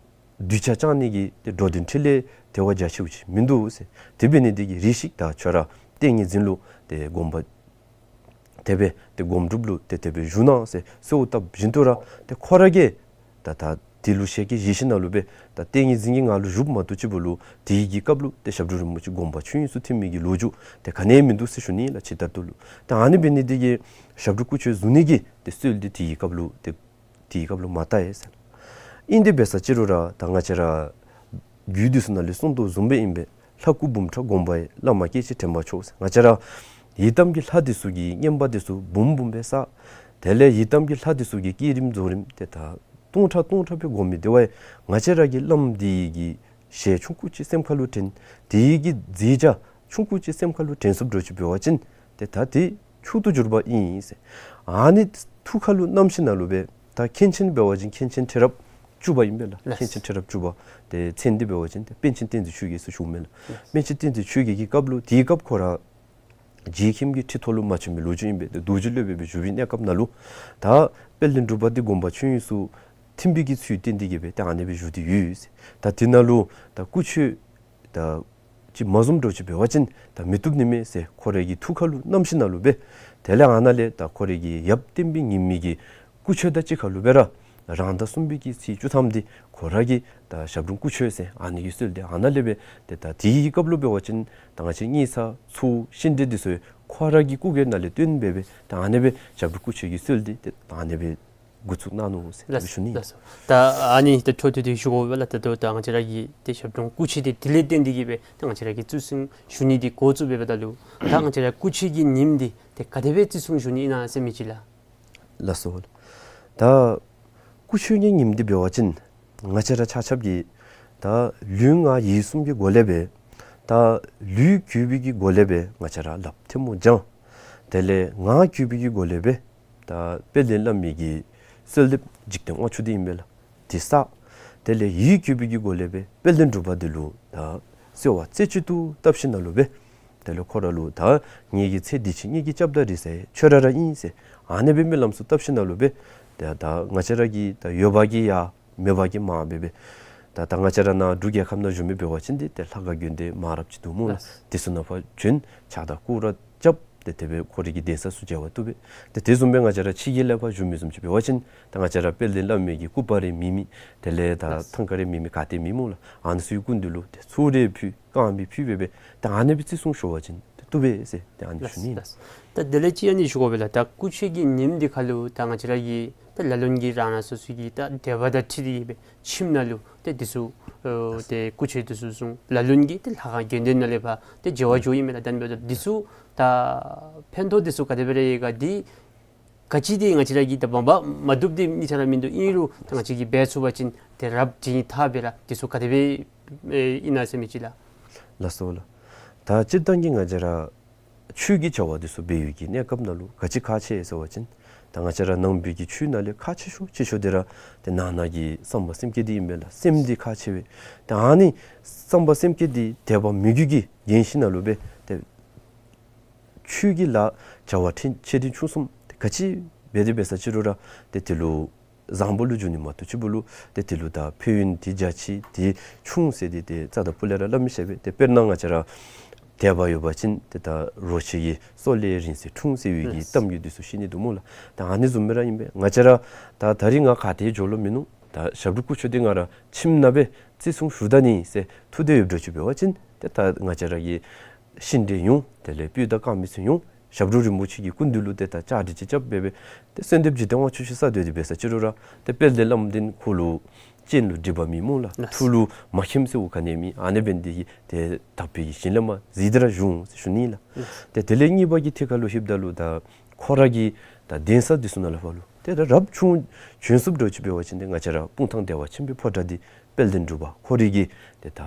གདུལ་བྱ་སྐྱོང་ནི་གི་ཏེ་འགྲོ་དོན་འཕྲིན་ལས་དེ་བ་རྒྱ་ཆེཝ་ཅིག་མིན་འདུག་ཟེར། དེ་འབད་ནི་འདི་གིས་རེ་ཞིག་ད་ཁྱོད་ར་ཏིང་ངེ་འཛིན་ལུ་ཏེ་སྒོམ་པ་དེ་སྦེ་ཏེ་སྒོམ་སྒྲུབ་ལུ་ཏེ་དེ་སྦེ་བཞུགས་གནང་ཟེར་གསོལཝ་བཏབ་བཞིན་དུ་ར་ཏེ་ཁོ་ར་གིས་ད་ད་དེ་ལུ་ཞལ་གྱིས་བཞེས་ཞིནམ་ལས་སྦེ་ད་ཏིང་ངེ་འཛིན་གྱི་ངང་ལུ་བཞུགསཔ་མ་གཏོགས་ཅིག་པོ་ལུ་དེའི་གི་སྐབས་ལུ་ཏེ་ཞབས་དྲུང་རིན་པོ་ཆེ་དགོངས་པ་ཆོས་དབྱིངས་སུ་ཐིམ་མི་གི་ལོ་རྒྱུས་ཏེ་ག་ནི་ཡང་མིན་འདུག་ཟེར་ཞུ་ནི་ལགས། ཇི་ལྟར་དུ་ལུ། ད་ཨ་ནི་འབད་ནི་འདི་གིས་ཞབས་དྲུང་སྐུ་མཆོད་བཟུང་ནི་གི་ཏེ་སྲོལ་འདི་དེའི་སྐབས་ལུ་ཏེ་དེའི་སྐབས་ལུ་མ་དར་ཡི་ཟེར། ཨིན་དེ་འབད་ས་ཅིག་རུང་ར་ད་ང་བཅས་ར་རྒྱུད་འདི་ཚུ་ནང་ལས་གསུངས་དོ་བཟུམ་སྦེ་ཨིན་པས། ལྷ་སྐུ་འབུམ་ཕྲག་བསྒོམ་པ་ཡིས། བླ་མ་སྐྱེ་འཆི་དྲན་པ་འཆོར་ཟེར། ང་བཅས་ར་ཡི་དམ་གྱི་ལྷ་འདི་ཚུ་གི་བསྙེན་པ་འདི་ཚུ་འབུམ་འབུམ་སྦེ་བསགས། དེ་ལས་ཡི་དམ་གྱི་ལྷ་འདི་ཚུ་གི་བསྐྱེད་རིམ་རྫོགས་རིམ་ཏེ་ད་སྟོང་ཕྲག་སྟོང་ཕྲག་སྦེ་བསྒོམ་མི་དེ་བ་ཡང་ང་བཅས་ར་གི་བླམ་འདི་གི་ཞལ་ཆུང་ཀུ་ཅིག་སེམས་ཁ་ལུ་དྲན། དེ་གི་མཛད་བྱ་ཆུང་ཀུ་ཅིག་སེམས་ཁ་ལུ་དྲན་ཚུགསཔ་འདྲཝ་ཅིག་འབད་བ་ཅིན་ཏེ་ད་དེ་མཆོག་ཏུ་གྱུར་པ་ཨིན་ཟེར། ཨ་ནི་ཐུགས་ཁ་ལུ་བསྣམས་ཞིནམ་ལས་སྦེ་ད་མཁན་ཆེན་འབད་བ་ཅིན་མཁན་ཆེན་ཁྲི་རབས་བཅུ་པ་ཨིན་པས་ལགས། ལགས། མཁན་ཆེན་ཁྲི་རབས་བཅུ་པ། ཏེ་མཚན་འདི་འབད་བ་ཅིན་ཏེ་པཎ་ཆེན་བསྟན་འཛིན་ཆོས་རྒྱལ་ཟེར་ཞུཝ་མས་ལགས། ལགས། པཎ་ཆེན་བསྟན་འཛིན་ཆོས་རྒྱལ་གྱི་སྐབས་ལུ་དེའི་སྐབས་ཁོ་ར་རྗེ་མཁན་གྱི་ཁྲི་ཐོག་ལུ་མ་བྱོན་པའི་ལོ་རྒྱུས་ཨིན་པས། ཏེ་རྡོ་རྗེ་སློབ་དཔོན་སྦེ་བཞུགས་པའི་གནས་སྐབས་ནང་ལུ་ད་དཔལ་ལྡན་འབྲུག་པ་འདི་དགོངས་པ་ཆོས་དབྱིངས་སུ་ཐིམ་པའི་གི་ཚུལ་བསྟན་ཏེ་གི་སྦེ་ཏེ་ཨ་ནི་སྦེ་བཞུགས་ཏེ་ཡོད་ཟེར། ད་དེ་ནང་ལུ་ད་སྐུ་མཆོད་ད་ཅིག་མ་བཟུངམ་འདྲཝ་ཅིག་འབད་བ་ཅིན་ད་མི་བཏུབ་ནི་མས་ཟེར་ཁོ་རའི་གི་ཐུགས་ཁ་ལུ་བསྣམས་ཞིནམ་ལས་སྦེ་དེ་ལས་ཨ་ནཱ་ལས་ད་ཁོ་རའི་གི་ཡབ་བསྟན་པའི་ཉི་མའི་གི་སྐུ་མཆོད་དང་གཅིག་ཁར་ལུ་སྦེ་ར་རང་ཟླ་གསུམ་པའི་གི་ཚེས་བཅུ་ཐམ་འདི་ཁོ་ར་གི་ད་ཞབས་དྲུང་སྐུ་མཆོད་ཟེར་ཨ་ནི་གི་སྲོལ་འདི་ཨ་ནཱ་ལས་སྦེ་ཏེ་ད་དེའི་སྐབས་ལུ་འབད་བ་ཅིན་ད་ང་བཅས་ཉེ་ས་ཚུ་ཤིང་འབྲས་འདི་ཚུ་ཁོ་ར་གི་སྐུ་སྒེར་ནང་ལས་བཏོན་སྦེ་སྦེ་ད་ཨ་ནི་སྦེ་ཞབས་དྲུང་སྐུ་མཆོད་ཀྱི་སྲོལ་འདི་ཏེ་ད་ཨ་ནི་སྦེ་འགོ་བཙུགས་གནང་ནུག་ཟེར་ཞུ་ནི། ལགས་སོ། ད་ཨ་ནི་ཏེ་འཕྲོ་མཐུད་དེ་ཞུ་དགོ་པས་ལགས། ད་ལྟོ་ད་ང་བཅས་ར་གི་ཏེ་ཞབས་དྲུང་སྐུ་མཆོད་འདི་དེ་ལས་བརྟེན་ཏེ་གི་སྦེ་ད་ང་བཅས་ར་གི་བརྩི་སྲུང་ཞུ་ནི་འདི་འགོ་བཙུགས་པས་སྦེ། ད་ལུ་ད་ང་བཅས་ར་སྐུ་མཆོད་ཀྱི་ཉིནམ་འདི་ཏེ་ག་དེ་སྦེ་བརྩི་སྲུང་ཞུ་ནི་ཨིན་ན་ཟེར་མི་ཅིག་ལགས། ལགས་སོ། ད་སྐུ་མཆོད་ཀྱི་ཉིནམ་འདི་འབད་བ་ཅིན་ང་བཅས་ར་ཆ་ཁྱབ་ཀྱིས་ད་ལུས་ངག་ཡིད་གསུམ་གྱི་སྒོ་ལས་སྦེ་ད་ལུས་གུས་པའི་གི་སྒོ་ལས་སྦེ་ང་བཅས་ར་ལགཔ་ཐལ་མོ་སྦྱང་། དེ་ལས་ངག་གུས་པའི་གི་སྒོ་ལས་སྦེ་ད་དཔལ་ལྡན་བླ་མའི་གི་གསོལ་འདེབས་འཇིག་རྟེན་དབང་ཕྱུག་འདི་ཨིན་པས་ལགས། འདི་བསགས། དེ་ལས་ཡིད་གུས་པའི་གི་སྒོ་ལས་སྦེ་དཔལ་ལྡན་འབྲུག་པ་འདི་ལུ་ད་གསོལ་བ་རྩེ་གཅིག་ཏུ་བཏབ་ཞིནམ་ལས་སྦེ་ དེ་ལས་ཁོ་ར་ལུ་ད་ངེ་གི་ཚེ་འདི་ཕྱི་གཉིས་ཀྱི་སྐྱབས་དང་རིགས་ས་ཁྱོད་ར་ར་ཨིན་ཟེར་ཨ་ནི་སྦེ་སྨོན་ལམ་ཚུ་བཏབ་ཞིནམ་ལས་སྦེ་ད་ད་ང་བཅས་ར་གི་ད་ཡོད་པ་གིས་ཡང་མེད་པ་གིས་མང་སྦེ་སྦེ་ད་ད་ང་བཅས་ར་ནཱ་འབྲུག་རྒྱལ་ཁབ་ནང་བཞུགས་མི་འབད་བ་ཅིན་ཏེ་ཏེ་ལྷ་ཁང་དགོན་སྡེ་མང་རབས་ཅིག་འདུག་སྨོ་ལགས། ལགས། དེ་ཚུ་ནང་ཕར་བྱོན་ཕྱག་དང་སྐོར་ར་རྐྱབ་སྟེ་དེ་སྦེ་ཁོ་རའི་གི་གདན་ས་ཚུ་མཇལ་བར་བཏུབ་པས། ཏེ་དེ་བཟུམ་སྦེ་ང་བཅས་ར་ཕྱི་རྒྱལ་ལས་ཕར་བཞུགས་མི་བཟུམ་ཅིག་འབད་བ་ཅིན་ད་ང་བཅས་ར་དཔལ་ལྡན་བླ་མའི་གི་སྐུ་པར་རེ་མེད་མི་དེ་ལས་ད་ལགས། ཐང་ཀ་རེ་མེད་མི་ག་ཏེ་མེད་སྨོ་ལགས། ཨ་ནི་ཚུ་གི་སྐུ་མདུན་ལུ་ཏེ་ཚུར་རེ་ཕུལ་རྐང་པ་ཕུལ་སྦེ་སྦེ་ད་ཨ་ནི་སྦེ་བརྩི་སྲུང་ཞུ་བ་ཅིན་ཏེ་བཏུབ་པས་ཟེར་ཏེ་ཨ་ནི་ཞུ་ནི། ལགས་ལགས། ད་དེ་ལས་ཅིག་ཨ་ནི་ཞུ་དགོ་པས་ལགས། ད་སྐུ་མཆོད་ཀྱི་ཉིནམ་འདི་ཁར་ལུ་ད་ང་བཅས་ར་གི་ད་ལ་ལུ་གིས་རང་རང་སོ་སོ་གི་ད་དད་པ་དང་འཁྲིལ་ཏེ་གིས་སྦེ་ཁྱིམ་ནང་ལུ་ཏེ་འདི་ཚུ་ཨེ་ཏེ་སྐུ་མཆོད་འདི་ཚུ་གསུང་། ལ་ལུ་གིས་ཏེ་ལྷ་ཁང་དགོན་སྡེ་ནང་ལས་ཕར་ཏེ་མཇལ་བར་འགྱོཝ་ཨིན་མས་ལགས། ད་ཨ་ནི་འབདཝ་ད་འདི་ཚུ་ད་ཕན་ཐོགས་འདི་ཚུ་ག་དེ་སྦེ་ར་ཡོད་ག། འདི་ག་ཅི་འདི་ང་བཅས་ར་གིས་ད་འབད་འབད་མ་བཏུབ་འདི་གཉིས་ཆ་ར་མིན་འདུག། ཨིན་རུང་ད་ང་བཅས་ཀྱིས་འབད་ཚུགས་པ་ཅིན་ཏེ་རབ་འབྲིང་ཐ་དད་སྦེ་ར་འདི་ཚུ་ག་དེ་སྦེ་ཨེ་ཨིན་ན་ཟེར་མི་ཅིག་ལགས། ལགས་སོ་ལགས། ད་སྤྱིར་བཏང་གི་ང་བཅས་ར་ཆོས་ཀྱི་བྱ་བ་འདི་ཚུ་འབད་བའི་གི་གནས་སྐབས་ནང་ལུ་ག་ཅི་ཁག་ཆེ་ཟེར་བ་ཅིན་ད་ང་བཅས་ར་ནང་པའི་གི་ཆོས་ནང་ལས་ཁག་ཆེ་ཤོས་ཆེ་ཤོས་འདི་ར་ཏེ་ནང་ན་གི་བསམ་པ་སེམས་བསྐྱེད་འདི་ཨིན་པས་ལགས། སེམས་འདི་ཁག་ཆེ་བས། ད་ཨ་ནི་བསམ་པ་སེམས་བསྐྱེད་འདི་དད་པ་མོས་གུས་ཀྱིས་བརྒྱན་ཞིནམ་ལས་སྦེ་ཏེ་ཆོས་ཀྱི་ལཱ་བྱ་བ་ཕྲན་ཆེ་འབྲིང་ཆུང་གསུམ་ག་ཅི་འབད་དེ་འབད་ས་ཅི་རུང་ར་ཏེ་དེ་ལུ་བཟང་པོ་ལུ་འགྱུར་ནི་མ་གཏོགས་ཕྱི་པོ་ལུ་ཏེ་དེ་ལུ་ད་ཕན་ཡོན་དེ་རྒྱ་ཆེ་དེ་ཆུང་ཟེར་དེ་ཏེ་རྩ་དང་སྤུ་ལས་ར་སླབ་མི་ཤེས་པས། ཏེ་དཔེར་ན་ང་བཅས་ར་དད་པ་ཡོད་པ་ཅིན་ཏེ་ད་རོ་ཁྱི་གི་སོ་ལས་རིང་བསྲེལ་ཐུང་ཟེར་བའི་གི་ལགས། གཏམ་རྒྱུད་འདི་ཚུ་ཤེས་ནི་འདུག་སྨོ་ལགས། ད་ཨ་ནི་བཟུམ་སྦེ་ར་ཨིན་པས། ང་བཅས་ར་ད་ད་རིས་ང་ག་ཏེ་འགྱོ་ལོང་མིན་ནུག། ད་ཞབས་དྲུང་སྐུ་མཆོད་འདི་ང་ར་ཁྱིམ་ནང་སྦེ་བརྩི་སྲུང་ཞུ་ད་ནི་ཟེར་ཐུགས་འདོད་ཡོདཔ་འདྲཝ་ཅིག་འབད་བ་ཅིན་ཏེ་ད་ང་བཅས་ར་གི་ཤིང་འབྲས་ཡོད། དེ་ལས་སྤོས་དང་དཀར་མེ་ཚུ་ཡོད། ཞབས་དྲུང་རིན་པོ་ཆེ་གི་སྐུ་མདུན་ལུ་ཏེ་ད་བཅར་འདྲི་ཅིག་རྐྱབ་སྦེ་སྦེ་ཏེ་གསོལ་འདེབས་འཇིག་རྟེན་དབང་ཕྱུག་ཞུ་ས་སྡོད་དེ་འབད་ས་ཅི་རུང་ར་ཏེ་དཔལ་ལྡན་བླ་མ་འདི་ཁོ་ལུ་སྤྱན་ལུ་སྒྲིབ་པ་མེད་སྨོ་ལགས། ལགས། ཐུགས་ལུ་མ་མཁྱེནམ་ཟེར་བ་ག་ནི་མེད། ཨ་ནི་འབད་ནི་འདི་གིས་ཏེ་དག་པའི་གི་ཞིང་ལས་མར་གཟིགས་ཏེ་ར་བཞུགས་ཟེར་ཞུ་ནི་ལགས། ལགས། ཏེ་དེ་ལས་གཉིས་པ་གི་ཐད་ཁར་ལུ་ལྷོདཔ་ད་ལུ་ད་ཁོ་ར་གི་ད་གདན་ས་འདི་ཚུ་ནང་ལས་ཕར་ལུ་ཏེ་ད་རབ་བྱུང་བྱོན་སོངམ་འདྲཝ་ཅིག་འབད་བ་ཅིན་ཏེ་ང་བཅས་ར་སྤུངས་ཐང་བདེ་བ་ཆེན་པོའི་ཕོ་བྲང་འདི་དཔལ་ལྡན་འབྲུག་པ་ཁོ་རའི་གི་ཏེ་ད་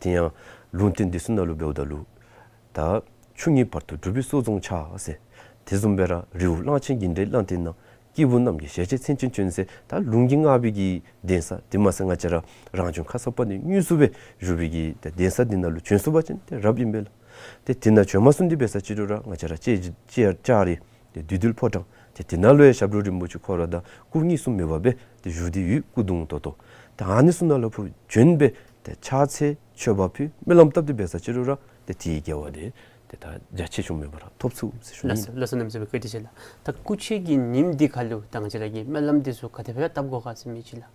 དེ་ཡང་ལུང་བསྟན་འདི་ཚུ་ནང་ལུ་འབདཝ་ད་ལུ་ད་ཆུ་གཉིས་བར་དུ་འབྲུག་པའི་སྲོལ་རྫོང་ཆགས་ཟེར། དེ་བཟུམ་སྦེ་ར་རི་བོ་གླང་ཆེན་གྱི་འདྲེ་གླང་རྟེན་ན། སྐྱེས་བུ་རྣམས་ཀྱི་ཞལ་མཇལ་མཚན་ཅན་བྱོན་ཟེར། ད་ལུང་གིས་བསྔགས་པའི་གི་གདན་ས་དེ་མ་ཚད་ང་བཅས་ར་རང་བྱུང་ཁར་ས་པ་ནི་དངོས་སུ་སྦེ་བཞུགས་པའི་གི་ད་གདན་ས་འདི་ནང་ལུ་བྱོན་སོང་པ་ཅིན་ཏེ་རབ་ཨིན་པས་ལགས། ཏེ་དེ་ནང་བྱོན་མ་སོང་སྟེ་འབད་ས་ཅི་རུང་ར་ང་བཅས་ར་ལྕགས་ལྕགས་ལྕགས་རི་ཏེ་བདུད་འདུལ་ཕོ་བྲང་ཏེ་དེ་ནང་ལུ་ཡང་ཞབས་དྲུང་རིན་པོ་ཆེ་ཁོ་ར་དང་སྐུ་གཉིས་སུ་མེད་པ་སྦེ་ཏེ་བཞུགས་ཏེ་ཡོད། སྐུ་གདུང་ཏོག་ཏོ། ད་ཨ་ནི་ཚུ་ནང་ལུ་ཕར་བྱོན་སྦེ་ཏེ་ཕྱག་འཚལ་མཆོད་པ་ཕུལ་སྨོན་ལམ་བཏབ་སྟེ་འབད་ས་ཅི་རུང་ར་ཏེ་དེའི་དགེ་བ་དེ་ཏེ་ད་རྒྱ་ཆེ་ཆུང་མེད་པར་ཐོབ་ཚུགས་ཟེར་ཞུ་ནི། ལགས་སོ་ལགས་སོ། གནམ་མེད་ས་མེད་བཀའ་དྲིན་ཆེ་ལགས། ད་སྐུ་མཆོད་ཀྱི་ཉིནམ་འདི་ཁར་ལུ་ད་ང་བཅས་ར་གིས་སྨོན་ལམ་འདི་ཚུ་ག་དེ་སྦེ་ར་བཏབ་དགོ་ག་ཟེར་མི་ཅིག་ལགས།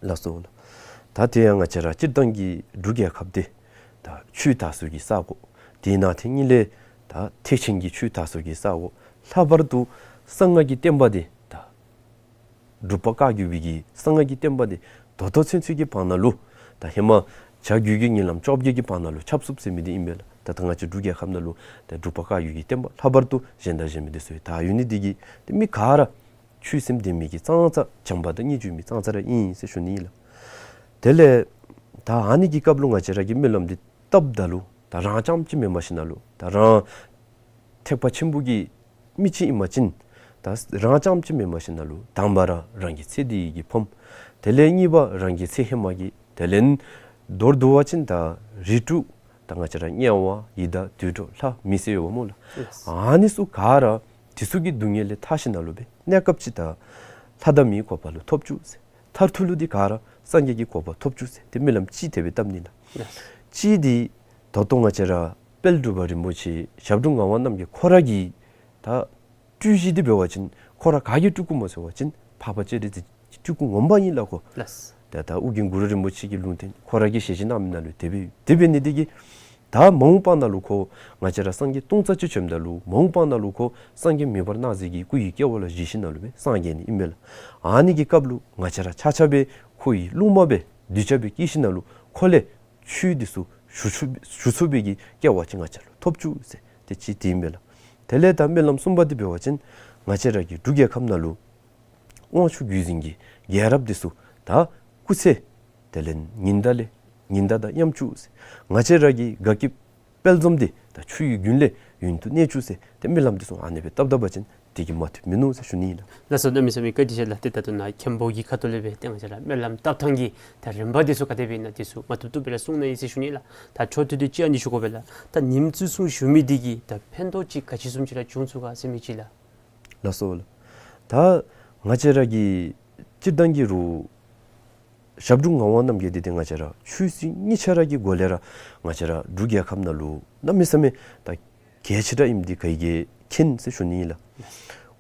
ལགས་སོ་ལགས། ད་དེ་ཡང་ང་བཅས་ར་སྤྱིར་བཏང་གི་འབྲུག་རྒྱལ་ཁབ་འདི་ད་ཆོས་དར་སྲོལ་གྱི་ས་གོ། དེ་ནང་དེ་ཉིད་ལས་ད་ཐེག་ཆེན་གྱི་ཆོས་དར་སྲོལ་གྱི་ས་གོ། ལྷག་པར་དུ་གསང་སྔགས་ཀྱི་བསྟན་པ་འདི་ད་འབྲུག་པ་བཀའ་བརྒྱུད་པའི་གི་གསང་སྔགས་ཀྱི་བསྟན་པ་འདི་ད་ལྟོ་ཚུན་ཚོད་ཀྱི་བར་ན་ལུ་ད་ཧེ་མ་བྱ་རྒོད་ཀྱི་ཉིན་ལམ་བཅོ་བརྒྱད་ཀྱི་བར་ན་ལུ་ཁྱབ་ཚུགསཔ་ཟེར་མི་འདི་ཨིན་པས་ལགས། ད་ད་ང་བཅས་འབྲུག་རྒྱལ་ཁབ་ནང་ལུ་ད་འབྲུག་པ་བཀའ་བརྒྱུད་ཀྱི་བསྟན་པ་ལྷག་པར་དུ་གཞན་དང་གཞན་མི་འདི་ཚུ་ཡང་དར་ཡོད་ནི་འདི་གིས་ཏེ་མི་ག་ར་ཆོས་སེམས་ལྡན་མི་གི་ཙང་ཙ་བྱམས་པ་དང་སྙིང་རྗེ་མི་ཙང་ཙ་ར་ཨིན་ཟེར་ཞུ་ནི་ཨིན་ལགས། དེ་ལས་ད་ཨ་ནི་གི་སྐབས་ལུ་ང་བཅས་ར་གིས་སྨོན་ལམ་འདི་བཏབ་ད་ལུ་ད་རང་རྐྱངམ་ཅིག་མེན་པར་ཞིནམ་ལས་ད་རང་ཐེག་པ་ཆེན་པོ་གི་མི་ཅིག་ཨིན་པ་ཅིན་ད་རང་རྐྱངམ་ཅིག་མེན་པར་ཞིནམ་ལས་དང་པ་ར་རང་གི་ཚེ་འདི་གི་ཕམ། དེ་ལས་གཉིས་པ་རང་གི་ཚེ་ཧེ་མ་གི། དེ་ལས་མདོར་བསྡུ་བ་ཅིན་ད་རིགས་དྲུག་ད་ང་བཅས་ར་དམྱལ་བ་ཡི་དྭགས་དུད་འགྲོ་ལྷ་མི་ཟེར་ཡོདཔ་སྨོ་ལགས། ལགས། ཨ་ནི་ཚུ་ག་ར་དེ་ཚུ་གི་སྡུག་བསྔལ་ལས་ཐར་ཞིནམ་ལས་སྦེ་གནས་སྐབས་ཅིག་ད་ལྷ་དང་མིའི་གོ་འཕང་ལུ་ཐོབ་བཅུག་ཟེར། མཐར་ཐུག་ལུ་འདི་ག་ར་སངས་རྒྱས་ཀྱི་གོ་འཕང་ཐོབ་བཅུག་ཟེར་ཏེ་སྨོན་ལམ་གཅིག་དེ་སྦེ་བཏབ་ནི་ལགས། ལགས། གཅིག་འདི་ད་ལྟོ་ང་བཅས་ར་དཔལ་འབྲུག་པ་རིན་པོ་ཆེ་ཞབས་དྲུང་ངག་དབང་རྣམ་རྒྱལ་ཁོ་ར་གི་ད་སྤྲུལ་གཞི་འདི་འབད་བ་ཅིན་ཁོ་ར་ག་གིས་སྤྲུལ་སྐུ་སྨོ་ཟེར་བ་ཅིན་འཕགས་པ་སྤྱན་རས་གཟིགས་སྤྲུལ་སྐུ་ངོ་མ་ཨིན་ལགས་ཁོ། ལགས། ད་ད་ཨོ་རྒྱན་གུ་རུ་རིན་པོ་ཆེ་གི་ལུང་བསྟན་ཁོ་ར་གི་ཞལ་བཞེས་གནང་མི་ནང་ལུ་དེ་སྦེ་དེ་འབད་ནི་འདི་གིས་ད་མ་འོངས་པ་ནང་ལུ་ཁོ་ང་བཅས་ར་སངས་རྒྱས་སྟོང་རྩ་གཅིག་བྱོནམ་ད་ལུ་མ་འོངས་པ་ནང་ལུ་ཁོ་སངས་རྒྱས་མེ་འབར་གནག་རྫས་ཀྱི་སྐུ་ཡི་སྐྱེ་བ་ལུ་བཞེས་ཞིནམ་ལས་སྦེ་སངས་རྒྱས་ནི་ཨིན་པས་ལགས། ཨ་ནི་གི་སྐབས་ལུ་ང་བཅས་ར་ཆ་ཁྱབ་སྦེ་ཁོ་གི་སློབ་མ་སྦེ་གདུལ་བྱ་སྦེ་སྐྱེས་ཞིནམ་ལས་ཁོ་ལས་ཆོས་འདི་ཚུ་ཞུ་ཚུགས་ཞུ་ཚུགས་པའི་གི་སྐལ་བ་ཅིག་ང་བཅས་ལུ་ཐོབ་བཅུག་ཟེར་ཏེ་གཅིག་དེ་ཨིན་པས་ལགས། དེ་ལས་ད་སྨོན་ལམ་གསུམ་པ་འདི་འབད་བ་ཅིན་ང་བཅས་ར་གི་འབྲུག་རྒྱལ་ཁབ་ནང་ལུ་དབང་ཕྱུག་བརྒྱུད་འཛིན་གྱི་རྒྱལ་རབས་འདི་ཚུ་ད་སྐུ་ཚེ་དེ་ལས་ཉི་ཟླ་ལས་ཉི་ཟླ་དང་མཉམ་བཅུག་ཟེར། ང་བཅས་ར་གི་དགའ་སྐྱིད་དཔལ་འཛོམས་འདི་ད་ཆུ་ཡི་རྒྱུན་ལས་ཡུན་དུ་གནས་བཅུག་ཟེར་ཏེ་སྨོན་ལམ་འདི་ཚུ་ཨ་ནི་སྦེ་བཏབ་ད་པ་ཅིན་ དེ་གིས་མ་ཐུབ་མིན་ནུག་ཟེར་ཞུ་ནི་ལགས། ལགས་སོ། གནམ་མེད་ས་མེད་བཀའ་དྲིན་ཆེ་ལགས། ཏེ་ད་ལྟོ་ནཱ་མཁན་པོ་གི་ཁ་ཐུག་ལས་སྦེ་ཏེ་ང་བཅས་ར་སྨོན་ལམ་བཏབ་ཐངས་ཀྱི་ད་རིམ་པ་འདི་ཚུ་ག་དེ་སྦེ་ཨིན་ན་འདི་ཚུ་མ་ཐུབ་ཐུབ་སྦེ་ར་གསུང་གནང་ཡི་ཟེར་ཞུ་ནི་ལགས། ད་འཕྲོ་མཐུད་དེ་ཅིག་ཨ་ནི་ཞུ་དགོ་པས་ལགས། ད་ཉིནམ་བརྩི་སྲུང་ཞུ་མི་འདི་གིས་ད་ཕན་ཐོགས་ཅིག་ག་ཅི་བཟུམ་ཅིག་ར་བྱུང་ཚུགས་ག་ཟེར་མི་ཅིག་ལགས། ལགས་སོ་ལགས། ད་ང་བཅས་ར་གི་སྤྱིར་བཏང་གི་རུང་ཞབས་དྲུང་ངག་དབང་རྣམ་རྒྱལ་འདི་ཏེ་ང་བཅས་ར་ཆོས་སྲིད་གཉིས་ཆ་ར་གི་སྒོ་ལས་ར་ང་བཅས་ར་འབྲུག་རྒྱལ་ཁབ་ནང་ལུ་གནམ་མེད་ས་མེད་ད་གལ་ཆེ་དྲགས་ཨིནམ་འདི་ག་གིས་མཁྱེན་ཟེར་ཞུ་ནི་ལགས།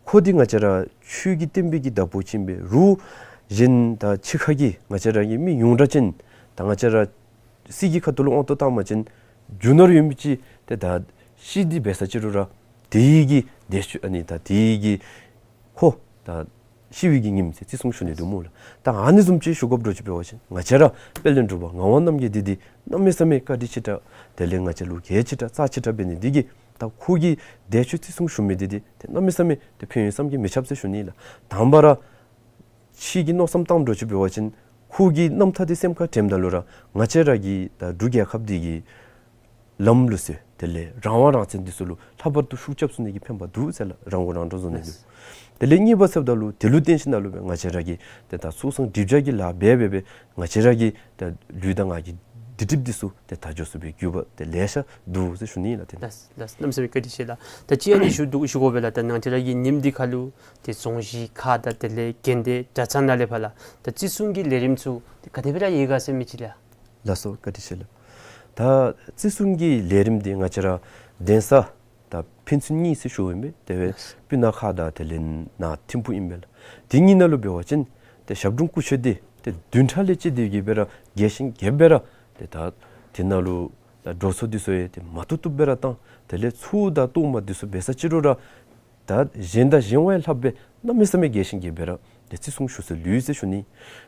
ཁོ་འདི་ང་བཅས་ར་ཆོས་ཀྱི་བསྟན་པའི་གི་བདག་པོ་ཅིག་ཨིན་པས། རུང་གཞན་ད་ཕྱི་ཁ་གི་ང་བཅས་ར་གི་མི་ཡོངས་གྲགས་ཅན་ད་ང་བཅས་ར་སྲིད་ཀྱི་ཁ་ཐུག་ལུ་དབང་དུ་བཏང་བ་ཅིན་རྒྱུ་ནོར་ཡོད་མི་ཅིག་ཏེ་ད་ཤི་སྟེ་འབད་ས་ཅིག་རུང་ར་དེ་གི་འདས་མཆོད་ཨ་ནི་ད་དེ་གི་ཁོ་ད་ཤི་བའི་གི་ཉིནམ་ཟེར་བརྩི་སྲུང་ཞུ་ནི་འདུག་སྨོ་ལགས། ད་ཨ་ནི་བཟུམ་ཅིག་ཞུ་དགོཔ་འདྲཝ་ཅིག་འབད་བ་ཅིན་ང་བཅས་ར་དཔལ་ལྡན་འབྲུག་པ་ངག་དབང་རྣམ་རྒྱལ་འདི་འདི་གནམ་མེད་ས་མེད་བཀའ་དྲིན་ཆེ་དྲགས་དེ་ལས་ང་བཅས་ལུ་གལ་ཆེ་དྲགས་རྩ་ཆེ་དྲགས་འབད་ནི་འདི་གིས་ད་ཁོ་གི་འདས་མཆོད་བརྩི་སྲུང་ཞུ་མི་འདི་འདི་ཏེ་གནམ་མེད་ས་མེད་ཏེ་ཕན་ཡོན་བསམ་གྱིས་མི་ཁྱབ་ཟེར་ཞུ་ནི་ལགས། དང་པ་ར་ཕྱི་གི་མནོ་བསམ་བཏངམ་འདྲཝ་ཅིག་འབད་བ་ཅིན་ཁོ་གི་རྣམ་ཐར་འདི་སེམས་ཁར་དྲནམ་ད་ལུ་ར་ང་བཅས་ར་གི་ད་འབྲུག་རྒྱལ་ཁབ་འདི་གི་ལམ་ལུགས་སྲོལ་དེ་ལས་རང་དབང་རང་བཙན་འདི་ཚུ་ལུ་ལྷག་པར་དུ་ཤུགས་རྐྱབ་ཚུགས་ནི་གི་ཕན་པ་འདུག་ཟེར་ལགས། རང་མགོ་རང་འདྲོངས་བཟོ་ནི་ལུ། དེ་ལས་གཉིས་པ་ཟེརཝ་ད་ལུ་དེ་ལུ་བརྟེན་ཞིནམ་ལས་སྦེ་ང་བཅས་ར་གི་ཏེ་ད་ཚོགས་བསགས་སྒྲིབ་སྦྱང་གི་ལཱ་འབད་འབད་སྦེ་ང་བཅས་ར་གི་ད་ལུས་དང་ངག་གི་སྡིག་སྒྲིབ་འདི་ཚུ་ཏེ་དག་འགྱོ་ཚུགས་པའི་རྒྱུ་བ་ཏེ་ལེ་ཤ་འདུག་ཟེར་ཞུ་ནི་ལགས། ཏེ་ལགས་ལགས། གནམ་མེད་ས་མེད་བཀའ་དྲིན་ཆེ་ལགས། ད་ཅི་ཨ་ནི་ཞུ་དོ་ཞུ་དགོ་པས་ལགས། ད་ང་བཅས་ར་གི་ཉིནམ་འདི་ཁར་ལུ་ཏེ་རྫོང་གཞི་ཁག་དང་དེ་ལས་དགོན་སྡེ་གྲྭ་ཚང་ནང་ལས་ཕར་ལགས་ད་བརྩི་སྲུང་གི་ལས་རིམ་ཚུ་ཏེ་ག་དེ་སྦེ་ར་ཡོད་ག་ཟེར་མི་ཅིག་ལགས། ལགས་སོ། བཀའ་དྲིན་ཆེ་ལགས། ད་བརྩི་སྲུང་གི་ལས་རིམ་འདི་ང་བཅས་ར་གདན་ས་ད་ཕན་ཚུན་གཉིས་ཟེར་ཞུཝ་ཨིན་པས། དེ་སྦེ་ལགས། སྤུ་ན་ཁ་དང་དེ་ལས་ནཱ་ཐིམ་ཕུག་ཨིན་པས་ལགས། དེ་གཉིས་ནང་ལུ་འབད་བ་ཅིན་ཏེ་ཞབས་དྲུང་སྐུ་མཆོད་འདི་ཏེ་བདུན་ཕྲག་ལས་བཅད་དེ་གི་སྦེ་ར་རྒྱས་ཤིང་རྒྱས་སྦེ་ར་ཏེ་ད་དེ་ནང་ལུ་ད་འགྲོ་སོང་འདི་ཚུ་ཡང་ཏེ་མ་ཐུབ་ཐུབ་སྦེ་ར་བཏང་། དེ་ལས་ཚོགས་དང་གཏོར་མ་འདི་ཚུ་འབད་ས་ཅིག་རུང་ར་ད་གཞན་དང་གཞན་བ་ཡང་ལྷགཔ་སྦེ་གནམ་མེད་ས་མེད་རྒྱས་ཤིང་རྒྱས་སྦེ་ར་ཏེ་བརྩི་སྲུང་ཞུ་སྲོལ་ཡོད་ཟེར་ཞུ་ནི།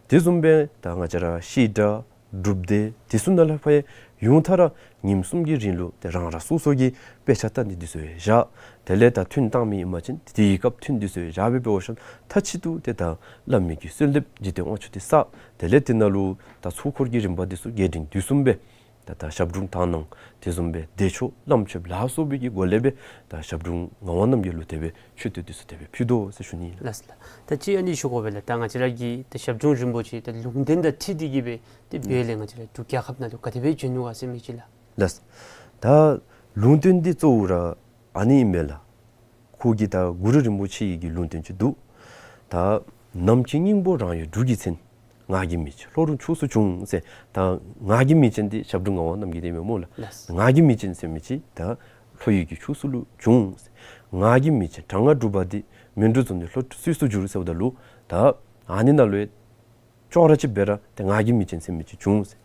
དེ་བཟུམ་སྦེ་ད་ང་བཅས་ར་བཤད་གྲྭ་སྒྲུབ་སྡེ་དེ་ཚུ་ནང་ལས་ཕར་ཡང་ཡུང་ཐག་ར་ཉིནམ་གསུམ་གྱི་རིང་ལུ་ཏེ་རང་རང་སོ་སོ་གི་དཔེ་ཆ་ལྟ་ནི་འདི་ཚུ་ཡང་བཞག། དེ་ལས་ད་ཐུན་བཏང་མི་ཨིན་པ་ཅིན་དེའི་སྐབས་ཐུན་འདི་ཚུ་ཡང་བཞག་སྦེ་འབད་བ་ཅིན་མཐའ་དཔྱིད་དུ་ཏེ་ད་བླ་མའི་གི་གསོལ་འདེབས་འཇིག་རྟེན་དབང་ཕྱུག་འདི་བསགས། དེ་ལས་དེ་ནང་ལུ་ད་ཚོགས་འཁོར་གྱི་རིམ་པ་འདི་ཚུ་རྒྱས་འབྲིང་བསྡུས་གསུམ་སྦེ་ད་ད་ཞབས་དྲུང་དག་སྣང་དེ་བཟུམ་སྦེ་བདེ་མཆོག་བླམ་མཆོད་ལ་སོགས་པའི་གི་སྒོ་ལས་སྦེ་ད་ཞབས་དྲུང་ངག་དབང་རྣམ་རྒྱལ་ལུ་དེ་སྦེ་མཆོད་བསྟོད་འདི་ཚུ་དེ་སྦེ་ཕུལ་དོ་ཟེར་ཞུ་ནི་ལགས། ལགས་ལགས། ད་ཅི་ཨ་ནི་ཞུ་དགོ་པས་ལགས། ད་ང་བཅས་ར་གི་ད་ཞབས་དྲུང་རིན་པོ་ཆེ་ད་ལུང་བསྟན་དང་འཁྲིལ་ཏེ་གི་སྦེ་ཏེ་འབད་ལས་ང་བཅས་ར་འབྲུག་རྒྱལ་ཁབ་ནང་ལུ་ག་དེ་སྦེ་བྱོན་ནུག་ག་ཟེར་མི་ཅིག་ལགས། ལགས། ད་ལུང་བསྟན་འདི་གཙོ་བོ་ར་ཨ་ནི་ཨིན་མས་ལགས། ཁོ་གི་ད་གུ་རུ་རིན་པོ་ཆེ་ཡི་གི་ལུང་བསྟན་ཅིག་འདུག། ད་ནམ་མཁའི་སྙིང་པོ་རང་ཡོད་འབྲུག་གི་མཚན། ངག་གི་མིག་ཅན་ལྷོ་རོང་ཕྱོགས་སུ་བྱུང་ཟེར། ད་ངག་གི་མིག་ཅན་འདི་ཞབས་དྲུང་ངག་དབང་རྣམ་རྒྱལ་འདི་ཨིན་མས་སྨོ་ལགས། ལགས། ངག་གི་མིག་ཅན་ཟེར་མི་ཅིག་ད་ལྷོ་ཡུལ་གྱི་ཕྱོགས་སུ་ལུ་བྱུང་ཟེར། ངག་གི་མིག་ཅན་དྲག་སྔགས་སྒྲུབ་པ་འདི་སྨིན་གྲོལ་རྫོང་ནས་ལྷོ་སུད་སུ་བསྒྱུར་ཟེརཝ་ད་ལུ་ད་ཨ་ནི་ནང་ལུ་ཡང་ཅོག་ར་གཅིག་སྦེ་ར་ཏེ་ངག་གི་མིག་ཅན་ཟེར་མི་ཅིག་བྱུང་ཟེར།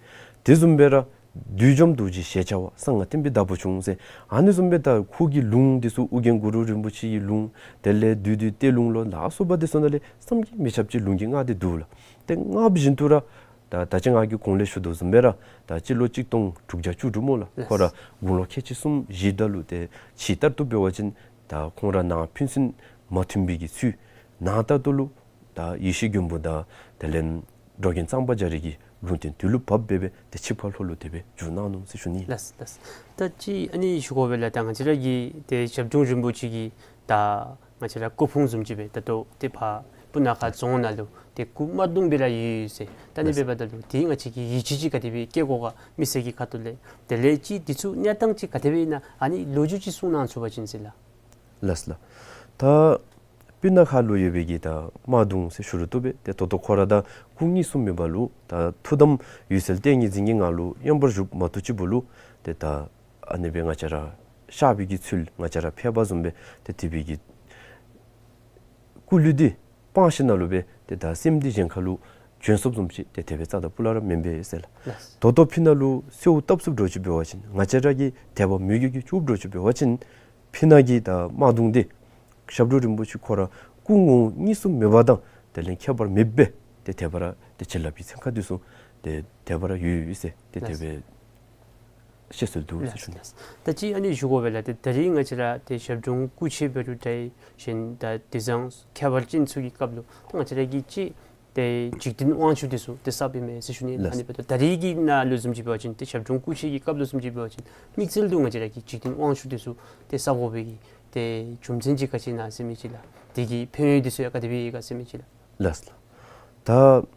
དེ་བཟུམ་སྦེ་ར་བདུད་འཇོམས་རྡོ་རྗེ་ཞེས་བྱ་བ་གསང་སྔགས་བསྟན་པའི་བདག་པོ་བྱུང་ཟེར། ཨ་ནི་བཟུམ་སྦེ་ད་ཁོ་གི་ལུང་འདི་ཚུ་ཨོ་རྒྱན་གུ་རུ་རིན་པོ་ཆེ་གི་ལུང་དེ་ལས་བདུད་འདུལ་གཏེར་ལུང་ལོ་ལ་སོགས་པ་འདི་ཚུ་ནང་ལས་བསམ་གྱིས་མི་ཁྱབ་ཅིག་ལུང་གིས་བསྔགས་ཏེ་འདུག་ལགས། ཏེ་སྔགས་བཞིན་དུ་ར་ད་ད་ཅི་ང་གིས་གོང་ལས་ཞུ་དོ་བཟུམ་སྦེ་ར་ད་སྤྱི་ལོ་གཅིག་སྟོང་དྲུག་བརྒྱ་བཅུ་དྲུག་སྨོ་ལགས། ལགས། ཁོ་ར་དགུང་ལོ་ཁལ་གཅིག་གསུམ་བཞེསཔ་ད་ལུ་ཏེ་ཕྱི་ལྟར་དུ་འབད་བ་ཅིན་ད་ཁོང་ར་ནང་ཕན་ཚུན་མ་མཐུན་པའི་གི་ཚུལ། ནང་ལྟར་དུ་ལུ་ད་ཡེ་ཤེས་མགོན་པོ་དང་དེ་ལས་འགྲོ་མགོན་གཙང་པ་རྒྱ་རས་ཀྱི་ལུང་བསྟན་དུས་ལུ་བབས་སྦེ་སྦེ་ཏེ་ཆིབས་ཁ་ལྷོ་ལུ་དེ་སྦེ་བསྒྱུར་གནང་ནུག་ཟེར་ཞུ་ནི། ལགས་ལགས། ད་ཅི་ཨ་ནི་ཞུ་དགོ་པས་ལགས། ད་ང་བཅས་ར་གི་ཏེ་ཞབས་དྲུང་རིན་པོ་ཆེ་གི་ད་ང་བཅས་ར་སྐུ་ཕུང་བཟུམ་ཅིག་སྦེ་ད་ལྟོ་ཏེ་ཕར་སྤུ་ན་ཁ་རྫོང་ནང་ལུ་ཏེ་སྐུ་དམར་གདུང་སྦེ་ར་ཡོད་ཟེར། ད་ཨ་ནི་ལགས། འབདཝ་ད་ལུ་ཏེ་ང་བཅས་ཀྱིས་ཡིད་ཆེས་ཅིག་ག་དེ་སྦེ་བསྐྱེད་དགོ་ག་མི་སེར་གྱི་ཁ་ཐུག་ལས། དེ་ལས་ཅིག་འདི་ཚུ་གནས་སྟངས་ཅིག་ག་དེ་སྦེ་ཨིན་ན་ཨ་ནི་ལོ་རྒྱུས་ཅིག་གསུང་གནང་ཚུགས་པ་ཅིན་ཟེར་ལགས། ལགས་ལགས། ད་སྤུ་ན་ཁ་ལུ་ཡོད་པའི་གི་ད་དམར་གདུང་ཟེར་ཞུ་རུང་བཏུབ་པས། ཏེ་ད་ལྟོ་ཁོ་ར་ད་སྐུ་དངོས་སུ་མེད་པ་ལུ་ད་ཐུགས་དམ་འོད་གསལ་ཏིང་ངེ་འཛིན་གྱི་ངང་ལུ་མཉམ་པར་བཞུགས་མ་བཏུབ་ཅིག་འབདཝ་ལུ་ཏེ་ད་ཨ་ནི་སྦེ་ང་བཅས་ར་གཤགས་པའི་གི་ཚུལ་ང་བཅས་ར་ཕལ་པ་བཟུམ་སྦེ་ཏེ་དེ་སྦེ་གི་སྐུ་ལུས་འདི་སྤངས་ཞིནམ་ལས་སྦེ་ཏེ་ད་སེམས་འདི་གཞན་ཁ་ལུ་བྱོན་སོཔ་བཟུམ་ཅིག་ཏེ་དེ་སྦེ་རྩ་དང་སྤུ་ལས་ར་མེན་པས་ཟེར་ལགས། ལགས། ད་ལྟོ་ཕི་ནང་ལུ་གསོལཝ་བཏབ་ཚུགསཔ་འདྲཝ་ཅིག་འབད་བ་ཅིན་ང་བཅས་ར་གི་དད་པ་མོས་གུས་ཀྱིས་སྐྱོབ་འདྲཝ་ཅིག་འབད་བ་ཅིན་ཕི་ནང་གི་ད་དམར་གདུང་འདི་ཞབས་དྲུང་རིན་པོ་ཆེ་ཁོ་ར་སྐུ་ངོ་དངོས་སུ་མེད་པ་དང་དེ་ལས་ཁྱད་པར་མེདཔ་སྦེ་ཏེ་དེ་སྦེ་ར་ཏེ་བྱིན་རླབས་ཀྱི་ཚན་ཁ་འདི་ཚུ་ཏེ་དེ་སྦེ་ར་ཡོད་ཡོད་ཟེར་ཏེ་དེ་སྦེ་བཤད་སྲོལ་འདུག་ཟེར་ཞུ་ནི། ལགས། ད་ཅི་ཨ་ནི་ཞུ་དགོ་པས་ལགས། ཏེ་ད་རིས་ང་བཅས་ར་ཏེ་ཞབས་དྲུང་སྐུ་མཆེད་འབད་རུང་འདྲ་གཞན་ད་དུས་བཟང་ཁྱད་པར་ཅན་ཚུ་གི་སྐབས་ལུ་ད་ང་བཅས་ར་གིས་ཅིག་ཏེ་འཇིག་རྟེན་དབང་ཕྱུག་འདི་ཚུ་ཏེ་བསགས་པའི་མས་ཟེར་ཞུ་ནི། ལགས། ཨ་ནི་འབདཝ་ད་ད་རིས་ཀྱི་ནང་ལུ་བཟུམ་ཅིག་འབད་བ་ཅིན་ཏེ་ཞབས་དྲུང་སྐུ་མཆེད་ཀྱི་སྐབས་ལུ་བཟུམ་ཅིག་འབད་བ་ཅིན་དམིགས་བསལ་དུ་ང་བཅས་ར་གིས་འཇིག་རྟེན་དབང་ཕྱུག་འདི་ཚུ་ཏེ་བསགས་དགོ་པའི་གི་ ཏེ་རྒྱུ་མཚན་ཅིག་ག་ཅི་ཨིན་ན་ཟེར་མི་ཅིག་ལགས། དེ་གི་ཕན་ཡོན་འདི་ཚུ་ཡང་ག་དེ་སྦེ་ཡོད་ག་ཟེར་མི་ཅིག་ལགས། ལགས་ལགས།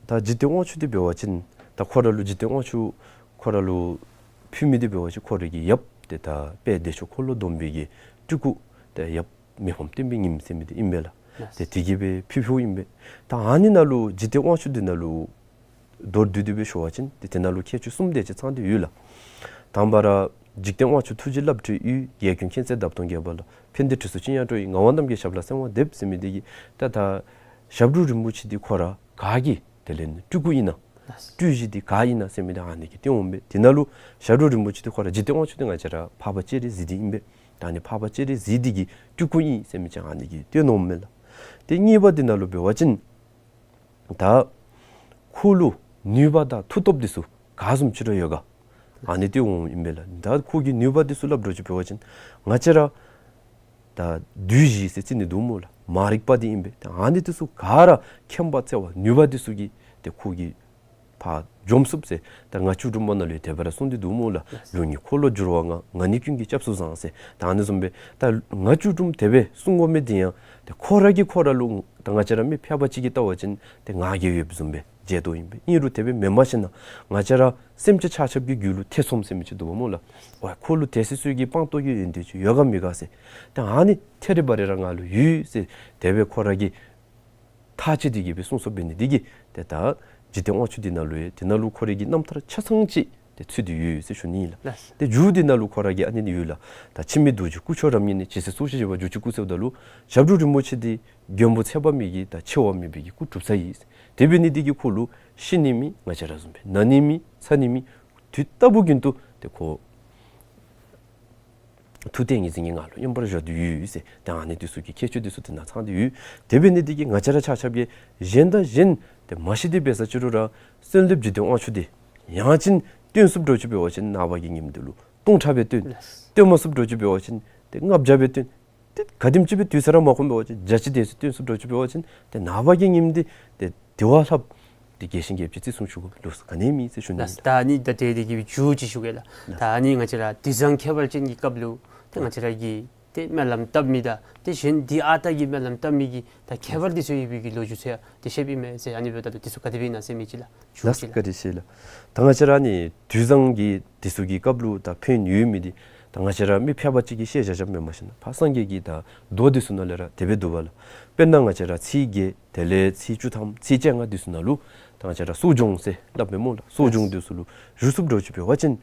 ད་ད་འཇིག་རྟེན་དབང་ཕྱུག་འདི་འབད་བ་ཅིན་ད་ཁོ་ར་ལུ་འཇིག་རྟེན་དབང་ཕྱུག་ཁོ་ར་ལུ་ཕུལ་མི་འདི་འབད་བ་ཅིན་ཁོ་རའི་གི་ཡབ་ཏེ་ད་དཔལ་བདེ་མཆོག་འཁོར་ལོ་སྡོམ་པའི་གི་སྤྲུལ་སྐུ་ཏེ་ཡབ་མི་ཕམ་བསྟན་པའི་ཉིམ་ཟེར་མི་འདི་ཨིན་པས་ལགས། ལགས། ཏེ་དེ་གིས་སྦེ་ཕུལ་ཕུལཝ་ཨིན་པས། ད་ཨ་ནི་ནང་ལུ་འཇིག་རྟེན་དབང་ཕྱུག་འདི་ནང་ལུ་མདོར་བསྡུས་ཏེ་སྦེ་ཞུ་བ་ཅིན་ཏེ་དེ་ནང་ལུ་ཁྱད་ཆོས་གསུམ་དེ་ཅིག་ཚང་སྟེ་ཡོད་ལགས། དང་པ་ར་འཇིག་རྟེན་དབང་ཕྱུག་ཐུགས་རྗེ་རླབས་ཕྲེང་ཡུལ། རྒྱལ་ཀུན་མཁྱེན་བརྩེ་འདབ་སྟོང་རྒྱས་པ་ལ། ཕན་བདེ་དྲི་གསུམ་ཅི་ཡང་སྤྲོ་ཡི། ངག་དབང་རྣམ་རྒྱལ་ཞབས་ལ་གསོལ་བ་འདེབས་ཟེར་མི་འདི་གིས་ད་ད་ཞབས་དྲུང་རིན་པོ་ཆེ་འདི་ཁོ་ར་ག་གི་དེ་ལས་ནི་སྤྲུལ་སྐུ་ཨིན་ན། ལགས། སྤྲུལ་གཞི་འདི་ག་ཨིན་ན་ཟེར་མི་འདི་ཨ་ནི་གིས་སྟོནམ་མས། དེ་ནང་ལུ་ཞབས་དྲུང་རིན་པོ་ཆེ་འདི་ཁོ་ར་འཇིག་རྟེན་དབང་ཕྱུག་འདི་ང་བཅས་ར་འཕགས་པ་སྤྱན་རས་གཟིགས་འདི་ཨིན་པས། ད་ཨ་ནི་འཕགས་པ་སྤྱན་རས་གཟིགས་འདི་གི་སྤྲུལ་སྐུ་ཨིན་ཟེར་མི་ཅིག་ཨ་ནི་གིས་སྟོནམ་མས་ལགས། ཏེ་གཉིས་པ་འདི་ནང་ལུ་འབད་བ་ཅིན་ད་ཁོ་ལུ་ནུས་པ་དང་མཐུ་སྟོབས་འདི་ཚུ་ག་བཟུམ་ཅིག་ར་ཡོད་ག། ཨ་ནི་འདི་འོངམ་ཨིན་པས་ལགས། ད་ཁོ་གི་ནུས་པ་འདི་ཚུ་སླབ་དགོཔ་ཅིག་འབད་བ་ཅིན་ང་བཅས་ར་ད་བདུད་བཞི་ཟེར་རྩི་ནི་འདུག་སྨོ་ལགས། མ་རིག་པ་འདི་ཨིན་པས། ད་ཨ་ནི་འདི་ཚུ་ག་ར་མཁྱེན་པ་བརྩེ་བ་ནུས་པ་འདི་ཚུ་གིས་ཏེ་ཁོ་གིས་ཕར་འཇོམས་ཚུགས་ཟེར། ད་ང་བཅུ་དྲུག་པོ་ནང་ལུ་ཡང་དེ་སྦེ་ར་གསུངས་ཏེ་འདུག་སྨོ་ལགས། ལུས་ངག་འཁོར་ལོས་སྒྱུར་བ་ང་། ང་ནི་ཀུན་གྱི་སྐྱབས་སུ་བཟང་ཟེར། ད་ཨ་ནི་བཟུམ་སྦེ་ད་ང་བཅུ་དྲུག་དེ་སྦེ་གསུང་དགོ་མི་འདི་ཡང་ཏེ་ཁོ་ར་གིས་ཁོ་ར་ལུ་ད་ང་བཅས་ར་མི་ཕལ་པ་ཅིག་གིས་བལྟ་བ་ཅིན་ཏེ་ང་རྒྱལ་ཡོདཔ་བཟུམ་སྦེ་མཇལ་དོ་ཨིན་པས། ཨིན་རུང་དེ་སྦེ་མེན་པར་ཞིན་ན་ང་བཅས་ར་སེམས་ཅན་ཆ་ཁྱབ་ཀྱི་རྒྱུད་ལུ་ཐེ་ཚོམ་ཟེར་མི་ཅིག་འདུག་པ་སྨོ་ལགས། ཝའི་ཁོ་ལུ་དེ་སྦེ་ཚུ་གི་སྤངས་རྟོགས་ཀྱི་ཡོན་ཏན་ཅིག་ཡོད་ག་མེད་ག་ཟེར། ད་ཨ་ནི་ཐད་རི་བ་རི་ར་ང་ལུ་ཡོད་ཟེར་དེ་སྦེ་ཁོ་ར་གིས་ཐག་བཅད་དེ་གིས་སྦེ་གསུངས་སོངམ་འབད་ནི་འདི་གིས་ཏེ་ད་འཇིག་རྟེན་དབང་ཕྱུག་འདི་ནང་ལུ་ཡང་དེ་ནང་ལུ་ཁོ་རའི་གི་རྣམ་ཐར་ཆ་ཚང་ཅིག་ཏེ་ཚུད་དེ་ཡོད་ཟེར་ཞུ་ནི་ཨིན་ལགས། ལགས། ཏེ་མཇུག་འདི་ནང་ལུ་ཁོ་ར་གིས་ཨ་ནི་ནི་ཡོད་ལགས། ད་འཆི་མེད་རྡོ་རྗེ་སྐུ་མཆོག་རབ་བརྙེས་ནས། ཇི་སྲིད་སྲོག་ཤིང་བཞི་པ་འབྱུང་ཕྱིར་སྐུ་ཟེརཝ་ད་ལུ་ཞབས་དྲུང་རིན་པོ་ཆེ་འདི་མགོན་པོ་ཚེ་དཔག་མེད་ཀྱི་ད་འཆི་བ་མེད་པའི་གི་སྐུ་གྲུབ་ས་ཨིན། དེ་འབད་ནི་འདི་གིས་ཁོ་ལུ་ཤི་ནི་མེད། ང་བཅས་ར་བཟུམ་སྦེ་ན་ནི་མེད། ཚ་ནི་མེད། དུས་རྟག་བུ་རྒྱུན་དུ་ཏེ་ཁོ་ཐུགས་ཏིང་ངེ་འཛིན་གྱི་ངང་ལུ་མཉམ་པར་བཞག་སྟེ་ཡོད་ཟེར། ཏེ་ཨ་ནི་འདི་ཚུ་གི་ཁྱད་ཆོས་འདི་ཚུ་དེ་ནང་ཚང་སྟེ་ཡོད། དེ་འབད་ནི་འདི་གིས་ང་བཅས་ར་ཆ་ཁྱབ་ཀྱིས་གཞན་དང་གཞན་ཏེ་མ་ཤི་སྟེ་འབད་ས་ཅིག་རུང་ར་གསོན་ལེབ་འཇིག་རྟེན་དབང་ཕྱུག་འདི་ཡང་ཅིན་བཏོན་ཚུགསཔ་འདྲཝ་ཅིག་འབད་བ་ཅིན་ནངས་པ་གི་ཉིནམ་འདི་ལུ་སྟོང་ཕྲག་སྦེ་བཏོན། ལགས། བཏོན་མ་ཚུགསཔ་འདྲཝ་ཅིག་འབད་བ་ཅིན་ཏེ་ལྔ་བརྒྱ་སྦེ་བཏོན། ཏེ་ག་དེམ་ཅིག་སྦེ་བཏོན་ས་ར་མ་ཁོམ་འབད་བ་ཅིན་བརྒྱ་ཅིག་དེ་ཚུ་བཏོན་ཚུགསཔ་འདྲཝ་ཅིག་འབད་བ་ཅིན་ཏེ་ནངས་པ་གི་ཉིནམ་འདི་ཏེ་དེ་བ་ལྷགཔ་ཏེ་རྒྱས་ཤིང་རྒྱསཔ་ཅིག་བརྩི་སྲུང་ཞུ་དགོཔ་ལུགས་ག་ནི་མེད་ཟེར་ཞུ་ནི་ཨིན། ད་ཨ་ནི་ད་དེ་དེ་གི་མཇུག་ཅིག་ཞུ་གེ་ལགས། ད་ཨ་ནི་ང་བཅས་ར་དུས་བཟང་ཁྱད་པར་ཅན་གྱི་སྐབས་ལུ་ཏེ་ང་བཅས་ར་གིས་ཏེ་སྨོན་ལམ་བཏབ་མི་དང་ཏེ་གཞན་འདི་ཨ་རྟག་གི་སྨོན་ལམ་བཏབ་མི་གི་ད་ཁྱད་པར་འདི་ཚུ་ཡོད་པའི་གི་ལོ་རྒྱུས་ཚུ་ཡང་ཏེ་བཤདཔ་ཨིན་མས་ཟེར། ཨ་ནི་འབདཝ་ད་ལུ་འདི་ཚུ་ག་དེ་སྦེ་ཨིན་ན་ཟེར་མི་ཅིག་ལགས། ལགས་སོ། བཀའ་དྲིན་ཆེ་ལགས། ད་ང་བཅས་ར་ནི་དུས་བཟང་གི་འདི་ཚུ་གི་སྐབས་ལུ་ད་ཕན་ཡོད་མི་འདི་ད་ང་བཅས་ར་མི་ཕལ་པ་ཅིག་གིས་ཤེས་བཞག་བཞགཔ་མེན་པར་ཞིན་ན་ཕར་སངས་རྒྱས་ཀྱི་ད་མདོ་འདི་ཚུ་ནང་ལས་ར་དེ་སྦེ་འདུག་པ་ལགས། དཔེར་ན་ང་བཅས་ར་ཚེས་བརྒྱད་དེ་ལས་ཚེས་བཅུ་ཐམ་ཚེས་བཅོ་ལྔ་འདི་ཚུ་ནང་ལུ་ད་ང་བཅས་ར་གསོ་སྦྱོང་ཟེར་སླབ་མས་སྨོ་ལགས། གསོ་སྦྱོང་འདི་ཚུ་ལུ་བཞུགས་ཚུགསཔ་འདྲཝ་ཅིག་འབད་བ་ཅིན་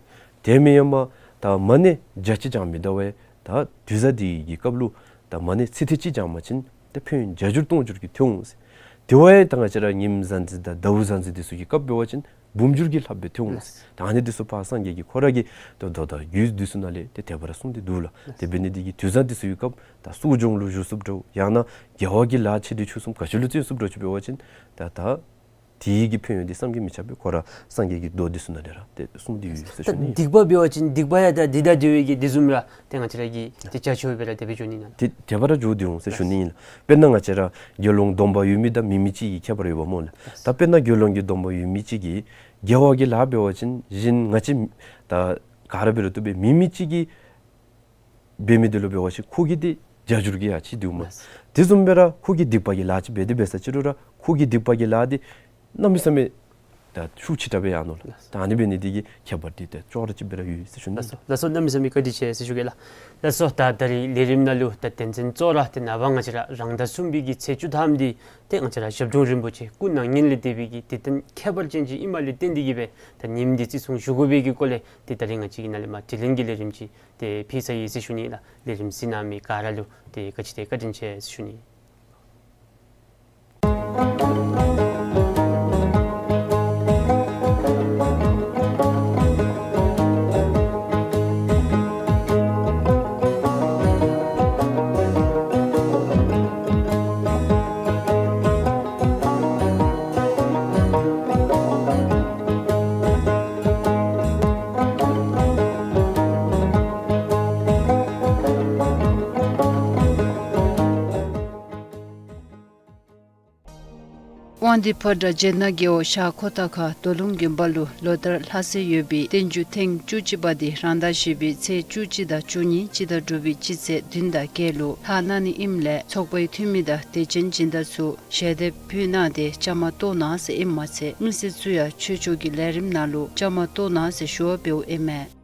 དེ་མེན་ཡ་མ་ད་མ་ཎི་བརྒྱ་ཅིག་བགྱང་མི་ད་བས། ད་དུས་བཟང་འདི་གི་སྐབས་ལུ་ད་མ་ཎི་ཚིག་ཐེངས་གཅིག་བགྱང་པ་ཅིན་ཏེ་ཕན་ཡོན་བརྒྱ་འགྱུར་སྟོང་འགྱུར་གྱིས་ཐོན་འོང་ཟེར། དེ་བ་ཡང་ད་ང་བཅས་ར་ཉིམ་གཟའ་འཛིན་དང་ཟླཝ་གཟའ་འཛིན་འདི་ཚུ་གི་སྐབས་འབད་བ་ཅིན་འབུམ་འགྱུར་གྱིས་ལྷགཔ་སྦེ་ཐོན་འོང་ཟེར། ད་ཨ་ནི་འདི་ཚུ་ཕར་སངས་རྒྱས་ཀྱིས་ཁོ་ར་གི་ད་མདོ་དང་རྒྱུད་འདི་ཚུ་ནང་ལས་ཏེ་དེ་སྦེ་ར་གསུངས་ཏེ་འདུག་ལགས། དེ་འབད་ནི་འདི་གིས་དུས་བཟང་འདི་ཚུ་གི་སྐབས་ད་གསོ་སྦྱོང་ལུ་བཞུགས་ཚུགསཔ་འདྲཝ་ཡང་ན་དགེ་བ་གི་ལཱ་ཆེ་འབྲིང་ཆུང་གསུམ་ག་ཅི་ལུ་བརྩོན་ཚུགསཔ་འདྲཝ་ཅིག་འབད་བ་ཅིན་ད་ད་དེ་གི་ཕན་ཡོན་འདི་བསམ་གྱིས་མི་ཁྱབ་པས། ཁོ་ར་སངས་རྒྱས་ཀྱི་མདོ་འདི་ཚུ་ནང་ལས་ར་ཏེ་གསུངས་ཏེ་ཡོད་ཟེར་ཞུ་ནི། ད་སྡིག་པ་འབད་བ་ཅིན་སྡིག་པ་ཡང་ད་འདི་དང་འདི་བའི་གི་འདི་བཟུམ་ར་ཏེ་ང་བཅས་ར་གིས་ཏེ་བྱ་ཆོག་པས་ར་དེ་སྦེ་འགྱོ་ནི་ན། ཏེ་དེ་སྦེ་ར་འགྱོ་སྟེ་འོང་ཟེར་ཞུ་ནི་ཨིན་ལགས། དཔེར་ན་ང་བཅས་ར་དགེ་སློང་སྡོམ་པ་ཡོད་མི་དང་མེད་མི་ཅིག་གི་ཁྱད་པར་ཡོདཔ་སྨོ་ལགས། ད་དཔེར་ན་དགེ་སློང་གི་སྡོམ་པ་ཡོད་མི་ཅིག་གིས་དགེ་བ་གི་ལཱ་འབད་བ་ཅིན་གཞན་ང་བཅས་ད་ག་ར་འབད་རུང་བཏུབ་པས། མེད་མི་ཅིག་གིས་འབད་མི་འདི་ལུ་འབད་བ་ཅིན་ཁོ་གིས་འདི་བརྒྱ་འགྱུར་གྱིས་ཡང་ཅིག་འདུག་མས། ལགས། དེ་བཟུམ་སྦེ་ར་ཁོ་གིས་སྡིག་པ་གི་ལཱ་ཅིག་འབད་དེ་འབད་ས་ཅིག་རུང་ར་ཁོ་གི་སྡིག་པ་གི་ལཱ་འདི་གནམ་མེད་ས་མེད་ད་ཤུགས་ཆེ་དྲགས་སྦེ་ཡར་འགྱོ་ནུག་ལགས། ད་ཨ་ནི་འབད་ནི་འདི་གིས་ཁྱད་པར་འདི་ད་ཅོག་ར་གཅིག་སྦེ་ར་ཡོད་ཟེར་ཞུ་ནི། ལགས་སོ། ལགས་སོ། གནམ་མེད་ས་མེད་བཀའ་དྲིན་ཆེ་ཟེར་ཞུ་གེ་ལགས། ལགས་སོ། ད་ད་རིས་ལས་རིམ་ནང་ལུ་ད་དོན་ཚན་གཙོ་བོ་ར་ཏེ་ནངས་པ་ང་བཅས་ར་རང་ཟླ་གསུམ་པའི་གི་ཚེས་བཅུ་ཐམ་འདི་ཏེ་ང་བཅས་ར་ཞབས་དྲུང་རིན་པོ་ཆེ་སྐུ་མྱ་ངན་ལས་འདས་པའི་གི་དུས་སྟོན་ཁྱད་པར་ཅན་ཅིག་ཨིནམ་ལས་བརྟེན་ཏེ་གིས་སྦེ་ད་ཉིནམ་འདི་བརྩི་སྲུང་ཞུ་དགོ་པའི་གི་སྐོར་ལས་ཏེ་ད་རིས་ང་བཅས་ཀྱི་ནང་ལས་མར་དྲི་ལན་གྱི་ལས་རིམ་ཅིག་ཏེ་ཕུལ་ཚར་ཡི་ཟེར་ཞུ་ནི་ལགས། ལས་རིམ་གཟིགས་གནང་མི་ག་ར་ལུ་ཏེ་བཀའ་དྲིན་ཆེ་ཟེར་ཞུ་ནི། ཨ་དི་ཕ་དྲ་ཇེ་ན་རྒེད་འོག་ཤར་ཁོ་ཐང་ཁ་རྡོ་ལུང་དགོན་པ་ལུ་ལོ་ལྟར་ལྷ་སྲས་ཡོད་པའི་རྟེན་འབྱུང་ཐེངས་བཅུ་གཅིག་པ་དེ་རང་ཟླ་བཞི་པའི་ཚེས་བཅུ་གཅིག་དང་བཅུ་གཉིས་སྤྱི་ཟླ་དྲུག་པའི་སྤྱི་ཚེས་བདུན་དང་བརྒྱད་ལུ་ལྷག་གནང་ནི་ཨིནམ་ལས་ཚོགས་པའི་འཐུས་མི་དང་དད་ཅན་སྦྱིན་བདག་ཚུ་ཞལ་འདེབས་ཕུལ་གནང་སྟེ་བཅའ་མར་གཏོགས་གནང་ཟེར་ཨིནམ་མ་ཚད་མི་སེར་ཚུ་ཡང་ཆོས་ཕྱོགས་ཀྱི་ལས་རིམ་ནང་ལུ་བཅའ་མར་གཏོགས་གནང་ཟེར་ཞུ་བ་འབདཝ་ཨིན་མས།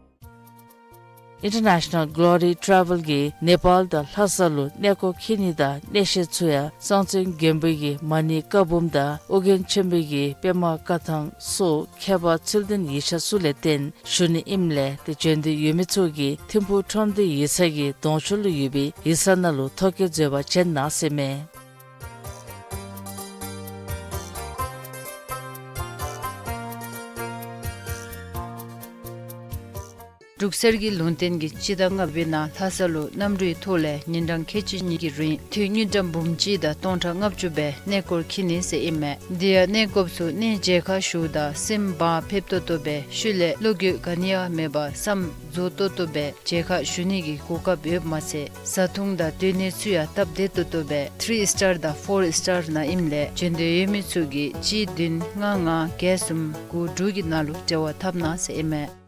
International Glory Travel གིས་ནེ་པཱལ་དང་ལྷ་ས་ལུ་གནས་སྐོར་འཁྱིད་ནི་དང་གནས་བཤད་ཚུ་ཡང་གསང་བཙན་དགོན་པ་གི་མ་ཎི་བཀའ་འབུམ་དང་ཨོ་རྒྱན་ཆེན་པོ་གི་པདྨ་བཀའ་ཐང་སོགས་ཁྱད་པར་ཚུལ་ལྡན་ཡིག་ཆ་ཚུ་ལས་བརྟེན་ཞུ་ནི་ཨིནམ་ལས་ཏེ་བྱོན་འདོད་ཡོད་མི་ཚུ་གིས་ཐིམ་ཕུག་ཁྲོམ་སྡེ་ཡིག་ཚང་གི་གདོང་ཤོག་ལུ་ཡོད་པའི་ཡིག་ཚང་ནང་ལུ་ཐོ་བཀོད་མཛད་པར་བྱོན་གནང་ཟེར་ཨིན་མས། འབྲུག་གསེར་གྱི་ལུང་བསྟན་གྱིས་སྤྱི་ཟླ་ལྔ་པའི་ནང་ལྷ་ས་ལུ་གནམ་གྲུའི་ཐོག་ལས་ཉིན་གྲངས་ཁལ་གཅིག་གཉིས་ཀྱི་རིང་དུས་དངུལ་ཀྲམ་འབུམ་གཅིག་དང་སྟོང་ཕྲག་ལྔ་བཅུ་སྦེ་གནས་སྐོར་འཁྱིད་ནི་ཟེར་ཨིན་མས། དེ་ཡང་གནས་སྐོརཔ་ཚུ་གནས་མཇལ་ཁ་ཞུཝ་ད་སེམས་བག་ཕེབས་ཏོག་ཏོ་སྦེ་ཤུལ་ལས་བློ་འགྱོད་ག་ནི་ཡང་མེད་པར་བསམ་རྫོགས་ཏོག་ཏོ་སྦེ་མཇལ་ཁ་ཞུ་ནི་གི་གོ་སྐབས་ཡོདཔ་མ་ཚད་བཟའ་འཐུང་དང་སྡོད་གནས་ཚུ་ཡང་སྟབས་བདེ་ཏོག་ཏོ་སྦེ་ཐི་རི་སི་ཊར་དང་ཕོར་སི་ཊར་ནང་ཨིནམ་ལས་བྱོན་འདོད་ཡོད་མི་ཚུ་གིས་གཅིག་བདུན་ལྔ་ལྔ་བརྒྱད་གསུམ་དགུ་དྲུག་གི་ནང་ལུ་འབྲེལ་བ་འཐབ་གནང་ཟེར་ཨིན་མས།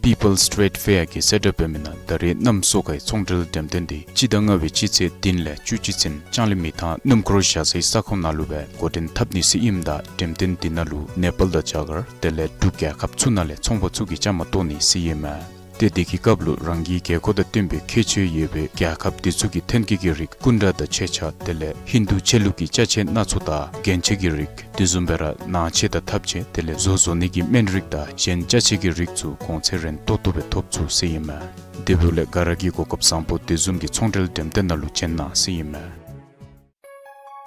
People's Trade Fair གིས་གསལ་བསྒྲགས་འབད་མི་ནང་ད་རེས་གནམ་སོ་ཁའི་ཚོང་འབྲེལ་འགྲེམས་སྟོན་འདི་སྤྱི་ཟླ་ལྔ་པའི་སྤྱི་ཚེས་བདུན་ལས་བཅུ་གཅིག་ཚུན་ལྕང་གླིང་མི་ཐང་སྣུམ་འཁོར་བཞག་སའི་ས་ཁོངས་ནང་ལུ་སྦེ་འགོ་འདྲེན་འཐབ་ནི་ཟེར་ཨིནམ་ད་འགྲེམས་སྟོན་འདི་ནང་ལུ་ནེ་པཱལ་དང་རྒྱ་གར་དེ་ལས་འབྲུག་རྒྱལ་ཁབ་ཚུ་ནང་ལས་ཚོང་པ་ཚུ་གིས་བཅའ་མར་གཏོགས་ནི་ཟེར་ཨིན་མས། ཏེ་དེ་གི་སྐབས་ལུ་རང་གི་དགོས་མཁོ་དང་བསྟུན་པའི་ཁྱད་ཆོས་ཡོད་པའི་རྒྱལ་ཁབ་དེ་ཚུ་གི་ཐོན་སྐྱེད་ཀྱི་རིགས་སྐུ་འདྲ་དང་ཆས་ཆས་དེ་ལས་ཧིན་དུ་ཆོས་ལུགས་ཀྱི་ཅ་ཆས་སྣ་ཚོགས་དང་རྒྱན་ཆ་གི་རིགས་དེ་བཟུམ་སྦེ་ར་ནང་ཆས་དང་ཐབ་ཆས་དེ་ལས་བཟོ་བཟོ་ནི་གི་སྨན་རིགས་དང་གཞན་ཅ་ཆས་ཀྱི་རིགས་ཚུ་གོང་ཚད་རན་ཏོག་ཏོ་སྦེ་ཐོབ་ཚུགས་ཟེར་ཨིན་མས། དེ་འབདཝ་ལས་ག་ར་གིས་གོ་སྐབས་བཟང་པོ་དེ་བཟུམ་གྱི་ཚོང་འབྲེལ་འགྲེམས་སྟོན་ནང་ལུ་བྱོན་གནང་ཟེར་ཨིན་མས།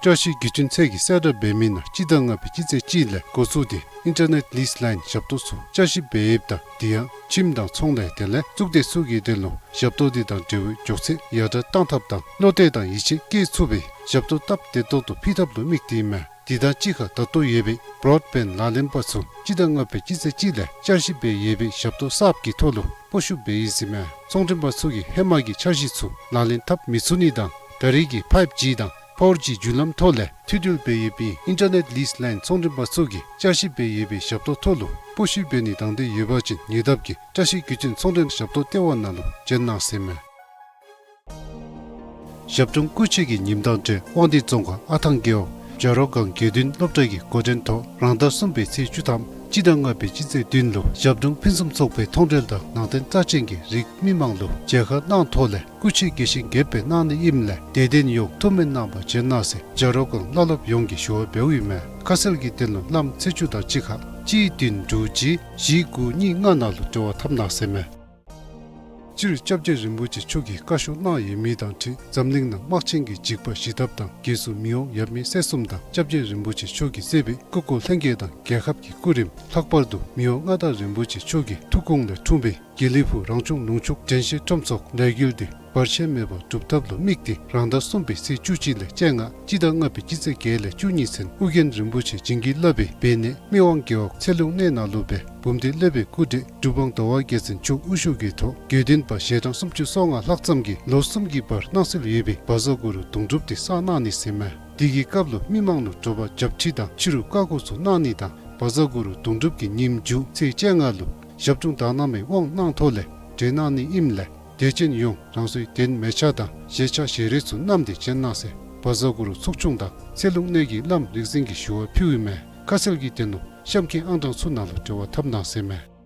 བཀྲ་ཤིས་བརྒྱུད་འཕྲིན་ཚད་ཀྱིས་གསལ་བསྒྲགས་འབད་མི་ནང་སྤྱི་ཟླ་ལྔ་པའི་སྤྱི་ཚེས་གཅིག་ལས་འགོ་བཙུགས་ཏེ་ཨིན་ཊར་ནེཊ་ལིསི་ལའིན་ཞབས་ཏོག་ཚུ་བསྐྱར་ཞིབ་འབད་ཡོདཔ་ད་དེ་ཡང་ཁྱིམ་དང་ཚོང་ལས་དེ་ལས་གཙུག་སྡེ་ཚུ་གི་དོན་ལུ་ཞབས་ཏོག་འདི་དང་འབྲེལ་བའི་མགྱོགས་ཚད་ཡར་དྲག་གཏང་ཐབས་དང་བློ་གཏད་དང་ཡིད་ཆེས་བསྐྱེད་ཚུགས་པའི་ཞབས་ཏོག་སྟབས་བདེ་ཏོག་ཏོ་ཕུལ་ཐབས་ལུ་དམིགས་ཏེ་ཨིན་མས། དེ་དང་གཅིག་ཁར་ད་ལྟོ་ཡོད་པའི་བྲོཌ་བེནཌ་ལག་ལེན་པ་ཚུ་སྤྱི་ཟླ་ལྔ་པའི་སྤྱི་ཚེས་གཅིག་ལས་བསྐྱར་ཞིབ་འབད་ཡོད་པའི་ཞབས་ཏོག་གསརཔ་གི་ཐོག་ལུ་སྤོ་བཤུད་འབད་ཡི་ཟེར་ཨིན་མས། ཚོང་མགྲོན་པ་ཚུ་གིས་ཧེ་མ་གི་འཆར་གཞི་ཚུ་ལག་ལེན་འཐབ་མི་ཚུགས་ནི་དང་ད་རེས་ཀྱི་ཕའིབ་ཇི་དང་ཕོར་ཇི་བརྒྱུད་ལམ་ཐོག་ལས་མཐུད་འབྲེལ་འབད་ཡོད་པའི་ཨིན་ཊར་ནེཊ་ལིསི་ལའིན་ཚོང་མགྲོན་པ་ཚུ་གིས་བསྐྱར་ཞིབ་འབད་ཡོད་པའི་ཞབས་ཏོག་ཐོག་ལུ་སྤོ་བཤུད་འབད་ནི་དང་འདོད་ཡོད་པ་ཅིན་ཉེ་འདབས་ཀྱི་བཀྲ་ཤིས་བརྒྱུད་འཕྲིན་ཚོང་མགྲོན་ཞབས་ཏོག་ལྟེ་བ་ནང་ལུ་བྱོན་གནང་ཟེར་ཨིན་མས། ཞབས་དྲུང་སྐུ་མཆོད་ཀྱི་ཉིནམ་དང་འབྲེལ་དབང་འདུས་རྫོང་ཁག་ཨ་ཐང་རྒེད་འོག་བྱ་རོག་སྒང་དགེ་འདུན་སློབ་གྲྭ་གི་འགོ་འདྲེན་ཐོག་རང་ཟླ་གསུམ་པའི་ཚེས་བཅུ་ཐམ་སྤྱི་ཟླ་ལྔ་པའི་སྤྱི་ཚེས་བདུན་ལུ་ཞབས་དྲུང་ཕུན་སུམ་ཚོགས་པའི་མཐོང་གྲོལ་དང་ནང་རྟེན་རྩ་ཅན་གྱི་རིགས་མི་མང་ལུ་མཇལ་ཁ་གནང་ཐོག་ལས་སྐུ་མཆོད་དགེ་བཤེས་དགྱེས་པའི་གནང་ནི་ཨིནམ་ལས་དད་ལྡན་ཡོངས་ཐུགས་སྨོན་གནང་བར་བྱོན་གནང་ཟེར་བྱ་རོག་སྒང་བླ་སློབ་ཡོངས་ཀྱིས་ཞུ་བ་འབདཝ་ཨིན་མས། ཁ་གསལ་གྱི་དོན་ལུ་ལམ་ཚེས་བཅུ་དང་གཅིག་ཁར་གཅིག་བདུན་དྲུག་གཅིག་བཞི་དགུ་གཉིས་ལྔ་ནང་ལུ་འབྲེལ་བ་འཐབ་གནང་ཟེར་ཨིན་མས། སྤྱིར་སྐྱབས་རྗེ་རིན་པོ་ཆེ་མཆོག་གིས་བཀའ་ཤོག་གནང་ཡོད་མི་དང་འཁྲིལ་འཛམ་གླིང་ནང་དམག་ཆེན་གྱི་འཇིགས་པ་ཞི་ཐབས་དང་རྒྱལ་སྲུང་མི་དབང་ཡབ་མེས་སྲས་གསུམ་དང་སྐྱབས་རྗེ་རིན་པོ་ཆེ་མཆོག་གིས་གཙོས་པའི་སྐུ་འཁོར་ལྷན་རྒྱས་དང་རྒྱལ་ཁབ་ཀྱི་སྐུ་རིམ་ལྷག་པར་དུ་མི་དབང་མངའ་བདག་རིན་པོ་ཆེ་མཆོག་གི་ཐུགས་དགོངས་ལས་འཁྲུངས་པའི་དགེ་ལེགས་ཕུག་རང་བྱུང་ལུང་ཕྱུགས་དྲན་ཤེས་ཁྲོམ་ཚོགས་ལས་འགུལ་འདི་བར་ཆད་མེད་པར་འགྲུབ་ཐབས་ལུ་དམིགས་ཏེ་རང་ཟླ་གསུམ་པའི་ཚེས་བཅུ་གཅིག་ལས་བཅོ་ལྔ་སྤྱི་ཟླ་ལྔ་པའི་སྤྱི་ཚེས་བརྒྱད་ལས་བཅུ་གཉིས་ཚུན་ཨོ་རྒྱན་རིན་པོ་ཆེ་བྱིན་གྱིས་བརླབས་པའི་སྦས་གནས་སྨད་དབང་རྒེད་འོག་ཚེ་ལུང་གནས་ནང་ལུ་སྦེ་འབུམ་སྡེ་སློབ་དཔོན་སྐུ་བགྲེས་གྲུབ་དབང་ཟླ་བ་རྒྱལ་མཚན་མཆོག་དབུ་བཞུགས་ཀྱི་ཐོག་དགེ་འདུན་པ་ཞལ་གྲངས་སུམ་ཅུ་སོ་ལྔ་ལྷག་ཙམ་གྱིས་ལོ་གསུམ་གྱི་བར་གནང་སྲོལ་ཡོད་པའི་བཛྲ་གུ་རུ་གདུང་སྒྲུབ་དེ་བསགས་གནང་ནི་ཟེར་ཨིན་མས། དེ་གི་སྐབས་ལུ་མི་མང་ལུ་དྲོ་པ་བརྒྱད་ཁྲི་དང་ཕྱི་རུ་བཀའ་བསྒོ་ཚུ་གནང་ནི་དང་བཛྲ་གུ་རུ་གདུང་སྒྲུབ་ཀྱི་ཉིནམ་མཇུག་ཚེས་བཅོ་ལྔ་ལུ་ཞབས་དྲུང་དག་སྣང་མའི་དབང་གནང་ཐོག་ལས་གྲོལ་གནང་ནི་ཨིནམ་ལས་དད་ཅན་ཡོངས་རང་སོའི་གདན་མལ་ཆ་དང་བཞེས་ཆ་བཞེས་རས་ཚུ་བསྣམས་ཏེ་བྱོན་གནང་ཟེར་བཛྲ་གུ་རུ་ཚོགས་ཆུང་དང་ཚེ་ལུང་གནས་ཀྱི་བླམ་རིག་འཛིན་གྱིས་ཞུ་བ་ཕུལཝ་ཨིན་མས། ཁ་གསལ་གྱི་དོན་ལུ་གཤམ་གྱི་ཨང་གྲངས་ཚུ་ནང་ལུ་འབྲེལ་བ་འཐབ་གནང་ཟེར་ཨིན་མས།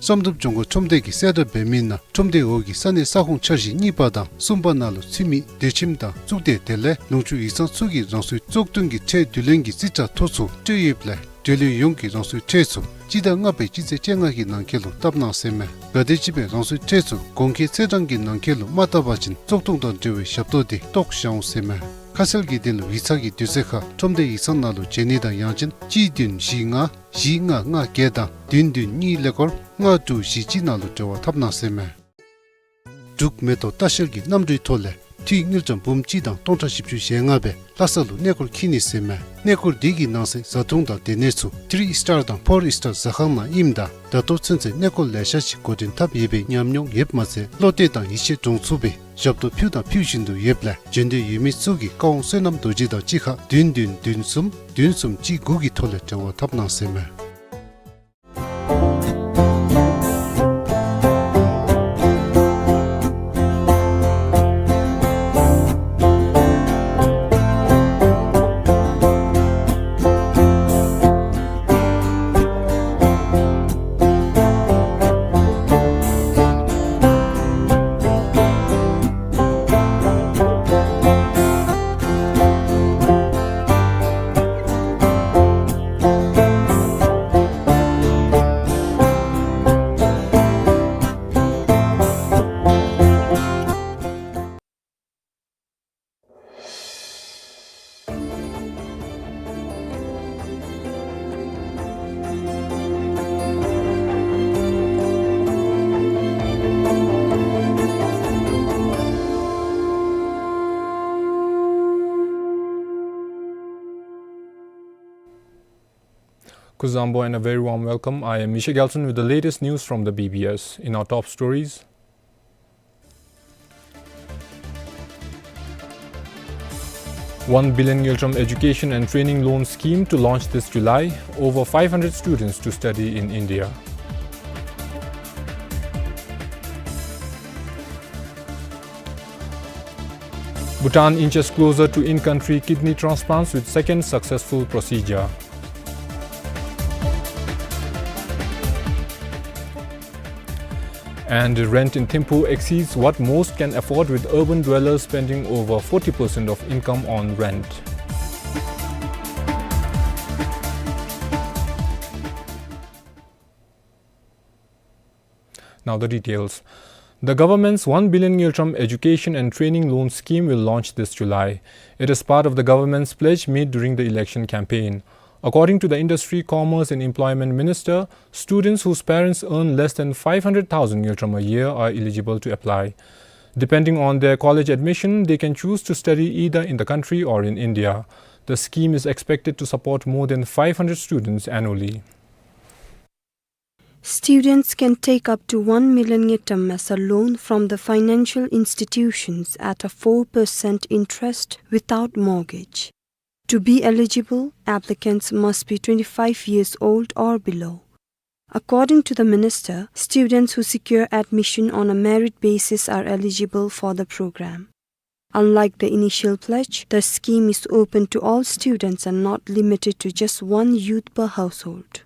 བསམ་གྲུབ་ལྗོངས་མཁར་ཁྲོམ་སྡེ་གིས་གསལ་བསྒྲགས་འབད་མི་ནང་ཁྲོམ་སྡེ་འོག་གི་ས་གནས་ས་ཁོངས་འཆར་གཞི་གཉིས་པ་དང་གསུམ་པ་ནང་ལུ་ཚུད་མི་སྡེ་ཁྱིམ་དང་གཙུག་སྡེ་དེ་ལས་ལུང་ཕྱོགས་ཡིག་ཚང་ཚུ་གིས་རང་སོའི་བཙོག་འདོན་གྱི་ཁྲལ་བསྡུ་ལེན་གྱི་རྩིས་ཁྲ་ཐོ་ཚུ་སྤྲོད་ཡོདཔ་ལས་འབྲེལ་ཡོད་ཡོངས་ཀྱིས་རང་སོའི་ཁྲལ་ཚུ་སྤྱི་ཟླ་ལྔ་པའི་སྤྱི་ཚེས་བཅོ་ལྔ་གི་ནང་འཁོད་ལུ་བཏབ་གནང་ཟེར་ཨིན་མས། གལ་ཏེ་ཅིག་སྦེ་རང་སོའི་ཁྲལ་ཚུ་གོང་འཁོད་ཚེས་གྲངས་ཀྱི་ནང་འཁོད་ལུ་མ་བཏབ་པ་ཅིན་བཙོག་གཏོང་དང་འབྲེལ་བའི་ཞབས་ཏོག་དེ་བཏོག་བཞག་འོང་ཟེར་ཨིན་མས། ཁ་གསལ་གྱི་དོན་ལུ་ཡིག་ཚང་གི་དུས་ཚོད་ཁར་ཁྲོམ་སྡེ་ཡིག་ཚང་ནང་ལུ་བྱོན་ནི་དང་ཡང་ཅིན་གཅིག་བདུན་བཞི་ལྔ་བཞི་ལྔ་ལྔ་བརྒྱད་དང་བདུན་བདུན་གཉིས་ཀླད་ཀོར་ལྔ་དྲུག་བཞི་གཅིག་ནང་ལུ་འབྲེལ་བ་འཐབ་གནང་ཟེར་ཨིན་མས། འབྲུག་མེ་ཏོག་ལྟ་བཤལ་གྱི་གནམ་གྲུའི་ཐོག་ལས་ འཐུས་དངུལ་ཀྲམ་འབུམ་གཅིག་དང་སྟོང་ཕྲག་བཞི་བཅུ་ཞེ་ལྔ་སྦེ་ལྷ་ས་ལུ་གནས་སྐོར་འཁྱིད་ནི་ཟེར་མས། གནས་སྐོར་འདི་གི་ནང་གསེས་བཟའ་འཐུང་དང་སྡོད་གནས་ཚུ་ཐི་རི་ཨིས་ཊར་དང་ཕོར་ཨིས་ཊར་ཟ་ཁང་ནང་ཨིནམ་ད་ད་ལྟོ་ཚུན་ཚོད་གནས་སྐོར་ལེ་ཤ་ཅིག་འགོ་འདྲེན་འཐབ་ཡོད་པའི་ཉམས་མྱོང་ཡོདཔ་མ་ཚད་བློ་གཏད་དང་ཡིད་ཆེས་འདྲོངས་ཚུགས་པའི་ཞབས་ཏོག་ཕུལ་དང་ཕུལ་བཞིན་དུ་ཡོདཔ་ལས་འབྱོན་འདོད་ཡོད་མི་ཚུ་གིས་བཀའ་དབང་བསོད་ནམས་རྡོ་རྗེ་དང་གཅིག་ཁར་བདུན་བདུན་བདུན་གསུམ་བདུན་གསུམ་གཅིག་དགུ་གི་ཐོག་ལས་འབྲེལ་བ་འཐབ་གནང་ཟེར་མས། Kuzuzangpo and a very warm welcome. I am Misha Gyaltsen with the latest news from the B B S. In our top stories, one billion ngultrum education and training loan scheme to launch this July. Over five hundred students to study in India. Bhutan inches closer to in-country kidney transplants with second successful procedure. And rent in Thimphu exceeds what most can afford, with urban dwellers spending over forty percent of income on rent. Now the details. The government's one billion ngultrum education and training loan scheme will launch this July. It is part of the government's pledge made during the election campaign. According to the Industry, Commerce and Employment Minister, students whose parents earn less than five hundred thousand ngultrum a year are eligible to apply. Depending on their college admission, they can choose to study either in the country or in India. The scheme is expected to support more than five hundred students annually. Students can take up to one million ngultrum as a loan from the financial institutions at a four percent interest without mortgage. To be eligible, applicants must be twenty-five years old or below. According to the minister, students who secure admission on a merit basis are eligible for the program. Unlike the initial pledge, the scheme is open to all students and not limited to just one youth per household.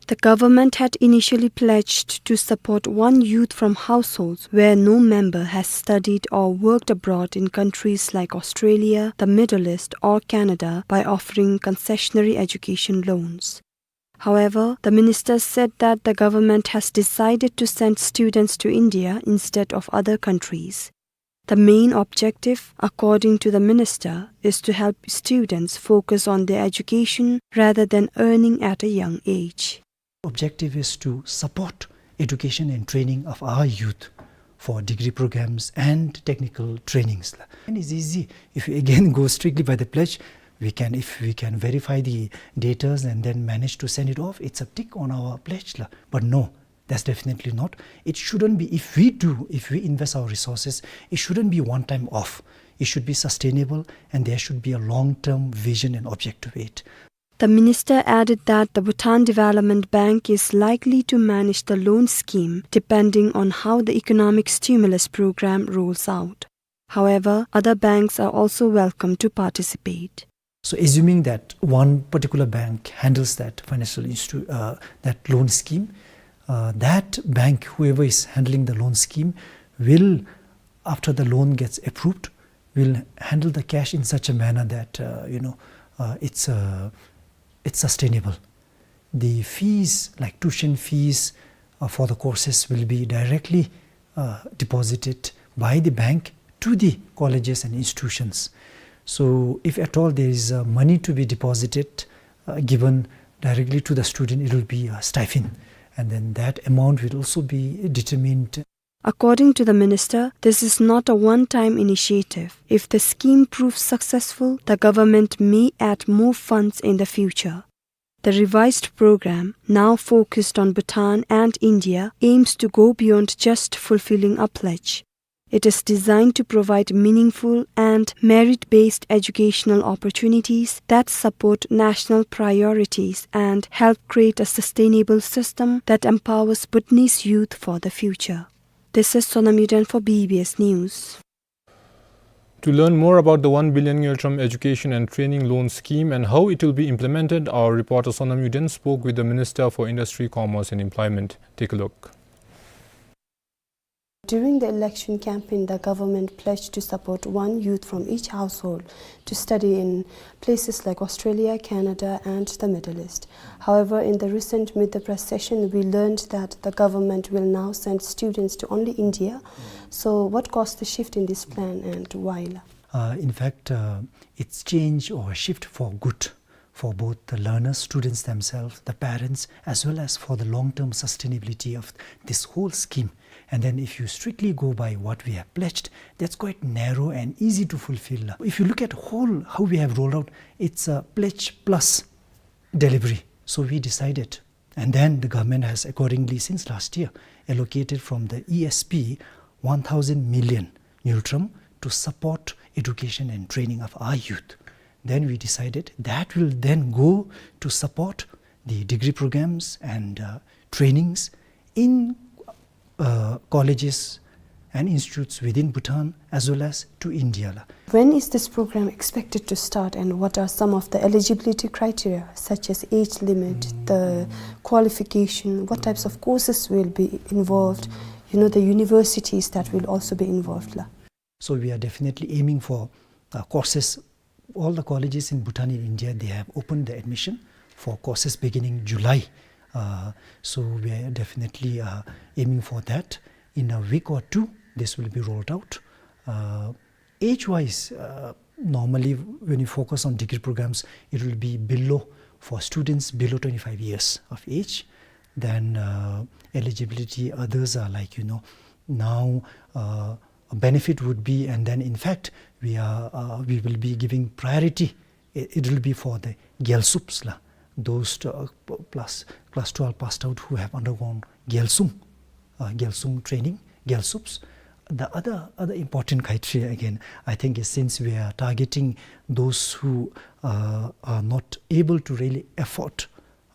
The government had initially pledged to support one youth from households where no member has studied or worked abroad in countries like Australia, the Middle East, or Canada by offering concessionary education loans. However, the minister said that the government has decided to send students to India instead of other countries. The main objective, according to the minister, is to help students focus on their education rather than earning at a young age. Objective is to support education and training of our youth for degree programs and technical trainings. And it's easy. If we again go strictly by the pledge, we can, if we can verify the datas and then manage to send it off, it's a tick on our pledge la. But no, that's definitely not. It shouldn't be, if we do, if we invest our resources, it shouldn't be one time off. It should be sustainable and there should be a long-term vision and objective to it. The minister added that the Bhutan Development Bank is likely to manage the loan scheme depending on how the economic stimulus program rolls out. However, other banks are also welcome to participate. So assuming that one particular bank handles that financial institu-, uh, that loan scheme, uh, that bank, whoever is handling the loan scheme, will, after the loan gets approved, will handle the cash in such a manner that, uh, you know, uh, it's, uh, it's sustainable. The fees, like tuition fees, uh, for the courses will be directly, uh, deposited by the bank to the colleges and institutions. So if at all there is, uh, money to be deposited, uh, given directly to the student, it will be a stipend. And then that amount will also be determined. According to the minister, this is not a one-time initiative. If the scheme proves successful, the government may add more funds in the future. The revised program, now focused on Bhutan and India, aims to go beyond just fulfilling a pledge. It is designed to provide meaningful and merit-based educational opportunities that support national priorities and help create a sustainable system that empowers Bhutanese youth for the future. This is Sonam Yuden for B B S News. To learn more about the one billion Ngultrum Education and Training Loan Scheme and how it will be implemented, our reporter Sonam Yuden spoke with the Minister for Industry, Commerce and Employment. Take a look. During the election campaign, the government pledged to support one youth from each household to study in places like Australia, Canada, and the Middle East. However, in the recent Meet the Press session, we learned that the government will now send students to only India. So, what caused the shift in this plan and why? Uh, in fact, uh, it's change or shift for good for both the learners, students themselves, the parents, as well as for the long-term sustainability of this whole scheme. And then if you strictly go by what we have pledged, that's quite narrow and easy to fulfill. If you look at whole how we have rolled out, it's a pledge plus delivery. So we decided, and then the government has accordingly, since last year, allocated from the E S P one thousand million Ngultrum to support education and training of our youth. Then we decided that will then go to support the degree programs and, uh, trainings in, uh, colleges and institutes within Bhutan as well as to India la. When is this program expected to start and what are some of the eligibility criteria, such as age limit, the qualification, what types of courses will be involved, you know, the universities that will also be involved la? So we are definitely aiming for, uh, courses. All the colleges in Bhutan in India, they have opened the admission for courses beginning July. Uh, so we are definitely, uh, aiming for that. In a week or two, this will be rolled out. Uh, age-wise, uh, normally when you focus on degree programs, it will be below, for students below twenty-five years of age. Then, uh, eligibility, others are like, you know, now, uh, a benefit would be, and then in fact, we are, uh, we will be giving priority. It, it will be for the Gyalsups la, those, uh, p-, plus class twelve passed out who have undergone Gyalsung, uh, Gyalsung training, Gyalsups. The other, other important criteria again, I think, is since we are targeting those who, uh, are not able to really afford,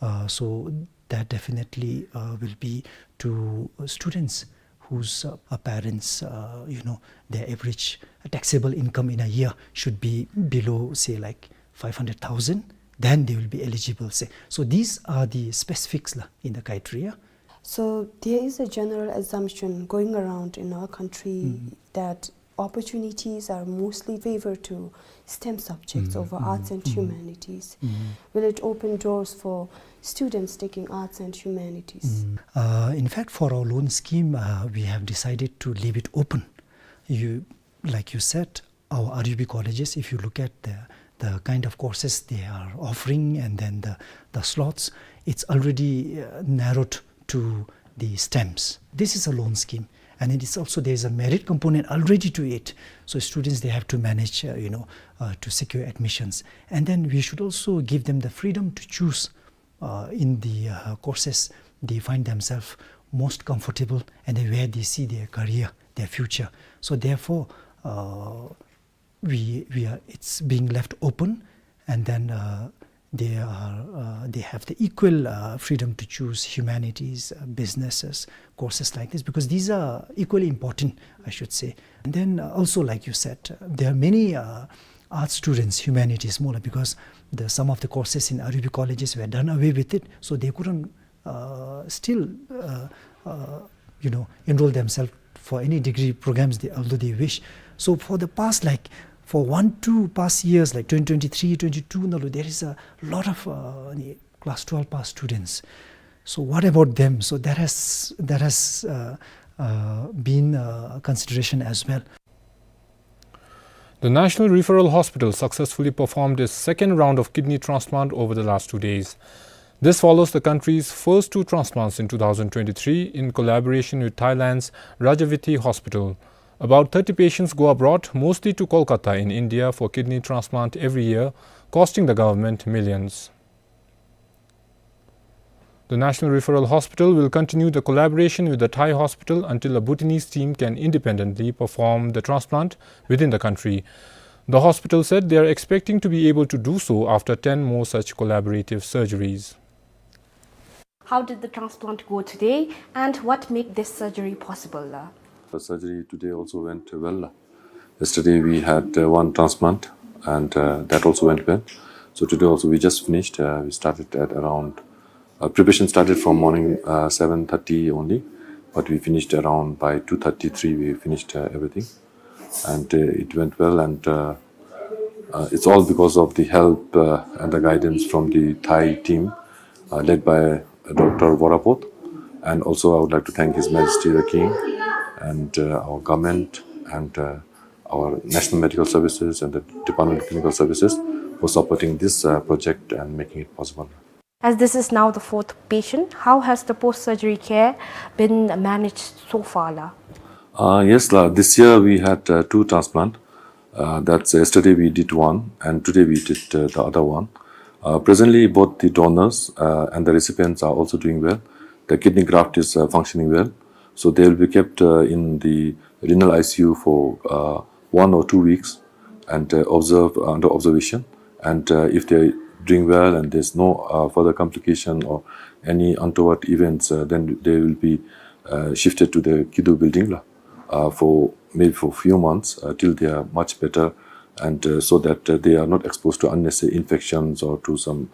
uh, so that definitely, uh, will be to, uh, students whose, uh, uh, parents, uh, you know, their average taxable income in a year should be below, say, like, five hundred thousand, then they will be eligible, say. So these are the specifics la in the criteria. So there is a general assumption going around in our country that opportunities are mostly favored to STEM subjects over arts and humanities. Will it open doors for students taking arts and humanities? Uh, in fact, for our loan scheme, uh, we have decided to leave it open. You, like you said, our R U B colleges, if you look at the, the kind of courses they are offering and then the, the slots, it's already, uh, narrowed to the STEMs. This is a loan scheme, and it is also, there is a merit component already to it. So students, they have to manage, uh, you know, uh, to secure admissions. And then we should also give them the freedom to choose, uh, in the, uh, courses they find themselves most comfortable and then where they see their career, their future. So therefore, uh, we, we are, it's being left open, and then, uh, they are, uh, they have the equal, uh, freedom to choose humanities, uh, businesses, courses like this, because these are equally important, I should say. And then, uh, also, like you said, uh, there are many, uh, art students, humanities, more like, because the, some of the courses in R U B colleges were done away with it, so they couldn't, uh, still, uh, uh, you know, enroll themselves for any degree programs they, although they wish. So for the past, like, for one, two past years, like twenty twenty-three, twenty-two, now there is a lot of, uh, class twelve pass students. So what about them? So that has, that has, uh, uh, been, uh, a consideration as well. The National Referral Hospital successfully performed its second round of kidney transplant over the last two days. This follows the country's first two transplants in two thousand twenty-three in collaboration with Thailand's Rajaviti Hospital. About thirty patients go abroad, mostly to Kolkata in India, for kidney transplant every year, costing the government millions. The National Referral Hospital will continue the collaboration with the Thai hospital until a Bhutanese team can independently perform the transplant within the country. The hospital said they are expecting to be able to do so after ten more such collaborative surgeries. How did the transplant go today, and what make this surgery possible? The surgery today also went well. Yesterday we had, uh, one transplant, and, uh, that also went well. So today also we just finished. Uh, we started at around, uh, preparation started from morning, uh, seven thirty only, but we finished around by two thirty-three, we finished, uh, everything. And, uh, it went well, and, uh, uh, it's all because of the help, uh, and the guidance from the Thai team, uh, led by, uh, Doctor Worapot. And also I would like to thank His Majesty the King and, uh, our government and, uh, our National Medical Services and the Department of Clinical Services for supporting this, uh, project and making it possible. As this is now the fourth patient, how has the post-surgery care been managed so far, la? Uh, yes, la. This year we had, uh, two transplant. Uh, that's yesterday we did one, and today we did, uh, the other one. Uh, presently, both the donors, uh, and the recipients are also doing well. The kidney graft is, uh, functioning well, so they will be kept, uh, in the renal I C U for, uh, one or two weeks and, uh, observe, uh, under observation. And, uh, if they're doing well and there's no, uh, further complication or any untoward events, uh, then they will be, uh, shifted to the Kidu building, la, uh, for maybe for few months, uh, till they are much better, and, uh, so that, uh, they are not exposed to unnecessary infections or to some,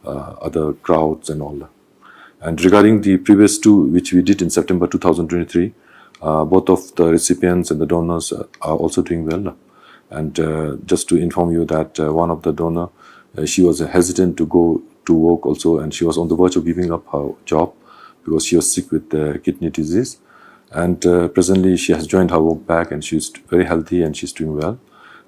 uh, other crowds and all that. And regarding the previous two, which we did in September two thousand twenty-three, uh, both of the recipients and the donors, uh, are also doing well. And, uh, just to inform you that, uh, one of the donor, uh, she was hesitant to go to work also, and she was on the verge of giving up her job because she was sick with the kidney disease. And, uh, presently she has joined her work back, and she's very healthy and she's doing well.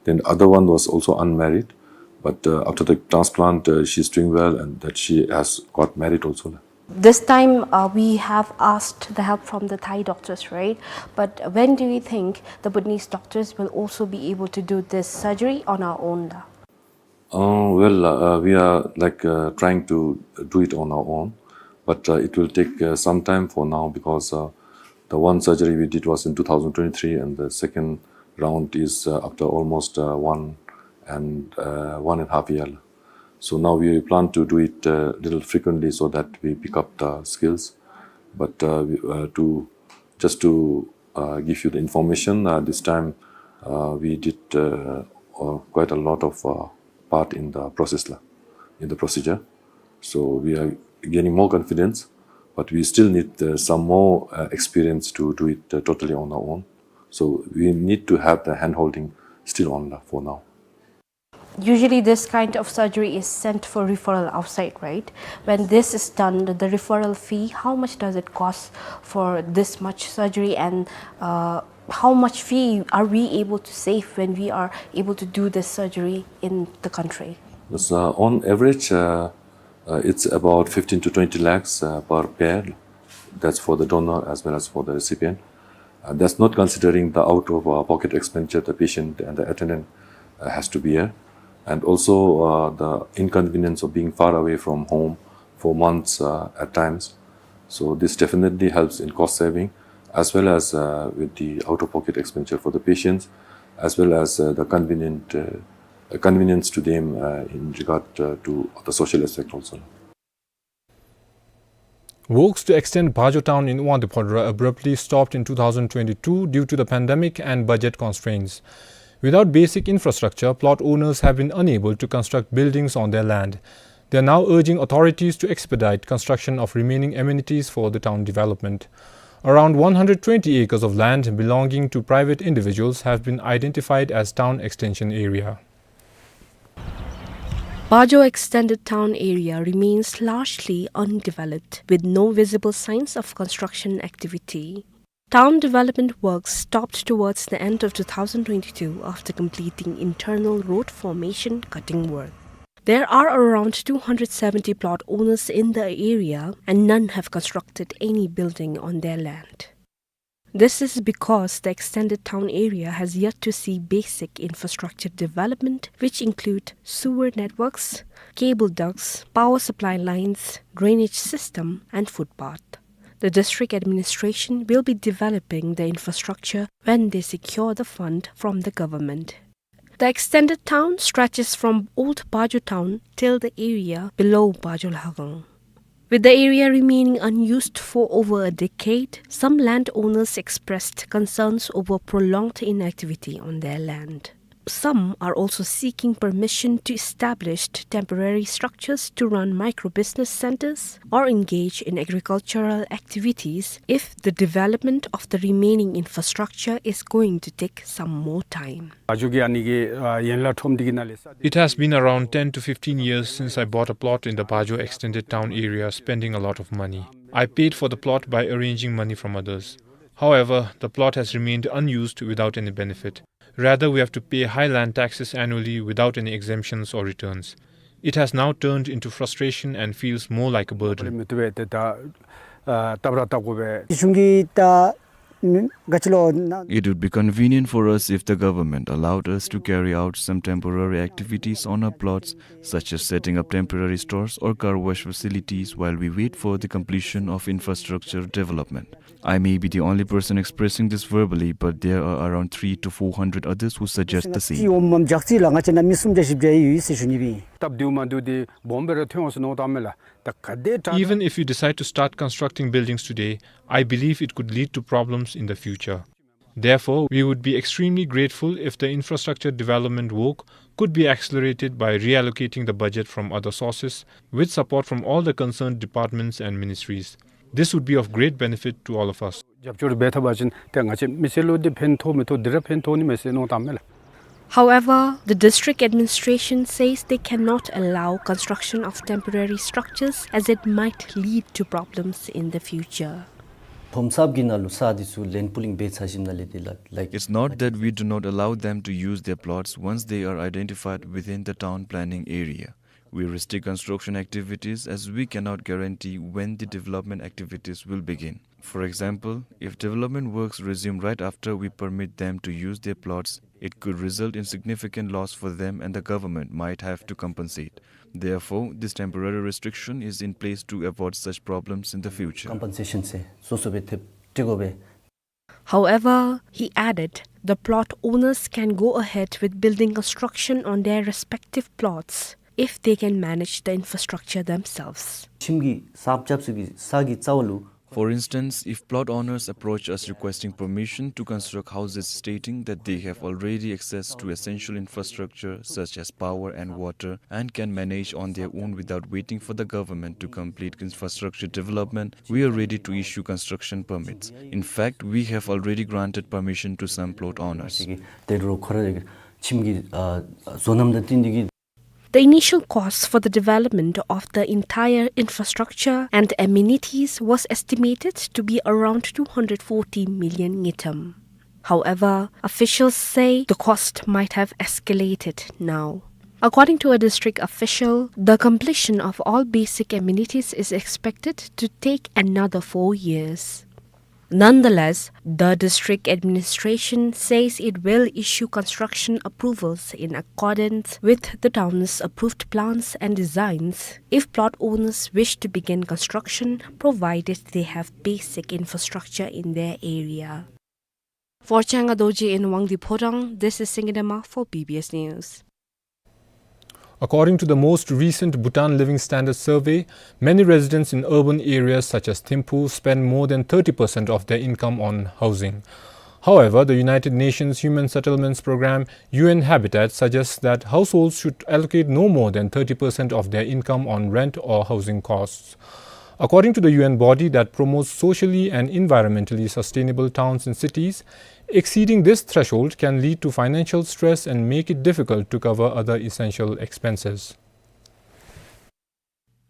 Then the other one was also unmarried, but, uh, after the transplant, uh, she's doing well and that she has got married also. This time, uh, we have asked the help from the Thai doctors, right? But when do you think the Bhutanese doctors will also be able to do this surgery on our own, la? Uh, well, uh, we are, like, uh, trying to do it on our own, but, uh, it will take, uh, some time for now because, uh, the one surgery we did was in two thousand twenty-three, and the second round is, uh, after almost, uh, one and, uh, one and a half year. So now we plan to do it, uh, little frequently so that we pick up the skills. But, uh, we, uh, to, just to, uh, give you the information, uh, this time, uh, we did, uh, uh, quite a lot of, uh, part in the process, la, in the procedure. So we are gaining more confidence, but we still need, uh, some more, uh, experience to do it, uh, totally on our own. So we need to have the hand holding still on, la, for now. Usually this kind of surgery is sent for referral outside, right? When this is done, the, the referral fee, how much does it cost for this much surgery, and, uh, how much fee are we able to save when we are able to do this surgery in the country? Yes, uh, on average, uh, uh, it's about fifteen to twenty lakhs, uh, per pair. That's for the donor as well as for the recipient. Uh, that's not considering the out of, uh, pocket expenditure the patient and the attendant, uh, has to bear, and also, uh, the inconvenience of being far away from home for months, uh, at times. So this definitely helps in cost saving, as well as, uh, with the out of pocket expenditure for the patients, as well as, uh, the convenient, uh, convenience to them, uh, in regard, uh, to the social aspect also. Works to extend Bajo town in Wangdue Phodrang abruptly stopped in two thousand twenty-two due to the pandemic and budget constraints. Without basic infrastructure, plot owners have been unable to construct buildings on their land. They are now urging authorities to expedite construction of remaining amenities for the town development. Around one hundred twenty acres of land belonging to private individuals have been identified as town extension area. Bajo Extended Town Area remains largely undeveloped, with no visible signs of construction activity. Town development works stopped towards the end of two thousand twenty-two after completing internal road formation cutting work. There are around two hundred seventy plot owners in the area, and none have constructed any building on their land. This is because the extended town area has yet to see basic infrastructure development, which include sewer networks, cable ducts, power supply lines, drainage system, and footpath. The district administration will be developing the infrastructure when they secure the fund from the government. The extended town stretches from Old Pajo town till the area below Pajo Lhagang. With the area remaining unused for over a decade, some landowners expressed concerns over prolonged inactivity on their land. Some are also seeking permission to establish temporary structures to run micro-business centers or engage in agricultural activities if the development of the remaining infrastructure is going to take some more time. It has been around ten to fifteen years since I bought a plot in the Pajo extended town area, spending a lot of money. I paid for the plot by arranging money from others. However, the plot has remained unused without any benefit. Rather, we have to pay high land taxes annually without any exemptions or returns. It has now turned into frustration and feels more like a burden. It would be convenient for us if the government allowed us to carry out some temporary activities on our plots, such as setting up temporary stores or car wash facilities while we wait for the completion of infrastructure development. I may be the only person expressing this verbally, but there are around three to four hundred others who suggest the same. Even if you decide to start constructing buildings today, I believe it could lead to problems in the future. Therefore, we would be extremely grateful if the infrastructure development work could be accelerated by reallocating the budget from other sources with support from all the concerned departments and ministries. This would be of great benefit to all of us. རྒྱབ་སྐྱོར་འབད་ཐུབ་པ་ཅིན་ཏེ་ང་བཅས་མི་སེར་ལུ་འདི་ཕན་ཐོགས་མི་ཐོགས་འདི་ར་ཕན་ཐོགས་ནི་མས་ཟེར་མནོ་བསམ་བཏངམ་མས་ལགས། However, the district administration says they cannot allow construction of temporary structures as it might lead to problems in the future. It's not that we do not allow them to use their plots once they are identified within the town planning area. We restrict construction activities as we cannot guarantee when the development activities will begin. For example, if development works resume right after we permit them to use their plots, it could result in significant loss for them and the government might have to compensate. Therefore, this temporary restriction is in place to avoid such problems in the future. However, he added, the plot owners can go ahead with building construction on their respective plots if they can manage the infrastructure themselves. For instance, if plot owners approach us requesting permission to construct houses stating that they have already access to essential infrastructure such as power and water and can manage on their own without waiting for the government to complete infrastructure development, we are ready to issue construction permits. In fact, we have already granted permission to some plot owners. The initial cost for the development of the entire infrastructure and amenities was estimated to be around two hundred forty million ngultrum. However, officials say the cost might have escalated now. According to a district official, the completion of all basic amenities is expected to take another four years. Nonetheless, the district administration says it will issue construction approvals in accordance with the town's approved plans and designs if plot owners wish to begin construction, provided they have basic infrastructure in their area. For Changa Dorji in Wangdue Phodrang, this is Singye Dema for B B S News. According to the most recent Bhutan Living Standards Survey, many residents in urban areas such as Thimphu spend more than thirty percent of their income on housing. However, the United Nations Human Settlements Programme, U N Habitat, suggests that households should allocate no more than thirty percent of their income on rent or housing costs. According to the U N body that promotes socially and environmentally sustainable towns and cities, exceeding this threshold can lead to financial stress and make it difficult to cover other essential expenses.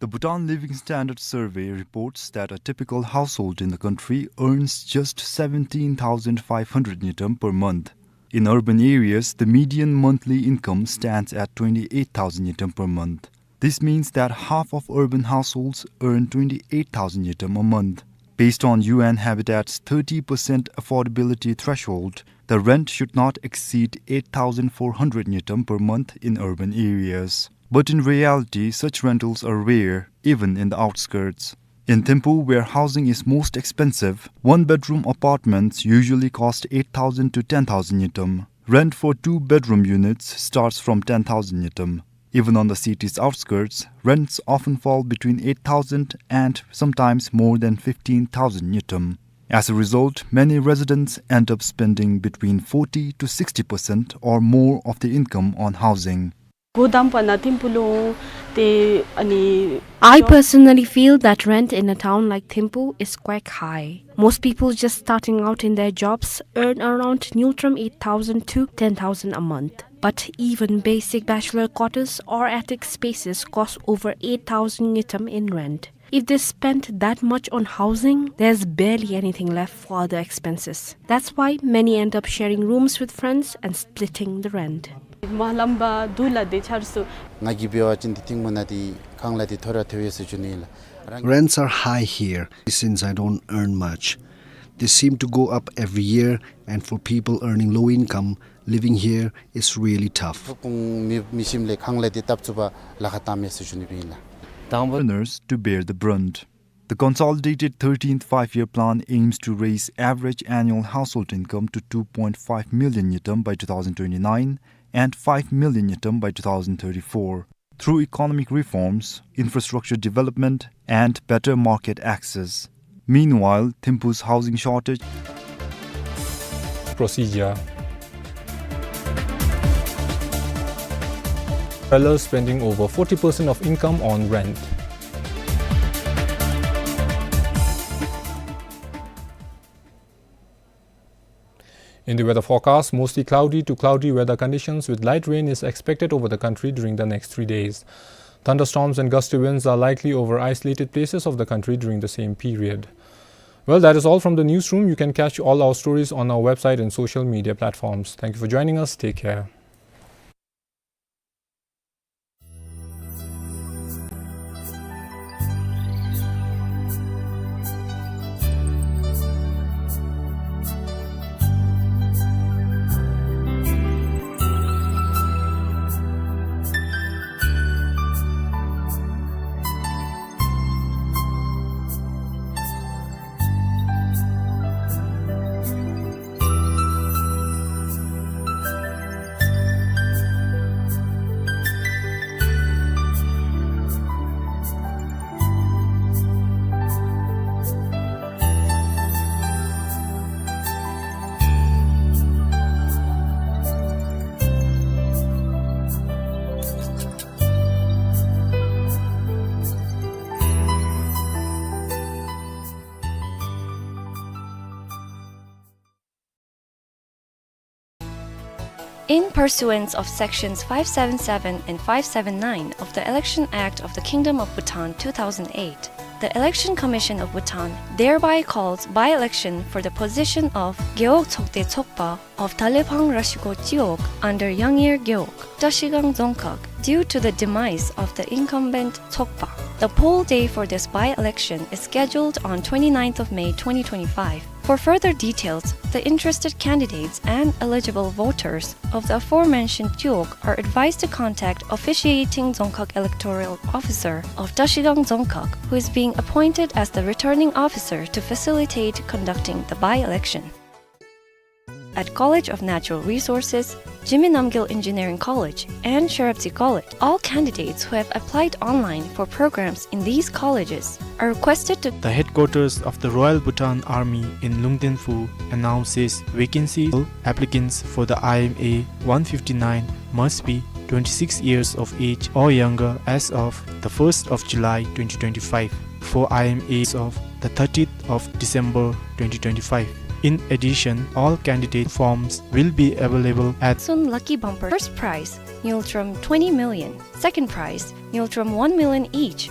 The Bhutan Living Standard Survey reports that a typical household in the country earns just seventeen thousand five hundred ngultrum per month. In urban areas, the median monthly income stands at twenty-eight thousand ngultrum per month. This means that half of urban households earn twenty-eight thousand ngultrum a month. Based on U N Habitat's thirty percent affordability threshold, the rent should not exceed eight thousand four hundred ngultrum per month in urban areas. But in reality, such rentals are rare, even in the outskirts. In Thimphu, where housing is most expensive, one-bedroom apartments usually cost eight thousand to ten thousand ngultrum. Rent for two-bedroom units starts from ten thousand ngultrum. Even on the city's outskirts, rents often fall between eight thousand and sometimes more than fifteen thousand ngultrum. As a result, many residents end up spending between forty to sixty percent or more of the income on housing. ཁོ་དང་པ་ན་ཐིམ་ཕུ་ལུ་ཏེ་ཨ་ནི། I personally feel that rent in a town like Thimphu is quite high. Most people just starting out in their jobs earn around ngultrum eight thousand to ten thousand a month. But even basic bachelor quarters or attic spaces cost over eight thousand ngultrum in rent. If they spend that much on housing, there's barely anything left for other expenses. That's why many end up sharing rooms with friends and splitting the rent. མ་ལམ་པ་དུ་ལ་དེ་ཆར་སུ། ང་གིས་འབད་བ་ཅིན་འདི་ཐིམ་ཕུ་ནང་འདི་ཁང་གླ་འདི་མཐོ་ར་མཐོ་བས་ཟེར་ཞུ་ནི་ལགས། Rents are high here since I don't earn much. They seem to go up every year, and for people earning low income, living here is really tough. ཁོང་མི་མི་ཤིམ་ལས་ཁང་གླ་འདི་བཏབ་ཚུགས་པར་ལཱ་ཁག་བཏངམ་མས་ཟེར་ཞུ་ནི་ཨིན་ལགས། དང་པ། Owners to bear the brunt. The consolidated thirteenth Five-Year Plan aims to raise average annual household income to two point five million ngultrum by two thousand twenty-nine and five million ngultrum by two thousand thirty-four through economic reforms, infrastructure development, and better market access. Meanwhile, Thimphu's housing shortage. Procedure. Dwellers spending over forty percent of income on rent. In the weather forecast, mostly cloudy to cloudy weather conditions with light rain is expected over the country during the next three days. Thunderstorms and gusty winds are likely over isolated places of the country during the same period. Well, that is all from the newsroom. You can catch all our stories on our website and social media platforms. Thank you for joining us. Take care. In pursuance of Sections five seven seven and five seven nine of the Election Act of the Kingdom of Bhutan two thousand eight, the Election Commission of Bhutan thereby calls by-election for the position of Gewog Tsokde Tsokpa of Dalephang Rashigo Chiwog under Yangyer Gewog, Trashigang Dzongkhag, due to the demise of the incumbent Tsokpa. The poll day for this by-election is scheduled on twenty-ninth of May twenty twenty-five. For further details, the interested candidates and eligible voters of the aforementioned Chiwog are advised to contact officiating Dzongkhag electoral officer of Trashigang Dzongkhag, who is being appointed as the returning officer to facilitate conducting the by-election. At College of Natural Resources, Jigme Namgyel Engineering College, and Sherabji College, all candidates who have applied online for programs in these colleges are requested to. The headquarters of the Royal Bhutan Army in Lungdenphu announces vacancy. Applicants for the I M A one fifty-nine must be twenty-six years of age or younger as of the first of July twenty twenty-five. For I M As of the thirtieth of December twenty twenty-five. In addition, all candidate forms will be available at. Sun Lucky Bumper, first prize, Ngultrum twenty million. Second prize, Ngultrum one million each.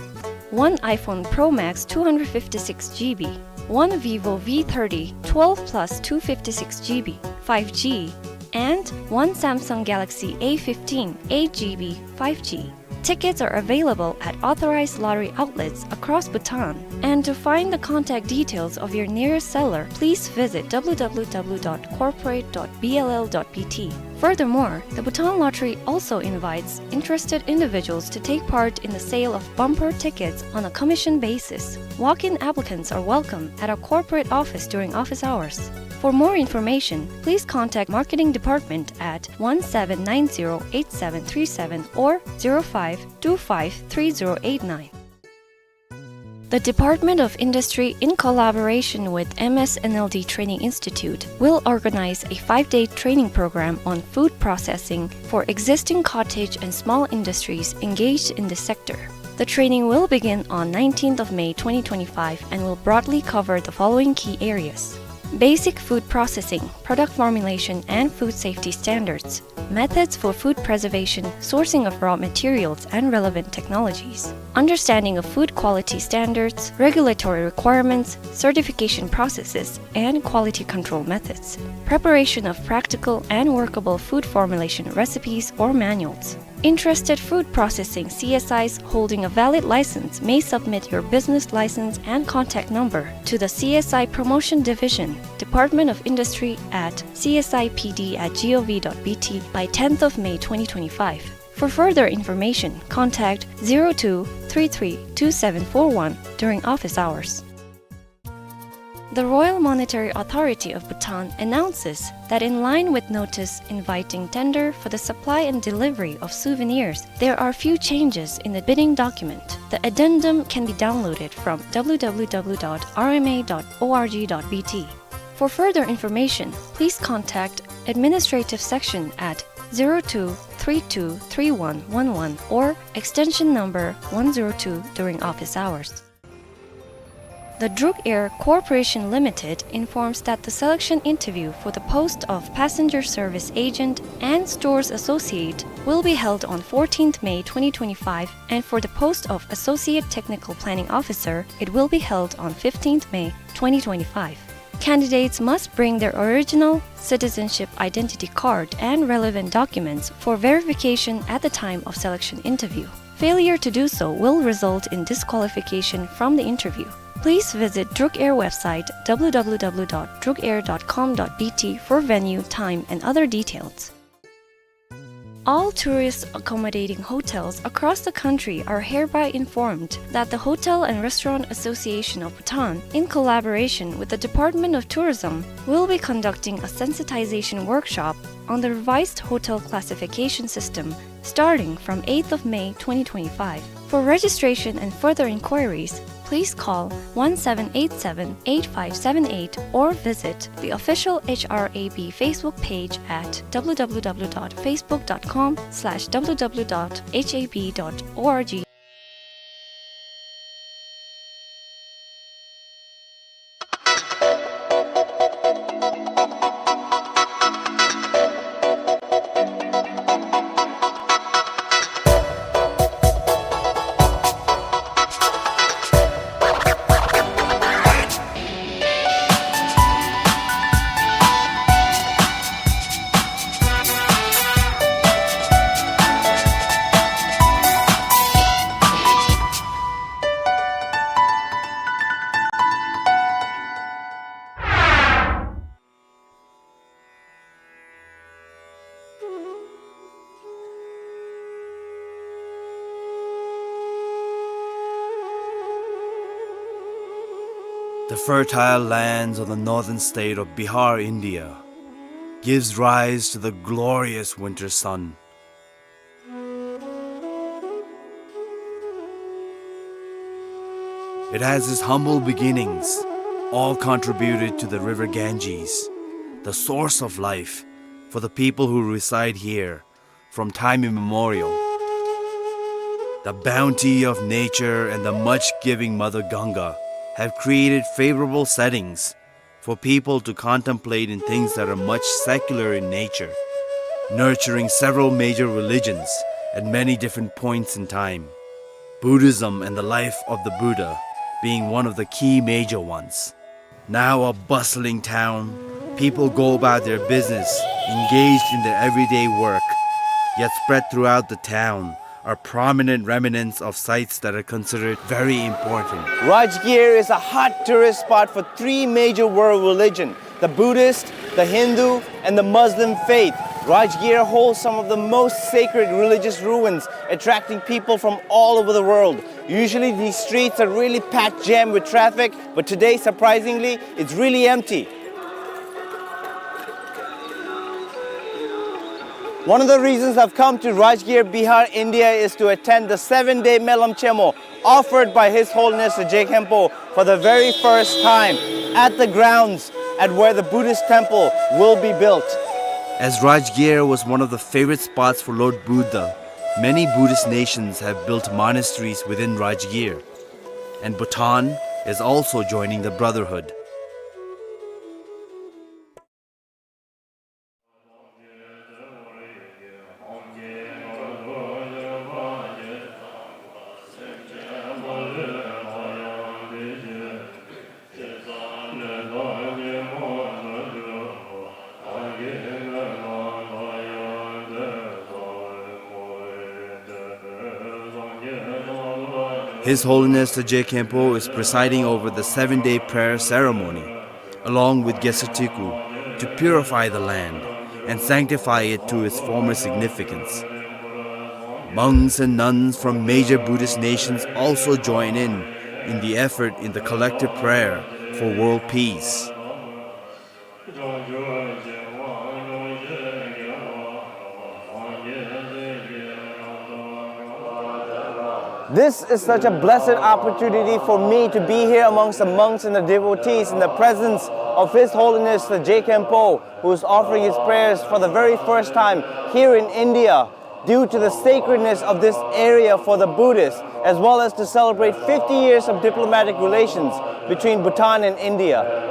One iPhone Pro Max two hundred fifty-six G B. One Vivo V thirty twelve plus two fifty-six G B, five G. and one Samsung Galaxy A fifteen, eight G B, five G. Tickets are available at authorized lottery outlets across Bhutan. And to find the contact details of your nearest seller, please visit w w w dot corporate dot b l l dot b t. Furthermore, the Bhutan Lottery also invites interested individuals to take part in the sale of bumper tickets on a commission basis. Walk-in applicants are welcome at our corporate office during office hours. For more information, please contact Marketing Department at one seven nine zero eight seven three seven or zero five two five three zero eight nine. The Department of Industry, in collaboration with M S N L D Training Institute, will organize a five-day training program on food processing for existing cottage and small industries engaged in this sector. The training will begin on nineteenth of May twenty twenty-five and will broadly cover the following key areas: basic food processing, product formulation, and food safety standards, methods for food preservation, sourcing of raw materials, and relevant technologies, understanding of food quality standards, regulatory requirements, certification processes, and quality control methods, preparation of practical and workable food formulation recipes or manuals. Interested food processing C S Is holding a valid license may submit your business license and contact number to the C S I Promotion Division, Department of Industry at c s i p d at gov dot b t by tenth of May twenty twenty-five. For further information, contact zero two three three two seven four one during office hours. The Royal Monetary Authority of Bhutan announces that in line with notice inviting tender for the supply and delivery of souvenirs, there are few changes in the bidding document. The addendum can be downloaded from w w w dot r m a dot o r g dot b t. For further information, please contact administrative section at zero two three two three one one one or extension number one zero two during office hours. The Druk Air Corporation Limited informs that the selection interview for the post of passenger service agent and stores associate will be held on fourteenth May twenty twenty-five, and for the post of associate technical planning officer, it will be held on fifteenth May twenty twenty-five. Candidates must bring their original citizenship identity card and relevant documents for verification at the time of selection interview. Failure to do so will result in disqualification from the interview. Please visit Druk Air website w w w dot druk air dot com dot b t for venue, time, and other details. All tourists accommodating hotels across the country are hereby informed that the Hotel and Restaurant Association of Bhutan, in collaboration with the Department of Tourism, will be conducting a sensitization workshop on the revised hotel classification system starting from eighth of May twenty twenty-five. For registration and further inquiries, please call one seven eight seven eight five seven eight or visit the official H R A B Facebook page at w w w dot facebook dot com slash w w w dot h a b dot o r g. The fertile lands of the northern state of Bihar, India, gives rise to the glorious winter sun. It has its humble beginnings, all contributed to the river Ganges, the source of life for the people who reside here from time immemorial. The bounty of nature and the much-giving Mother Ganga have created favorable settings for people to contemplate in things that are much secular in nature, nurturing several major religions at many different points in time, Buddhism and the life of the Buddha being one of the key major ones. Now a bustling town, people go about their business, engaged in their everyday work. Yet spread throughout the town are prominent remnants of sites that are considered very important. Rajgir is a hot tourist spot for three major world religion, the Buddhist, the Hindu, and the Muslim faith. Rajgir holds some of the most sacred religious ruins, attracting people from all over the world. Usually these streets are really packed, jammed with traffic, but today, surprisingly, it's really empty. One of the reasons I've come to Rajgir, Bihar, India is to attend the seven-day Melam Chemo offered by His Holiness the Je Khenpo for the very first time at the grounds at where the Buddhist temple will be built. As Rajgir was one of the favorite spots for Lord Buddha, many Buddhist nations have built monasteries within Rajgir, and Bhutan is also joining the brotherhood. His Holiness the Je Khenpo is presiding over the seven-day prayer ceremony, along with Gesatiku, to purify the land and sanctify it to its former significance. Monks and nuns from major Buddhist nations also join in, in the effort in the collective prayer for world peace. This is such a blessed opportunity for me to be here amongst the monks and the devotees in the presence of His Holiness the Je Khenpo, who is offering his prayers for the very first time here in India due to the sacredness of this area for the Buddhists, as well as to celebrate fifty years of diplomatic relations between Bhutan and India.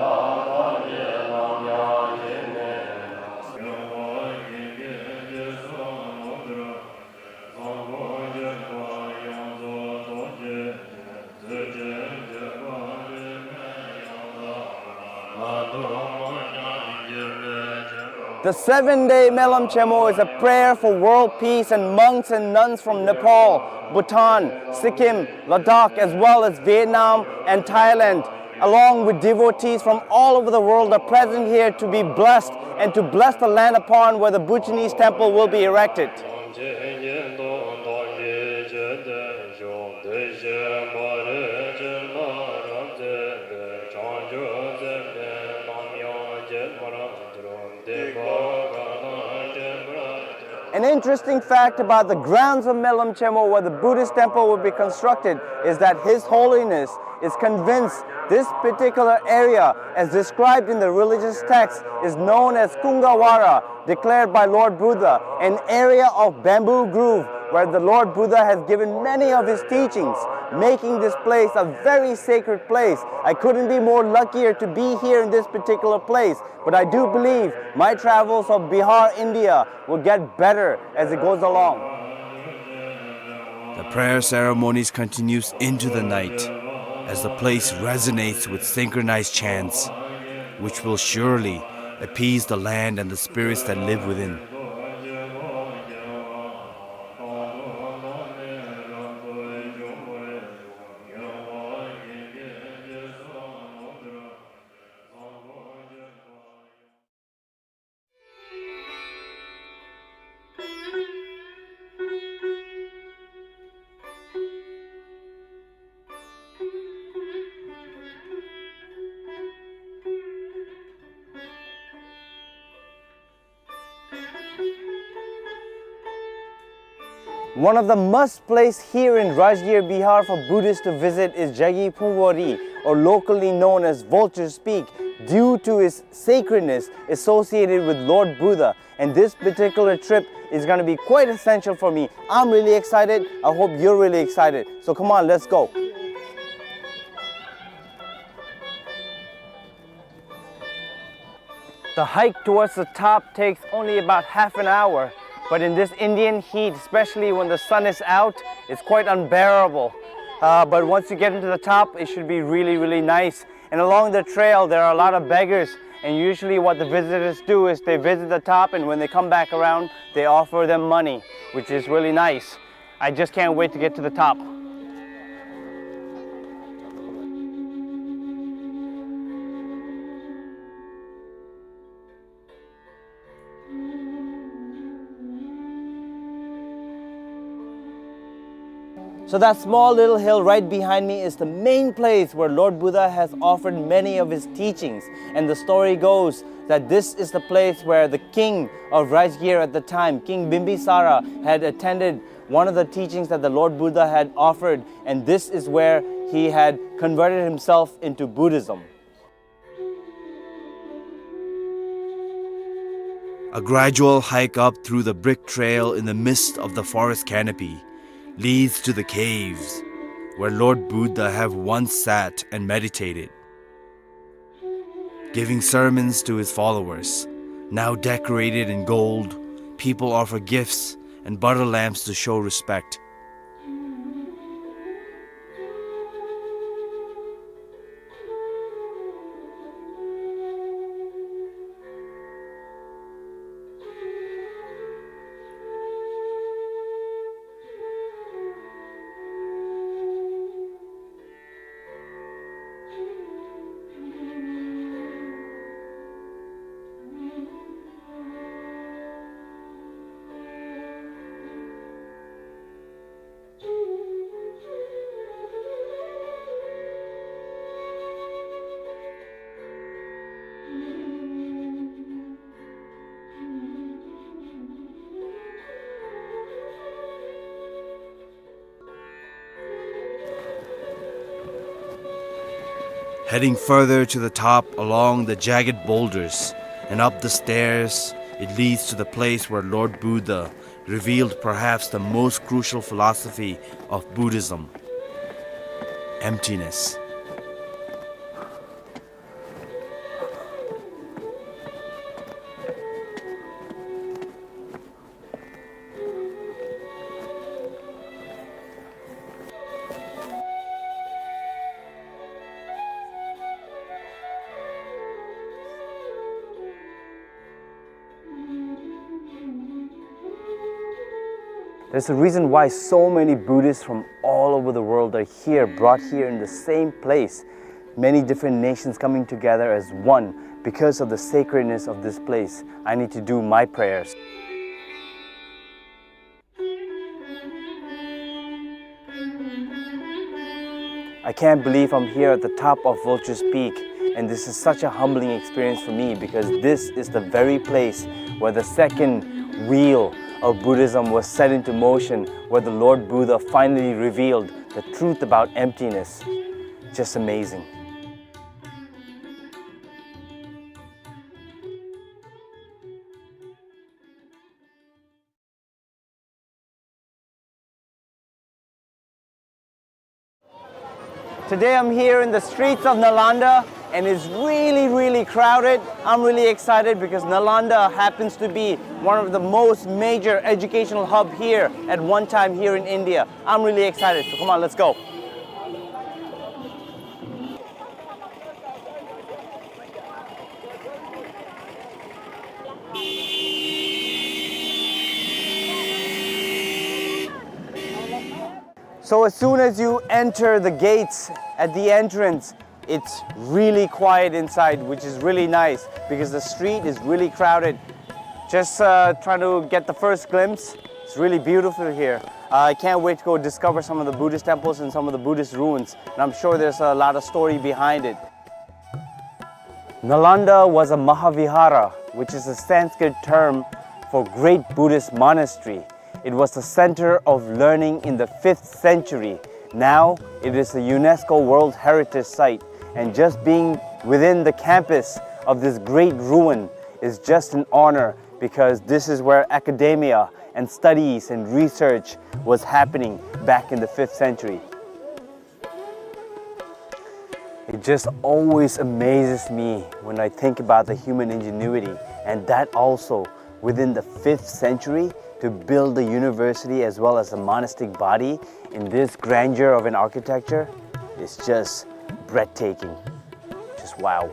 The seven-day Melam Chemo is a prayer for world peace, and monks and nuns from Nepal, Bhutan, Sikkim, Ladakh, as well as Vietnam and Thailand, along with devotees from all over the world, are present here to be blessed and to bless the land upon where the Bhutanese temple will be erected. An interesting fact about the grounds of Melam Chemo, where the Buddhist temple will be constructed, is that His Holiness is convinced this particular area, as described in the religious text, is known as Kungawara, declared by Lord Buddha, an area of bamboo grove where the Lord Buddha has given many of his teachings, making this place a very sacred place. I couldn't be more luckier to be here in this particular place, but I do believe my travels of Bihar, India will get better as it goes along. The prayer ceremonies continues into the night as the place resonates with synchronized chants, which will surely appease the land and the spirits that live within. One of the must place here in Rajgir Bihar for Buddhists to visit is Jagi Phungwari, or locally known as Vulture's Peak, due to its sacredness associated with Lord Buddha. And this particular trip is gonna be quite essential for me. I'm really excited. I hope you're really excited. So come on, let's go. The hike towards the top takes only about half an hour, but in this Indian heat, especially when the sun is out, it's quite unbearable. Uh, but once you get into the top, it should be really, really nice. And along the trail, there are a lot of beggars. And usually what the visitors do is they visit the top, and when they come back around, they offer them money, which is really nice. I just can't wait to get to the top. So that small little hill right behind me is the main place where Lord Buddha has offered many of his teachings. And the story goes that this is the place where the king of Rajgir at the time, King Bimbisara, had attended one of the teachings that the Lord Buddha had offered, and this is where he had converted himself into Buddhism. A gradual hike up through the brick trail in the midst of the forest canopy leads to the caves where Lord Buddha have once sat and meditated. Giving sermons to his followers, now decorated in gold, people offer gifts and butter lamps to show respect. Heading further to the top along the jagged boulders and up the stairs, it leads to the place where Lord Buddha revealed perhaps the most crucial philosophy of Buddhism: emptiness. There's a reason why so many Buddhists from all over the world are here, brought here in the same place. Many different nations coming together as one because of the sacredness of this place. I need to do my prayers. I can't believe I'm here at the top of Vulture's Peak, and this is such a humbling experience for me because this is the very place where the second wheel of Buddhism was set into motion, where the Lord Buddha finally revealed the truth about emptiness. Just amazing. Today I'm here in the streets of Nalanda, and it's really, really crowded. I'm really excited because Nalanda happens to be one of the most major educational hub here at one time here in India. I'm really excited, so come on, let's go. So as soon as you enter the gates at the entrance, it's really quiet inside, which is really nice because the street is really crowded. Just, uh, trying to get the first glimpse. It's really beautiful here. Uh, I can't wait to go discover some of the Buddhist temples and some of the Buddhist ruins. And I'm sure there's a lot of story behind it. Nalanda was a Mahavihara, which is a Sanskrit term for great Buddhist monastery. It was the center of learning in the fifth century. Now it is a UNESCO World Heritage Site, and just being within the campus of this great ruin is just an honor, because this is where academia and studies and research was happening back in the fifth century. It just always amazes me when I think about the human ingenuity, and that also within the fifth century, to build the university as well as the monastic body in this grandeur of an architecture is just breathtaking. Just wow.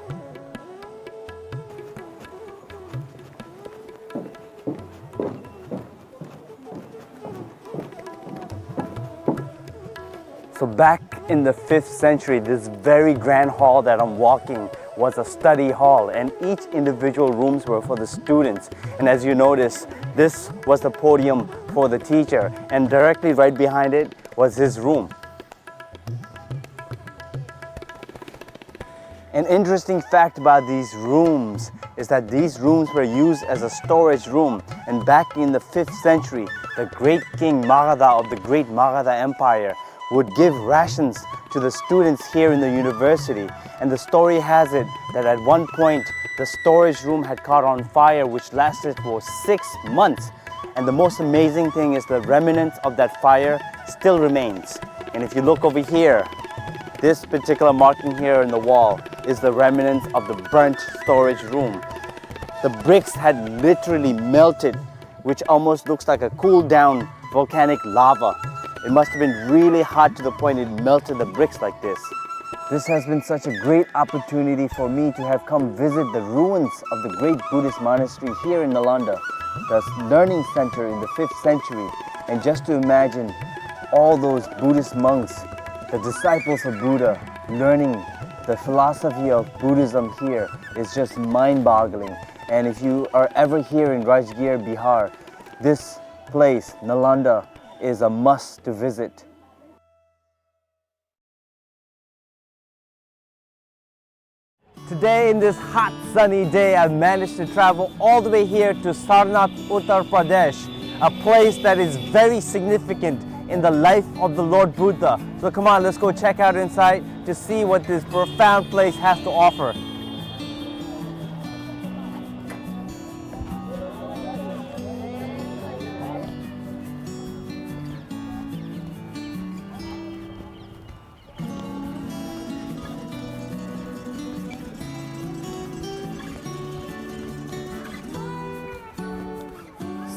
So back in the fifth century, this very grand hall that I'm walking was a study hall, and each individual rooms were for the students. And as you notice, this was the podium for the teacher, and directly right behind it was his room. An interesting fact about these rooms is that these rooms were used as a storage room, and back in the fifth century, the great king Magadha of the great Magadha Empire would give rations to the students here in the university. And the story has it that at one point, the storage room had caught on fire, which lasted for six months. And the most amazing thing is the remnants of that fire still remains. And if you look over here, this particular marking here in the wall is the remnants of the burnt storage room. The bricks had literally melted, which almost looks like a cooled down volcanic lava. It must have been really hot to the point it melted the bricks like this. This has been such a great opportunity for me to have come visit the ruins of the great Buddhist monastery here in Nalanda, the learning center in the fifth century, and just to imagine all those Buddhist monks, the disciples of Buddha, learning the philosophy of Buddhism here is just mind-boggling. And if you are ever here in Rajgir, Bihar, this place, Nalanda, is a must to visit. Today, in this hot, sunny day, I managed to travel all the way here to Sarnath, Uttar Pradesh, a place that is very significant in the life of the Lord Buddha. So come on, let's go check out inside to see what this profound place has to offer.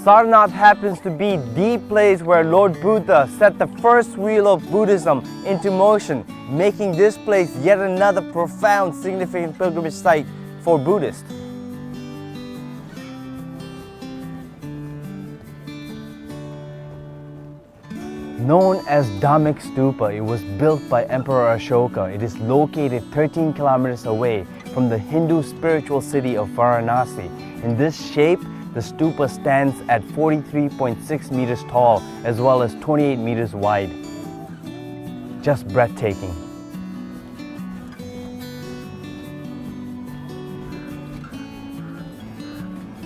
Sarnath happens to be the place where Lord Buddha set the first wheel of Buddhism into motion, making this place yet another profound, significant pilgrimage site for Buddhists. Known as Dhammick Stupa, it was built by Emperor Ashoka. It is located thirteen kilometers away from the Hindu spiritual city of Varanasi. In this shape, the stupa stands at forty-three point six meters tall as well as twenty-eight meters wide. Just breathtaking.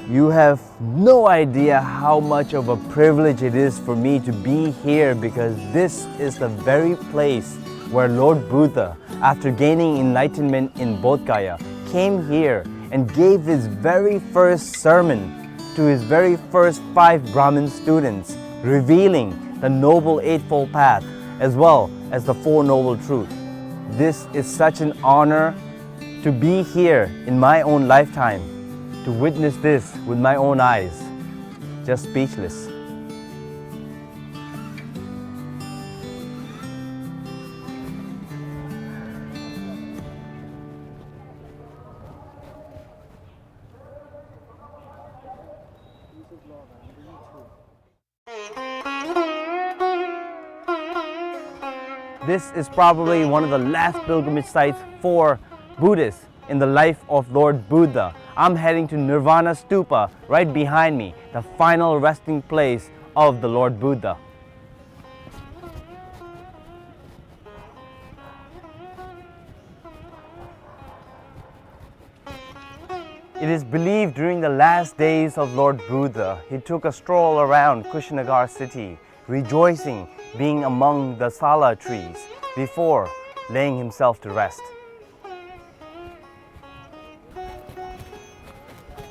You have no idea how much of a privilege it is for me to be here, because this is the very place where Lord Buddha, after gaining enlightenment in Bodh Gaya, came here and gave his very first sermon to his very first five Brahmin students, revealing the Noble Eightfold Path as well as the Four Noble Truths. This is such an honor to be here in my own lifetime, to witness this with my own eyes. Just speechless. This is probably one of the last pilgrimage sites for Buddhists in the life of Lord Buddha. I'm heading to Nirvana Stupa right behind me, the final resting place of the Lord Buddha. It is believed during the last days of Lord Buddha, he took a stroll around Kushinagar city, rejoicing being among the sala trees before laying himself to rest.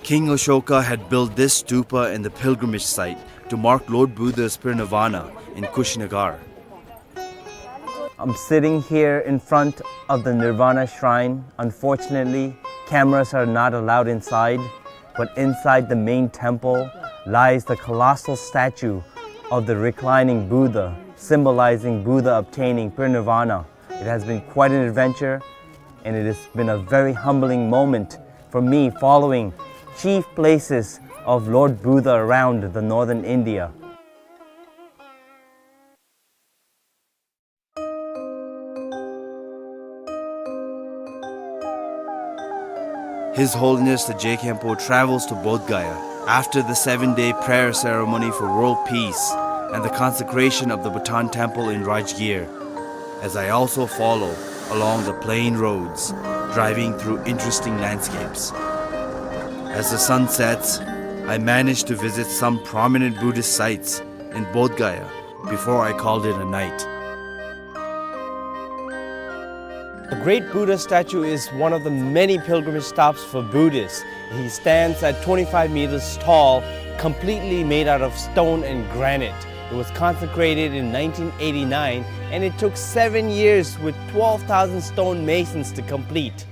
King Ashoka had built this stupa and the pilgrimage site to mark Lord Buddha's parinirvana in Kushinagar. I'm sitting here in front of the Nirvana Shrine. Unfortunately, cameras are not allowed inside, but inside the main temple lies the colossal statue of the reclining Buddha, symbolizing Buddha obtaining parinirvana. It has been quite an adventure. And it has been a very humbling moment for me following chief places of Lord Buddha around the northern India. His Holiness the Je Khenpo travels to Bodh Gaya after the seven-day prayer ceremony for world peace and the consecration of the Bhutan temple in Rajgir, as I also follow along the plain roads, driving through interesting landscapes. As the sun sets, I manage to visit some prominent Buddhist sites in Bodh Gaya before I called it a night. The great Buddha statue is one of the many pilgrimage stops for Buddhists. He stands at twenty-five meters tall, completely made out of stone and granite. It was consecrated in nineteen eighty-nine, and it took seven years with twelve thousand stone masons to complete.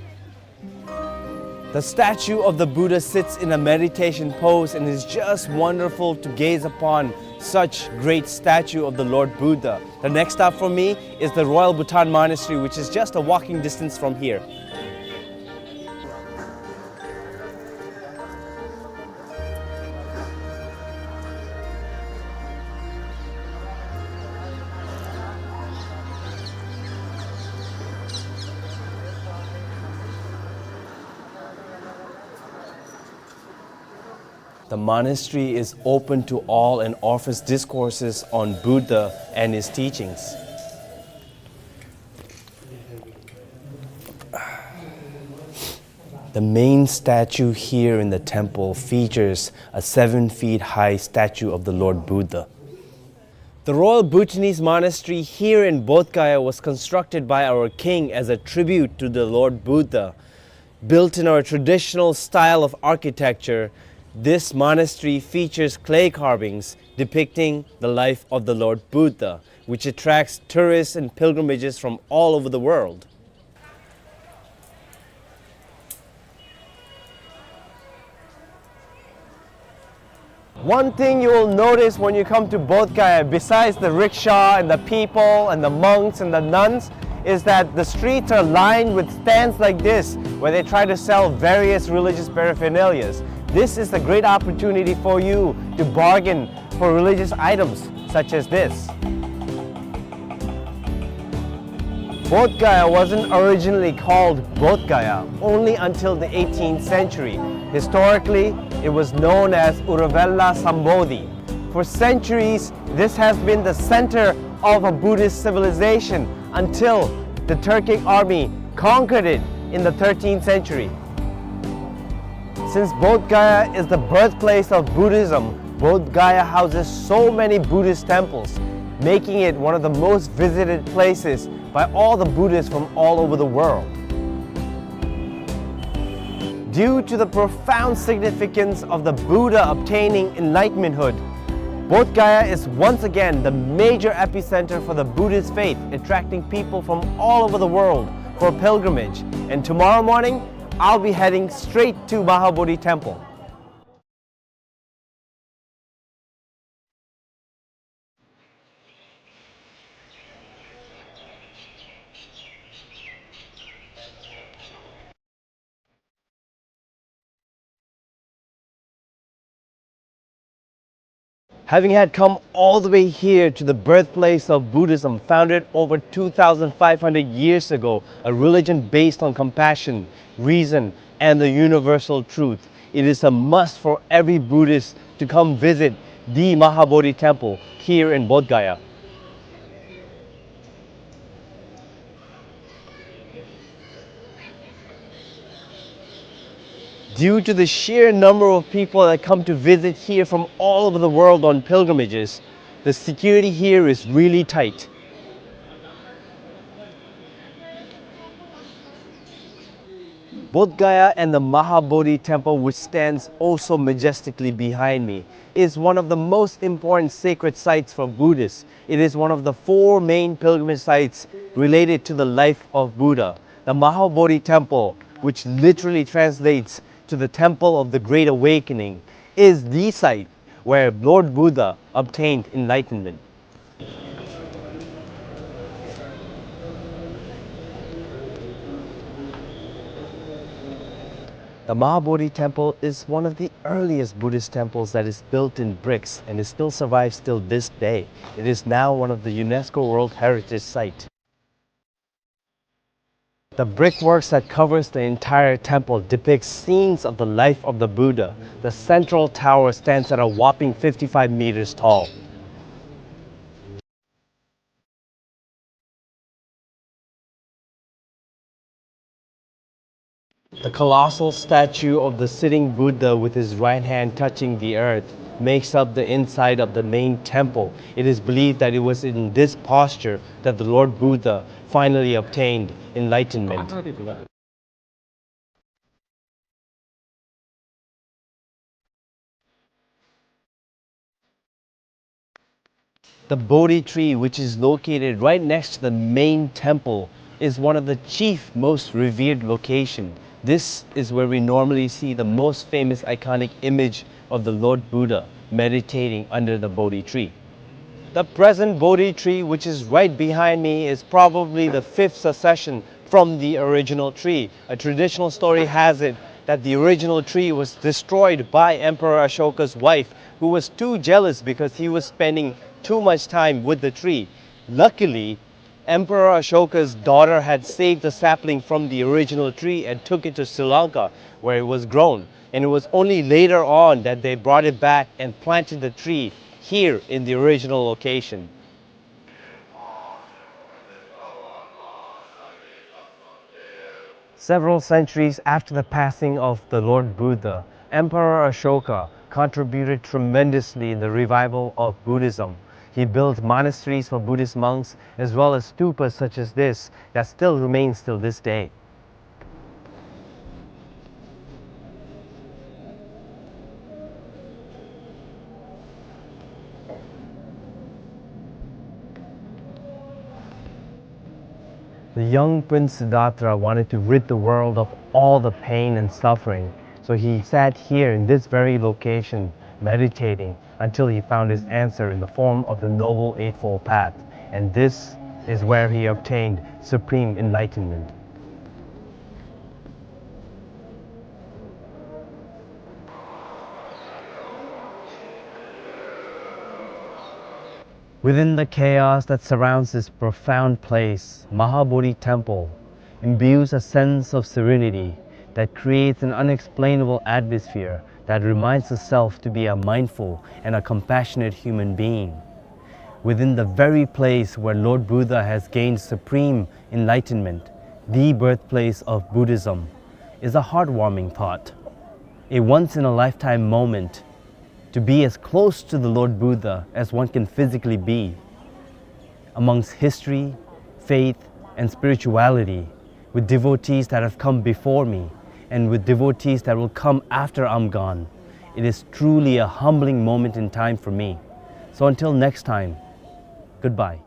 The statue of the Buddha sits in a meditation pose, and it's just wonderful to gaze upon such great statue of the Lord Buddha. The next stop for me is the Royal Bhutan Monastery, which is just a walking distance from here. The monastery is open to all and offers discourses on Buddha and his teachings. The main statue here in the temple features a seven feet high statue of the Lord Buddha. The Royal Bhutanese Monastery here in Bodh Gaya was constructed by our king as a tribute to the Lord Buddha. Built in our traditional style of architecture, this monastery features clay carvings depicting the life of the Lord Buddha, which attracts tourists and pilgrimages from all over the world. One thing you will notice when you come to Bodh Gaya, besides the rickshaw and the people and the monks and the nuns, is that the streets are lined with stands like this, where they try to sell various religious paraphernalias. This is a great opportunity for you to bargain for religious items such as this. Bodh Gaya wasn't originally called Bodh Gaya only until the eighteenth century. Historically, it was known as Uruvela Sambodhi. For centuries, this has been the center of a Buddhist civilization until the Turkic army conquered it in the thirteenth century. Since Bodh Gaya is the birthplace of Buddhism, Bodh Gaya houses so many Buddhist temples, making it one of the most visited places by all the Buddhists from all over the world. Due to the profound significance of the Buddha obtaining enlightenmenthood, Bodh Gaya is once again the major epicenter for the Buddhist faith, attracting people from all over the world for pilgrimage. And tomorrow morning, I'll be heading straight to Mahabodhi Temple. Having had come all the way here to the birthplace of Buddhism, founded over two thousand five hundred years ago, a religion based on compassion, reason, and the universal truth, it is a must for every Buddhist to come visit the Mahabodhi Temple here in Bodh Gaya. Due to the sheer number of people that come to visit here from all over the world on pilgrimages, the security here is really tight. Bodh Gaya and the Mahabodhi Temple, which stands also majestically behind me, is one of the most important sacred sites for Buddhists. It is one of the four main pilgrimage sites related to the life of Buddha. The Mahabodhi Temple, which literally translates to the Temple of the Great Awakening, is the site where Lord Buddha obtained enlightenment. The Mahabodhi Temple is one of the earliest Buddhist temples that is built in bricks, and it still survives till this day. It is now one of the UNESCO World Heritage Site. The brickworks that covers the entire temple depicts scenes of the life of the Buddha. The central tower stands at a whopping fifty-five meters tall. The colossal statue of the sitting Buddha with his right hand touching the earth makes up the inside of the main temple. It is believed that it was in this posture that the Lord Buddha finally obtained enlightenment. The Bodhi tree, which is located right next to the main temple, is one of the chief, most revered location. This is where we normally see the most famous iconic image of the Lord Buddha meditating under the Bodhi tree. The present Bodhi tree, which is right behind me, is probably the fifth succession from the original tree. A traditional story has it that the original tree was destroyed by Emperor Ashoka's wife, who was too jealous because he was spending too much time with the tree. Luckily, Emperor Ashoka's daughter had saved the sapling from the original tree and took it to Sri Lanka, where it was grown. And it was only later on that they brought it back and planted the tree here in the original location. Several centuries after the passing of the Lord Buddha, Emperor Ashoka contributed tremendously in the revival of Buddhism. He built monasteries for Buddhist monks, as well as stupas such as this that still remains till this day. The young prince Siddhartha wanted to rid the world of all the pain and suffering, so he sat here in this very location, meditating until he found his answer in the form of the Noble Eightfold Path, and this is where he obtained supreme enlightenment. Within the chaos that surrounds this profound place, Mahabodhi Temple imbues a sense of serenity that creates an unexplainable atmosphere that reminds the self to be a mindful and a compassionate human being. Within the very place where Lord Buddha has gained supreme enlightenment, the birthplace of Buddhism, is a heartwarming thought, a once-in-a-lifetime moment to be as close to the Lord Buddha as one can physically be. Amongst history, faith, and spirituality, with devotees that have come before me, and with devotees that will come after I'm gone, it is truly a humbling moment in time for me. So until next time, goodbye.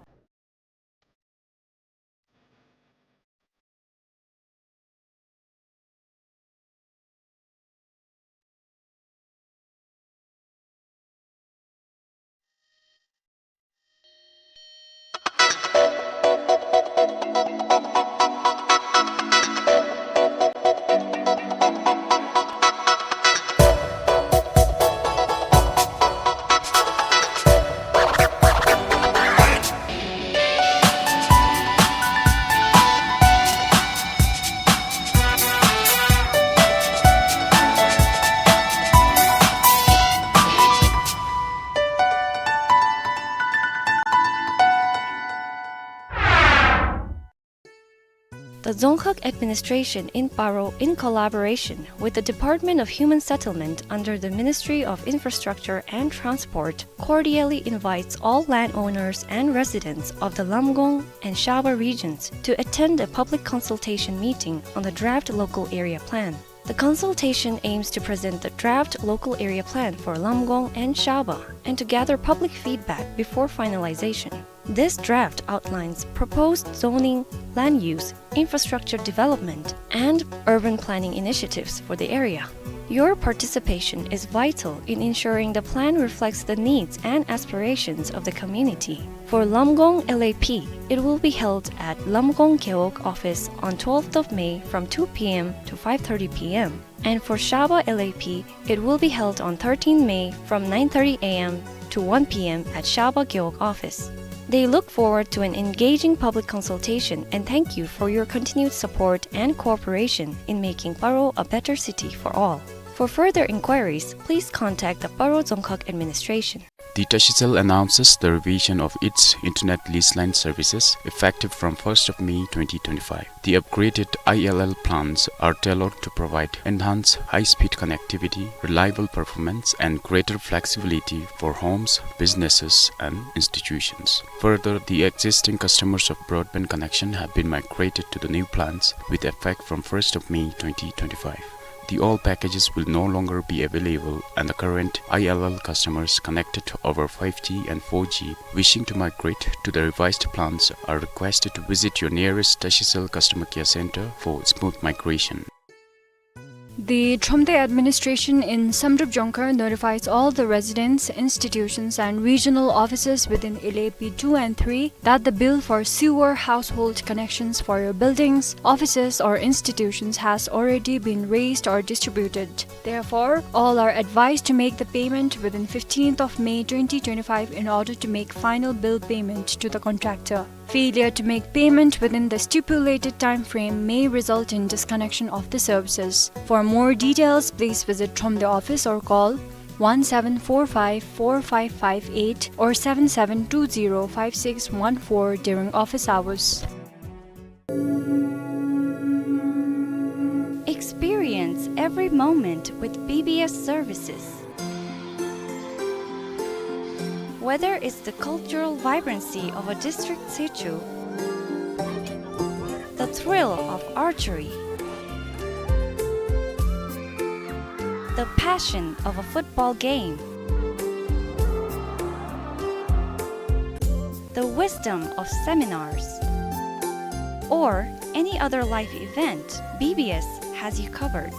The Dzongkhag administration in Paro, in collaboration with the Department of Human Settlement under the Ministry of Infrastructure and Transport, cordially invites all landowners and residents of the Lamgong and Shaba regions to attend a public consultation meeting on the draft local area plan. The consultation aims to present the draft local area plan for Lamgong and Shaba and to gather public feedback before finalization. This draft outlines proposed zoning, land use, infrastructure development, and urban planning initiatives for the area. Your participation is vital in ensuring the plan reflects the needs and aspirations of the community. For Lamgong L A P, it will be held at Lamgong Gewog office on twelfth of May from two p m to five thirty p m. And for Shaba L A P, it will be held on thirteenth May from nine thirty a m to one p m at Shaba Gewog office. They look forward to an engaging public consultation and thank you for your continued support and cooperation in making Paro a better city for all. For further inquiries, please contact the Paro Dzongkhag Administration. The Tashicel announces the revision of its internet lease line services effective from first of May twenty twenty-five. The upgraded I L L plans are tailored to provide enhanced high-speed connectivity, reliable performance, and greater flexibility for homes, businesses, and institutions. Further, the existing customers of broadband connection have been migrated to the new plans with effect from first of May twenty twenty-five. The old packages will no longer be available, and the current I L L customers connected over five G and four G wishing to migrate to the revised plans are requested to visit your nearest Tashicel customer care center for smooth migration. The Thromde administration in Samdrup Jongkhar notifies all the residents, institutions, and regional offices within L A P two and three that the bill for sewer household connections for your buildings, offices, or institutions has already been raised or distributed. Therefore, all are advised to make the payment within fifteenth of May twenty twenty-five in order to make final bill payment to the contractor. Failure to make payment within the stipulated time frame may result in disconnection of the services. For more details, please visit Thromde office or call one seven four five four five five eight or seven seven two zero five six one four during office hours. Experience every moment with B B S services. Whether it's the cultural vibrancy of a district situ, the thrill of archery, the passion of a football game, the wisdom of seminars, or any other life event, B B S has you covered.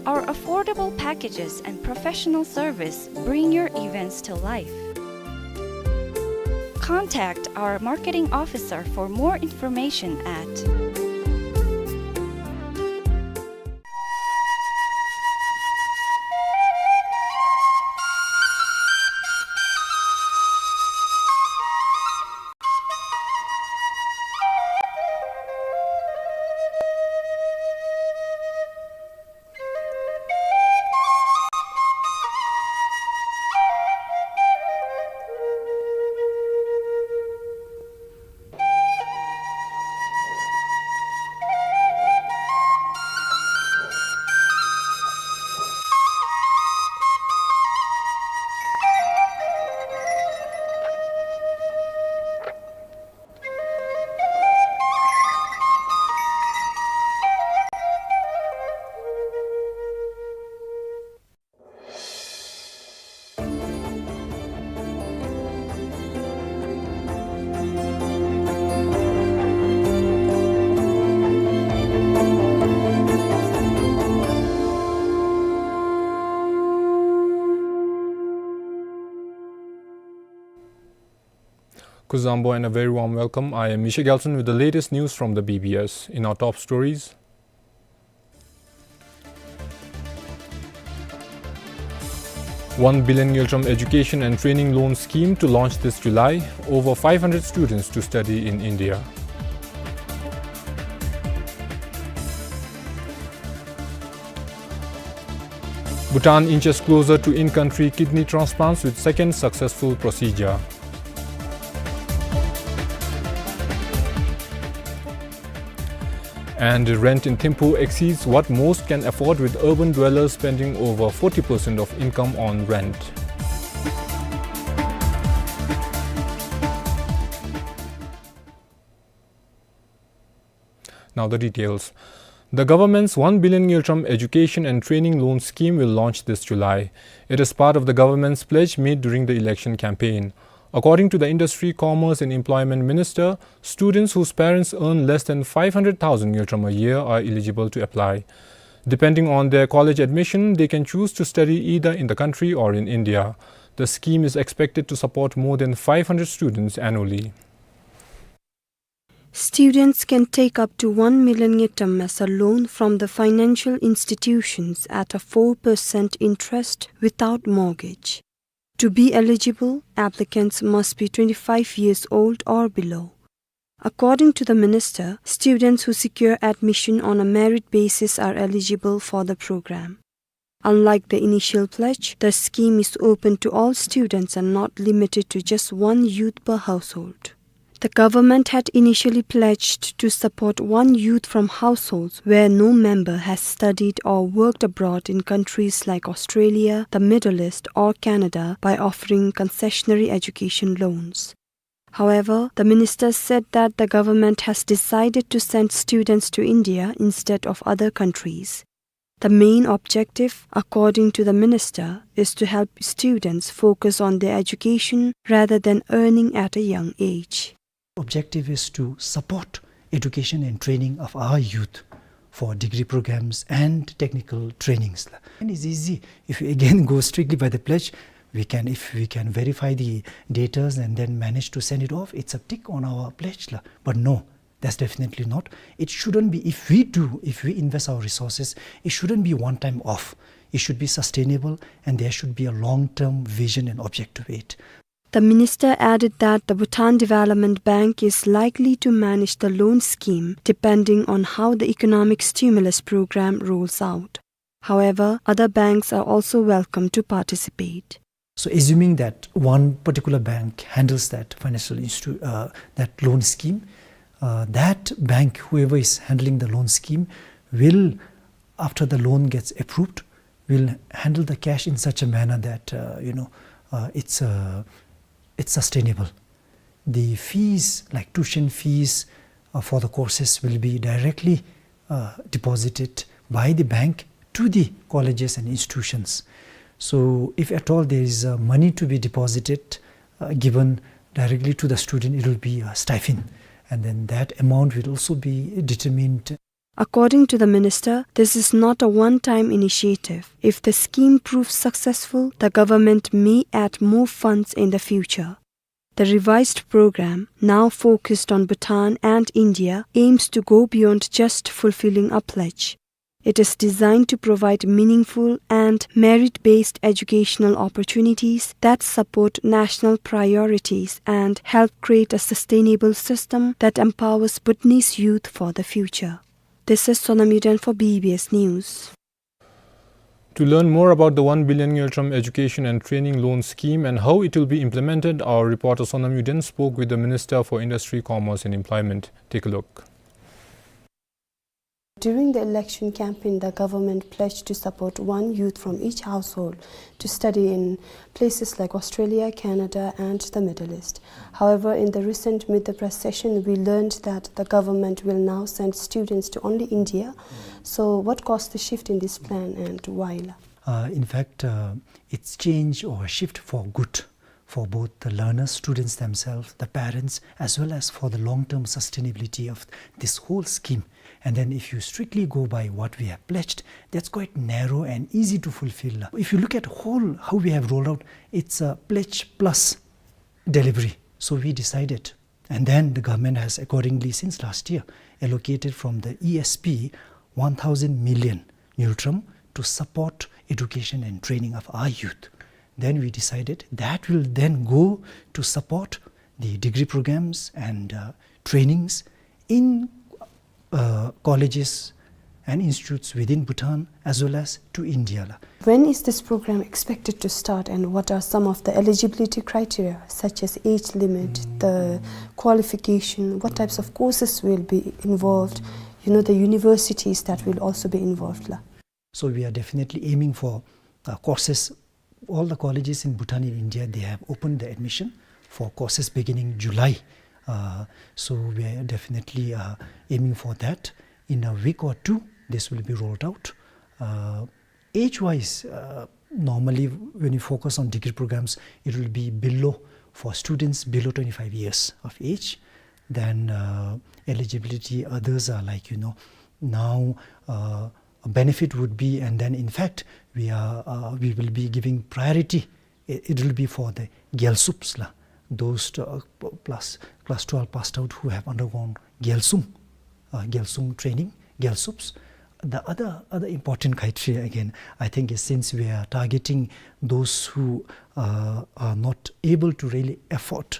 Our affordable packages and professional service bring your events to life. Contact our marketing officer for more information at Kuzuzangpo and a very warm welcome. I am Misha Gyaltsen with the latest news from the B B S. In our top stories, one billion Ngultrum education and training loan scheme to launch this July. Over five hundred students to study in India. Bhutan inches closer to in-country kidney transplants with second successful procedure. And rent in Thimphu exceeds what most can afford, with urban dwellers spending over forty percent of income on rent. Now the details. The government's one billion Ngultrum education and training loan scheme will launch this July. It is part of the government's pledge made during the election campaign. According to the Industry, Commerce and Employment Minister, students whose parents earn less than five hundred thousand Ngultrum a year are eligible to apply. Depending on their college admission, they can choose to study either in the country or in India. The scheme is expected to support more than five hundred students annually. Students can take up to one million ngultrum as a loan from the financial institutions at a four percent interest without mortgage. To be eligible, applicants must be twenty-five years old or below. According to the minister, students who secure admission on a merit basis are eligible for the program. Unlike the initial pledge, the scheme is open to all students and not limited to just one youth per household. The government had initially pledged to support one youth from households where no member has studied or worked abroad in countries like Australia, the Middle East, or Canada by offering concessionary education loans. However, the minister said that the government has decided to send students to India instead of other countries. The main objective, according to the minister, is to help students focus on their education rather than earning at a young age. Objective is to support education and training of our youth for degree programs and technical trainings. And it's easy. If we again go strictly by the pledge, we can, if we can verify the datas and then manage to send it off, it's a tick on our pledge. But no, that's definitely not. It shouldn't be, if we do, if we invest our resources, it shouldn't be one time off. It should be sustainable and there should be a long-term vision and objective to it. The minister added that the Bhutan Development Bank is likely to manage the loan scheme depending on how the economic stimulus program rolls out. However, other banks are also welcome to participate. So assuming that one particular bank handles that financial institu-, uh, that loan scheme, uh, that bank, whoever is handling the loan scheme, will, after the loan gets approved, will handle the cash in such a manner that, uh, you know, uh, it's, uh, it's sustainable. The fees, like tuition fees, uh, for the courses, will be directly, uh, deposited by the bank to the colleges and institutions. So if at all there is, uh, money to be deposited, uh, given directly to the student, it will be a stipend. And then that amount will also be determined. According to the minister, this is not a one-time initiative. If the scheme proves successful, the government may add more funds in the future. The revised program, now focused on Bhutan and India, aims to go beyond just fulfilling a pledge. It is designed to provide meaningful and merit-based educational opportunities that support national priorities and help create a sustainable system that empowers Bhutanese youth for the future. This is Sonam Yuden for B B S News. To learn more about the one billion ngultrum education and training loan scheme and how it will be implemented, our reporter Sonam Yuden spoke with the Minister for Industry, Commerce and Employment. Take a look. During the election campaign, the government pledged to support one youth from each household to study in places like Australia, Canada, and the Middle East. However, in the recent Meet the Press session, we learned that the government will now send students to only India. So, what caused the shift in this plan and why? Uh, in fact, uh, it's change or shift for good for both the learners, students themselves, the parents, as well as for the long-term sustainability of this whole scheme. And then if you strictly go by what we have pledged, that's quite narrow and easy to fulfill. If you look at whole how we have rolled out, it's a pledge plus delivery. So we decided, and then the government has accordingly, since last year, allocated from the E S P one thousand million ngultrum to support education and training of our youth. Then we decided that will then go to support the degree programs and, uh, trainings in, uh, colleges and institutes within Bhutan as well as to India la. When is this program expected to start, and what are some of the eligibility criteria, such as age limit, the qualification, what types of courses will be involved, you know, the universities that will also be involved la? So we are definitely aiming for, uh, courses. All the colleges in Bhutan, in India, they have opened the admission for courses beginning July. Uh, so we are definitely, uh, aiming for that. In a week or two, this will be rolled out. Uh, age-wise, uh, normally when you focus on degree programs, it will be below, for students below twenty-five years of age. Then, uh, eligibility, others are like, you know, now, uh, benefit would be, and then in fact, we are, uh, we will be giving priority. It, it will be for the Gyalsups la, those, uh, p-, plus, class twelve passed out who have undergone Gyalsung, uh, Gyalsung training, Gyalsups. The other, other important criteria again, I think, is since we are targeting those who, uh, are not able to really afford,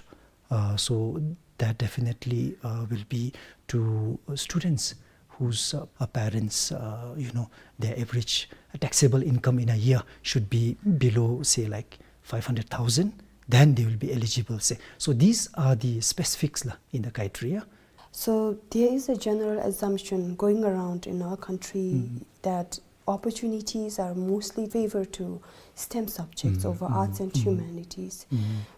uh, so that definitely, uh, will be to, uh, students whose, uh, uh, parents, uh, you know, their average taxable income in a year should be below, say, like, five hundred thousand, then they will be eligible, say. So these are the specifics la in the criteria. So there is a general assumption going around in our country that opportunities are mostly favored to STEM subjects over arts and humanities.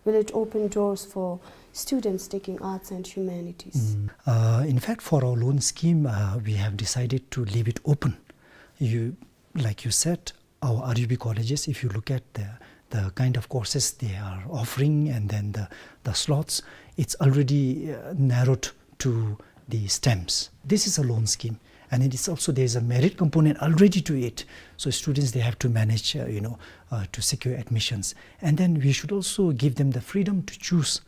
Will it open doors for students taking arts and humanities? Uh, in fact, for our loan scheme, uh, we have decided to leave it open. You, like you said, our R U B colleges, if you look at the, the kind of courses they are offering and then the, the slots, it's already, uh, narrowed to the STEMs. This is a loan scheme, and it is also, there is a merit component already to it. So students, they have to manage, uh, you know, uh, to secure admissions. And then we should also give them the freedom to choose,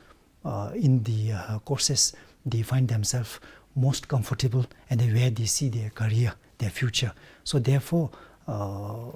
uh, in the, uh, courses they find themselves most comfortable and then where they see their career, their future. So therefore, uh,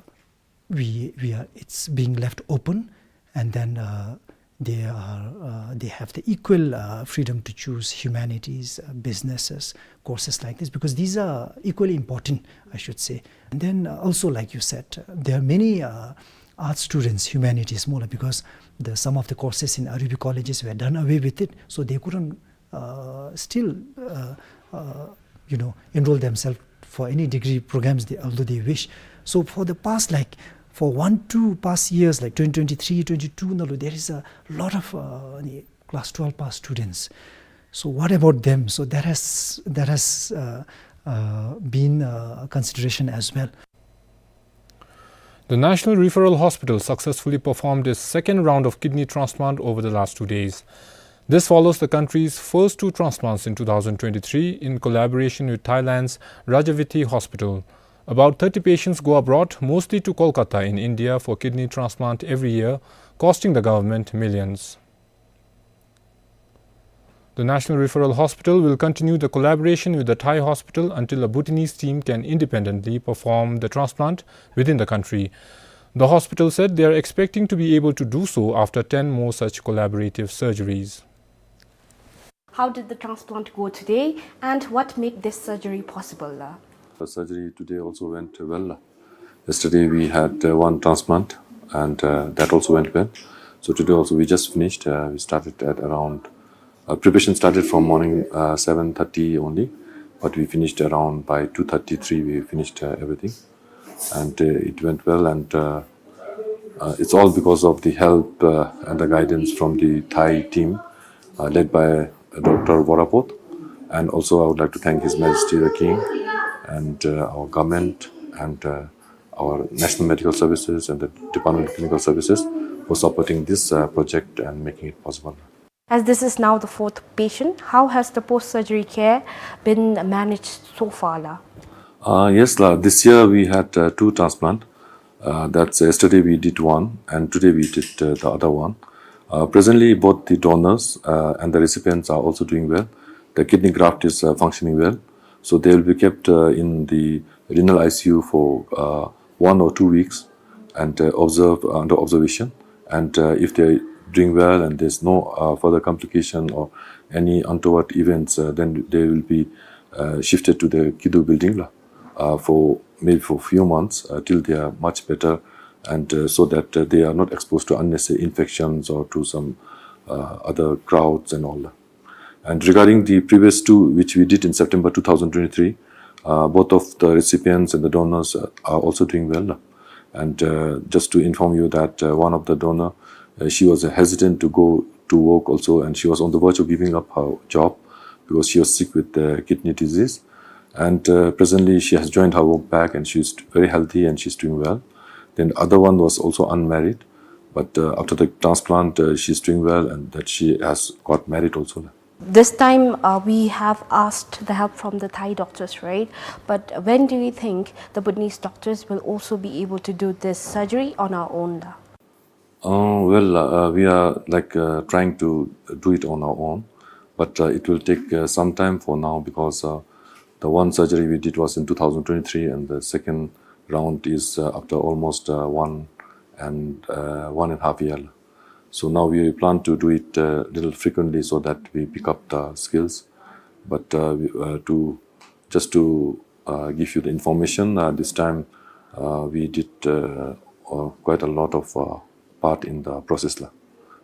we, we are, it's being left open, and then, uh, they are, uh, they have the equal, uh, freedom to choose humanities, uh, businesses, courses like this, because these are equally important, I should say. And then, uh, also, like you said, uh, there are many, uh, art students, humanities, more like, because the, some of the courses in R U B colleges were done away with it, so they couldn't, uh, still, uh, uh, you know, enroll themselves for any degree programs, they, although they wish. So for the past, like, for one, two past years, like twenty twenty-three, twenty-two, nalo, there is a lot of, uh, the class twelve pass students. So what about them? So that has, that has, uh, uh, been, uh, a consideration as well. The National Referral Hospital successfully performed its second round of kidney transplant over the last two days. This follows the country's first two transplants in two thousand twenty-three in collaboration with Thailand's Rajaviti Hospital. About thirty patients go abroad, mostly to Kolkata in India, for kidney transplant every year, costing the government millions. The National Referral Hospital will continue the collaboration with the Thai hospital until a Bhutanese team can independently perform the transplant within the country. The hospital said they are expecting to be able to do so after ten more such collaborative surgeries. How did the transplant go today, and what made this surgery possible? The surgery today also went well. Yesterday we had, uh, one transplant, and, uh, that also went well. So today also we just finished. Uh, we started at around, uh, preparation started from morning, uh, seven thirty only, but we finished around by two thirty-three, we finished, uh, everything. And, uh, it went well, and, uh, uh, it's all because of the help, uh, and the guidance from the Thai team, uh, led by, uh, Doctor Worapot. And also I would like to thank His Majesty the King and, uh, our government and, uh, our National Medical Services and the Department of Clinical Services for supporting this, uh, project and making it possible. As this is now the fourth patient, how has the post-surgery care been managed so far, la? Uh, yes, la. This year we had, uh, two transplant. Uh, that's yesterday we did one, and today we did, uh, the other one. Uh, presently, both the donors, uh, and the recipients are also doing well. The kidney graft is, uh, functioning well, so they will be kept, uh, in the renal I C U for, uh, one or two weeks and, uh, observe, uh, under observation. And, uh, if they're doing well and there's no, uh, further complication or any untoward events, uh, then they will be, uh, shifted to the Kidu building, la, uh, for maybe for few months, uh, till they are much better, and, uh, so that, uh, they are not exposed to unnecessary infections or to some, uh, other crowds and all that. And regarding the previous two, which we did in September two thousand twenty-three, uh, both of the recipients and the donors, uh, are also doing well. And, uh, just to inform you that, uh, one of the donor, uh, she was hesitant to go to work also, and she was on the verge of giving up her job because she was sick with the kidney disease. And, uh, presently she has joined her work back, and she's very healthy and she's doing well. Then the other one was also unmarried, but, uh, after the transplant, uh, she's doing well, and that she has got married also. This time, uh, we have asked the help from the Thai doctors, right? But when do you think the Bhutanese doctors will also be able to do this surgery on our own? Uh, well, uh, we are, like, uh, trying to do it on our own, but, uh, it will take, uh, some time for now because, uh, the one surgery we did was in two thousand twenty-three, and the second round is, uh, after almost, uh, one and, uh, one and a half year. So now we plan to do it a little frequently so that we pick up the skills. But, uh, we, uh, to, just to, uh, give you the information, uh, this time, uh, we did, uh, uh, quite a lot of, uh, part in the process la,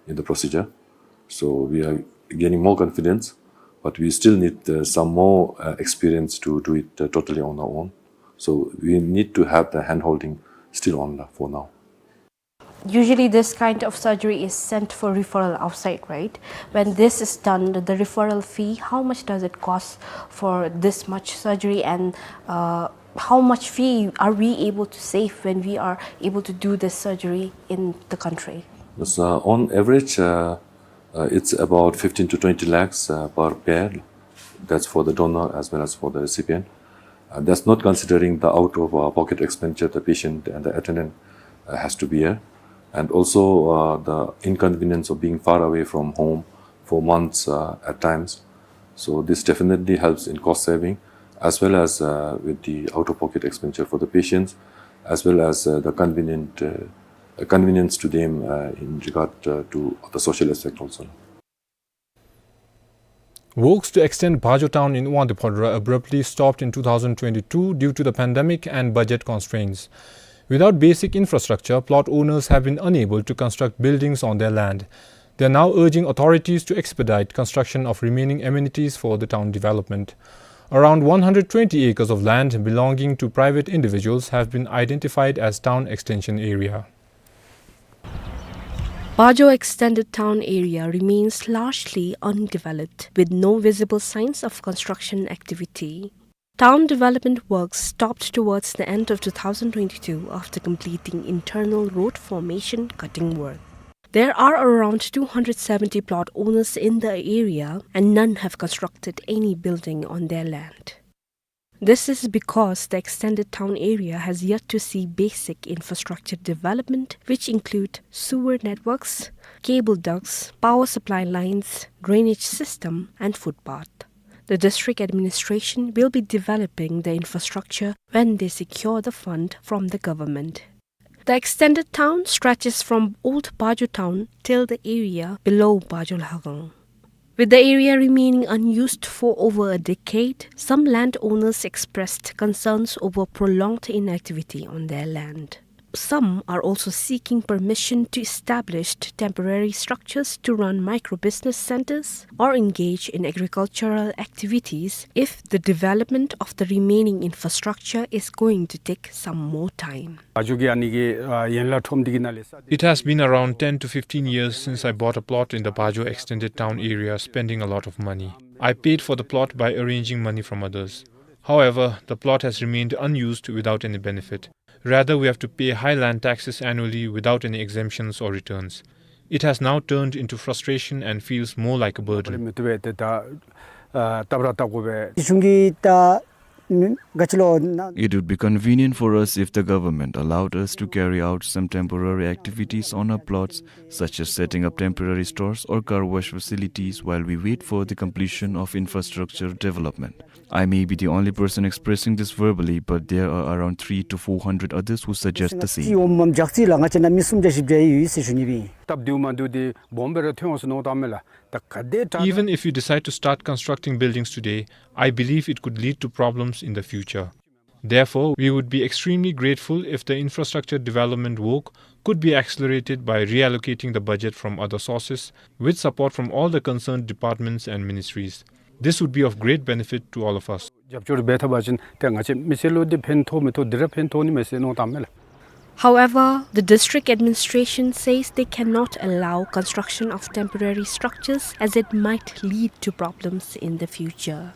in the procedure. So we are gaining more confidence, but we still need, uh, some more, uh, experience to do it, uh, totally on our own. So we need to have the hand holding still on la for now. Usually this kind of surgery is sent for referral outside, right? When this is done, the referral fee, how much does it cost for this much surgery, and, uh, how much fee are we able to save when we are able to do this surgery in the country? Yes, uh, on average, uh, uh, it's about fifteen to twenty lakhs, uh, per pair. That's for the donor as well as for the recipient. Uh, that's not considering the out-of-pocket expenditure the patient and the attendant, uh, has to bear, and also, uh, the inconvenience of being far away from home for months, uh, at times. So this definitely helps in cost saving, as well as, uh, with the out-of-pocket expenditure for the patients, as well as, uh, the convenient, uh, convenience to them, uh, in regard, uh, to the social aspect also. Works to extend Bajo town in Wangdue Phodrang abruptly stopped in two thousand twenty-two due to the pandemic and budget constraints. Without basic infrastructure, plot owners have been unable to construct buildings on their land. They are now urging authorities to expedite construction of remaining amenities for the town development. Around one hundred twenty acres of land belonging to private individuals have been identified as town extension area. Bajo extended town area remains largely undeveloped, with no visible signs of construction activity. Town development works stopped towards the end of two thousand twenty-two after completing internal road formation cutting work. There are around two hundred seventy plot owners in the area, and none have constructed any building on their land. This is because the extended town area has yet to see basic infrastructure development, which include sewer networks, cable ducts, power supply lines, drainage system, and footpath. The district administration will be developing the infrastructure when they secure the fund from the government. The extended town stretches from Old Bajo town till the area below Bajo Lhagang. With the area remaining unused for over a decade, some landowners expressed concerns over prolonged inactivity on their land. Some are also seeking permission to establish temporary structures to run micro-business centers or engage in agricultural activities if the development of the remaining infrastructure is going to take some more time. It has been around ten to fifteen years since I bought a plot in the Bajo extended town area, spending a lot of money. I paid for the plot by arranging money from others. However, the plot has remained unused without any benefit. Rather, we have to pay high land taxes annually without any exemptions or returns. It has now turned into frustration and feels more like a burden. It would be convenient for us if the government allowed us to carry out some temporary activities on our plots, such as setting up temporary stores or car wash facilities while we wait for the completion of infrastructure development. I may be the only person expressing this verbally, but there are around three to four hundred others who suggest the same. Even if you decide to start constructing buildings today, I believe it could lead to problems in the future. Therefore, we would be extremely grateful if the infrastructure development work could be accelerated by reallocating the budget from other sources, with support from all the concerned departments and ministries. This would be of great benefit to all of us. རྒྱབ་སྐྱོར་འབད་ཐབས་ཅིན་ཏེ་ང་བཅས་མི་སེར་ལུ་འདི་ཕན་ཐོགས་མི་ཐོགས་འདི་ར་ཕན་ཐོགས་ནི་མས་ཟེར་མནོ་བསམ་མས་ལགས། However, the district administration says they cannot allow construction of temporary structures as it might lead to problems in the future.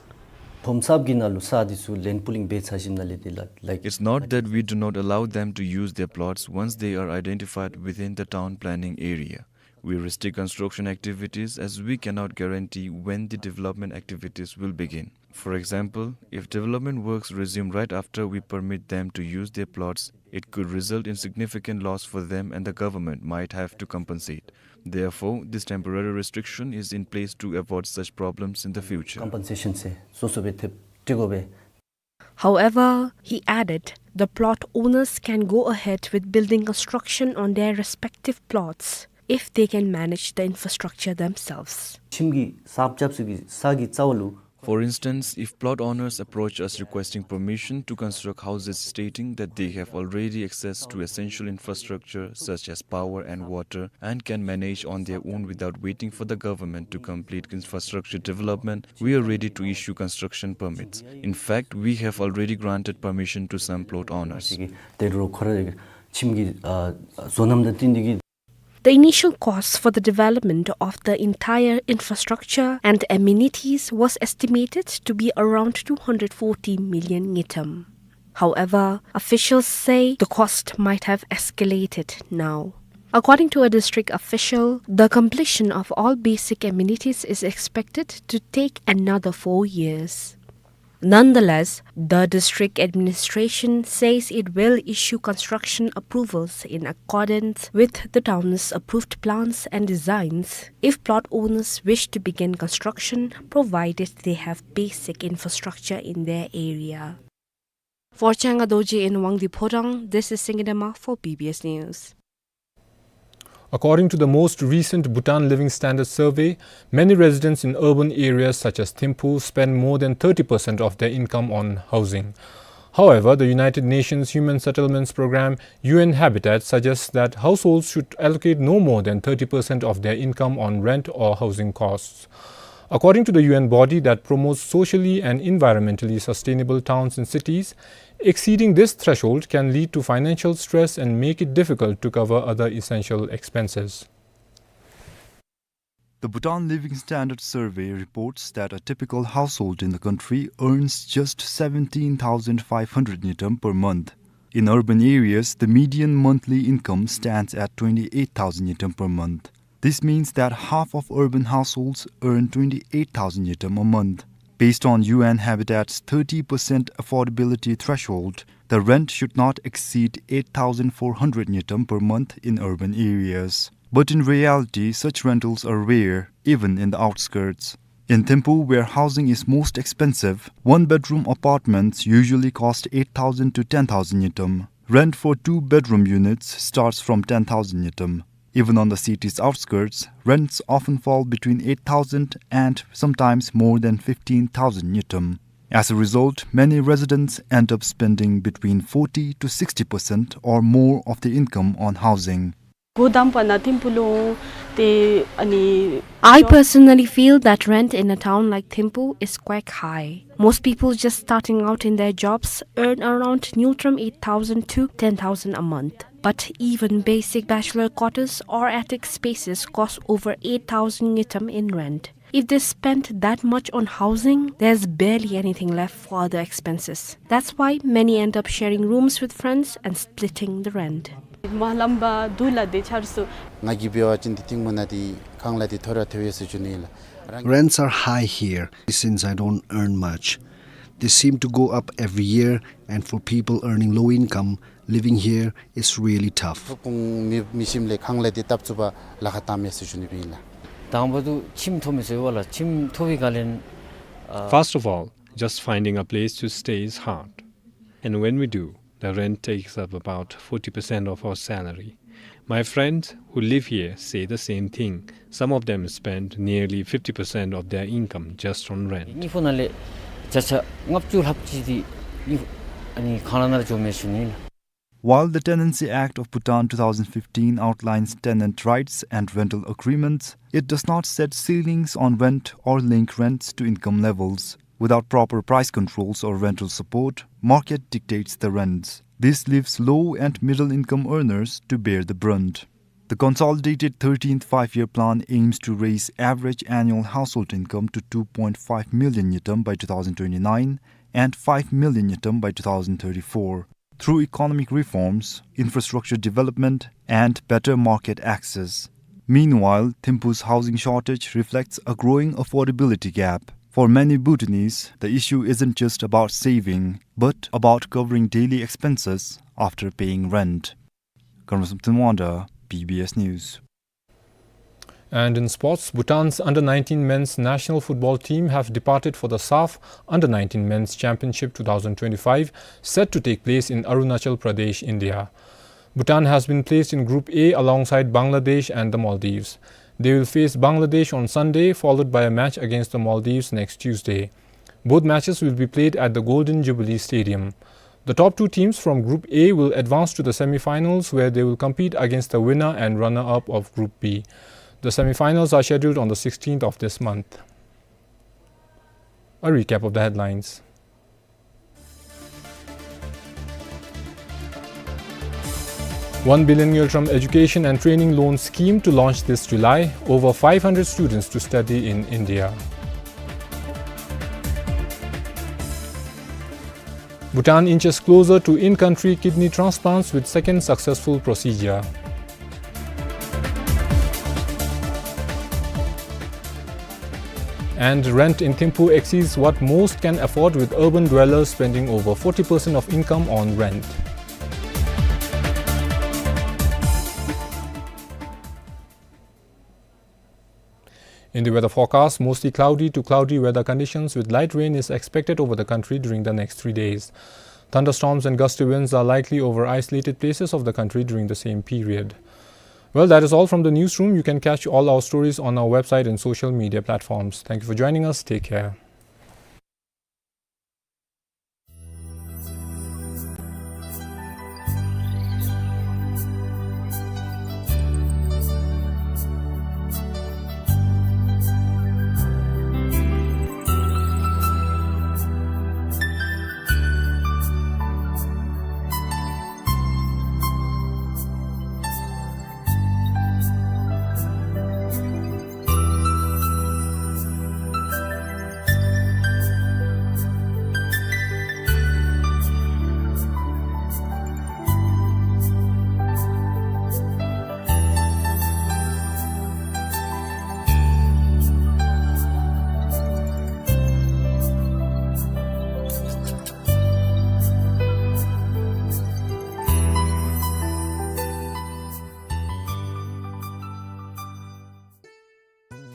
ཁོང་ཚབ་ཀྱི་ནང་ལུ་ས་འདི་ཚུ་land pooling འབད་ཚར་ཞིནམ་ལས་ལས་འདི་ལགས། It's not that we do not allow them to use their plots once they are identified within the town planning area. We restrict construction activities as we cannot guarantee when the development activities will begin. For example, if development works resume right after we permit them to use their plots, it could result in significant loss for them and the government might have to compensate. Therefore, this temporary restriction is in place to avoid such problems in the future. Compensation ཚུ་སོ་སོ་སྦེ་ཐེབས་སྟེ་དགོ་པས། However, he added, the plot owners can go ahead with building construction on their respective plots if they can manage the infrastructure themselves. ཁྱིམ་གྱི་ས་རྐྱབ་ས་གི་ས་གི་རྩ་བ་ལུ For instance, if plot owners approach us requesting permission to construct houses stating that they have already access to essential infrastructure such as power and water and can manage on their own without waiting for the government to complete infrastructure development, we are ready to issue construction permits. In fact, we have already granted permission to some plot owners. དེ་རུ་ཁོ་ར་ཁྱིམ་གྱི་ཨ་བཟོ་རྣམ་དང་བསྟུན་ཏེ་གི། The initial cost for the development of the entire infrastructure and amenities was estimated to be around two hundred forty million ngultrum. However, officials say the cost might have escalated now. According to a district official, the completion of all basic amenities is expected to take another four years. Nonetheless, the district administration says it will issue construction approvals in accordance with the town's approved plans and designs if plot owners wish to begin construction, provided they have basic infrastructure in their area. For Changa Dorji in Wangdue Phodrang, this is Singye Dema for B B S News. According to the most recent Bhutan Living Standards Survey, many residents in urban areas such as Thimphu spend more than thirty percent of their income on housing. However, the United Nations Human Settlements Programme, U N Habitat, suggests that households should allocate no more than thirty percent of their income on rent or housing costs. According to the U N body that promotes socially and environmentally sustainable towns and cities, exceeding this threshold can lead to financial stress and make it difficult to cover other essential expenses. The Bhutan Living Standard Survey reports that a typical household in the country earns just seventeen thousand five hundred ngultrum per month. In urban areas, the median monthly income stands at twenty-eight thousand ngultrum per month. This means that half of urban households earn twenty-eight thousand ngultrum a month. Based on U N Habitat's thirty percent affordability threshold, the rent should not exceed eight thousand four hundred ngultrum per month in urban areas. But in reality, such rentals are rare, even in the outskirts. In Thimphu, where housing is most expensive, one-bedroom apartments usually cost eight thousand to ten thousand ngultrum. Rent for two-bedroom units starts from ten thousand ngultrum. Even on the city's outskirts, rents often fall between eight thousand and sometimes more than fifteen thousand ngultrum. As a result, many residents end up spending between forty to sixty percent or more of the income on housing. ཁོ་དང་པ་ན་ཐིམ་ཕུག་ལུ་ཏེ་ཨ་ནི། I personally feel that rent in a town like Thimphu is quite high. Most people just starting out in their jobs earn around ngultrum eight thousand to ten thousand a month. But even basic bachelor quarters or attic spaces cost over eight thousand ngultrum in rent. If they spend that much on housing, there's barely anything left for other expenses. That's why many end up sharing rooms with friends and splitting the rent. མ་ལམ་པ་དུ་ལ་དེ་ཆར་སུ། ང་གིས་འབད་བ་ཅིན་ཏེ་ཐིམ་ཕུག་ནང་འདི་ཁང་གླ་འདི་མཐོ་ར་མཐོ་བས་ཟེར་ཞུ་ནི་ལགས། Rents are high here since I don't earn much. They seem to go up every year, and for people earning low income, living here is really tough. ཐོབ་ཁུངས་མེད་མི་ཞིནམ་ལས་ཁང་གླ་འདི་བཏབ་ཚུགས་པར་ལཱ་ཁག་བཏངམ་མས་ཟེར་ཞུ་ནི་སྦེ་ཨིན་ལགས། དང་པ་དུ་ཁྱིམ་ཐོབ་མི་ཚུ་ཡོད་པ་ལགས། ཁྱིམ་ཐོབ་པའི་སྒང་ལས། First of all, just finding a place to stay is hard. And when we do, the rent takes up about forty percent of our salary. My friends who live here say the same thing. Some of them spend nearly fifty percent of their income just on rent. གཉིས་ཕུག་ནང་ལས་བརྒྱ་ཆ་ལྔ་བཅུ་ལྷགཔ་ཅིག་འདི་གཉིས་ཕུག་ཨ་ནི་ཁང་གླ་ནང་འགྱོཝ་མས་ཟེར་ཞུ་ནི་ལགས། While the Tenancy Act of Bhutan two thousand fifteen outlines tenant rights and rental agreements, it does not set ceilings on rent or link rents to income levels. Without proper price controls or rental support, market dictates the rents. This leaves low and middle income earners to bear the brunt. The consolidated thirteenth Five-Year Plan aims to raise average annual household income to two point five million ngultrum by two thousand twenty-nine and five million ngultrum by two thousand thirty-four through economic reforms, infrastructure development, and better market access. Meanwhile, Thimphu's housing shortage reflects a growing affordability gap. For many Bhutanese, the issue isn't just about saving, but about covering daily expenses after paying rent. Karma Samten Wanda, B B S News. And in sports, Bhutan's under nineteen men's national football team have departed for the SAFF under nineteen men's championship two thousand twenty-five, set to take place in Arunachal Pradesh, India. Bhutan has been placed in Group A alongside Bangladesh and the Maldives. They will face Bangladesh on Sunday, followed by a match against the Maldives next Tuesday. Both matches will be played at the Golden Jubilee Stadium. The top two teams from Group A will advance to the semi-finals, where they will compete against the winner and runner-up of Group B. The semi-finals are scheduled on the sixteenth of this month. A recap of the headlines. One billion Ngultrum education and training loan scheme to launch this July. Over five hundred students to study in India. Bhutan inches closer to in-country kidney transplants with second successful procedure. And rent in Thimphu exceeds what most can afford, with urban dwellers spending over forty percent of income on rent. In the weather forecast, mostly cloudy to cloudy weather conditions with light rain is expected over the country during the next three days. Thunderstorms and gusty winds are likely over isolated places of the country during the same period. Well, that is all from the newsroom. You can catch all our stories on our website and social media platforms. Thank you for joining us. Take care.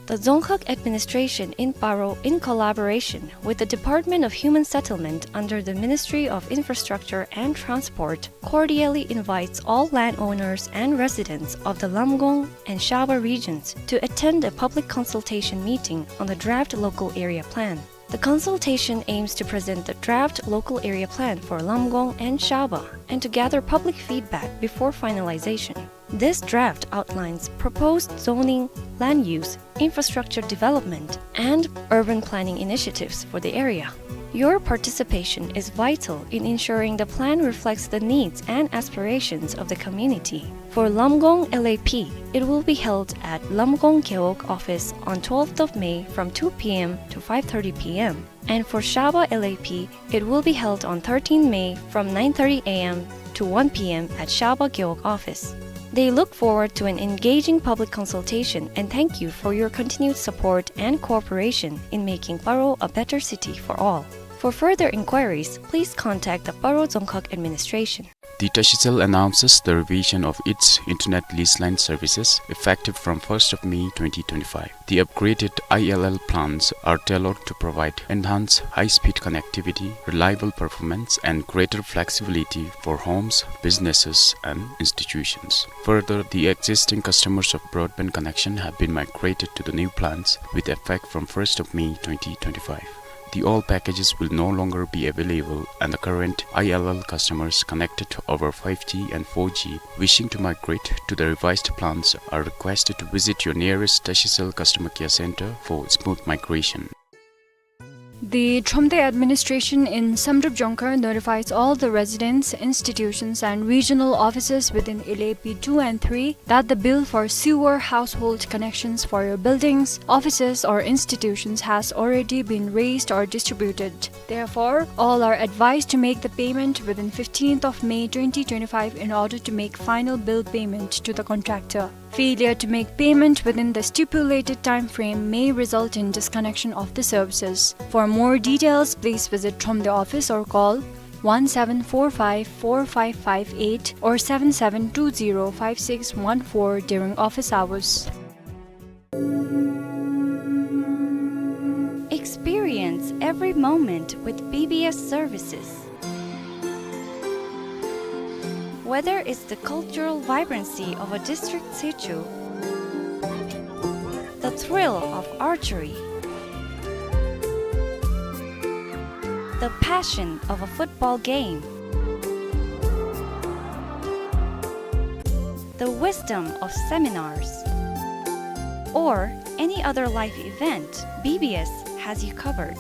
The Dzongkhag administration in Paro, in collaboration with the Department of Human Settlement under the Ministry of Infrastructure and Transport, cordially invites all landowners and residents of the Lamgong and Shaba regions to attend a public consultation meeting on the draft local area plan. The consultation aims to present the draft local area plan for Lamgong and Shaba and to gather public feedback before finalization. This draft outlines proposed zoning, land use, infrastructure development, and urban planning initiatives for the area. Your participation is vital in ensuring the plan reflects the needs and aspirations of the community. For Lamgong L A P, it will be held at Lamgong Gewog office on twelfth of May from two P M to five thirty P M. And for Shaba L A P, it will be held on thirteenth May from nine thirty A M to one P M at Shaba Gewog office. They look forward to an engaging public consultation and thank you for your continued support and cooperation in making Paro a better city for all. For further inquiries, please contact the Paro Dzongkhag administration. The Tashicel announces the revision of its internet lease line services effective from first of May twenty twenty-five. The upgraded I L L plans are tailored to provide enhanced high-speed connectivity, reliable performance, and greater flexibility for homes, businesses, and institutions. Further, the existing customers of broadband connection have been migrated to the new plans with effect from first of May twenty twenty-five. The old packages will no longer be available, and the current I L L customers connected to our five G and four G wishing to migrate to the revised plans are requested to visit your nearest Tashicel customer care center for smooth migration. The Thromde administration in Samdrup Dzongkhar notifies all the residents, institutions, and regional offices within L A P two and three that the bill for sewer household connections for your buildings, offices, or institutions has already been raised or distributed. Therefore, all are advised to make the payment within fifteenth of May twenty twenty-five in order to make final bill payment to the contractor. Failure to make payment within the stipulated time frame may result in disconnection of the services. For more details, please visit Thromde office or call one seven four five four five five eight or seven seven two zero five six one four during office hours. Experience every moment with B B S services. Whether it's the cultural vibrancy of a district sichu, the thrill of archery, the passion of a football game, the wisdom of seminars, or any other life event, B B S has you covered.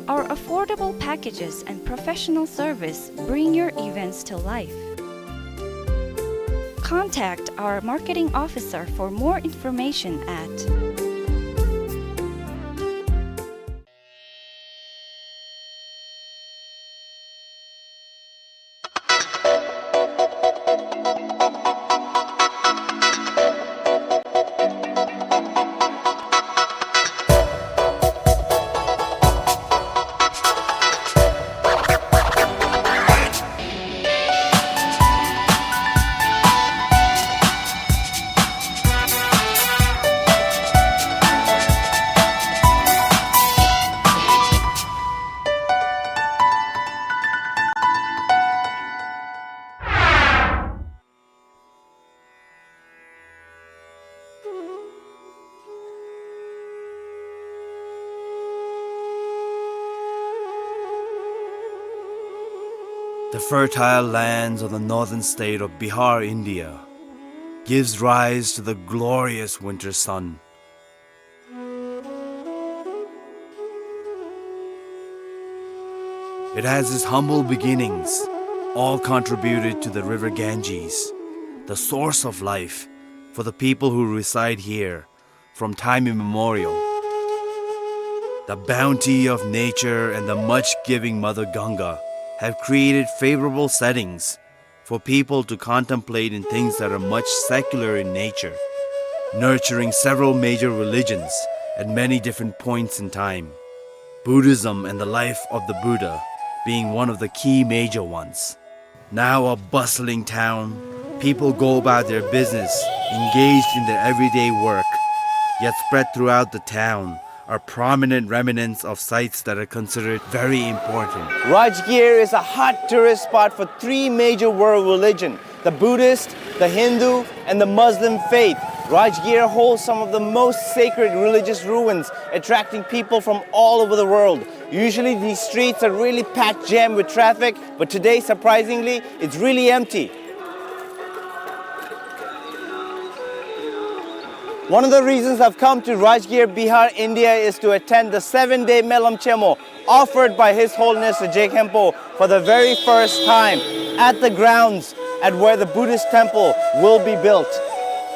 Our affordable packages and professional service bring your events to life. Contact our marketing officer for more information at The fertile lands of the northern state of Bihar, India, gives rise to the glorious winter sun. It has its humble beginnings, all contributed to the river Ganges, the source of life for the people who reside here from time immemorial. The bounty of nature and the much-giving Mother Ganga have created favorable settings for people to contemplate in things that are much secular in nature, nurturing several major religions at many different points in time, Buddhism and the life of the Buddha being one of the key major ones. Now a bustling town, people go about their business, engaged in their everyday work, yet spread throughout the town are prominent remnants of sites that are considered very important. Rajgir is a hot tourist spot for three major world religion, the Buddhist, the Hindu, and the Muslim faith. Rajgir holds some of the most sacred religious ruins, attracting people from all over the world. Usually these streets are really packed jam with traffic, but today, surprisingly, it's really empty. One of the reasons I've come to Rajgir, Bihar, India is to attend the seven-day Melam Chemo offered by His Holiness the Je Khenpo for the very first time at the grounds at where the Buddhist temple will be built.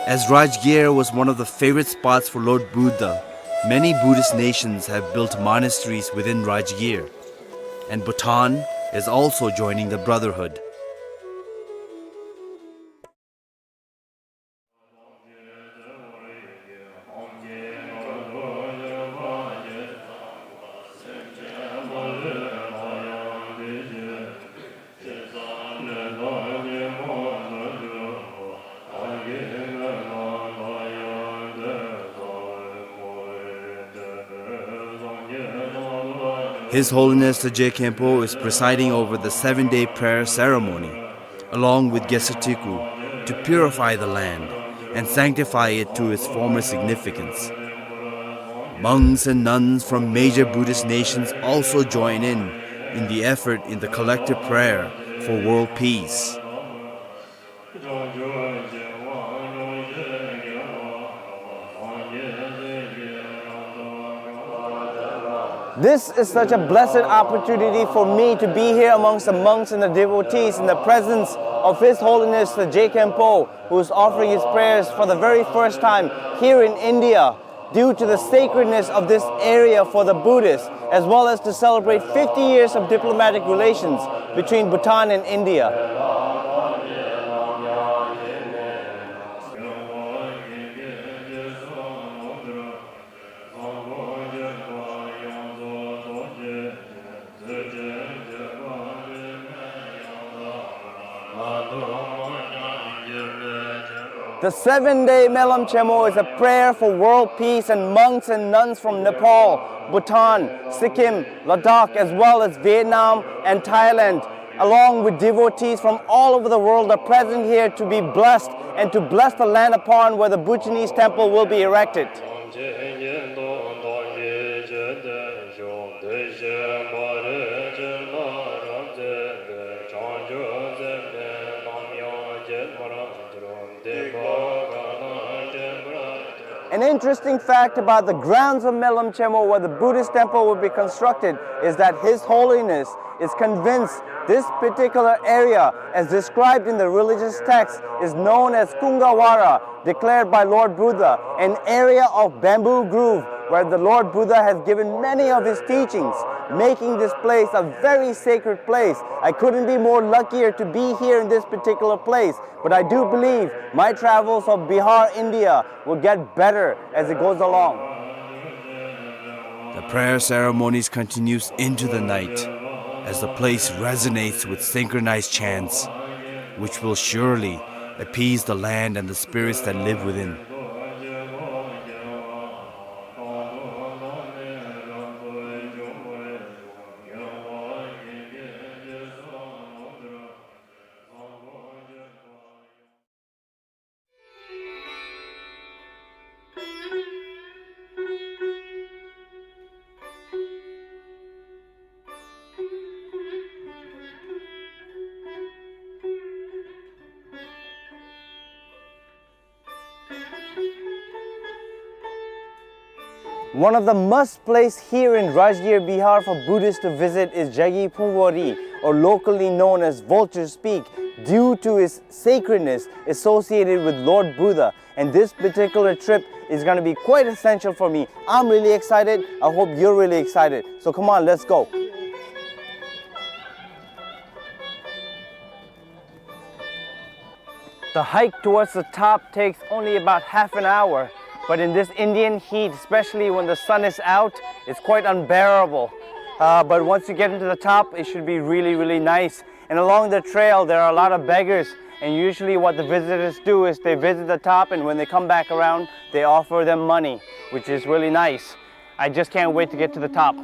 As Rajgir was one of the favorite spots for Lord Buddha, many Buddhist nations have built monasteries within Rajgir, and Bhutan is also joining the brotherhood. His Holiness the Je Khenpo is presiding over the seven-day prayer ceremony, along with Geshe Tiku, to purify the land and sanctify it to its former significance. Monks and nuns from major Buddhist nations also join in, in the effort in the collective prayer for world peace. This is such a blessed opportunity for me to be here amongst the monks and the devotees in the presence of His Holiness the Je Khenpo, who is offering his prayers for the very first time here in India, due to the sacredness of this area for the Buddhists, as well as to celebrate fifty years of diplomatic relations between Bhutan and India. The seven-day Melam Chenmo is a prayer for world peace, and monks and nuns from Nepal, Bhutan, Sikkim, Ladakh, as well as Vietnam and Thailand, along with devotees from all over the world, are present here to be blessed and to bless the land upon where the Bhutanese temple will be erected. An interesting fact about the grounds of Melam Chenmo, where the Buddhist temple will be constructed, is that His Holiness is convinced this particular area, as described in the religious text, is known as Kungawara, declared by Lord Buddha, an area of bamboo grove where the Lord Buddha has given many of his teachings, making this place a very sacred place. I couldn't be more luckier to be here in this particular place, but I do believe my travels of Bihar, India will get better as it goes along. The prayer ceremonies continues into the night as the place resonates with synchronized chants, which will surely appease the land and the spirits that live within. One of the must place here in Rajgir, Bihar for Buddhists to visit is Jagi Phungwari, or locally known as Vulture's Peak, due to its sacredness associated with Lord Buddha. And this particular trip is gonna be quite essential for me. I'm really excited. I hope you're really excited. So come on, let's go. The hike towards the top takes only about half an hour, but in this Indian heat, especially when the sun is out, it's quite unbearable. Uh, but once you get into the top, it should be really, really nice. And along the trail, there are a lot of beggars, and usually what the visitors do is they visit the top, and when they come back around, they offer them money, which is really nice. I just can't wait to get to the top.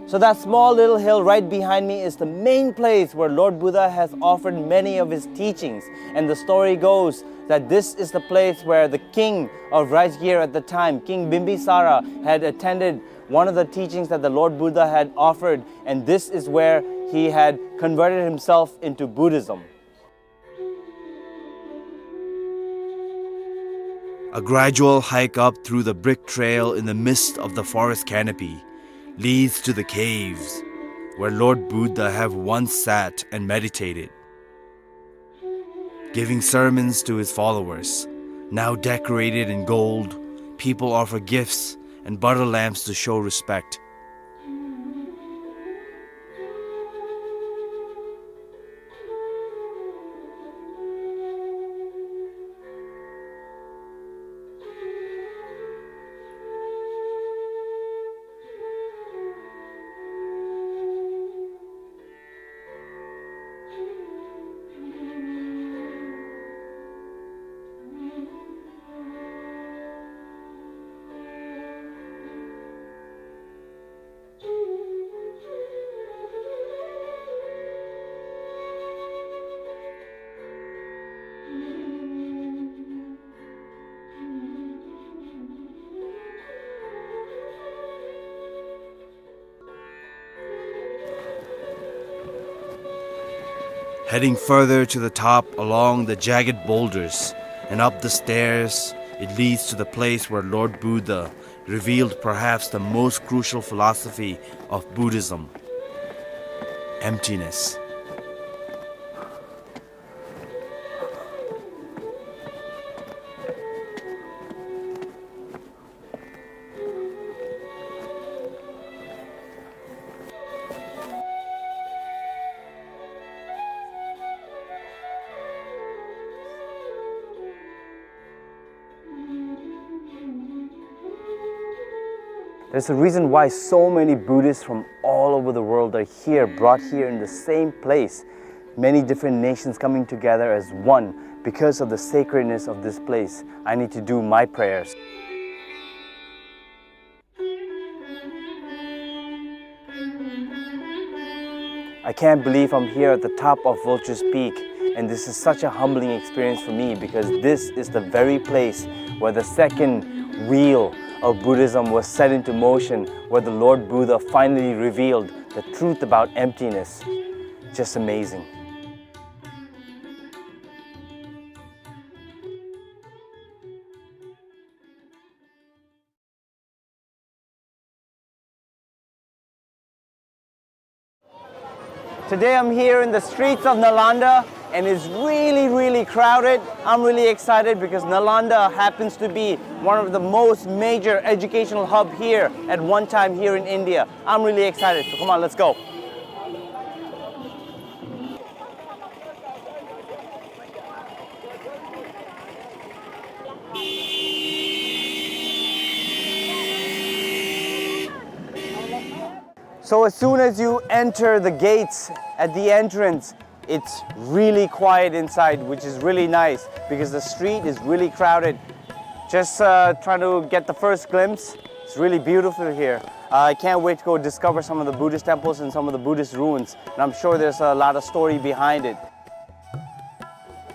So that small little hill right behind me is the main place where Lord Buddha has offered many of his teachings. And the story goes that this is the place where the king of Rajgir at the time, King Bimbisara, had attended one of the teachings that the Lord Buddha had offered, and this is where he had converted himself into Buddhism. A gradual hike up through the brick trail in the midst of the forest canopy leads to the caves where Lord Buddha have once sat and meditated, giving sermons to his followers. Now decorated in gold, people offer gifts and butter lamps to show respect. Heading further to the top along the jagged boulders and up the stairs, it leads to the place where Lord Buddha revealed perhaps the most crucial philosophy of Buddhism: emptiness. There's a reason why so many Buddhists from all over the world are here, brought here in the same place. Many different nations coming together as one because of the sacredness of this place. I need to do my prayers. I can't believe I'm here at the top of Vulture's Peak, and this is such a humbling experience for me because this is the very place where the second wheel of Buddhism was set into motion, where the Lord Buddha finally revealed the truth about emptiness. Just amazing. Today I'm here in the streets of Nalanda, and it's really, really crowded. I'm really excited because Nalanda happens to be one of the most major educational hub here at one time here in India. I'm really excited. So come on, let's go. So as soon as you enter the gates at the entrance, it's really quiet inside, which is really nice because the street is really crowded. Just, uh, trying to get the first glimpse. It's really beautiful here. Uh, I can't wait to go discover some of the Buddhist temples and some of the Buddhist ruins. And I'm sure there's a lot of story behind it.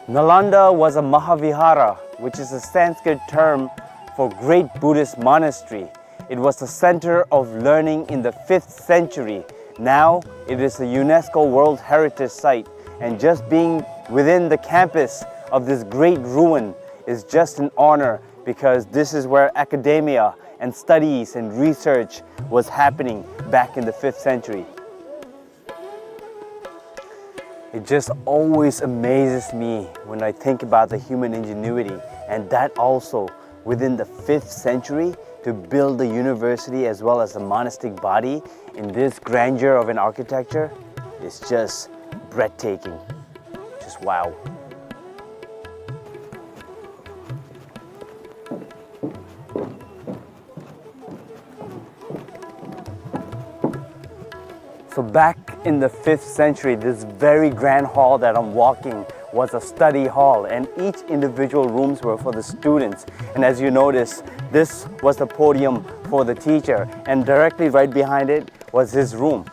Nalanda was a Mahavihara, which is a Sanskrit term for great Buddhist monastery. It was the center of learning in the fifth century. Now it is a UNESCO World Heritage Site, and just being within the campus of this great ruin is just an honor, because this is where academia and studies and research was happening back in the fifth century. It just always amazes me when I think about the human ingenuity, and that also within the fifth century, to build the university as well as the monastic body in this grandeur of an architecture is just breathtaking. Just wow. So back in the fifth century, this very grand hall that I'm walking was a study hall, and each individual rooms were for the students. And as you notice, this was the podium for the teacher, and directly right behind it was his room.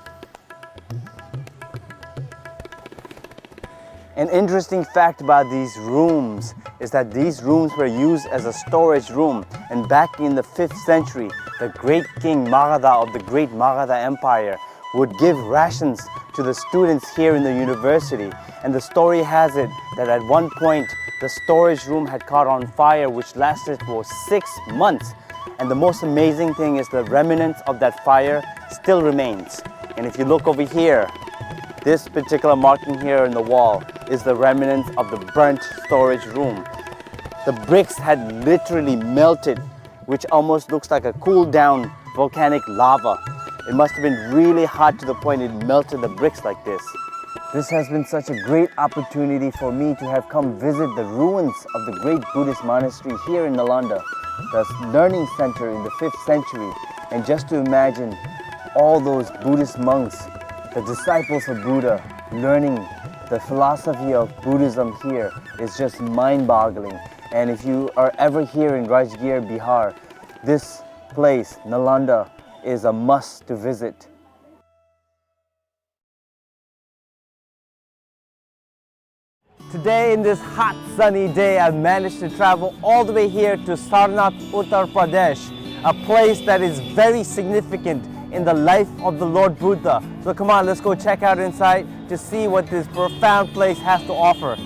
An interesting fact about these rooms is that these rooms were used as a storage room, and back in the fifth century, the great king Magadha of the great Magadha Empire would give rations to the students here in the university. And the story has it that at one point, the storage room had caught on fire, which lasted for six months. And the most amazing thing is the remnants of that fire still remains. And if you look over here, this particular marking here in the wall is the remnants of the burnt storage room. The bricks had literally melted, which almost looks like a cooled down volcanic lava. It must have been really hot to the point it melted the bricks like this. This has been such a great opportunity for me to have come visit the ruins of the great Buddhist monastery here in Nalanda, the learning center in the fifth century, and just to imagine all those Buddhist monks, the disciples of Buddha, learning the philosophy of Buddhism here is just mind-boggling. And if you are ever here in Rajgir, Bihar, this place, Nalanda, is a must to visit. Today, in this hot, sunny day, I managed to travel all the way here to Sarnath, Uttar Pradesh, a place that is very significant in the life of the Lord Buddha. So come on, let's go check out inside to see what this profound place has to offer.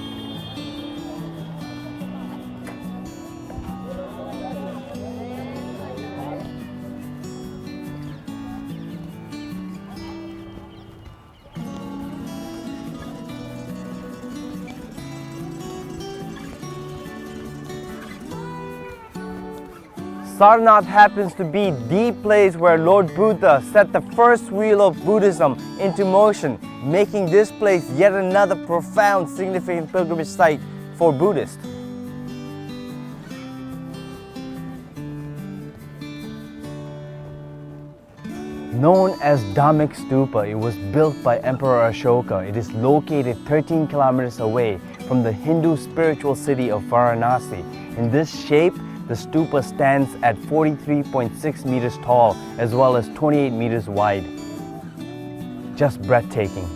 Sarnath happens to be the place where Lord Buddha set the first wheel of Buddhism into motion, making this place yet another profound, significant pilgrimage site for Buddhists. Known as Dhamik Stupa, it was built by Emperor Ashoka. It is located thirteen kilometers away from the Hindu spiritual city of Varanasi. In this shape, the stupa stands at forty-three point six meters tall as well as twenty-eight meters wide. Just breathtaking.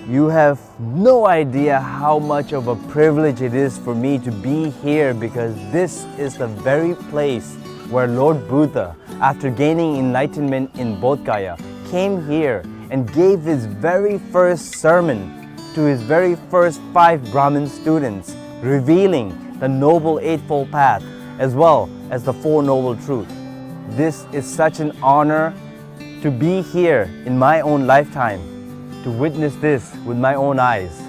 You have no idea how much of a privilege it is for me to be here, because this is the very place where Lord Buddha, after gaining enlightenment in Bodh Gaya, came here and gave his very first sermon to his very first five Brahmin students, revealing the Noble Eightfold Path as well as the Four Noble Truths. This is such an honor to be here in my own lifetime, to witness this with my own eyes.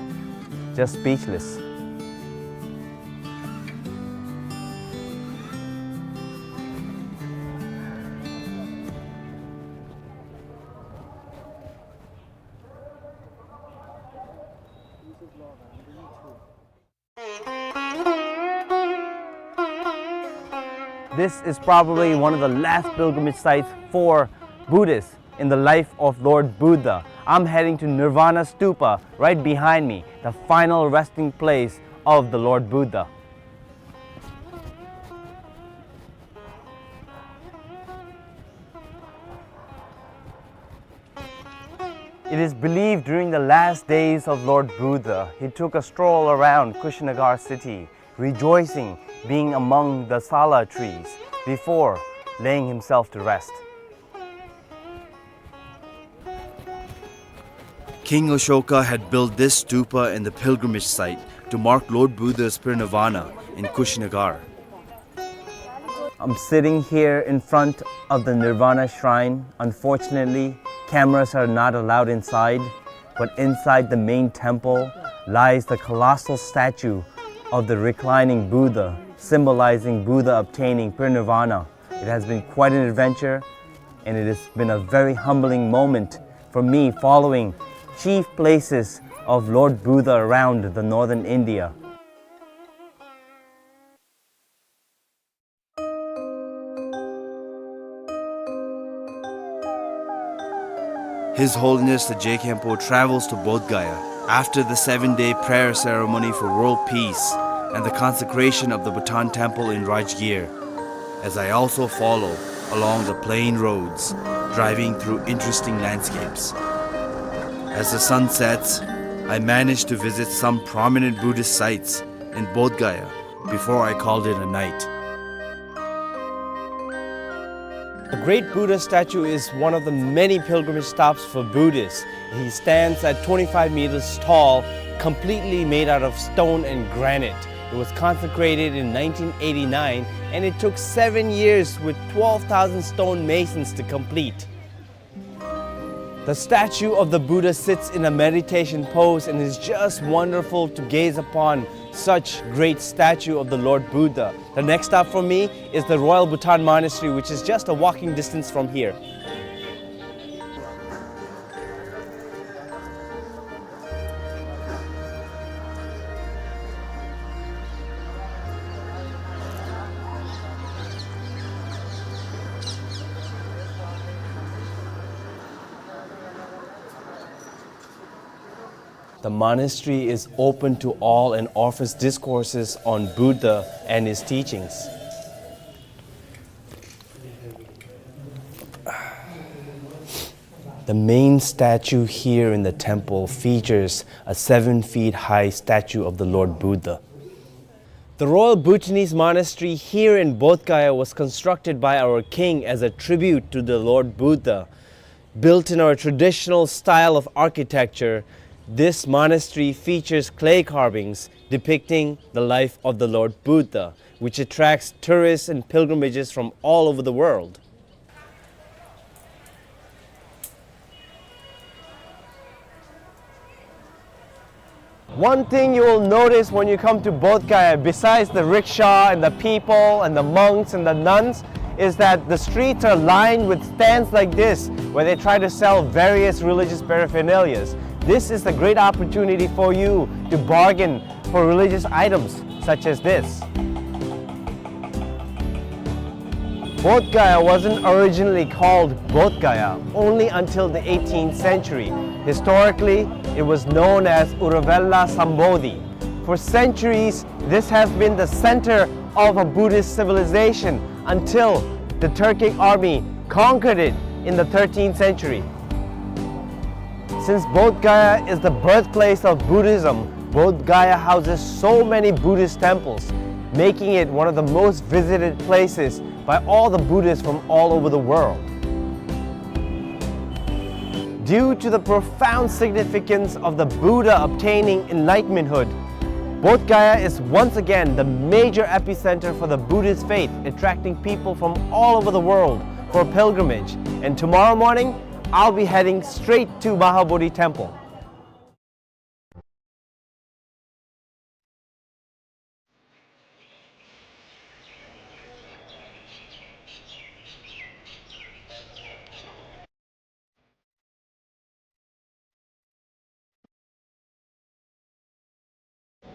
Just speechless. This is probably one of the last pilgrimage sites for Buddhists in the life of Lord Buddha. I'm heading to Nirvana Stupa right behind me, the final resting place of the Lord Buddha. It is believed during the last days of Lord Buddha, he took a stroll around Kushinagar city, rejoicing being among the sala trees before laying himself to rest. King Ashoka had built this stupa in the pilgrimage site to mark Lord Buddha's parinirvana in Kushinagar. I'm sitting here in front of the Nirvana Shrine. Unfortunately, cameras are not allowed inside, but inside the main temple lies the colossal statue of the reclining Buddha, symbolizing Buddha obtaining parinirvana. It has been quite an adventure, and it has been a very humbling moment for me following chief places of Lord Buddha around the northern India. His Holiness the Je Khenpo travels to Bodh Gaya after the seven-day prayer ceremony for world peace and the consecration of the Bhutan Temple in Rajgir, as I also follow along the plain roads, driving through interesting landscapes. As the sun sets, I manage to visit some prominent Buddhist sites in Bodh Gaya before I called it a night. The great Buddha statue is one of the many pilgrimage stops for Buddhists. He stands at twenty-five meters tall, completely made out of stone and granite. It was consecrated in nineteen eighty-nine, and it took seven years with twelve thousand stone masons to complete. The statue of the Buddha sits in a meditation pose, and it's just wonderful to gaze upon such great statue of the Lord Buddha. The next stop for me is the Royal Bhutan Monastery, which is just a walking distance from here. The monastery is open to all and offers discourses on Buddha and his teachings. The main statue here in the temple features a seven feet high statue of the Lord Buddha. The Royal Bhutanese Monastery here in Bodh Gaya was constructed by our king as a tribute to the Lord Buddha. Built in our traditional style of architecture, this monastery features clay carvings depicting the life of the Lord Buddha, which attracts tourists and pilgrimages from all over the world. One thing you will notice when you come to Bodh Gaya, besides the rickshaw and the people and the monks and the nuns, is that the streets are lined with stands like this, where they try to sell various religious paraphernalias. This is a great opportunity for you to bargain for religious items such as this. Bodh Gaya wasn't originally called Bodh Gaya only until the eighteenth century. Historically, it was known as Uruvela Sambodhi. For centuries, this has been the center of a Buddhist civilization until the Turkic army conquered it in the thirteenth century. Since Bodh Gaya is the birthplace of Buddhism, Bodh Gaya houses so many Buddhist temples, making it one of the most visited places by all the Buddhists from all over the world. Due to the profound significance of the Buddha obtaining enlightenmenthood, Bodh Gaya is once again the major epicenter for the Buddhist faith, attracting people from all over the world for pilgrimage. And tomorrow morning, I'll be heading straight to Mahabodhi Temple.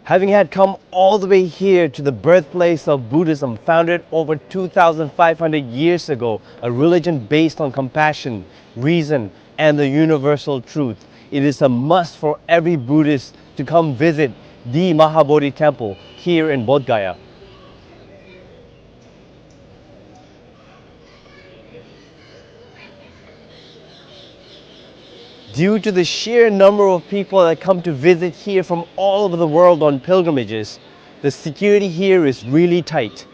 Having had come all the way here to the birthplace of Buddhism, founded over two thousand five hundred years ago, a religion based on compassion, reason, and the universal truth, it is a must for every Buddhist to come visit the Mahabodhi Temple here in Bodh Gaya. Due to the sheer number of people that come to visit here from all over the world on pilgrimages, the security here is really tight.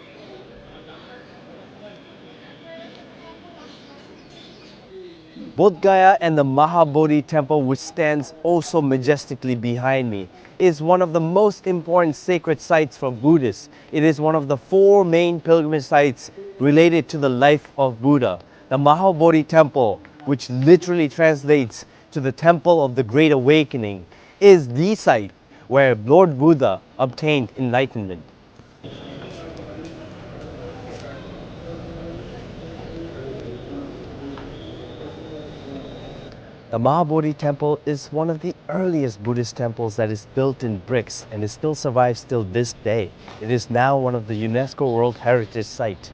Bodh Gaya and the Mahabodhi Temple, which stands oh so majestically behind me, is one of the most important sacred sites for Buddhists. It is one of the four main pilgrimage sites related to the life of Buddha. The Mahabodhi Temple, which literally translates to the Temple of the Great Awakening, is the site where Lord Buddha obtained enlightenment. The Mahabodhi Temple is one of the earliest Buddhist temples that is built in bricks, and it still survives till this day. It is now one of the UNESCO World Heritage Site.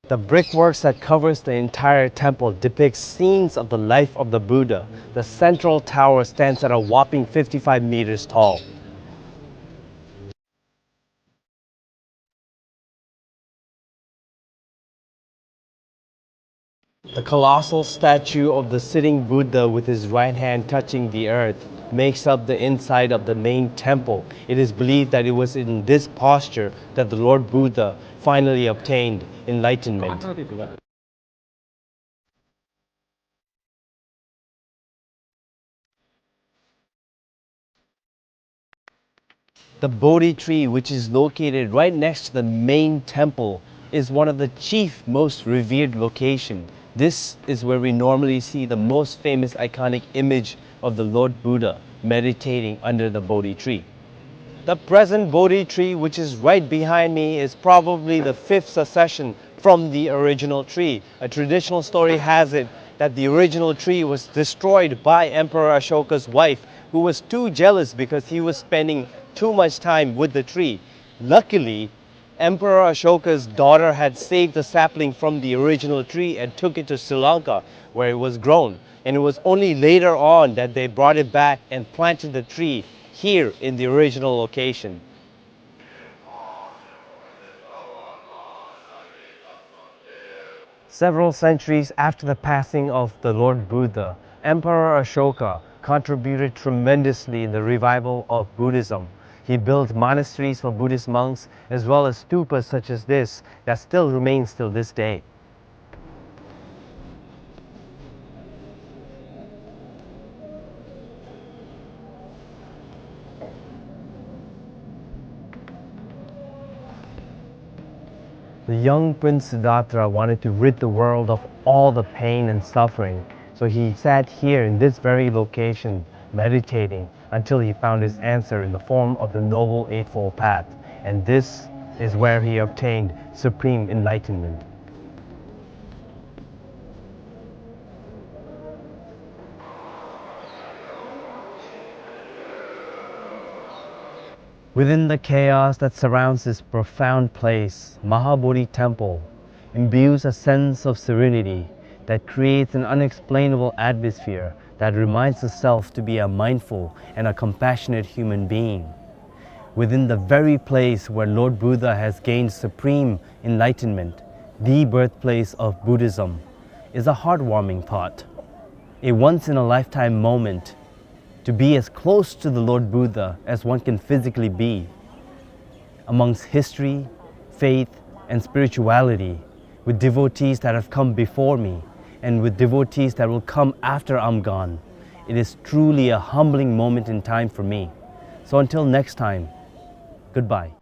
The brickworks that covers the entire temple depicts scenes of the life of the Buddha. The central tower stands at a whopping fifty-five meters tall. The colossal statue of the sitting Buddha with his right hand touching the earth makes up the inside of the main temple. It is believed that it was in this posture that the Lord Buddha finally obtained enlightenment. The Bodhi tree, which is located right next to the main temple, is one of the chief, most revered location. This is where we normally see the most famous iconic image of the Lord Buddha meditating under the Bodhi tree. The present Bodhi tree, which is right behind me, is probably the fifth succession from the original tree. A traditional story has it that the original tree was destroyed by Emperor Ashoka's wife, who was too jealous because he was spending too much time with the tree. Luckily, Emperor Ashoka's daughter had saved the sapling from the original tree and took it to Sri Lanka, where it was grown. And it was only later on that they brought it back and planted the tree here in the original location. Several centuries after the passing of the Lord Buddha, Emperor Ashoka contributed tremendously in the revival of Buddhism. He built monasteries for Buddhist monks, as well as stupas such as this that still remains till this day. The young prince Siddhartha wanted to rid the world of all the pain and suffering, so he sat here in this very location, meditating until he found his answer in the form of the Noble Eightfold Path, and this is where he obtained supreme enlightenment. Within the chaos that surrounds this profound place, Mahabodhi Temple imbues a sense of serenity that creates an unexplainable atmosphere that reminds the self to be a mindful and a compassionate human being. Within the very place where Lord Buddha has gained supreme enlightenment, the birthplace of Buddhism, is a heartwarming thought, a once-in-a-lifetime moment to be as close to the Lord Buddha as one can physically be, amongst history, faith, and spirituality, with devotees that have come before me and with devotees that will come after I'm gone. It is truly a humbling moment in time for me. So until next time, goodbye.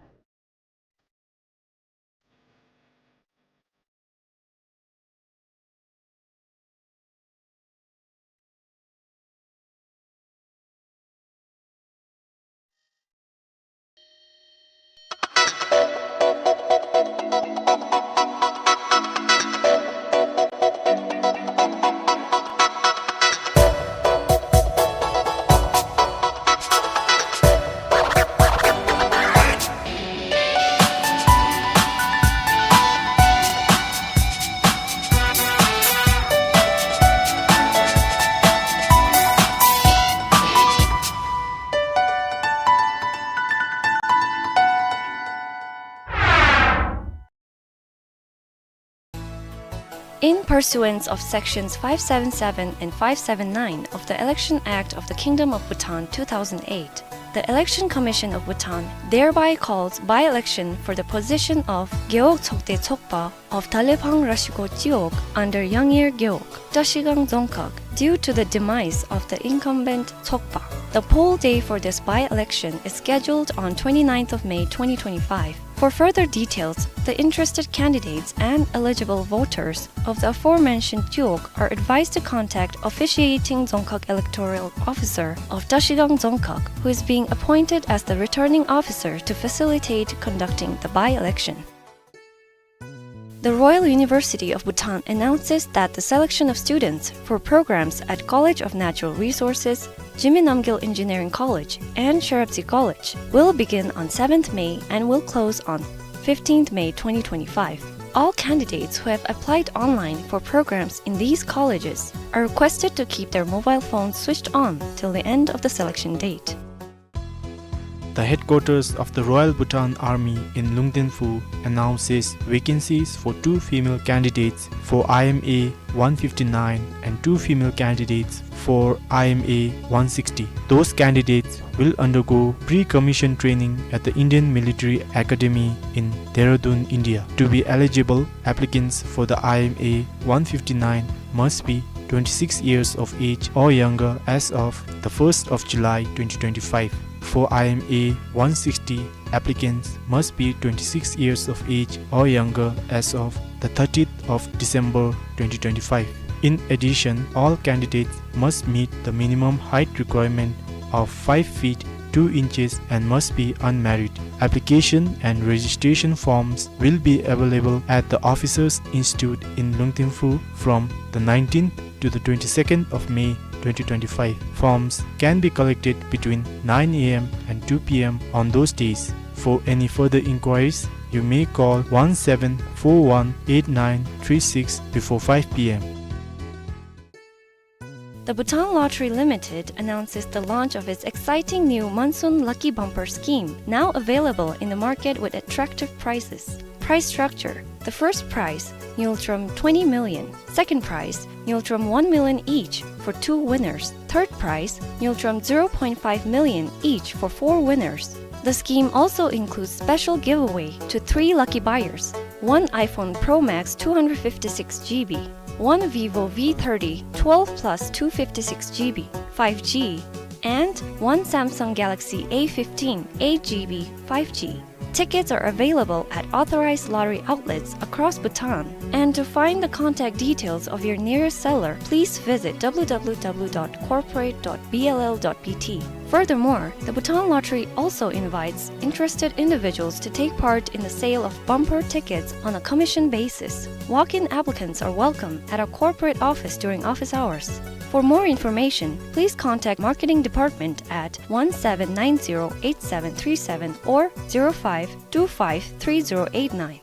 In pursuance of Sections five seven seven and five seven nine of the Election Act of the Kingdom of Bhutan two thousand eight, the Election Commission of Bhutan thereby calls by-election for the position of Gewog Tsokde Tsokpa of Dalephang Rashigo Chiwog under Yangir Gewog, Trashigang Dzongkhag, due to the demise of the incumbent Tsokpa. The poll day for this by-election is scheduled on twenty-ninth of May twenty twenty-five. For further details, the interested candidates and eligible voters of the aforementioned Chiwog are advised to contact officiating Dzongkhag electoral officer of Trashigang Dzongkhag, who is being appointed as the returning officer to facilitate conducting the by-election. The Royal University of Bhutan announces that the selection of students for programs at College of Natural Resources, Jigme Namgyel Engineering College, and Sherabtse College will begin on seventh May and will close on fifteenth May twenty twenty-five. All candidates who have applied online for programs in these colleges are requested to keep their mobile phones switched on till the end of the selection date. The headquarters of the Royal Bhutan Army in Lungten Phu announces vacancies for two female candidates for I M A one fifty-nine and two female candidates for I M A one sixty. Those candidates will undergo pre-commission training at the Indian Military Academy in Dehradun, India. To be eligible, applicants for the I M A one fifty-nine must be twenty-six years of age or younger as of the first of July twenty twenty-five. For I M A one sixty, applicants must be twenty-six years of age or younger as of the thirtieth of December twenty twenty-five. In addition, all candidates must meet the minimum height requirement of five feet two inches and must be unmarried. Application and registration forms will be available at the Officers Institute in Lungten Phu from the nineteenth to the twenty-second of May twenty twenty-five. Forms can be collected between nine A M and two P M on those days. For any further inquiries, you may call one seven four one eight nine three six before five P M. The Bhutan Lottery Limited announces the launch of its exciting new Monsoon Lucky Bumper scheme, now available in the market with attractive prizes. Prize structure: the first prize, Ngultrum twenty million. Second prize, Ngultrum one million each for two winners. Third prize, Ngultrum zero point five million each for four winners. The scheme also includes special giveaway to three lucky buyers: one iPhone Pro Max two hundred fifty-six G B, one Vivo V thirty twelve plus two fifty-six G B five G, and one Samsung Galaxy A fifteen eight G B five G. Tickets are available at authorized lottery outlets across Bhutan. And to find the contact details of your nearest seller, please visit W W W dot corporate dot B L L dot B T. Furthermore, the Bhutan Lottery also invites interested individuals to take part in the sale of bumper tickets on a commission basis. Walk-in applicants are welcome at our corporate office during office hours. For more information, please contact Marketing Department at one seven nine zero eight seven three seven or zero five two five three zero eight nine.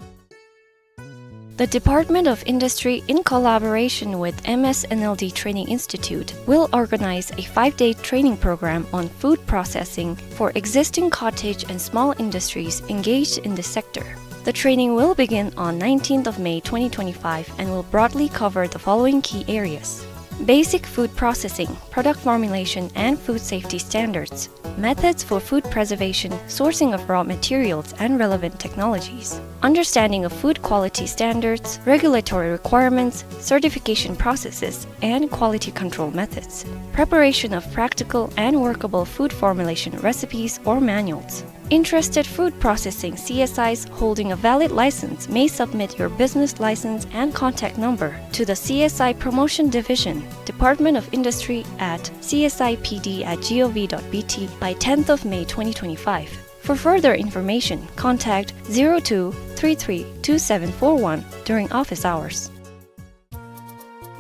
The Department of Industry, in collaboration with M S N L D Training Institute, will organize a five-day training program on food processing for existing cottage and small industries engaged in this sector. The training will begin on nineteenth of May twenty twenty-five and will broadly cover the following key areas: basic food processing, product formulation and food safety standards, methods for food preservation, sourcing of raw materials and relevant technologies, understanding of food quality standards, regulatory requirements, certification processes, and quality control methods, preparation of practical and workable food formulation recipes or manuals. Interested food processing C S Is holding a valid license may submit your business license and contact number to the C S I Promotion Division, Department of Industry at C S I P D at G O V dot B T by tenth of May twenty twenty-five. For further information, contact zero two three three two seven four one during office hours.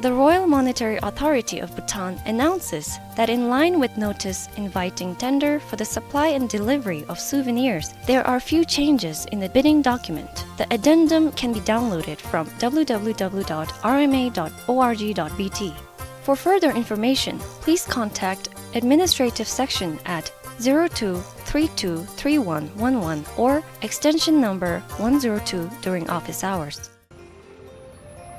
The Royal Monetary Authority of Bhutan announces that in line with notice inviting tender for the supply and delivery of souvenirs, there are few changes in the bidding document. The addendum can be downloaded from W W W dot R M A dot org dot B T. For further information, please contact Administrative Section at zero two three two three one one one or extension number one zero two during office hours.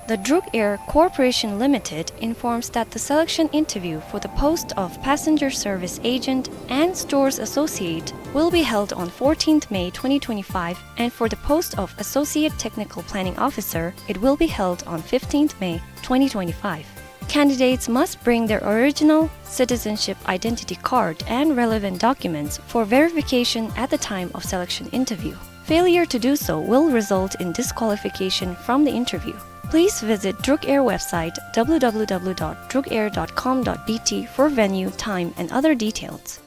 The Druk Air Corporation Limited informs that the selection interview for the post of passenger service agent and stores associate will be held on fourteenth May twenty twenty-five, and for the post of associate technical planning officer, it will be held on fifteenth May twenty twenty-five. Candidates must bring their original citizenship identity card and relevant documents for verification at the time of selection interview. Failure to do so will result in disqualification from the interview. Please visit Druk Air website W W W dot druk air dot com dot B T for venue, time, and other details.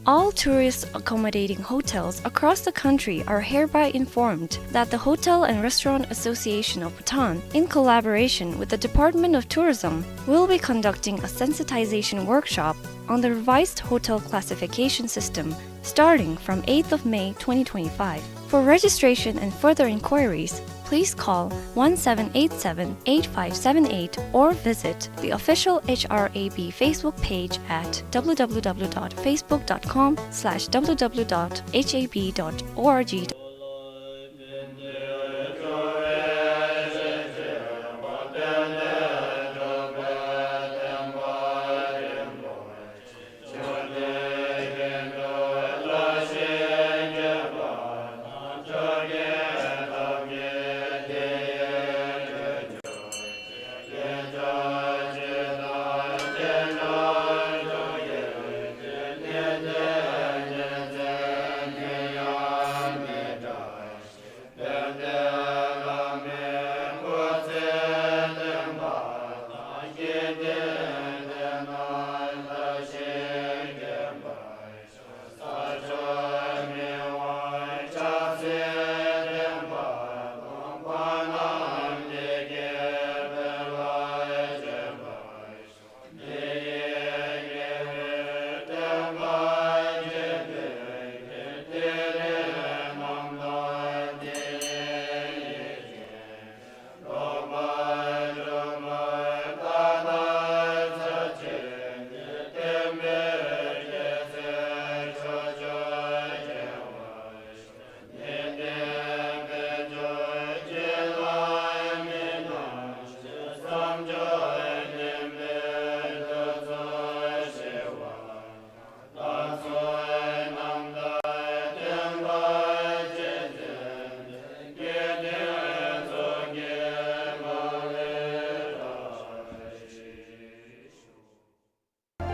All tourists accommodating hotels across the country are hereby informed that the Hotel and Restaurant Association of Bhutan, in collaboration with the Department of Tourism, will be conducting a sensitization workshop on the revised hotel classification system starting from eighth of May twenty twenty-five. For registration and further inquiries, please call one seven eight seven eight five seven eight or visit the official H R A B Facebook page at W W W dot facebook dot com slash W W W dot H A B dot org.